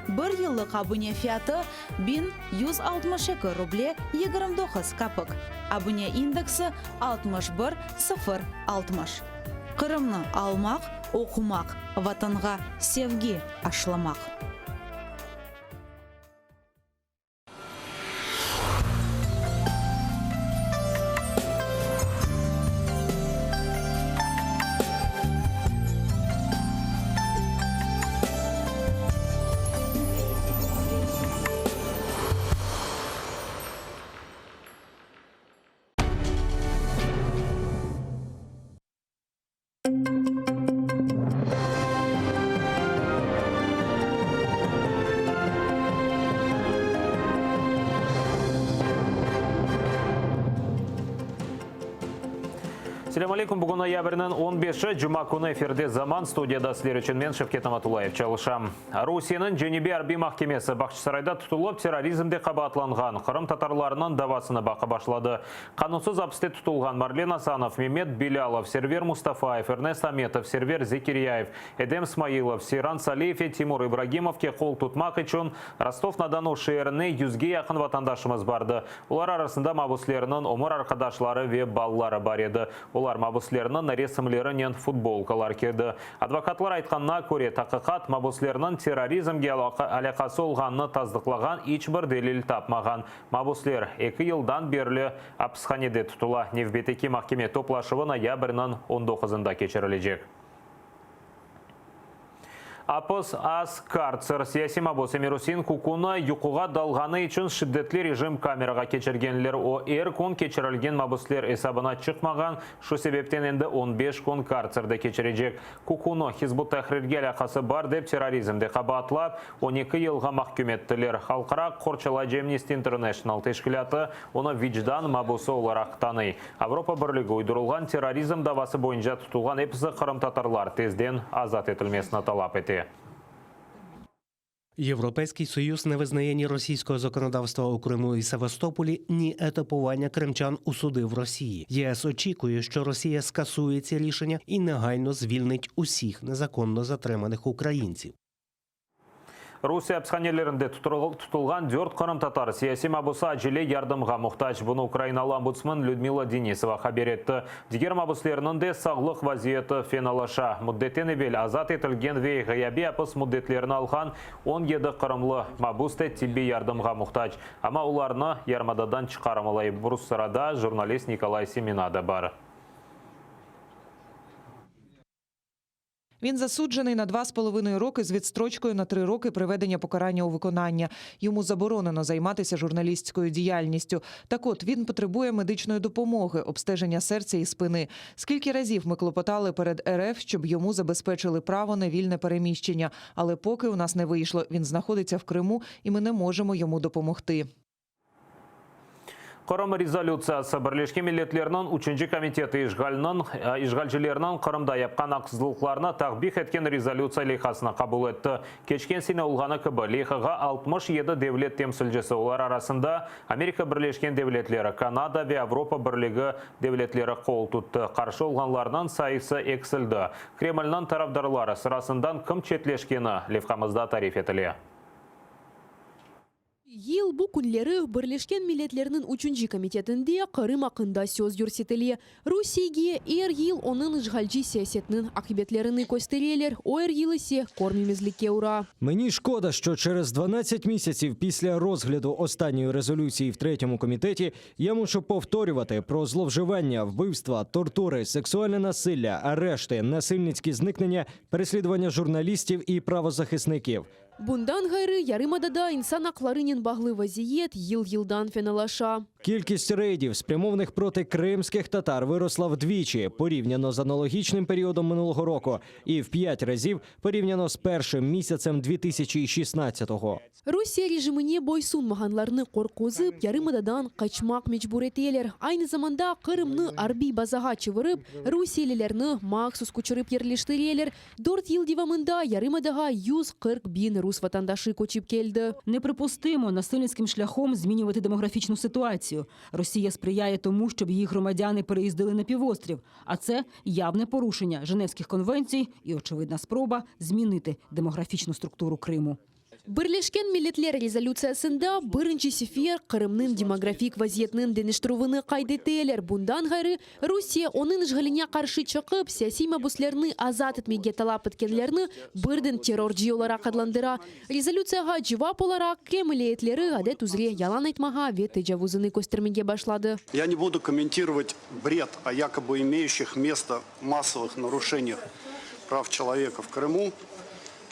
Bir yıllıq abune fiyatı 1162 ruble 29 kapik, abune indeksi 61060. Qırımnı almaq, oqumaq, Vatanğa sevgi aşlamaq. Selâm aleyküm, bugün noyabrniñ on beşi, cuma künü efirde Zaman, studiyada sizler içün men, Şevket Namatullayev, çalışam. Rusiyeniñ Cenübiy arbiy mahkemesi Bağçasarayda tutulıp terrorizmde qabaatlanğan qırımtatarlarnıñ davasını baqıp başladı. Qanunsız apiste tutulğan Marlen Asanov, Memet Bilâlov, Server Mustafayev, Ernest Ametov, Server Zekiryayev, Edem Smailov, Seyran Saliyev ve Timur İbragimovke qol tutmaq içün Rostov-na-Donu şeerine yüzge yaqın vatandaşımız bardı. Olar arasında mabüslerniñ ömür arqadaşları ve balaları bar edi. Olar mabüslerniñ resimlerinen futbolkalar kiydi. Advokatlar aytqanına köre, taqiqat mabüslerniñ terrorizmge alâqası olğanını tasdıqlağan iç bir delil tapmağan. Mabüsler eki yıldan berli apishanede tutula. Nevbetteki mahkeme toplaşuvı noyabrniñ on doquzında keçirilecek. Apis az kartser siyasiy mabus Emirusein Kukunı yuquğa dalğanı içün şiddetli rejim kamerağa keçirgenler. O, er kün keçirilgen mabusler esabına çıqmağan, şu sebepten endi on beş kün kartserde keçirecek. Kukunı Hizb ut-Tahrirge alâqası bar dep terrorizmde qabaatlap, on eki yılğa mahküm ettiler. Halqara aq qorçalayıcı Amnesty International teşkilâtı onı vicdan mabusı olaraq tanıy. Avropa Birligi uydurılğan terrorizm davası boyunca tutulğan episi qırımtatarlar tezden azat etilmesini talap ete. Європейський Союз не визнає ні російського законодавства у Криму і Севастополі, ні етапування кримчан у суди в Росії. ЄС очікує, що Росія скасує ці рішення і негайно звільнить усіх незаконно затриманих українців. Rusiye apishanelerinde tutulğan dört qırımtatar siyasiy mabusı acele yardımğa muhtac. Bunı ukrainalı ombudsmen Lüdmila Denisova haber etti. Diger mabuslerniñ de sağlıq vaziyeti fenalaşa. Müddetten evel azat etilgen ve ğıyabiy apis müddetlerini alğan 17 qırımlı mabus da tibbiy yardımğa muhtac. Amma olarnı yarımadadan çıqarmalay. Bu sırada jurnalist Nikolay Semena da bar. Він засуджений на 2,5 роки з відстрочкою на 3 роки приведення покарання у виконання. Йому заборонено займатися журналістською діяльністю. Так от, він потребує медичної допомоги, обстеження серця і спини. Скільки разів ми клопотали перед РФ, щоб йому забезпечили право на вільне переміщення. Але поки у нас не вийшло, він знаходиться в Криму і ми не можемо йому допомогти. Qırım rezolütsiyası Birleşken Milletlerniñ Üçünci komiteti işğalniñ, işğalcilerniñ Qırımda yapqan aqsızlıqlarını takbih etken rezolütsiya leyhasını qabul etti. Keçken sene olğanı kibi, leyhağa 67 devlet temsilcisi, olar arasında Amerika Birleşken Devletleri, Kanada ve Avropa Birligi devletleri qol tuttı. Qarşı olğanlarnıñ sayısı eksildi. Kremlniñ tarafdarları sırasından kim çetleşkeni levhamızda tarif etile. Yıl bu künleri Birleşken Milletlerniñ Üçünci komitetinde Qırım aqqında söz yürsetile. Rusiyege er yıl onıñ işğalci siyasetiniñ aqibetlerini köstereler, o er yıl ise körmemezlikke ura. Mені шкода, що через 12 місяців після розгляду останньої резолюції в третьому комітеті я мушу повторювати про зловживання, вбивства, тортури, сексуальне насилля, арешти, насильницькі зникнення, переслідування журналістів і правозахисників. Bundan ğayrı, yarımadada insan aqlarınen bağlı vaziyet yıl-yıldan fenalaşa. Кількість рейдів, спрямованих проти кримських татар, виросла вдвічі порівняно з аналогічним періодом минулого року, і в п'ять разів порівняно з першим місяцем 2016-го. Rusiye rejimine boysunmağanlarnı qorquzıp, yarımadadan qaçmaq mecbur eteler. Aynı zamanda Qırımnı arbiy bazağa çevirip, rusiyelilerni mahsus köçürip yerleştireler. Dört yıl devamında yarımadağa 140 biñ rus vatandaşı köçip keldi. Неприпустимо насильницьким шляхом змінювати демографічну ситуацію. Росія сприяє тому, щоб її громадяни переїздили на півострів, а це явне порушення Женевських конвенцій і очевидна спроба змінити демографічну структуру Криму. Birleşken Milletler rezolütsiyasında birinci sefer Qırımnıñ demografik vaziyetiniñ deñiştirüvini qayd eteler. Bundan ğayrı, Rusiye onıñ işğaline qarşı çıqıp, siyasiy mabüslerni azat etmege talap etkenlerni birden terrorcı olaraq adlandıra. Rezolütsiyağa cevap olaraq, Kreml eyetleri adet üzre yalan aytmağa ve tecavuzını köstermege başladı. Я не буду комментировать бред о якобы имеющих место массовых нарушениях прав человека в Крыму,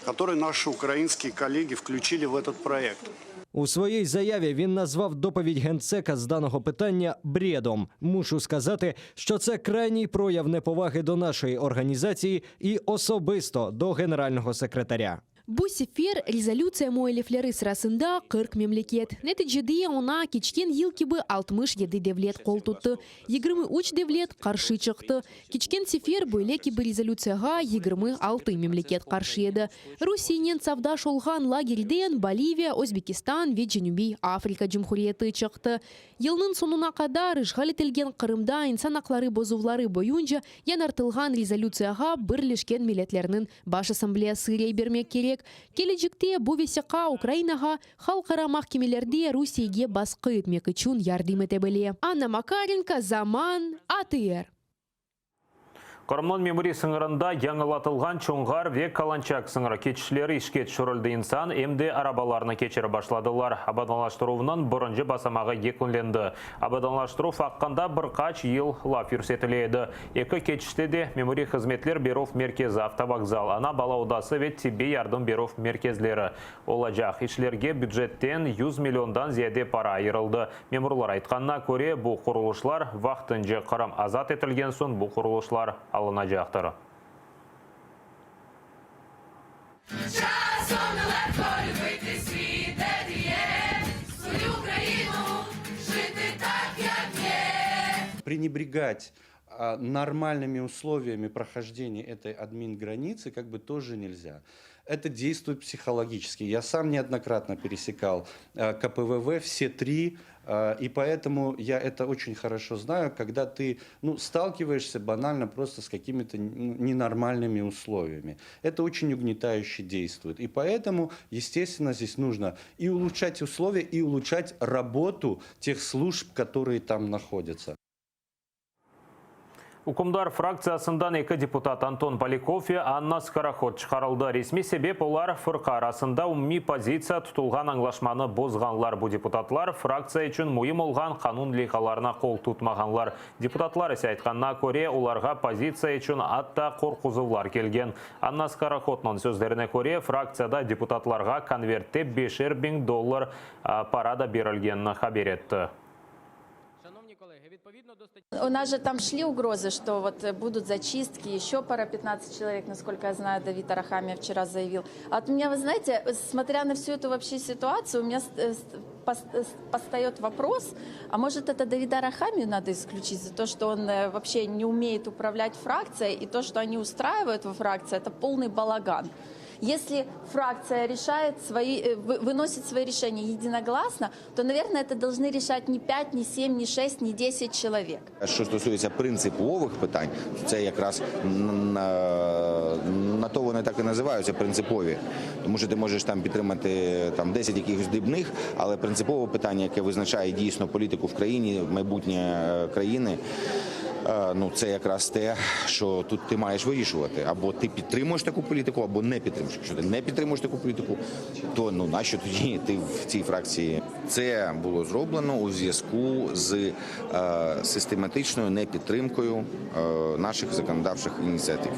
который наши украинские коллеги включили в этот проект. У своїй заяві він назвав доповідь генсека з даного питання бредом. Мушу сказати, що це крайній прояв неповаги до нашої організації і особисто до генерального секретаря. Bu sefer rezolütsiya müellifleri sırasında 40 memleket. Neticede oña keçken yıl kibi 67 devlet qol tuttı. 23 devlet qarşı çıqtı. Keçken sefer böyle kibi rezolütsiyağa 26 memleket qarşı edi. Rusiyenen safdaş olğan lagerden Boliviya, Özbekistan ve Cenübiy Afrika Cumhuriyeti çıqtı. Yılnıñ soñuna qadar işğal etilgen Qırımda insan aqları bozuvları boyunca yañartılğan rezolütsiyağa Birleşken Milletlerniñ Baş Assambleyası rey bermek kerek. Kelecekte bu vesiqa Ukrainağa halqara mahkemelerde Rusiyege basqı etmek içün yardım ete bile. Anna Makarenko, Zaman, ATR. Qırımnıñ memuriy sıñırında yañılatılğan Çonğar ve Kalançak sıñır keçişleri işke tüşürildi, insan em de arabalarnı keçirip başladılar. Abadanlaştıruvnıñ birinci basamağı yekünlendi. Abadanlaştıruv aqqında bir qaç yıl laf yürsetile edi. Eki keçişte de memuriy hızmetler berüv merkezi, avtovokzal, ana-bala odası ve tibbiy yardım berüv merkezleri olacaq. İşlerge bücetten 100 milliondan ziyade para ayırıldı. Memurlar aytqanına köre, bu qurulışlar vaqtınca Qırım azat etilgen soñ bu qurulışlar alınacaqtır. Пренебрегать нормальными условиями прохождения этой админграницы как бы тоже нельзя. Это действует психологически. Я сам неоднократно пересекал КПВВ, все три, и поэтому я это очень хорошо знаю, когда ты ну, сталкиваешься банально просто с какими-то ненормальными условиями. Это очень угнетающе действует. И поэтому, естественно, здесь нужно и улучшать условия, и улучшать работу тех служб, которые там находятся. Ükümdar fraktsiyasından eki deputat Anton Polâkov ve Anna Skorohod çıqarıldı. Resmiy sebep olar fırqa arasında umumiy pozitsiya tutulğan añlaşmanı bozğanlar. Bu deputatlar fraktsiya içün müim olğan qanun leyhalarına qol tutmağanlar. Deputatlar ise aytqanına köre, olarğa pozitsiya içün atta qorquzuvlar kelgen. Anna Skorohodnıñ sözlerine köre, fraktsiyada deputatlarğa konvertte beşer biñ dollar para da berilgenini haber etti. У нас же там шли угрозы, что вот э, будут зачистки, еще пара 15 человек, насколько я знаю, Давид Арахамия вчера заявил. А от меня, вы знаете, смотря на всю эту вообще ситуацию, у меня э, э, постает вопрос, а может это Давида Арахамию надо исключить за то, что он вообще не умеет управлять фракцией, и то, что они устраивают во фракции, это полный балаган. Если фракция решает свои, э, выносит свои решения единогласно, то, наверное, это должны решать не 5, не 7, не 6, не 10 человек. Що стосується принципових питань, то це якраз на, на то вони так і називаються принципові. Тому що ти можеш там підтримати там 10 якихось дрібних, але принципове питання, яке визначає дійсно політику в країні, майбутнє е, країни. Е, ну, це якраз те, що тут ти маєш вирішувати. Або ти підтримуєш таку політику, або не підтримуєш. Якщо ти не підтримуєш таку політику, то ну нащо тоді ти в цій фракції? Це було зроблено у зв'язку з е, систематичною непідтримкою е, наших законодавчих ініціатив.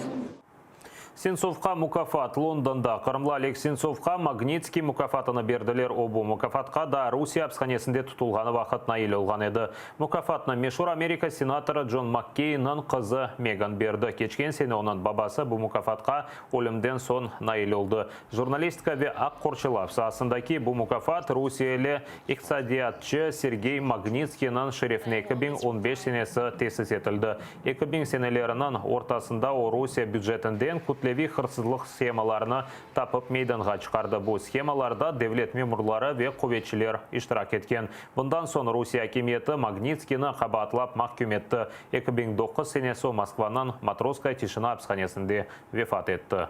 Sentsovqa mukâfat Londonda qırımlı Oleg Sentsovqa Magnitskiy mukâfatını berdiler. O, bu mukâfatqa daa Rusiye apishanesinde tutulğanı vaqıt nail olğan edi. Mukâfatnı meşur Amerika senatorı Con Makkeynniñ qızı Megan berdi. Keçken sene onıñ babası bu mukâfatqa ölümden soñ nail oldı. Jurnalistika ve aq qorçalav saasındaki bu mukâfat rusiyeli iqtisadiyatçı Sergey Magnitskiyniñ şerefine 2015 senesi tesis etildi. 2000 seneleriniñ ortasında o Rusiye bücetinden kütleviy hırsızlıq shemalarını tapıp meydanğa çıqardı. Bu shemalarda devlet memurları ve quvetçiler iştirak etken. Bundan soñ Rusiye akimiyeti Magnitskiyni qabaatlap mahküm etti. 2009 senesi o Moskvanıñ Matrosskaya tişina apishanesinde vefat etti.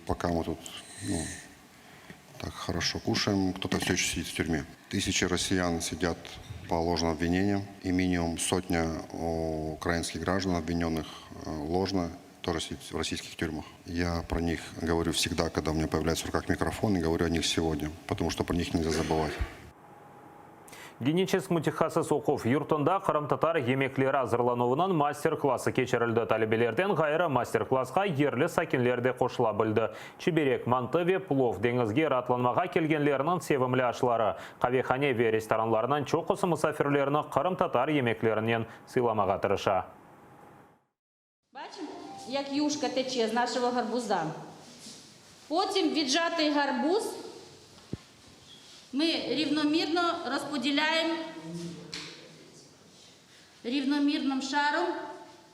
Пока мы тут ну, так хорошо кушаем, кто-то все еще сидит в тюрьме. Тысячи россиян сидят по ложным обвинениям, и минимум сотня украинских граждан, обвиненных э, ложно, тоже сидит в российских тюрьмах. Я про них говорю всегда, когда у меня появляется в руках микрофон, и говорю о них сегодня, потому что про них нельзя забывать. Geniçesk mütehassıs oquv yurtunda qırımtatar yemekleri azırlanuvınıñ master-klası keçirildi. Talebelerden ğayrı, master-klassqa yerli sakinler de qoşula bildi. Çiberek, mantı ve plov, deñizge raatlanmağa kelgenlerniñ sevimli aşları. Qavehane ve restoranlarnıñ çoqusı musafirlerini qırımtatar yemeklerinen sıylamağa tırışa. Бачимо, як юшка тече з нашого гарбуза. Потім віджатий гарбуз ми рівномірно розподіляємо рівномірним шаром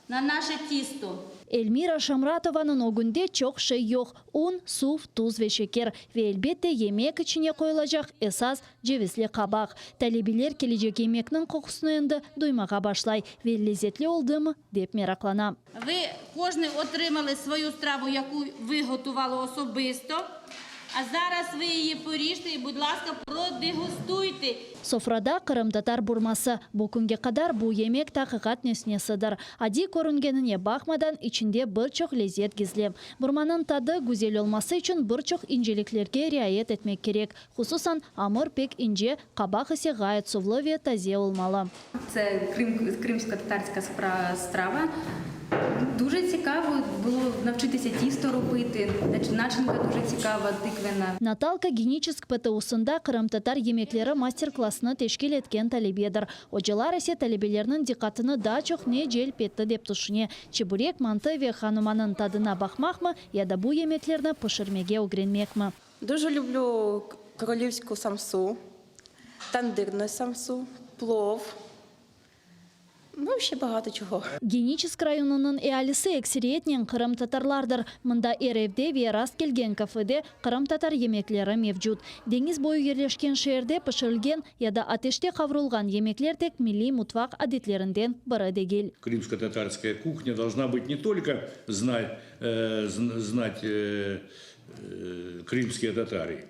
на наше тісто. Elmira Şamratovanıñ ögünde çoq şey yoq, un, suv, tuz ve şeker. Ve, elbette, yemek içine qoyulacaq esas, cevizli qabaq. Talebeler kelecek yemekniñ qoqusını endi duymağa başlay ve lezetli oldımı, dep meraqlana. Ви кожний отримали свою страву, яку ви готували особисто. А зараз ви її поріжте і, будь ласка, продегустуйте. Sofrada qırımtatar burması. Bu künge qadar bu yemek taqiqat nesnesidir. Adiy körüngenine baqmadan, içinde bir çoq lezet gizli. Burmanıñ tadı güzel olması içün bir çoq inceliklerge riayet etmek kerek. Hususan, amur pek ince, qabaq ise ğayet suvlı ve taze olmalı. Це кримсько-татарська страва. Дуже цікаво було навчитися тісто робити. Начинка дуже цікава, тиквена. Natalka Geniçesk PTUsında qırımtatar yemekleri master-klassını teşkil etken talebedir. Ocalar ise talebelerniñ diqqatını daa çoq ne celp etti dep tüşüne, çeburek, mantı ve hanumanıñ tadına baqmaqmı ya da bu yemeklerni pişirmege ögrenmekmi? Дуже люблю королівську самсу, тандирну самсу, плов. Ну, ще багато чого. Geniçesk rayonınıñ ealisi ekseriyetnen qırımtatarlardır. Mında er evde ve rast kelgen kafede qırımtatar yemekleri mevcut. Deñiz boyu yerleşken şeerde pişirilgen ya da ateşte qavrulğan yemekler tek milliy mutfaq adetlerinden biri degil. Крымско-татарская кухня должна быть не только знать, знать крымские татары,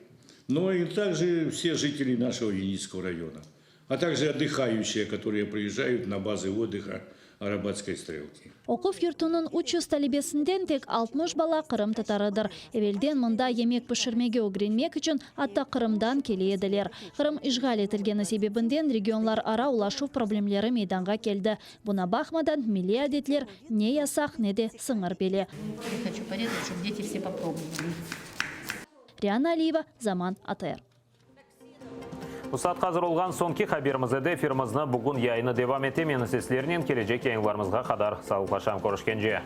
но и также все жители нашего Генического района, а также отдыхающие, которые приезжают на базы отдыха Арабатской стрелки. Oquv yurtunıñ 300 talebesinden tek 60 bala qırımtatarıdır. Evelden mında yemek pişirmege ögrenmek içün atta Qırımdan kele ediler. Qırım işğal etilgeni sebebinden regionlarara ulaşuv problemleri meydanğa keldi. Buña baqmadan, milliy adetler ne yasaq, ne de sıñır bile. Хочу порезать, чтобы дети все попробовали. Riana Aliyeva, Zaman ATR. Bu saatqa azır olğan soñki haberimiz edi. Efirimizni bugün yayını devam ete. Men ise sizlernen kelecek yayınlarımızğa qadar sağlıqlaşam. Körüşkence.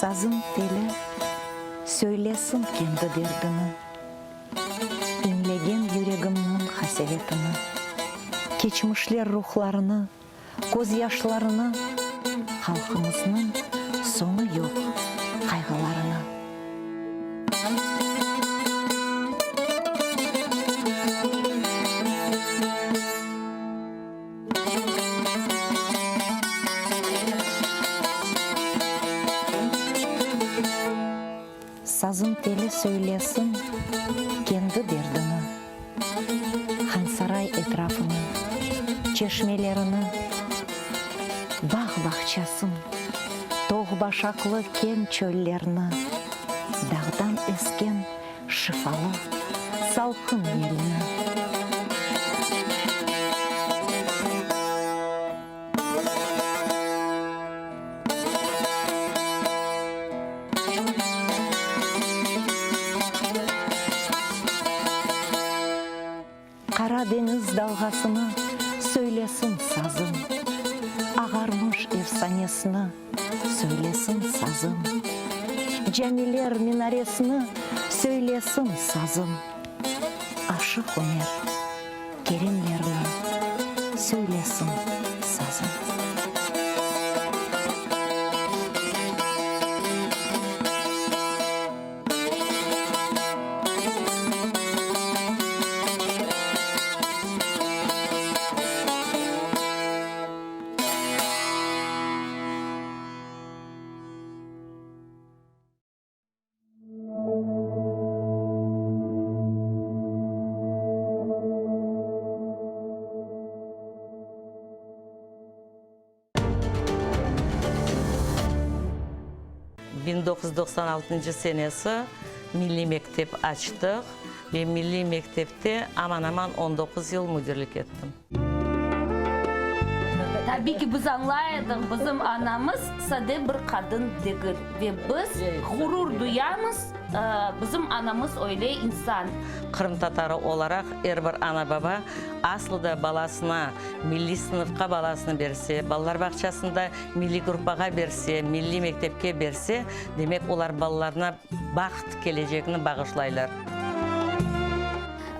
Sazım teli söylesin kendi derdini, İñlegen yüregimniñ qasevetini, Keçmişler ruhlarını, közyaşlarını, Halqımıznıñ soñu yoq qayğılarını. Sazım teli söylesin kendi derdini, Hansaray etrafını, çeşmelerini, Bağ-bağçasın, toğ başaqlı keñ çöllerni, Dağdan esken şifalı salqın yelni. Qara deñiz dalğasını söylesin sazım, Ağarmış efsanesini söylesin sazım, Camiler minaresini söylesin sazım, Aşıq Ümer, Kerimlerni söylesin sazım. 1996 senesi milliy mektep açtıq ve milliy mektepte aman-aman 19 yıl müdirlik ettim. Tabiy ki, biz añlay edik, bizim anamız sade bir qadın degil ve biz ğurur duyamız, bizim anamız öyle insan. Qırımtatarı olaraq er bir ana-baba aslı da balasına, milliy sınıfqa balasını berse, balalar bağçasında milliy gruppağa berse, milliy mektepke berse, demek olar balalarına baht kelecegini bağışlaylar.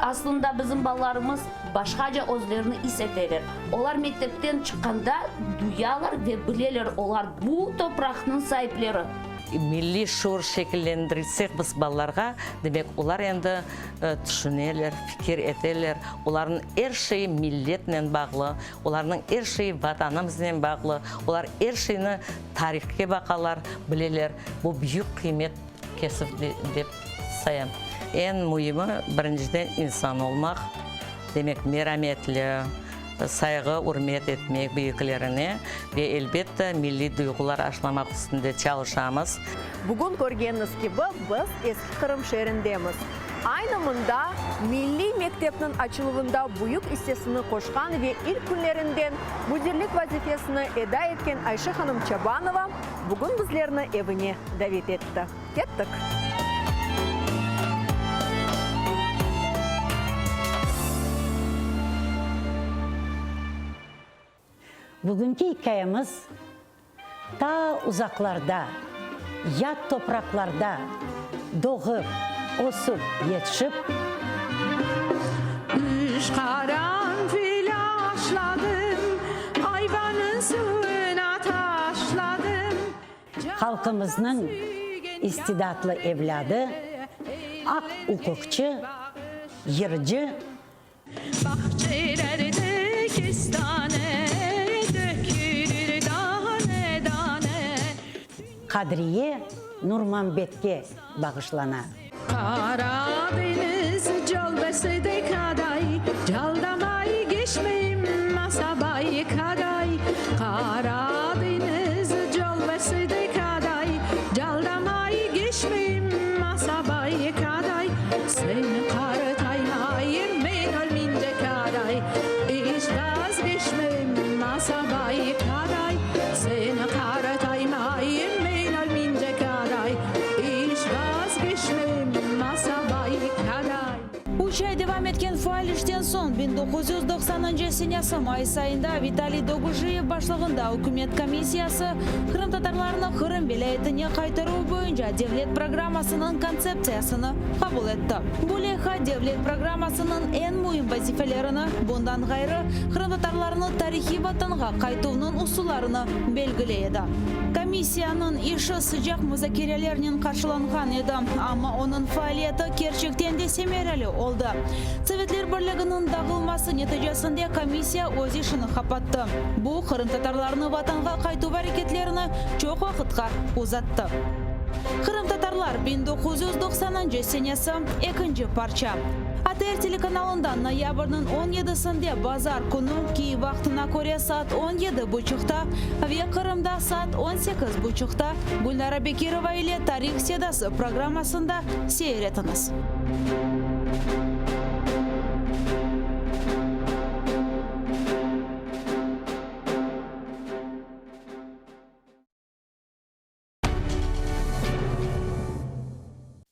Aslında bizim balalarımız başqaca özlerini is eteler. Olar mektepten çıqqanda duyalar ve bileler, olar bu topraqnıñ saipleri. Milliy şuur şekillendirilsek biz balalarğa, demek olar endi tüşüneler, fikir eteler, olarnıñ er şeyi milletnen bağlı, olarnıñ er şeyi Vatanımıznen bağlı, olar er şeyni tarihke baqalar, bileler. Bu büyük qıymet kesip dep sayam. Eñ müimi, birinciden insan olmaq, demek, merametli, sayğı, ürmet etmek büyüklerine ve, elbette, milliy duyğular aşlamaq üstünde çalışamız. Bugün körgeniñiz kibi, biz Eski Qırım şeerindemiz. Aynı mında milliy mektepniñ açıluvında büyük issesini qoşqan ve ilk künlerinden müdirlik vazifesini eda etken Ayşe hanım Çabanova bugün bizlerni evine davet etti. Kettik! Bugünki ikâyemiz ta uzaqlarda, yat topraqlarda doğıp, ösüp, yetişip, Üç qaranfil aşladım, Ayvanıñ suvuna taşladım. Halqımıznıñ istidatlı evlâdı, aq-uquqçı, yırcı, Bağçelerde kestane, Dökülür dane-dane. Qadriye Nurmambetke bağışlana. Qara deñiz cölbesi de kaday, Caldamay geçmeyim masabay kaday. Qara deñiz cölbesi de kaday, Caldamay geçmeyim masabay kaday. Sen qartaymayım men ölmince kaday, İç vazgeçmeyim masabay kaday. Sen qartaymayım men ölmince kaday, İç vazgeçmeyim masabay kaday. Üç ay devam etken faal işten soñ, 1990-ncı senesi mayıs ayında Vitaliy Dogujiyev başlığında ükümet komissiyası qırımtatarlarnı Qırım vilâyetine qaytaruv boyunca devlet programmasınıñ kontseptsiyasını qabul etti. Bu leyha devlet programmasınıñ eñ müim vazifelerini, bundan ğayrı, qırımtatarlarnı tarihiy vatanğa qaytuvnıñ usullarını belgiley edi. Komissiyanıñ işi sıcaq muzakerelernen qarşılanğan edi, amma onıñ faaliyeti kerçekten de semereli oldı. Sovetler Birliginiñ dağılması neticesinde komissiya öz işini qapattı. Bu, qırımtatarlarnı vatanğa qaytuv areketlerini çoq vaqıtqa uzattı. Qırımtatarlar 1990 nıncı senesi, ekinci parça. ATR telekanalında noyabrniñ on yedisinde bazar künü Kyiv vaqtına köre saat on yedi buçuqta ve Qırımda saat on sekiz buçuqta Gülnara Bekirova ile Tarih sedası programmasında seyir etiñiz.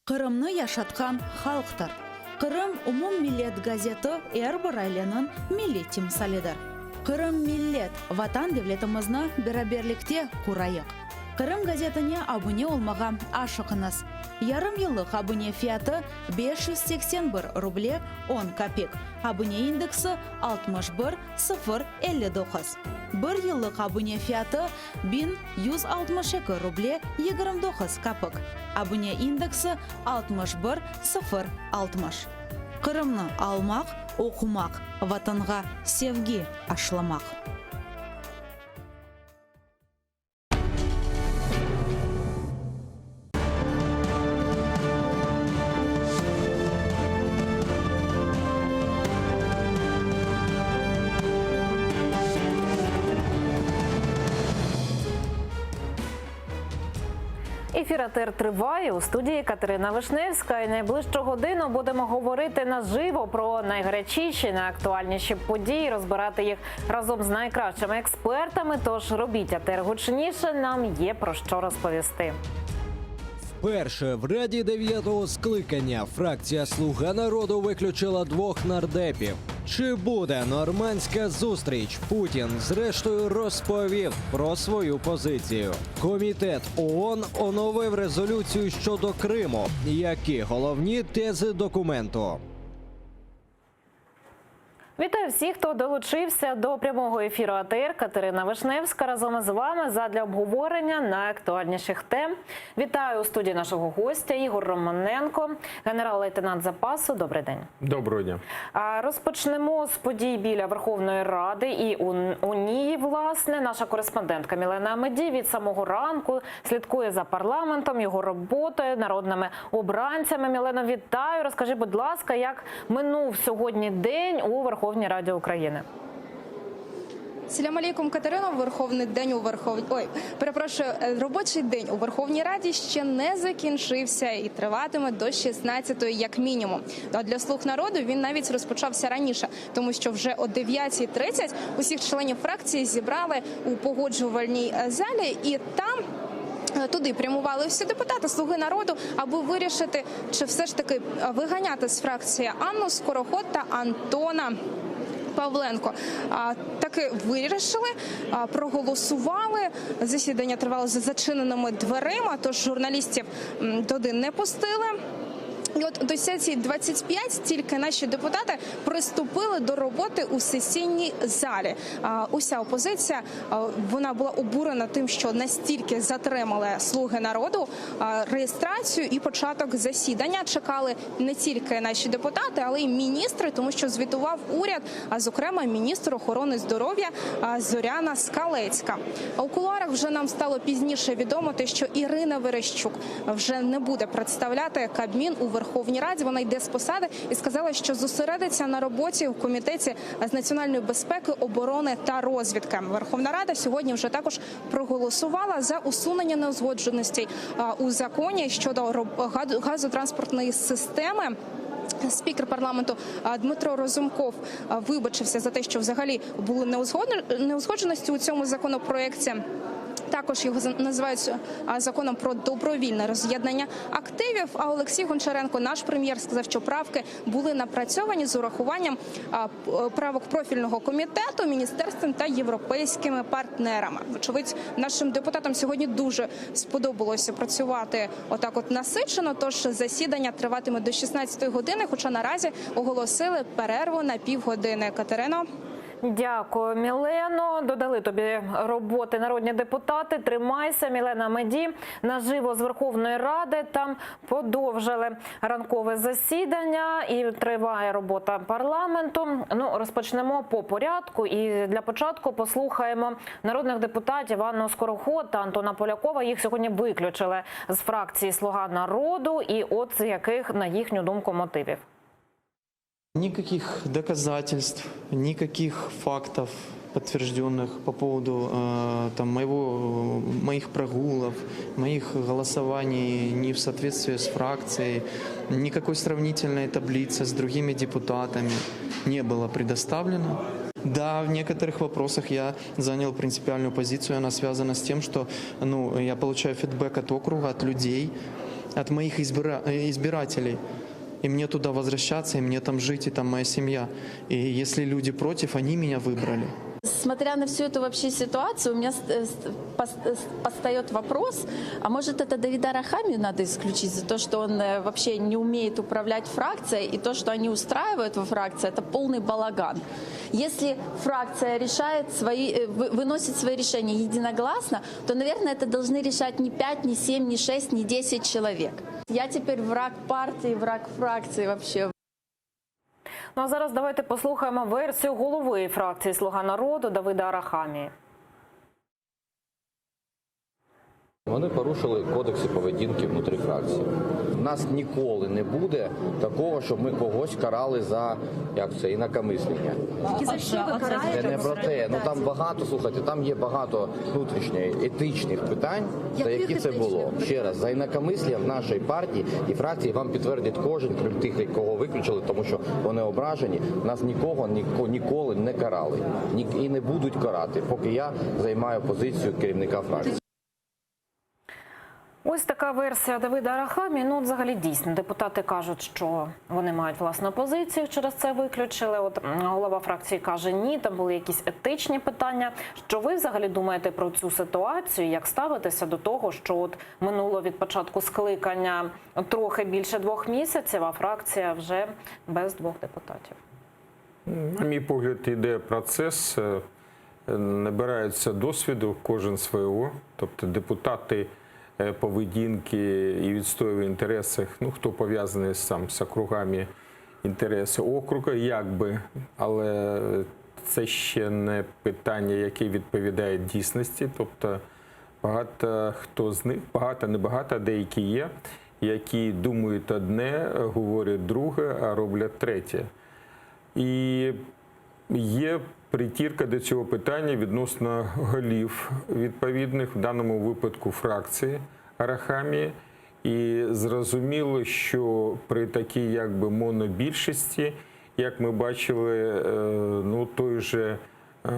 Qırımnı yaşatqan halqtır. Qırım umummillet gazeti er bir aileniñ milliy timsalidir. Qırım millet, Vatan devletimizni beraberlikte qurayıq. Qırım gazetine abune olmağa aşıqıñız. Yarım yıllıq abune fiyatı 581 ruble on kapik, abune indeksi 61 059. Bir yıllıq abune fiyatı 1162 ruble 29 kapik, abune indeksi 61 060. Qırımnı almaq, oqumaq, Vatanğa sevgi aşlamaq. Ефір АТР триває у студії Катерина Вишневська. І найближчу годину будемо говорити наживо про найгарячіші, найактуальніші події, розбирати їх разом з найкращими експертами. Тож робіть АТР гучніше, нам є про що розповісти. Вперше в Раді дев'ятого скликання фракція Слуга народу виключила двох нардепів. Чи буде нормандська зустріч? Путін зрештою розповів про свою позицію. Комітет ООН оновив резолюцію щодо Криму. Які головні тези документу? Вітаю всіх, хто долучився до прямого ефіру АТР. Катерина Вишневська разом із вами задля обговорення найактуальніших тем. Вітаю у студії нашого гостя Ігор Романенко, генерал-лейтенант запасу. Добрий день. Доброго дня. Розпочнемо з подій біля Верховної Ради і у ній, власне, наша кореспондентка Мілена Амеді від самого ранку слідкує за парламентом, його роботою, народними обранцями. Мілено, вітаю. Розкажи, будь ласка, як минув сьогодні день у Верховній Раді України. Селям алейкум, Катерино. Верховний день у Верховній... Ой, перепрошую, робочий день у Верховній Раді ще не закінчився і триватиме до 16-ї як мінімум. А для «Слуг народу» він навіть розпочався раніше, тому що вже о 9:30 усіх членів фракції зібрали у погоджувальній залі і там туди прямували всі депутати «Слуги народу», аби вирішити, чи все ж таки виганяти з фракції Анну Скороход та Антона Павленко. Таки вирішили, проголосували. Засідання тривало за зачиненими дверима, тож журналістів туди не пустили. І от до 10:25 тільки наші депутати приступили до роботи у сесійній залі. Уся опозиція, вона була обурена тим, що настільки затримали «Слуги народу», реєстрацію і початок засідання. Чекали не тільки наші депутати, але й міністри, тому що звітував уряд, а зокрема міністр охорони здоров'я, Зоряна Скалецька. А у кулуарах вже нам стало пізніше відомо те, що Ірина Верещук вже не буде представляти Кабмін у Верховній Раді. Вона йде з посади і сказала, що зосередиться на роботі в Комітеті з національної безпеки, оборони та розвідки. Верховна Рада сьогодні вже також проголосувала за усунення неузгодженостей у законі щодо газотранспортної системи. Спікер парламенту Дмитро Разумков вибачився за те, що взагалі були неузгодженості у цьому законопроекті. Також його називають законом про добровільне роз'єднання активів. А Олексій Гончаренко, наш прем'єр, сказав, що правки були напрацьовані з урахуванням правок профільного комітету, міністерством та європейськими партнерами. Вочевидь, нашим депутатам сьогодні дуже сподобалося працювати отак от насичено, тож засідання триватиме до 16-ї години, хоча наразі оголосили перерву на півгодини. Катерино? Дякую, Мілено. Додали тобі роботи народні депутати. Тримайся, Мілена Меді наживо з Верховної Ради. Там подовжили ранкове засідання і триває робота парламенту. Ну, розпочнемо по порядку. І для початку послухаємо народних депутатів Анну Скороход та Антона Полякова. Їх сьогодні виключили з фракції Слуга народу. І от з яких, на їхню думку, мотивів. Никаких доказательств, никаких фактов подтвержденных по поводу э, там, моего, моих прогулов, моих голосований не в соответствии с фракцией, никакой сравнительной таблицы с другими депутатами не было предоставлено. Да, в некоторых вопросах я занял принципиальную позицию, она связана с тем, что ну, я получаю фидбэк от округа, от людей, от моих избира- э, избирателей. И мне туда возвращаться, и мне там жить, и там моя семья. И если люди против, они меня выбрали. Смотря на всю эту вообще ситуацию, у меня с- э, с- пос- э, постает вопрос, а может это Давида Арахамию надо исключить за то, что он э, вообще не умеет управлять фракцией, и то, что они устраивают во фракции, это полный балаган. Если фракция решает свои, э, вы- выносит свои решения единогласно, то, наверное, это должны решать не 5, не 7, не 6, не 10 человек. Я теперь враг партии, враг фракции вообще. Ну а зараз давайте послухаємо версію голови фракції Слуга народу Давида Арахамії. Вони порушили кодекси поведінки внутрі фракції. У нас ніколи не буде такого, щоб ми когось карали за як це інакомислення. І за що ви Це караєте? не про те. Ну там багато, слухайте, там є багато внутрішніх етичних питань, за Яких які це етичних було. Ще раз, за інакомислія в нашій партії і фракції вам підтвердить кожен, крім тих, кого виключили, тому що вони ображені. Нас нікого ніко- ніколи не карали Ні- і не будуть карати, поки я займаю позицію керівника фракції. Ось така версія Давида Арахамії. Ну, от взагалі дійсно, депутати кажуть, що вони мають власну позицію, через це виключили. От м, голова фракції каже, ні, там були якісь етичні питання. Що ви взагалі думаєте про цю ситуацію? Як ставитеся до того, що от минуло від початку скликання трохи більше двох місяців, а фракція вже без двох депутатів? На мій погляд, йде процес, е, набираються досвіду кожен свого, тобто депутати е, поведінки і відстоює інтереси, ну хто пов'язаний сам з округами інтереси округа, якби, але це ще не питання, яке відповідає дійсності. Тобто багато хто з них, багато, не багато, а деякі є, які думають одне, говорять друге, а роблять третє. І є притірка до цього питання відносно голів відповідних, в даному випадку фракції Арахамії. І зрозуміло, що при такій якби монобільшості, як ми бачили, е, ну той же е,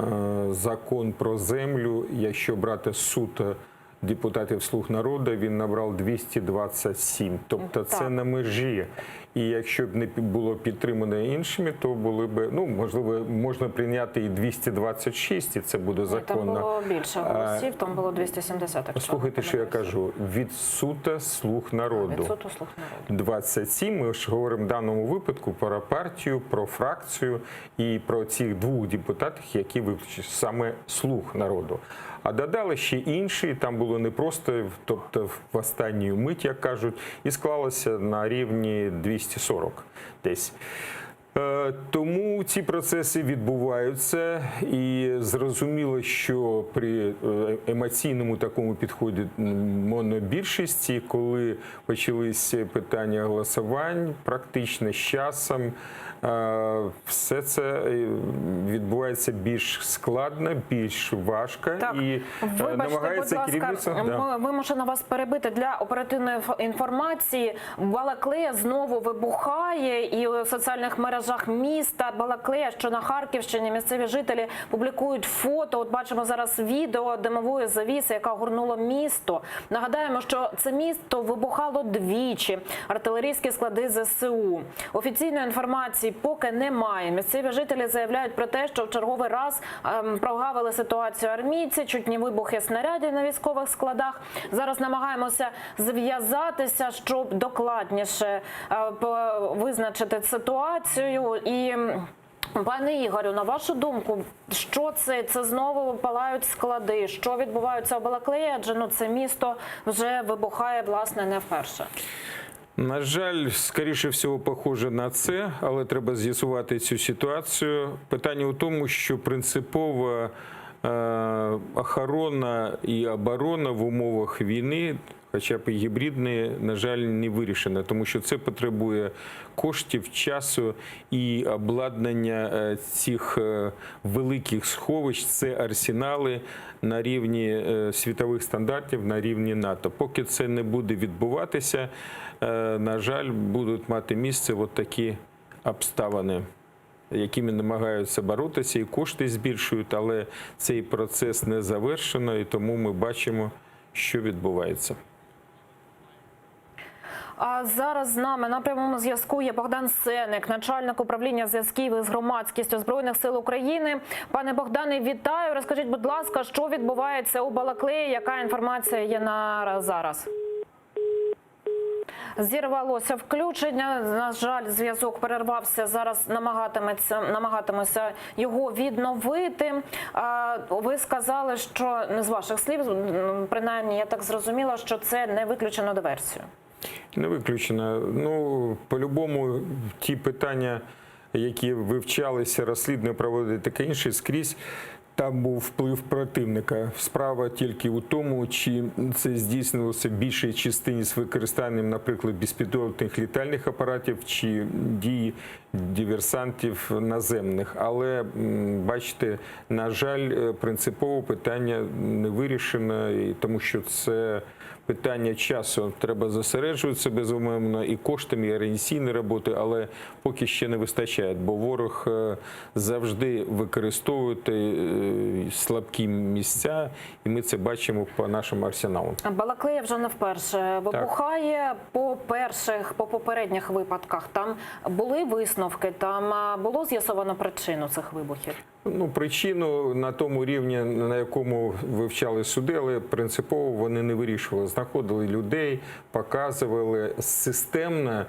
закон про землю, якщо брати суто депутатів «Слуг народу», він набрав 227. Тобто це Так. на межі. І якщо б не пі- було підтримано іншими, то були б, ну, можливо, можна прийняти і 226, і це буде Ні, Там законно. було більше Е, голосів, там було 270. якщо Слухайте, що я кажу. Від сута «Слуг народу». Від суто слуг народу. 27. Ми ж говоримо в даному випадку про партію, про фракцію і про цих двох депутатів, які виключили саме слуг народу. А додали ще інші, там було не просто, тобто в останню мить, як кажуть, і склалося на рівні 240 десь. Е, Тому ці процеси відбуваються, і зрозуміло, що при е, емоційному такому підході м, монобільшості, коли почалися питання голосувань, практично з часом е, все це е, відбувається більш складно, більш важко і е, Вибачте, будь намагається ласка, керівництво. Да. м- вимушена вас перебити для оперативної інфо- інформації. Балаклея знову вибухає і у соціальних мережах міста Балаклея, що на Харківщині місцеві жителі публікують фото. От бачимо зараз відео димової завіси, яка огорнула місто. Нагадаємо, що це місто вибухало двічі. Артилерійські склади ЗСУ. Офіційної інформації поки немає. Місцеві жителі заявляють про те, що в черговий раз ем, прогавили ситуацію армійці, чутні вибухи снарядів на військових складах. Зараз намагаємося зв'язатися, щоб докладніше е, по- визначити ситуацію і. м, Пане Ігорю, на вашу думку, що це? Це знову палають склади? Що відбувається у Балаклеї? Адже ну це місто вже вибухає власне не вперше. На жаль, скоріше всього, похоже на це, але треба з'ясувати цю ситуацію. Питання у тому, що принципово е, охорона і оборона в умовах війни, хоча б і гібридної, на жаль, не вирішена, тому що це потребує коштів, часу і обладнання е, цих е, великих сховищ, це арсенали на рівні е, світових стандартів, на рівні НАТО. Поки це не буде відбуватися, е, на жаль, будуть мати місце от такі обставини, якими намагаються боротися, і кошти збільшують, але цей процес не завершено, і тому ми бачимо, що відбувається. А зараз з нами на прямому зв'язку є Богдан Сеник, начальник управління зв'язків із громадськістю Збройних сил України. Пане Богдане, вітаю. Розкажіть, будь ласка, що відбувається у Балаклеї? Яка інформація є на зараз? Зірвалося включення. На жаль, зв'язок перервався. Зараз намагатиметься намагатимося його відновити. А, Ви сказали, що не з ваших слів, м, принаймні, я так зрозуміла, що це не виключено диверсію. Не виключено. Ну, по-любому, ті питання, які вивчалися, розслідування проводили таке інше, скрізь там був вплив противника. Справа тільки у тому, чи це здійснилося в більшій частині з використанням, наприклад, безпілотних літальних апаратів чи дії диверсантів наземних. Але м, бачите, на жаль, е, принципово питання не вирішено, і тому що це питання часу. Треба зосереджуватися безумовно і коштами, і організаційні роботи, але поки ще не вистачає, бо ворог е, завжди використовує е, слабкі місця, і ми це бачимо по нашому арсеналу. Балаклея вже не вперше вибухає. По перших, по попередніх випадках там були висновки, там а, було з'ясовано причину цих вибухів. Ну, причину на тому рівні, на якому вивчали суди, але принципово вони не вирішували. Знаходили людей, показували системно.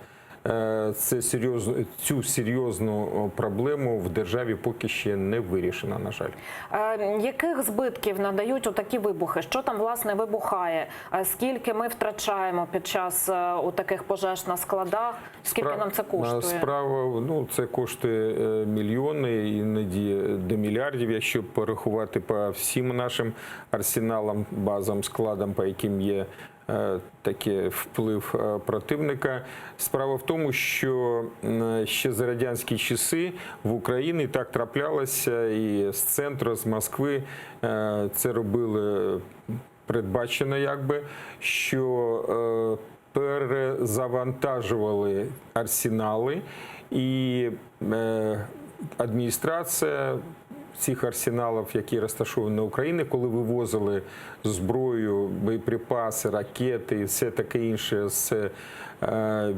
е, Це серйозно цю серйозну проблему в державі поки ще не вирішена, на жаль. Е, Яких збитків надають отакі вибухи? Що там власне вибухає? Е, Скільки ми втрачаємо під час е, отаких пожеж на складах? Скільки Спра- нам це коштує? Справа ну це коштує е, мільйони, іноді до мільярдів, якщо порахувати по всім нашим арсеналам, базам, складам, по яким є. е, Таке вплив е, противника. Справа в тому, що м, ще за радянські часи в Україні так траплялося, і з центру, з Москви е, це робили передбачено, якби що е, перезавантажували арсенали, і е, адміністрація цих арсеналів, які розташовані на Україні, коли вивозили зброю, боєприпаси, ракети і все таке інше з е,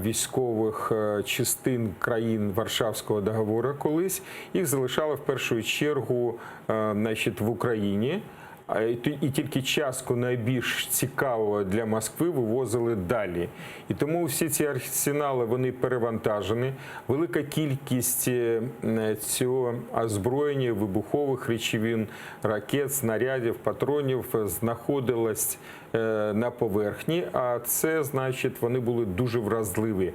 військових е, частин країн Варшавського договору колись, їх залишали в першу чергу е, значить, в Україні. А і ті- і тільки частку найбільш цікавого для Москви вивозили далі. І тому всі ці арсенали вони перевантажені. Велика кількість е, м, цього озброєння, вибухових речовин, ракет, снарядів, патронів е, знаходилась е, на поверхні. А це значить, вони були дуже вразливі.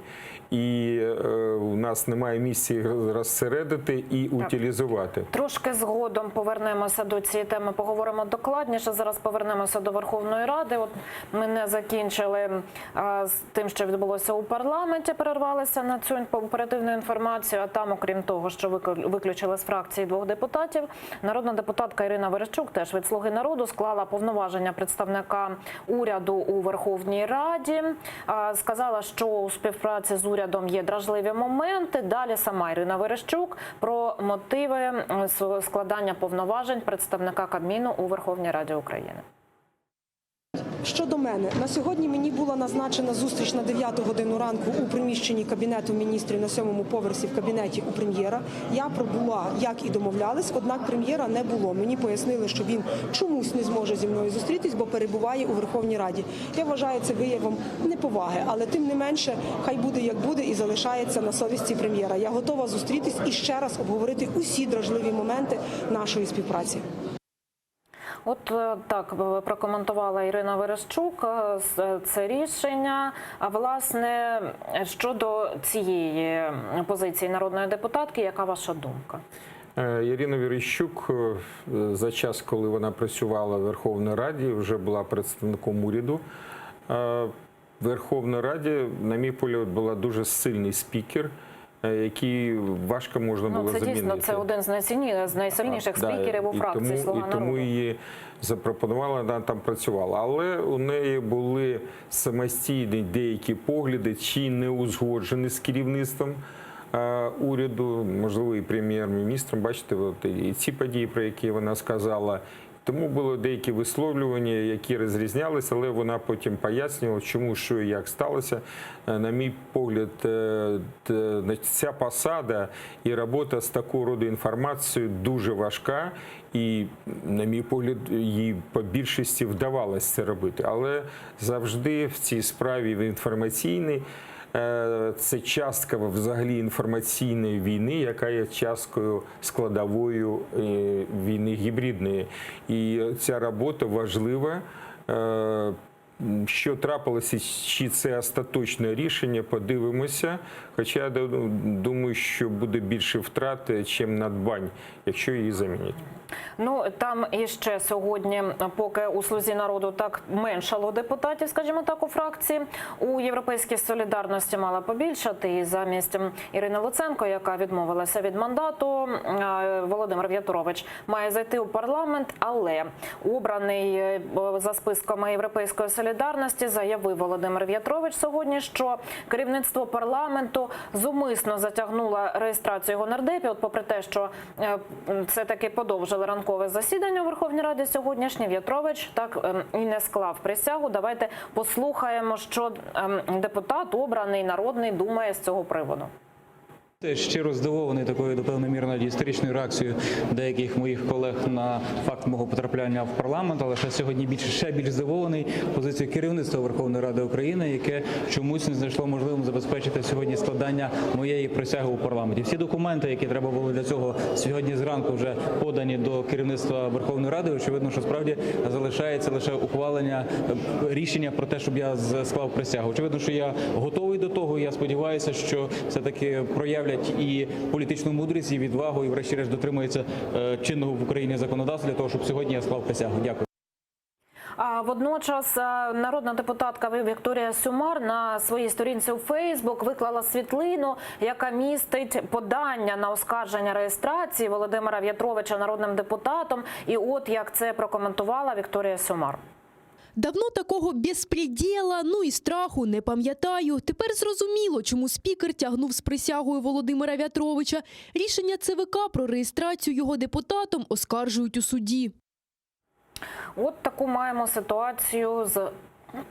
І е, у нас немає місця їх розсередити і утилізувати. Трошки згодом повернемося до цієї теми, поговоримо докладніше. Зараз повернемося до Верховної Ради. От ми не закінчили а, з тим, що відбулося у парламенті, перервалися на цю інфо- оперативну інформацію. А там, окрім того, що виклю- виключили з фракції двох депутатів, народна депутатка Ірина Верещук теж від «Слуги народу» склала повноваження представника уряду у Верховній Раді. А, Сказала, що у співпраці з урядом є дражливі моменти. Далі сама Ірина Верещук про мотиви м, складання повноважень представника Кабміну у Верховній Раді України. Щодо мене, на сьогодні мені була назначена зустріч на 9 годину ранку у приміщенні Кабінету міністрів на сьомому поверсі в кабінеті у прем'єра. Я прибула, як і домовлялись, однак прем'єра не було. Мені пояснили, що він чомусь не зможе зі мною зустрітись, бо перебуває у Верховній Раді. Я вважаю це виявом неповаги, але тим не менше, хай буде як буде і залишається на совісті прем'єра. Я готова зустрітись і ще раз обговорити усі дражливі моменти нашої співпраці. От е, так е, прокоментувала Ірина Верещук е, це рішення. А власне щодо цієї позиції народної депутатки, яка ваша думка? Ірина Верещук за час, коли вона працювала в Верховній Раді, вже була представником уряду. В Верховній Раді, на мій погляд, була дуже сильний спікер, який важко можна було Ну, це замінити. дійсно це один з найсильні, з найсильніших Да, спікерів у і фракції тому, «Слуга і тому народу». її запропонували, вона там працювала. Але у неї були самостійні деякі погляди, чи не узгоджені з керівництвом е, уряду, можливо, і прем'єр-міністром. Бачите, от і ці події, про які вона сказала. Тому були деякі висловлювання, які розрізнялися, але вона потім пояснювала, чому, що і як сталося. Е, На мій погляд, е, ця посада і робота з такого роду інформацією дуже важка, і, на мій погляд, їй по більшості вдавалося це робити. Але завжди в цій справі в інформаційній це частка взагалі інформаційної війни, яка є часткою складовою е, війни гібридної. І ця робота важлива. Е, Що трапилося, чи це остаточне рішення, подивимося. Хоча я думаю, що буде більше втрат, ніж надбань, якщо її замінять. Ну там іще сьогодні, поки у слузі народу так меншало депутатів, скажімо так, у фракції у Європейській солідарності мала побільшати. І замість Ірини Луценко, яка відмовилася від мандату, е, Володимир В'ятрович має зайти у парламент, але обраний е, за списками Європейської солідарності заявив Володимир В'ятрович сьогодні, що керівництво парламенту зумисно затягнуло реєстрацію його нардепів. От попри те, що е, це таки подовжили ранкове засідання у Верховній Раді сьогоднішнє, В'ятрович так ем, і не склав присягу. Давайте послухаємо, що ем, депутат обраний народний думає з цього приводу. Щиро здивований такою до певної міри навіть історичною реакцією деяких моїх колег на факт мого потрапляння в парламент, але ще сьогодні більше ще більш здивований позицією керівництва Верховної Ради України, яке чомусь не знайшло можливим забезпечити сьогодні складання моєї присяги у парламенті. Всі документи, які треба було для цього сьогодні зранку, вже подані до керівництва Верховної Ради. Очевидно, що справді залишається лише ухвалення е, рішення про те, щоб я склав присягу. Очевидно, що я готовий до того. і Я сподіваюся, що все таки проявлять і політичну мудрість, і відвагу, і врешті-решт дотримуються е, чинного в Україні законодавства для того, щоб сьогодні я склав присягу. Дякую. А водночас е, народна депутатка Вікторія Сюмар на своїй сторінці у Фейсбук виклала світлину, яка містить подання на оскарження реєстрації Володимира В'ятровича народним депутатом. І от як це прокоментувала Вікторія Сюмар. Давно такого безпредєла, ну і страху не пам'ятаю. Тепер зрозуміло, чому спікер тягнув з присягою Володимира В'ятровича. Рішення ЦВК про реєстрацію його депутатом оскаржують у суді. От таку маємо ситуацію з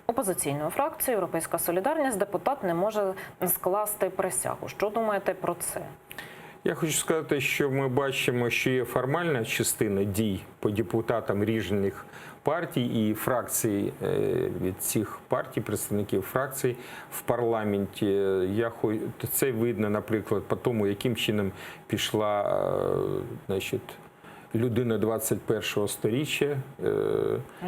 опозиційною фракцією Європейська солідарність. Депутат не може скласти присягу. Що думаєте про це? Я хочу сказати, що ми бачимо, що є формальна частина дій по депутатам різних партій і фракцій е, від цих партій, представників фракцій в парламенті. Я це видно, наприклад, по тому, яким чином пішла, е, значить, людина 21-го сторіччя, е,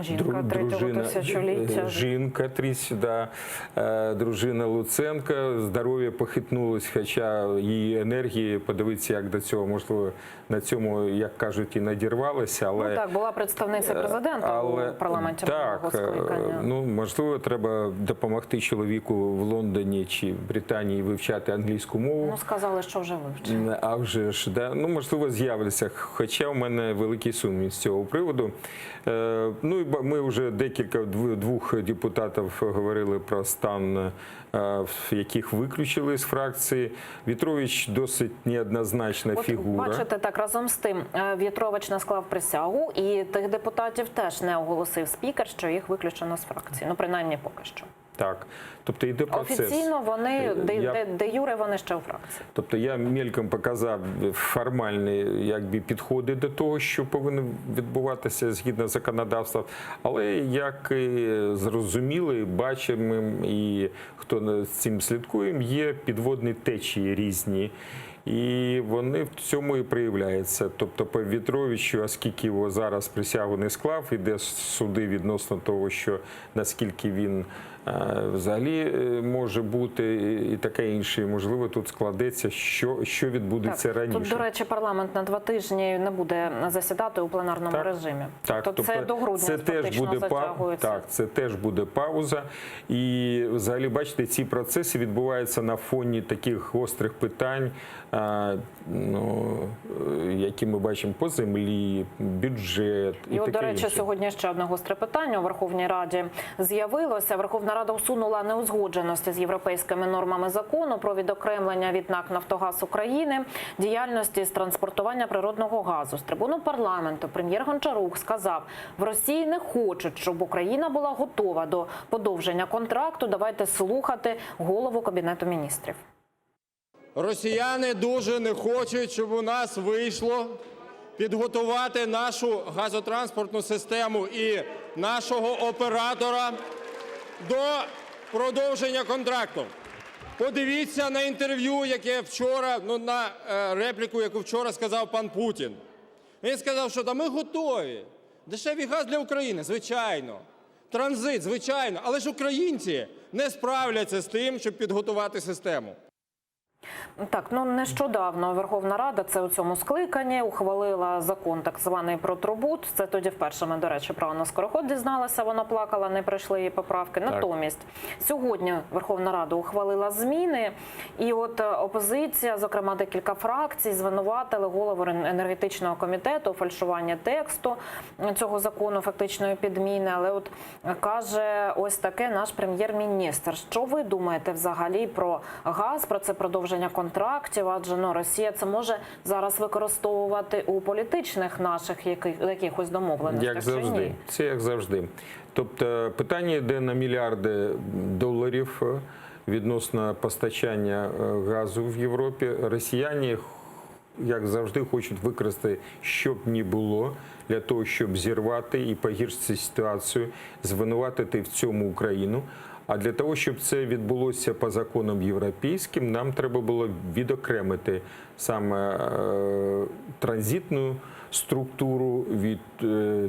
Жінка третього тисячоліття. е, Жінка 30, да, е, дружина Луценка, здоров'я похитнулось, хоча її енергії, подивитися, як до цього, можливо, на цьому, як кажуть, і надірвалися. Але, ну так, була представниця президента але, у парламенті так, скликання. ну, можливо, треба допомогти чоловіку в Лондоні чи Британії вивчати англійську мову. Ну, сказали, що вже вивчили. А вже ж, да. Ну, можливо, з'являться. Хоча у мене. мене великий сумнів з цього приводу. Ну і ми вже декілька двох депутатів говорили про стан, яких виключили з фракції. В'ятрович досить неоднозначна От, фігура. Бачите, так разом з тим В'ятрович не склав присягу, і тих депутатів теж не оголосив спікер, що їх виключено з фракції. Ну, принаймні, поки що. Так, тобто йде процес. Офіційно вони де, я... де, де юре вони ще у фракції. Тобто я мельком показав формальні якби, підходи до того, що повинно відбуватися згідно законодавства, але як і зрозуміли, бачимо і хто з цим слідкує, є підводні течії різні. І вони в цьому і проявляються. Тобто по В'ятровичу, оскільки його зараз присягу не склав, іде суди відносно того, що наскільки він взагалі може бути і таке інше. І, можливо, тут складеться, що, що відбудеться так, раніше. Тут, до речі, парламент на 2 тижні не буде засідати у пленарному Так. режимі. Так, тобто, це до грудня це теж фактично буде затягується. Так, це теж буде пауза. І взагалі, бачите, ці процеси відбуваються на фоні таких гострих питань, ну, які ми бачимо по землі, бюджет і, І от, таке до речі, інше. сьогодні ще одне гостре питання у Верховній Раді з'явилося. Верховна Рада усунула неузгодженості з європейськими нормами закону про відокремлення від НАК «Нафтогаз України» діяльності з транспортування природного газу. З трибуну парламенту прем'єр Гончарук сказав, в Росії не хочуть, щоб Україна була готова до подовження контракту. Давайте слухати голову Кабінету міністрів. Росіяни дуже не хочуть, щоб у нас вийшло підготувати нашу газотранспортну систему і нашого оператора до продовження контракту. Подивіться на інтерв'ю, яке вчора, ну, на репліку, яку вчора сказав пан Путін. Він сказав, що та ми готові. Дешевий газ для України, звичайно. Транзит, звичайно. Але ж українці не справляться з тим, щоб підготувати систему. Так, ну нещодавно Верховна Рада, це у цьому скликанні, ухвалила закон так званий про трубут. Це тоді вперше ми, до речі, про Анну Скороход дізналися, вона плакала, не пройшли її поправки. Так. Натомість сьогодні Верховна Рада ухвалила зміни, і от опозиція, зокрема декілька фракцій, звинуватили голову енергетичного комітету у фальшуванні тексту цього закону, фактичної підміни. Але от каже ось таке наш прем'єр-міністр. Що ви думаєте взагалі про газ, про це продовження контрактів? Адже ну, Росія це може зараз використовувати у політичних наших якихось домовленостях. Як чи завжди. ні? Це як завжди. Тобто питання йде на мільярди доларів відносно постачання газу в Європі. Росіяни, як завжди, хочуть використати, що б ні було, для того, щоб зірвати і погіршити ситуацію, звинуватити в цьому Україну. А для того, щоб це відбулося по законам європейським, нам треба було відокремити саме транзитну структуру від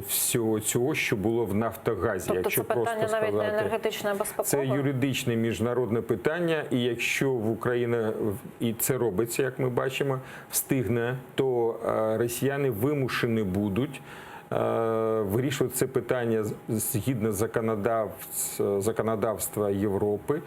всього цього, що було в Нафтогазі. Тобто якщо це питання просто навіть не сказати. енергетичне безпекове? Це юридичне міжнародне питання, і якщо в Україна, і це робиться, як ми бачимо, встигне, то росіяни вимушені будуть вирішувати це питання згідно законодавства Європи.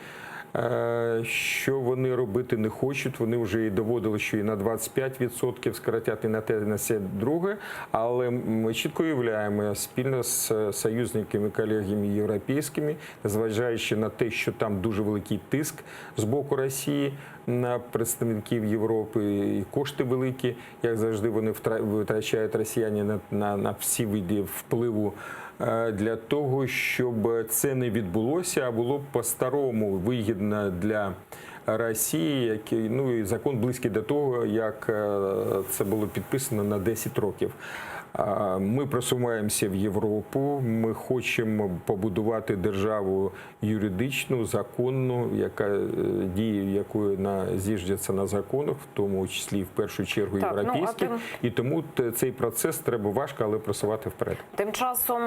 Що вони робити не хочуть, вони вже і доводили, що і на 25% скоротять, і на те, і на все друге, але ми чітко уявляємо спільно з союзниками, колегами європейськими, незважаючи на те, що там дуже великий тиск з боку Росії на представників Європи, і кошти великі, як завжди вони витрачають росіяни на всі види впливу, для того, щоб це не відбулося, а було по-старому вигідно для Росії, який, ну, і закон близький до того, як це було підписано на 10 років. Ми просуваємося в Європу, ми хочемо побудувати державу юридичну, законну, яка діє, якою зіждеться на законах, в тому числі в першу чергу Так, ну, а європейських. тим І тому цей процес треба важко, але просувати вперед. Тим часом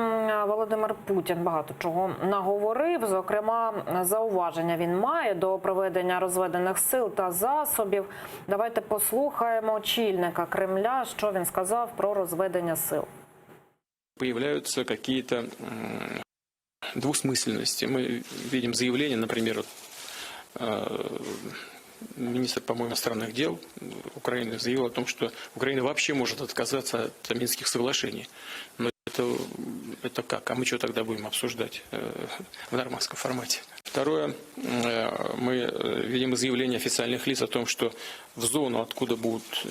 Володимир Путін багато чого наговорив. Зокрема, зауваження він має до проведення розведених сил та засобів. Давайте послухаємо очільника Кремля, що він сказав про розведення сил. Появляются какие-то двусмысленности. Мы видим заявление, например,. министр, по-моему, иностранных дел Украины заявил о том, что Украина вообще может отказаться от Минских соглашений. Но это, это как? А мы что тогда будем обсуждать э, в нормандском формате? Второе, э, мы э, видим заявление официальных лиц о том, что в зону, откуда будут,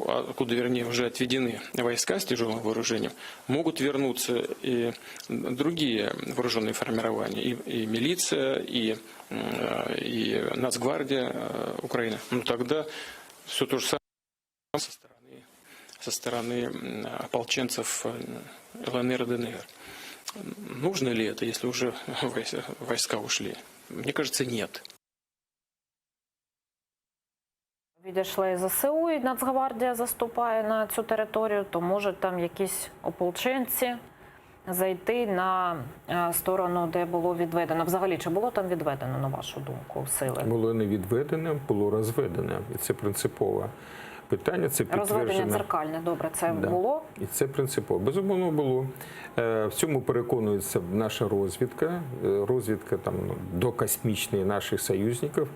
откуда, вернее, уже отведены войска с тяжелым вооружением, могут вернуться и другие вооруженные формирования, и, и милиция, и, и Нацгвардия Украины. Ну тогда все то же самое со стороны, со стороны ополченцев ЛНР и ДНР. Нужно ли это, если уже войска ушли? Мне кажется, нет. Відійшли ЗСУ і Нацгвардія заступає на цю територію, то можуть там якісь ополченці зайти на е, сторону, де було відведено. Взагалі, чи було там відведено, на вашу думку, сили? Було не відведене, було розведене. І це принципове питання. Це Розведення підтверджено. дзеркальне, добре, це Да. було. І це принципово. Безумовно було. Е, В цьому переконується наша розвідка, е, розвідка там ну, докосмічної наших союзників.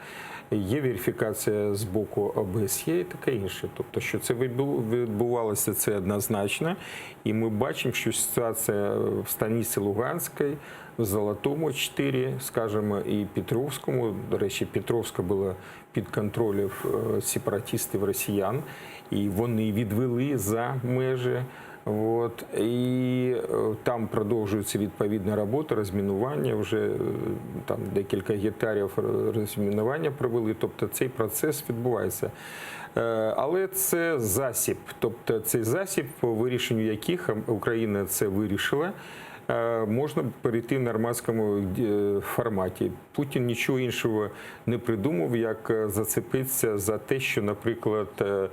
Є верифікація з боку ОБСЄ і таке інше. Тобто, що це відбу- відбувалося, це однозначно. І ми бачимо, що ситуація в станиці Луганській, в Золотому 4, скажімо, і Петровському. До речі, Петровська була під контролем е, сепаратистів росіян, і вони відвели за межі. От, і е, там продовжується відповідна робота, розмінування. Вже е, там декілька гектарів розмінування провели. Тобто цей процес відбувається. Е, Але це засіб, тобто цей засіб, по вирішенню яких Україна це вирішила, е, можна перейти в нормандському е, форматі. Путін нічого іншого не придумав, як е, зацепитися за те, що, наприклад, е,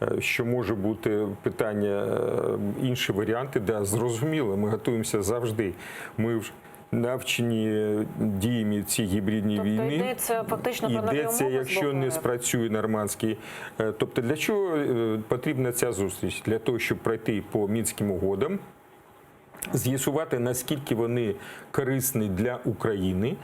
е, що може бути питання, е, інші варіанти, да, зрозуміло, ми готуємося завжди. Ми вже навчені діями цієї гібридної Тобто війни. йдеться фактично про нові Йдеться, умови з якщо боку не РФ? спрацює нормандський. Е, Тобто, для чого е, потрібна ця зустріч? Для того, щоб пройти по мінським угодам, з'ясувати, наскільки вони корисні для України,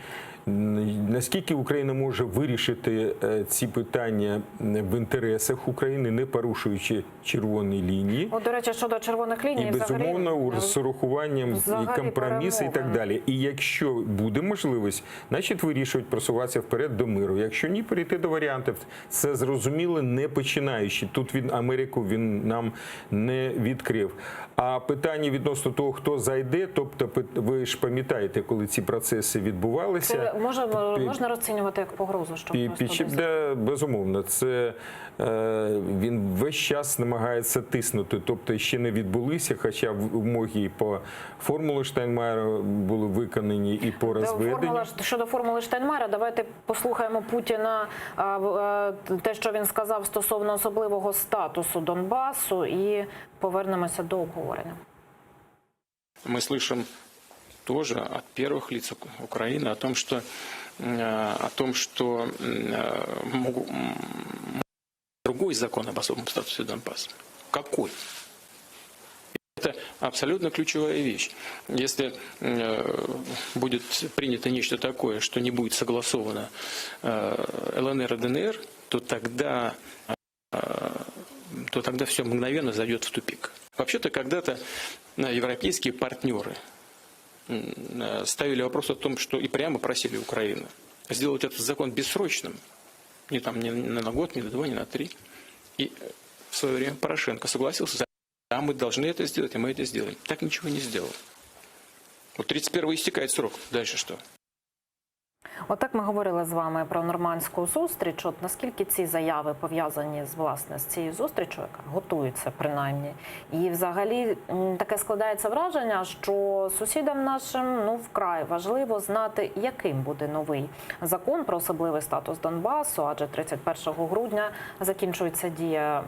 м, наскільки Україна може вирішити е, ці питання в інтересах України, не порушуючи червоні лінії. От, до речі, щодо червоних ліній, І безумовно, взагалі, з урахуванням і взагалі компромісу, і так перемовини. далі. І якщо буде можливість, значить вирішувати просуватися вперед до миру. Якщо ні, перейти до варіантів. Це зрозуміло, не починаючи. Тут він Америку він нам не відкрив. А питання відносно того, хто зайде, тобто пи- ви ж пам'ятаєте, коли ці процеси відбувалися. Це може, Пі- можна розцінювати як погрозу, що Пі- хтось під чим- туди да, безумовно, це е, він весь час намагається тиснути. Тобто ще не відбулися, хоча вимоги і по формулі Штайнмаєра були виконані і по Де розведенню. Формула, щодо формули Штайнмайера, давайте послухаємо Путіна а, в- а, те, що він сказав стосовно особливого статусу Донбасу, і повернемося до обговорення. Мы слышим тоже от первых лиц Ук- Украины о том, что, э, о том, что м, э, могу- м, другой закон об особом статусе Донбасса. Какой? Это абсолютно ключевая вещь. Если э, будет принято нечто такое, что не будет согласовано э, ЛНР и ДНР, то тогда, э, то тогда все мгновенно зайдет в тупик. Вообще-то когда-то э, европейские партнеры м, э, ставили вопрос о том, что и прямо просили Украину сделать этот закон бессрочным, не там не на год, не на два, не на три. И э, в свое время Порошенко согласился, да, мы должны это сделать, и мы это сделаем. Так ничего не сделал. Вот 31 истекает срок. Дальше что? Отак ми говорили з вами про нормандську зустріч. От наскільки ці заяви пов'язані з власне з цією зустрічю, яка готується принаймні, і взагалі м, таке складається враження, що сусідам нашим ну вкрай важливо знати, яким буде новий закон про особливий статус Донбасу, адже 31 грудня закінчується дія м,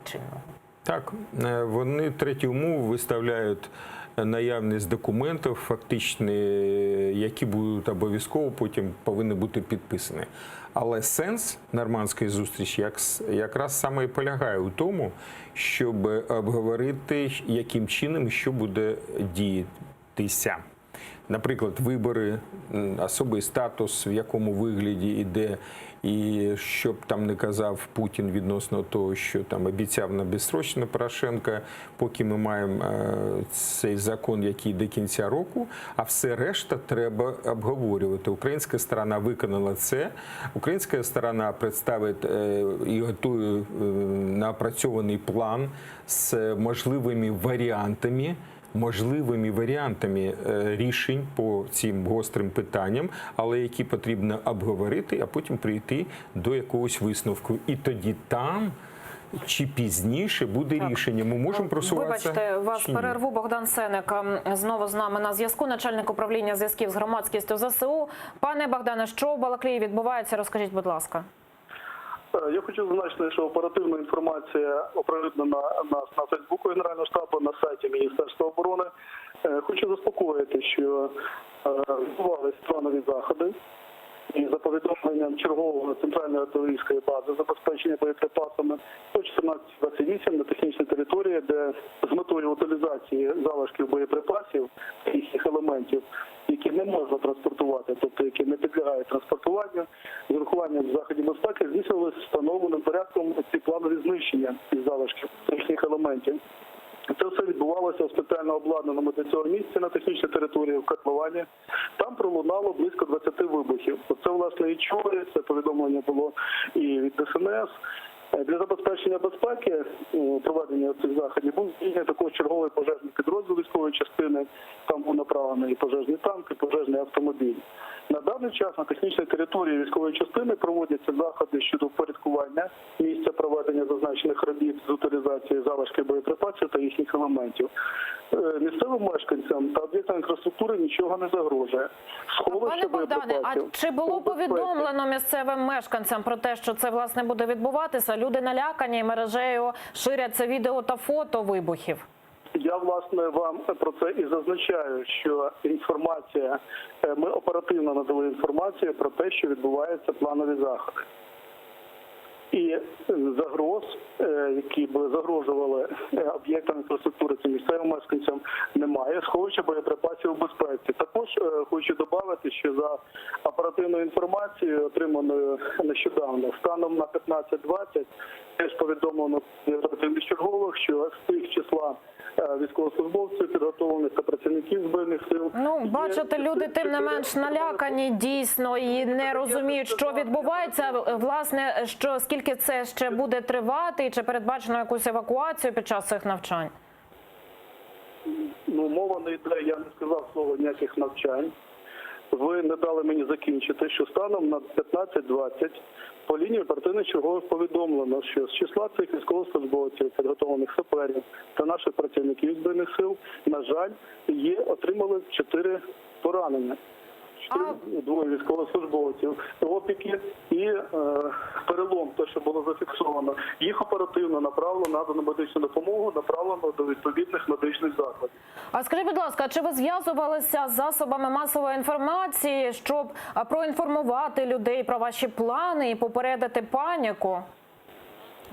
чинного. Так, е, вони третю умову виставляють наявність документів, фактично, які будуть обов'язково потім повинні бути підписані. Але сенс нормандської зустрічі як, якраз саме і полягає у тому, щоб обговорити, яким чином і що буде діятися. Наприклад, вибори, особий статус, в якому вигляді іде, і що б там не казав Путін відносно того, що там обіцяв на безсрочно Порошенка, поки ми маємо е, цей закон, який до кінця року, а все решта треба обговорювати. Українська сторона виконала це. Українська сторона представить е, і готує е, напрацьований план з можливими варіантами можливими варіантами е, рішень по цим гострим питанням, але які потрібно обговорити, а потім прийти до якогось висновку. І тоді там чи пізніше буде рішення. Ми можемо просуватися. Вибачте, вас чи ні? перерву. Богдан Сеник знову з нами на зв'язку. Начальник управління зв'язків з громадськістю ЗСУ. Пане Богдане, що у Балаклії відбувається? Розкажіть, будь ласка. Е, Я хочу зазначити, що оперативна інформація оприлюднена нас на Фейсбуку Генерального штабу, на сайті Міністерства оборони. Е, Хочу заспокоїти, що е, відбувалися планові заходи. І за повідомленням чергового центральної артилерійської бази забезпечення боєприпасами о 14.28 на технічній території, де з метою утилізації залишків боєприпасів їхніх елементів, які не можна транспортувати, тобто які не підлягають транспортуванню, з урахуванням заходів безпеки здійснювалися встановленим порядком ці планові знищення із залишків їхніх елементів. Це все відбувалося в спеціально обладнаному для цього місці на технічній території в котловані. Там пролунало близько 20 вибухів. Це власне і чули, це повідомлення було і від ДСНС. Е, Для забезпечення безпеки проведення цих заходів був здійснений також черговий пожежний підрозділ військової частини. Там був направлений і пожежний танк, і пожежний автомобіль. На даний час на технічній території військової частини проводяться заходи щодо впорядкування місця проведення зазначених робіт з утилізації залишків боєприпасів та їхніх елементів. Е, Місцевим мешканцям та об'єктам інфраструктури нічого не загрожує. Сховище Пане Богдане, а чи було повідомлено місцевим мешканцям про те, що це власне буде відбуватися? Люди налякані і мережею ширяться відео та фото вибухів. Я власне вам про це і зазначаю, що інформація, е, ми оперативно надали інформацію про те, що відбуваються планові заходи. І е, загроз, е, які б загрожували об'єктам інфраструктури це місцевим мешканцям, немає. Сховища боєприпасів у безпеці. Також хочу додати, що за оперативною інформацією, отриманою нещодавно, станом на 15.20, теж повідомлено оперативних чергових, що з тих числа військовослужбовців, підготовлених та працівників збройних сил. Ну, бачите, люди тим не менш налякані дійсно і не розуміють, що відбувається. Власне, що скільки це ще буде тривати, і чи передбачено якусь евакуацію під час цих навчань? Ну, мова не йде, я не сказав слово ніяких навчань. Ви не дали мені закінчити, що станом на 15.20 по лінії оперативних чергових повідомлено, що з числа цих військовослужбовців, підготовлених саперів та наших працівників збройних сил, на жаль, є отримали 4 поранення. Двоє військовослужбовців, опіки і е, перелом, те, що було зафіксовано. Їх оперативно направлено, надано медичну допомогу, направлено до відповідних медичних закладів. А скажіть, будь ласка, чи ви зв'язувалися з засобами масової інформації, щоб проінформувати людей про ваші плани і попередити паніку?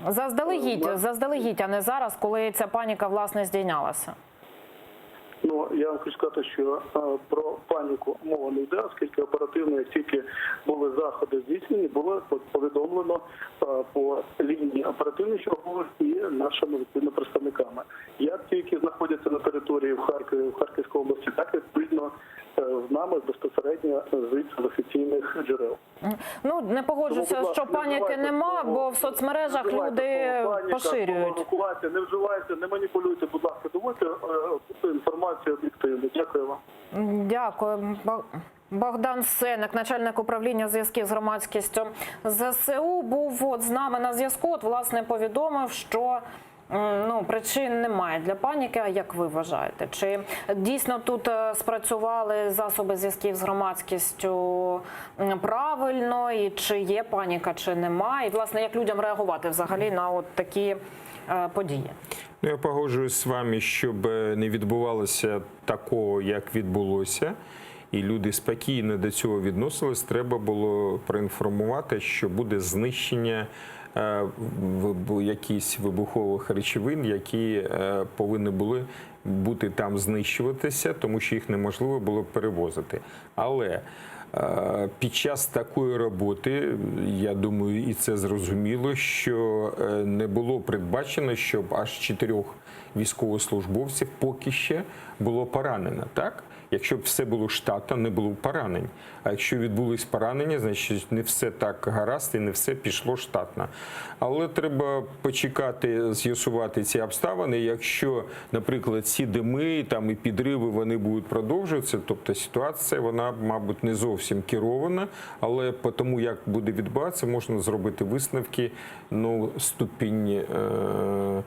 Заздалегідь, заздалегідь, а не зараз, коли ця паніка власне здійнялася. Ну я вам хочу сказати, що е, про паніку мова не йде, оскільки оперативно, як тільки були заходи здійснені, було повідомлено е, по лінії оперативних чергових і нашими відповідно представниками. Як ті, які знаходяться на території в Харкові, в Харківській області, так і відповідно е, з нами безпосередньо звідси з офіційних джерел. Ну не погоджуся, Тому, будь що ласка, не паніки нема, бо в соцмережах Не люди слово паніка, поширюють. евакуація, не вживайте, не маніпулюйте, будь ласка, доводьте е, інформацію об'єктивно. Дякую вам. Дякую. Богдан Сеник, начальник управління зв'язків з громадськістю ЗСУ, був от з нами на зв'язку. От, власне, повідомив, що ну, причин немає для паніки. А як ви вважаєте? Чи дійсно тут е, спрацювали засоби зв'язків з громадськістю правильно, і чи є паніка, чи немає? І, власне, як людям реагувати взагалі на от такі е, події? Ну, я погоджуюсь з вами, щоб е, не відбувалося такого, як відбулося. І люди спокійно до цього відносились, треба було проінформувати, що буде знищення е, вибу- якісь вибухових речовин, які е, повинні були бути там знищуватися, тому що їх неможливо було перевозити. Але е, під час такої роботи, я думаю, і це зрозуміло, що е, не було передбачено, щоб аж чотирьох військовослужбовців поки ще було поранено, так? Якщо б все було штатно, не було б поранень. А якщо відбулись поранення, значить не все так гаразд і не все пішло штатно. Але треба почекати, з'ясувати ці обставини. Якщо, наприклад, ці дими там і підриви вони будуть продовжуватися, тобто ситуація вона, мабуть, не зовсім керована, але по тому, як буде відбуватися, можна зробити висновки, ну, ступінь. Е-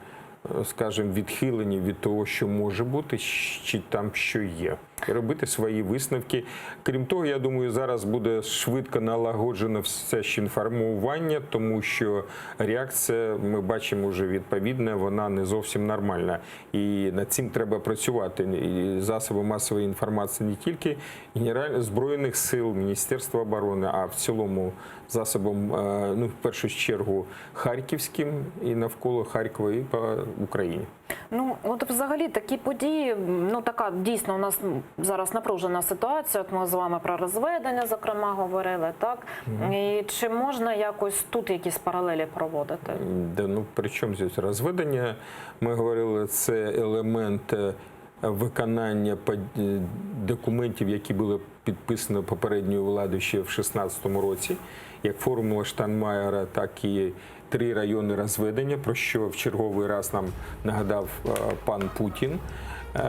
скажімо, відхилені від того, що може бути, чи там що є, і робити свої висновки. Крім того, я думаю, зараз буде швидко налагоджено все ж інформування, тому що реакція, ми бачимо вже відповідна, вона не зовсім нормальна. І над цим треба працювати. І засоби масової інформації не тільки Генеральних Збройних сил, Міністерства оборони, а в цілому засобом, е, ну, в першу чергу, харківським і навколо Харкова, і по Україні. Ну, от взагалі такі події, ну така дійсно у нас зараз напружена ситуація. От ми з вами про розведення, зокрема, говорили, так? І чи можна якось тут якісь паралелі проводити? Да, ну, при чому здесь розведення? Ми говорили, це елемент е, виконання под- е, документів, які були підписані попередньою владою ще в 2016 році, як формула Штайнмаєра, так і три райони розведення, про що в черговий раз нам нагадав е, пан Путін. Е,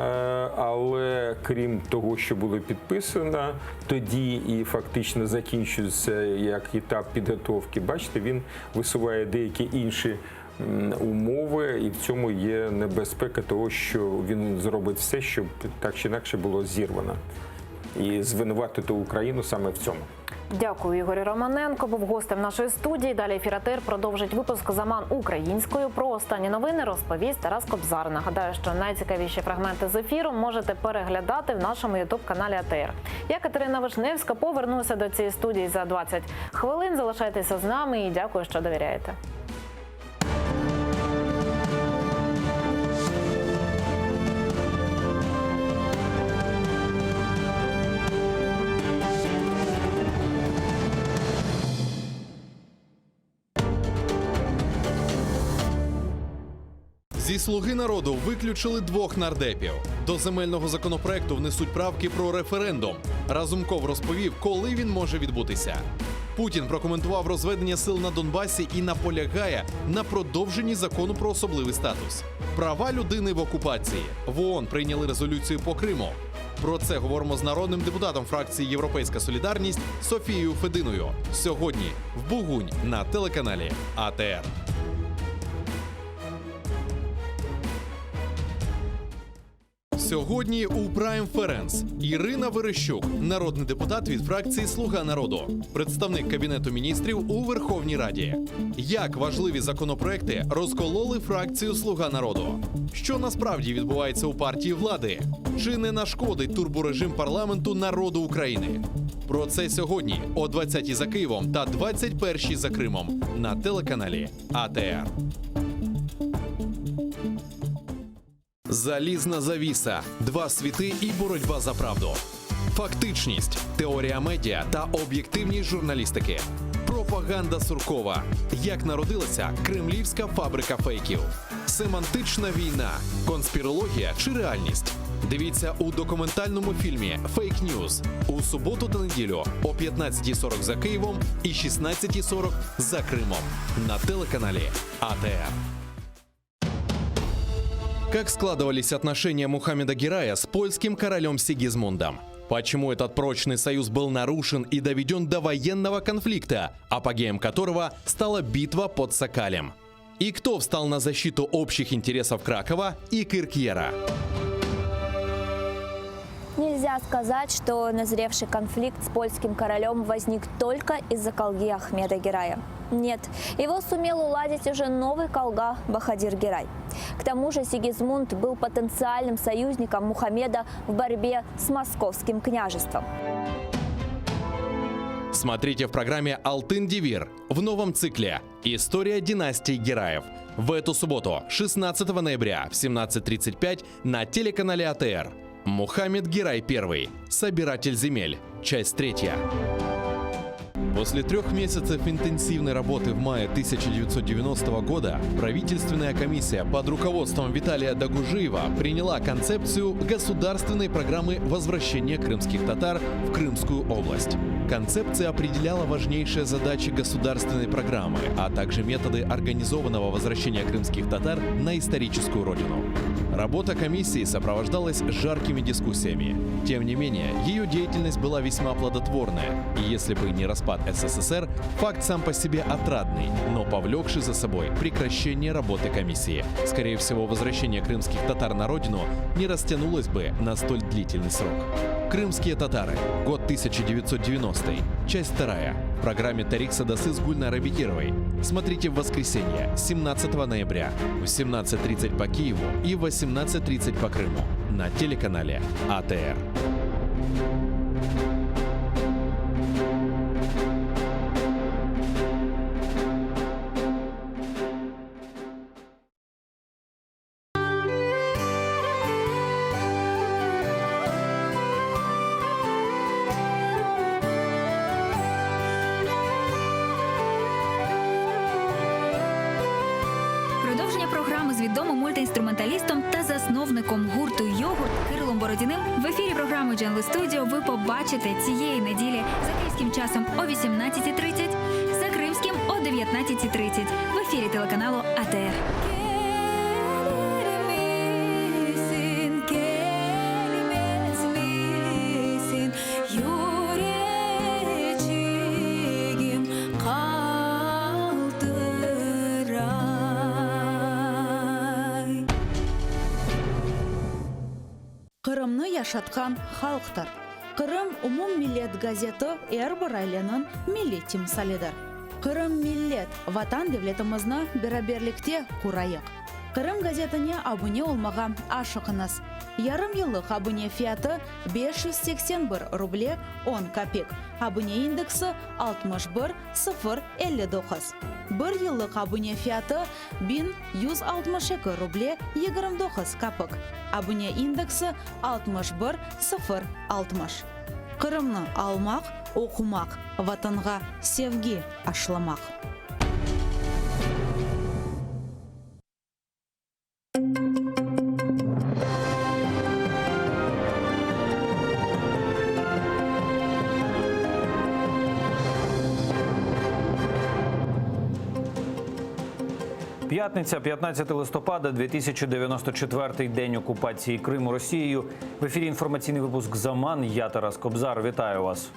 Але крім того, що було підписано, тоді і фактично закінчується як етап підготовки. Бачите, він висуває деякі інші м, умови, і в цьому є небезпека того, що він зробить все, щоб так чи інакше було зірвано. І звинуватити Україну саме в цьому. Дякую, Ігорю Романенко. Був гостем нашої студії. Далі ефір АТР продовжить випуск Заман українською. Про останні новини розповість Тарас Кобзар. Нагадаю, що найцікавіші фрагменти з ефіру можете переглядати в нашому ютуб каналі АТР. Я Катерина Вишневська повернуся до цієї студії за 20 хвилин. Залишайтеся з нами і дякую, що довіряєте. Зі слуги народу виключили двох нардепів. До земельного законопроекту внесуть правки про референдум. Разумков розповів, коли він може відбутися. Путін прокоментував розведення сил на Донбасі і наполягає на продовженні закону про особливий статус. Права людини в окупації. В ООН прийняли резолюцію по Криму. Про це говоримо з народним депутатом фракції Європейська Солідарність Софією Фединою. Сьогодні в Бугунь на телеканалі АТР. Сьогодні у Прайм Ференс Ірина Верещук, народний депутат від фракції Слуга народу, представник кабінету міністрів у Верховній Раді. Як важливі законопроекти розкололи фракцію Слуга народу? Що насправді відбувається у партії влади? Чи не нашкодить турборежим парламенту народу України? Про це сьогодні о 20-й за Києвом та 21-й за Кримом на телеканалі АТР. Залізна завіса, два світи і боротьба за правду. Фактичність, теорія медіа та об'єктивність журналістики. Пропаганда Суркова. Як народилася кремлівська фабрика фейків. Семантична війна, конспірологія чи реальність. Дивіться у документальному фільмі Фейк Ньюз у суботу та неділю о 15.40 за Києвом і 16.40 за Кримом на телеканалі АТР. Как складывались отношения Мухаммеда Герая с польским королем Сигизмундом? Почему этот прочный союз был нарушен и доведен до военного конфликта, апогеем которого стала битва под Сокалем? И кто встал на защиту общих интересов Кракова и Киркьера? Нельзя. нельзя сказать, что назревший конфликт с польским королем возник только из-за колги Ахмеда Герая. Нет, его сумел уладить уже новый колга Бахадир Герай. К тому же Сигизмунд был потенциальным союзником Мухаммеда в борьбе с московским княжеством. Смотрите в программе «Алтын Девир» в новом цикле «История династии Гераев» в эту субботу, 16 ноября в 17.35 на телеканале АТР. Мухаммед Герай I. Собиратель земель. Часть третья. После трех месяцев интенсивной работы в мае 1990 года правительственная комиссия под руководством Виталия Дагужиева приняла концепцию государственной программы возвращения крымских татар в Крымскую область. Концепция определяла важнейшие задачи государственной программы, а также методы организованного возвращения крымских татар на историческую родину. Работа комиссии сопровождалась жаркими дискуссиями. Тем не менее, ее деятельность была весьма плодотворная, и если бы не распад СССР, факт сам по себе отрадный, но повлекший за собой прекращение работы комиссии. Скорее всего, возвращение крымских татар на родину не растянулось бы на столь длительный срок. Крымские татары. Год 1990. Часть вторая. В программе Тарик Садасы с Гульнарой Бекировой. Смотрите в воскресенье, 17 ноября, в 17.30 по Киеву и в 18.30 по Крыму на телеканале АТР. Продовження програми з відомим мультиінструменталістом та засновником гурту Йогурт Кирилом Бородіним в ефірі програми Джанли Студіо ви побачите цієї неділі за київським часом о 18.30, за кримським о 19.30 в ефірі телеканалу АТР. Qırımnı yaşatqan halqtır. Qırım umummillet gazeti er bir aileniñ milliy timsalidir. Qırım millet, Vatan devletimizni beraberlikte qurayıq! Qırım gazetine abune olmağa aşıqıñız! Yarım yıllıq abune fiyatı 581 ruble on kapik, abune indeksi 61 sıfır 59. Bir yıllıq abune fiyatı 1162 ruble 29 kapik, abune indeksi 61 sıfır 60. Qırımnı almaq, oqumaq, Vatanğa sevgi aşlamaq. П'ятниця, 15 листопада, 2094 день окупації Криму Росією. В ефірі інформаційний випуск «Заман». Я Тарас Кобзар. Вітаю вас.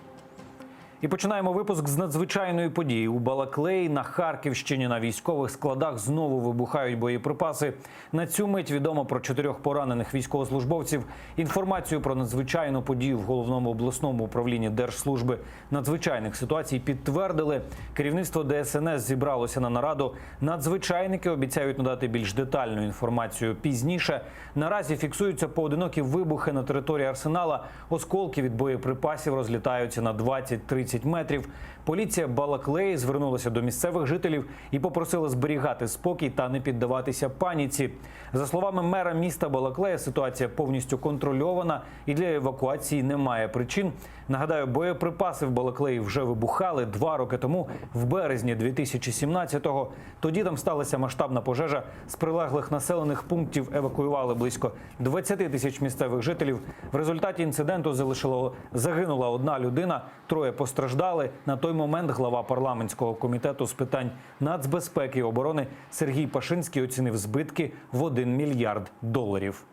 І починаємо випуск з надзвичайної події. У Балаклеї на Харківщині на військових складах знову вибухають боєприпаси. На цю мить відомо про чотирьох поранених військовослужбовців. Інформацію про надзвичайну подію в головному обласному управлінні Держслужби надзвичайних ситуацій підтвердили. Керівництво ДСНС зібралося на нараду. Надзвичайники обіцяють надати більш детальну інформацію пізніше. Наразі фіксуються поодинокі вибухи на території арсенала. Осколки від боєприпасів розлітаються на 20-30 метрів. Поліція Балаклеї звернулася до місцевих жителів і попросила зберігати спокій та не піддаватися паніці. За словами мера міста Балаклея, ситуація повністю контрольована і для евакуації немає причин. Нагадаю, боєприпаси в Балаклеї вже вибухали два роки тому, в березні 2017-го. Тоді там сталася масштабна пожежа. З прилеглих населених пунктів евакуювали близько 20 тисяч місцевих жителів. В результаті інциденту залишило загинула одна людина, троє постраждали. На той момент глава парламентського комітету з питань нацбезпеки і оборони Сергій Пашинський оцінив збитки в 1 мільярд доларів.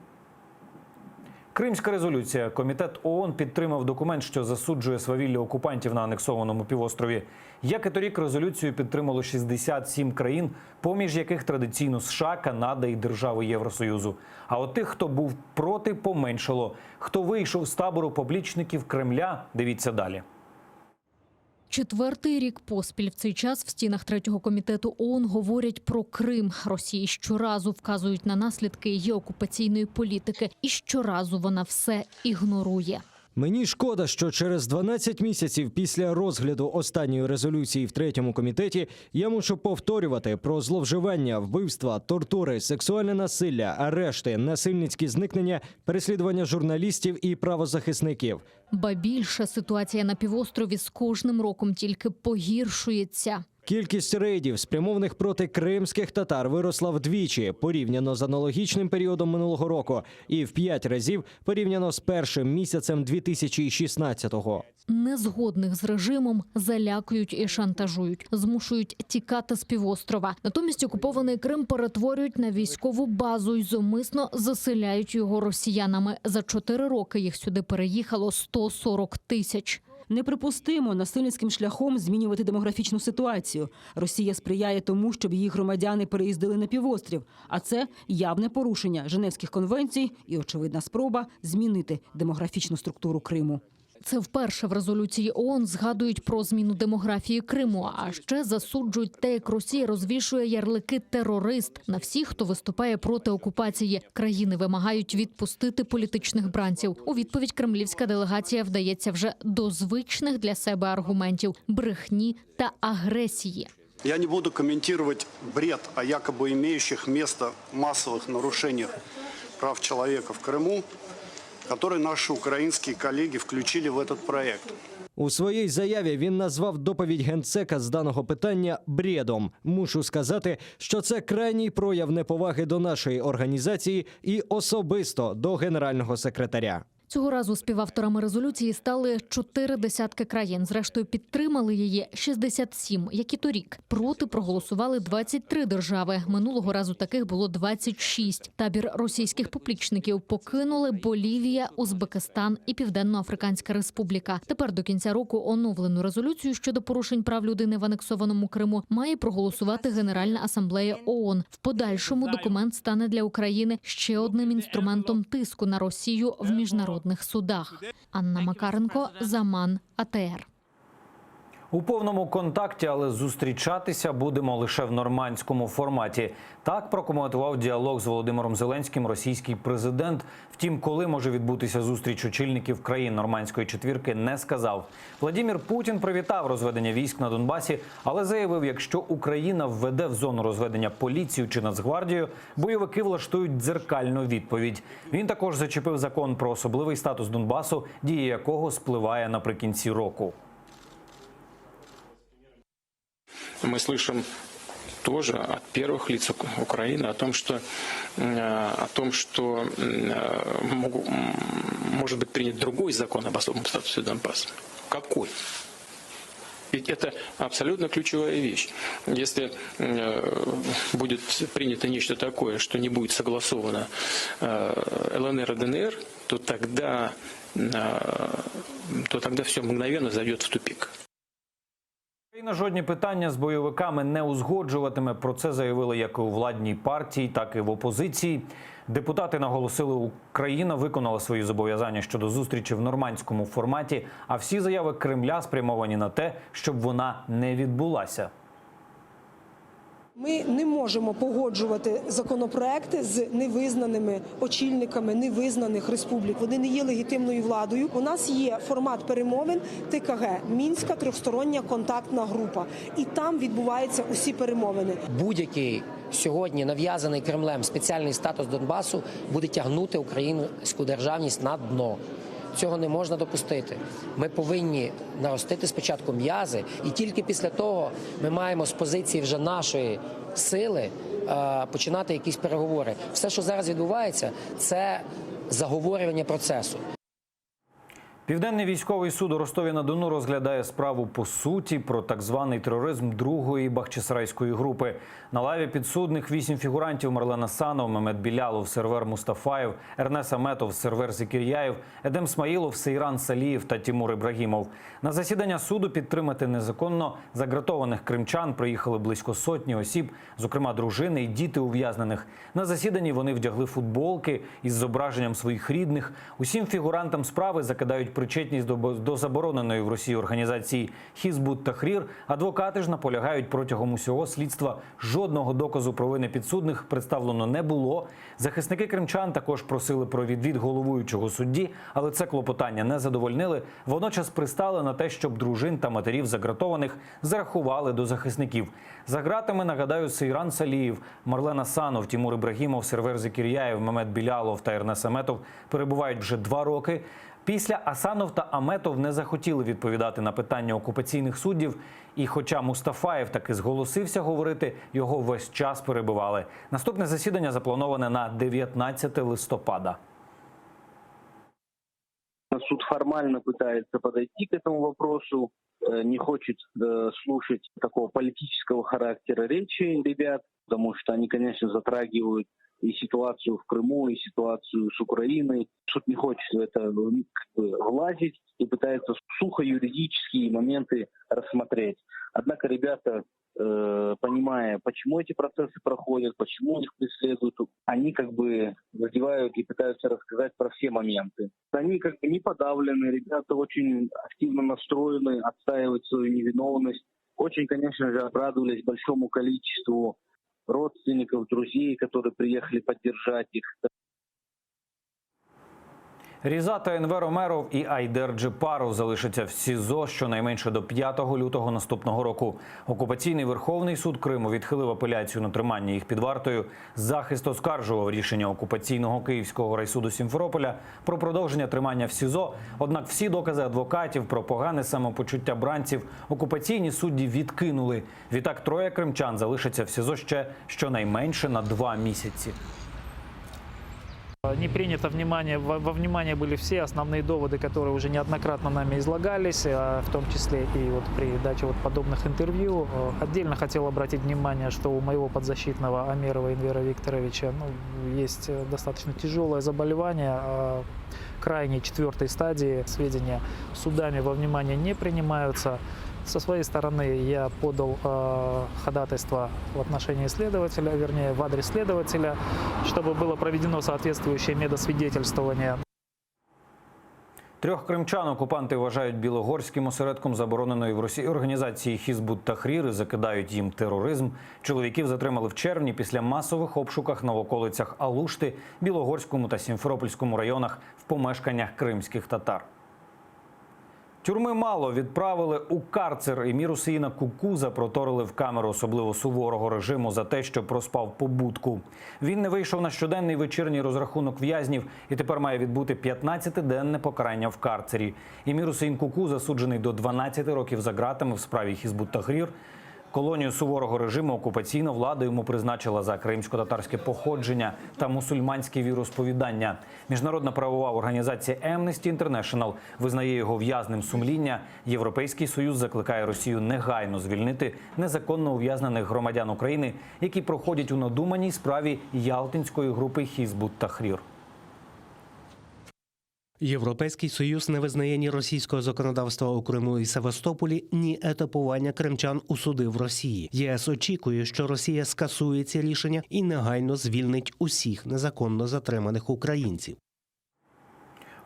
Кримська резолюція. Комітет ООН підтримав документ, що засуджує свавілля окупантів на анексованому півострові. Як і торік, резолюцію підтримало 67 країн, поміж яких традиційно США, Канада і держави Євросоюзу. А от тих, хто був проти, поменшало. Хто вийшов з табору поплічників Кремля, дивіться далі. Четвертий рік поспіль в цей час в стінах третього комітету ООН говорять про Крим. Росії щоразу вказують на наслідки її окупаційної політики, і щоразу вона все ігнорує. Мені шкода, що через 12 місяців після розгляду останньої резолюції в третьому комітеті я мушу повторювати про зловживання, вбивства, тортури, сексуальне насилля, арешти, насильницькі зникнення, переслідування журналістів і правозахисників. Ба більше ситуація на півострові з кожним роком тільки погіршується. Кількість рейдів, спрямованих проти кримських татар, виросла вдвічі порівняно з аналогічним періодом минулого року, і в п'ять разів порівняно з першим місяцем 2016-го. Незгодних з режимом залякують і шантажують, змушують тікати з півострова. Натомість окупований Крим перетворюють на військову базу і зумисно заселяють його росіянами. За чотири роки їх сюди переїхало 140 тисяч. Неприпустимо насильницьким шляхом змінювати демографічну ситуацію. Росія сприяє тому, щоб її громадяни переїздили на півострів. А це явне порушення Женевських конвенцій і очевидна спроба змінити демографічну структуру Криму. Це вперше в резолюції ООН згадують про зміну демографії Криму, а ще засуджують те, як Росія розвішує ярлики терорист на всіх, хто виступає проти окупації. Країни вимагають відпустити політичних бранців. У відповідь кремлівська делегація вдається вже до звичних для себе аргументів брехні та агресії. Я не буду комментировать бред о якобы имеющих место массовых нарушениях прав человека в Крыму, который наши украинские коллеги включили в этот проект. У своїй заяві він назвав доповідь генсека з даного питання бредом. Мушу сказати, що це крайній прояв неповаги до нашої організації і особисто до генерального секретаря. Цього разу співавторами резолюції стали чотири десятки країн. Зрештою, підтримали її 67, як і торік. Проти проголосували 23 держави. Минулого разу таких було 26. Табір російських поплічників покинули Болівія, Узбекистан і Південно-Африканська Республіка. Тепер до кінця року оновлену резолюцію щодо порушень прав людини в анексованому Криму має проголосувати Генеральна асамблея ООН. В подальшому документ стане для України ще одним інструментом тиску на Росію в міжнародних судах. Анна Макаренко, Заман, АТР. У повному контакті, але зустрічатися будемо лише в нормандському форматі. Так прокоментував діалог з Володимиром Зеленським російський президент. Втім, коли може відбутися зустріч очільників країн нормандської четвірки, не сказав. Владімір Путін привітав розведення військ на Донбасі, але заявив, якщо Україна введе в зону розведення поліцію чи Нацгвардію, бойовики влаштують дзеркальну відповідь. Він також зачепив закон про особливий статус Донбасу, дія якого спливає наприкінці року. Мы слышим тоже от первых лиц Ук- Украины о том, что, э, о том, что м, э, могу- м, может быть принят другой закон об особом статусе Донбасса. Какой? Ведь это абсолютно ключевая вещь. Если э, будет принято нечто такое, что не будет согласовано э, ЛНР и ДНР, то тогда, э, то тогда все мгновенно зайдет в тупик. Україна жодні питання з бойовиками не узгоджуватиме. Про це заявили як і у владній партії, так і в опозиції. Депутати наголосили, Україна виконала свої зобов'язання щодо зустрічі в нормандському форматі. А всі заяви Кремля спрямовані на те, щоб вона не відбулася. Ми не можемо погоджувати законопроекти з невизнаними очільниками невизнаних республік. Вони не є легітимною владою. У нас є формат перемовин ТКГ Мінська трьохстороння контактна група, і там відбуваються усі перемовини. Будь-який сьогодні нав'язаний Кремлем спеціальний статус Донбасу буде тягнути українську державність на дно. Цього не можна допустити. Ми повинні наростити спочатку м'язи, і тільки після того ми маємо з позиції вже нашої сили е, починати якісь переговори. Все, що зараз відбувається, це заговорювання процесу. Південний військовий суд у Ростові-на-Дону розглядає справу по суті про так званий тероризм другої Бахчисарайської групи. На лаві підсудних вісім фігурантів: Марлен Асанов, Мемет Білялов, Сервер Мустафаєв, Ернес Аметов, Сервер Зікір'яєв, Едем Смаїлов, Сейран Салієв та Тімур Ібрагімов. На засідання суду підтримати незаконно загратованих кримчан приїхали близько сотні осіб, зокрема дружини і діти ув'язнених. На засіданні вони вдягли футболки із зображенням своїх рідних. Усім фігурантам справи закидають причетність до, до забороненої в Росії організації Хізбут Тахрір. Адвокати ж наполягають протягом усього слідства жодного доказу провини підсудних представлено не було. Захисники кримчан також просили про відвід головуючого судді, але це клопотання не задовольнили. Водночас пристали на те, щоб дружин та матерів загратованих зарахували до захисників. За ґратами, нагадаю, Сейран Салієв, Марлен Асанов, Тімур Ібрагімов, Сервер Зікір'яєв, Мемет Білялов та Ернес Аметов перебувають вже два роки. Після Асанов та Аметов не захотіли відповідати на питання окупаційних суддів. І хоча Мустафаєв таки зголосився говорити, його весь час перебивали. Наступне засідання заплановане на 19 листопада. Суд формально пытается подойти к этому вопросу, э, не хочет э, слушать такого политического характера речи ребят, потому что они, конечно, затрагивают и ситуацию в Крыму, и ситуацию с Украиной. Суд не хочет в это ну, как бы, влазить и пытается сухо юридические моменты рассмотреть. Однако ребята, э, понимая, почему эти процессы проходят, почему их преследуют, они как бы задевают и пытаются рассказать про все моменты. Они как бы не подавлены, ребята очень активно настроены отстаивать свою невиновность. Очень, конечно же, обрадовались большому количеству родственников, друзей, которые приехали поддержать их. Різата Енвер Омеров і Айдер Джепаров залишаться в СІЗО щонайменше до 5 лютого наступного року. Окупаційний Верховний суд Криму відхилив апеляцію на тримання їх під вартою. Захист оскаржував рішення окупаційного Київського райсуду Сімферополя про продовження тримання в СІЗО. Однак всі докази адвокатів про погане самопочуття бранців окупаційні судді відкинули. Відтак троє кримчан залишаться в СІЗО ще щонайменше на два місяці. Не принято внимание, во, во внимание были все основные доводы, которые уже неоднократно нами излагались, а, в том числе и вот при даче вот подобных интервью. Э, Отдельно хотел обратить внимание, что у моего подзащитного Амирова Инвера Викторовича ну, есть э, достаточно тяжелое заболевание, э, крайней четвертой стадии. Сведения судами во внимание не принимаются. Со своей стороны я подал э, ходатайство в отношении следователя, вернее, в адрес следователя, чтобы было проведено соответствующее медосвидетельствование. Трьох кримчан окупанти вважають білогорським осередком забороненої в Росії організації Хізбут Тахрір і закидають їм тероризм. Чоловіків затримали в червні після масових обшуках на околицях Алушти, Білогорському та Сімферопольському районах в помешканнях кримських татар. Тюрми мало відправили у карцер. Емір Усеїна Кукуза проторили в камеру особливо суворого режиму за те, що проспав побудку. Він не вийшов на щоденний вечірній розрахунок в'язнів і тепер має відбути 15-денне покарання в карцері. Емір Усеїн Кукуз засуджений до 12 років за ґратами в справі Хізбут Тахрір. Колонію суворого режиму окупаційна влада йому призначила за кримсько-татарське походження та мусульманське віросповідання. Міжнародна правова організація Amnesty International визнає його в'язнем сумління. Європейський союз закликає Росію негайно звільнити незаконно ув'язнених громадян України, які проходять у надуманій справі Ялтинської групи Хізбут Тахрір. Європейський союз не визнає ні російського законодавства у Криму і Севастополі, ні етапування кримчан у суди в Росії. ЄС очікує, що Росія скасує ці рішення і негайно звільнить усіх незаконно затриманих українців.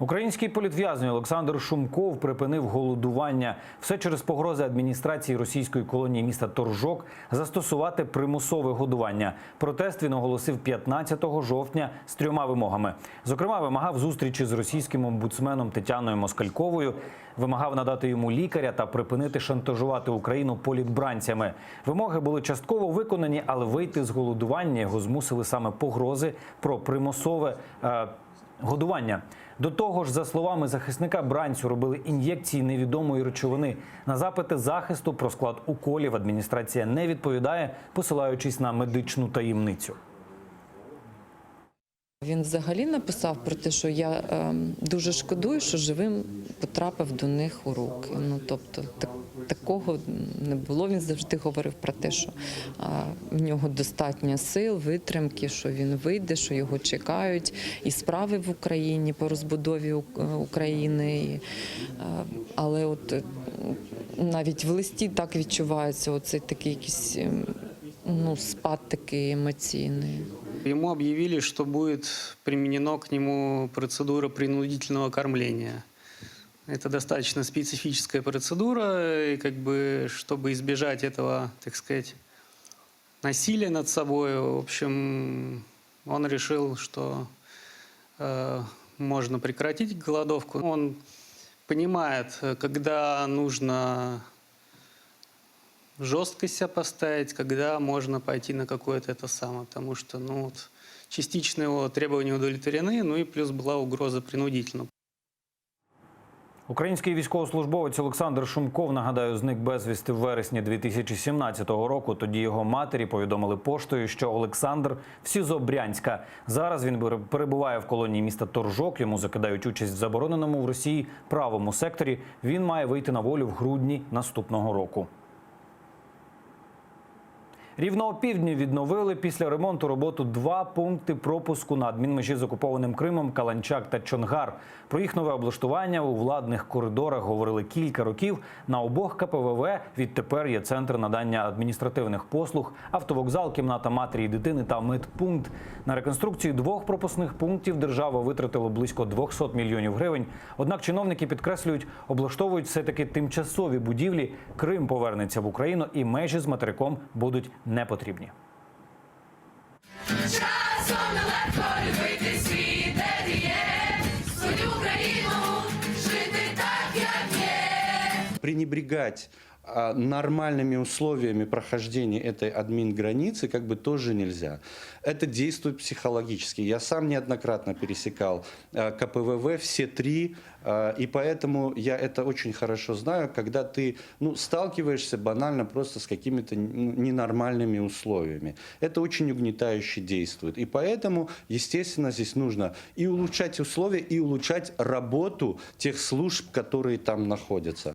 Український політв'язень Олександр Шумков припинив голодування. Все через погрози адміністрації російської колонії міста Торжок застосувати примусове годування. Протест він оголосив 15 жовтня з трьома вимогами. Зокрема, вимагав зустрічі з російським омбудсменом Тетяною Москальковою, вимагав надати йому лікаря та припинити шантажувати Україну політбранцями. Вимоги були частково виконані, але вийти з голодування його змусили саме погрози про примусове. Е, Годування до того ж, за словами захисника, бранцю робили ін'єкції невідомої речовини. На запити захисту про склад уколів адміністрація не відповідає, посилаючись на медичну таємницю. Він взагалі написав про те, що я ем, дуже шкодую, що живим потрапив до них у руки. Ну тобто, так, такого не було. Він завжди говорив про те, що а, в нього достатньо сил, витримки, що він вийде, що його чекають, і справи в Україні по розбудові Ук- України. І, е, але от е, навіть в листі так відчувається оцей такий якийсь ем, ну, спад такий емоційний. Ему объявили, что будет применено к нему процедура принудительного кормления. Это достаточно специфическая процедура, и как бы, чтобы избежать этого, так сказать, насилия над собой, в общем, он решил, что э, можно прекратить голодовку. Он понимает, э, когда нужно жестко себя поставить, когда можно пойти на какое-то это самое, потому что, ну, вот, частично его требования удовлетворены, ну и плюс была угроза принудительного. Український військовослужбовець Олександр Шумков, нагадаю, зник безвісти в вересні 2017 року. Тоді його матері повідомили поштою, що Олександр в СІЗО Брянська. Зараз він пере- перебуває в колонії міста Торжок. Йому закидають участь в забороненому в Росії правому секторі. Він має вийти на волю в грудні наступного року. Рівно опівдні відновили після ремонту роботу два пункти пропуску на адмінмежі з окупованим Кримом Каланчак та Чонгар. Про їх нове облаштування у владних коридорах говорили кілька років. На обох КПВВ відтепер є центр надання адміністративних послуг, автовокзал, кімната матері і дитини та медпункт. На реконструкцію двох пропускних пунктів держава витратила близько 200 мільйонів гривень. Однак чиновники підкреслюють, облаштовують все-таки тимчасові будівлі. Крим повернеться в Україну і межі з материком будуть не потрібні. Часом нелегко любити світ, де ти є, свою Україну, жити так, як є. пренебрегать а, нормальными условиями прохождения этой админ-границы как бы тоже нельзя. Это действует психологически. Я сам неоднократно пересекал а, КПВВ, все три, а, и поэтому я это очень хорошо знаю, когда ты ну, сталкиваешься банально просто с какими-то ну, ненормальными условиями. Это очень угнетающе действует. И поэтому, естественно, здесь нужно и улучшать условия, и улучшать работу тех служб, которые там находятся.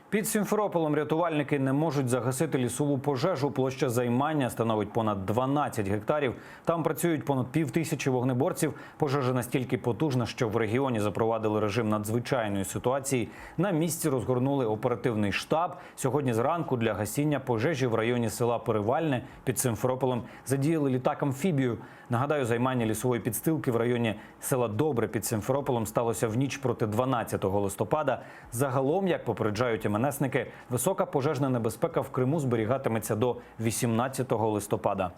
Під Сімферополем рятувальники не можуть загасити лісову пожежу. Площа займання становить понад 12 гектарів. Там працюють понад півтисячі вогнеборців. Пожежа настільки потужна, що в регіоні запровадили режим надзвичайної ситуації. На місці розгорнули оперативний штаб. Сьогодні зранку для гасіння пожежі в районі села Перевальне під Сімферополем задіяли літак амфібію. Нагадаю, займання лісової підстилки в районі села Добре під Сімферополем сталося в ніч проти 12 листопада. Загалом, як попереджають МНСники, висока пожежна небезпека в Криму зберігатиметься до 18 листопада.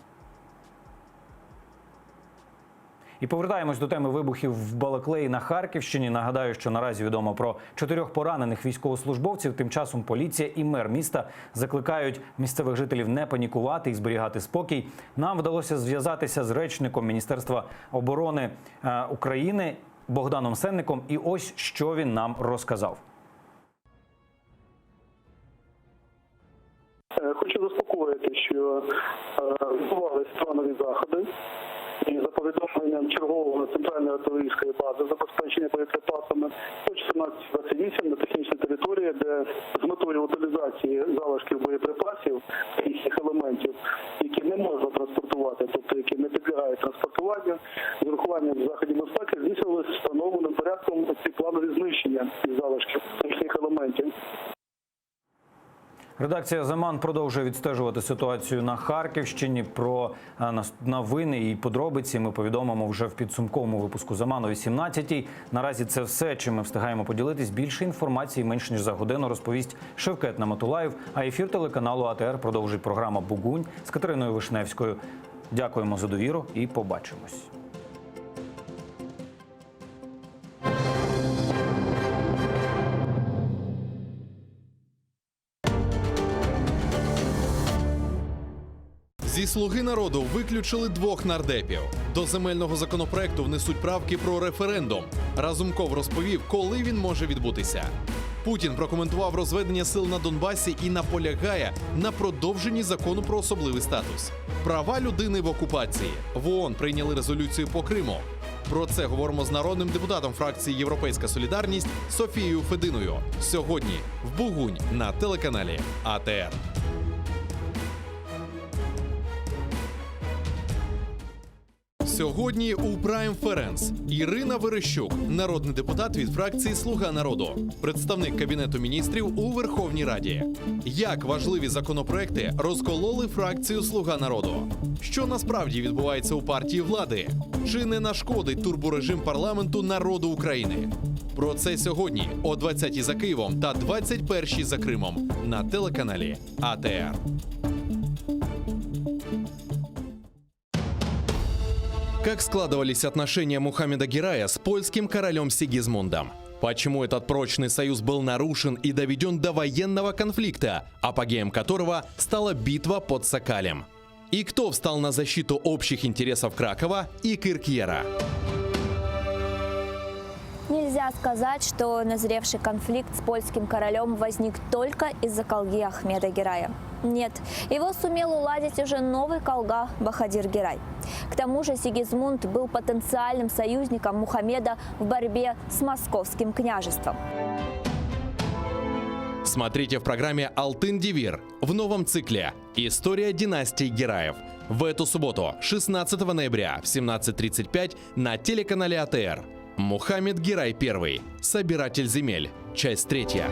І повертаємось до теми вибухів в Балаклеї на Харківщині. Нагадаю, що наразі відомо про чотирьох поранених військовослужбовців. Тим часом поліція і мер міста закликають місцевих жителів не панікувати і зберігати спокій. Нам вдалося зв'язатися з речником Міністерства оборони е, України Богданом Сенником. І ось що він нам розказав. Е, Хочу заспокоїти, що е, відбувались планові заходи. І за повідомленням чергового центральної артилерійської бази забезпечення боєприпасами о 14.28 на технічній території, де з метою утилізації залишків боєприпасів та їхніх елементів, які не можна транспортувати, тобто які не підлягають транспортуванню, з урахуванням заходів безпеки здійснювалися встановленим порядком ці планові знищення із залишків їхніх елементів. Редакція Заман продовжує відстежувати ситуацію на Харківщині. Про е, нас- новини і подробиці ми повідомимо вже в підсумковому випуску Заман о 18-й. Наразі це все, чим ми встигаємо поділитись. Більше інформації менш ніж за годину розповість Шевкет Наматулаєв. А ефір телеканалу АТР продовжить програма Бугунь з Катериною Вишневською. Дякуємо за довіру і побачимось. Зі слуги народу виключили двох нардепів. До земельного законопроекту внесуть правки про референдум. Разумков розповів, коли він може відбутися. Путін прокоментував розведення сил на Донбасі і наполягає на продовженні закону про особливий статус. Права людини в окупації. В ООН прийняли резолюцію по Криму. Про це говоримо з народним депутатом фракції Європейська Солідарність Софією Фединою. Сьогодні в Бугунь на телеканалі АТР. Сьогодні у Прайм Ференс Ірина Верещук, народний депутат від фракції Слуга народу, представник кабінету міністрів у Верховній Раді. Як важливі законопроекти розкололи фракцію Слуга народу? Що насправді відбувається у партії влади? Чи не нашкодить турборежим парламенту народу України? Про це сьогодні о 20-й за Києвом та 21-й за Кримом на телеканалі АТР. Как складывались отношения Мухаммеда Герая с польским королем Сигизмундом? Почему этот прочный союз был нарушен и доведен до военного конфликта, апогеем которого стала битва под Сокалем? И кто встал на защиту общих интересов Кракова и Киркьера? Нельзя сказать, что назревший конфликт с польским королем возник только из-за колги Ахмеда Герая. Нет, его сумел уладить уже новый колга Бахадир Герай. К тому же Сигизмунд был потенциальным союзником Мухаммеда в борьбе с московским княжеством. Смотрите в программе «Алтын Девир» в новом цикле «История династии Гераев» в эту субботу, 16 ноября в 17.35 на телеканале АТР. Мухаммед Герай I. Собиратель земель. Часть третья.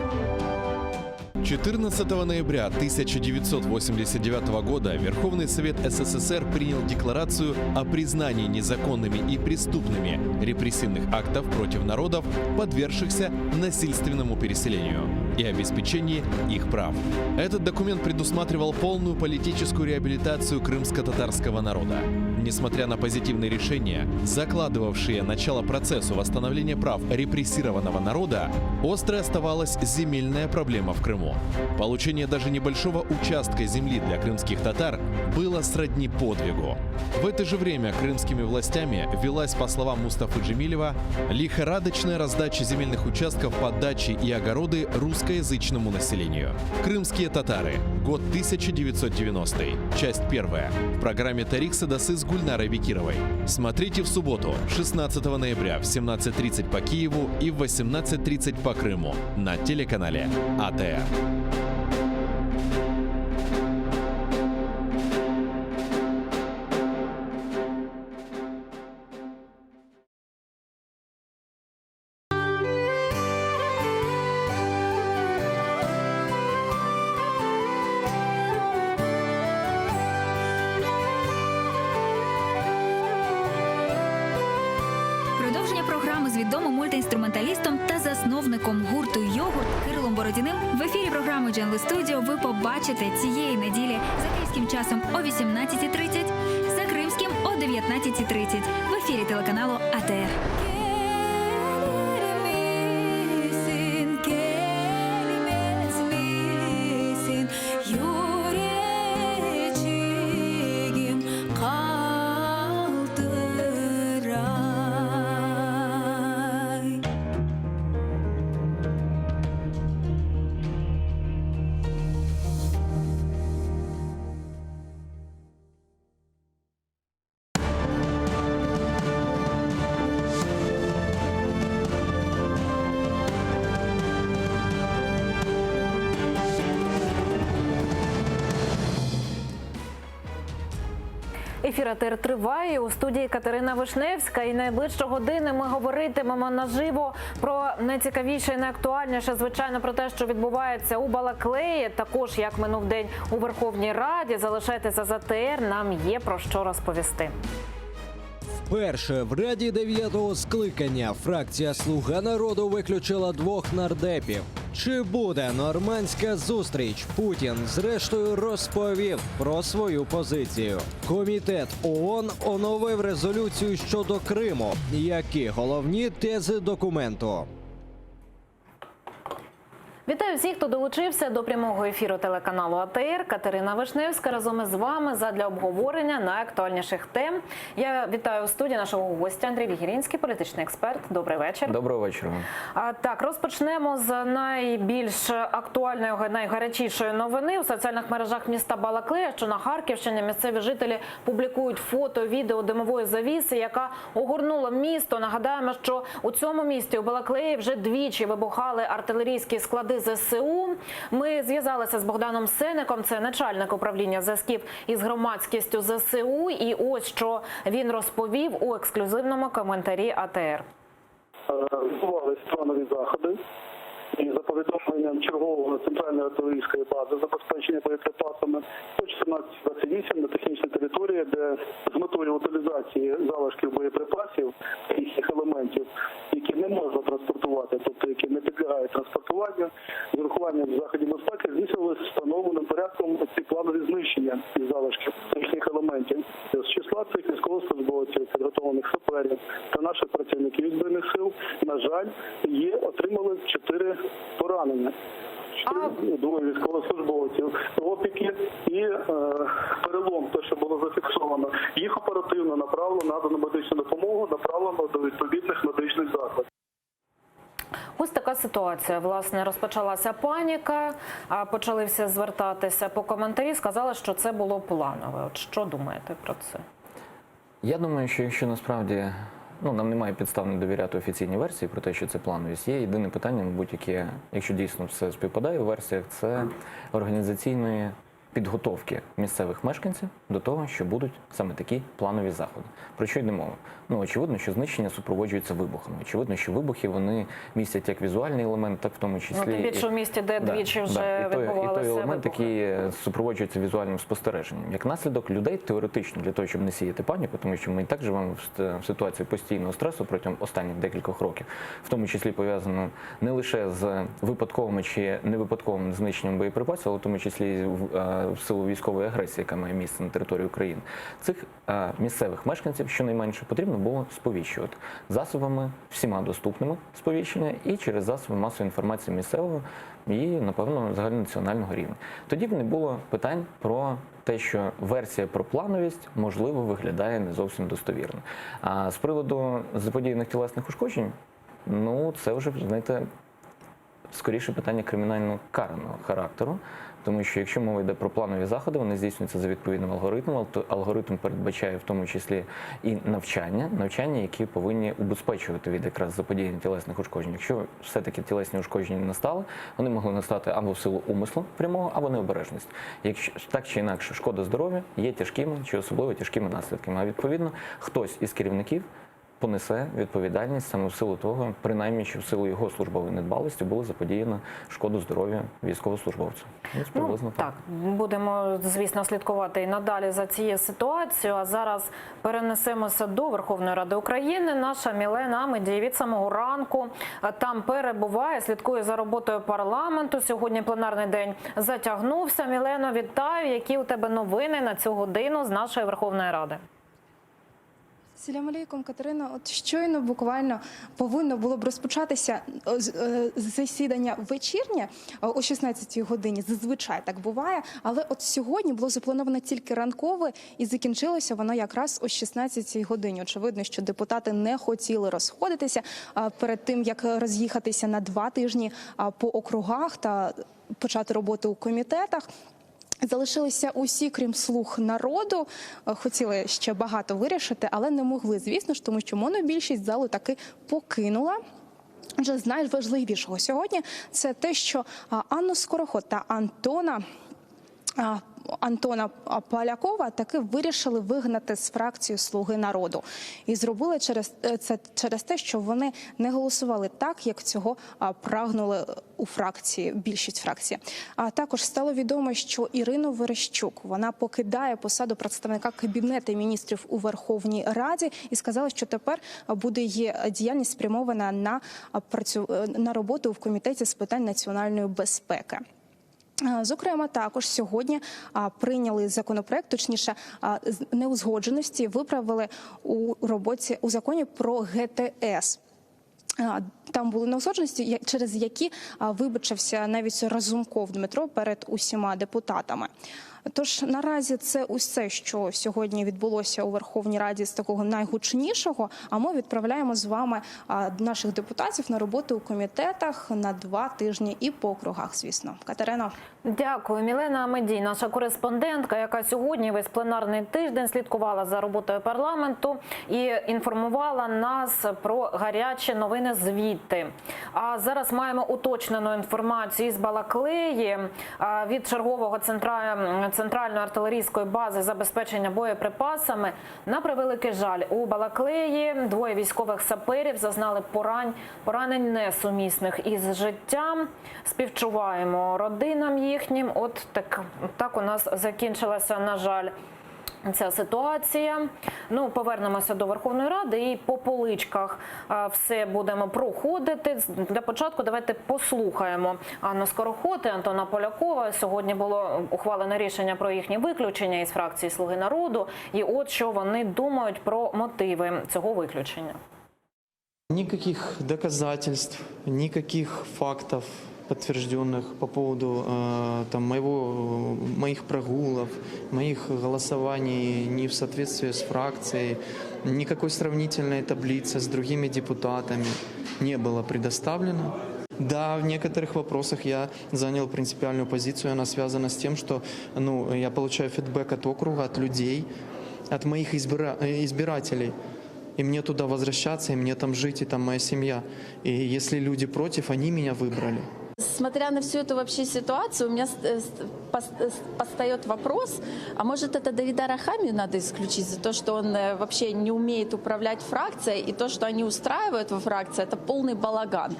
14 ноября 1989 года Верховный Совет СССР принял декларацию о признании незаконными и преступными репрессивных актов против народов, подвергшихся насильственному переселению, и обеспечении их прав. Этот документ предусматривал полную политическую реабилитацию крымско-татарского народа. Несмотря на позитивные решения, закладывавшие начало процессу восстановления прав репрессированного народа, острой оставалась земельная проблема в Крыму. Получение даже небольшого участка земли для крымских татар было сродни подвигу. В это же время крымскими властями велась, по словам Мустафы Джемилева, лихорадочная раздача земельных участков под дачи и огороды русскоязычному населению. Крымские татары. Год 1990. Часть первая. В программе «Тарих Садасы» с Гульнарой Бекировой. Смотрите в субботу, 16 ноября в 17.30 по Киеву и в 18.30 по Крыму на телеканале АТР. Продовження програми з відомим мультиінструменталістом та засновником гурту Йогурт Кирилом Бородіним в ефірі програми Джанли Студіо ви побачите цієї неділі за київським часом о 18.30, за кримським о 19.30 в ефірі телеканалу АТР. Ефір АТР триває у студії Катерина Вишневська. І найближчі години ми говоритимемо наживо про найцікавіше і найактуальніше, звичайно, про те, що відбувається у Балаклеї. Також як минув день у Верховній Раді. Залишайтеся за АТР, Нам є про що розповісти. Вперше в Раді дев'ятого скликання фракція Слуга народу виключила двох нардепів. Чи буде нормандська зустріч? Путін зрештою розповів про свою позицію. Комітет ООН оновив резолюцію щодо Криму. Які головні тези документу? Вітаю всіх, хто долучився до прямого ефіру телеканалу АТР. Катерина Вишневська разом із вами задля обговорення найактуальніших тем. Я вітаю у студії нашого гостя Андрій Вігірінський, політичний експерт. Добрий вечір. Доброго вечора. А, так, розпочнемо з найбільш актуальної, найгарячішої новини у соціальних мережах міста Балаклея, що на Харківщині місцеві жителі публікують фото, відео димової завіси, яка огорнула місто. Нагадаємо, що у цьому місті у Балаклеї вже двічі вибухали артилерійські склади ЗСУ. Ми зв'язалися з Богданом Сеником, це начальник управління зв'язків із громадськістю ЗСУ. І ось що він розповів у ексклюзивному коментарі АТР. Відбувалися планові заходи. І за повідомленням чергового центральної артилерійської бази забезпечення боєприпасами о 14.28 на технічній території, де з метою утилізації залишків боєприпасів їхніх елементів, які не можна транспортувати, тобто які не підлягають транспортуванню, з урахуванням заходів безпеки здійснювалися встановленим порядком ці планові знищення із залишків їхніх елементів. З числа цих військовослужбовців, підготовлених саперів та наших працівників збройних сил, на жаль, є отримали чотири поранення. Чотири двоє військовослужбовців, опіки і е, перелом, те, що було зафіксовано. Їх оперативно направлено, надано медичну допомогу, направлено до відповідних медичних закладів. Ось така ситуація. Власне, розпочалася паніка, а почали всі звертатися по коментарі. Сказали, що це було планове. От що думаєте про це? Я думаю, що якщо насправді ну, нам немає підстав не довіряти офіційній версії про те, що це плановість, є єдине питання, мабуть, яке, якщо дійсно все співпадає у версіях, це організаційної підготовки місцевих мешканців до того, що будуть саме такі планові заходи. Про що йде мова? Ну, очевидно, що знищення супроводжується вибухами. Очевидно, що вибухи вони містять як візуальний елемент, так в тому числі. Ну, тим більше і- в місті, де Да, двічі вже да. І той, і той відбувалися елемент, вибухи. який е, супроводжується візуальним спостереженням. Як наслідок людей теоретично для того, щоб не сіяти паніку, тому що ми і так живемо в ст- в ситуації постійного стресу протягом останніх декількох років, в тому числі пов'язано не лише з випадковими чи невипадковим знищенням боєприпасів, але в тому числі і в, е, в силу військової агресії, яка має місце на території України. Цих е, місцевих мешканців щонайменше потрібно було сповіщувати засобами всіма доступними сповіщення і через засоби масової інформації місцевого і, напевно, загальнонаціонального рівня. Тоді б не було питань про те, що версія про плановість, можливо, виглядає не зовсім достовірно. А з приводу заподіяних тілесних ушкоджень, ну це вже, знаєте, скоріше питання кримінально караного характеру, тому що якщо мова йде про планові заходи, вони здійснюються за відповідним алгоритмом, то алгоритм передбачає в тому числі і навчання, навчання, які повинні убезпечувати від якраз заподіяння тілесних ушкоджень. Якщо все-таки тілесні ушкодження не настали, вони могли настати або в силу умислу прямого, або необережності. Якщо так чи інакше шкода здоров'ю є тяжкими чи особливо тяжкими наслідками. А відповідно, хтось із керівників понесе відповідальність саме в силу того, принаймні, що в силу його службової недбалості було заподіяно шкоду здоров'ю військовослужбовцю. Ну, приблизно так. Будемо, звісно, слідкувати і надалі за цією ситуацією. А зараз перенесемося до Верховної Ради України. Наша Мілена Амедій від самого ранку е, там перебуває, слідкує за роботою парламенту. Сьогодні пленарний день затягнувся. Мілено, вітаю. Які у тебе новини на цю годину з нашої Верховної Ради? Селям алейкум, Катерина. От щойно буквально повинно було б розпочатися е, з- е, засідання вечірнє е, о 16-й годині. Зазвичай так буває. Але от сьогодні було заплановано тільки ранкове, і закінчилося воно якраз о 16-й годині. Очевидно, що депутати не хотіли розходитися а, перед тим, як роз'їхатися на два тижні а, по округах та почати роботу у комітетах. Залишилися усі, крім слуг народу. Е, Хотіли ще багато вирішити, але не могли, звісно ж, тому що монобільшість залу таки покинула. Отже, з найважливішого сьогодні це те, що а, Анну Скороход та Антона. а, Антона Полякова таки вирішили вигнати з фракції Слуги народу і зробили через е, це через те, що вони не голосували так, як цього а, прагнули у фракції, більшість фракції. А також стало відомо, що Ірину Верещук вона покидає посаду представника кабінету міністрів у Верховній Раді і сказала, що тепер буде її діяльність спрямована на а, працю е, на роботу в комітеті з питань національної безпеки. Е, Зокрема, також сьогодні а, прийняли законопроект, точніше, а, з- неузгодженості виправили у роботі у законі про ГТС. Там були неузгодженості, через які вибачився навіть Разумков Дмитро перед усіма депутатами. Тож наразі це усе, що сьогодні відбулося у Верховній Раді з такого найгучнішого. А ми відправляємо з вами наших депутатів на роботу у комітетах на два тижні і по округах, звісно. Катерино. Дякую, Мілена Медій, наша кореспондентка, яка сьогодні весь пленарний тиждень слідкувала за роботою парламенту і інформувала нас про гарячі новини звідти. А зараз маємо уточнену інформацію із Балаклеї від чергового центральної артилерійської бази забезпечення боєприпасами. На превеликий жаль, у Балаклеї двоє військових саперів зазнали порань, поранень несумісних із життям. Співчуваємо родинам їхнім. От так, так у нас закінчилася, на жаль, ця ситуація. Ну, повернемося до Верховної Ради і по поличках все будемо проходити. Для початку давайте послухаємо Анну Скороход і Антона Полякова. Сьогодні було ухвалене рішення про їхнє виключення із фракції Слуги народу. І от що вони думають про мотиви цього виключення. Никаких доказательств, никаких фактов подтвержденных по поводу э, там, моего, моих прогулов, моих голосований не в соответствии с фракцией, никакой сравнительной таблицы с другими депутатами не было предоставлено. Да, в некоторых вопросах я занял принципиальную позицию, она связана с тем, что ну, я получаю фидбэк от округа, от людей, от моих избира- э, избирателей. И мне туда возвращаться, и мне там жить, и там моя семья. И если люди против, они меня выбрали. Смотря на всю эту вообще ситуацию, у меня э, э, постает вопрос, а может это Давида Арахамию надо исключить за то, что он э, вообще не умеет управлять фракцией, и то, что они устраивают во фракции, это полный балаган.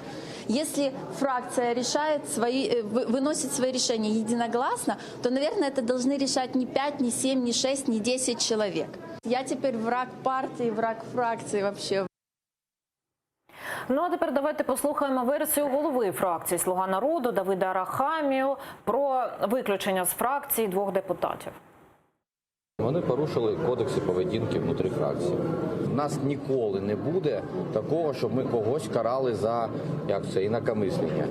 Если фракция решает свои, выносит свои решения единогласно, то, наверное, это должны решать не 5, не 7, не 6, не 10 человек. Я теперь враг партии, враг фракции вообще. Ну а тепер давайте послухаємо версію голови фракції Слуга народу Давида Арахамію про виключення з фракції двох депутатів. Вони порушили кодекси поведінки внутрі фракції. У нас ніколи не буде такого, щоб ми когось карали за як це інакомислення.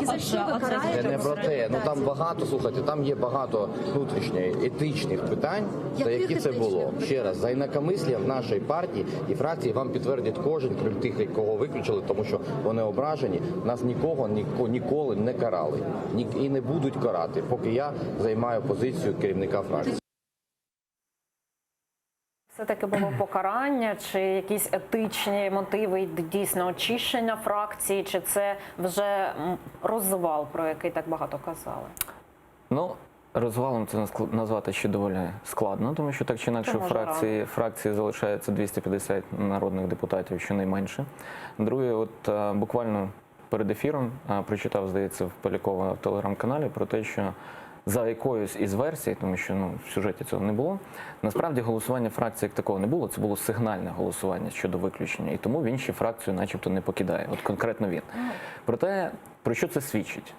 За що ви Це не про те. Ну там багато, слухайте, там є багато внутрішніх етичних питань, за які це було. Ще раз, за інакомислія в нашій партії і фракції вам підтвердить кожен, крім тих, кого виключили, тому що вони ображені. Нас нікого ніколи не карали і не будуть карати, поки я займаю позицію керівника фракції. Все-таки було покарання, чи якісь етичні мотиви дійсно очищення фракції, чи це вже розвал, про який так багато казали? Ну, розвалом це назвати ще доволі складно, тому що так чи інакше у фракції, фракції залишається 250 народних депутатів, щонайменше. Друге, от е, буквально перед ефіром е, прочитав, здається, в Полякова в телеграм-каналі про те, що за якоюсь із версій, тому що ну, в сюжеті цього не було, насправді голосування фракції як такого не було, це було сигнальне голосування щодо виключення, і тому він ще фракцію начебто не покидає, от конкретно він. Проте, про що це свідчить?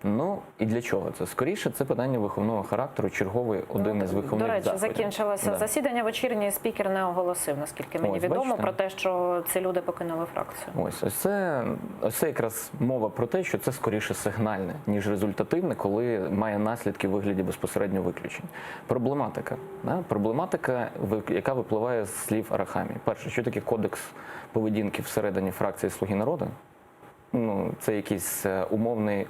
Ну і для чого це? Скоріше, це питання виховного характеру, черговий один із виховних До речі, заходів. закінчилося Да. засідання вечірнє, спікер не оголосив, наскільки мені Ось, відомо, бачите? про те, що ці люди покинули фракцію. Ось, ось це, ось це якраз мова про те, що це скоріше сигнальне, ніж результативне, коли має наслідки в вигляді безпосередньо виключень. Проблематика. Да? Проблематика, яка випливає з слів Арахамії. Перше, що таке кодекс поведінки всередині фракції Слуги народу? Ну, це якийсь е, умовний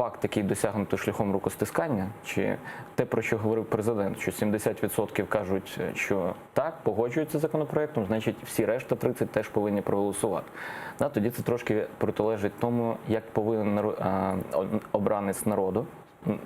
пакт, який досягнуто шляхом рукостискання, чи те, про що говорив президент, що 70% кажуть, що так, погоджуються з законопроектом, значить всі решта 30 теж повинні проголосувати. Да, тоді це трошки протилежить тому, як повинен обранець народу,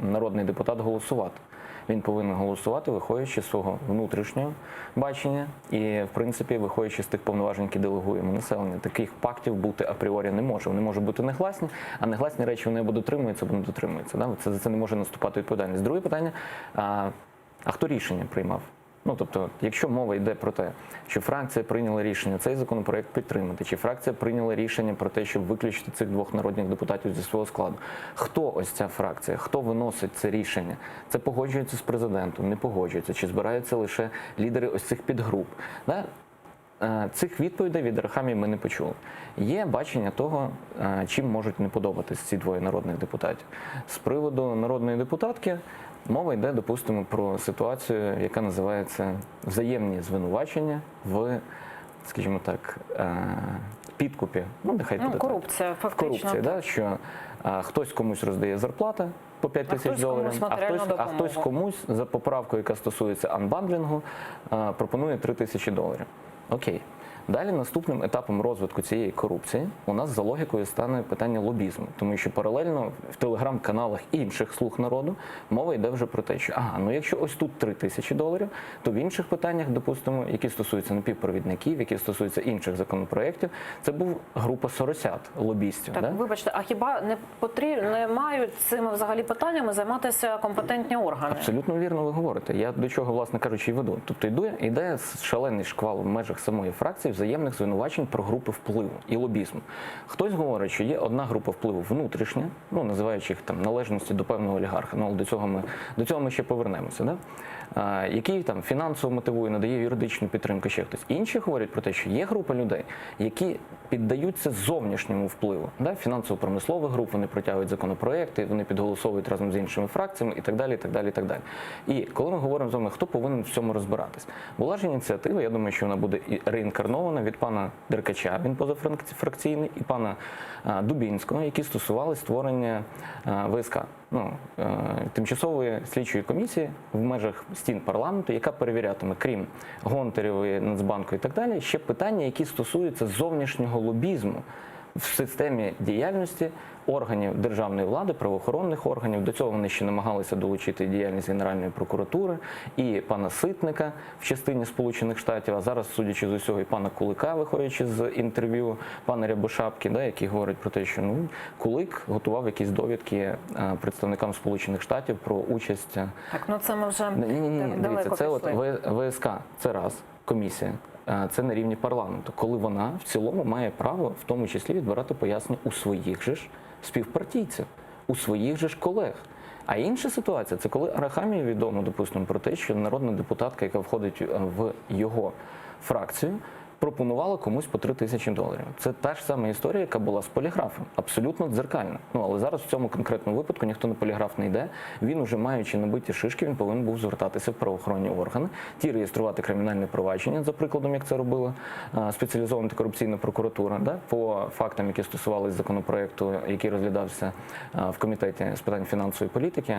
народний депутат голосувати. Він повинен голосувати, виходячи з свого внутрішнього бачення і, в принципі, виходячи з тих повноважень, які делегуємо населення. Таких пактів бути апріорі не може. Вони можуть бути негласні, а негласні речі вони або дотримуються, або не дотримуються. Да? Це за це не може наступати відповідальність. Друге питання: а, а хто рішення приймав? Ну тобто, якщо мова йде про те, що фракція прийняла рішення цей законопроект підтримати, чи фракція прийняла рішення про те, щоб виключити цих двох народних депутатів зі свого складу, хто ось ця фракція, хто виносить це рішення? Це погоджується з президентом, не погоджується, чи збираються лише лідери ось цих підгруп? Да? Е, Цих відповідей від Арахамії ми не почули. Є бачення того, е, чим можуть не подобатись ці двоє народних депутатів. З приводу народної депутатки мова йде, допустимо, про ситуацію, яка називається взаємні звинувачення в, скажімо так, е, підкупі. Ну, нехай Ну, буде так. корупція, В фактично. корупції, да, що а, хтось комусь роздає зарплати по 5 А тисяч хтось доларів, комусь а матеріальну хтось, а хтось допомогу. комусь за поправкою, яка стосується анбандлінгу, а, пропонує 3 тисячі доларів. Окей. Далі наступним етапом розвитку цієї корупції у нас за логікою стане питання лобізму, тому що паралельно в телеграм-каналах інших слуг народу мова йде вже про те, що ага, ну якщо ось тут 3 тисячі доларів, то в інших питаннях, допустимо, які стосуються напівпровідників, які стосуються інших законопроєктів, це був група соросят лобістів. Так, да? вибачте, а хіба не потрібно не мають цими взагалі питаннями займатися компетентні органи? Абсолютно вірно ви говорите. Я до чого, власне кажучи, і веду. Тобто йде, йде шалений шквал в межах самої фракції взаємних звинувачень про групи впливу і лобізму. Хтось говорить, що є одна група впливу внутрішня, ну називаючи їх там належності до певного олігарха. Ну але до цього ми до цього ми ще повернемося. Да? А, який там фінансово мотивує, надає юридичну підтримку, ще хтось. Інші говорять про те, що є група людей, які піддаються зовнішньому впливу, да? фінансово-промислових груп, вони протягують законопроекти, вони підголосовують разом з іншими фракціями і так далі. І так далі, і так далі. І коли ми говоримо з вами, хто повинен в цьому розбиратись, була ж ініціатива, я думаю, що вона буде і реінкарнована від пана Деркача, він позафракційний, і пана а, Дубінського, які стосували створення а, ВСК, ну, е, тимчасової слідчої комісії в межах стін парламенту, яка перевірятиме, крім Гонтарєвої, Нацбанку і так далі, ще питання, які стосуються зовнішнього лобізму в системі діяльності органів державної влади, правоохоронних органів. До цього вони ще намагалися долучити і діяльність Генеральної прокуратури і пана Ситника в частині Сполучених Штатів. А зараз, судячи з усього, і пана Кулика, виходячи з інтерв'ю пана Рябошапки, да, який говорить про те, що ну Кулик готував якісь довідки е, представникам Сполучених Штатів про участь. е, Так, ну це ми вже ні, ні, ні, так дивіться, далеко це от пішли. В- ВСК, це раз комісія. Е, Це на рівні парламенту, коли вона в цілому має право, в тому числі, відбирати пояснення у своїх же ж співпартійців, у своїх же ж колег. А інша ситуація це коли Арахамії відомо, допустимо, про те, що народна депутатка, яка входить е, в його фракцію, пропонувала комусь по 3 тисячі доларів. Це та ж сама історія, яка була з поліграфом, абсолютно дзеркальна. Ну але зараз в цьому конкретному випадку ніхто на поліграф не йде. Він уже маючи набиті шишки, він повинен був звертатися в правоохоронні органи, ті реєструвати кримінальне провадження, за прикладом, як це робила е, спеціалізована антикорупційна прокуратура, да, по фактам, які стосувалися законопроекту, який розглядався е, в комітеті з питань фінансової політики.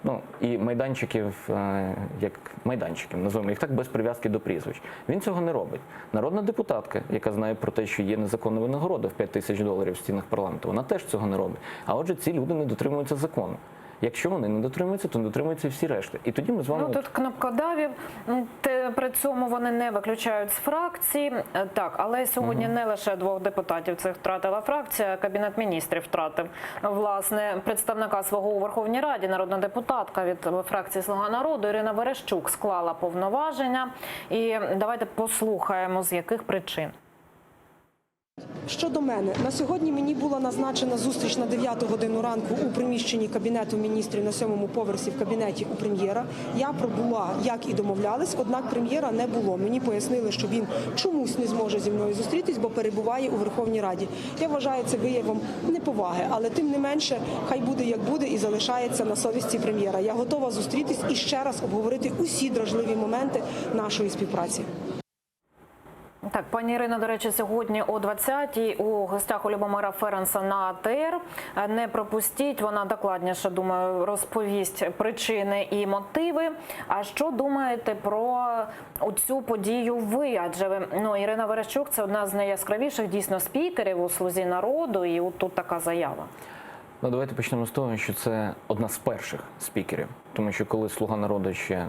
Ну і майданчиків, е, як майданчиків, називаємо їх так, без прив'язки до прізвищ. Він цього не робить. Народна депутатка, яка знає про те, що є незаконна винагорода в 5 тисяч доларів в стінах парламенту, вона теж цього не робить. А отже, ці люди не дотримуються закону. Якщо вони не дотримуються, то не дотримуються і всі решти. І тоді ми з вами Ну тут кнопкодавів, м, те, при цьому вони не виключають з фракції. Е, Так, але сьогодні не лише двох депутатів цих втратила фракція, кабінет міністрів втратив власне представника свого у Верховній Раді, народна депутатка від фракції Слуга народу Ірина Верещук склала повноваження. І давайте послухаємо з яких причин. Щодо мене, на сьогодні мені була назначена зустріч на 9 годину ранку у приміщенні кабінету міністрів на сьомому поверсі в кабінеті у прем'єра. Я пробула, як і домовлялись, однак прем'єра не було. Мені пояснили, що він чомусь не зможе зі мною зустрітись, бо перебуває у Верховній Раді. Я вважаю це виявом неповаги, але тим не менше, хай буде як буде і залишається на совісті прем'єра. Я готова зустрітись і ще раз обговорити усі дражливі моменти нашої співпраці. Так, пані Ірина, до речі, сьогодні о 20-й у гостях у Любомира Ференса на АТР. Не пропустіть, вона докладніше, думаю, розповість причини і мотиви. А що думаєте про цю подію ви? Адже ви, ну, Ірина Верещук – це одна з найяскравіших дійсно спікерів у «Слузі народу», і от тут така заява. Ну, давайте почнемо з того, що це одна з перших спікерів, тому що коли Слуга народу ще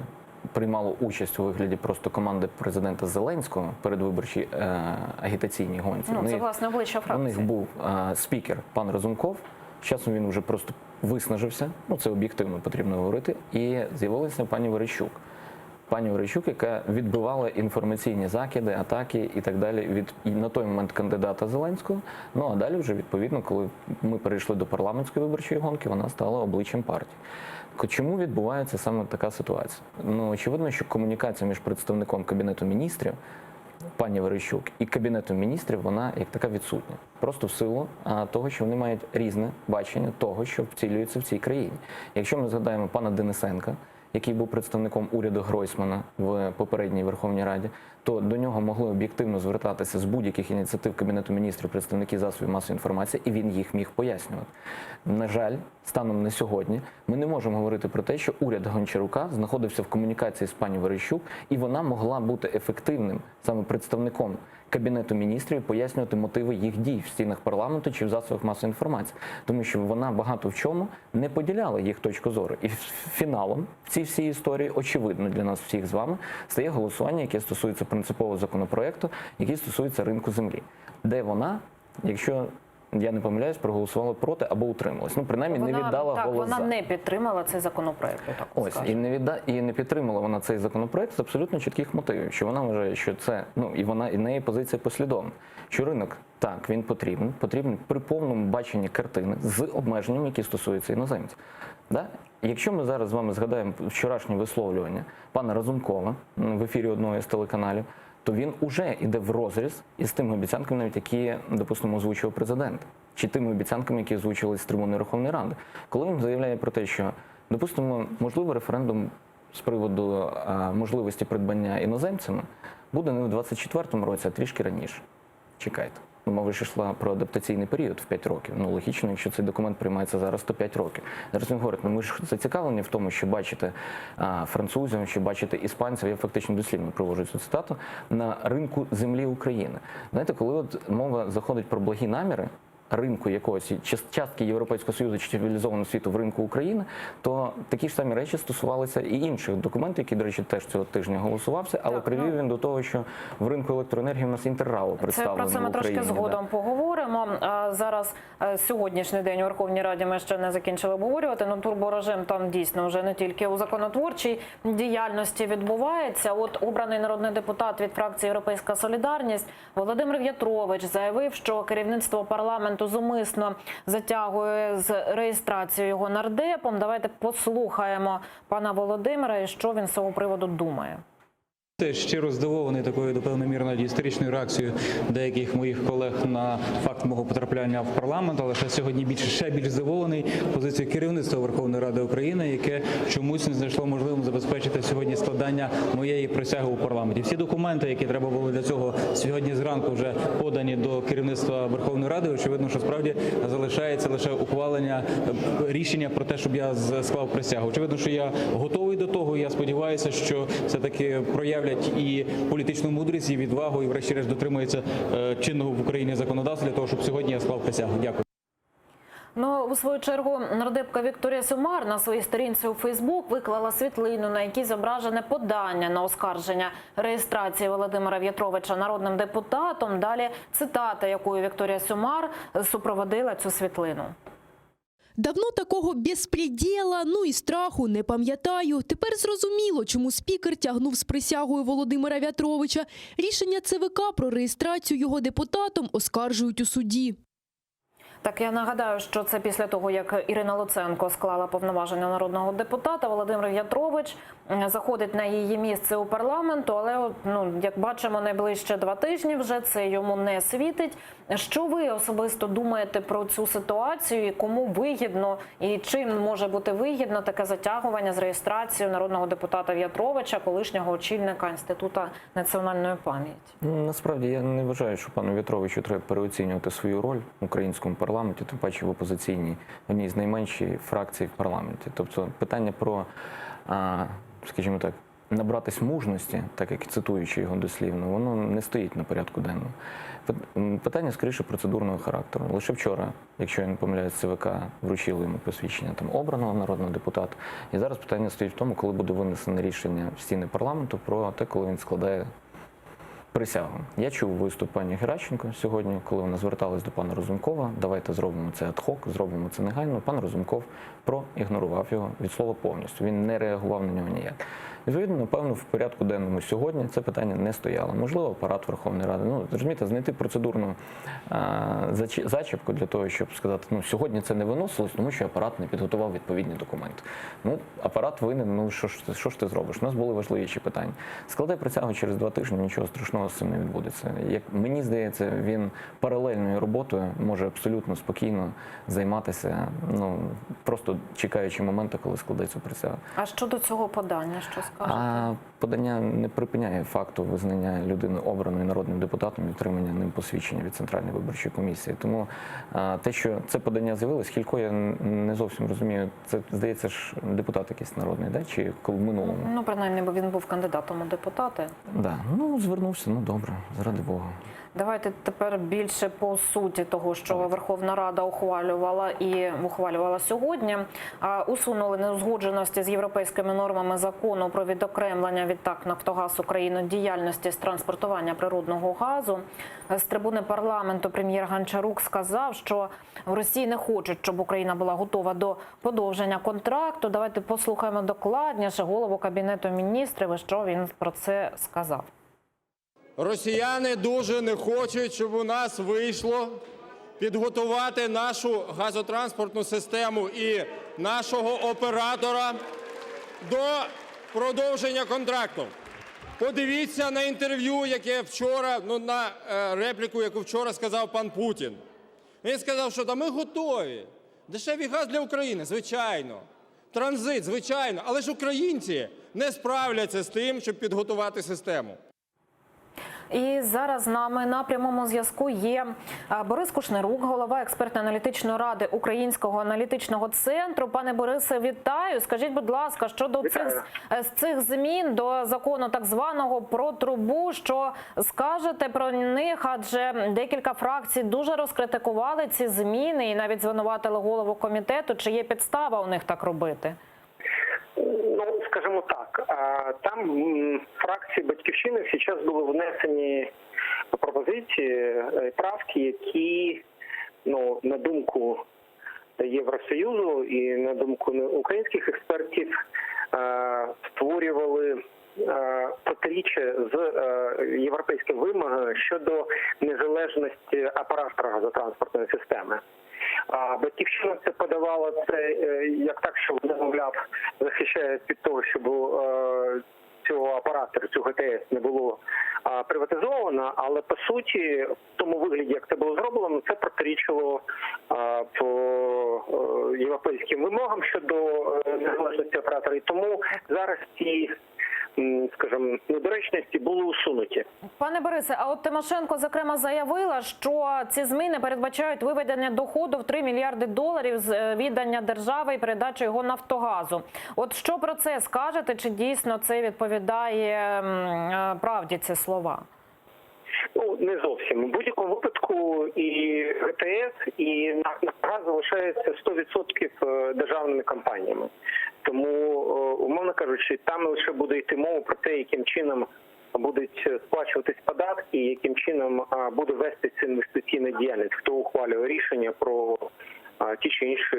приймало участь у вигляді просто команди президента Зеленського передвиборчій е, агітаційній гонці, Ну, у це, них- власне, обличчя у фракції. них був е, спікер пан Разумков. З часом він вже просто виснажився. Ну це об'єктивно потрібно говорити. І з'явилася пані Верещук. Пані Верещук, яка відбивала інформаційні закиди, атаки і так далі від і на той момент кандидата Зеленського. Ну а далі вже відповідно, коли ми перейшли до парламентської виборчої гонки, вона стала обличчям партії. Ко- Чому відбувається саме така ситуація? Ну очевидно, що комунікація між представником кабінету міністрів. пані Верещук і Кабінетом міністрів, вона як така відсутня. Просто в силу а, того, що вони мають різне бачення того, що втілюється в цій країні. Якщо ми згадаємо пана Денисенка, який був представником уряду Гройсмана в попередній Верховній Раді, то до нього могли об'єктивно звертатися з будь-яких ініціатив Кабінету міністрів представники засобів масової інформації, і він їх міг пояснювати. На жаль, станом на сьогодні ми не можемо говорити про те, що уряд Гончарука знаходився в комунікації з пані Верещук, і вона могла бути ефективним саме представником Кабінету міністрів і пояснювати мотиви їх дій в стінах парламенту чи в засобах масової інформації, тому що вона багато в чому не поділяла їх точку зору. І фіналом в цій всій історії, очевидно для нас всіх з вами, стає голосування, яке стосується принципового законопроекту, який стосується ринку землі, де вона, якщо я не помиляюсь, проголосувала проти або утрималась. Ну, принаймні, не віддала так, голос вона за. не підтримала цей законопроект. отак от Ось скажемо. і не відда і не підтримала вона цей законопроект з абсолютно чітких мотивів, що вона вважає, що це ну і вона і неї позиція послідовна, що ринок так він потрібен, потрібен при повному баченні картини з обмеженнями, які стосуються іноземців. Да? Якщо ми зараз з вами згадаємо вчорашнє висловлювання пана Разумкова м, в ефірі одного з телеканалів, то він уже йде в розріз із тими обіцянками, навіть які, допустимо, озвучував президент, чи тими обіцянками, які озвучувалися з трибуни Верховної Ради. Коли він заявляє про те, що, допустимо, можливо, референдум з приводу а, можливості придбання іноземцями буде не в 24-му році, а трішки раніше. Чекайте. Ну, мова ж йшла про адаптаційний період в 5 років. Ну, логічно, якщо цей документ приймається зараз, то 5 років. Зараз він говорить, ну ми ж зацікавлені в тому, що бачити а, французів, що бачити іспанців, я фактично дослівно привожу цю цитату, на ринку землі України. Знаєте, коли от мова заходить про благі наміри, ринку якогось чи частки Європейського Союзу чи цивілізованого світу в ринку України, то такі ж самі речі стосувалися і інших документів, які, до речі, теж цього тижня голосувався, але привів він до того, що в ринку електроенергії у нас Інтеррао ну, Це представлено про це ми в трошки Україні. да. згодом поговоримо. А Зараз е, сьогоднішній день у Верховній Раді ми ще не закінчили обговорювати. Ну турборежим там дійсно вже не тільки у законотворчій діяльності відбувається. От обраний народний депутат від фракції Європейська Солідарність Володимир В'ятрович заявив, що керівництво парламенту зумисно затягує з реєстрацією його нардепом. Давайте послухаємо пана Володимира і що він з цього приводу думає. Теж щиро здивований такою до певної міри навіть істеричною реакцією деяких моїх колег на факт мого потрапляння в парламент, але ще сьогодні більше ще більш здивований позицією керівництва Верховної Ради України, яке чомусь не знайшло можливим забезпечити сьогодні складання моєї присяги у парламенті. Всі документи, які треба було для цього сьогодні зранку, вже подані до керівництва Верховної Ради. Очевидно, що справді залишається лише ухвалення е, рішення про те, щоб я з- склав присягу. Очевидно, що я готовий до того. і Я сподіваюся, що все таки проявлять і політичну мудрість, і відвагу, і врешті-решт дотримуються е, чинного в Україні законодавства для того, щоб сьогодні я склав присягу. Дякую. Ну, у свою чергу, нардепка Вікторія Сюмар на своїй сторінці у Фейсбук виклала світлину, на якій зображене подання на оскарження реєстрації Володимира В'ятровича народним депутатом. Далі цитата, якою Вікторія Сюмар супроводила цю світлину. Давно такого безпреділа, ну і страху не пам'ятаю. Тепер зрозуміло, чому спікер тягнув з присягою Володимира В'ятровича. Рішення ЦВК про реєстрацію його депутатом оскаржують у суді. Так, я нагадаю, що це після того, як Ірина Луценко склала повноваження народного депутата, Володимир В'ятрович м, заходить на її місце у парламенту, але от, ну, як бачимо, найближче два тижні вже це йому не світить. Що ви особисто думаєте про цю ситуацію і кому вигідно і чим може бути вигідно таке затягування з реєстрацією народного депутата В'ятровича, колишнього очільника Інституту національної пам'яті? Ну, Насправді я не вважаю, що пану В'ятровичу треба переоцінювати свою роль в українському парламенті, тим паче в опозиційній, одній з найменших фракцій в парламенті. Тобто питання про, а, скажімо так, набратись мужності, так як цитуючи його дослівно, воно не стоїть на порядку денному. Пит- м, Питання скоріше процедурного характеру. Лише вчора, якщо я не помиляюсь, ЦВК вручили йому посвідчення там обраного народного депутата. І зараз питання стоїть в тому, коли буде винесене рішення в стіни парламенту про те, коли він складає присягу. Я чув виступ пані Геращенко сьогодні, коли вона зверталась до пана Разумкова. Давайте зробимо це ad hoc, зробимо це негайно. Пан Разумков проігнорував його від слова повністю. Він не реагував на нього ніяк. Відповідно, напевно, в порядку денному сьогодні це питання не стояло. Можливо, апарат Верховної Ради. Ну, розумієте, знайти процедурну е, зачі- зачіпку для того, щоб сказати, ну сьогодні це не виносилось, тому що апарат не підготував відповідні документи. Ну, апарат винен, ну що ж, ти- що ж ти зробиш? У нас були важливіші питання. Складе присягу через два тижні, нічого страшного з цим не відбудеться. Як мені здається, він паралельною роботою може абсолютно спокійно займатися, ну просто чекаючи моменту, коли складе цю присягу. А щодо цього подання, що скажете? А подання не припиняє факту визнання людини обраною народним депутатом і отримання ним посвідчення від Центральної виборчої комісії. Тому а, те, що це подання з'явилось, Хілько я не зовсім розумію. Це здається ж депутат якийсь народний, да? чи коли в минулому? Ну, принаймні, бо він був кандидатом у депутати. Да. Ну, звернувся, ну добре, заради Бога. Давайте тепер більше по суті того, що Верховна Рада ухвалювала і ухвалювала сьогодні. А, Усунули неузгодженості з європейськими нормами закону про відокремлення від ТАК «Нафтогаз України» діяльності з транспортування природного газу. З трибуни парламенту прем'єр Гончарук сказав, що в Росії не хочуть, щоб Україна була готова до подовження контракту. Давайте послухаємо докладніше голову кабінету міністрів і що він про це сказав. Росіяни дуже не хочуть, щоб у нас вийшло підготувати нашу газотранспортну систему і нашого оператора до продовження контракту. Подивіться на інтерв'ю, яке вчора, ну на е, репліку, яку вчора сказав пан Путін. Він сказав, що та ми готові. Дешевий газ для України, звичайно. Транзит, звичайно. Але ж українці не справляться з тим, щоб підготувати систему. І зараз з нами на прямому зв'язку є е, Борис Кушнирук, голова експертно-аналітичної ради Українського аналітичного центру. Пане Борисе, вітаю. Скажіть, будь ласка, щодо цих, е, з цих змін до закону так званого про трубу, що скажете про них? Адже декілька фракцій дуже розкритикували ці зміни і навіть звинуватили голову комітету. Чи є підстава у них так робити? Ну, скажімо так, а, там м, фракції батьківщини зараз були внесені пропозиції, е, правки, які, ну, на думку Євросоюзу і на думку українських експертів, е, створювали е, протиріччя з е, європейськими вимогами щодо незалежності оператора газотранспортної системи. А батьківщина це подавала це е, як так, що вони, мовляв, захищають від того, щоб е, цього оператора, цю ГТС не було а, приватизовано, але по суті, в тому вигляді, як це було зроблено, це протирічило а, по е, європейським вимогам щодо е, незалежності оператора. І тому зараз ці, м, скажімо, недоречності були усунуті. Пане Борисе, а от Тимошенко зокрема заявила, що ці зміни передбачають виведення доходу в 3 мільярди доларів з е, віддання держави і передачу його Нафтогазу. От що про це скажете? Чи дійсно це відповідає м, е, правді ці слова? Ну не зовсім у будь-якому випадку і ГТС, і «Нафтогаз» залишаються 100% державними компаніями. Тому, е, умовно кажучи, там лише буде йти мова про те, яким чином будуть сплачуватись податки, і яким чином а, буде вестися інвестиційна діяльність, хто ухвалює рішення про а, ті чи інші,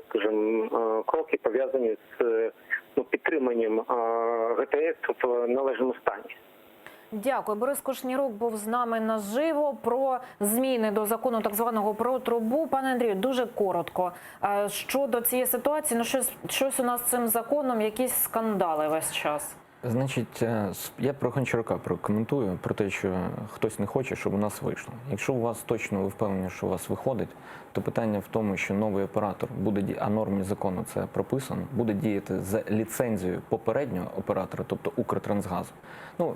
скажімо, е, кроки пов'язані з е, ну, підтриманням а, ГТС в належному стані. Дякую. Борис Кушнірук був з нами наживо про зміни до закону так званого про трубу. Пане Андрію, дуже коротко. Е, Щодо цієї ситуації, ну щось, щось у нас з цим законом, якісь скандали весь час. Значить, е, с- я про Гончарука прокоментую про те, що хтось не хоче, щоб у нас вийшло. Якщо у вас точно ви впевнені, що у вас виходить, то питання в тому, що новий оператор буде ді- а нормі закону це прописано, буде діяти за ліцензією попереднього оператора, тобто Укртрансгазу. Ну,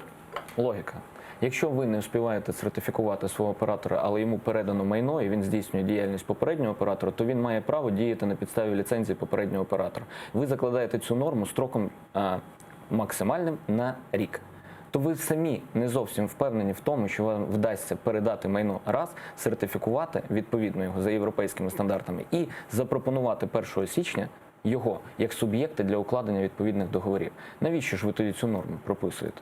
логіка. Якщо ви не успіваєте сертифікувати свого оператора, але йому передано майно і він здійснює діяльність попереднього оператора, то він має право діяти на підставі ліцензії попереднього оператора. Ви закладаєте цю норму строком е, максимальним на рік. То ви самі не зовсім впевнені в тому, що вам вдасться передати майно раз, сертифікувати відповідно його за європейськими стандартами і запропонувати 1 січня його як суб'єкти для укладення відповідних договорів. Навіщо ж ви тоді цю норму прописуєте?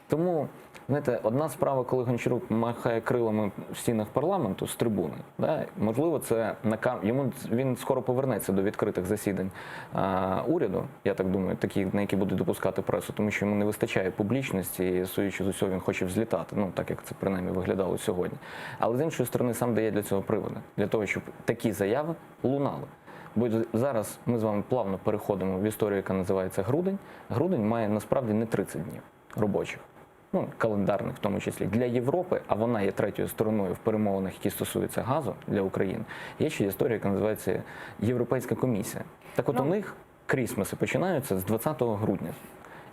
Тому, знаєте, одна справа, коли Гончарук махає крилами в стінах парламенту з трибуни, да, можливо, це на кам... йому він скоро повернеться до відкритих засідань а, уряду, я так думаю, такі, на які будуть допускати пресу, тому що йому не вистачає публічності, і судячи з усього, він хоче взлітати, ну так як це принаймні виглядало сьогодні. Але з іншої сторони, сам дає для цього приводи, для того, щоб такі заяви лунали. Бо зараз ми з вами плавно переходимо в історію, яка називається грудень. Грудень має насправді не 30 днів робочих, ну календарних в тому числі для Європи, а вона є третьою стороною в перемовинах, які стосуються газу для України. Є ще історія, яка називається Європейська комісія. Так от Ну. у них крісмаси починаються з 20 грудня.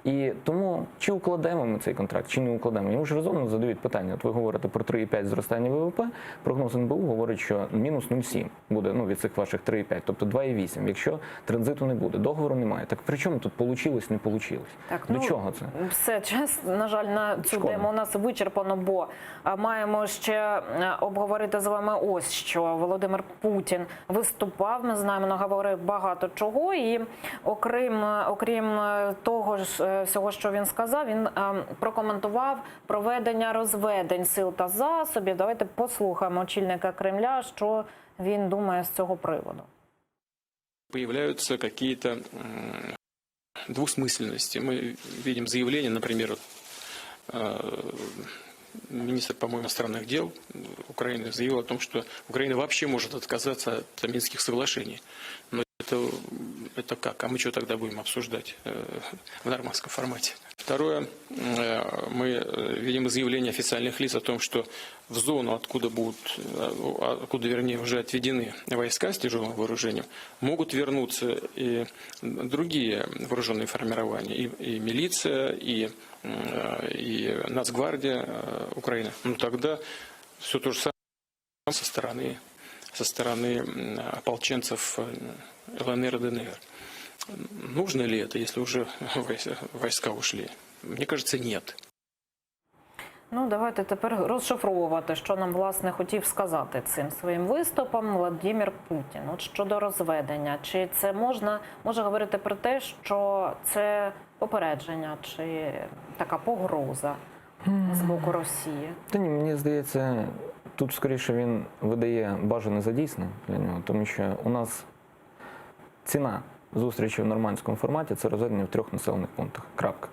І тому чи укладемо ми цей контракт, чи не укладемо? Йому ж резонно задають питання. От ви говорите про 3,5 зростання ВВП, прогноз НБУ говорить, що мінус 0,7 буде ну, від цих ваших 3,5, тобто 2,8. Якщо транзиту не буде, договору немає. Так при чому тут получилось, не получилось? Так, До ну, чого це? Все, час, на жаль, на цю Шкода. тему у нас вичерпано, бо а, маємо ще е, обговорити з вами ось що Володимир Путін виступав. Ми знаємо, наговорив багато чого. І окрім, е, окрім е, того ж е, всього, що він сказав, він е, прокоментував проведення розведень сил та засобів. Давайте послухаємо очільника Кремля, що він думає з цього приводу. Появляются какие-то м, двусмысленности. Мы видим заявление, например, э, министр, по-моему, иностранных дел Украины заявил о том, что Украина вообще может отказаться от Минских соглашений. Но это, это как? А мы что тогда будем обсуждать э, в нормандском формате? Второе, э, мы э, видим заявление официальных лиц о том, что в зону, откуда будут, э, откуда, вернее, уже отведены войска с тяжелым вооружением, могут вернуться и другие вооруженные формирования, и, и милиция, и, э, и Нацгвардия э, Украины. Ну тогда все то же самое со стороны, со стороны м, ополченцев э, ЛНР и ДНР. Нужно ли это, если уже войс- войска ушли? Мне кажется, нет. Ну, давайте тепер розшифровувати, що нам власне хотів сказати цим своїм виступом Владимир Путін. От щодо розведення, чи це можна може говорити про те, що це попередження, чи така погроза з боку Росії? Та ні, мені здається, тут скоріше він видає бажане за дійсне для нього, тому що у нас ціна зустрічі в нормандському форматі це розведення в трьох населених пунктах. Крапка.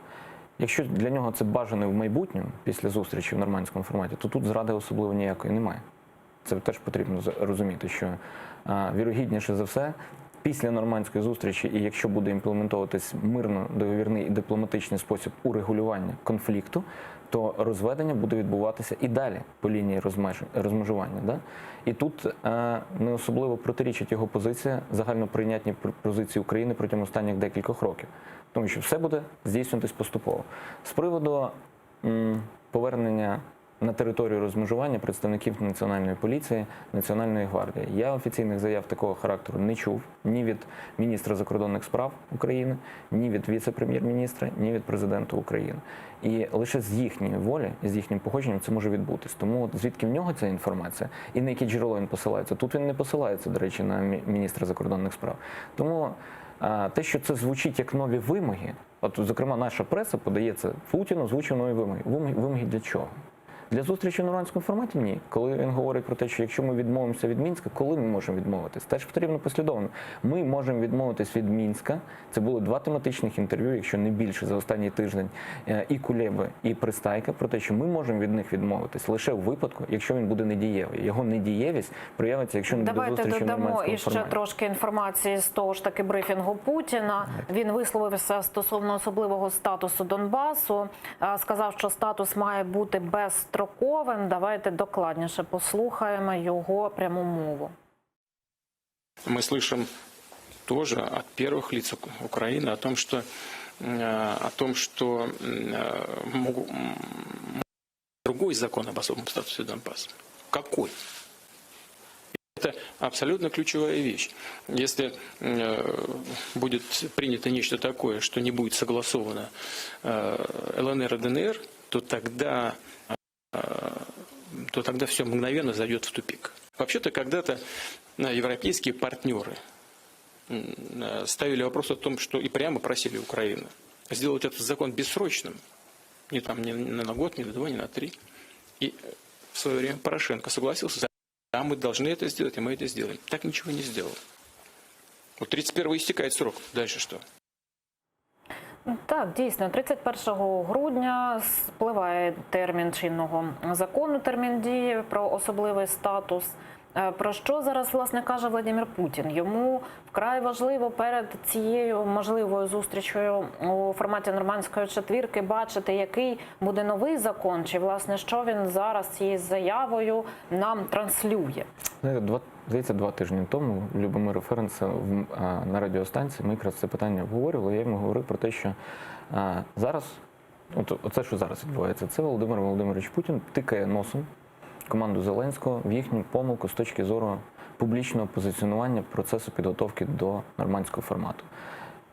Якщо для нього це бажане в майбутньому, після зустрічі в нормандському форматі, то тут зради особливо ніякої немає. Це теж потрібно з- розуміти, що а, вірогідніше за все, після нормандської зустрічі, і якщо буде імплементовуватись мирно договірний і дипломатичний спосіб урегулювання конфлікту, то розведення буде відбуватися і далі по лінії розмеж- розмежування. Да? І тут е, не особливо протирічить його позиція загальноприйнятній пр- позиції України протягом останніх декількох років, тому що все буде здійснюватись поступово. З приводу м, повернення на територію розмежування представників Національної поліції, Національної гвардії. Я офіційних заяв такого характеру не чув ні від міністра закордонних справ України, ні від віце-прем'єр-міністра, ні від президента України. І лише з їхньої волі і з їхнім погодженням це може відбутись. Тому от звідки в нього ця інформація і на яке джерело він посилається? Тут він не посилається, до речі, на мі- міністра закордонних справ. Тому а, те, що це звучить як нові вимоги, от, зокрема, наша преса подає це Путін озвучив нові вимоги. Вимоги, вимоги для чого? Для зустрічі в нормандському форматі ні. Коли він говорить про те, що якщо ми відмовимося від Мінська, коли ми можемо відмовитись? Теж потрібно послідовно. Ми можемо відмовитись від Мінська. Це були два тематичних інтерв'ю, якщо не більше за останній тиждень, е, і Кулеби, і Пристайка, про те, що ми можемо від них відмовитись лише в випадку, якщо він буде недієвий. Його недієвість проявиться, якщо не буде Давайте зустрічі в додамо нормандському іще форматі. трошки інформації з того ж таки брифінгу Путіна. Він висловився стосовно особливого статусу Донбасу. Е, Сказав, що статус має бути безстроковим. Давайте докладніше послухаємо його пряму мову. Мы слышим тоже от первых лиц Ук- Украины о том, что, э, о том, что м, э, могу- м, другой закон об особом статусе Донбасса. Какой? Это абсолютно ключевая вещь. Если э, будет принято нечто такое, что не будет согласовано э, ЛНР и ДНР, то тогда, э, то тогда все мгновенно зайдет в тупик. Вообще-то когда-то э, европейские партнеры м, э, ставили вопрос о том, что и прямо просили Украину сделать этот закон бессрочным. Ни там, ни на год, ни на два, ни на три. И в свое время Порошенко согласился, да, мы должны это сделать, и мы это сделаем. Так ничего не сделал. Вот 31 истекает срок. Дальше что? Так, дійсно, 31 грудня спливає термін чинного закону, термін дії про особливий статус. Е, Про що зараз власне каже Владимир Путін? Йому вкрай важливо перед цією можливою зустрічю у форматі нормандської четвірки бачити, який буде новий закон, чи власне що він зараз цією заявою нам транслює. Знаєте, два, здається, два тижні тому Любомира Ференца в, а, на радіостанції ми якраз це питання обговорювали. Я йому говорив про те, що а, зараз, от, оце, що зараз відбувається, це Володимир Володимирович Путін тикає носом команду Зеленського в їхню помилку з точки зору публічного позиціонування процесу підготовки до нормандського формату.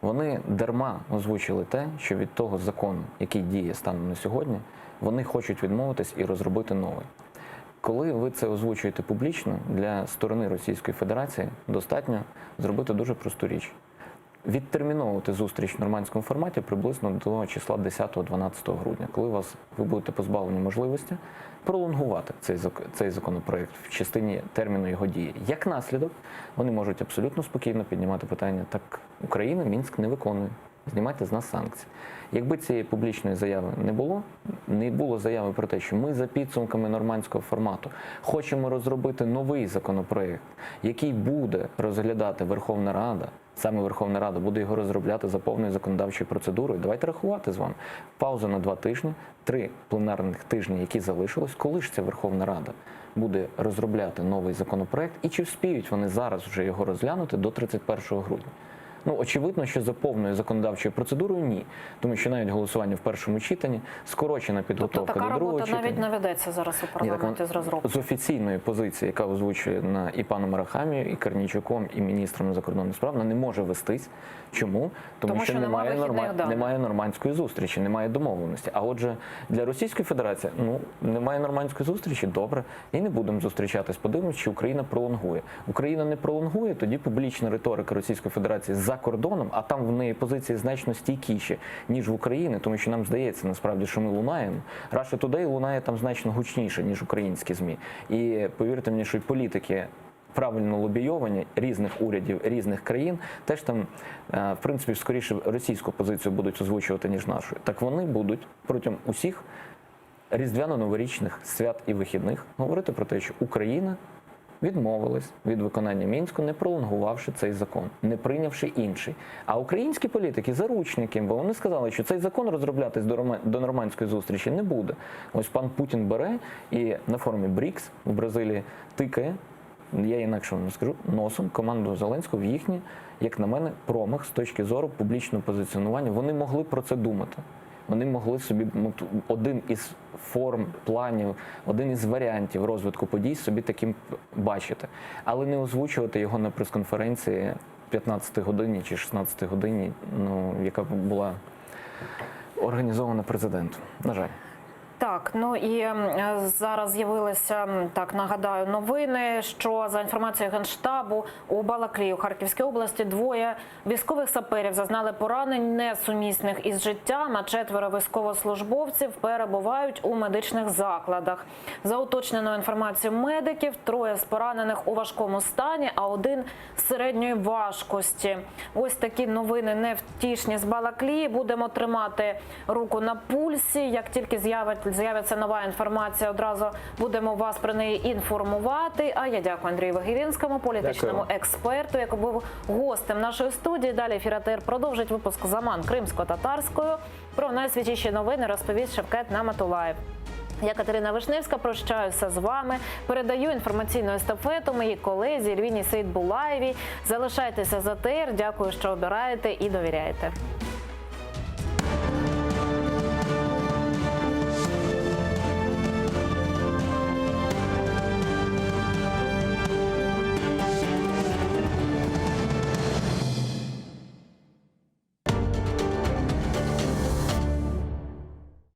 Вони дарма озвучили те, що від того закону, який діє станом на сьогодні, вони хочуть відмовитись і розробити новий. Коли ви це озвучуєте публічно, для сторони Російської Федерації достатньо зробити дуже просту річ: відтерміновувати зустріч в нормандському форматі приблизно до числа 10-12 грудня, коли вас ви будете позбавлені можливості пролонгувати цей зак- цей законопроект в частині терміну його дії. Як наслідок, вони можуть абсолютно спокійно піднімати питання: так Україна Мінськ не виконує. Знімайте з нас санкції. Якби цієї публічної заяви не було, не було заяви про те, що ми за підсумками нормандського формату хочемо розробити новий законопроект, який буде розглядати Верховна Рада. Саме Верховна Рада буде його розробляти за повною законодавчою процедурою. Давайте рахувати з вами. Пауза на два тижні, три пленарних тижні, які залишились. Коли ж ця Верховна Рада буде розробляти новий законопроект, і чи вспіють вони зараз вже його розглянути до 31 грудня? Ну, очевидно, що за повною законодавчою процедурою ні, тому що навіть голосування в першому читанні, скорочена Тобто підготовка така до другого робота читання. навіть не ведеться зараз у Ні, так парламенті вон- з розробки. з офіційної позиції, яка озвучує на і паном Арахамією, і Корнійчуком, і міністром закордонних справ, вона не може вестись. Чому? Тому, Тому що, що нема немає, вихідних норма... даних. немає нормандської зустрічі, немає домовленості. А отже, для Російської Федерації ну немає нормандської зустрічі, добре, і не будемо зустрічатись. Подивимось, чи Україна пролонгує. Україна не пролонгує, тоді публічна риторика Російської Федерації за кордоном, а там в неї позиції значно стійкіші, ніж в Україні, тому що нам здається насправді, що ми лунаємо. Russia Today лунає там значно гучніше, ніж українські ЗМІ. І повірте мені, що й політики. Правильно лобійовані різних урядів різних країн теж там, е, в принципі, скоріше російську позицію будуть озвучувати, ніж нашу. Так вони будуть протягом усіх різдвяно-новорічних свят і вихідних говорити про те, що Україна відмовилась від виконання Мінську, не пролонгувавши цей закон, не прийнявши інший. А українські політики заручники, бо вони сказали, що цей закон розроблятись до Рома- до нормандської зустрічі не буде. Ось пан Путін бере і на форумі БРІКС в Бразилії тикає. Я інакше вам не скажу носом команду Зеленського в їхній, як на мене, промах з точки зору публічного позиціонування. Вони могли про це думати. Вони могли собі ну, ту- один із форм, планів, один із варіантів розвитку подій собі таким бачити, але не озвучувати його на прес-конференції 15 годині чи 16 годині, ну яка була організована президентом. На жаль. Так, ну і м, е, зараз з'явилися м, так, нагадаю, новини, що за інформацією генштабу у Балаклії у Харківській області двоє військових саперів зазнали поранень несумісних із життям, а четверо військовослужбовців перебувають у медичних закладах. За уточненою інформацією медиків, троє з поранених у важкому стані, а один середньої важкості. Ось такі новини невтішні з Балаклії. Будемо тримати руку на пульсі. Як тільки з'явить- з'явиться нова інформація, одразу будемо вас про неї інформувати. А я дякую Андрію Вагірінському, політичному Дякую. експерту, який був гостем нашої студії. Далі ефір АТР продовжить випуск Заман кримсько-татарською. Про найсвіжіші новини розповість Шевкет Наматулаєв. Я Катерина Вишневська прощаюся з вами. Передаю інформаційну естафету моїй колезі Ельвіні Сейдбулаєвій. Залишайтеся за ТР. Дякую, що обираєте і довіряєте.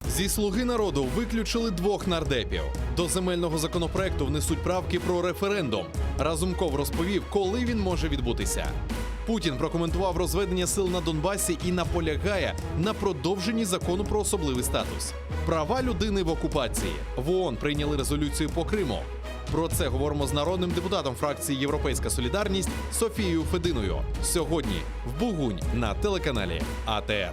Зі слуги народу виключили двох нардепів. До земельного законопроекту внесуть правки про референдум. Разумков розповів, коли він може відбутися. Путін прокоментував розведення сил на Донбасі і наполягає на продовженні закону про особливий статус. Права людини в окупації. В ООН прийняли резолюцію по Криму. Про це говоримо з народним депутатом фракції Європейська Солідарність Софією Фединою. Сьогодні в Бугунь на телеканалі АТР.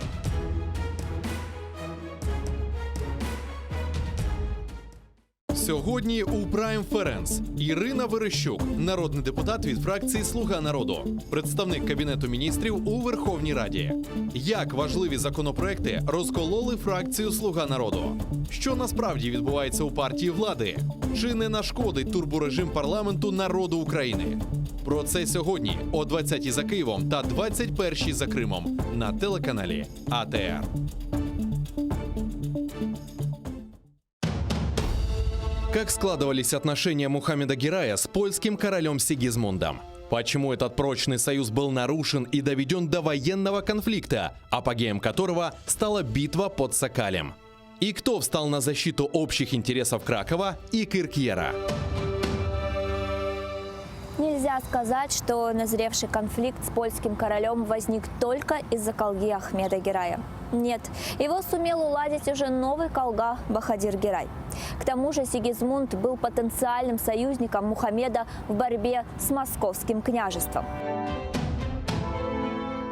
Сьогодні у Прайм Ференс Ірина Верещук, народний депутат від фракції Слуга народу, представник кабінету міністрів у Верховній Раді. Як важливі законопроекти розкололи фракцію Слуга народу? Що насправді відбувається у партії влади? Чи не нашкодить турборежим парламенту народу України? Про це сьогодні о 20-й за Києвом та 21-й за Кримом на телеканалі АТР. Как складывались отношения Мухаммеда Герая с польским королем Сигизмундом? Почему этот прочный союз был нарушен и доведен до военного конфликта, апогеем которого стала битва под Сокалем? И кто встал на защиту общих интересов Кракова и Киркьера? Нельзя сказать, что назревший конфликт с польским королем возник только из-за колги Ахмеда Герая. Нет, его сумел уладить уже новый колга Бахадир Герай. К тому же Сигизмунд был потенциальным союзником Мухаммеда в борьбе с московским княжеством.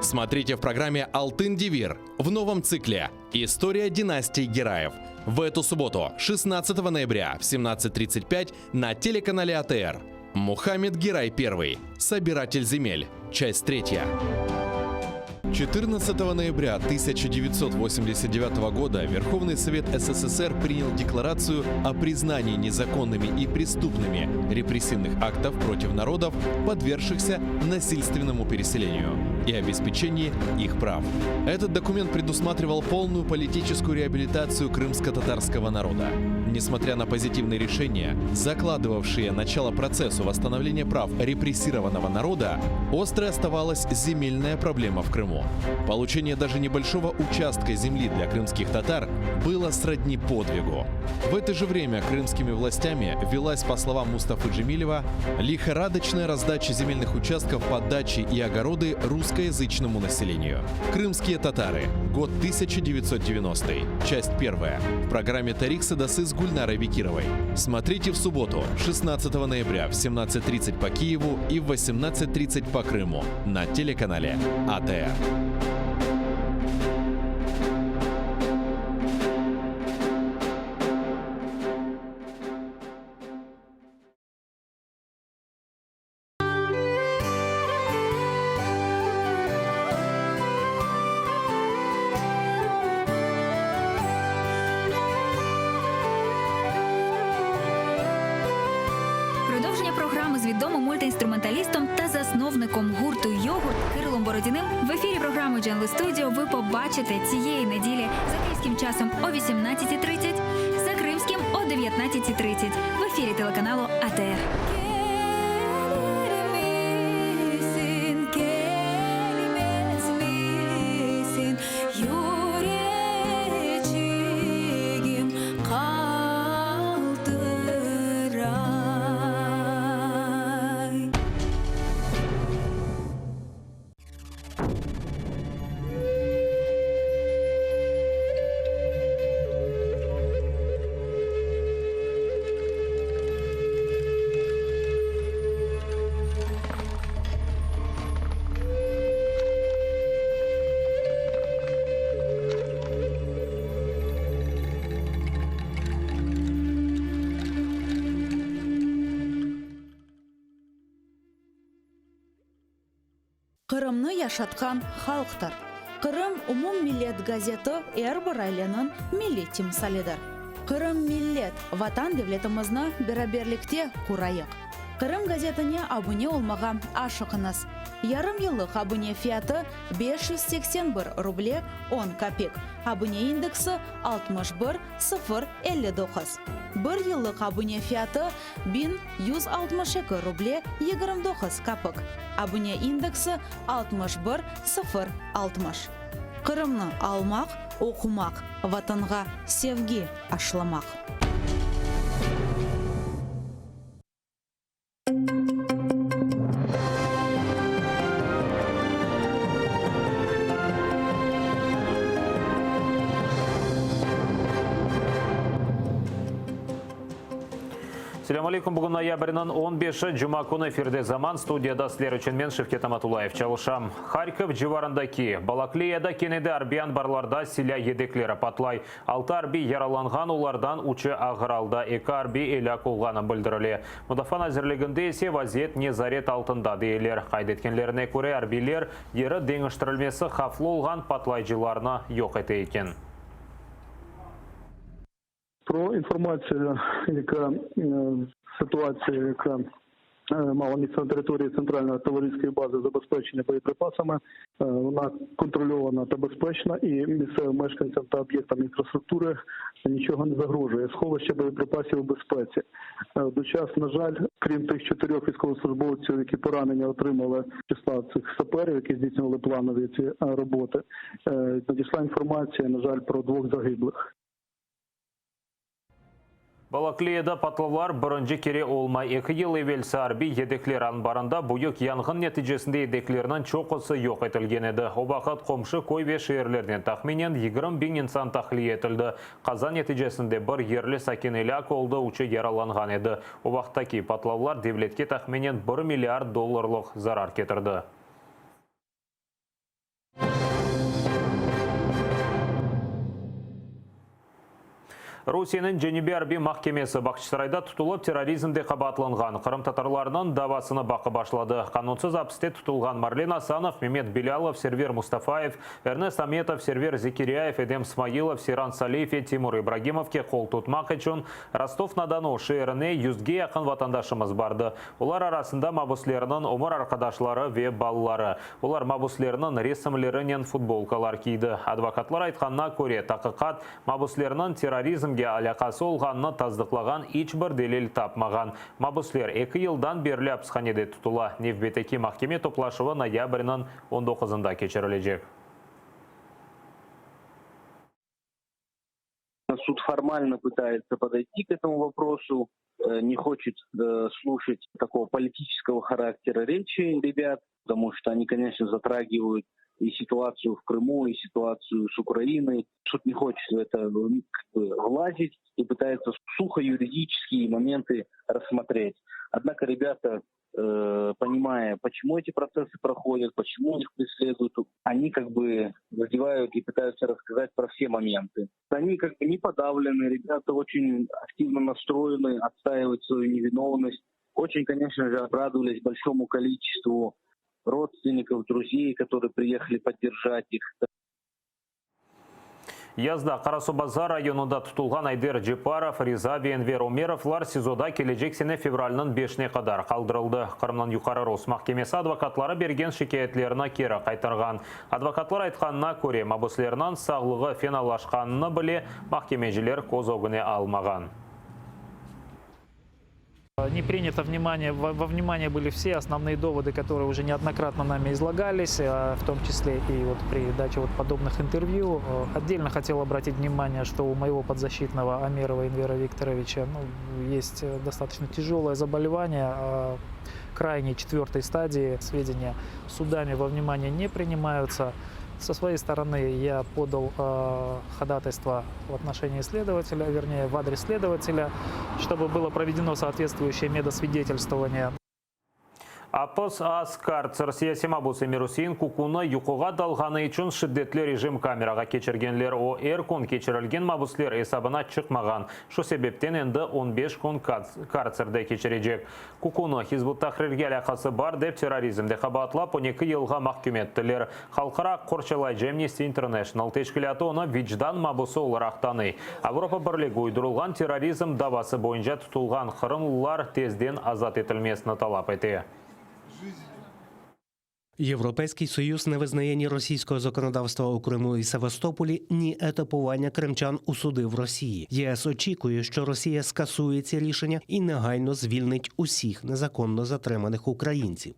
Смотрите в программе «Алтын Дивир» в новом цикле «История династии Гераев» в эту субботу, 16 ноября в 17.35 на телеканале АТР. Мухаммед Герай I. Собиратель земель. Часть третья. 14 ноября 1989 года Верховный Совет СССР принял декларацию о признании незаконными и преступными репрессивных актов против народов, подвергшихся насильственному переселению, и обеспечении их прав. Этот документ предусматривал полную политическую реабилитацию крымско-татарского народа. Несмотря на позитивные решения, закладывавшие начало процессу восстановления прав репрессированного народа, острой оставалась земельная проблема в Крыму. Получение даже небольшого участка земли для крымских татар было сродни подвигу. В это же время крымскими властями велась, по словам Мустафы Джемилева, лихорадочная раздача земельных участков под дачи и огороды русскоязычному населению. Крымские татары. Год 1990. Часть первая. В программе «Тарих Садасы» с Гульнарой Бекировой. Смотрите в субботу, 16 ноября в 17.30 по Киеву и в 18.30 по Крыму на телеканале АТР. Продовження програми з відомим мультиінструменталістом та засновником гурту Йогурт Кирилом Бородіним в ефірі програми Дженли Студіо ви побачите цієї неділі за київським часом о 18.30, за кримським о 19.30 в ефірі телеканалу АТР. Yüreçigim qaltıray. Qırımnı yaşatqan halqtır. Qırım umummillet gazeti er bir aileniñ milliy timsalidir. Qırım millet, Vatan devletimizni beraberlikte qurayıq! Qırım gazetine abune olmağa aşıqıñız! Yarım yıllıq abune fiyatı 581 ruble on kapik, abune indeksi 61 059. Bir yıllıq abune fiyatı 1162 ruble 29 kapik, abune indeksi 61 060. Qırımnı almaq, oqumaq, Vatanğa sevgi aşlamaq. Selâm aleyküm, bugün noyabrniñ on beşi, cuma künü, efirde Zaman, studiyada sizler içün men, Şevket Amatullayev, çalışam. Harkov civarındaki Balakleyada kene de arbiy anbarlarda silâ yedekleri patlay. Altı arbiy yaralanğan, olardan üçü ağır alda, eki arbiy elâk olğanı bildirile. Mudafaa nazirliginde ise vaziyet nezaret altında, deyler. Qayd etkenlerine köre, arbiyler yeri deñiştirilmesi havflı olğan patlayıcılarnı yoq ete eken. Про информацию, яка ситуація, яка мала місце на території Центральної артилерійської бази забезпечення боєприпасами, вона контрольована та безпечна, і місцевим мешканцям та об'єктам інфраструктури нічого не загрожує. Сховище боєприпасів у безпеці. Водночас, на жаль, крім тих 4 військовослужбовців, які поранення отримали, числа цих саперів, які здійснювали планові ці роботи, надійшла інформація, на жаль, про 2 загиблих. Balakleyada patlavlar birinci kere olmay. Eki yıl evelsi arbiy yedekler anbarında büyük yanğın neticesinde yedeklerniñ çoqusı yoq etilgen edi. O vaqıt qomşu köy ve şeerlerden tahminen 20 biñ insan tahliye etildi. Qaza neticesinde bir yerli sakin elâk oldı, üçü yaralanğan edi. O vaqıttaki patlavlar devletke tahminen bir milliard dollarlıq zarar ketirdi. Rusiyeniñ Cenübiy arbiy mahkemesi Bağçasarayda tutulıp terrorizmde qabaatlanğan qırımtatarlarnıñ davasını baqıp başladı. Qanunsız apiste tutulğan Marlen Asanov, Memet Belâlov, Server Mustafayev, Ernest Ametov, Server Zekiryayev, Edem Smailov, Seyran Saliyev ve Timur İbragimovke qol tutmaq içün Rostov-na-Donu şeerine yüzge yaqın vatandaşımız bardı. Olar arasında mabüslerniñ ömür arqadaşları ve balaları. Olar mabüslerniñ resimlerinen futbolkalar kiydi. Advokatlar aytqanına köre, taqiqat, mabüslerniñ terrorizmge alâqası olğanını tasdıqlağan iç bir delil tapmağan. Mabüsler eki yıldan berli apishanede tutula. Nevbetteki mahkeme toplaşuvı noyabrniñ on doquzında keçirilecek. Суд формально пытается подойти к этому вопросу, не хочет слушать такого политического характера речи ребят, потому что они, конечно, затрагивают и ситуацию в Крыму, и ситуацию с Украиной. Суд не хочет в это, ну, как бы влазить и пытается сухо юридические моменты рассмотреть. Однако ребята, понимая, почему эти процессы проходят, почему их преследуют, они как бы задевают и пытаются рассказать про все моменты. Они как бы не подавлены, ребята очень активно настроены отстаивать свою невиновность. Очень, конечно же, обрадовались большому количеству родственников, друзей, которые приехали поддержать их. Yazda Qarasuvbazar rayonında tutulğan Ayder Ceparov, Riza ve Enver Ömerovlar SİZOda kelecek sene fevralniñ beşine qadar qaldırıldı. Qırımnıñ Yuqarı Rus mahkemesi advokatları bergen şikâyetlerini keri qaytarğan. Advokatlar aytqanına köre, mabüslerniñ sağlığı fenalaşqanını bile mahkemeciler köz ögüne almağan. Не принято внимание, во внимание были все основные доводы, которые уже неоднократно нами излагались, в том числе и вот при даче вот подобных интервью. Отдельно хотел обратить внимание, что у моего подзащитного Амирова Инвера Викторовича ну, есть достаточно тяжелое заболевание, крайней четвертой стадии. Сведения судами во внимание не принимаются. Со своей стороны я подал э, ходатайство в отношении следователя, вернее, в адрес следователя, чтобы было проведено соответствующее медосвидетельствование. Apis az kartser siyasiy mabus Emir-Usein Kukunı yuquğa dalğanı içün şiddetli rejim kamerağa keçirgenler. O, er kün keçirilgen mabusler esabına çıqmağan. Şu sebepten endi on beş kün kartserde keçirecek. Kukunı Hizb ut-Tahrirge alâqası bar dep terrorizmde qabaatlap 12 yılğa mahküm ettiler. Halqara aq qorçalayıcı Amnesty International teşkilâtı onı vicdan mabusı olaraq tanıy. Avropa Birligi uydurılğan terrorizm davası boyunca tutulğan qırımlılar tezden azat etilmesini talap ete. Європейський Союз не визнає ні російського законодавства у Криму і Севастополі, ні етапування кримчан у суди в Росії. ЄС очікує, що Росія скасує ці рішення і негайно звільнить усіх незаконно затриманих українців.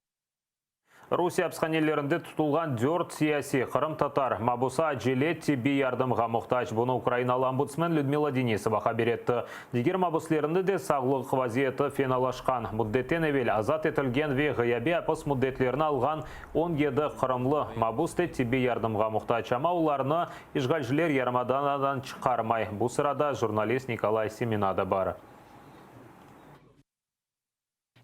Rusiye apishanelerinde tutulğan dört siyasiy qırımtatar mabusı acele tibbiy yardımğa muhtac. Bunı Ukrainalı ombudsmen Lüdmila Denisova haber etti. Diger mabuslerniñ de sağlıq vaziyeti fenalaşqan. Müddetten evel azat etilgen ve ğıyabiy apis müddetlerini alğan 17 qırımlı mabus de tibbiy yardımğa muhtac. Amma olarnı işğalciler yarımadadan çıqarmay. Bu sırada jurnalist Nikolay Semena da bar.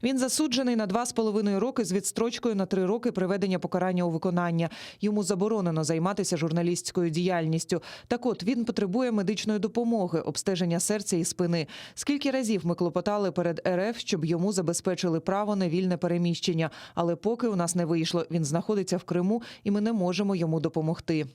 Він засуджений на 2,5 роки з відстрочкою на 3 роки приведення покарання у виконання. Йому заборонено займатися журналістською діяльністю. Так от, він потребує медичної допомоги, обстеження серця і спини. Скільки разів ми клопотали перед РФ, щоб йому забезпечили право на вільне переміщення. Але поки у нас не вийшло, він знаходиться в Криму, і ми не можемо йому допомогти.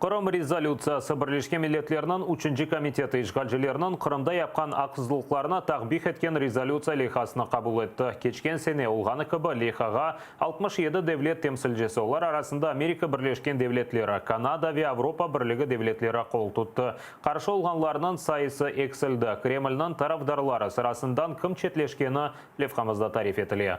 Qırım rezolütsiyası Birleşken Milletlerniñ Üçünci komiteti işğalcilerniñ Qırımda yapqan aqsızlıqlarını takbih etken rezolütsiya leyhasını qabul etti. Keçken sene olğanı kibi, leyhağa 67 devlet temsilcisi, olar arasında Amerika Birleşken Devletleri, Kanada ve Avropa Birligi devletleri qol tuttı. Qarşı olğanlarnıñ sayısı eksildi. Kremlniñ tarafdarları sırasından kim çetleşkeni levhamızda tarif etile.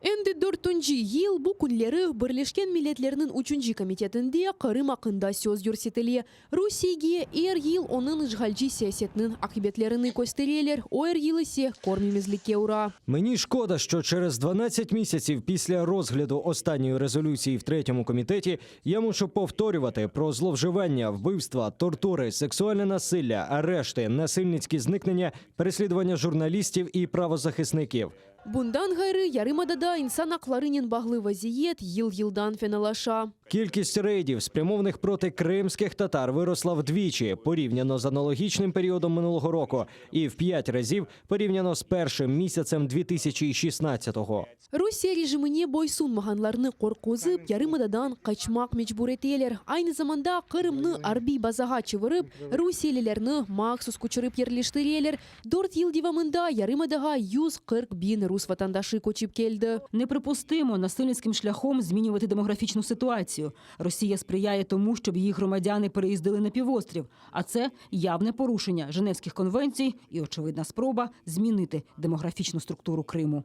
Endi dörtünci yıl bu künleri Birleşken Milletlerniñ Üçünci komitetinde Qırım aqqında söz yürsetile. Rusiyege er yıl onıñ işğalci siyasetiniñ aqibetlerini köstereler, o er yıl ise körmemezlikke ura. Мені шкода, що через 12 місяців після розгляду останньої резолюції в третьому комітеті я мушу повторювати про зловживання, вбивства, тортури, сексуальне насилля, арешти, насильницькі зникнення, переслідування журналістів і правозахисників. Bundan ğayrı, yarımadada insan aqlarınen bağlı vaziyet yıl-yıldan fenalaşa. Кількість рейдів, спрямованих проти кримських татар, виросла вдвічі порівняно з аналогічним періодом минулого року, і в п'ять разів порівняно з першим місяцем 2016-го. Rusiye rejimine boysunmağanlarnı qorquzıp, yarımadadan qaçmaq mecbur eteler. Aynı zamanda Qırımnı arbiy bazağa çevirip, rusiyelilerni mahsus köçürip yerleştireler. Dört yıl devamında yarımadağa 140 biñ rus vatandaşı köçip keldi. Неприпустимо насильницьким шляхом змінювати демографічну ситуацію. Росія сприяє тому, щоб її громадяни переїздили на півострів. А це явне порушення Женевських конвенцій і очевидна спроба змінити демографічну структуру Криму.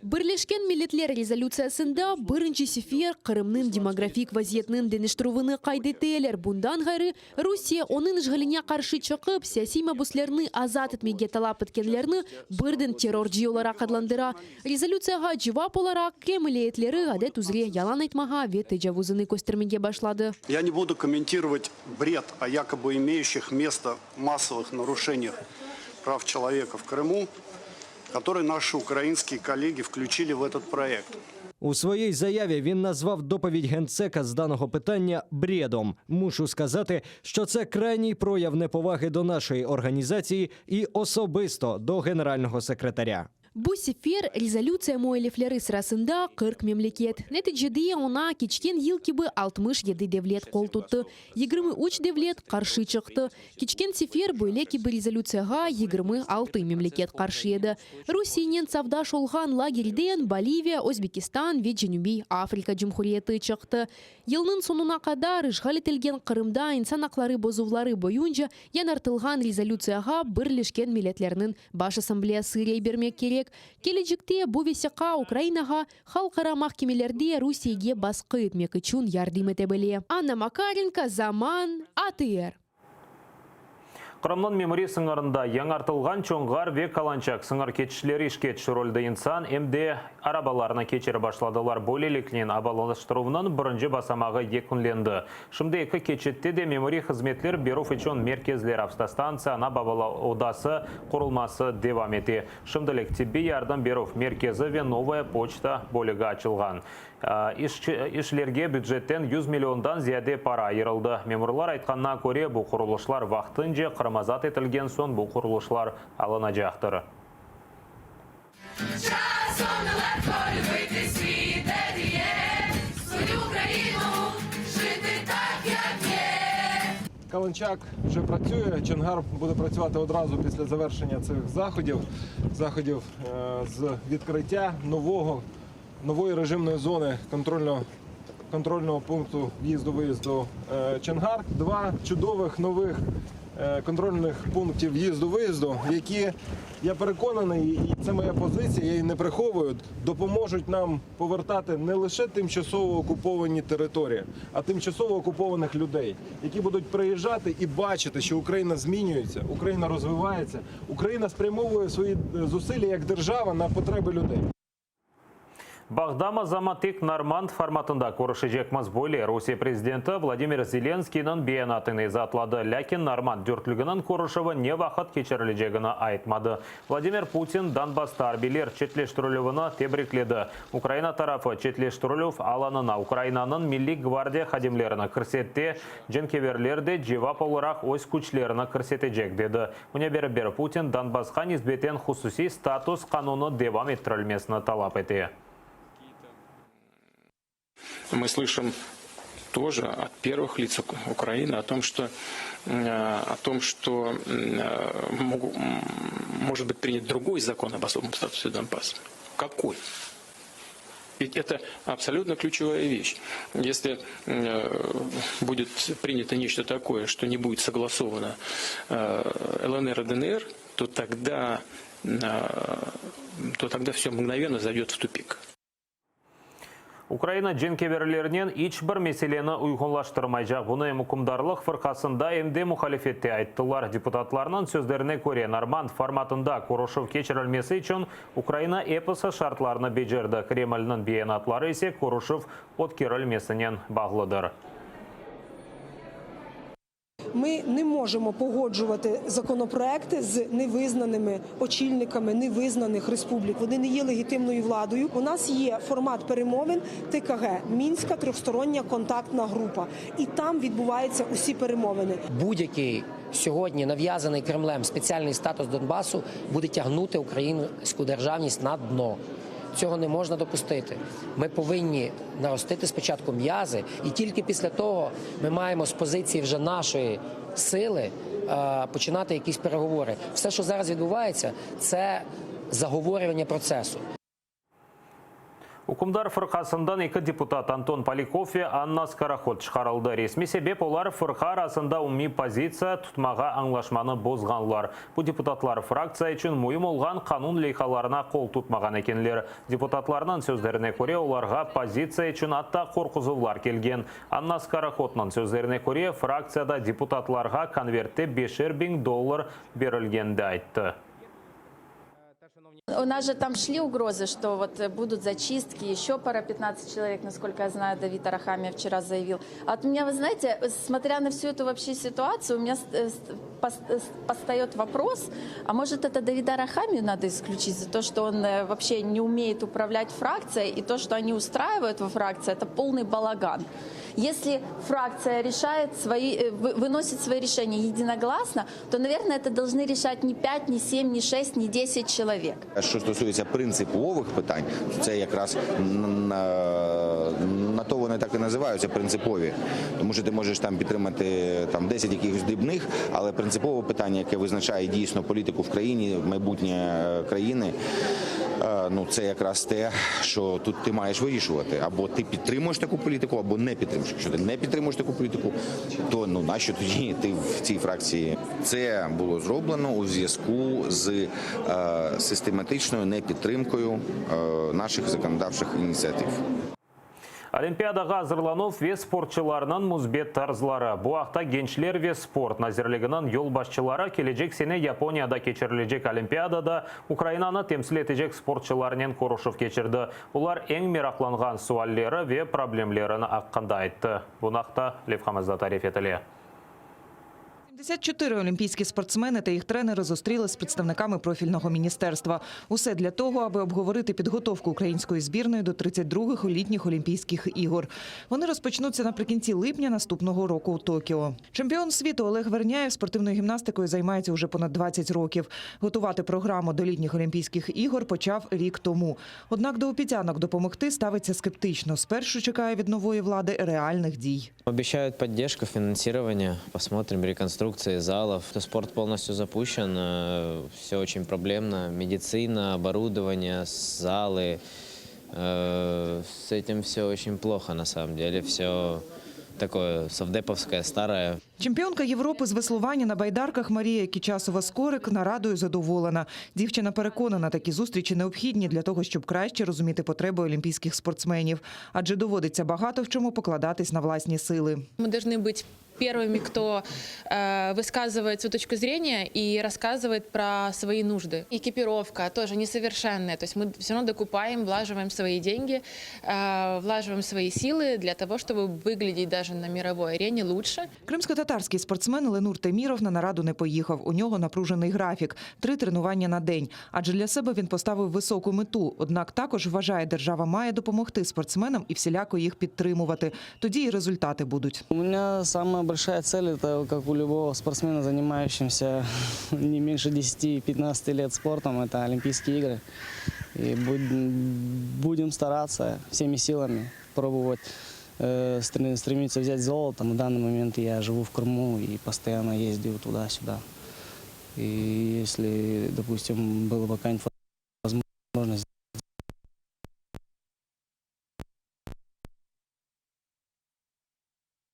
Birleşken Milletler rezolütsiyasında birinci sefer Qırımnıñ demografik vaziyetiniñ deñiştirüvini qayd eteler. Bundan ğayrı, Rusiye onıñ işğaline qarşı çıqıp, siyasiy mabüslerni azat etmege talap etkenlerni birden terrorcı olaraq adlandıra. Rezolütsiyağa cevap olaraq, Kreml eyetleri adet üzre yalan aytmağa ve tecavuzını köstermege başladı. Я не буду комментировать бред о якобы имеющих место массовых нарушениях прав человека в Крыму, который наши украинские коллеги включили в этот проект. У своїй заяві він назвав доповідь генсека з даного питання бредом. Мушу сказати, що це крайній прояв неповаги до нашої організації і особисто до генерального секретаря. Bu sefer rezolütsiya müellifleri sırasında 40 memleket. Neticede oña keçken yıl kibi 67 devlet qol tuttı, 23 devlet qarşı çıqtı. Keçken sefer böyle kibi rezolütsiyağa 26 memleket qarşı edi. Rusiyenen safdaş olğan lagerden Boliviya, Özbekistan ve Cenübiy Afrika Cumhuriyeti çıqtı. Yılnıñ soñuna qadar işğal etilgen Qırımda insan aqları bozuvları boyunca yañartılğan rezolütsiyağa Birleşken Milletlerniñ Baş Assambleyası rey bermek kerek. Kelecekte bu vesiqa Ukrainağa halqara mahkemelerde Rusiyege basqı etmek içün yardım ete bile. Anna Makarenko, Zaman, ATR. Qırımnıñ memuriy sıñırında yañartılğan Çonğar ve Kalançak sıñır keçişleri işke tüşürildi, insan em de arabalarnı keçirip başladılar. Böyleliknen, abadanlaştıruvnıñ birinci basamağı yekünlendi. Şimdi eki keçitte de memuriy hızmetler berüv içün merkezler, avtostantsiya, ana-baba odası qurulması devam ete. Şimdilik tibbiy yardım berüv merkezi ve Novaya poçta bölügi açılğan. İşlerge bücetten 100 milliondan ziyade para ayırıldı. Memurlar aytqanına köre, bu qurulışlar vaqtınca, Qırım azat etilgen soñ bu qurulışlar alınacaqtır. Kalançak вже працює. Чонгар буде працювати одразу після завершення цих заходів, заходів з відкриття нового, нової режимної зони контрольно, контрольного пункту в'їзду-виїзду Чонгар. Два чудових нових контрольних пунктів в'їзду-виїзду, які, я переконаний, і це моя позиція, я її не приховую, допоможуть нам повертати не лише тимчасово окуповані території, а тимчасово окупованих людей, які будуть приїжджати і бачити, що Україна змінюється, Україна розвивається, Україна спрямовує свої зусилля як держава на потреби людей. Bağdamız, amma tek Normand formatında körüşecekmiz böyle Rusiye prezidenti Vladimir Zelenskiyniñ beyanatını izaatladı. Lâkin Normand dörtlüginiñ körüşüvi ne vaqıt keçirilecegini aytmadı. Vladimir Putin Donbassta arbiyler çetleştirilüvini tebrikledi. Ukraina tarafı çetleştirilüv alanına Ukrainanıñ Milliy gvardiya hadimlerini kirsetti, cenkeverler de cevap olaraq öz küçlerini kirsetecek, dedi. Bunen beraber, Putin Donbassqa nisbeten hususiy status qanunı devam ettirilmesini talap ete. Мы слышим тоже от первых лиц Украины о том, что, о том, что может быть принят другой закон об особом статусе Донбасса. Какой? Ведь это абсолютно ключевая вещь. Если будет принято нечто такое, что не будет согласовано ЛНР и ДНР, то тогда, то тогда все мгновенно зайдет в тупик. Ukraina cenkeverlernen iç bir meseleni uyğunlaştırmaycaq. Bunı em ükümdarlıq fırqasında, em de muhalifette ayttılar. Deputatlarnıñ sözlerine köre, Normand formatında körüşüv keçirilmesi içün Ukraina episi şartlarnı becerdi, Kremlniñ beyanatları ise körüşüv ötkerilmesinen bağlıdır. Ми не можемо погоджувати законопроекти з невизнаними очільниками невизнаних республік. Вони не є легітимною владою. У нас є формат перемовин ТКГ Мінська трьохстороння контактна група, і там відбуваються усі перемовини. Будь-який сьогодні нав'язаний Кремлем спеціальний статус Донбасу буде тягнути українську державність на дно. Цього не можна допустити. Ми повинні наростити спочатку м'язи, і тільки після того ми маємо з позиції вже нашої сили починати якісь переговори. Все, що зараз відбувається, це заговорювання процесу. Ükümdar fırqasından eki deputat Anton Polâkov ve Anna Skorohod çıqarıldı. Resmiy sebep olar fırqa arasında umumiy pozitsiya tutmağa añlaşmanı bozğanlar. Bu deputatlar fraktsiya içün müim olğan qanun leyhalarına qol tutmağan ekenler. Deputatlarnıñ sözlerine köre, olarğa pozitsiya içün atta qorquzuvlar kelgen. Anna Skorohodnıñ sözlerine köre, fraktsiyada deputatlarğa konvertte beşer biñ dollar berilgenini ayttı. У нас же там шли угрозы, что вот будут зачистки, еще пара 15 человек, насколько я знаю, Давид Арахамия вчера заявил. А от меня, вы знаете, смотря на всю эту вообще ситуацию, у меня постает вопрос, а может это Давида Арахамию надо исключить за то, что он вообще не умеет управлять фракцией, и то, что они устраивают во фракции, это полный балаган. Если фракция решает свои, выносит свои решения единогласно, то, наверное, это должны решать не 5, не 7, не 6, не 10 человек. Що стосується принципових питань, то це якраз на, на то вони так і називаються принципові. Тому що ти можеш там підтримати там 10 якихось дрібних, але принципове питання, яке визначає дійсно політику в країні, майбутнє е, країни, е, ну це якраз те, що тут ти маєш вирішувати. Або ти підтримуєш таку політику, або не підтримуєш. Якщо ти не підтримуєш таку політику, то ну нащо тоді ти в цій фракції? Це було зроблено у зв'язку з е, систематичною непідтримкою е, наших законодавчих ініціатив. Olimpiadağa azırlanuv ve sportçılarnıñ müsbet tarzları. Bu aqta Gençler ve sport nazirliginiñ yolbaşçıları kelecek sene Yaponiyada keçirilecek Olimpiadada Ukrainanı temsil etecek sportçılarnen körüşüv keçirdi. Olar eñ meraqlanğan sualleri ve problemlerini aqqında ayttı. Bunı aqta levhamızda tarif etile. 74 олімпійські спортсмени та їх тренери зустрілись з представниками профільного міністерства. Усе для того, аби обговорити підготовку української збірної до 32-х літніх Олімпійських ігор. Вони розпочнуться наприкінці липня наступного року у Токіо. Чемпіон світу Олег Верняєв спортивною гімнастикою займається уже понад 20 років. Готувати програму до літніх Олімпійських ігор почав рік тому. Однак до обіцянок допомогти ставиться скептично. Спершу чекає від нової влади реальних дій. Обещают поддержку, финансирование. Посмотрим, реконструкции залов. Спорт полностью запущен, все очень проблемно. Медицина, оборудование, залы. Э, С этим все очень плохо на самом деле. Все такое совдеповское, старое. Чемпіонка Європи з веслування на байдарках Марія Кічасова-Скорик нарадою задоволена. Дівчина переконана, такі зустрічі необхідні для того, щоб краще розуміти потреби олімпійських спортсменів. Адже доводиться багато в чому покладатись на власні сили. Мы должны быть. Первыми, кто э, высказывает свою точку зрения и рассказывает про свои нужды. Экипировка тоже несовершенная, то есть мы все равно докупаем, влаживаем свои деньги, э, влаживаем свои силы для того, чтобы выглядеть даже на мировой арене лучше. Кримськотатарський спортсмен Ленур Теміров на нараду не поїхав. У нього напружений графік – три тренування на день. Адже для себе він поставив високу мету. Однак також вважає, держава має допомогти спортсменам і всіляко їх підтримувати. Тоді і результати будуть. У меня самая большая цель, это как у любого спортсмена, занимающегося не меньше 10-15 лет спортом, это Олимпийские игры. И буд- будем стараться всеми силами пробовать э, стр- стремиться взять золото. На данный момент я живу в Крыму и постоянно ездил туда-сюда. И если, допустим, была бы какая-нибудь возможность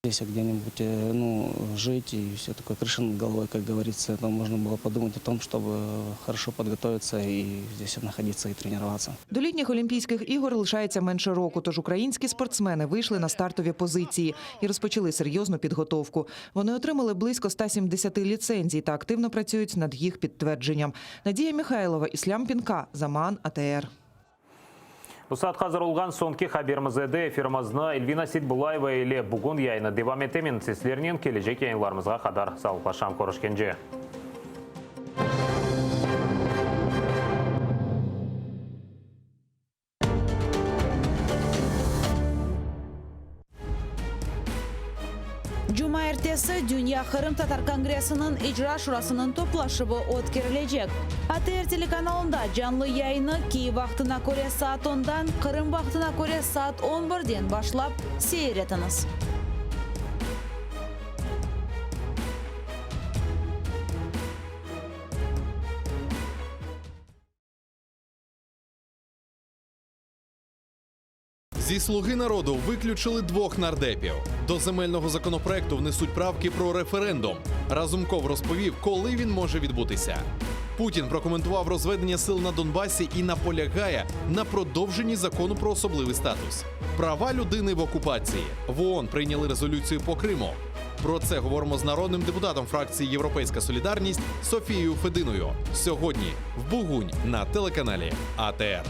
здесь где-нибудь э, ну, жить и все такое, крыша над головой, как говорится, то можно было подумать о том, чтобы хорошо подготовиться и здесь находиться и тренироваться. До літніх Олімпійських ігор лишається менше року, тож українські спортсмени вийшли на стартові позиції і розпочали серйозну підготовку. Вони отримали близько 170 ліцензій та активно працюють над їх підтвердженням. Надія Михайлова, Іслям Пінка, Заман, АТР. Bu saat hazır olğan soñki haberimiz edi. Efirimizni Elvina Seitbullayeva ile bugün yayını devam etemen. Sizlernen kelecek yayınlarımızğa qadar sağlıqlaşam körüşkence. Cumaertesi Dünya qırımtatar kongressiniñ İcra şurasınıñ toplaşuvı ötkerilecek. ATR telekanalında canlı yayını Kiyev vaqtına köre saat ondan, Qırım vaqtına köre saat on birden başlap seyir etiñiz. Зі слуги народу виключили двох нардепів. До земельного законопроекту внесуть правки про референдум. Разумков розповів, коли він може відбутися. Путін прокоментував розведення сил на Донбасі і наполягає на продовженні закону про особливий статус. Права людини в окупації. В ООН прийняли резолюцію по Криму. Про це говоримо з народним депутатом фракції Європейська Солідарність Софією Фединою. Сьогодні в Бугунь на телеканалі АТР.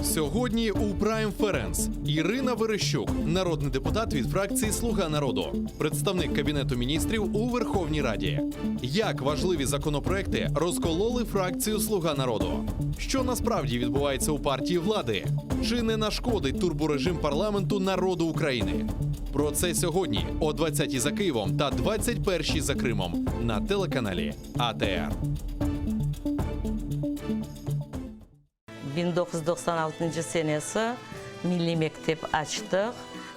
Сьогодні у Прайм Ференс Ірина Верещук, народний депутат від фракції Слуга народу, представник кабінету міністрів у Верховній Раді. Як важливі законопроекти розкололи фракцію Слуга народу? Що насправді відбувається у партії влади? Чи не нашкодить турборежим парламенту народу України? Про це сьогодні о 20-й за Києвом та 21-й за Кримом на телеканалі АТР. 1996 senesi milliy mektep açtıq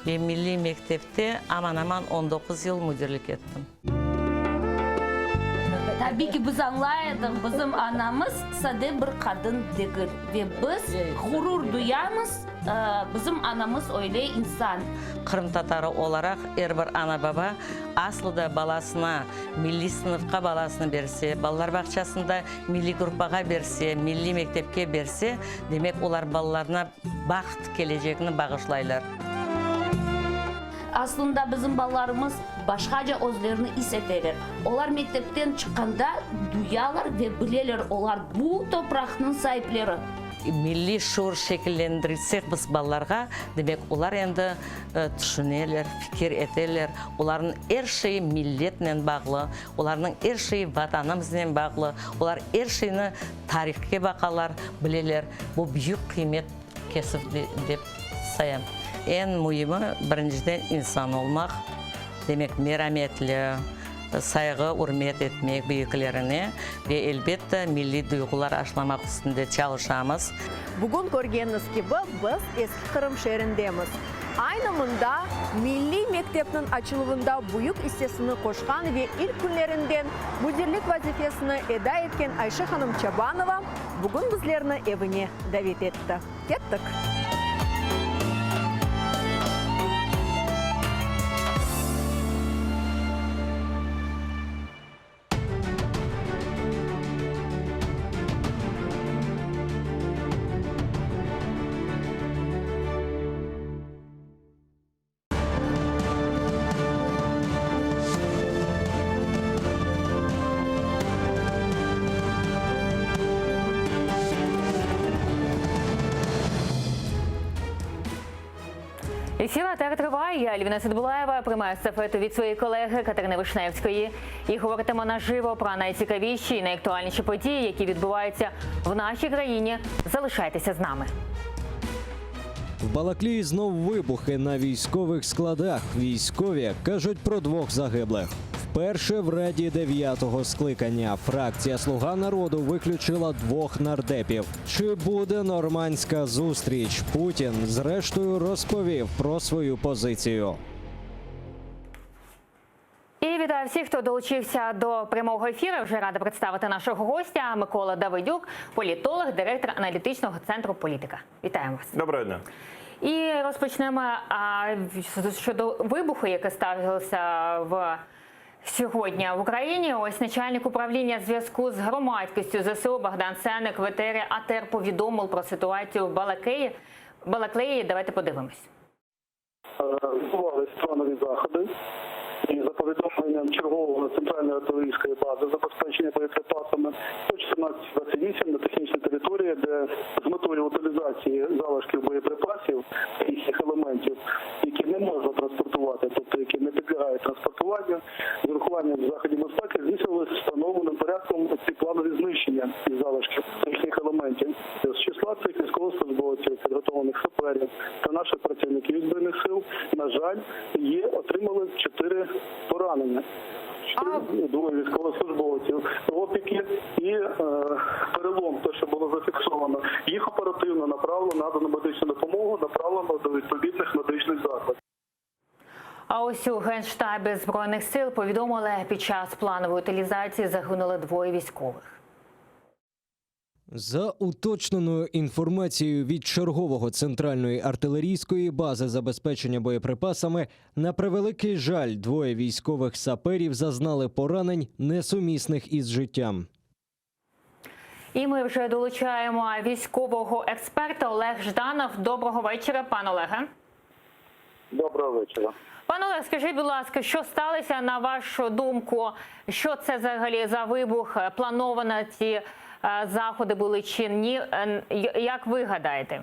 ve milliy mektepte aman-aman on doquz yıl müdirlik ettim. Tabiy ki, biz añlay edik, bizim anamız sade bir qadın degil ve biz ğurur duyamız, bizim anamız öyle insan. Qırımtatarı olaraq er bir ana-baba aslı da balasına milliy sınıfqa balasını berse, balalar bağçasında milliy gruppağa berse, milliy mektepke berse, demek olar balalarına baht kelecegini bağışlaylar. Aslında bizim balalarımız başqaca özlerini is eteler. Olar mektepten çıqqanda duyalar ve bileler, olar bu topraqnıñ saipleri. Milliy şuur şekillendirsek biz balalarğa, demek olar endi tüşüneler, fikir eteler, olarnıñ er şeyi milletnen bağlı, olarnıñ er şeyi Vatanımıznen bağlı, olar er şeyni tarihke baqalar, bileler. Bu büyük qıymet kesir dep sayam. Eñ müimi, birinciden insan olmaq, demek merametli, sayğı, ürmet etmek büyüklerine ve, elbette, milliy duyğular aşılamaq üstünde çalışamız. Bugün körgeniñiz kibi, biz Eski Qırım şeerindemiz. Aynı mında milliy mektepniñ açıluvında büyük issesini qoşqan ve ilk künlerinden müdirlik vazifesini eda etken Ayşe hanım Çabanova bugün bizlerni evine davet etti. Kettik! Ефір АТР триває. Я Альвіна Садбулаєва приймаю естафету від своєї колеги Катерини Вишневської. І говоритимо наживо про найцікавіші і найактуальніші події, які відбуваються в нашій країні. Залишайтеся з нами. В Балаклії знов вибухи на військових складах. Військові кажуть про двох загиблих. Вперше в раді дев'ятого скликання фракція Слуга народу виключила двох нардепів. Чи буде нормандська зустріч? Путін зрештою розповів про свою позицію. І вітаю всіх, хто долучився до прямого ефіру. Вже рада представити нашого гостя Микола Давидюк, політолог, директор аналітичного центру Політика. Вітаємо вас. Доброго дня. І розпочнемо а, щодо вибуху, який стався в сьогодні в Україні. Ось начальник управління зв'язку з громадськістю ЗСУ Богдан Сеник в етері АТР повідомив про ситуацію в Балаклеї. Балаклеї. Давайте подивимось. Відбувалися планові заходи. І за повідомленням чергового центральної артилерійської бази забезпечення боєприпасами о 14.28 на технічній території, де з метою утилізації залишків боєприпасів та їхніх елементів, які не можна транспортувати, тобто які не підлягають транспортуванню, з урахуванням заходів безпеки здійснювалися встановленим порядком ці планові знищення із залишків їхніх елементів. З числа цих військовослужбовців, підготовлених саперів та наших працівників збройних сил, на жаль, є отримали чотири поранення. Чотири двоє військовослужбовців, опіки і е, перелом, те, що було зафіксовано. Їх оперативно направлено, надано медичну допомогу, направлено до відповідних медичних закладів. А ось у Генштабі Збройних сил повідомили, під час планової утилізації загинули двоє військових. За уточненою інформацією від чергового центральної артилерійської бази забезпечення боєприпасами, на превеликий жаль, двоє військових саперів зазнали поранень, несумісних із життям. І ми вже долучаємо військового експерта Олег Жданов. Доброго вечора, пан Олеге. Доброго вечора. Пане Олег, скажіть, будь ласка, що сталося на вашу думку? Що це взагалі за вибух? Плановано ці е, заходи були чи ні? Е, Як ви гадаєте?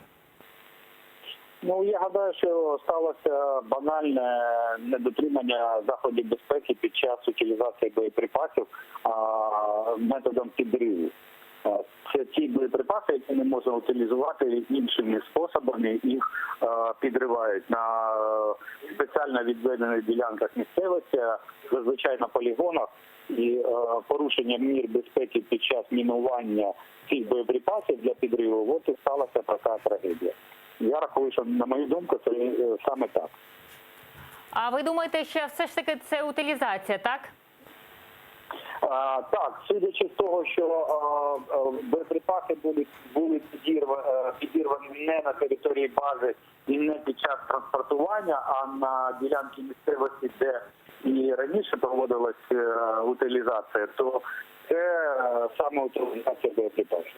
Ну я гадаю, що сталося банальне недотримання заходів безпеки під час утилізації боєприпасів а, методом підриву. А, Це ті боєприпаси, які не можна утилізувати іншими способами, їх е, підривають на е, спеціально відведених ділянках місцевості, зазвичай на полігонах. І е, порушення мір безпеки під час мінування цих боєприпасів для підриву, от і сталася така трагедія. Я рахую, що на мою думку, це е, саме так. А ви думаєте, що все ж таки це утилізація, так? А, так, судячи з того, що а, а, боєприпаси були, були підірва, е, підірвані не на території бази і не під час транспортування, а на ділянці місцевості, де і раніше проводилась е, утилізація, то це е, саме утилізація боєприпасів.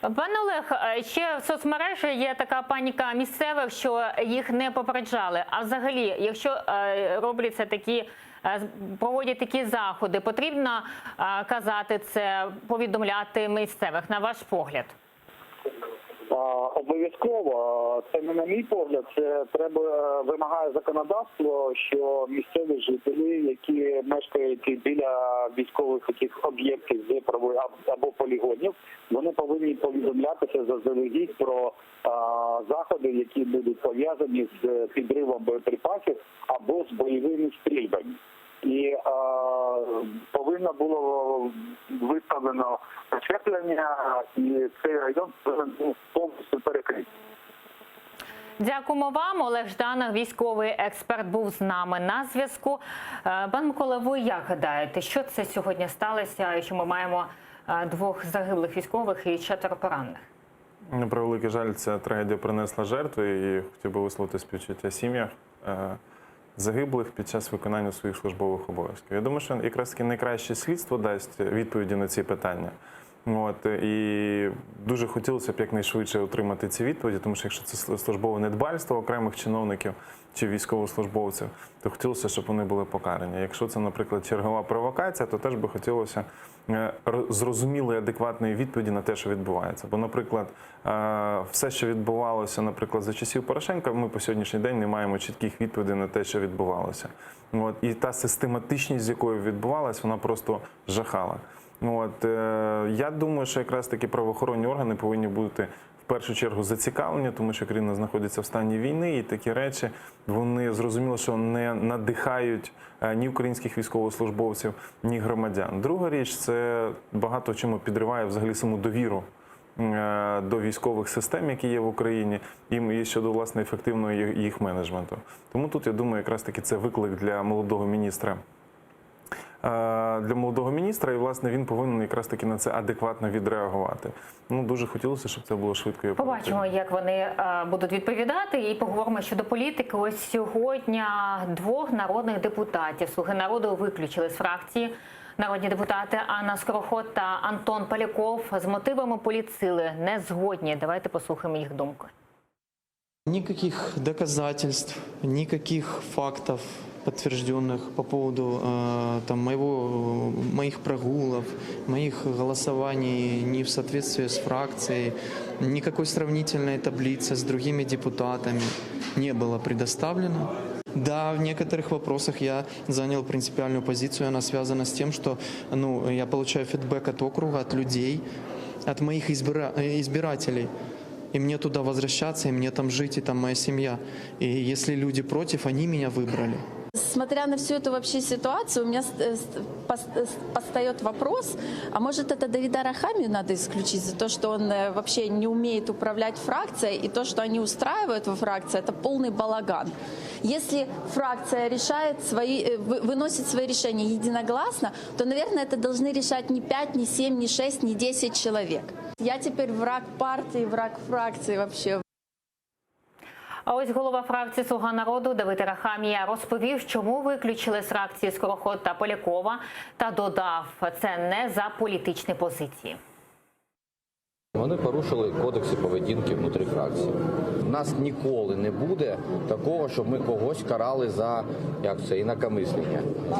Пане Олег, е, ще в соцмережі є така паніка місцевих, що їх не попереджали. А взагалі, якщо е, робляться такі, е, проводять такі заходи, потрібно е, казати це, повідомляти місцевих, на ваш погляд? А, Обов'язково, це не на мій погляд, це треба е, вимагає законодавство, що місцеві жителі, які мешкають біля військових таких об'єктів де проводять- або полігонів, вони повинні повідомлятися заздалегідь про а, заходи, які будуть пов'язані з підривом боєприпасів або з бойовими стрільбами. І е, повинно було виставлено щеплення, і цей район повинен був повністю перекритий. Дякуємо вам. Олег Жданов, військовий експерт, був з нами на зв'язку. Е, Пан Микола, ви як гадаєте, що це сьогодні сталося, і що ми маємо е, двох загиблих військових і четверо поранених? На превеликий жаль, ця трагедія принесла жертви і хотів би висловити співчуття сім'ях е, загиблих під час виконання своїх службових обов'язків. Я думаю, що якраз таки найкраще слідство дасть відповіді на ці питання. От, і дуже хотілося б якнайшвидше отримати ці відповіді, тому що якщо це службове недбальство окремих чиновників чи військовослужбовців, то хотілося, щоб вони були покарані. Якщо це, наприклад, чергова провокація, то теж би хотілося е, зрозумілої, адекватної відповіді на те, що відбувається. Бо, наприклад, е, все, що відбувалося, наприклад, за часів Порошенка, ми по сьогоднішній день не маємо чітких відповідей на те, що відбувалося. От, і та систематичність, з якою відбувалась, вона просто жахала. От, е, я думаю, що якраз таки правоохоронні органи повинні бути в першу чергу зацікавлені, тому що країна знаходиться в стані війни, і такі речі вони зрозуміло, що не надихають е, ні українських військовослужбовців, ні громадян. Друга річ це багато чому підриває взагалі саму довіру е, до військових систем, які є в Україні, і щодо власне ефективного їх менеджменту. Тому тут я думаю, якраз таки це виклик для молодого міністра. Е, Для молодого міністра, і власне він повинен якраз таки на це адекватно відреагувати. Ну дуже хотілося, щоб це було швидко і. Побачимо, як вони е, будуть відповідати, і поговоримо щодо політики. Ось сьогодні двох народних депутатів Слуги народу виключили з фракції. Народні депутати Анна Скороход та Антон Поляков з мотивами політсили не згодні. Давайте послухаємо їх думку. Никаких доказательств, никаких фактов подтвержденных по поводу э, там, моего, моих прогулов, моих голосований не в соответствии с фракцией, никакой сравнительной таблицы с другими депутатами не было предоставлено. Да, в некоторых вопросах я занял принципиальную позицию, она связана с тем, что ну, я получаю фидбэк от округа, от людей, от моих избира- э, избирателей. И мне туда возвращаться, и мне там жить, и там моя семья. И если люди против, они меня выбрали. Смотря на всю эту вообще ситуацию, у меня э, э, постает вопрос, а может это Давида Арахамию надо исключить за то, что он э, вообще не умеет управлять фракцией, и то, что они устраивают во фракции, это полный балаган. Если фракция решает свои, выносит свои решения единогласно, то, наверное, это должны решать не 5, не 7, не 6, не 10 человек. Я теперь враг партии, враг фракции вообще. А ось голова фракції Слуга народу Давид Арахамія розповів, чому виключили з фракції Скороход та Полякова, та додав, це не за політичні позиції. Вони порушили кодекси поведінки внутрі фракції. У нас ніколи не буде такого, щоб ми когось карали за як це інакомислення.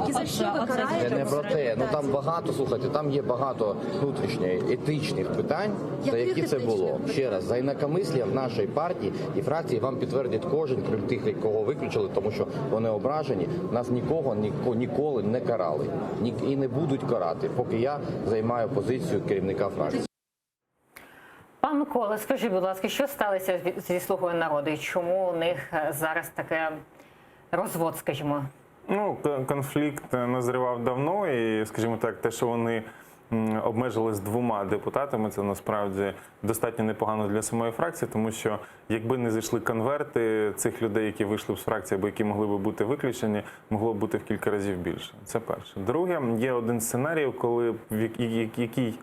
За що ви Це не про те. Ну там багато, слухайте, там є багато внутрішніх етичних питань, за які це було. Ще раз, за інакомислія в нашій партії і фракції вам підтвердить кожен, крім тих, кого виключили, тому що вони ображені. Нас нікого ніколи не карали і не будуть карати, поки я займаю позицію керівника фракції. Пан Микола, скажіть, будь ласка, що сталося зі «Слугою народу» і чому у них е, зараз таке розвод, скажімо? Ну, конфлікт е, назрівав давно, і, скажімо так, те, що вони обмежились двома депутатами, це насправді достатньо непогано для самої фракції, тому що якби не зайшли конверти цих людей, які вийшли б з фракції або які могли би бути виключені, могло б бути в кілька разів більше. Це перше. Друге, є один сценарій, коли який,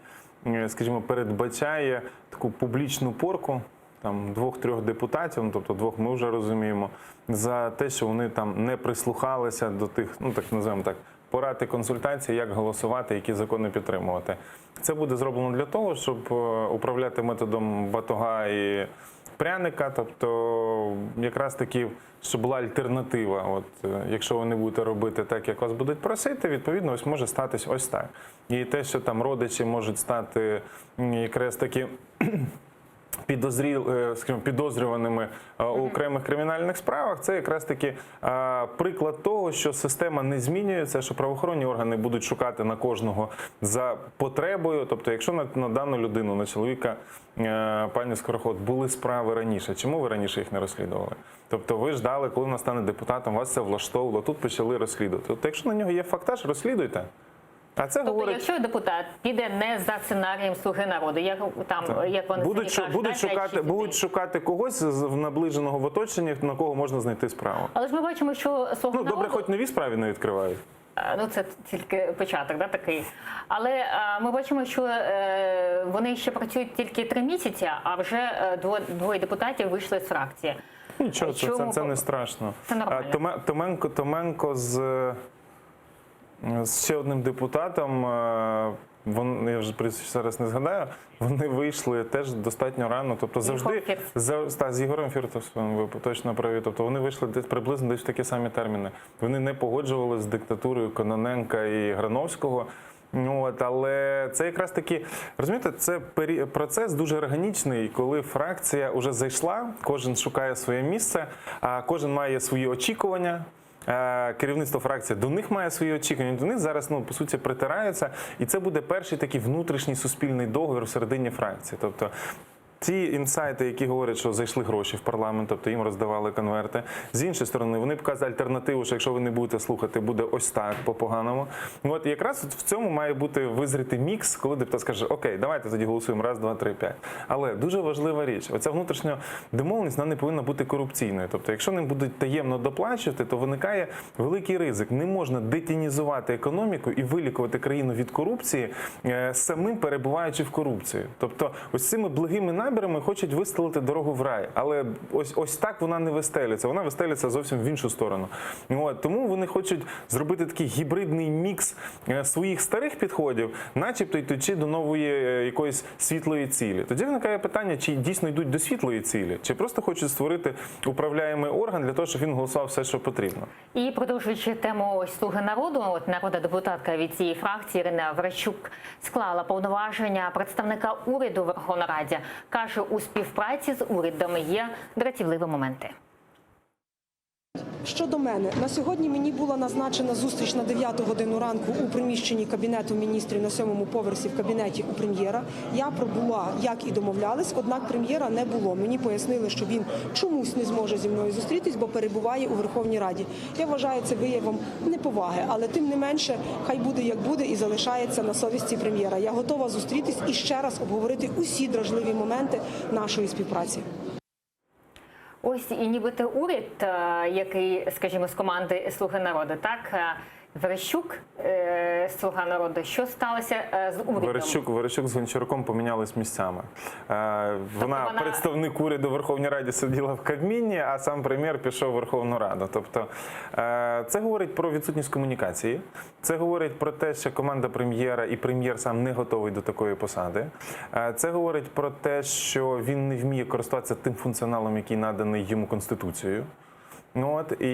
скажімо, передбачає таку публічну порку там двох-трьох депутатів, ну, тобто двох ми вже розуміємо, за те, що вони там не прислухалися до тих, ну так називаємо так, порад і консультацій, як голосувати, які закони підтримувати. Це буде зроблено для того, щоб е, управляти методом батога і пряника, тобто якраз таки, щоб була альтернатива. От е, якщо ви не будете робити так, як вас будуть просити, відповідно, ось може статись ось так. І те, що там родичі можуть стати якраз таки підозріл, е, скажімо, підозрюваними е, у окремих кримінальних справах, це якраз таки е, приклад того, що система не змінюється, що правоохоронні органи будуть шукати на кожного за потребою. Тобто, якщо на, на дану людину, на чоловіка пані Скороход, були справи раніше, чому ви раніше їх не розслідували? Тобто ви ждали, коли вона стане депутатом, вас це влаштовувало, тут почали розслідувати. Тобто, якщо на нього є фактаж, розслідуйте. А це Тобто, говорить. якщо депутат піде не за сценарієм «Слуги народу», як там Так. як вони будуть, самі кажуть, будуть да, шукати, будуть шукати когось з в наближеного в оточенні, на кого можна знайти справу. Але ж ми бачимо, що «Слуга Ну добре, народу» хоч нові справи не відкривають. Е, Ну, це тільки початок, да, такий. Але е, ми бачимо, що е, вони ще працюють тільки три місяці, а вже двоє, двоє депутатів вийшли з фракції. Нічого, це, це, це не страшно. Це нормально. Томе- Томенко, Томенко з, з ще одним депутатом. е, Вони я вже прізвище зараз не згадаю. Вони вийшли теж достатньо рано. Тобто завжди за та, з Єгором Фірташем, ви точно праві. Тобто вони вийшли десь приблизно десь в такі самі терміни. Вони не погоджувалися з диктатурою Кононенка і Грановського. Ну, от, але це якраз таки, розумієте, це пері- процес дуже органічний, коли фракція вже зайшла, кожен шукає своє місце, а кожен має свої очікування. Е, Керівництво фракції до них має свої очікування. До них зараз ну по суті притираються, і це буде перший такий внутрішній суспільний договір всередині фракції. Тобто ті інсайти, які говорять, що зайшли гроші в парламент, тобто їм роздавали конверти. З іншої сторони, вони показують альтернативу, що якщо ви не будете слухати, буде ось так по-поганому. Ну, От якраз от в цьому має бути визріти мікс, коли депутат скаже, окей, давайте тоді голосуємо раз, два, три, п'ять. Але дуже важлива річ, оця внутрішня домовленість вона не повинна бути корупційною. Тобто, якщо ним будуть таємно доплачувати, то виникає великий ризик. Не можна детінізувати економіку і вилікувати країну від корупції, е, самим перебуваючи в корупції. Тобто, ось цими благими намірами хочуть вистелити дорогу в рай, але ось ось так вона не вистелюється. Вона вистелюється зовсім в іншу сторону. От, тому вони хочуть зробити такий гібридний мікс е, своїх старих підходів, начебто йдучи до нової е, якоїсь світлої цілі. Тоді виникає питання, чи дійсно йдуть до світлої цілі, чи просто хочуть створити управляємий орган для того, щоб він голосував все, що потрібно. І продовжуючи тему ось «Слуги народу, от народна депутатка від цієї фракції Ірина Верещук склала повноваження представника уряду у Верховній Раді. Каже, у співпраці з урядом є дратівливі моменти. Щодо мене, на сьогодні мені була назначена зустріч на 9 годину ранку у приміщенні Кабінету міністрів на сьомому поверсі в кабінеті у прем'єра. Я пробула, як і домовлялись, однак прем'єра не було. Мені пояснили, що він чомусь не зможе зі мною зустрітись, бо перебуває у Верховній Раді. Я вважаю це виявом неповаги, але тим не менше, хай буде як буде і залишається на совісті прем'єра. Я готова зустрітись і ще раз обговорити усі дражливі моменти нашої співпраці. Ось і нібито уряд, е, який, скажімо, з команди «Слуги народу», так е, Верещук, е, «Слуга народу», що сталося е, з урядом? Верещук, Верещук з Гончаруком помінялись місцями. Е, вона, вона- представник уряду в Верховній Раді сиділа в Кабміні, а сам прем'єр пішов в Верховну Раду. Тобто е, це говорить про відсутність комунікації, це говорить про те, що команда прем'єра і прем'єр сам не готовий до такої посади. Е, це говорить про те, що він не вміє користуватися тим функціоналом, який наданий йому Конституцією. Ну от і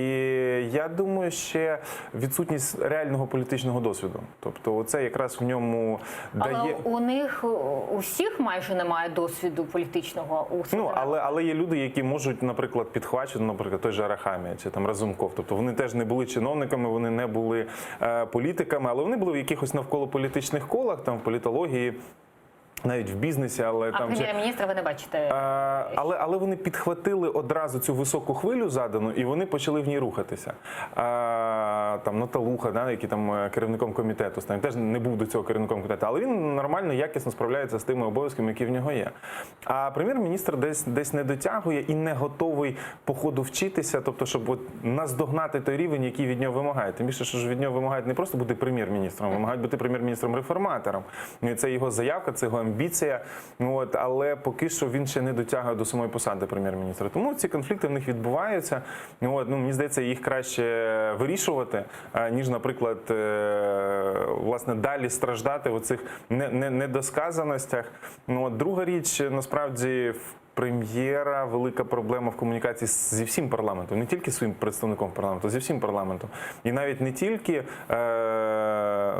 я думаю, ще відсутність реального політичного досвіду. Тобто, це якраз в ньому Але дає. у них у всіх майже немає досвіду політичного у «Слуги Ну, але, але є люди, які можуть, наприклад, підхвачувати, наприклад, той же Арахамія чи там Разумков. Тобто вони теж не були чиновниками, вони не були е, політиками, але вони були в якихось навколополітичних колах, там в політології, навіть в бізнесі, але А там чи- прем'єр-міністра ви не бачите. Е, але, але вони підхватили одразу цю високу хвилю задану, і вони почали в ній рухатися. Е, там Наталуха, да, який там е, керівником комітету став, він теж не був до цього керівником комітету, але він нормально, якісно справляється з тими обов'язками, які в нього є. А прем'єр-міністр десь десь не дотягує і не готовий по ходу вчитися, тобто, щоб от наздогнати той рівень, який від нього вимагають. Тим більше, що ж від нього вимагають не просто бути прем'єр-міністром, вимагають бути прем'єр-міністром-реформатором. Ну, і це його заявка, це його амбіція. Ну, От, але поки що він ще не дотягує до самої посади прем'єр-міністра. Тому ці конфлікти в них відбуваються. Ну, От, ну, мені здається, їх краще вирішувати, е, ніж, наприклад, е, власне, далі страждати в оцих не- не- недосказаностях. Ну, от, друга річ, насправді, в прем'єра велика проблема в комунікації з- зі всім парламентом, не тільки своїм представником парламенту, а зі всім парламентом. І навіть не тільки. Е-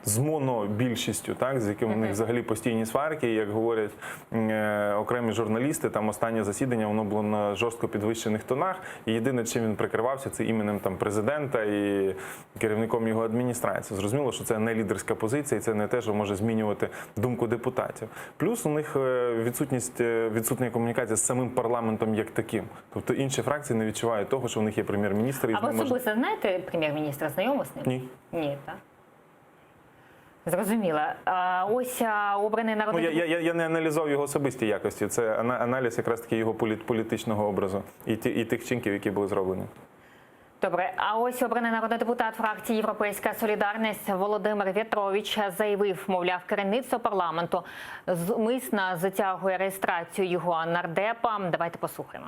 з монобільшістю, так з яким у них взагалі постійні сварки, і, як говорять е, окремі журналісти, там останнє засідання воно було на жорстко підвищених тонах. І єдине, чим він прикривався, це іменем там президента і керівником його адміністрації. Зрозуміло, що це не лідерська позиція, і це не те, що може змінювати думку депутатів. Плюс у них е, відсутність е, відсутня комунікація з самим парламентом як таким. Тобто інші фракції не відчувають того, що у них є прем'єр-міністр і А з ви ним можна- особисто знаєте прем'єр-міністра, знайомі з ним? Ні. Ні, так? Зрозуміло. А, ось а, обраний Ну, народний я, я, я- я не аналізував його особисті якості. Це ана- аналіз якраз таки його політ, політичного образу і, ті, і тих вчинків, які були зроблені. Добре, а ось обраний народний депутат фракції Європейська Солідарність Володимир В'ятрович заявив, мовляв, керівництво парламенту зумисно затягує реєстрацію його нардепа. Давайте послухаємо.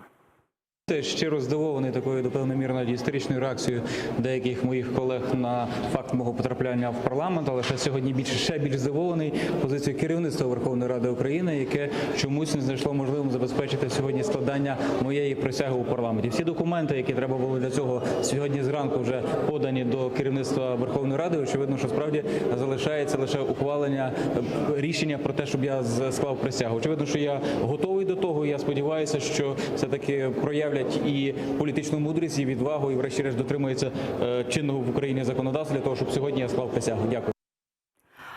Щиро здивований такою до певної міри навіть істеричною реакцією деяких моїх колег на факт мого потрапляння в парламент, але ще сьогодні більше ще більш здивований позицією керівництва Верховної Ради України, яке чомусь не знайшло можливим забезпечити сьогодні складання моєї присяги у парламенті. Всі документи, які треба було для цього сьогодні зранку, вже подані до керівництва Верховної Ради. Очевидно, що справді залишається лише ухвалення е, рішення про те, щоб я з- склав присягу. Очевидно, що я готовий до того. і Я сподіваюся, що все таки проявлять і політичну мудрість, і відвагу, і врешті-решт дотримуються е, чинного в Україні законодавства для того, щоб сьогодні я склав присягу. Дякую.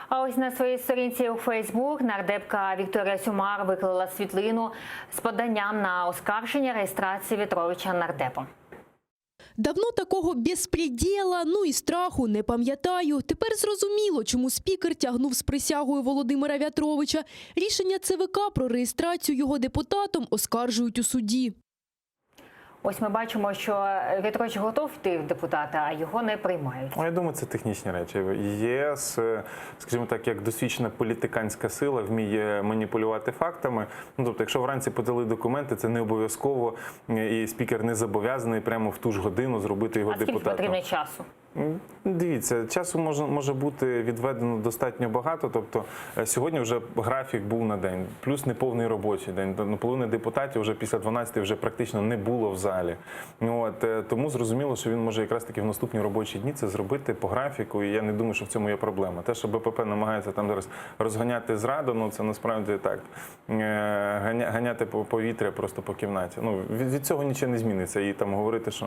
А ось на своїй сторінці у Фейсбук нардепка Вікторія Сюмар виклала світлину з поданням на оскарження реєстрації В'ятровича нардепом. Давно такого беспредела, ну і страху не пам'ятаю. Тепер зрозуміло, чому спікер тягнув з присягою Володимира В'ятровича. Рішення ЦВК про реєстрацію його депутатом оскаржують у суді. Ось ми бачимо, що В'ятрович готов йти в депутата, а його не приймають. Ну, я думаю, це технічні речі. ЄС, е, скажімо так, як досвідчена політиканська сила вміє маніпулювати фактами. Ну, тобто, якщо вранці подали документи, це не обов'язково, е, і спікер не зобов'язаний прямо в ту ж годину зробити його А скільки депутатом. потрібно часу? М, Дивіться, часу може, може бути відведено достатньо багато. Тобто е, сьогодні вже графік був на день, плюс неповний робочий день. Ну, половина депутатів вже після 12 вже практично не було в залі. Ну, От, е, тому зрозуміло, що він може якраз таки в наступні робочі дні це зробити по графіку, і я не думаю, що в цьому є проблема. Те, що БПП намагається там зараз розганяти зраду, ну це насправді так. е, ганя- Ганяти по повітря просто по кімнаті. Ну, від, від цього нічого не зміниться. І там говорити, що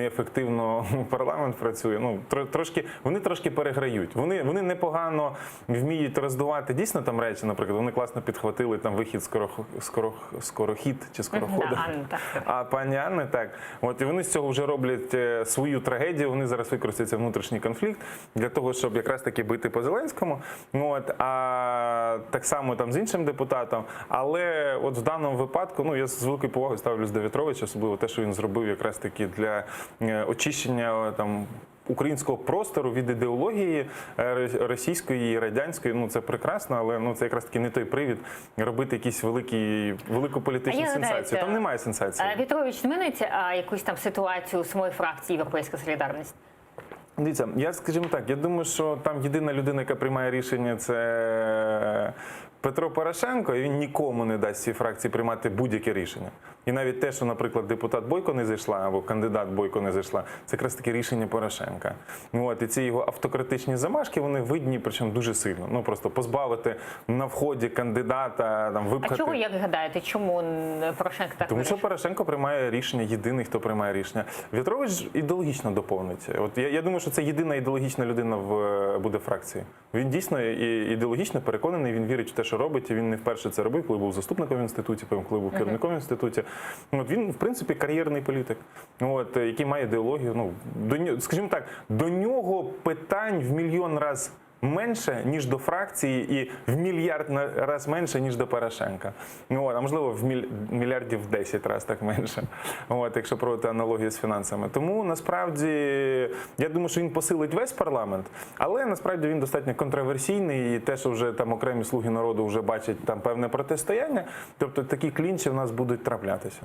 неефективно парламент працює. Ну, тро- трошки, вони трошки переграють. Вони, вони непогано вміють роздувати дійсно там речі, наприклад, вони класно підхватили там вихід скорох, скорох, скорохід чи скорохода. Да, Анна, так. А пані Анни, так. От і вони з цього вже роблять е, свою трагедію. Вони зараз використають цей внутрішній конфлікт для того, щоб якраз таки бити по Зеленському. Ну, От, а так само там з іншим депутатом. Але от в даному випадку, ну я з великою повагою ставлюсь до В'ятровича, особливо те, що він зробив якраз таки для е, очищення е, там. Українського простору від ідеології е, російської і радянської, ну це прекрасно, але ну це якраз таки не той привід робити якісь великі велику політичну А я сенсацію. гадаю, Там немає сенсації. Е, В'ятрович змінить а, якусь там ситуацію у самої фракції Європейська Солідарність? Дивіться, я скажімо так, я думаю, що там єдина людина, яка приймає рішення, це Петро Порошенко, і він нікому не дасть цій фракції приймати будь-яке рішення. І навіть те, що, наприклад, депутат Бойко не зайшла або кандидат Бойко не зайшла, це якраз таки рішення Порошенка. Ну, От, і ці його автократичні замашки, вони видні, причому дуже сильно. Ну просто позбавити на вході кандидата, там А випхати. чого, як гадаєте, чому м, Порошенко так Тому що вирішив? Порошенко приймає рішення, єдиний, хто приймає рішення. В'ятрович ідеологічно доповнить. От я, я думаю, що це єдина ідеологічна людина в е, буде фракції. Він дійсно і- ідеологічно переконаний, він вірить в те, що робить, і він не вперше це робив, коли був заступником в інституті, потім коли був Мгм. керівником в інституті. От він, в принципі, кар'єрний політик, от, е, який має ідеологію. Ну, до, нього- скажімо так, до нього питань в мільйон раз менше, ніж до фракції, і в мільярд на- раз менше, ніж до Порошенка. Ну, от, а можливо, в міль, мільярдів 10 раз так менше, от, якщо проводити аналогію з фінансами. Тому насправді я думаю, що він посилить весь парламент, але насправді він достатньо контроверсійний, і те, що вже там окремі слуги народу вже бачать там певне протистояння, тобто такі клінчі в нас будуть траплятися.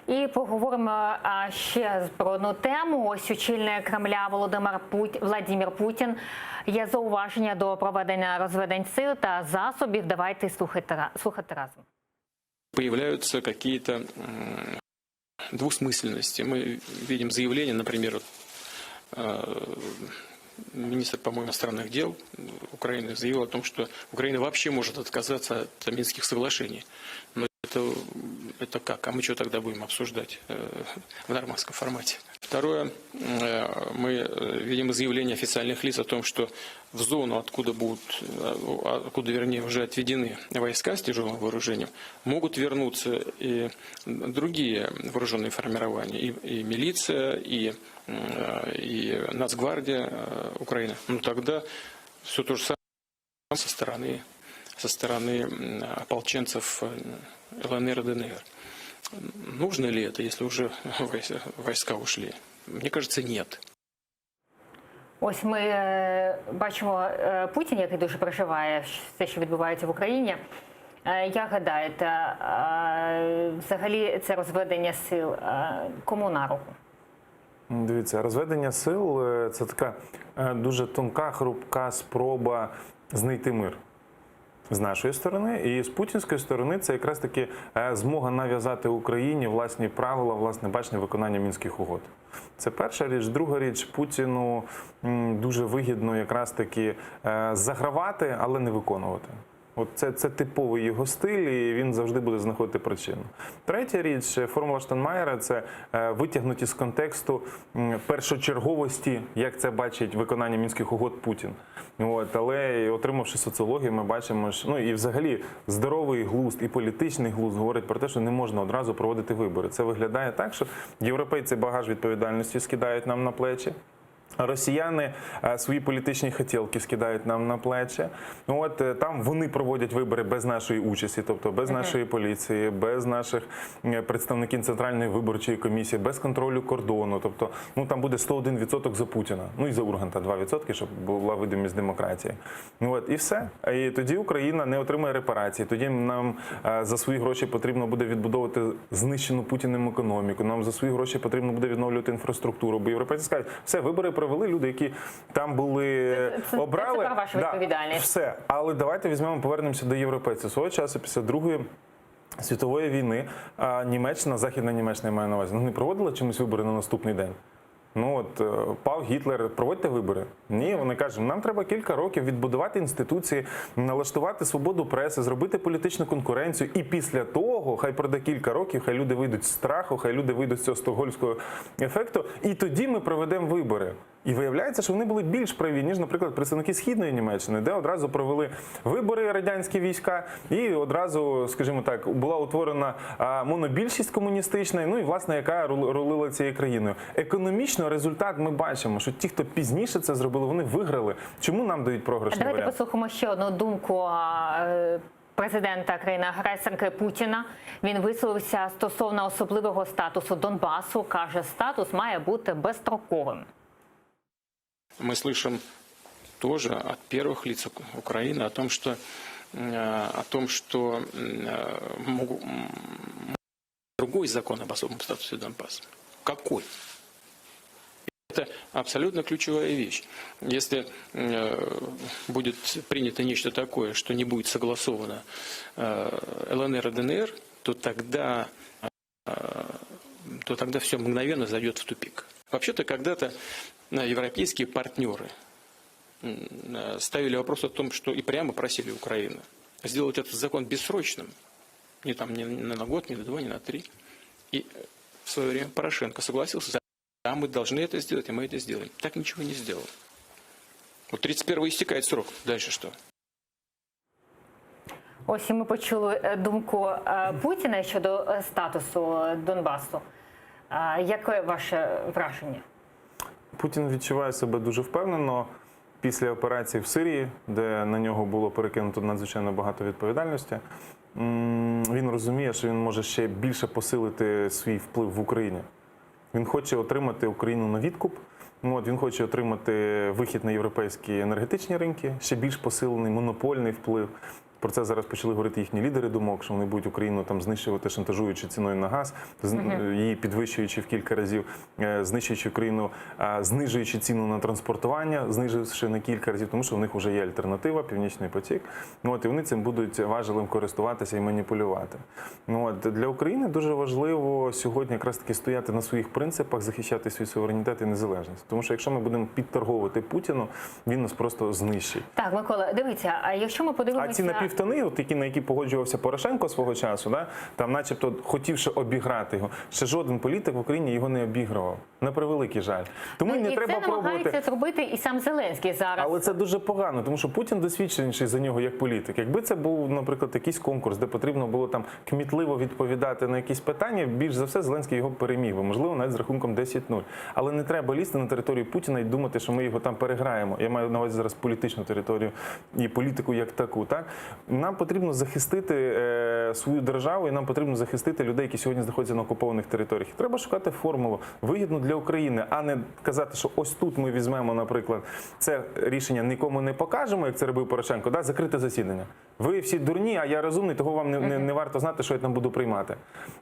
І поговоримо а, ще про одну тему. Ось очільник Кремля Володимир Пут... Владимир Путін є зауваження до проведення розведень сил та засобів. Давайте слухати, ра- слухати разом. появляются какие-то м, двусмысленности. Мы видим заявление, например, э, министр, по-моему, иностранных дел Украины заявил о том, что Украина вообще может отказаться от Минских соглашений. Но это, это как? А мы что тогда будем обсуждать э, в нормандском формате? Второе, э, мы э, видим заявление официальных лиц о том, что в зону, откуда будут, э, откуда, вернее, уже отведены войска с тяжелым вооружением, могут вернуться и другие вооруженные формирования, и, и милиция, и, э, и Нацгвардия э, Украины. Ну тогда все то же самое со стороны, со стороны м, ополченцев э, ЛНР и ДНР. Нужно ли это, если уже войс- войска ушли? Мне кажется, нет. Ось ми е, бачимо е, Путін, який дуже переживає все, що відбувається в Україні. Е, Як гадаєте, е, Взагалі, це розведення сил е, кому на руку? Дивіться, розведення сил е, це така е, дуже тонка, хрупка спроба знайти мир. З нашої сторони і з путінської сторони це якраз таки е, змога нав'язати Україні власні правила, власне бачення виконання мінських угод. Це перша річ. Друга річ, Путіну м, дуже вигідно якраз таки е, загравати, але не виконувати. От це, це типовий його стиль, і він завжди буде знаходити причину. Третя річ, е, формула Штайнмаєра це е, витягнуті з контексту м, першочерговості, як це бачить виконання мінських угод Путін. От, але і отримавши соціологію, ми бачимо, що ну і взагалі здоровий глузд і політичний глузд говорить про те, що не можна одразу проводити вибори. Це виглядає так, що європейці багаж відповідальності скидають нам на плечі. Росіяни е, свої політичні хотілки скидають нам на плечі. Ну от е, там вони проводять вибори без нашої участі, тобто без нашої поліції, без наших е, представників центральної виборчої комісії, без контролю кордону. Тобто, ну там буде 101% за Путіна, ну і за Урганта 2%, щоб була видимість демократії. Ну от і все. І тоді Україна не отримає репарації. Тоді нам е, за свої гроші потрібно буде відбудовувати знищену Путіним економіку. Нам за свої гроші потрібно буде відновлювати інфраструктуру. Бо європейці скажуть, все, вибори провели люди, які там були Це- це- обрали. це про вашу відповідальність. все. Але давайте візьмемо, повернемося до європейців. Свого часу після другої. Світової війни а, Німеччина, Західна Німеччина я маю на увазі, ну не проводила чомусь вибори на наступний день. Ну от е, пав Гітлер, проводьте вибори. Ні, вони кажуть, нам треба кілька років відбудувати інституції, налаштувати свободу преси, зробити політичну конкуренцію. І після того, хай пройде кілька років, хай люди вийдуть з страху, хай люди вийдуть з цього стокгольмського ефекту, і тоді ми проведемо вибори. І виявляється, що вони були більш праві, ніж, наприклад, представники східної Німеччини, де одразу провели вибори радянські війська, і одразу, скажімо так, була утворена а, монобільшість комуністична, ну і власне, яка рул- рулила цією країною. Економічно результат ми бачимо, що ті, хто пізніше це зробили, вони виграли. Чому нам дають програшний Давайте варіант? послухаємо ще одну думку а, е, президента країни-агресорки Путіна. Він висловився стосовно особливого статусу Донбасу. Каже, статус має бути безстроковим. Мы слышим тоже от первых лиц Ук- Украины о том, что, э, о том, что м, э, могу- м, другой закон об особом статусе Донбасса. Какой? Это абсолютно ключевая вещь. Если э, будет принято нечто такое, что не будет согласовано э, ЛНР и ДНР, то тогда, э, то тогда все мгновенно зайдет в тупик. Вообще-то когда-то э, европейские партнеры м, э, ставили вопрос о том, что и прямо просили Украину сделать этот закон бессрочным, не там не на год, не на два, не на три. И э, в свое время Порошенко согласился, да, мы должны это сделать, и мы это сделаем. Так ничего не сделал. Вот 31 истекает срок. Дальше что? Ось і ми почули е, думку е, Путіна щодо е, статусу е, Донбасу. Е, Яке ваше враження? Путін відчуває себе дуже впевнено після операції в Сирії, де на нього було перекинуто надзвичайно багато відповідальності. М, Він розуміє, що він може ще більше посилити свій вплив в Україні. Він хоче отримати Україну на відкуп. Ну, От, він хоче отримати вихід на європейські енергетичні ринки, ще більш посилений монопольний вплив. Про це зараз почали говорити їхні лідери думок, що вони будуть Україну там знищувати, шантажуючи ціною на газ, з- її підвищуючи в кілька разів, е, знищуючи Україну, е, знижуючи ціну на транспортування, зниживши на кілька разів, тому що в них вже є альтернатива, північний потік. Ну, от, і вони цим будуть важелем користуватися і маніпулювати. Ну, от, для України дуже важливо сьогодні якраз таки стояти на своїх принципах, захищати свій суверенітет і незалежність. Тому що якщо ми будемо підторговувати Путіну, він нас просто знищить. Так, Микола, дивіться, а якщо ми подивимося... А ці напівтони, от які, на які погоджувався Порошенко свого часу, да, там, начебто, хотівши обіграти його, ще жоден політик в Україні його не обігрував. На превеликий жаль. Тому Ну, не і треба це намагається пробувати. зробити і сам Зеленський зараз. Але це дуже погано, тому що Путін досвідченіший за нього як політик. Якби це був, наприклад, якийсь конкурс, де потрібно було там кмітливо відповідати на якісь питання, більш за все Зеленський його переміг би, можливо, навіть з рахунком 10-0. Але не треба лізти на територію Путіна і думати, що ми його там переграємо. Я маю на увазі зараз політичну територію і політику як таку. Так нам потрібно захистити е, свою державу, і нам потрібно захистити людей, які сьогодні знаходяться на окупованих територіях. І треба шукати формулу вигідну для України, а не казати, що ось тут ми візьмемо, наприклад, це рішення нікому не покажемо, як це робив Порошенко, да, закрите засідання. Ви всі дурні, а я розумний, того вам не, не, не варто знати, що я там буду приймати.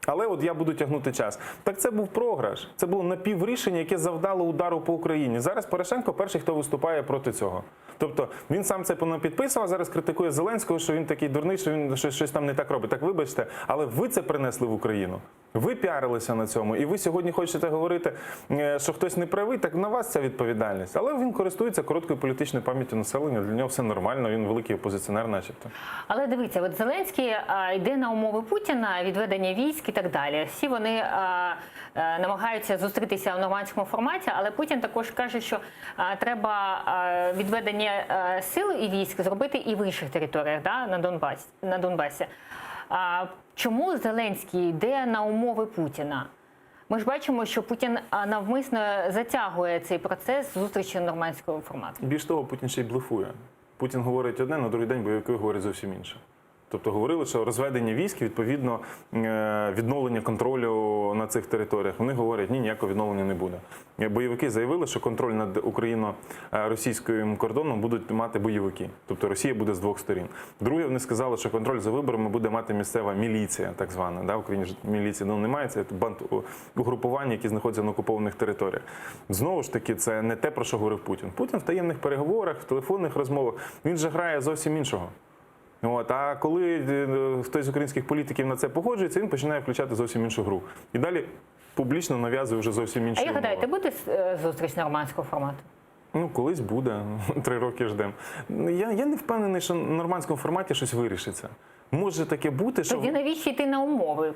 Але от я буду тягнути час. Так це був програш. Це було напіврішення, яке завдало удару по Україні. Зараз Порошенко перший, хто виступає проти цього. Тобто він сам це підписував, зараз критикує Зеленського, що він такий дурний, що він щось, щось там не так робить. Так вибачте, але ви це принесли в Україну. Ви піарилися на цьому, і ви сьогодні хочете говорити, е, що хтось не правий, так на вас ця відповідальність. Але він користується короткою політичною пам'яттю населення. Для нього все нормально, він великий опозиціонер, начебто. Але дивіться, от Зеленський а, йде на умови Путіна, відведення військ і так далі. Всі вони а, е, намагаються зустрітися в нормандському форматі, але Путін також каже, що а, треба а, відведення е, сил і військ зробити і в інших територіях, да, на Донбасі. На Донбасі. А, чому Зеленський йде на умови Путіна? Ми ж бачимо, що Путін а, навмисно затягує цей процес зустрічі нормандського формату. Більш того, Путін ще й блефує. Путін говорить одне, на другий день бойовики говорять зовсім інше. Тобто говорили, що розведення військ, відповідно, е, відновлення контролю на цих територіях. Вони говорять, ні, ніякого відновлення не буде. Е, Бойовики заявили, що контроль над україно-російським кордоном будуть мати бойовики. Тобто Росія буде з двох сторін. Друге, вони сказали, що контроль за виборами буде мати місцева міліція, так звана. Да? В Україні ж міліції ну, немає, це банд угрупування, які знаходяться на окупованих територіях. Знову ж таки, це не те, про що говорив Путін. Путін в таємних переговорах, в телефонних розмовах, він же грає зовсім іншого. От, а коли е, хтось з українських політиків на це погоджується, він починає включати зовсім іншу гру. І далі публічно нав'язує вже зовсім інші А як умови. гадаєте, буде е, зустріч нормандського формату? Ну, колись буде, три роки ждемо. Я, я не впевнений, що в нормандському форматі щось вирішиться. Може таке бути, що Тоді навіщо йти на умови?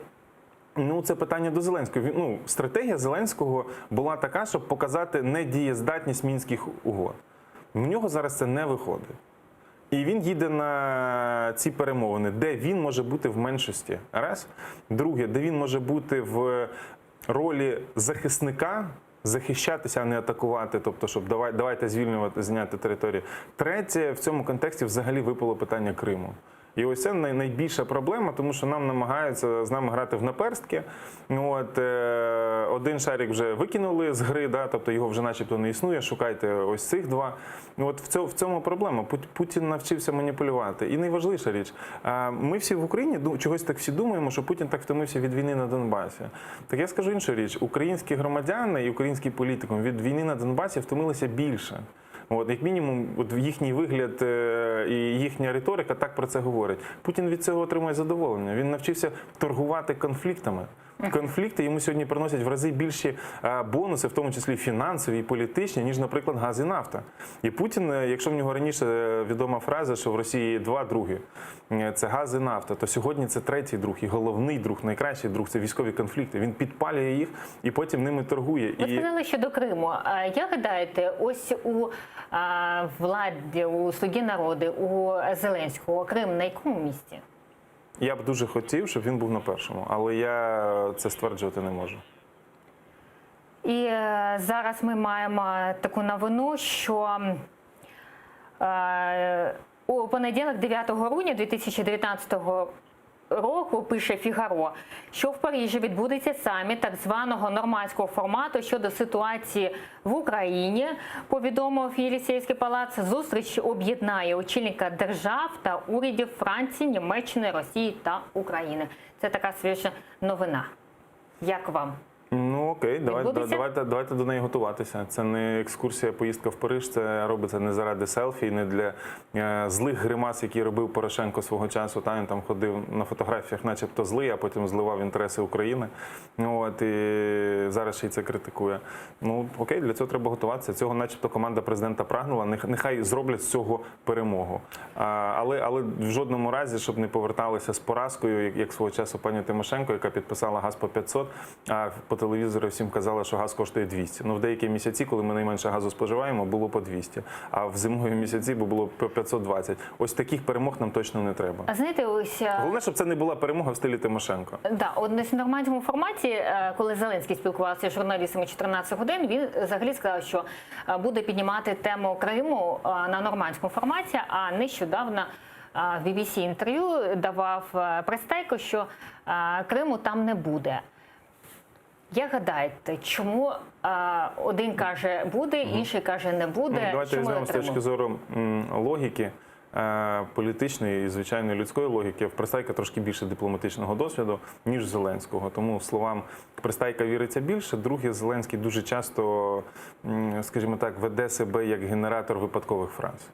Ну, це питання до Зеленського. Він- Ну, стратегія Зеленського була така, щоб показати недієздатність мінських угод. В нього зараз це не виходить. І він їде на ці перемовини, де він може бути в меншості. Раз. Друге, де він може бути в ролі захисника, захищатися, а не атакувати, тобто, щоб давай, давайте звільнювати, зняти територію. Третє, в цьому контексті взагалі випало питання Криму. І ось це най- найбільша проблема, тому що нам намагаються з нами грати в наперстки. Ну, От, е, один шарик вже викинули з гри, да, тобто його вже начебто не існує, шукайте ось цих два. Ну, От в цьому, в цьому проблема. Пут- Путін навчився маніпулювати. І найважливіша річ, е, ми всі в Україні ду- чогось так всі думаємо, що Путін так втомився від війни на Донбасі. Так я скажу іншу річ: українські громадяни і українські політикум від війни на Донбасі втомилися більше. От, як мінімум, от їхній вигляд е, і їхня риторика так про це говорить. Путін від цього отримує задоволення. Він навчився торгувати конфліктами. Конфлікти йому сьогодні приносять в рази більші е, бонуси, в тому числі фінансові і політичні, ніж, наприклад, газ і нафта. І Путін, е, якщо в нього раніше е, відома фраза, що в Росії два други е, це газ і нафта, то сьогодні це третій друг і головний друг, найкращий друг це військові конфлікти. Він підпалює їх і потім ними торгує. Ви І сказали щодо Криму. А Як гадаєте, ось у а, владі, у «Слугі народу, у Зеленського Крим на якому місці? Я б дуже хотів, щоб він був на першому, але я це стверджувати не можу. І е, зараз ми маємо таку новину, що е, у понеділок, 9 грудня 2019 року, пише Фігаро, що в Парижі відбудеться саміт так званого нормандського формату щодо ситуації в Україні. Повідомив Єлісейський палац. Зустріч об'єднає очільника держав та урядів Франції, Німеччини, Росії та України. Це така свіжа новина. Як вам? Ну окей, давай, Відбудеться? давайте, давайте до неї готуватися. Це не екскурсія, поїздка в Париж. Це робиться не заради селфі, не для е, злих гримас, які робив Порошенко свого часу. Та він там ходив на фотографіях, начебто злий, а потім зливав інтереси України. Ну от і зараз ще й це критикує. Ну окей, для цього треба готуватися. Цього, начебто, команда президента прагнула. Нех- Нехай зроблять з цього перемогу. А, але, але в жодному разі, щоб не поверталися з поразкою, як, як свого часу пані Тимошенко, яка підписала газ по 500, а по телевізору всім казала, що газ коштує 200. Ну, в деякі місяці, коли ми найменше газу споживаємо, було по 200, а в зимові місяці бо було по 520. Ось таких перемог нам точно не треба. А знаєте, ось е, Головне, щоб це не була перемога в стилі Тимошенко. Да, от на нормандському форматі, е, коли Зеленський спілкувався з журналістами 14 годин, він взагалі сказав, що е, буде піднімати тему Криму е, на нормандському форматі. А нещодавно е, в BBC інтерв'ю давав е, Пристайко, що е, Криму там не буде. Як гадаєте, чому е, один каже буде, інший каже не буде? Ну, давайте Що ми візьмемо з отримаємо? точки зору м, логіки. Політичної і звичайної людської логіки в Пристайка трошки більше дипломатичного досвіду, ніж Зеленського. Тому словам Пристайка віриться більше. Друге, Зеленський дуже часто, скажімо так, веде себе як генератор випадкових фраз.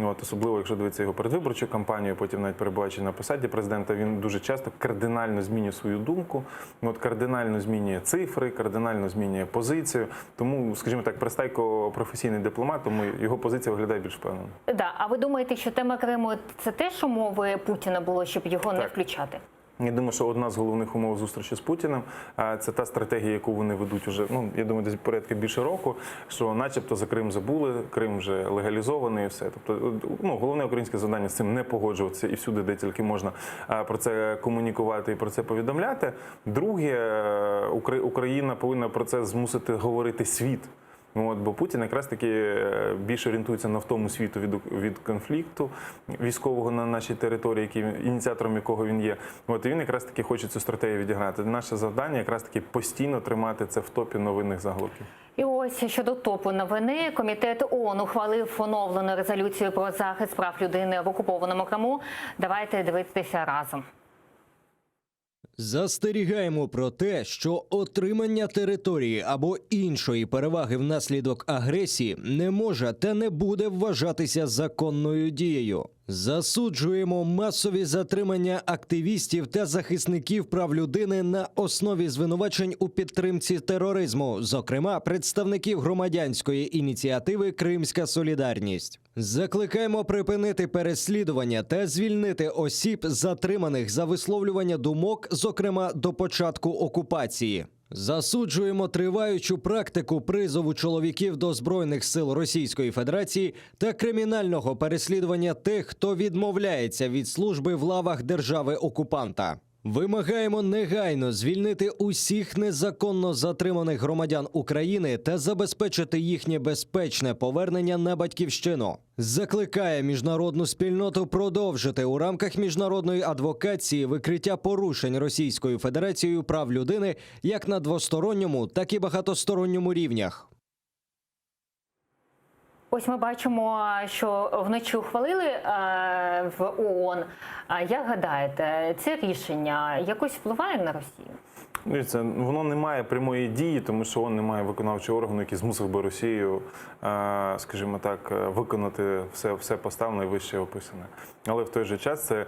От, особливо, якщо дивитися його передвиборчу кампанію, потім навіть перебуваючи на посаді президента, він дуже часто кардинально змінює свою думку, от, кардинально змінює цифри, кардинально змінює позицію. Тому, скажімо так, Пристайко професійний дипломат, тому його позиція виглядає більш впевнено. Да. А ви думаєте, що тема Криму це теж умови Путіна було, щоб його не включати? Я думаю, що одна з головних умов зустрічі з Путіним це та стратегія, яку вони ведуть уже, ну я думаю, десь порядка більше року, що начебто за Крим забули, Крим вже легалізований і все. Тобто, ну, головне українське завдання з цим не погоджуватися і всюди, де тільки можна про це комунікувати і про це повідомляти. Друге, е, Україна повинна про це змусити говорити світ. Ну, От, бо Путін якраз таки е, більш орієнтується на втому світу від, від конфлікту військового на нашій території, який, ініціатором якого він є. От, і він якраз таки хоче цю стратегію відіграти. Наше завдання якраз таки постійно тримати це в топі новинних заголовків. І ось щодо топу новини, комітет ООН ухвалив оновлену резолюцію про захист прав людини в окупованому Криму. Давайте дивитися разом. Застерігаємо про те, що отримання території або іншої переваги внаслідок агресії не може та не буде вважатися законною дією. Засуджуємо масові затримання активістів та захисників прав людини на основі звинувачень у підтримці тероризму, зокрема представників громадянської ініціативи Кримська Солідарність. Закликаємо припинити переслідування та звільнити осіб, затриманих за висловлювання думок, зокрема до початку окупації. Засуджуємо триваючу практику призову чоловіків до збройних сил Російської Федерації та кримінального переслідування тих, хто відмовляється від служби в лавах держави-окупанта. Вимагаємо негайно звільнити усіх незаконно затриманих громадян України та забезпечити їхнє безпечне повернення на батьківщину. Закликає міжнародну спільноту продовжити у рамках міжнародної адвокації викриття порушень Російською Федерацією прав людини як на двосторонньому, так і багатосторонньому рівнях. Ось ми бачимо, що вночі ухвалили е, в ООН. А Як гадаєте, це рішення якось впливає на Росію? Дивіться, воно не має прямої дії, тому що ООН не має виконавчого органу, який змусив би Росію, е, скажімо так, е, виконати все, все поставлене і вище описане. Але в той же час це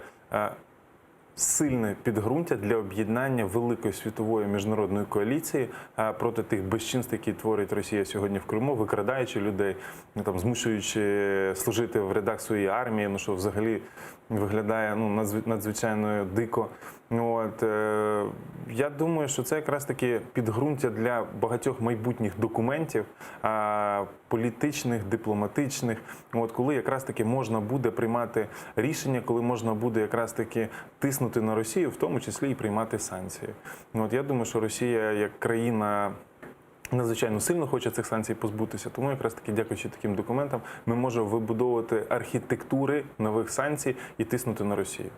сильне підґрунтя для об'єднання великої світової міжнародної коаліції е, проти тих безчинств, які творить Росія сьогодні в Криму, викрадаючи людей, ну, там змушуючи служити в рядах своєї армії, ну що взагалі виглядає ну надзвичайно дико. Ну, От, е, я думаю, що це якраз таки підґрунтя для багатьох майбутніх документів, а, політичних, дипломатичних, от, коли якраз таки можна буде приймати рішення, коли можна буде якраз таки тиснути на Росію, в тому числі і приймати санкції. От, я думаю, що Росія як країна надзвичайно сильно хоче цих санкцій позбутися. Тому якраз таки, дякуючи таким документам, ми можемо вибудовувати архітектури нових санкцій і тиснути на Росію.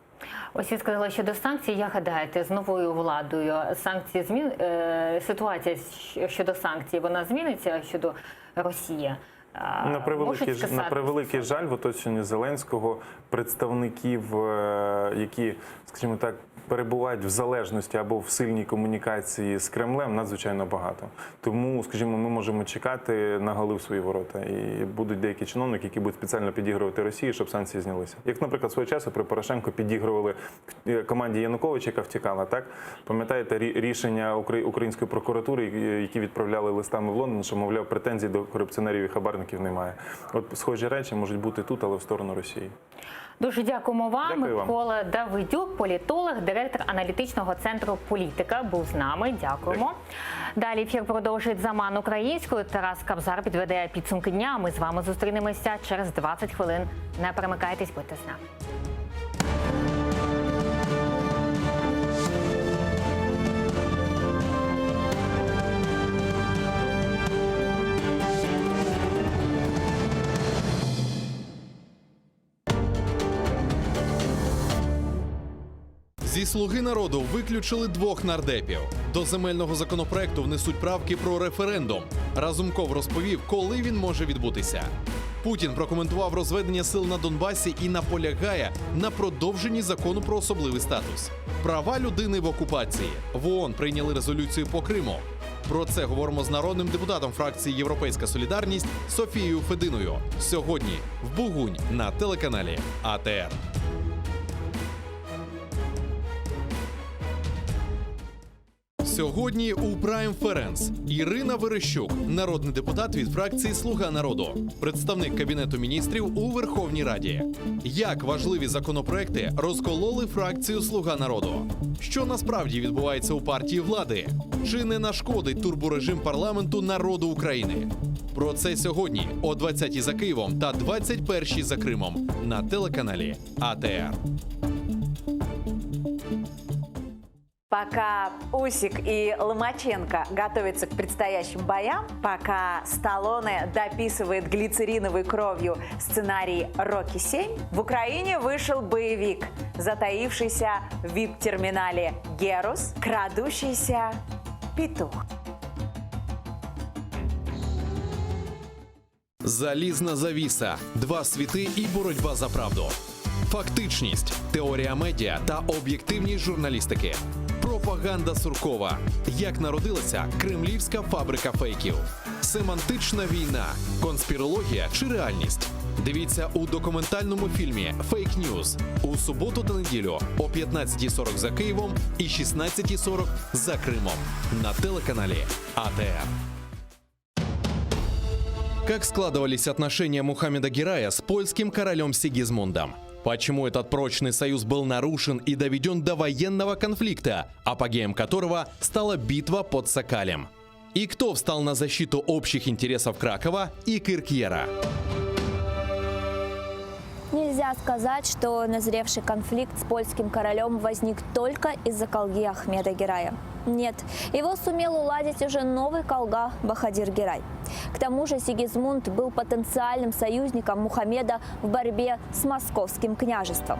Ось ви сказали щодо санкцій. Як гадаєте, з новою владою санкції змін е, ситуація щодо санкцій вона зміниться щодо Росії? На превеликий, на превеликий жаль, в оточенні Зеленського представників, е, які, скажімо так, перебувають в залежності або в сильній комунікації з Кремлем, надзвичайно багато. Тому, скажімо, ми можемо чекати на голи в свої ворота. І будуть деякі чиновники, які будуть спеціально підігрувати Росії, щоб санкції знялися. Як, наприклад, свого часу при Порошенко підігрували е, команді Януковича, яка втікала, так? Пам'ятаєте рішення української прокуратури, які відправляли листами в Лондон, що, мовляв, претензій до корупціонерів і хабарників немає. От схожі речі можуть бути тут, але в сторону Росії. Дуже дякуємо вам. Дякую вам. Микола Давидюк, політолог, директор аналітичного центру Політика, був з нами. Дякуємо. Далі ефір продовжить Заман українською. Тарас Кабзар підведе підсумки дня. Ми з вами зустрінемося через 20 хвилин. Не перемикайтесь, будьте з нами. Зі слуги народу виключили двох нардепів. До земельного законопроекту внесуть правки про референдум. Разумков розповів, коли він може відбутися. Путін прокоментував розведення сил на Донбасі і наполягає на продовженні закону про особливий статус. Права людини в окупації. В ООН прийняли резолюцію по Криму. Про це говоримо з народним депутатом фракції Європейська Солідарність Софією Фединою. Сьогодні в Бугунь на телеканалі АТР. Сьогодні у Прайм Ференс Ірина Верещук, народний депутат від фракції Слуга народу, представник кабінету міністрів у Верховній Раді. Як важливі законопроекти розкололи фракцію Слуга народу? Що насправді відбувається у партії влади? Чи не нашкодить турборежим парламенту народу України? Про це сьогодні о 20-й за Києвом та 21-й за Кримом на телеканалі АТР. Пока Усик и Ломаченко готовятся к предстоящим боям, пока Сталлоне дописывает глицериновой кровью сценарий «Рокки-7», в Украине вышел боевик, затаившийся в вип-терминале «Герус», крадущийся петух. Залізна завіса, два світи і боротьба за правду. Фактичність, теорія медіа та об'єктивність журналістики. Пропаганда Суркова. Як народилася кремлівська фабрика фейків. Семантична війна, конспірологія чи реальність. Дивіться у документальному фільмі Фейк Ньюз у суботу та неділю о 15.40 за Києвом і 16.40 за Кримом на телеканалі АТР. Как складывались отношения Мухаммеда Герая с польским королем Сигизмундом? Почему этот прочный союз был нарушен и доведен до военного конфликта, апогеем которого стала битва под Сокалем? И кто встал на защиту общих интересов Кракова и Киркьера? Нельзя сказать, что назревший конфликт с польским королем возник только из-за колги Ахмеда Герая. Нет, его сумел уладить уже новый колга Бахадир Герай. К тому же Сигизмунд был потенциальным союзником Мухаммеда в борьбе с московским княжеством.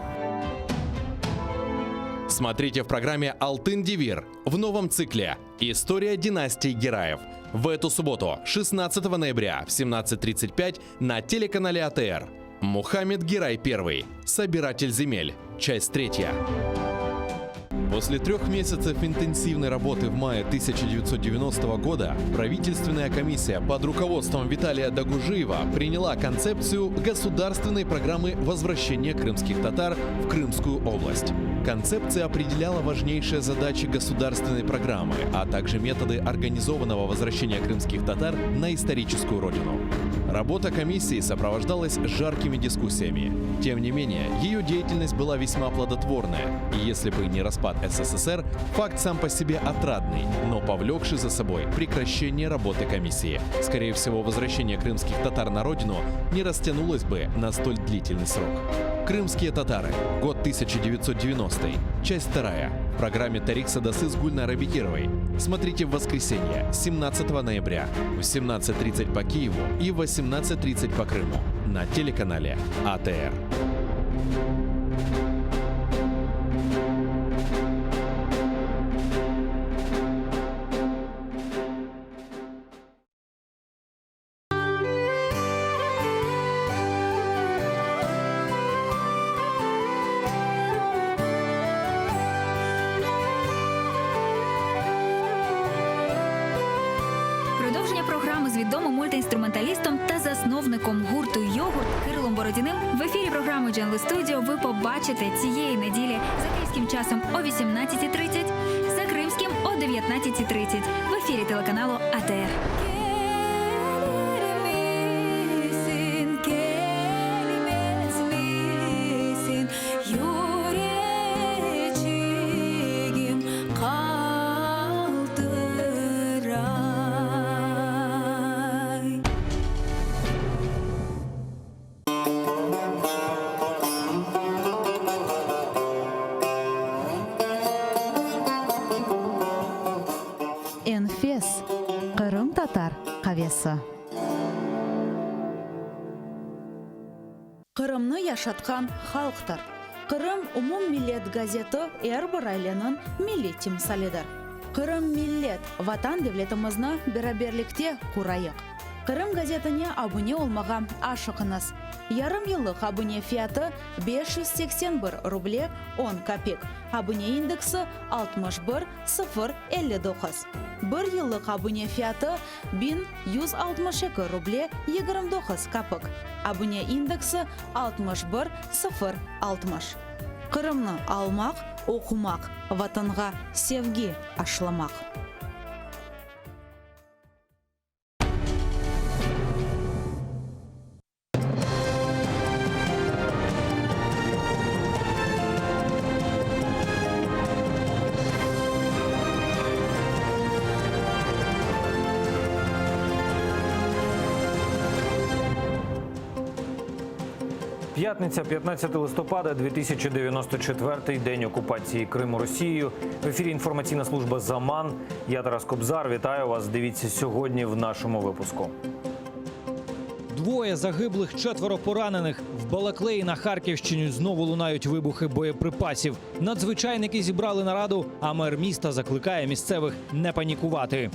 Смотрите в программе «Алтын Девир» в новом цикле «История династии Гераев» в эту субботу, 16 ноября в 17.35 на телеканале АТР. Мухаммед Герай I. Собиратель земель. Часть третья. После трех месяцев интенсивной работы в мае 1990 года правительственная комиссия под руководством Виталия Дагужиева приняла концепцию государственной программы возвращения крымских татар в Крымскую область. Концепция определяла важнейшие задачи государственной программы, а также методы организованного возвращения крымских татар на историческую родину. Работа комиссии сопровождалась жаркими дискуссиями. Тем не менее, ее деятельность была весьма плодотворная. И если бы не распад СССР, факт сам по себе отрадный, но повлекший за собой прекращение работы комиссии. Скорее всего, возвращение крымских татар на родину не растянулось бы на столь длительный срок. Крымские татары. Год 1990. Часть вторая. В программе Тарик Садасы с Гульнарой Бекировой. Смотрите в воскресенье, 17 ноября, в 17.30 по Киеву и в 18.30 по Крыму на телеканале АТР. Продовження програми з відомим мультиінструменталістом та засновником гурту Йогурт Кирилом Бородіним в ефірі програми Джанли Студіо ви побачите цієї неділі за київським часом о 18.30, за кримським о 19.30 в ефірі телеканалу АТР. Enfes, qırımtatar qavesi. Qırımnı yaşatqan halqtır. Qırım umummillet gazeti er bir aileniñ milliy timsalidir. Qırım millet, Vatan devletimizni beraberlikte qurayıq! Qırım gazetine abune olmağa aşıqıñız. Yarım yıllıq abune fiyatı, 581 ruble on kapik, abune indeksi, 61 059. Bir yıllıq abune fiyatı, 1162 ruble 29 kapik, abune indeksi, 61 060. Qırımnı almaq, oqumaq, Vatanğa sevgi aşlamaq. П'ятниця, 15 листопада, 2094 день окупації Криму Росією. В ефірі інформаційна служба Заман. Я Тарас Кобзар. Вітаю вас. Дивіться сьогодні в нашому випуску. Двоє загиблих, четверо поранених. В Балаклеї на Харківщині знову лунають вибухи боєприпасів. Надзвичайники зібрали нараду, а мер міста закликає місцевих не панікувати.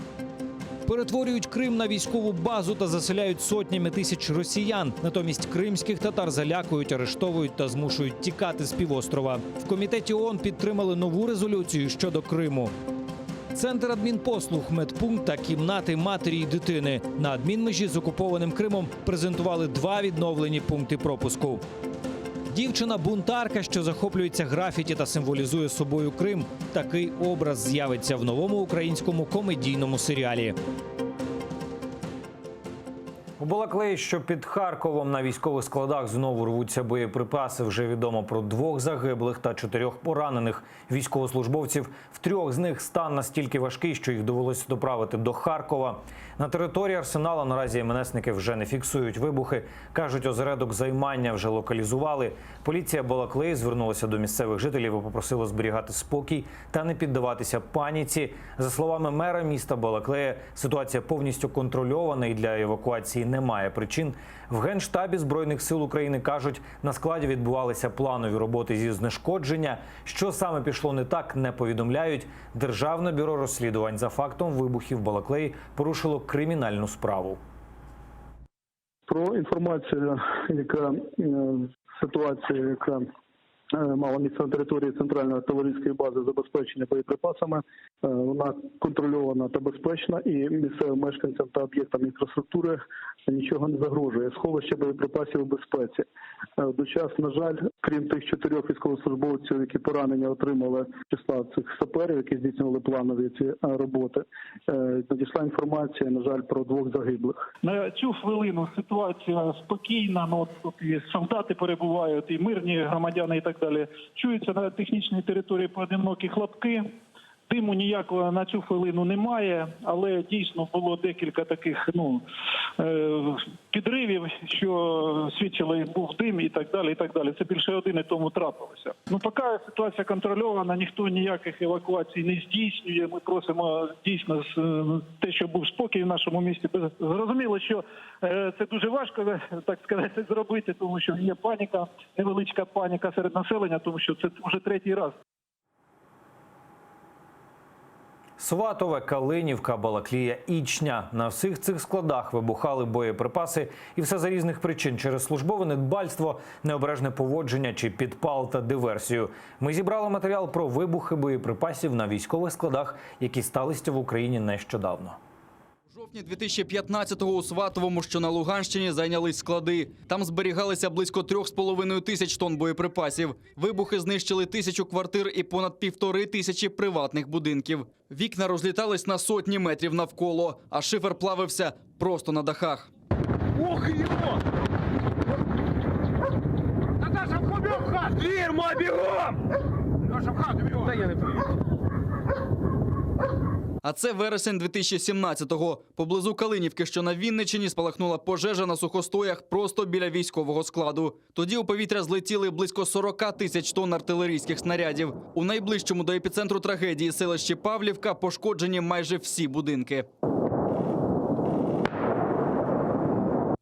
Перетворюють Крим на військову базу та заселяють сотнями тисяч росіян. Натомість кримських татар залякують, арештовують та змушують тікати з півострова. В комітеті ООН підтримали нову резолюцію щодо Криму. Центр адмінпослуг, медпункт та кімнати матері й дитини на адмінмежі з окупованим Кримом презентували два відновлені пункти пропуску. Дівчина-бунтарка, що захоплюється графіті та символізує собою Крим. Такий образ з'явиться в новому українському комедійному серіалі. У Балаклеї, що під Харковом на військових складах знову рвуться боєприпаси. Вже відомо про двох загиблих та чотирьох поранених військовослужбовців. В трьох з них стан настільки важкий, що їх довелося доправити до Харкова. На території арсенала наразі МНСники вже не фіксують вибухи. Кажуть, осередок займання вже локалізували. Поліція Балаклеї звернулася до місцевих жителів і попросила зберігати спокій та не піддаватися паніці. За словами мера міста Балаклея, ситуація повністю контрольована і для евакуації немає причин. В Генштабі Збройних сил України кажуть, на складі відбувалися планові роботи зі знешкодження. Що саме пішло не так, не повідомляють. Державне бюро розслідувань за фактом вибухів в Балаклеї порушило кримінальну справу. Про інформацію, яка е, ситуація, яка е, мала місце на території центральної артилерійської бази забезпечення боєприпасами, е, вона контрольована та безпечна, і місцевим мешканцям та об'єктам інфраструктури нічого не загрожує. Сховище боєприпасів у безпеці. Е, Дочас, на жаль, крім тих чотирьох військовослужбовців, які поранення отримали числа цих саперів, які здійснювали планові ці е, роботи, е, надійшла інформація, на жаль, про двох загиблих. На цю хвилину ситуація спокійна. Ну от тут і солдати перебувають, і мирні громадяни, і так далі. Чуються на технічній території поодинокі хлопки. Диму ніякого на цю хвилину немає, але дійсно було декілька таких ну е, підривів, що свідчили, був дим і так далі. І так далі. Це більше години тому трапилося. Ну поки ситуація контрольована, ніхто ніяких евакуацій не здійснює. Ми просимо дійсно з- е, те, щоб був спокій в нашому місті. Без- Зрозуміло, що е, це дуже важко е, так сказати зробити, тому що є паніка, невеличка паніка серед населення, тому що це вже третій раз. Сватове, Калинівка, Балаклія, Ічня. На всіх цих складах вибухали боєприпаси, і все за різних причин через службове недбальство, необережне поводження чи підпал та диверсію. Ми зібрали матеріал про вибухи боєприпасів на військових складах, які сталися в Україні нещодавно. У жовтні 2015-го у Сватовому, що на Луганщині, зайнялись склади. Там зберігалися близько 3,5 тисяч тонн боєприпасів. Вибухи знищили тисячу квартир і понад півтори тисячі приватних будинків. Вікна розлітались на сотні метрів навколо, а шифер плавився просто на дахах. Ох, его! Наташа, бегом в хату! Фирма, бегом! Леша, в хату бегом! Да я не приеду. А це вересень 2017-го. Поблизу Калинівки, що на Вінниччині, спалахнула пожежа на сухостоях просто біля військового складу. Тоді у повітря злетіли близько 40 тисяч тонн артилерійських снарядів. У найближчому до епіцентру трагедії селищі Павлівка пошкоджені майже всі будинки.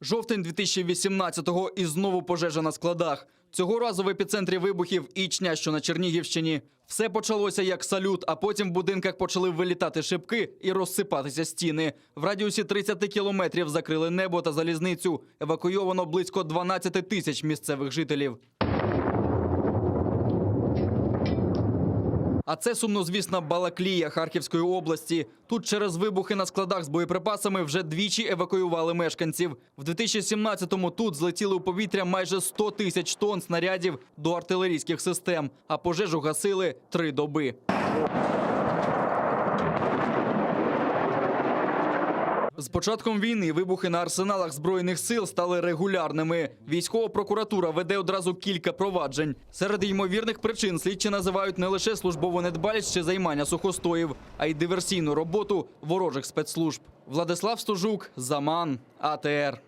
Жовтень 2018-го і знову пожежа на складах. Цього разу в епіцентрі вибухів Ічня, що на Чернігівщині. Все почалося як салют, а потім в будинках почали вилітати шибки і розсипатися стіни. В радіусі 30 кілометрів закрили небо та залізницю. Евакуйовано близько 12 тисяч місцевих жителів. А це сумнозвісна Балаклія Харківської області. Тут через вибухи на складах з боєприпасами вже двічі евакуювали мешканців. В 2017-му тут злетіли у повітря майже 100 тисяч тонн снарядів до артилерійських систем, а пожежу гасили три доби. З початком війни вибухи на арсеналах збройних сил стали регулярними. Військова прокуратура веде одразу кілька проваджень. Серед ймовірних причин слідчі називають не лише службову недбалість чи займання сухостоїв, а й диверсійну роботу ворожих спецслужб. Владислав Стужук, Заман, АТР.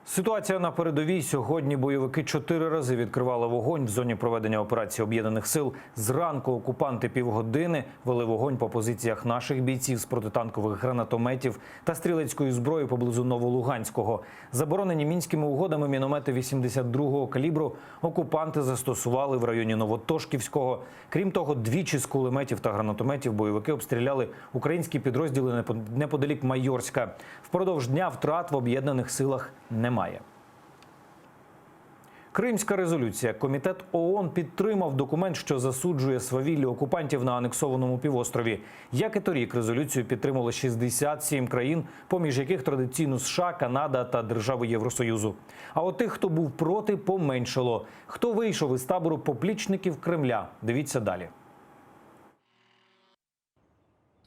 Ситуація на передовій сьогодні. Бойовики чотири рази відкривали вогонь в зоні проведення операції об'єднаних сил. Зранку окупанти півгодини вели вогонь по позиціях наших бійців з протитанкових гранатометів та стрілецької зброї поблизу Новолуганського. Заборонені мінськими угодами міномети 82-го калібру окупанти застосували в районі Новотошківського. Крім того, двічі з кулеметів та гранатометів бойовики обстріляли українські підрозділи неподалік Майорська. Впродовж дня втрат в об'єднаних силах немає. Кримська резолюція. Комітет ООН підтримав документ, що засуджує свавілля окупантів на анексованому півострові. Як і торік, резолюцію підтримали 67 країн, поміж яких традиційно США, Канада та держави Євросоюзу. А от тих, хто був проти, поменшало. Хто вийшов із табору поплічників Кремля? Дивіться далі.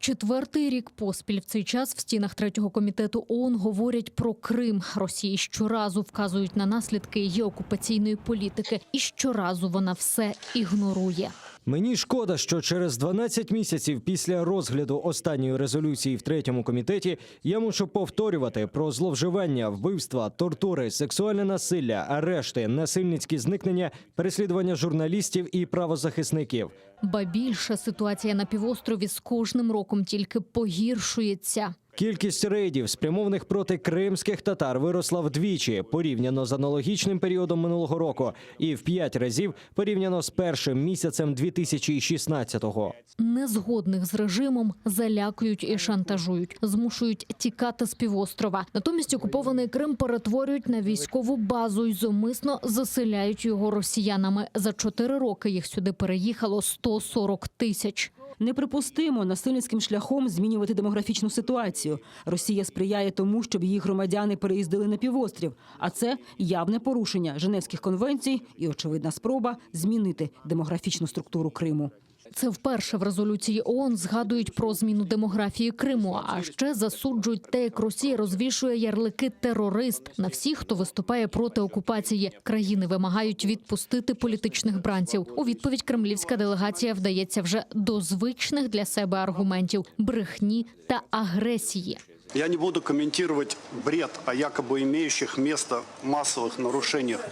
Четвертий рік поспіль в цей час в стінах третього комітету ООН говорять про Крим. Росії щоразу вказують на наслідки її окупаційної політики, і щоразу вона все ігнорує. Мені шкода, що через 12 місяців після розгляду останньої резолюції в третьому комітеті я мушу повторювати про зловживання, вбивства, тортури, сексуальне насилля, арешти, насильницькі зникнення, переслідування журналістів і правозахисників. Ба більше ситуація на півострові з кожним роком тільки погіршується. Кількість рейдів, спрямованих проти кримських татар, виросла вдвічі порівняно з аналогічним періодом минулого року, і в п'ять разів порівняно з першим місяцем 2016-го. Незгодних з режимом залякують і шантажують, змушують тікати з півострова. Натомість окупований Крим перетворюють на військову базу і зумисно заселяють його росіянами. За чотири роки їх сюди переїхало 140 тисяч. Неприпустимо насильницьким шляхом змінювати демографічну ситуацію. Росія сприяє тому, щоб її громадяни переїздили на півострів. А це явне порушення Женевських конвенцій і очевидна спроба змінити демографічну структуру Криму. Це вперше в резолюції ООН згадують про зміну демографії Криму, а ще засуджують те, як Росія розвішує ярлики терорист на всіх, хто виступає проти окупації. Країни вимагають відпустити політичних бранців. У відповідь кремлівська делегація вдається вже до звичних для себе аргументів брехні та агресії. Я не буду комментировать бред о якобы имеющих место массовых нарушениях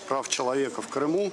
прав человека в Крыму,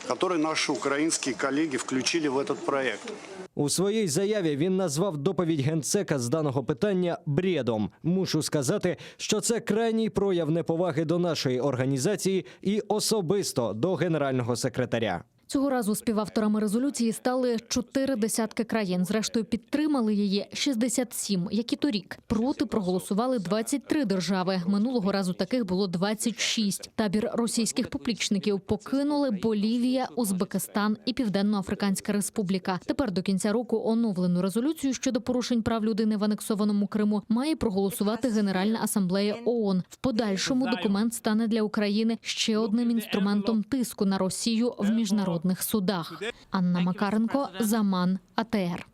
который наши украинские коллеги включили в этот проект. У своїй заяві він назвав доповідь генсека з даного питання бредом. Мушу сказати, що це крайній прояв неповаги до нашої організації і особисто до генерального секретаря. Цього разу співавторами резолюції стали чотири десятки країн. Зрештою, підтримали її 67, як і торік. Проти проголосували 23 держави. Минулого разу таких було 26. Табір російських поплічників покинули Болівія, Узбекистан і Південно-Африканська Республіка. Тепер до кінця року оновлену резолюцію щодо порушень прав людини в анексованому Криму має проголосувати Генеральна асамблея ООН. В подальшому документ стане для України ще одним інструментом тиску на Росію в міжнародних судах. Анна Макаренко, Заман, АТР.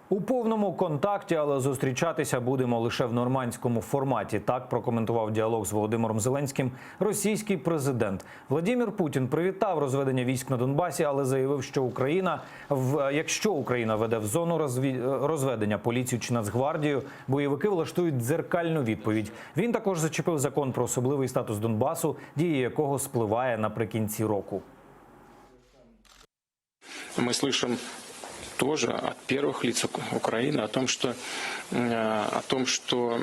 У повному контакті, але зустрічатися будемо лише в нормандському форматі. Так прокоментував діалог з Володимиром Зеленським російський президент Владимир Путін привітав розведення військ на Донбасі, але заявив, що Україна в якщо Україна веде в зону розві- розведення поліцію чи Нацгвардію, бойовики влаштують дзеркальну відповідь. Він також зачепив закон про особливий статус Донбасу, дія якого спливає наприкінці року. Мы слышим. тоже от первых лиц Украины о том, что, о том, что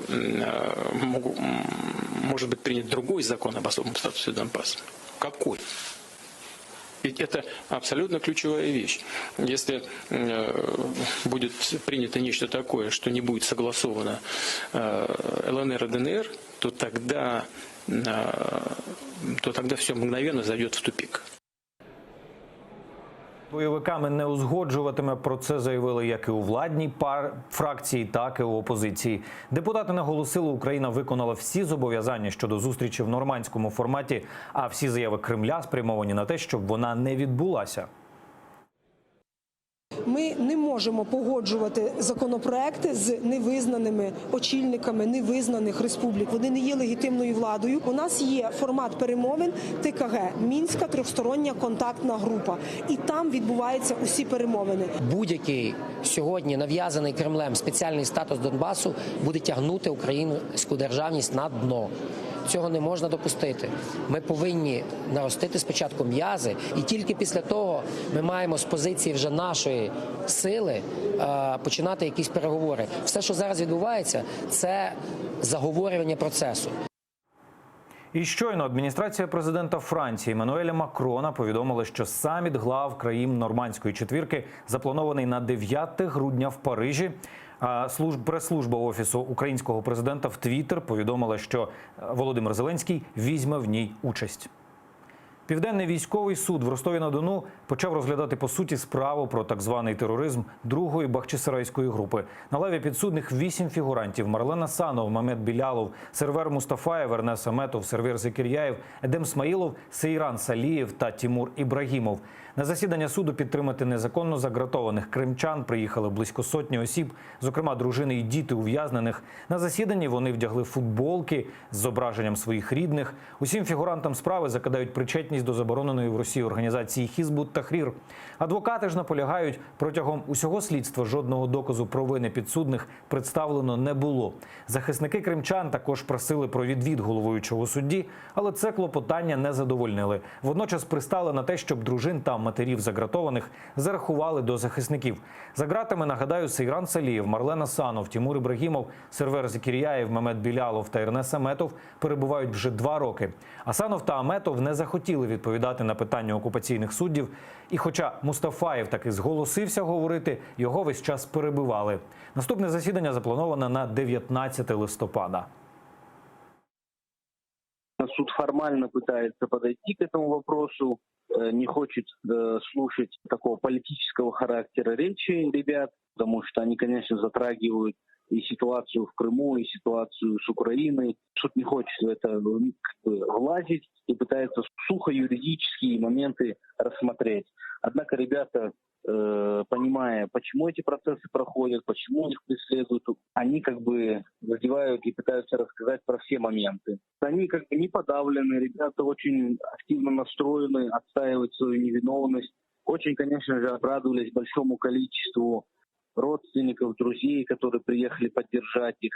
может быть принят другой закон об особом статусе Донбасса. Какой? Ведь это абсолютно ключевая вещь. Если будет принято нечто такое, что не будет согласовано ЛНР и ДНР, то тогда, то тогда все мгновенно зайдет в тупик. Бойовиками не узгоджуватиме. Про це заявили як і у владній пар фракції, так і у опозиції. Депутати наголосили, Україна виконала всі зобов'язання щодо зустрічі в нормандському форматі, а всі заяви Кремля спрямовані на те, щоб вона не відбулася. Ми не можемо погоджувати законопроекти з невизнаними очільниками невизнаних республік. Вони не є легітимною владою. У нас є формат перемовин ТКГ Мінська трьохстороння контактна група, і там відбуваються усі перемовини. Будь-який сьогодні нав'язаний Кремлем спеціальний статус Донбасу буде тягнути українську державність на дно. Цього не можна допустити. Ми повинні наростити спочатку м'язи, і тільки після того ми маємо з позиції вже нашої сили е, починати якісь переговори. Все, що зараз відбувається, це заговорювання процесу. І щойно адміністрація президента Франції Еммануеля Макрона повідомила, що саміт глав країн нормандської четвірки запланований на 9 грудня в Парижі. А служб прес-служба офісу українського президента в Твіттер повідомила, що Володимир Зеленський візьме в ній участь. Південний військовий суд в Ростові-на-Дону почав розглядати по суті справу про так званий тероризм другої Бахчисарайської групи. На лаві підсудних вісім фігурантів: Марлен Асанов, Мамед Білялов, Сервер Мустафаєв, Ернес Аметов, Сервер Зекір'яєв, Едем Смаїлов, Сейран Салієв та Тімур Ібрагімов. На засідання суду підтримати незаконно загратованих кримчан приїхали близько сотні осіб, зокрема дружини і діти ув'язнених. На засіданні вони вдягли футболки з зображенням своїх рідних. Усім фігурантам справи закидають причетність до забороненої в Росії організації Хізбут Тахрір. Адвокати ж наполягають, протягом усього слідства жодного доказу провини підсудних представлено не було. Захисники кримчан також просили про відвід головуючого судді, але це клопотання не задовольнили. Водночас пристали на те, щоб дружин та матерів загратованих зарахували до захисників. За ґратами, нагадаю, Сейран Салієв, Марлен Асанов, Тімур Ібрагімов, Сервер Зекір'яєв, Мемед Білялов та Ернес Аметов перебувають вже два роки. Асанов та Аметов не захотіли відповідати на питання окупаційних суддів. І хоча Мустафаєв таки зголосився говорити, його весь час перебивали. Наступне засідання заплановане на 19 листопада. Суд формально пытается подойти к этому вопросу, э, не хочет э, слушать такого политического характера речи ребят, потому что они, конечно, затрагивают и ситуацию в Крыму, и ситуацию с Украиной. Суд не хочет в это ну, как бы, влазить и пытается сухо юридические моменты рассмотреть. Однако ребята, э, понимая, почему эти процессы проходят, почему их преследуют, они как бы задевают и пытаются рассказать про все моменты. Они как бы не подавлены, ребята очень активно настроены отстаивать свою невиновность. Очень, конечно же, обрадовались большому количеству родственников, друзей, которые приехали поддержать их.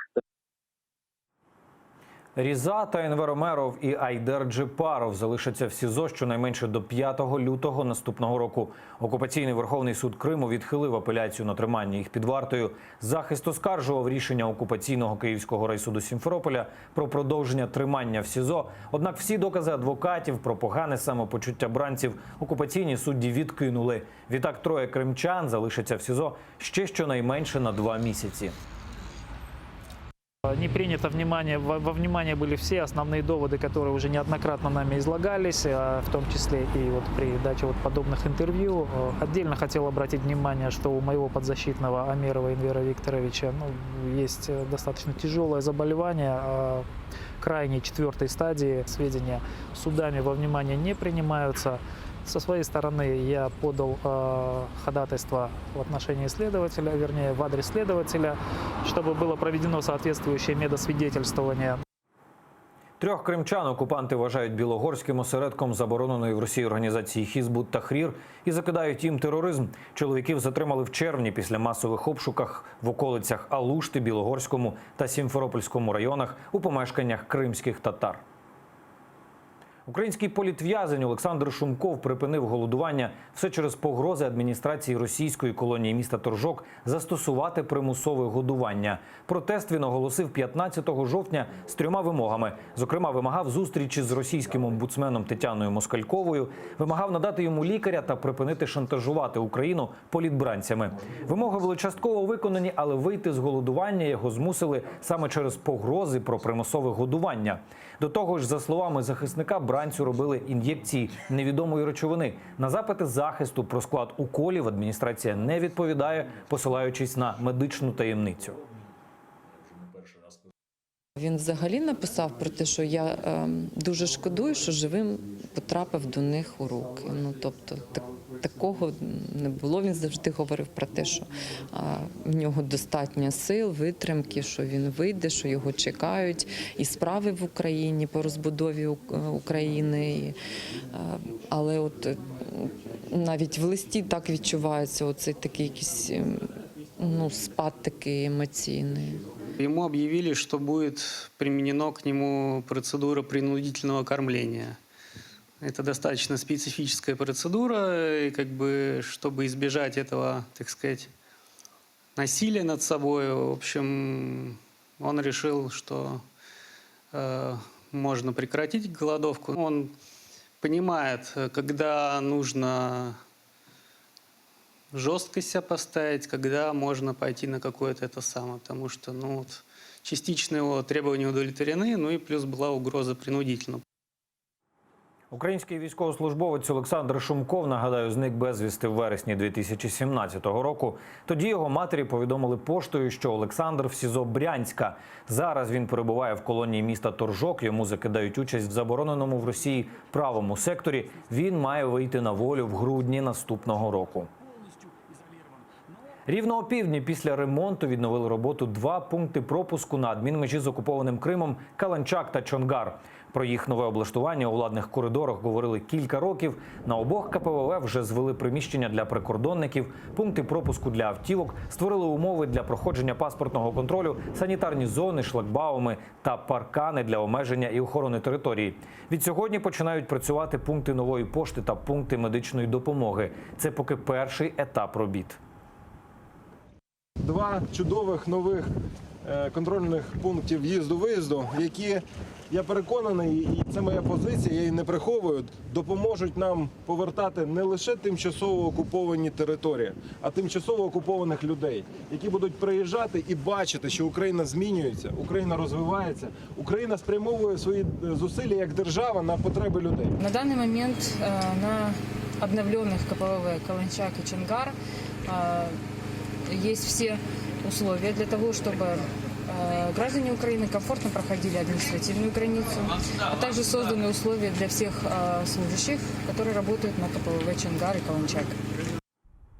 Різа та Енвер Омеров і Айдер Джепаров залишаться в СІЗО щонайменше до 5 лютого наступного року. Окупаційний Верховний суд Криму відхилив апеляцію на тримання їх під вартою. Захист оскаржував рішення окупаційного Київського райсуду Сімферополя про продовження тримання в СІЗО. Однак всі докази адвокатів про погане самопочуття бранців окупаційні судді відкинули. Відтак троє кримчан залишаться в СІЗО ще щонайменше на два місяці. Не принято внимание, во, во внимание были все основные доводы, которые уже неоднократно нами излагались, э, в том числе и вот при даче вот подобных интервью. Э, Отдельно хотел обратить внимание, что у моего подзащитного Амирова Энвера Викторовича ну, есть э, достаточно тяжелое заболевание, э, крайней четвертой стадии. Сведения судами во внимание не принимаются. Со своей стороны я подал э, ходатайство в отношении следователя, вернее, в адрес следователя, чтобы было проведено соответствующее медосвидетельствование. Трьох кримчан окупанти вважають білогорським осередком забороненої в Росії організації Хізбут Тахрір і закидають їм тероризм. Чоловіків затримали в червні після масових обшуках в околицях Алушти, Білогорському та Сімферопольському районах у помешканнях кримських татар. Український політв'язень Олександр Шумков припинив голодування все через погрози адміністрації російської колонії міста Торжок застосувати примусове годування. Протест він оголосив 15 жовтня з трьома вимогами. Зокрема, вимагав зустрічі з російським омбудсменом Тетяною Москальковою, вимагав надати йому лікаря та припинити шантажувати Україну політбранцями. Вимоги були частково виконані, але вийти з голодування його змусили саме через погрози про примусове годування. До того ж, за словами захисника, бранцю робили ін'єкції невідомої речовини. На запити захисту про склад уколів адміністрація не відповідає, посилаючись на медичну таємницю. Він взагалі написав про те, що я ем, дуже шкодую, що живим потрапив до них у руки. Ну тобто, так, такого не було. Він завжди говорив про те, що а, в нього достатньо сил, витримки, що він вийде, що його чекають, і справи в Україні по розбудові Ук- України. І, е, але от е, навіть в листі так відчувається оцей такий якийсь ем, ну, спад такий емоційний. Ему объявили, что будет применено к нему процедура принудительного кормления. Это достаточно специфическая процедура, и как бы, чтобы избежать этого, так сказать, насилия над собой, в общем, он решил, что э, можно прекратить голодовку. Он понимает, э, когда нужно жестко себя поставить, когда можно пойти на какое-то это самое, потому что, ну, вот, частично его требования удовлетворены, ну и плюс была угроза принудительного. Український військовослужбовець Олександр Шумков, нагадаю, зник безвісти в вересні 2017 року. Тоді його матері повідомили поштою, що Олександр в СІЗО Брянська. Зараз він перебуває в колонії міста Торжок. Йому закидають участь в забороненому в Росії правому секторі. Він має вийти на волю в грудні наступного року. Рівно опівдні після ремонту відновили роботу два пункти пропуску на адмінмежі з окупованим Кримом Каланчак та Чонгар. Про їх нове облаштування у владних коридорах говорили кілька років. На обох КПВВ вже звели приміщення для прикордонників, пункти пропуску для автівок, створили умови для проходження паспортного контролю, санітарні зони, шлагбауми та паркани для обмеження і охорони території. Від сьогодні починають працювати пункти нової пошти та пункти медичної допомоги. Це поки перший етап робіт. Два чудових нових е, контрольних пунктів в'їзду-виїзду, які, я переконаний, і це моя позиція, я її не приховую, допоможуть нам повертати не лише тимчасово окуповані території, а тимчасово окупованих людей, які будуть приїжджати і бачити, що Україна змінюється, Україна розвивається, Україна спрямовує свої е, зусилля як держава на потреби людей. На данный момент э, на обновленных КПВВ Каланчак и Чонгар э, есть все условия для того, чтобы э, граждане Украины комфортно проходили административную границу, а также созданы условия для всех э, служащих, которые работают на КПВВ Чонгар и Каланчак.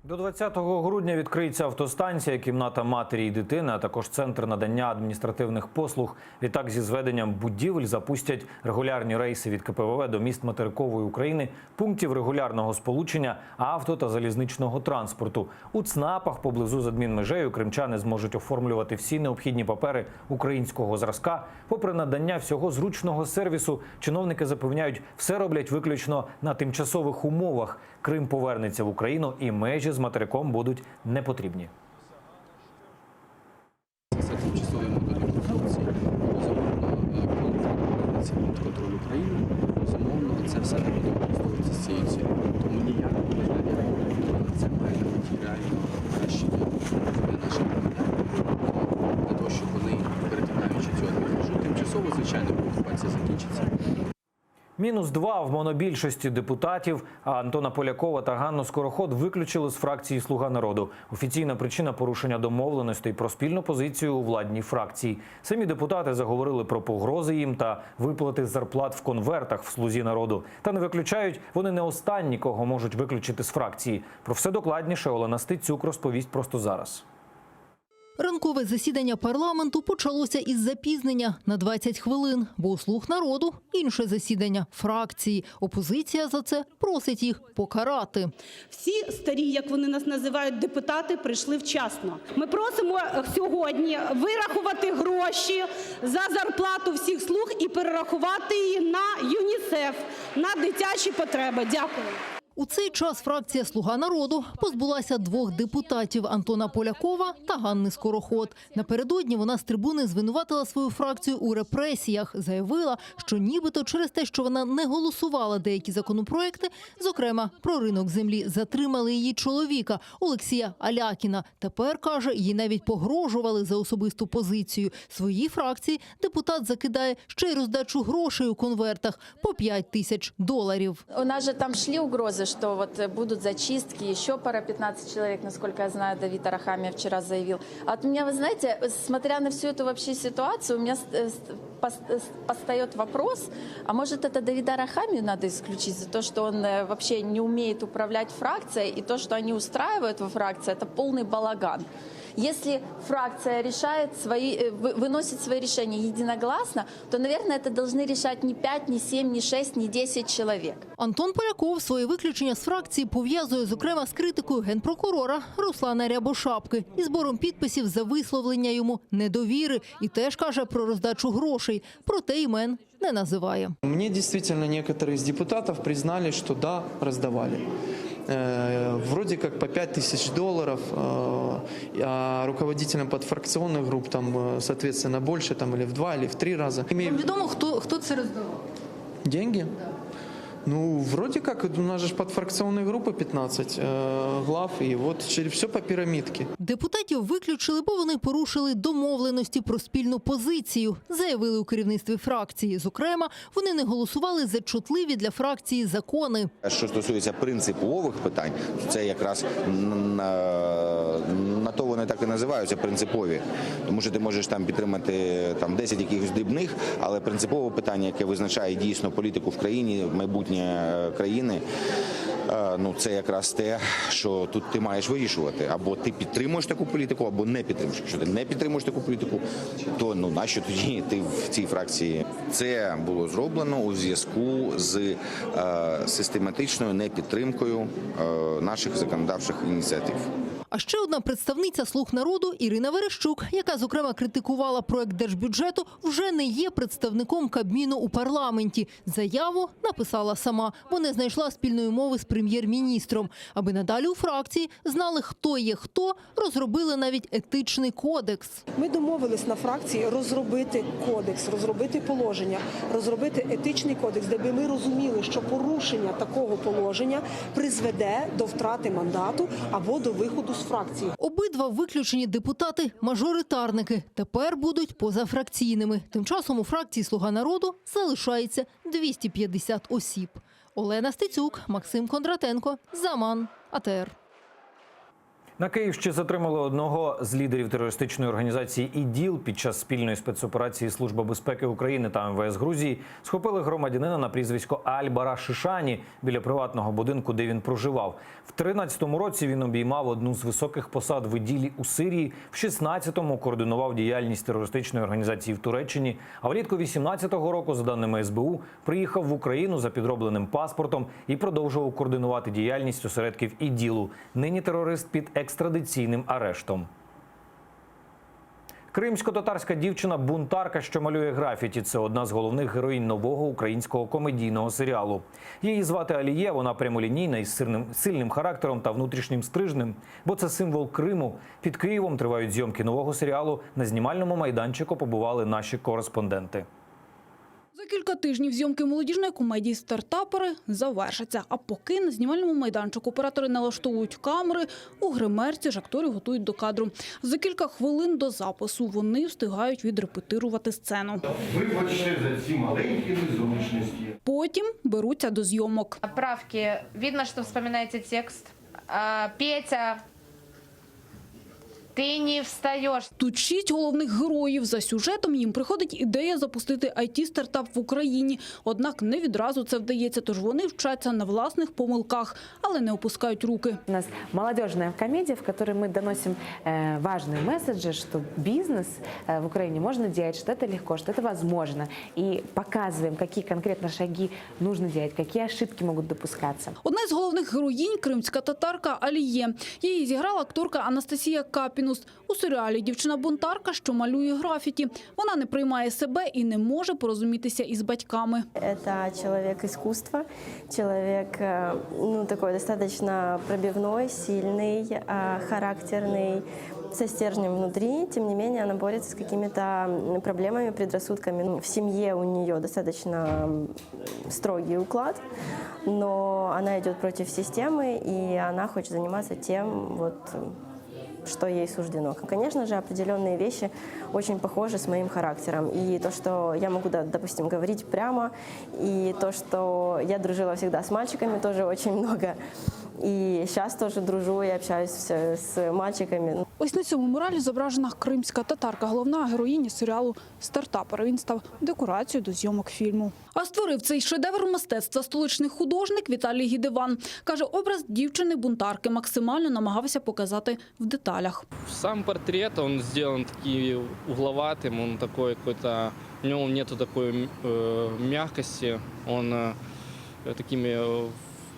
До 20 грудня відкриється автостанція, кімната матері і дитини, а також центр надання адміністративних послуг. Відтак зі зведенням будівель запустять регулярні рейси від КПВВ до міст материкової України, пунктів регулярного сполучення авто та залізничного транспорту. У ЦНАПах поблизу з адмінмежею кримчани зможуть оформлювати всі необхідні папери українського зразка. Попри надання всього зручного сервісу, чиновники запевняють, все роблять виключно на тимчасових умовах. Крим повернеться в Україну і межі з материком будуть не потрібні. Це тимчасові модулі продукції. Безумовно, е, коли повернеться пункт контролю України, безумовно, це все не буде використовуватися з цією цілею. Тому ніяк не виглядає. Це має на меті реально покращення для наших громадян, для того, щоб вони, перетинаючи цю адмінмежу, тимчасово, звичайно, окупація закінчиться. Мінус два в монобільшості депутатів. А Антона Полякова та Ганну Скороход виключили з фракції Слуга народу. Офіційна причина порушення домовленостей про спільну позицію у владній фракції. Самі депутати заговорили про погрози їм та виплати зарплат в конвертах в слузі народу. Та не виключають, вони не останні, кого можуть виключити з фракції. Про все докладніше Олена Стецюк розповість просто зараз. Ранкове. Ранкове засідання парламенту почалося із запізнення на 20 хвилин, бо у «Слуг народу» інше засідання фракції. Опозиція за це просить їх покарати. Всі старі, як вони нас називають, депутати прийшли вчасно. Ми просимо сьогодні вирахувати гроші за зарплату всіх слуг і перерахувати її на ЮНІСЕФ, на дитячі потреби. Дякую. У цей час фракція «Слуга народу» позбулася двох депутатів – Антона Полякова та Ганни Скороход. Напередодні вона з трибуни звинуватила свою фракцію у репресіях. Заявила, що нібито через те, що вона не голосувала деякі законопроекти, зокрема про ринок землі, затримали її чоловіка Олексія Алякіна. Тепер, каже, їй навіть погрожували за особисту позицію. Своїй фракції депутат закидає ще й роздачу грошей у конвертах по 5 тисяч доларів. У нас же там шли угрозы, что вот э, будут зачистки, еще пара 15 человек, насколько я знаю, Давид Арахамия вчера заявил. А от меня, вы знаете, смотря на всю эту вообще ситуацию, у меня с- э, с- пос- э, с- постает вопрос, а может это Давида Арахамию надо исключить за то, что он э, вообще не умеет управлять фракцией, и то, что они устраивают во фракции, это полный балаган. Если фракция решает свои, э, вы- выносит свои решения единогласно, то, наверное, это должны решать не 5, не 7, не 6, не 10 человек. Антон Поляков своє виключення з фракції пов'язує, зокрема, з критикою генпрокурора Руслана Рябошапки і збором підписів за висловлення йому недовіри. І теж каже про роздачу грошей, проте імен не називає. Мне действительно некоторые из депутатов признали, что да, раздавали. Э, Вроде как по 5 тысяч долларов, э, а руководителям подфракционных групп там, э, соответственно, больше, там, или в два, или в три раза. Вам відомо, хто, хто це роздавав? Деньги? Ну, вроде как, у нас же ж подфракционные группы 15 э, глав, и вот все по пирамидке. Депутатів виключили, бо вони порушили домовленості про спільну позицію, заявили у керівництві фракції. Зокрема, вони не голосували за чутливі для фракції закони. Що стосується принципових питань, то це якраз на, на то вони так і називаються принципові. Тому що ти можеш там підтримати там 10 якихось дрібних, але принципове питання, яке визначає дійсно політику в країні, майбутнє е, країни. е, Ну, це якраз те, що тут ти маєш вирішувати. Або ти підтримуєш таку політику, або не підтримуєш. Якщо ти не підтримуєш таку політику, то ну нащо тоді ти в цій фракції? Це було зроблено у зв'язку з е, систематичною непідтримкою е, наших законодавчих ініціатив. А ще одна представниця «Слуг народу» Ірина Верещук, яка, зокрема, критикувала проект держбюджету, вже не є представником Кабміну у парламенті. Заяву написала сама, бо не знайшла спільної мови з прем'єр-міністром. Аби надалі у фракції знали, хто є хто, розробили навіть етичний кодекс. Ми домовились на фракції розробити кодекс, розробити положення, розробити етичний кодекс, де би ми розуміли, що порушення такого положення призведе до втрати мандату або до виходу з фракції. Обидва виключені депутати-мажоритарники тепер будуть позафракційними. Тим часом у фракції «Слуга народу» залишається 250 осіб. Олена Стецюк, Максим Кондратенко, Заман, АТР. На Київщині затримали одного з лідерів терористичної організації ІДІЛ під час спільної спецоперації Служба безпеки України та МВС Грузії схопили громадянина на прізвисько Альбара Шишані біля приватного будинку, де він проживав. В 13-му році він обіймав одну з високих посад в ІДІЛі у Сирії. В 16-му координував діяльність терористичної організації в Туреччині. А влітку 18-го року, за даними СБУ, приїхав в Україну за підробленим паспортом і продовжував координувати діяльність осередків ІДІЛу. Нині терорист під екстрадиційним арештом. Кримсько-татарська дівчина-бунтарка, що малює графіті, це одна з головних героїнь нового українського комедійного серіалу. Її звати Аліє, вона прямолінійна із сильним, сильним характером та внутрішнім стрижнем, бо це символ Криму. Під Києвом тривають зйомки нового серіалу. На знімальному майданчику побували наші кореспонденти. За кілька тижнів зйомки молодіжної комедії «Стартапери» завершаться. А поки на знімальному майданчику оператори налаштовують камери, у гримерці ж акторів готують до кадру. За кілька хвилин до запису вони встигають відрепетирувати сцену. Вибачте за ці маленькі незручності. Потім беруться до зйомок. Правки. Видно, что вспоминаете текст. А, Петя. Ты не встаешь. Тут шість головних героїв. За сюжетом їм приходить ідея запустити IT-стартап в Україні. Однак не відразу це вдається, тож вони вчаться на власних помилках, але не опускають руки. У нас молодежная комедия, в которой мы доносим э, важные месседжи, что бизнес э, в Украине можно делать, что это легко, что это возможно. И показываем, какие конкретно шаги нужно делать, какие ошибки могут допускаться. Одна з головних героїнь – кримська татарка Аліє. Її зіграла акторка Анастасія Капінус. У серіалі дівчина-бунтарка, що малює графіті. Вона не приймає себе і не може порозумітися із батьками. Это человек искусства, человек, э, ну, такой достаточно пробивной, сильный, э, характерный, со стержнем внутри. Тем не менее, она борется с какими-то м, проблемами, предрассудками. Ну, В семье у нее достаточно м, строгий уклад, но она идет против системы, и она хочет заниматься тем, вот, что ей суждено. Конечно же, определенные вещи очень похожи с моим характером. И то, что я могу, да, допустим, говорить прямо, и то, что я дружила всегда с мальчиками тоже очень много. И сейчас тоже дружу и общаюсь с, с мальчиками. Ось на цьому муралі зображена кримська татарка, головна героїня серіалу «Стартапер». Він став декорацією до зйомок фільму. А створив цей шедевр мистецтва столичний художник Віталій Гідеван. Каже, образ дівчини-бунтарки максимально намагався показати в деталях. Сам портрет, он сделан таким угловатым, он такой какой-то, в нем нету такой э, мягкости, он э, такими э,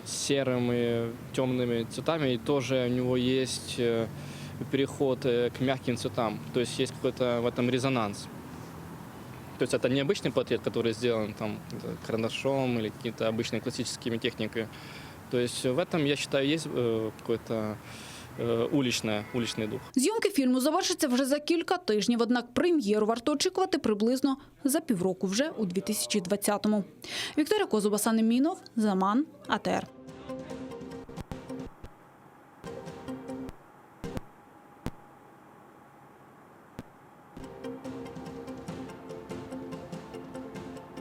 серыми, темными цветами, и тоже у него есть э, переход э, к мягким цветам, то есть есть какой-то в этом резонанс. То есть это не обычный портрет, который сделан там э, карандашом или какими-то обычными классическими техниками. То есть в этом, я считаю, есть э, какой-то э, уличная, уличный дух. Зйомки фільму завершаться вже за кілька тижнів, однак прем'єру варто очікувати приблизно за півроку, вже у 2020-му. Вікторія Козуба, Санемінов, Заман, АТР.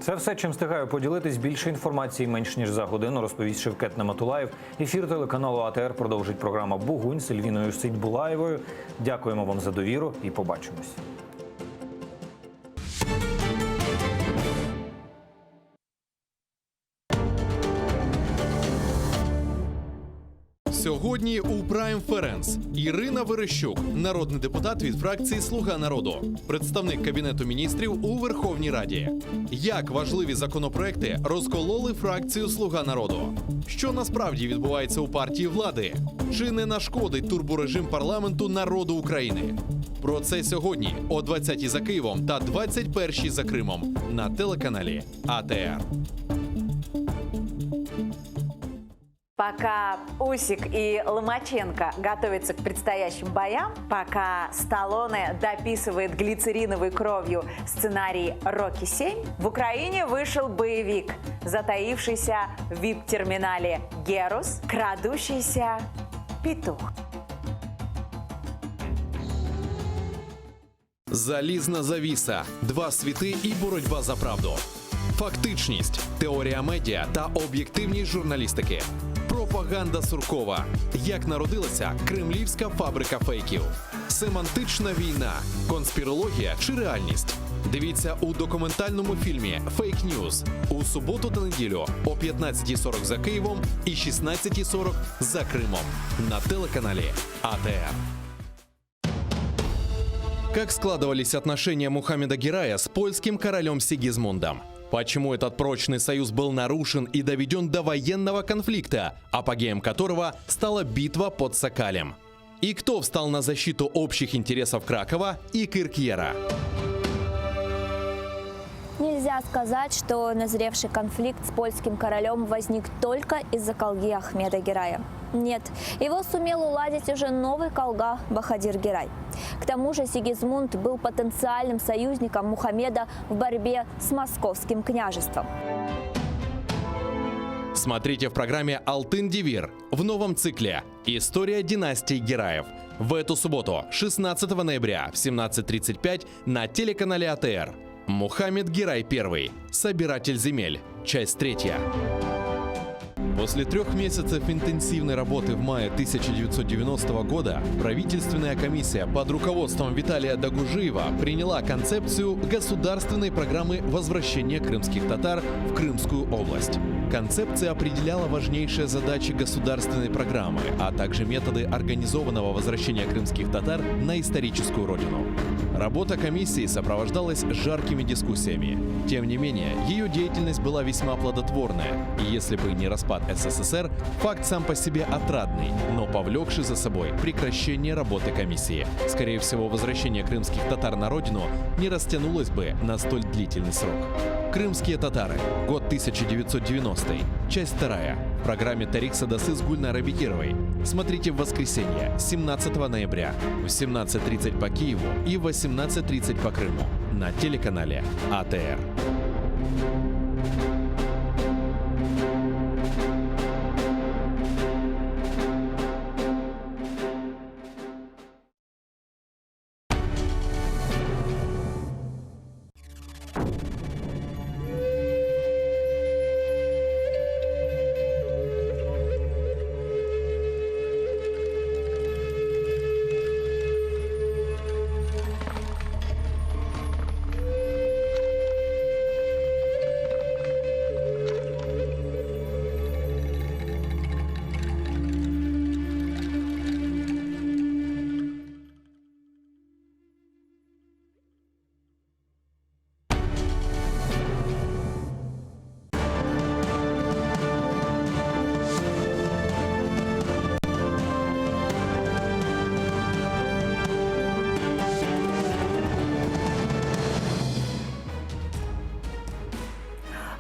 Це все, чим встигаю поділитись. Більше інформації менш ніж за годину розповість Шевкет Нематулаєв. Ефір телеканалу АТР продовжить програма Бугунь з Ельвіною Сейдбулаєвою. Дякуємо вам за довіру і побачимось. Сьогодні у Прайм Ференс Ірина Верещук, народний депутат від фракції Слуга народу, представник кабінету міністрів у Верховній Раді. Як важливі законопроекти розкололи фракцію Слуга народу? Що насправді відбувається у партії влади? Чи не нашкодить турборежим парламенту народу України? Про це сьогодні о 20-й за Києвом та 21-й за Кримом на телеканалі АТР. Пока Усик и Ломаченко готовятся к предстоящим боям, пока Сталлоне дописывает глицериновой кровью сценарий «Рокки 7», в Украине вышел боевик, затаившийся в вип-терминале «Герус», крадущийся петух. Залізна завіса, два світи і боротьба за правду. Фактичність, теорія медіа та об'єктивність журналістики. Пропаганда Суркова. Як народилася кремлівська фабрика фейків. Семантична війна, конспірологія чи реальність. Дивіться у документальному фільмі Фейк Ньюз у суботу та неділю о 15.40 за Києвом і 16.40 за Кримом на телеканалі АТР. Как складывались отношения Мухаммеда Герая с польским королем Сигизмундом? Почему этот прочный союз был нарушен и доведен до военного конфликта, апогеем которого стала битва под Сокалем? И кто встал на защиту общих интересов Кракова и Киркьера? Нельзя сказать, что назревший конфликт с польским королем возник только из-за колги Ахмеда Герая. Нет, его сумел уладить уже новый колга Бахадир Герай. К тому же Сигизмунд был потенциальным союзником Мухаммеда в борьбе с московским княжеством. Смотрите в программе «Алтын Девир» в новом цикле «История династии Гераев» в эту субботу, 16 ноября в 17.35 на телеканале АТР. Мухаммед Герай I. Собиратель земель. Часть третья. После трех месяцев интенсивной работы в мае 1990 года правительственная комиссия под руководством Виталия Дагужиева приняла концепцию государственной программы возвращения крымских татар в Крымскую область. Концепция определяла важнейшие задачи государственной программы, а также методы организованного возвращения крымских татар на историческую родину. Работа комиссии сопровождалась жаркими дискуссиями. Тем не менее, ее деятельность была весьма плодотворная. И если бы не распад СССР, факт сам по себе отрадный, но повлекший за собой прекращение работы комиссии. Скорее всего, возвращение крымских татар на родину не растянулось бы на столь длительный срок. Крымские татары. Год 1990. Часть вторая. В программе Тарих Садасы с Гульнарой Бекировой. Смотрите в воскресенье, 17 ноября, в 17.30 по Киеву и в 18.30 по Крыму на телеканале АТР.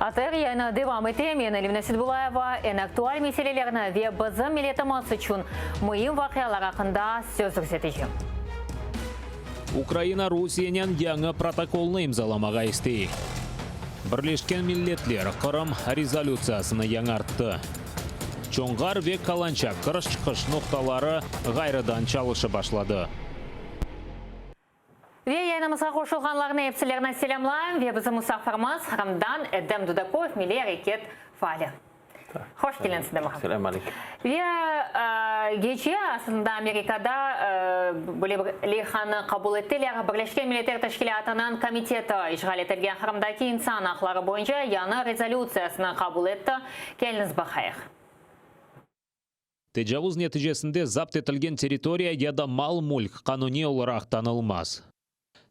ATR yayını devam ete. Men Elvina Seydbulayeva eñ aktual meselelerni ve bizim milletimiz içün müim vaqialar aqqında söz yürsetecem. Ukraina Rusiyenen yañı protokolnı imzalamağa istey. Birleşken Milletler Qırım rezolütsiyasını yañarttı. Çonğar ve Kalançak kiriş-çıqış noqtaları ğayrıdan çalışıp başladı. Ve yayınımızğa qoşulğanlarnı epsilerini selâmlayım ve bizim musafirimiz Qırımdan Edem Dudakov, milliy areket faali. Hoş keldiñiz, Edem ağa. Selâm aleyküm. Ve gece aslında Amerikada böyle bir leyhanı qabul ettiler, Birleşken Milletler Teşkilâtınıñ komiteti işğal etilgen Qırımdaki insan aqları boyunca yañı rezolütsiyasını qabul etti. Keliñiz baqayıq. Tecavuz neticesinde zapt etilgen territoriya ya da mal-mülk qanuniy olaraq tanılmaz.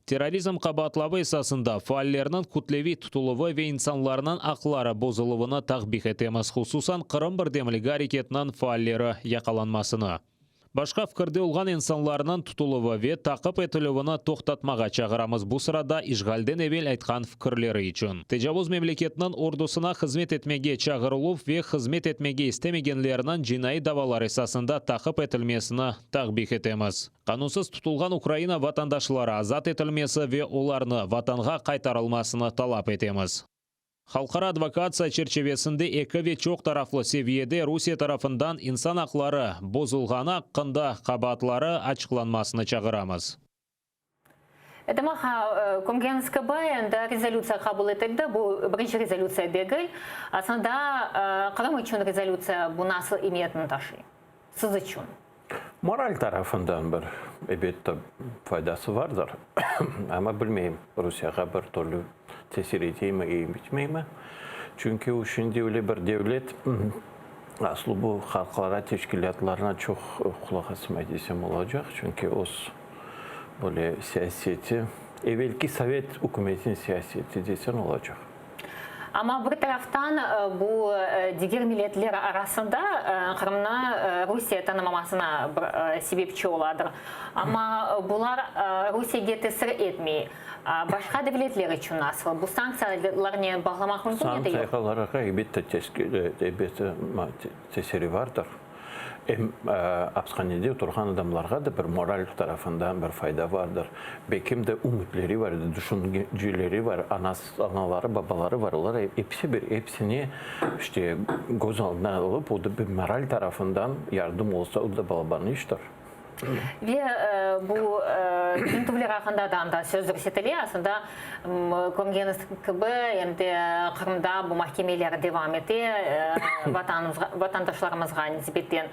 Terrorizm qabaatlavı esasında faallerniñ kütleviy tutuluvı ve insanlarnıñ aqları bozuluvını takbih etemiz, hususan Qırım birdemligi areketiniñ faalleri yaqalanmasını. Başqa fikirde olğan insanlarnıñ tutuluvı ve taqip etilüvini toqtatmağa çağıramız, bu sırada işğalden evel aytqan fikirleri içün. Tecavuz memleketiniñ ordusına hızmet etmege çağırıluv ve hızmet etmege istemegenlerniñ cinaiy davalar esasında taqip etilmesini takbih etemiz. Qanunsız tutulğan Ukraina vatandaşları azat etilmesi ve olarnı Vatanğa qaytarılmasını talap etemiz. Halqara advokatsiya çerçivesinde eki ve çoq taraflı seviyede Rusiye tarafından insan aqları bozulğanı aqqında qabaatları açıqlanmasını çağıramız. Edem ağa, körgeniñiz kibi, endi rezolütsiya qabul etildi. Bu birinci rezolütsiya degil. Aslında, Qırım içün rezolütsiya bu nasıl emiyetini taşıy? Siz içün? Moral tarafından bir, ebette, faydası vardır. Amma bilmeyim, Rusiyağa bir türlü tesir eteymi, etmeymi. Çünki o şimdi öyle bir devlet, aslı bu halqara teşkilâtlarına çoq qulaq asmay desem olacaq. Çünki öz böyle siyaseti, evelki sovet ükümetiniñ siyaseti desen olacaq. Amma bir taraftan bu diger milletler arasında Qırımnı Rusiye tanımamasına bir sebepçi oladır. Amma bular Rusiyege tesir etmey. Başqa devletler içün nasıl? Bu sanktsiyalarnen bağlamaq mümkün ya da yoq? Sanktsiyalarğa elbette tesiri vardır. Em apishanede oturğan adamlarğa da bir moral tarafından bir fayda vardır. Belki de ümütleri var, düşünceleri var, anası, anaları, babaları var, olar episi bir, episini işte göz aldına alıp, o da bir moral tarafından yardım olsa, o da balaban iştir. Ve bu tintüvler aqqında da anda söz yürsetile. Aslında, körgeniz kibi, em de Qırımda bu mahkemeler devam ete, vatandaşlarımızğa nisbeten.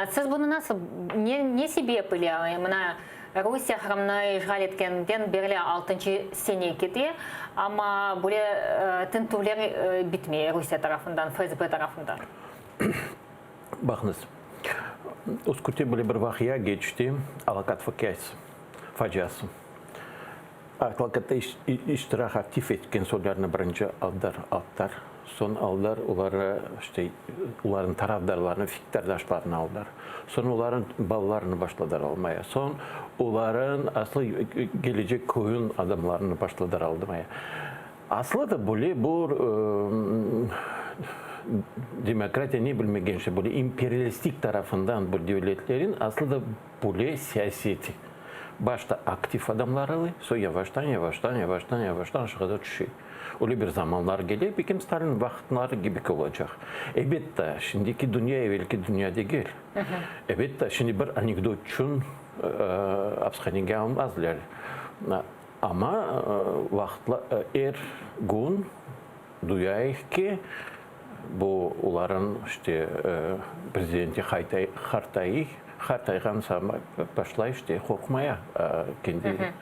Siz bunı nasıl, ne sebep ile, mına, Rusiye Qırımnı işğal etkeninden berli altıncı sene kete, amma böyle tintüvler bitmey Rusiye tarafından, FSB tarafından? Baqıñız, Üskütte böyle bir vaqia keçti, Alakat fakiası, faciası. Alakatta iştirak aktiv etken soylarnı birinci aldılar, attılar. Soñ aldılar, oları, işte, olarnıñ tarafdarlarını, fikirdaşlarını aldılar. Soñ olarnıñ balalarını başladılar almaya. Soñ olarnıñ aslı kelecek köyüñ adamlarını başladılar aldırmaya. Aslı da böyle bu demokratiya ne bilmegen şey, böyle imperialistik tarafından bu devletlerin aslı da böyle siyaseti. Başta aktiv adamlar alay, soñ yavaştan, yavaştan, yavaştan, yavaştan aşağıda tüşe. Öyle bir zamanlar kele, belkim Stalin vaqıtları kibi olacaq. Elbette, şimdiki dünya evelki dünya degil. Elbette, şimdi bir anekdot içün apishanege almazlar. Amma vaqıtla er kün duyayıq ki, bu olarıñ işte prezidenti qartay, qartayğan başlay işte qorqmaya, kendi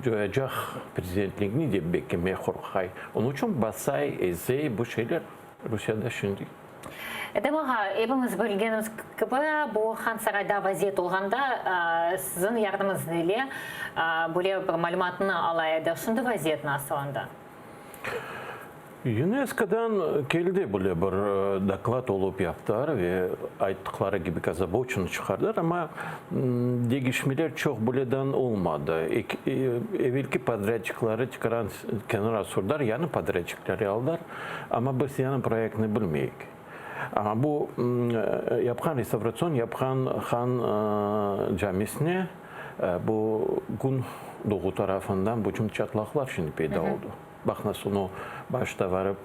coyacaq prezidentligini dep beklemey qorqay. Onıñ içün basay, ezey bu şeyler Rusiyada şimdi. Edem ağa, epimiz bilgenimiz kibi, bu Hansarayda vaziyet olğanda siziñ yardımıñız ile böyle bir malümatnı ala edik. Şimdi vaziyet nasıl anda? YUNESKOdan keldi böyle bir doklad olıp yaptılar ve ayttıqları kibi ozaboçenno çıqardılar, amma degişmeler çoq böyleden olmadı. Evelki podrâdçikları tekrar kenara sürdiler, yañı podrâdçikleri aldılar. Amma biz yañı proyektni bilmeyik. Amma bu yapqan restavratsion yapqan han camisine bu kün doğu tarafından bütün çatlaqlar şimdi peyda oldı. Baq nasıl onı başta varıp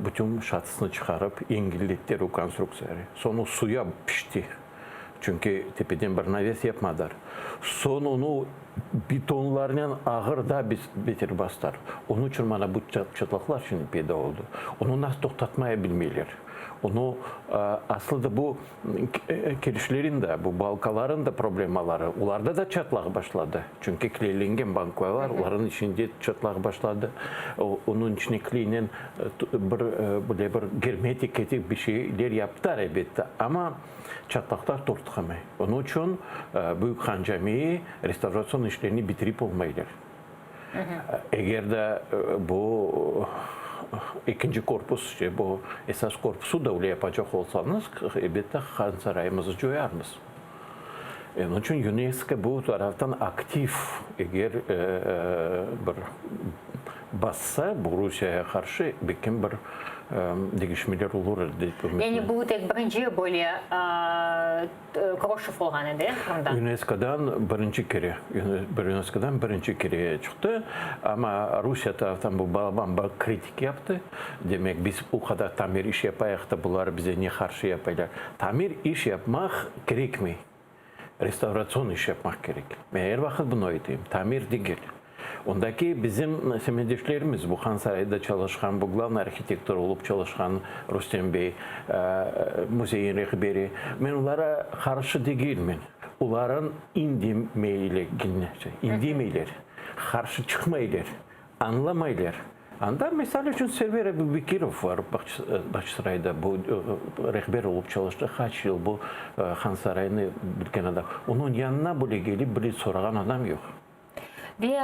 bütün şatısını çıqarıp yengilletti rekonstruktsiyaları. Soñu suya pişti. Çünki tepeden bir naves yapmadılar. Soñ onı betonlarnen ağır daa beter bastılar. Onıñ içün mana bu çatlaqlar şimdi peyda oldı. Onı nasıl toqtatmaya bilmeyler. Onı aslı da bu kirişlerin de, bu balkaların da problemaları, olarda da çatlaq başladı. Çünki kleylengen bankalar, olarnıñ içinde çatlaq başladı. Onıñ içine kleynen bir böyle bir germetik etip bir şeyler yaptılar elbette. Amma çatlaqlar toqtamay. Onıñ içün Büyük Han Camii restavratsion işlerini bitirip olmaylar. Eger de bu ekinci korpus, işte bu esas korpusı da öyle yapacaq olsañız, elbette Han sarayımızı coyarmız. Onıñ içün UNESCO bu taraftan aktiv, eger bir bassa bu Rusiyaya qarşı, belkim bir deñişmeler olur dep ümüt Yani bu tek birinci böyle körüşüv olğan edi Qırımda? UNESCOdan birinci kere, UNESCOdan birinci kere çıqtı, amma Rusiye taraftan bu balaban bir kritik yaptı. Demek, biz o qadar tamir iş yapayıq da, bular bize ne qarşı yapaylar? Tamir iş yapmaq kerekmey, restavratsion iş yapmaq kerek. Men er vaqıt bunı aytayım, tamir degil. Ondaki bizim semetdeşlerimiz, bu Hansarayda çalışqan, bu glavnıy arhitektor olıp çalışqan Rustem bey, müzeyin rehberi, men olara qarşı degilmen. Olarıñ indemeyler, qarşı çıqmaylar. Añlamaylar. Anda, misal içün, Server Ebubekirov var, Bağçasarayda bu rehber olıp çalıştı, qaç yıl bu Hansaraynı bilgen adam. Onıñ yanına bile kelip bile sorağan adam yoq. Ve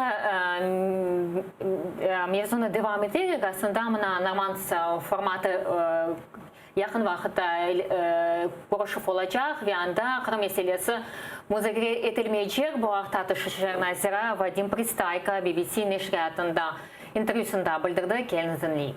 mevzunı devam eterek, aslında mına Normand formatı Yaqın vaqıtta körüşüv olacaq ve anda Qırım meselesi muzakere etilmeycek. Bu aqta Tış işler naziri Vadim Pristayko BBC neşriyatında intervyüsında bildirdi. Keliñiz diñleyik.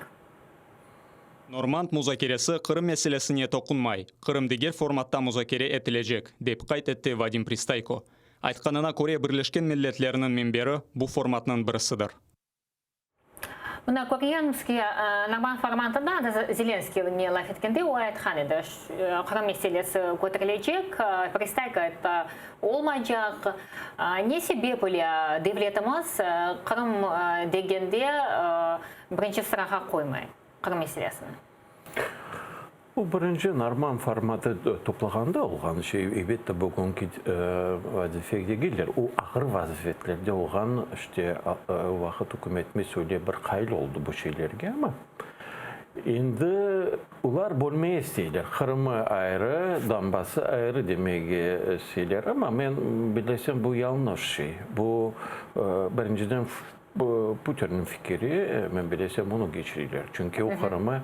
Normand muzakeresi Qırım meselesine toqunmay. Qırım diger formatta muzakere etilecek, dep qayd etti Vadim Pristayko. Aytqanına köre, Birleşken Milletlerniñ minberi bu formatnıñ birisidir. Mına körgenimiz ki, Normand formatında da Zelenskiy ne laf etkende, o aytqan edi, Qırım meselesi köterilecek, Pristayko ayttı, olmaycaq. Ne sebep ile devletimiz Qırım degende birinci sırağa qoymay Qırım meselesini? Bu birinci Norman formatı toplağanda olğan şey, elbette, bugünki vazife degildir. O ağır vazifetlerde olğan, işte, o vaqıt ükümetimiz öyle bir qail oldı bu şeylerge, amma endi olar bölmeye isteyler. Qırımı ayrı, Donbassı ayrı demege isteyler, amma men bilesem, bu yañlış şey. Bu, birinciden, Putinniñ fikiri, men bilesem, onı keçireler. Çünki o Qırımı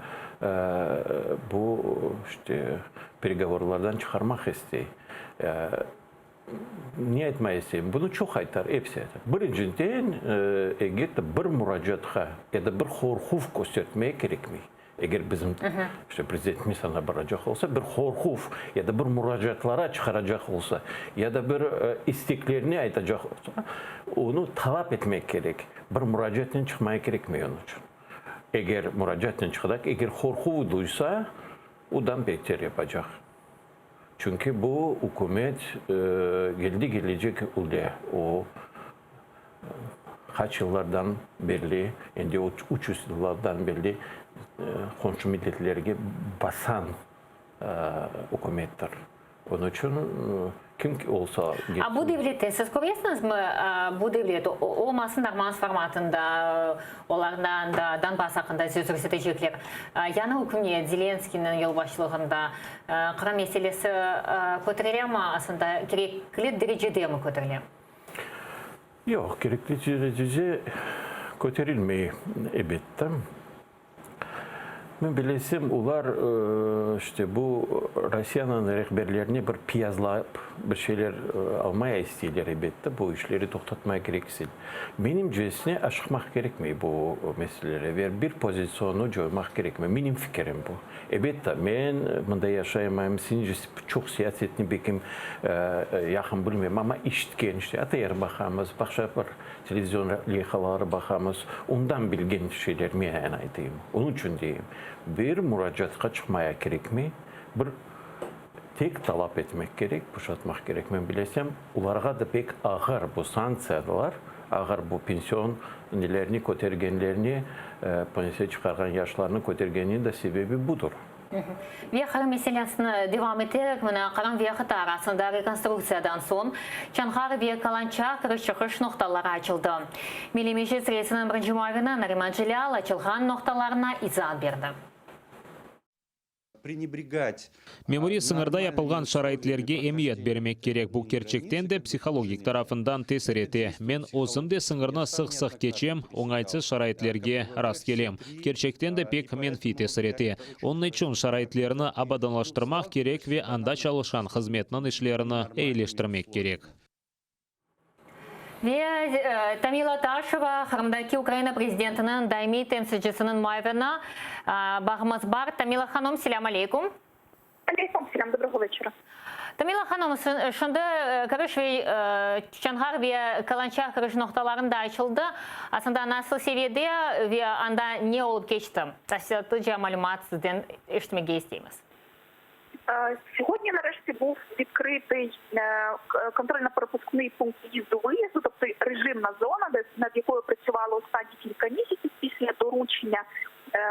bu işte peregovorlardan çıqarmaq istey. Ne aytmaq isteyim? Bunı çoq aytar, episi aytar. Birinciden, eger de bir muracaatqa ya da bir qorquv köstertmege kerekmey. Eger bizim işte prezidentimiz anda baracaq olsa, bir qorquv ya da bir muracaatlara çıqaracaq olsa, ya da bir isteklerini aytacaq olsa, onı talap etmek kerek. Bir muracaatnen çıqmaya kerekmey onıñ içün. Eger muracaatnen çıqacaq, eger qorquv duysa, odan beter yapacaq. Çünki bu ükümet geldi kelecek öyle o Qaç yıllardan berli, endi 300 yıllardan berli qomşu milletlerge basan ükümettir. Onıñ içün kim olsa A bu devlette siz köresiñizmi, bu devlet olmasın Normand formatında, olardan da Donbass aqqında söz yürsetecekler, yañı ükümet Zelenskiyniñ yolbaşçılığında Qırım meselesi köterilemi, aslında kerekli derecedemi köterile? Yoq, kerekli derecede köterilmey, elbette. Men bilesem, olar işte bu Rossiyanıñ rehberlerine bir piyazlap bir şeyler almaya isteyler, elbette, bu işleri toqtatmaya kerek isteyler. Menimcesine, aşıqmaq kerekmey bu meselelere ve bir pozitsiyonı coymaq kerekmey. Menim fikirim bu. Elbette, men mında yaşaymayım, sizincesi çoq siyasetni bekim yaqın bilmeyim, amma işitken, işte, ATR baqamız, başqa bir televizion leyhaları baqamız, ondan bilgen şeylerni men aytayım. Onıñ içün deyim, bir muracaatqa çıqmaya kerekmey, bir tek talap etmek kerek, boşatmaq kerek. Men bilesem, olarğa da pek ağır bu sanktsiyalar, ağır bu pension nelerni kötergenlerini, pensiya çıqarğan yaşlarnı kötergeniniñ de sebebi budır. Ve Qırım meselesini devam eterek, mına Qırım ve Qıta arasında rekonstruktsiyadan soñ Çonğar ve Kalançak kiriş-çıqış noqtaları açıldı. Milliy Meclis reisiniñ birinci muavini Nariman Celâl açılğan noqtalarına izaat berdi. Memuriy sıñırda yapılğan şaraitlerge emiyet bermek kerek, bu kerçekten de psihologik tarafından tesir ete. Men özüm de sıñırnı sıq-sıq keçem, oñaytsız şaraitlerge rastkelem. Kerçekten de pek menfiy tesir ete. Onıñ içün şaraitlerni abadanlaştırmaq kerek ve anda çalışqan hızmetniñ işlerini eyileştirmek kerek. Ve Tamila Taşeva, Qırımdaki Ukraina prezidentiniñ daimiy temsilcisiniñ muavini, bağımız bar. Tamila hanım, selâm aleykum. Aleykum selâm, dobrogo veçera. Tamila hanım, şimdi kiriş ve Çonğar ve Kalançak kiriş noqtalarında açıldı. Aslında nasıl seviyede ve anda ne olıp keçti? Tafsilâtlıca malümat sizden eşitmege isteymiz. Сьогодні нарешті був відкритий контрольно-пропускний пункт в'їзду-виїзду, тобто режимна зона, де над якою працювали останні кілька місяців після доручення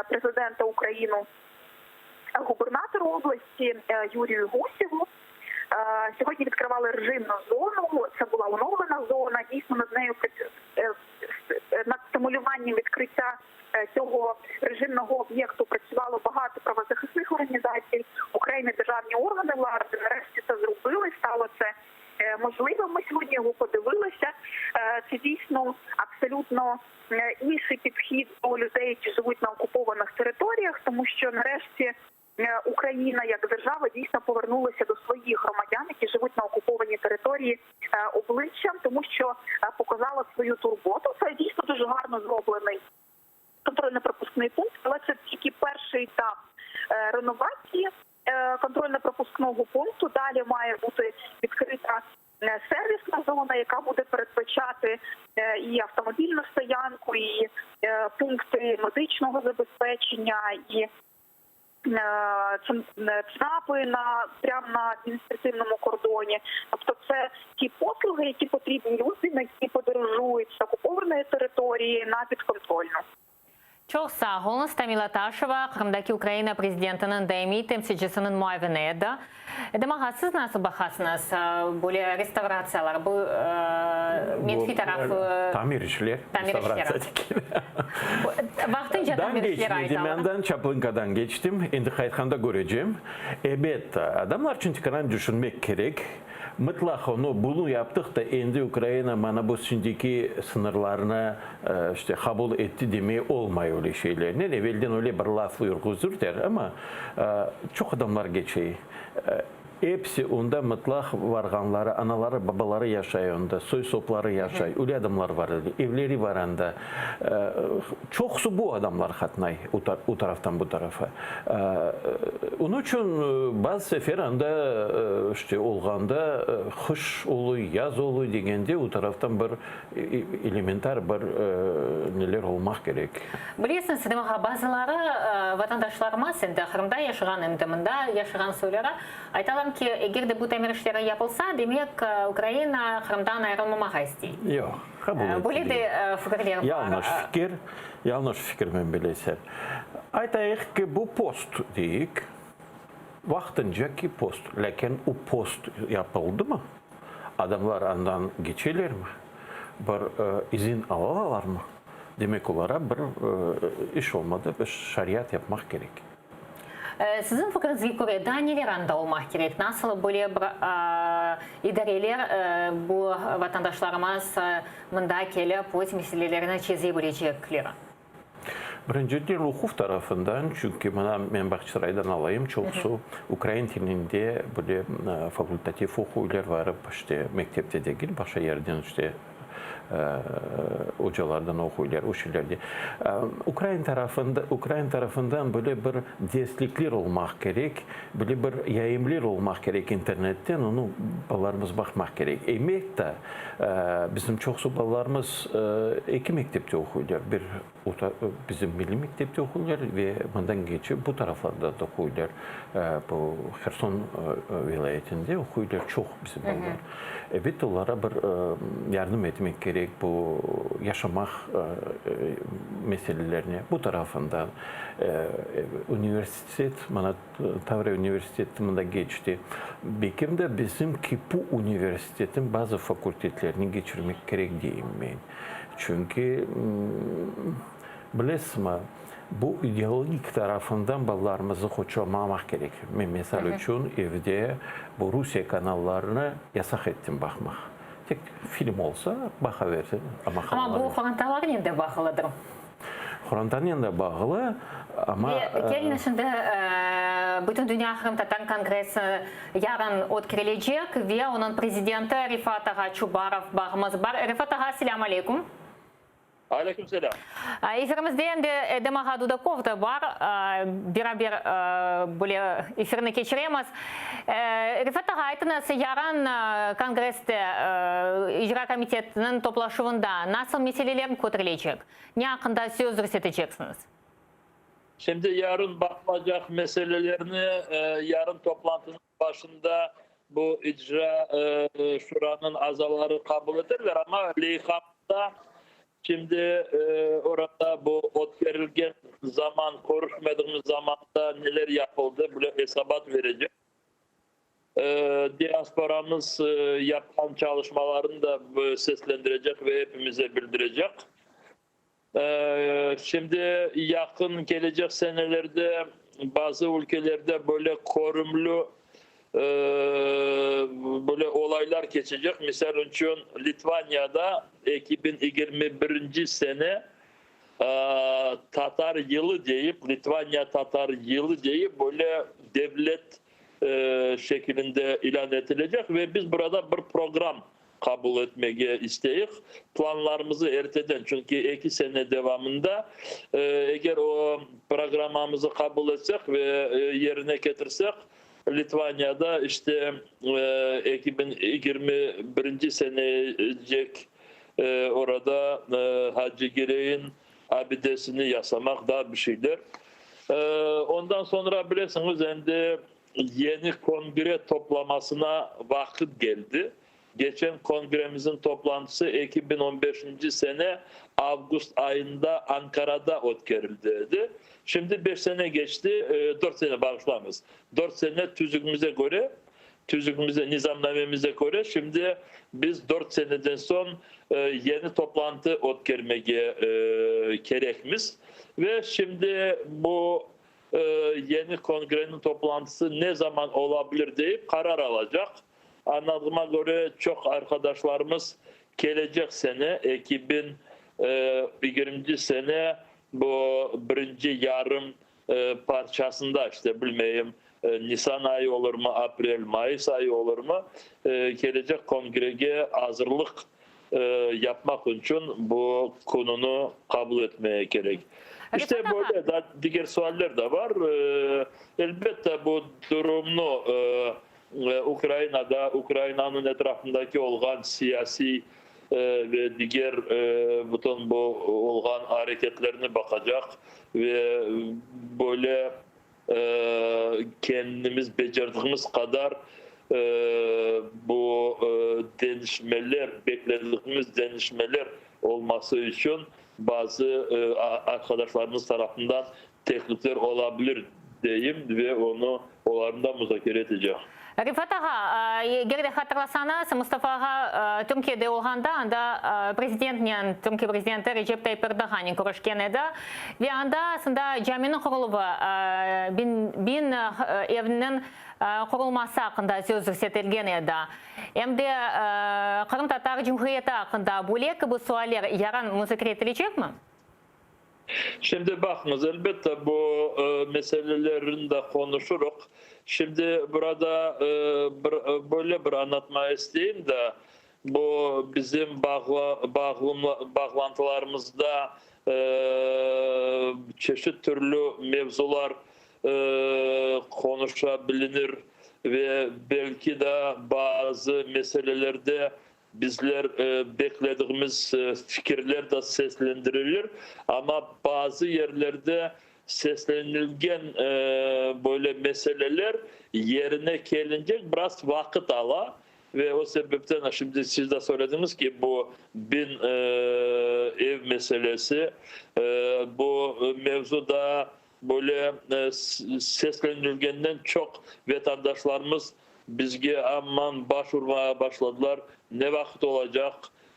президента України губернатору області Юрію Гусєву. Сьогодні відкривали режимну зону. Це була оновлена зона. Дійсно над нею над стимулюванням відкриття цього режимного об'єкту працювало багато правозахисних організацій, окремі державні органи влади. Нарешті це зробили, стало це можливим. Ми сьогодні його подивилися. Це дійсно абсолютно інший підхід до людей, які живуть на окупованих територіях, тому що нарешті Україна як держава дійсно повернулася до своїх громадян, які живуть на окупованій території обличчям, тому що показала свою турботу. Це дійсно дуже гарно зроблений контрольно-пропускний пункт, але це тільки перший етап реновації контрольно-пропускного пункту. Далі має бути відкрита сервісна зона, яка буде передбачати і автомобільну стоянку, і. пункти медичного забезпечення, і ЦНАПи на прямо на адміністративному кордоні. Тобто, це ті послуги, які потрібні людям, які подорожують з окупованої території на підконтрольну. Çoq sağ oluñız, Tamila Taşeva, Qırımdaki Ukraina prezidentiniñ daimiy temsilcisiniñ muavini edi. Edem ağa, siz nasıl baqasıñız böyle restavratsiyalar, bu menfiy tarafı? Tamir işler, restavratsiya degil. Vaqtınca tamir işleri aytalar. Mendan Çaplınkadan keçtim, endi qaytqanda körecem. Ebet, adamlar içün tekaran tüşünmek kerek. Mıtlaq onı, bunı yaptıq da, endi Ukraina mana bu şimdiki sıñırlarnı, işte, qabul etti demey olmay öyle şeylernen. Evelden öyle bir laf yürgüzürler, amma çoq adamlar keçey. Episi onda mıtlaq varğanları, anaları, babaları yaşay onda, soy-sopları yaşay, öyle adamlar var edi, evleri var anda. Çoqusı bu adamlar qatnay o taraftan bu tarafa. Onıñ içün bazı sefer anda işte olğanda qış oluy, yaz oluy degende o taraftan bir elementar bir neler olmaq kerek. Bilesiñiz, Edem ağa, bazıları vatandaşlarımız, endi Qırımda yaşağan, em de mında yaşağan soyları aytalar ki, eger de bu tamir işleri yapılsa, demek, Ukraina Qırımdan ayırılmamağa istey. Yoq, qabul etmeyim. Böyle de fikirler bar. Yañlış fikir, yañlış fikir, men bilesem. Aytayıq ki, bu post deyik, vaqtınca ki post, lâkin o post yapıldımı? Adamlar andan keçelermi? Bir izin alalarmı? Demek, olara bir iş olmadı, bir şariyat yapmaq kerek. Siziñ fikriñizge köre, daa neler anda olmaq kerek? Nasıl böyle bir idareler bu vatandaşlarımız mında kelip öz meselelerini çeze bilecekler? Birinciden, oquv tarafından, çünki mına men Bağçasaraydan alayım, çoqusı ukrain tilinde böyle fakultativ oquylar, varıp, işte, mektepte degil, başqa yerden, işte, ocalardan oquylar, o şeylerde. Ukrain tarafında, ukrain tarafından böyle bir derslikler olmaq kerek, böyle bir yayımler olmaq kerek internetten, onı balalarımız baqmaq kerek. Elbette, Bizim çoqusı balalarımız eki mektepte oquylar, bir bizim milliy mektepte oquylar ve mından keçip bu taraflarda da oquylar, bu Herson vilâyetinde oquylar çoq bizim balalar. Elbette, olara bir yardım etmek kerek bu yaşamaq meselelerine bu tarafından. Universitet, mana Tavriya universiteti mında keçti. Belkim de bizim KİPU universitetin bazı fakultetlerini keçirmek kerek deyim men. Çünki, bilesizmi, bu ideologik tarafından balalarımızı qoçamamaq kerek. Men, misal içün, evde bu Rusiye kanallarını yasaq ettim baqmaq. Tek film olsa, baqa bersin, amma Amma bu qorantalarnen de bağlıdır. Qorantanen de bağlı, amma. Ve keliñ şimdi Bütündünya qırımtatar kongressi yarın ötkerilecek ve onıñ prezidenti Refat ağa Çubarov bağımız bar. Refat ağa, selâm aleyküm. Aleyküm selâm. Efirimizde endi Edem ağa Dudakov da bar, beraber böyle efirni keçiremiz. Refat ağa, aytıñız, yarın kongresste, icra komitetiniñ toplaşuvında nasıl meseleler köterilecek? Ne aqqında söz yürseteceksiñiz? Şimdi yarın baqılacaq meselelerni yarın toplantınıñ başında bu icra şuranıñ azaları qabul eterler, amma leyhamızda şimdi orada bu ötkerilgen zaman, körüşmediğimiz zamanda neler yapıldı, böyle esabat verecek. Diasporamız yapqan çalışmalarını da seslendirecek ve epimize bildirecek. Şimdi yaqın kelecek senelerde bazı ülkelerde böyle körümli böyle olaylar keçecek. Misal içün, Litvaniyada 2021 sene Tatar yılı deyip, Litvaniya Tatar yılı deyip, böyle devlet şekilinde ilân etilecek ve biz burada bir program qabul etmege isteyik. Planlarımızı erteden, çünki eki sene devamında, eger o programmamızı qabul etsek ve yerine ketirsek, Litvaniyada işte 2021 senecek orada Hacı Girey'in. Abidesini yasamaq, daa bir şeyler. Ondan soñra, bilesiñiz, endi yeni kongre toplamasına vaqıt keldi. Geçen kongremizin toplantısı 2015-nci sene avgust ayında Ankarada ötkerildi edi. Şimdi beş sene geçti, dört sene, bağışlañız, dört sene tüzügimize köre, tüzügimize, nizamnamemize köre, şimdi biz dört seneden soñ yeni toplantı ötkermege kerekmiz. Ve şimdi bu yeni kongreniñ toplantısı ne zaman olabilir deyip qarar alacaq. Añladığıma köre, çoq arqadaşlarımız kelecek sene, 2020-nci sene bu birinci yarım parçasında, işte, bilmeyim, nisan ayı olurmı, aprel, mayıs ayı olurmı, kelecek kongrege azırlıq yapmaq içün bu qanunı qabul etmege kerek. İşte, böyle, daa diger sualler de bar. Elbette, bu durumnı Ukrainada, Ukrainanıñ etrafındaki olğan siyasiy ve diger bütün bu olğan areketlerni baqacaq ve böyle kendimiz becerdigimiz qadar bu deñişmeler, bekledigimiz deñişmeler olması içün bazı arqadaşlarımız tarafından teklifler ola bilir, deyim ve onı olarnı da muzakere etecek. Refat ağa, eger de hatırlasañız, Mustafa ağa Türkiyede olğanda, anda prezidentnen, Türkiye prezidenti Recep Tayyip Erdoğannen körüşken edi. Ve anda aslında caminiñ quruluvı, biñ evniñ qurulması aqqında söz yürsetilgen edi. Em de Qırımtatar Cumhuriyeti aqqında böyle kibi sualler yarın muzakere etilecekmi? Şimdi baqıñız, elbette, bu meselelerni de qonuşırıq. Şimdi burada bir böyle bir añlatma isteyim de, bu bizim bağlantılarımızda çeşit türlü mevzular qonuşa bilinir ve belki de bazı meselelerde Bizler bekledigimiz fikirler de seslendirilir, amma bazı yerlerde seslenilgen böyle meseleler yerine kelincek biraz vaqıt ala ve o sebepten şimdi siz de söylediñiz ki, bu bin ev meselesi, bu mevzu da böyle seslenilgenden çoq vatandaşlarımız bizge aman baş urmağa başladılar, ne vaqıt olacaq,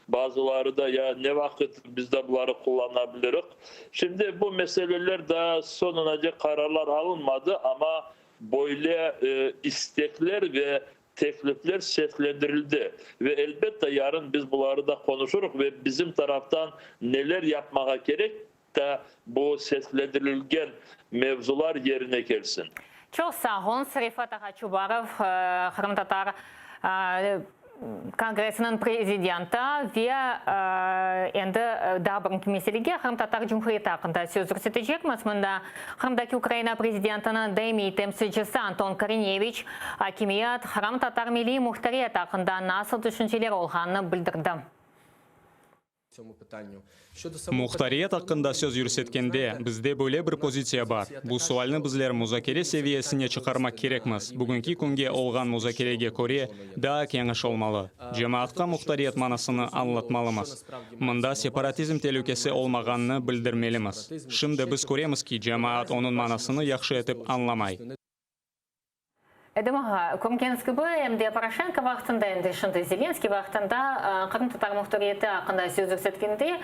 bazıları da ya ne vaqıt biz de buları qullana bilirik. Şimdi bu meseleler daa soñunace qararlar alınmadı, amma böyle istekler ve teklifler seslendirildi ve elbette yarın biz buları da qonuşırıq ve bizim taraftan neler yapmağa kerek, da bu seslendirilgen mevzular yerine kelsin. Çoq sağ oluñız, Refat ağa Çubarov, Qırımtatar kongressiniñ prezidenti ve endi daa birinki meselege, Qırımtatar Cumhuriyeti aqqında söz yürsetecekmiz. Mında Qırımdaki Ukraina prezidentiniñ daimiy temsilcisi Anton Korineviç akimiyet qırımtatar milliy muhtariyet aqqında nasıl tüşünceleri olğanını bildirdi. Muhtariyet aqqında söz yürsetkende, bizde böyle bir pozitsiya bar, bu sualni bizler muzakere seviyesine çıqarmaq kerekmiz, bugünki künge olğan muzakerege köre, daa keñiş olmalı. Cemaatqa muhtariyet manasını añlatmalımız. Mında separatizm telükesi olmağanını bildirmelimiz. Şimdi biz köremiz ki, cemaat onıñ manasını yahşı etip añlamay. Edem ağa, körgeniñiz kibi, em de Poroşenko vaqtında, em de şimdi Zelenskıy vaqtında qırımtatar muhtariyeti aqqında söz yürsetkende.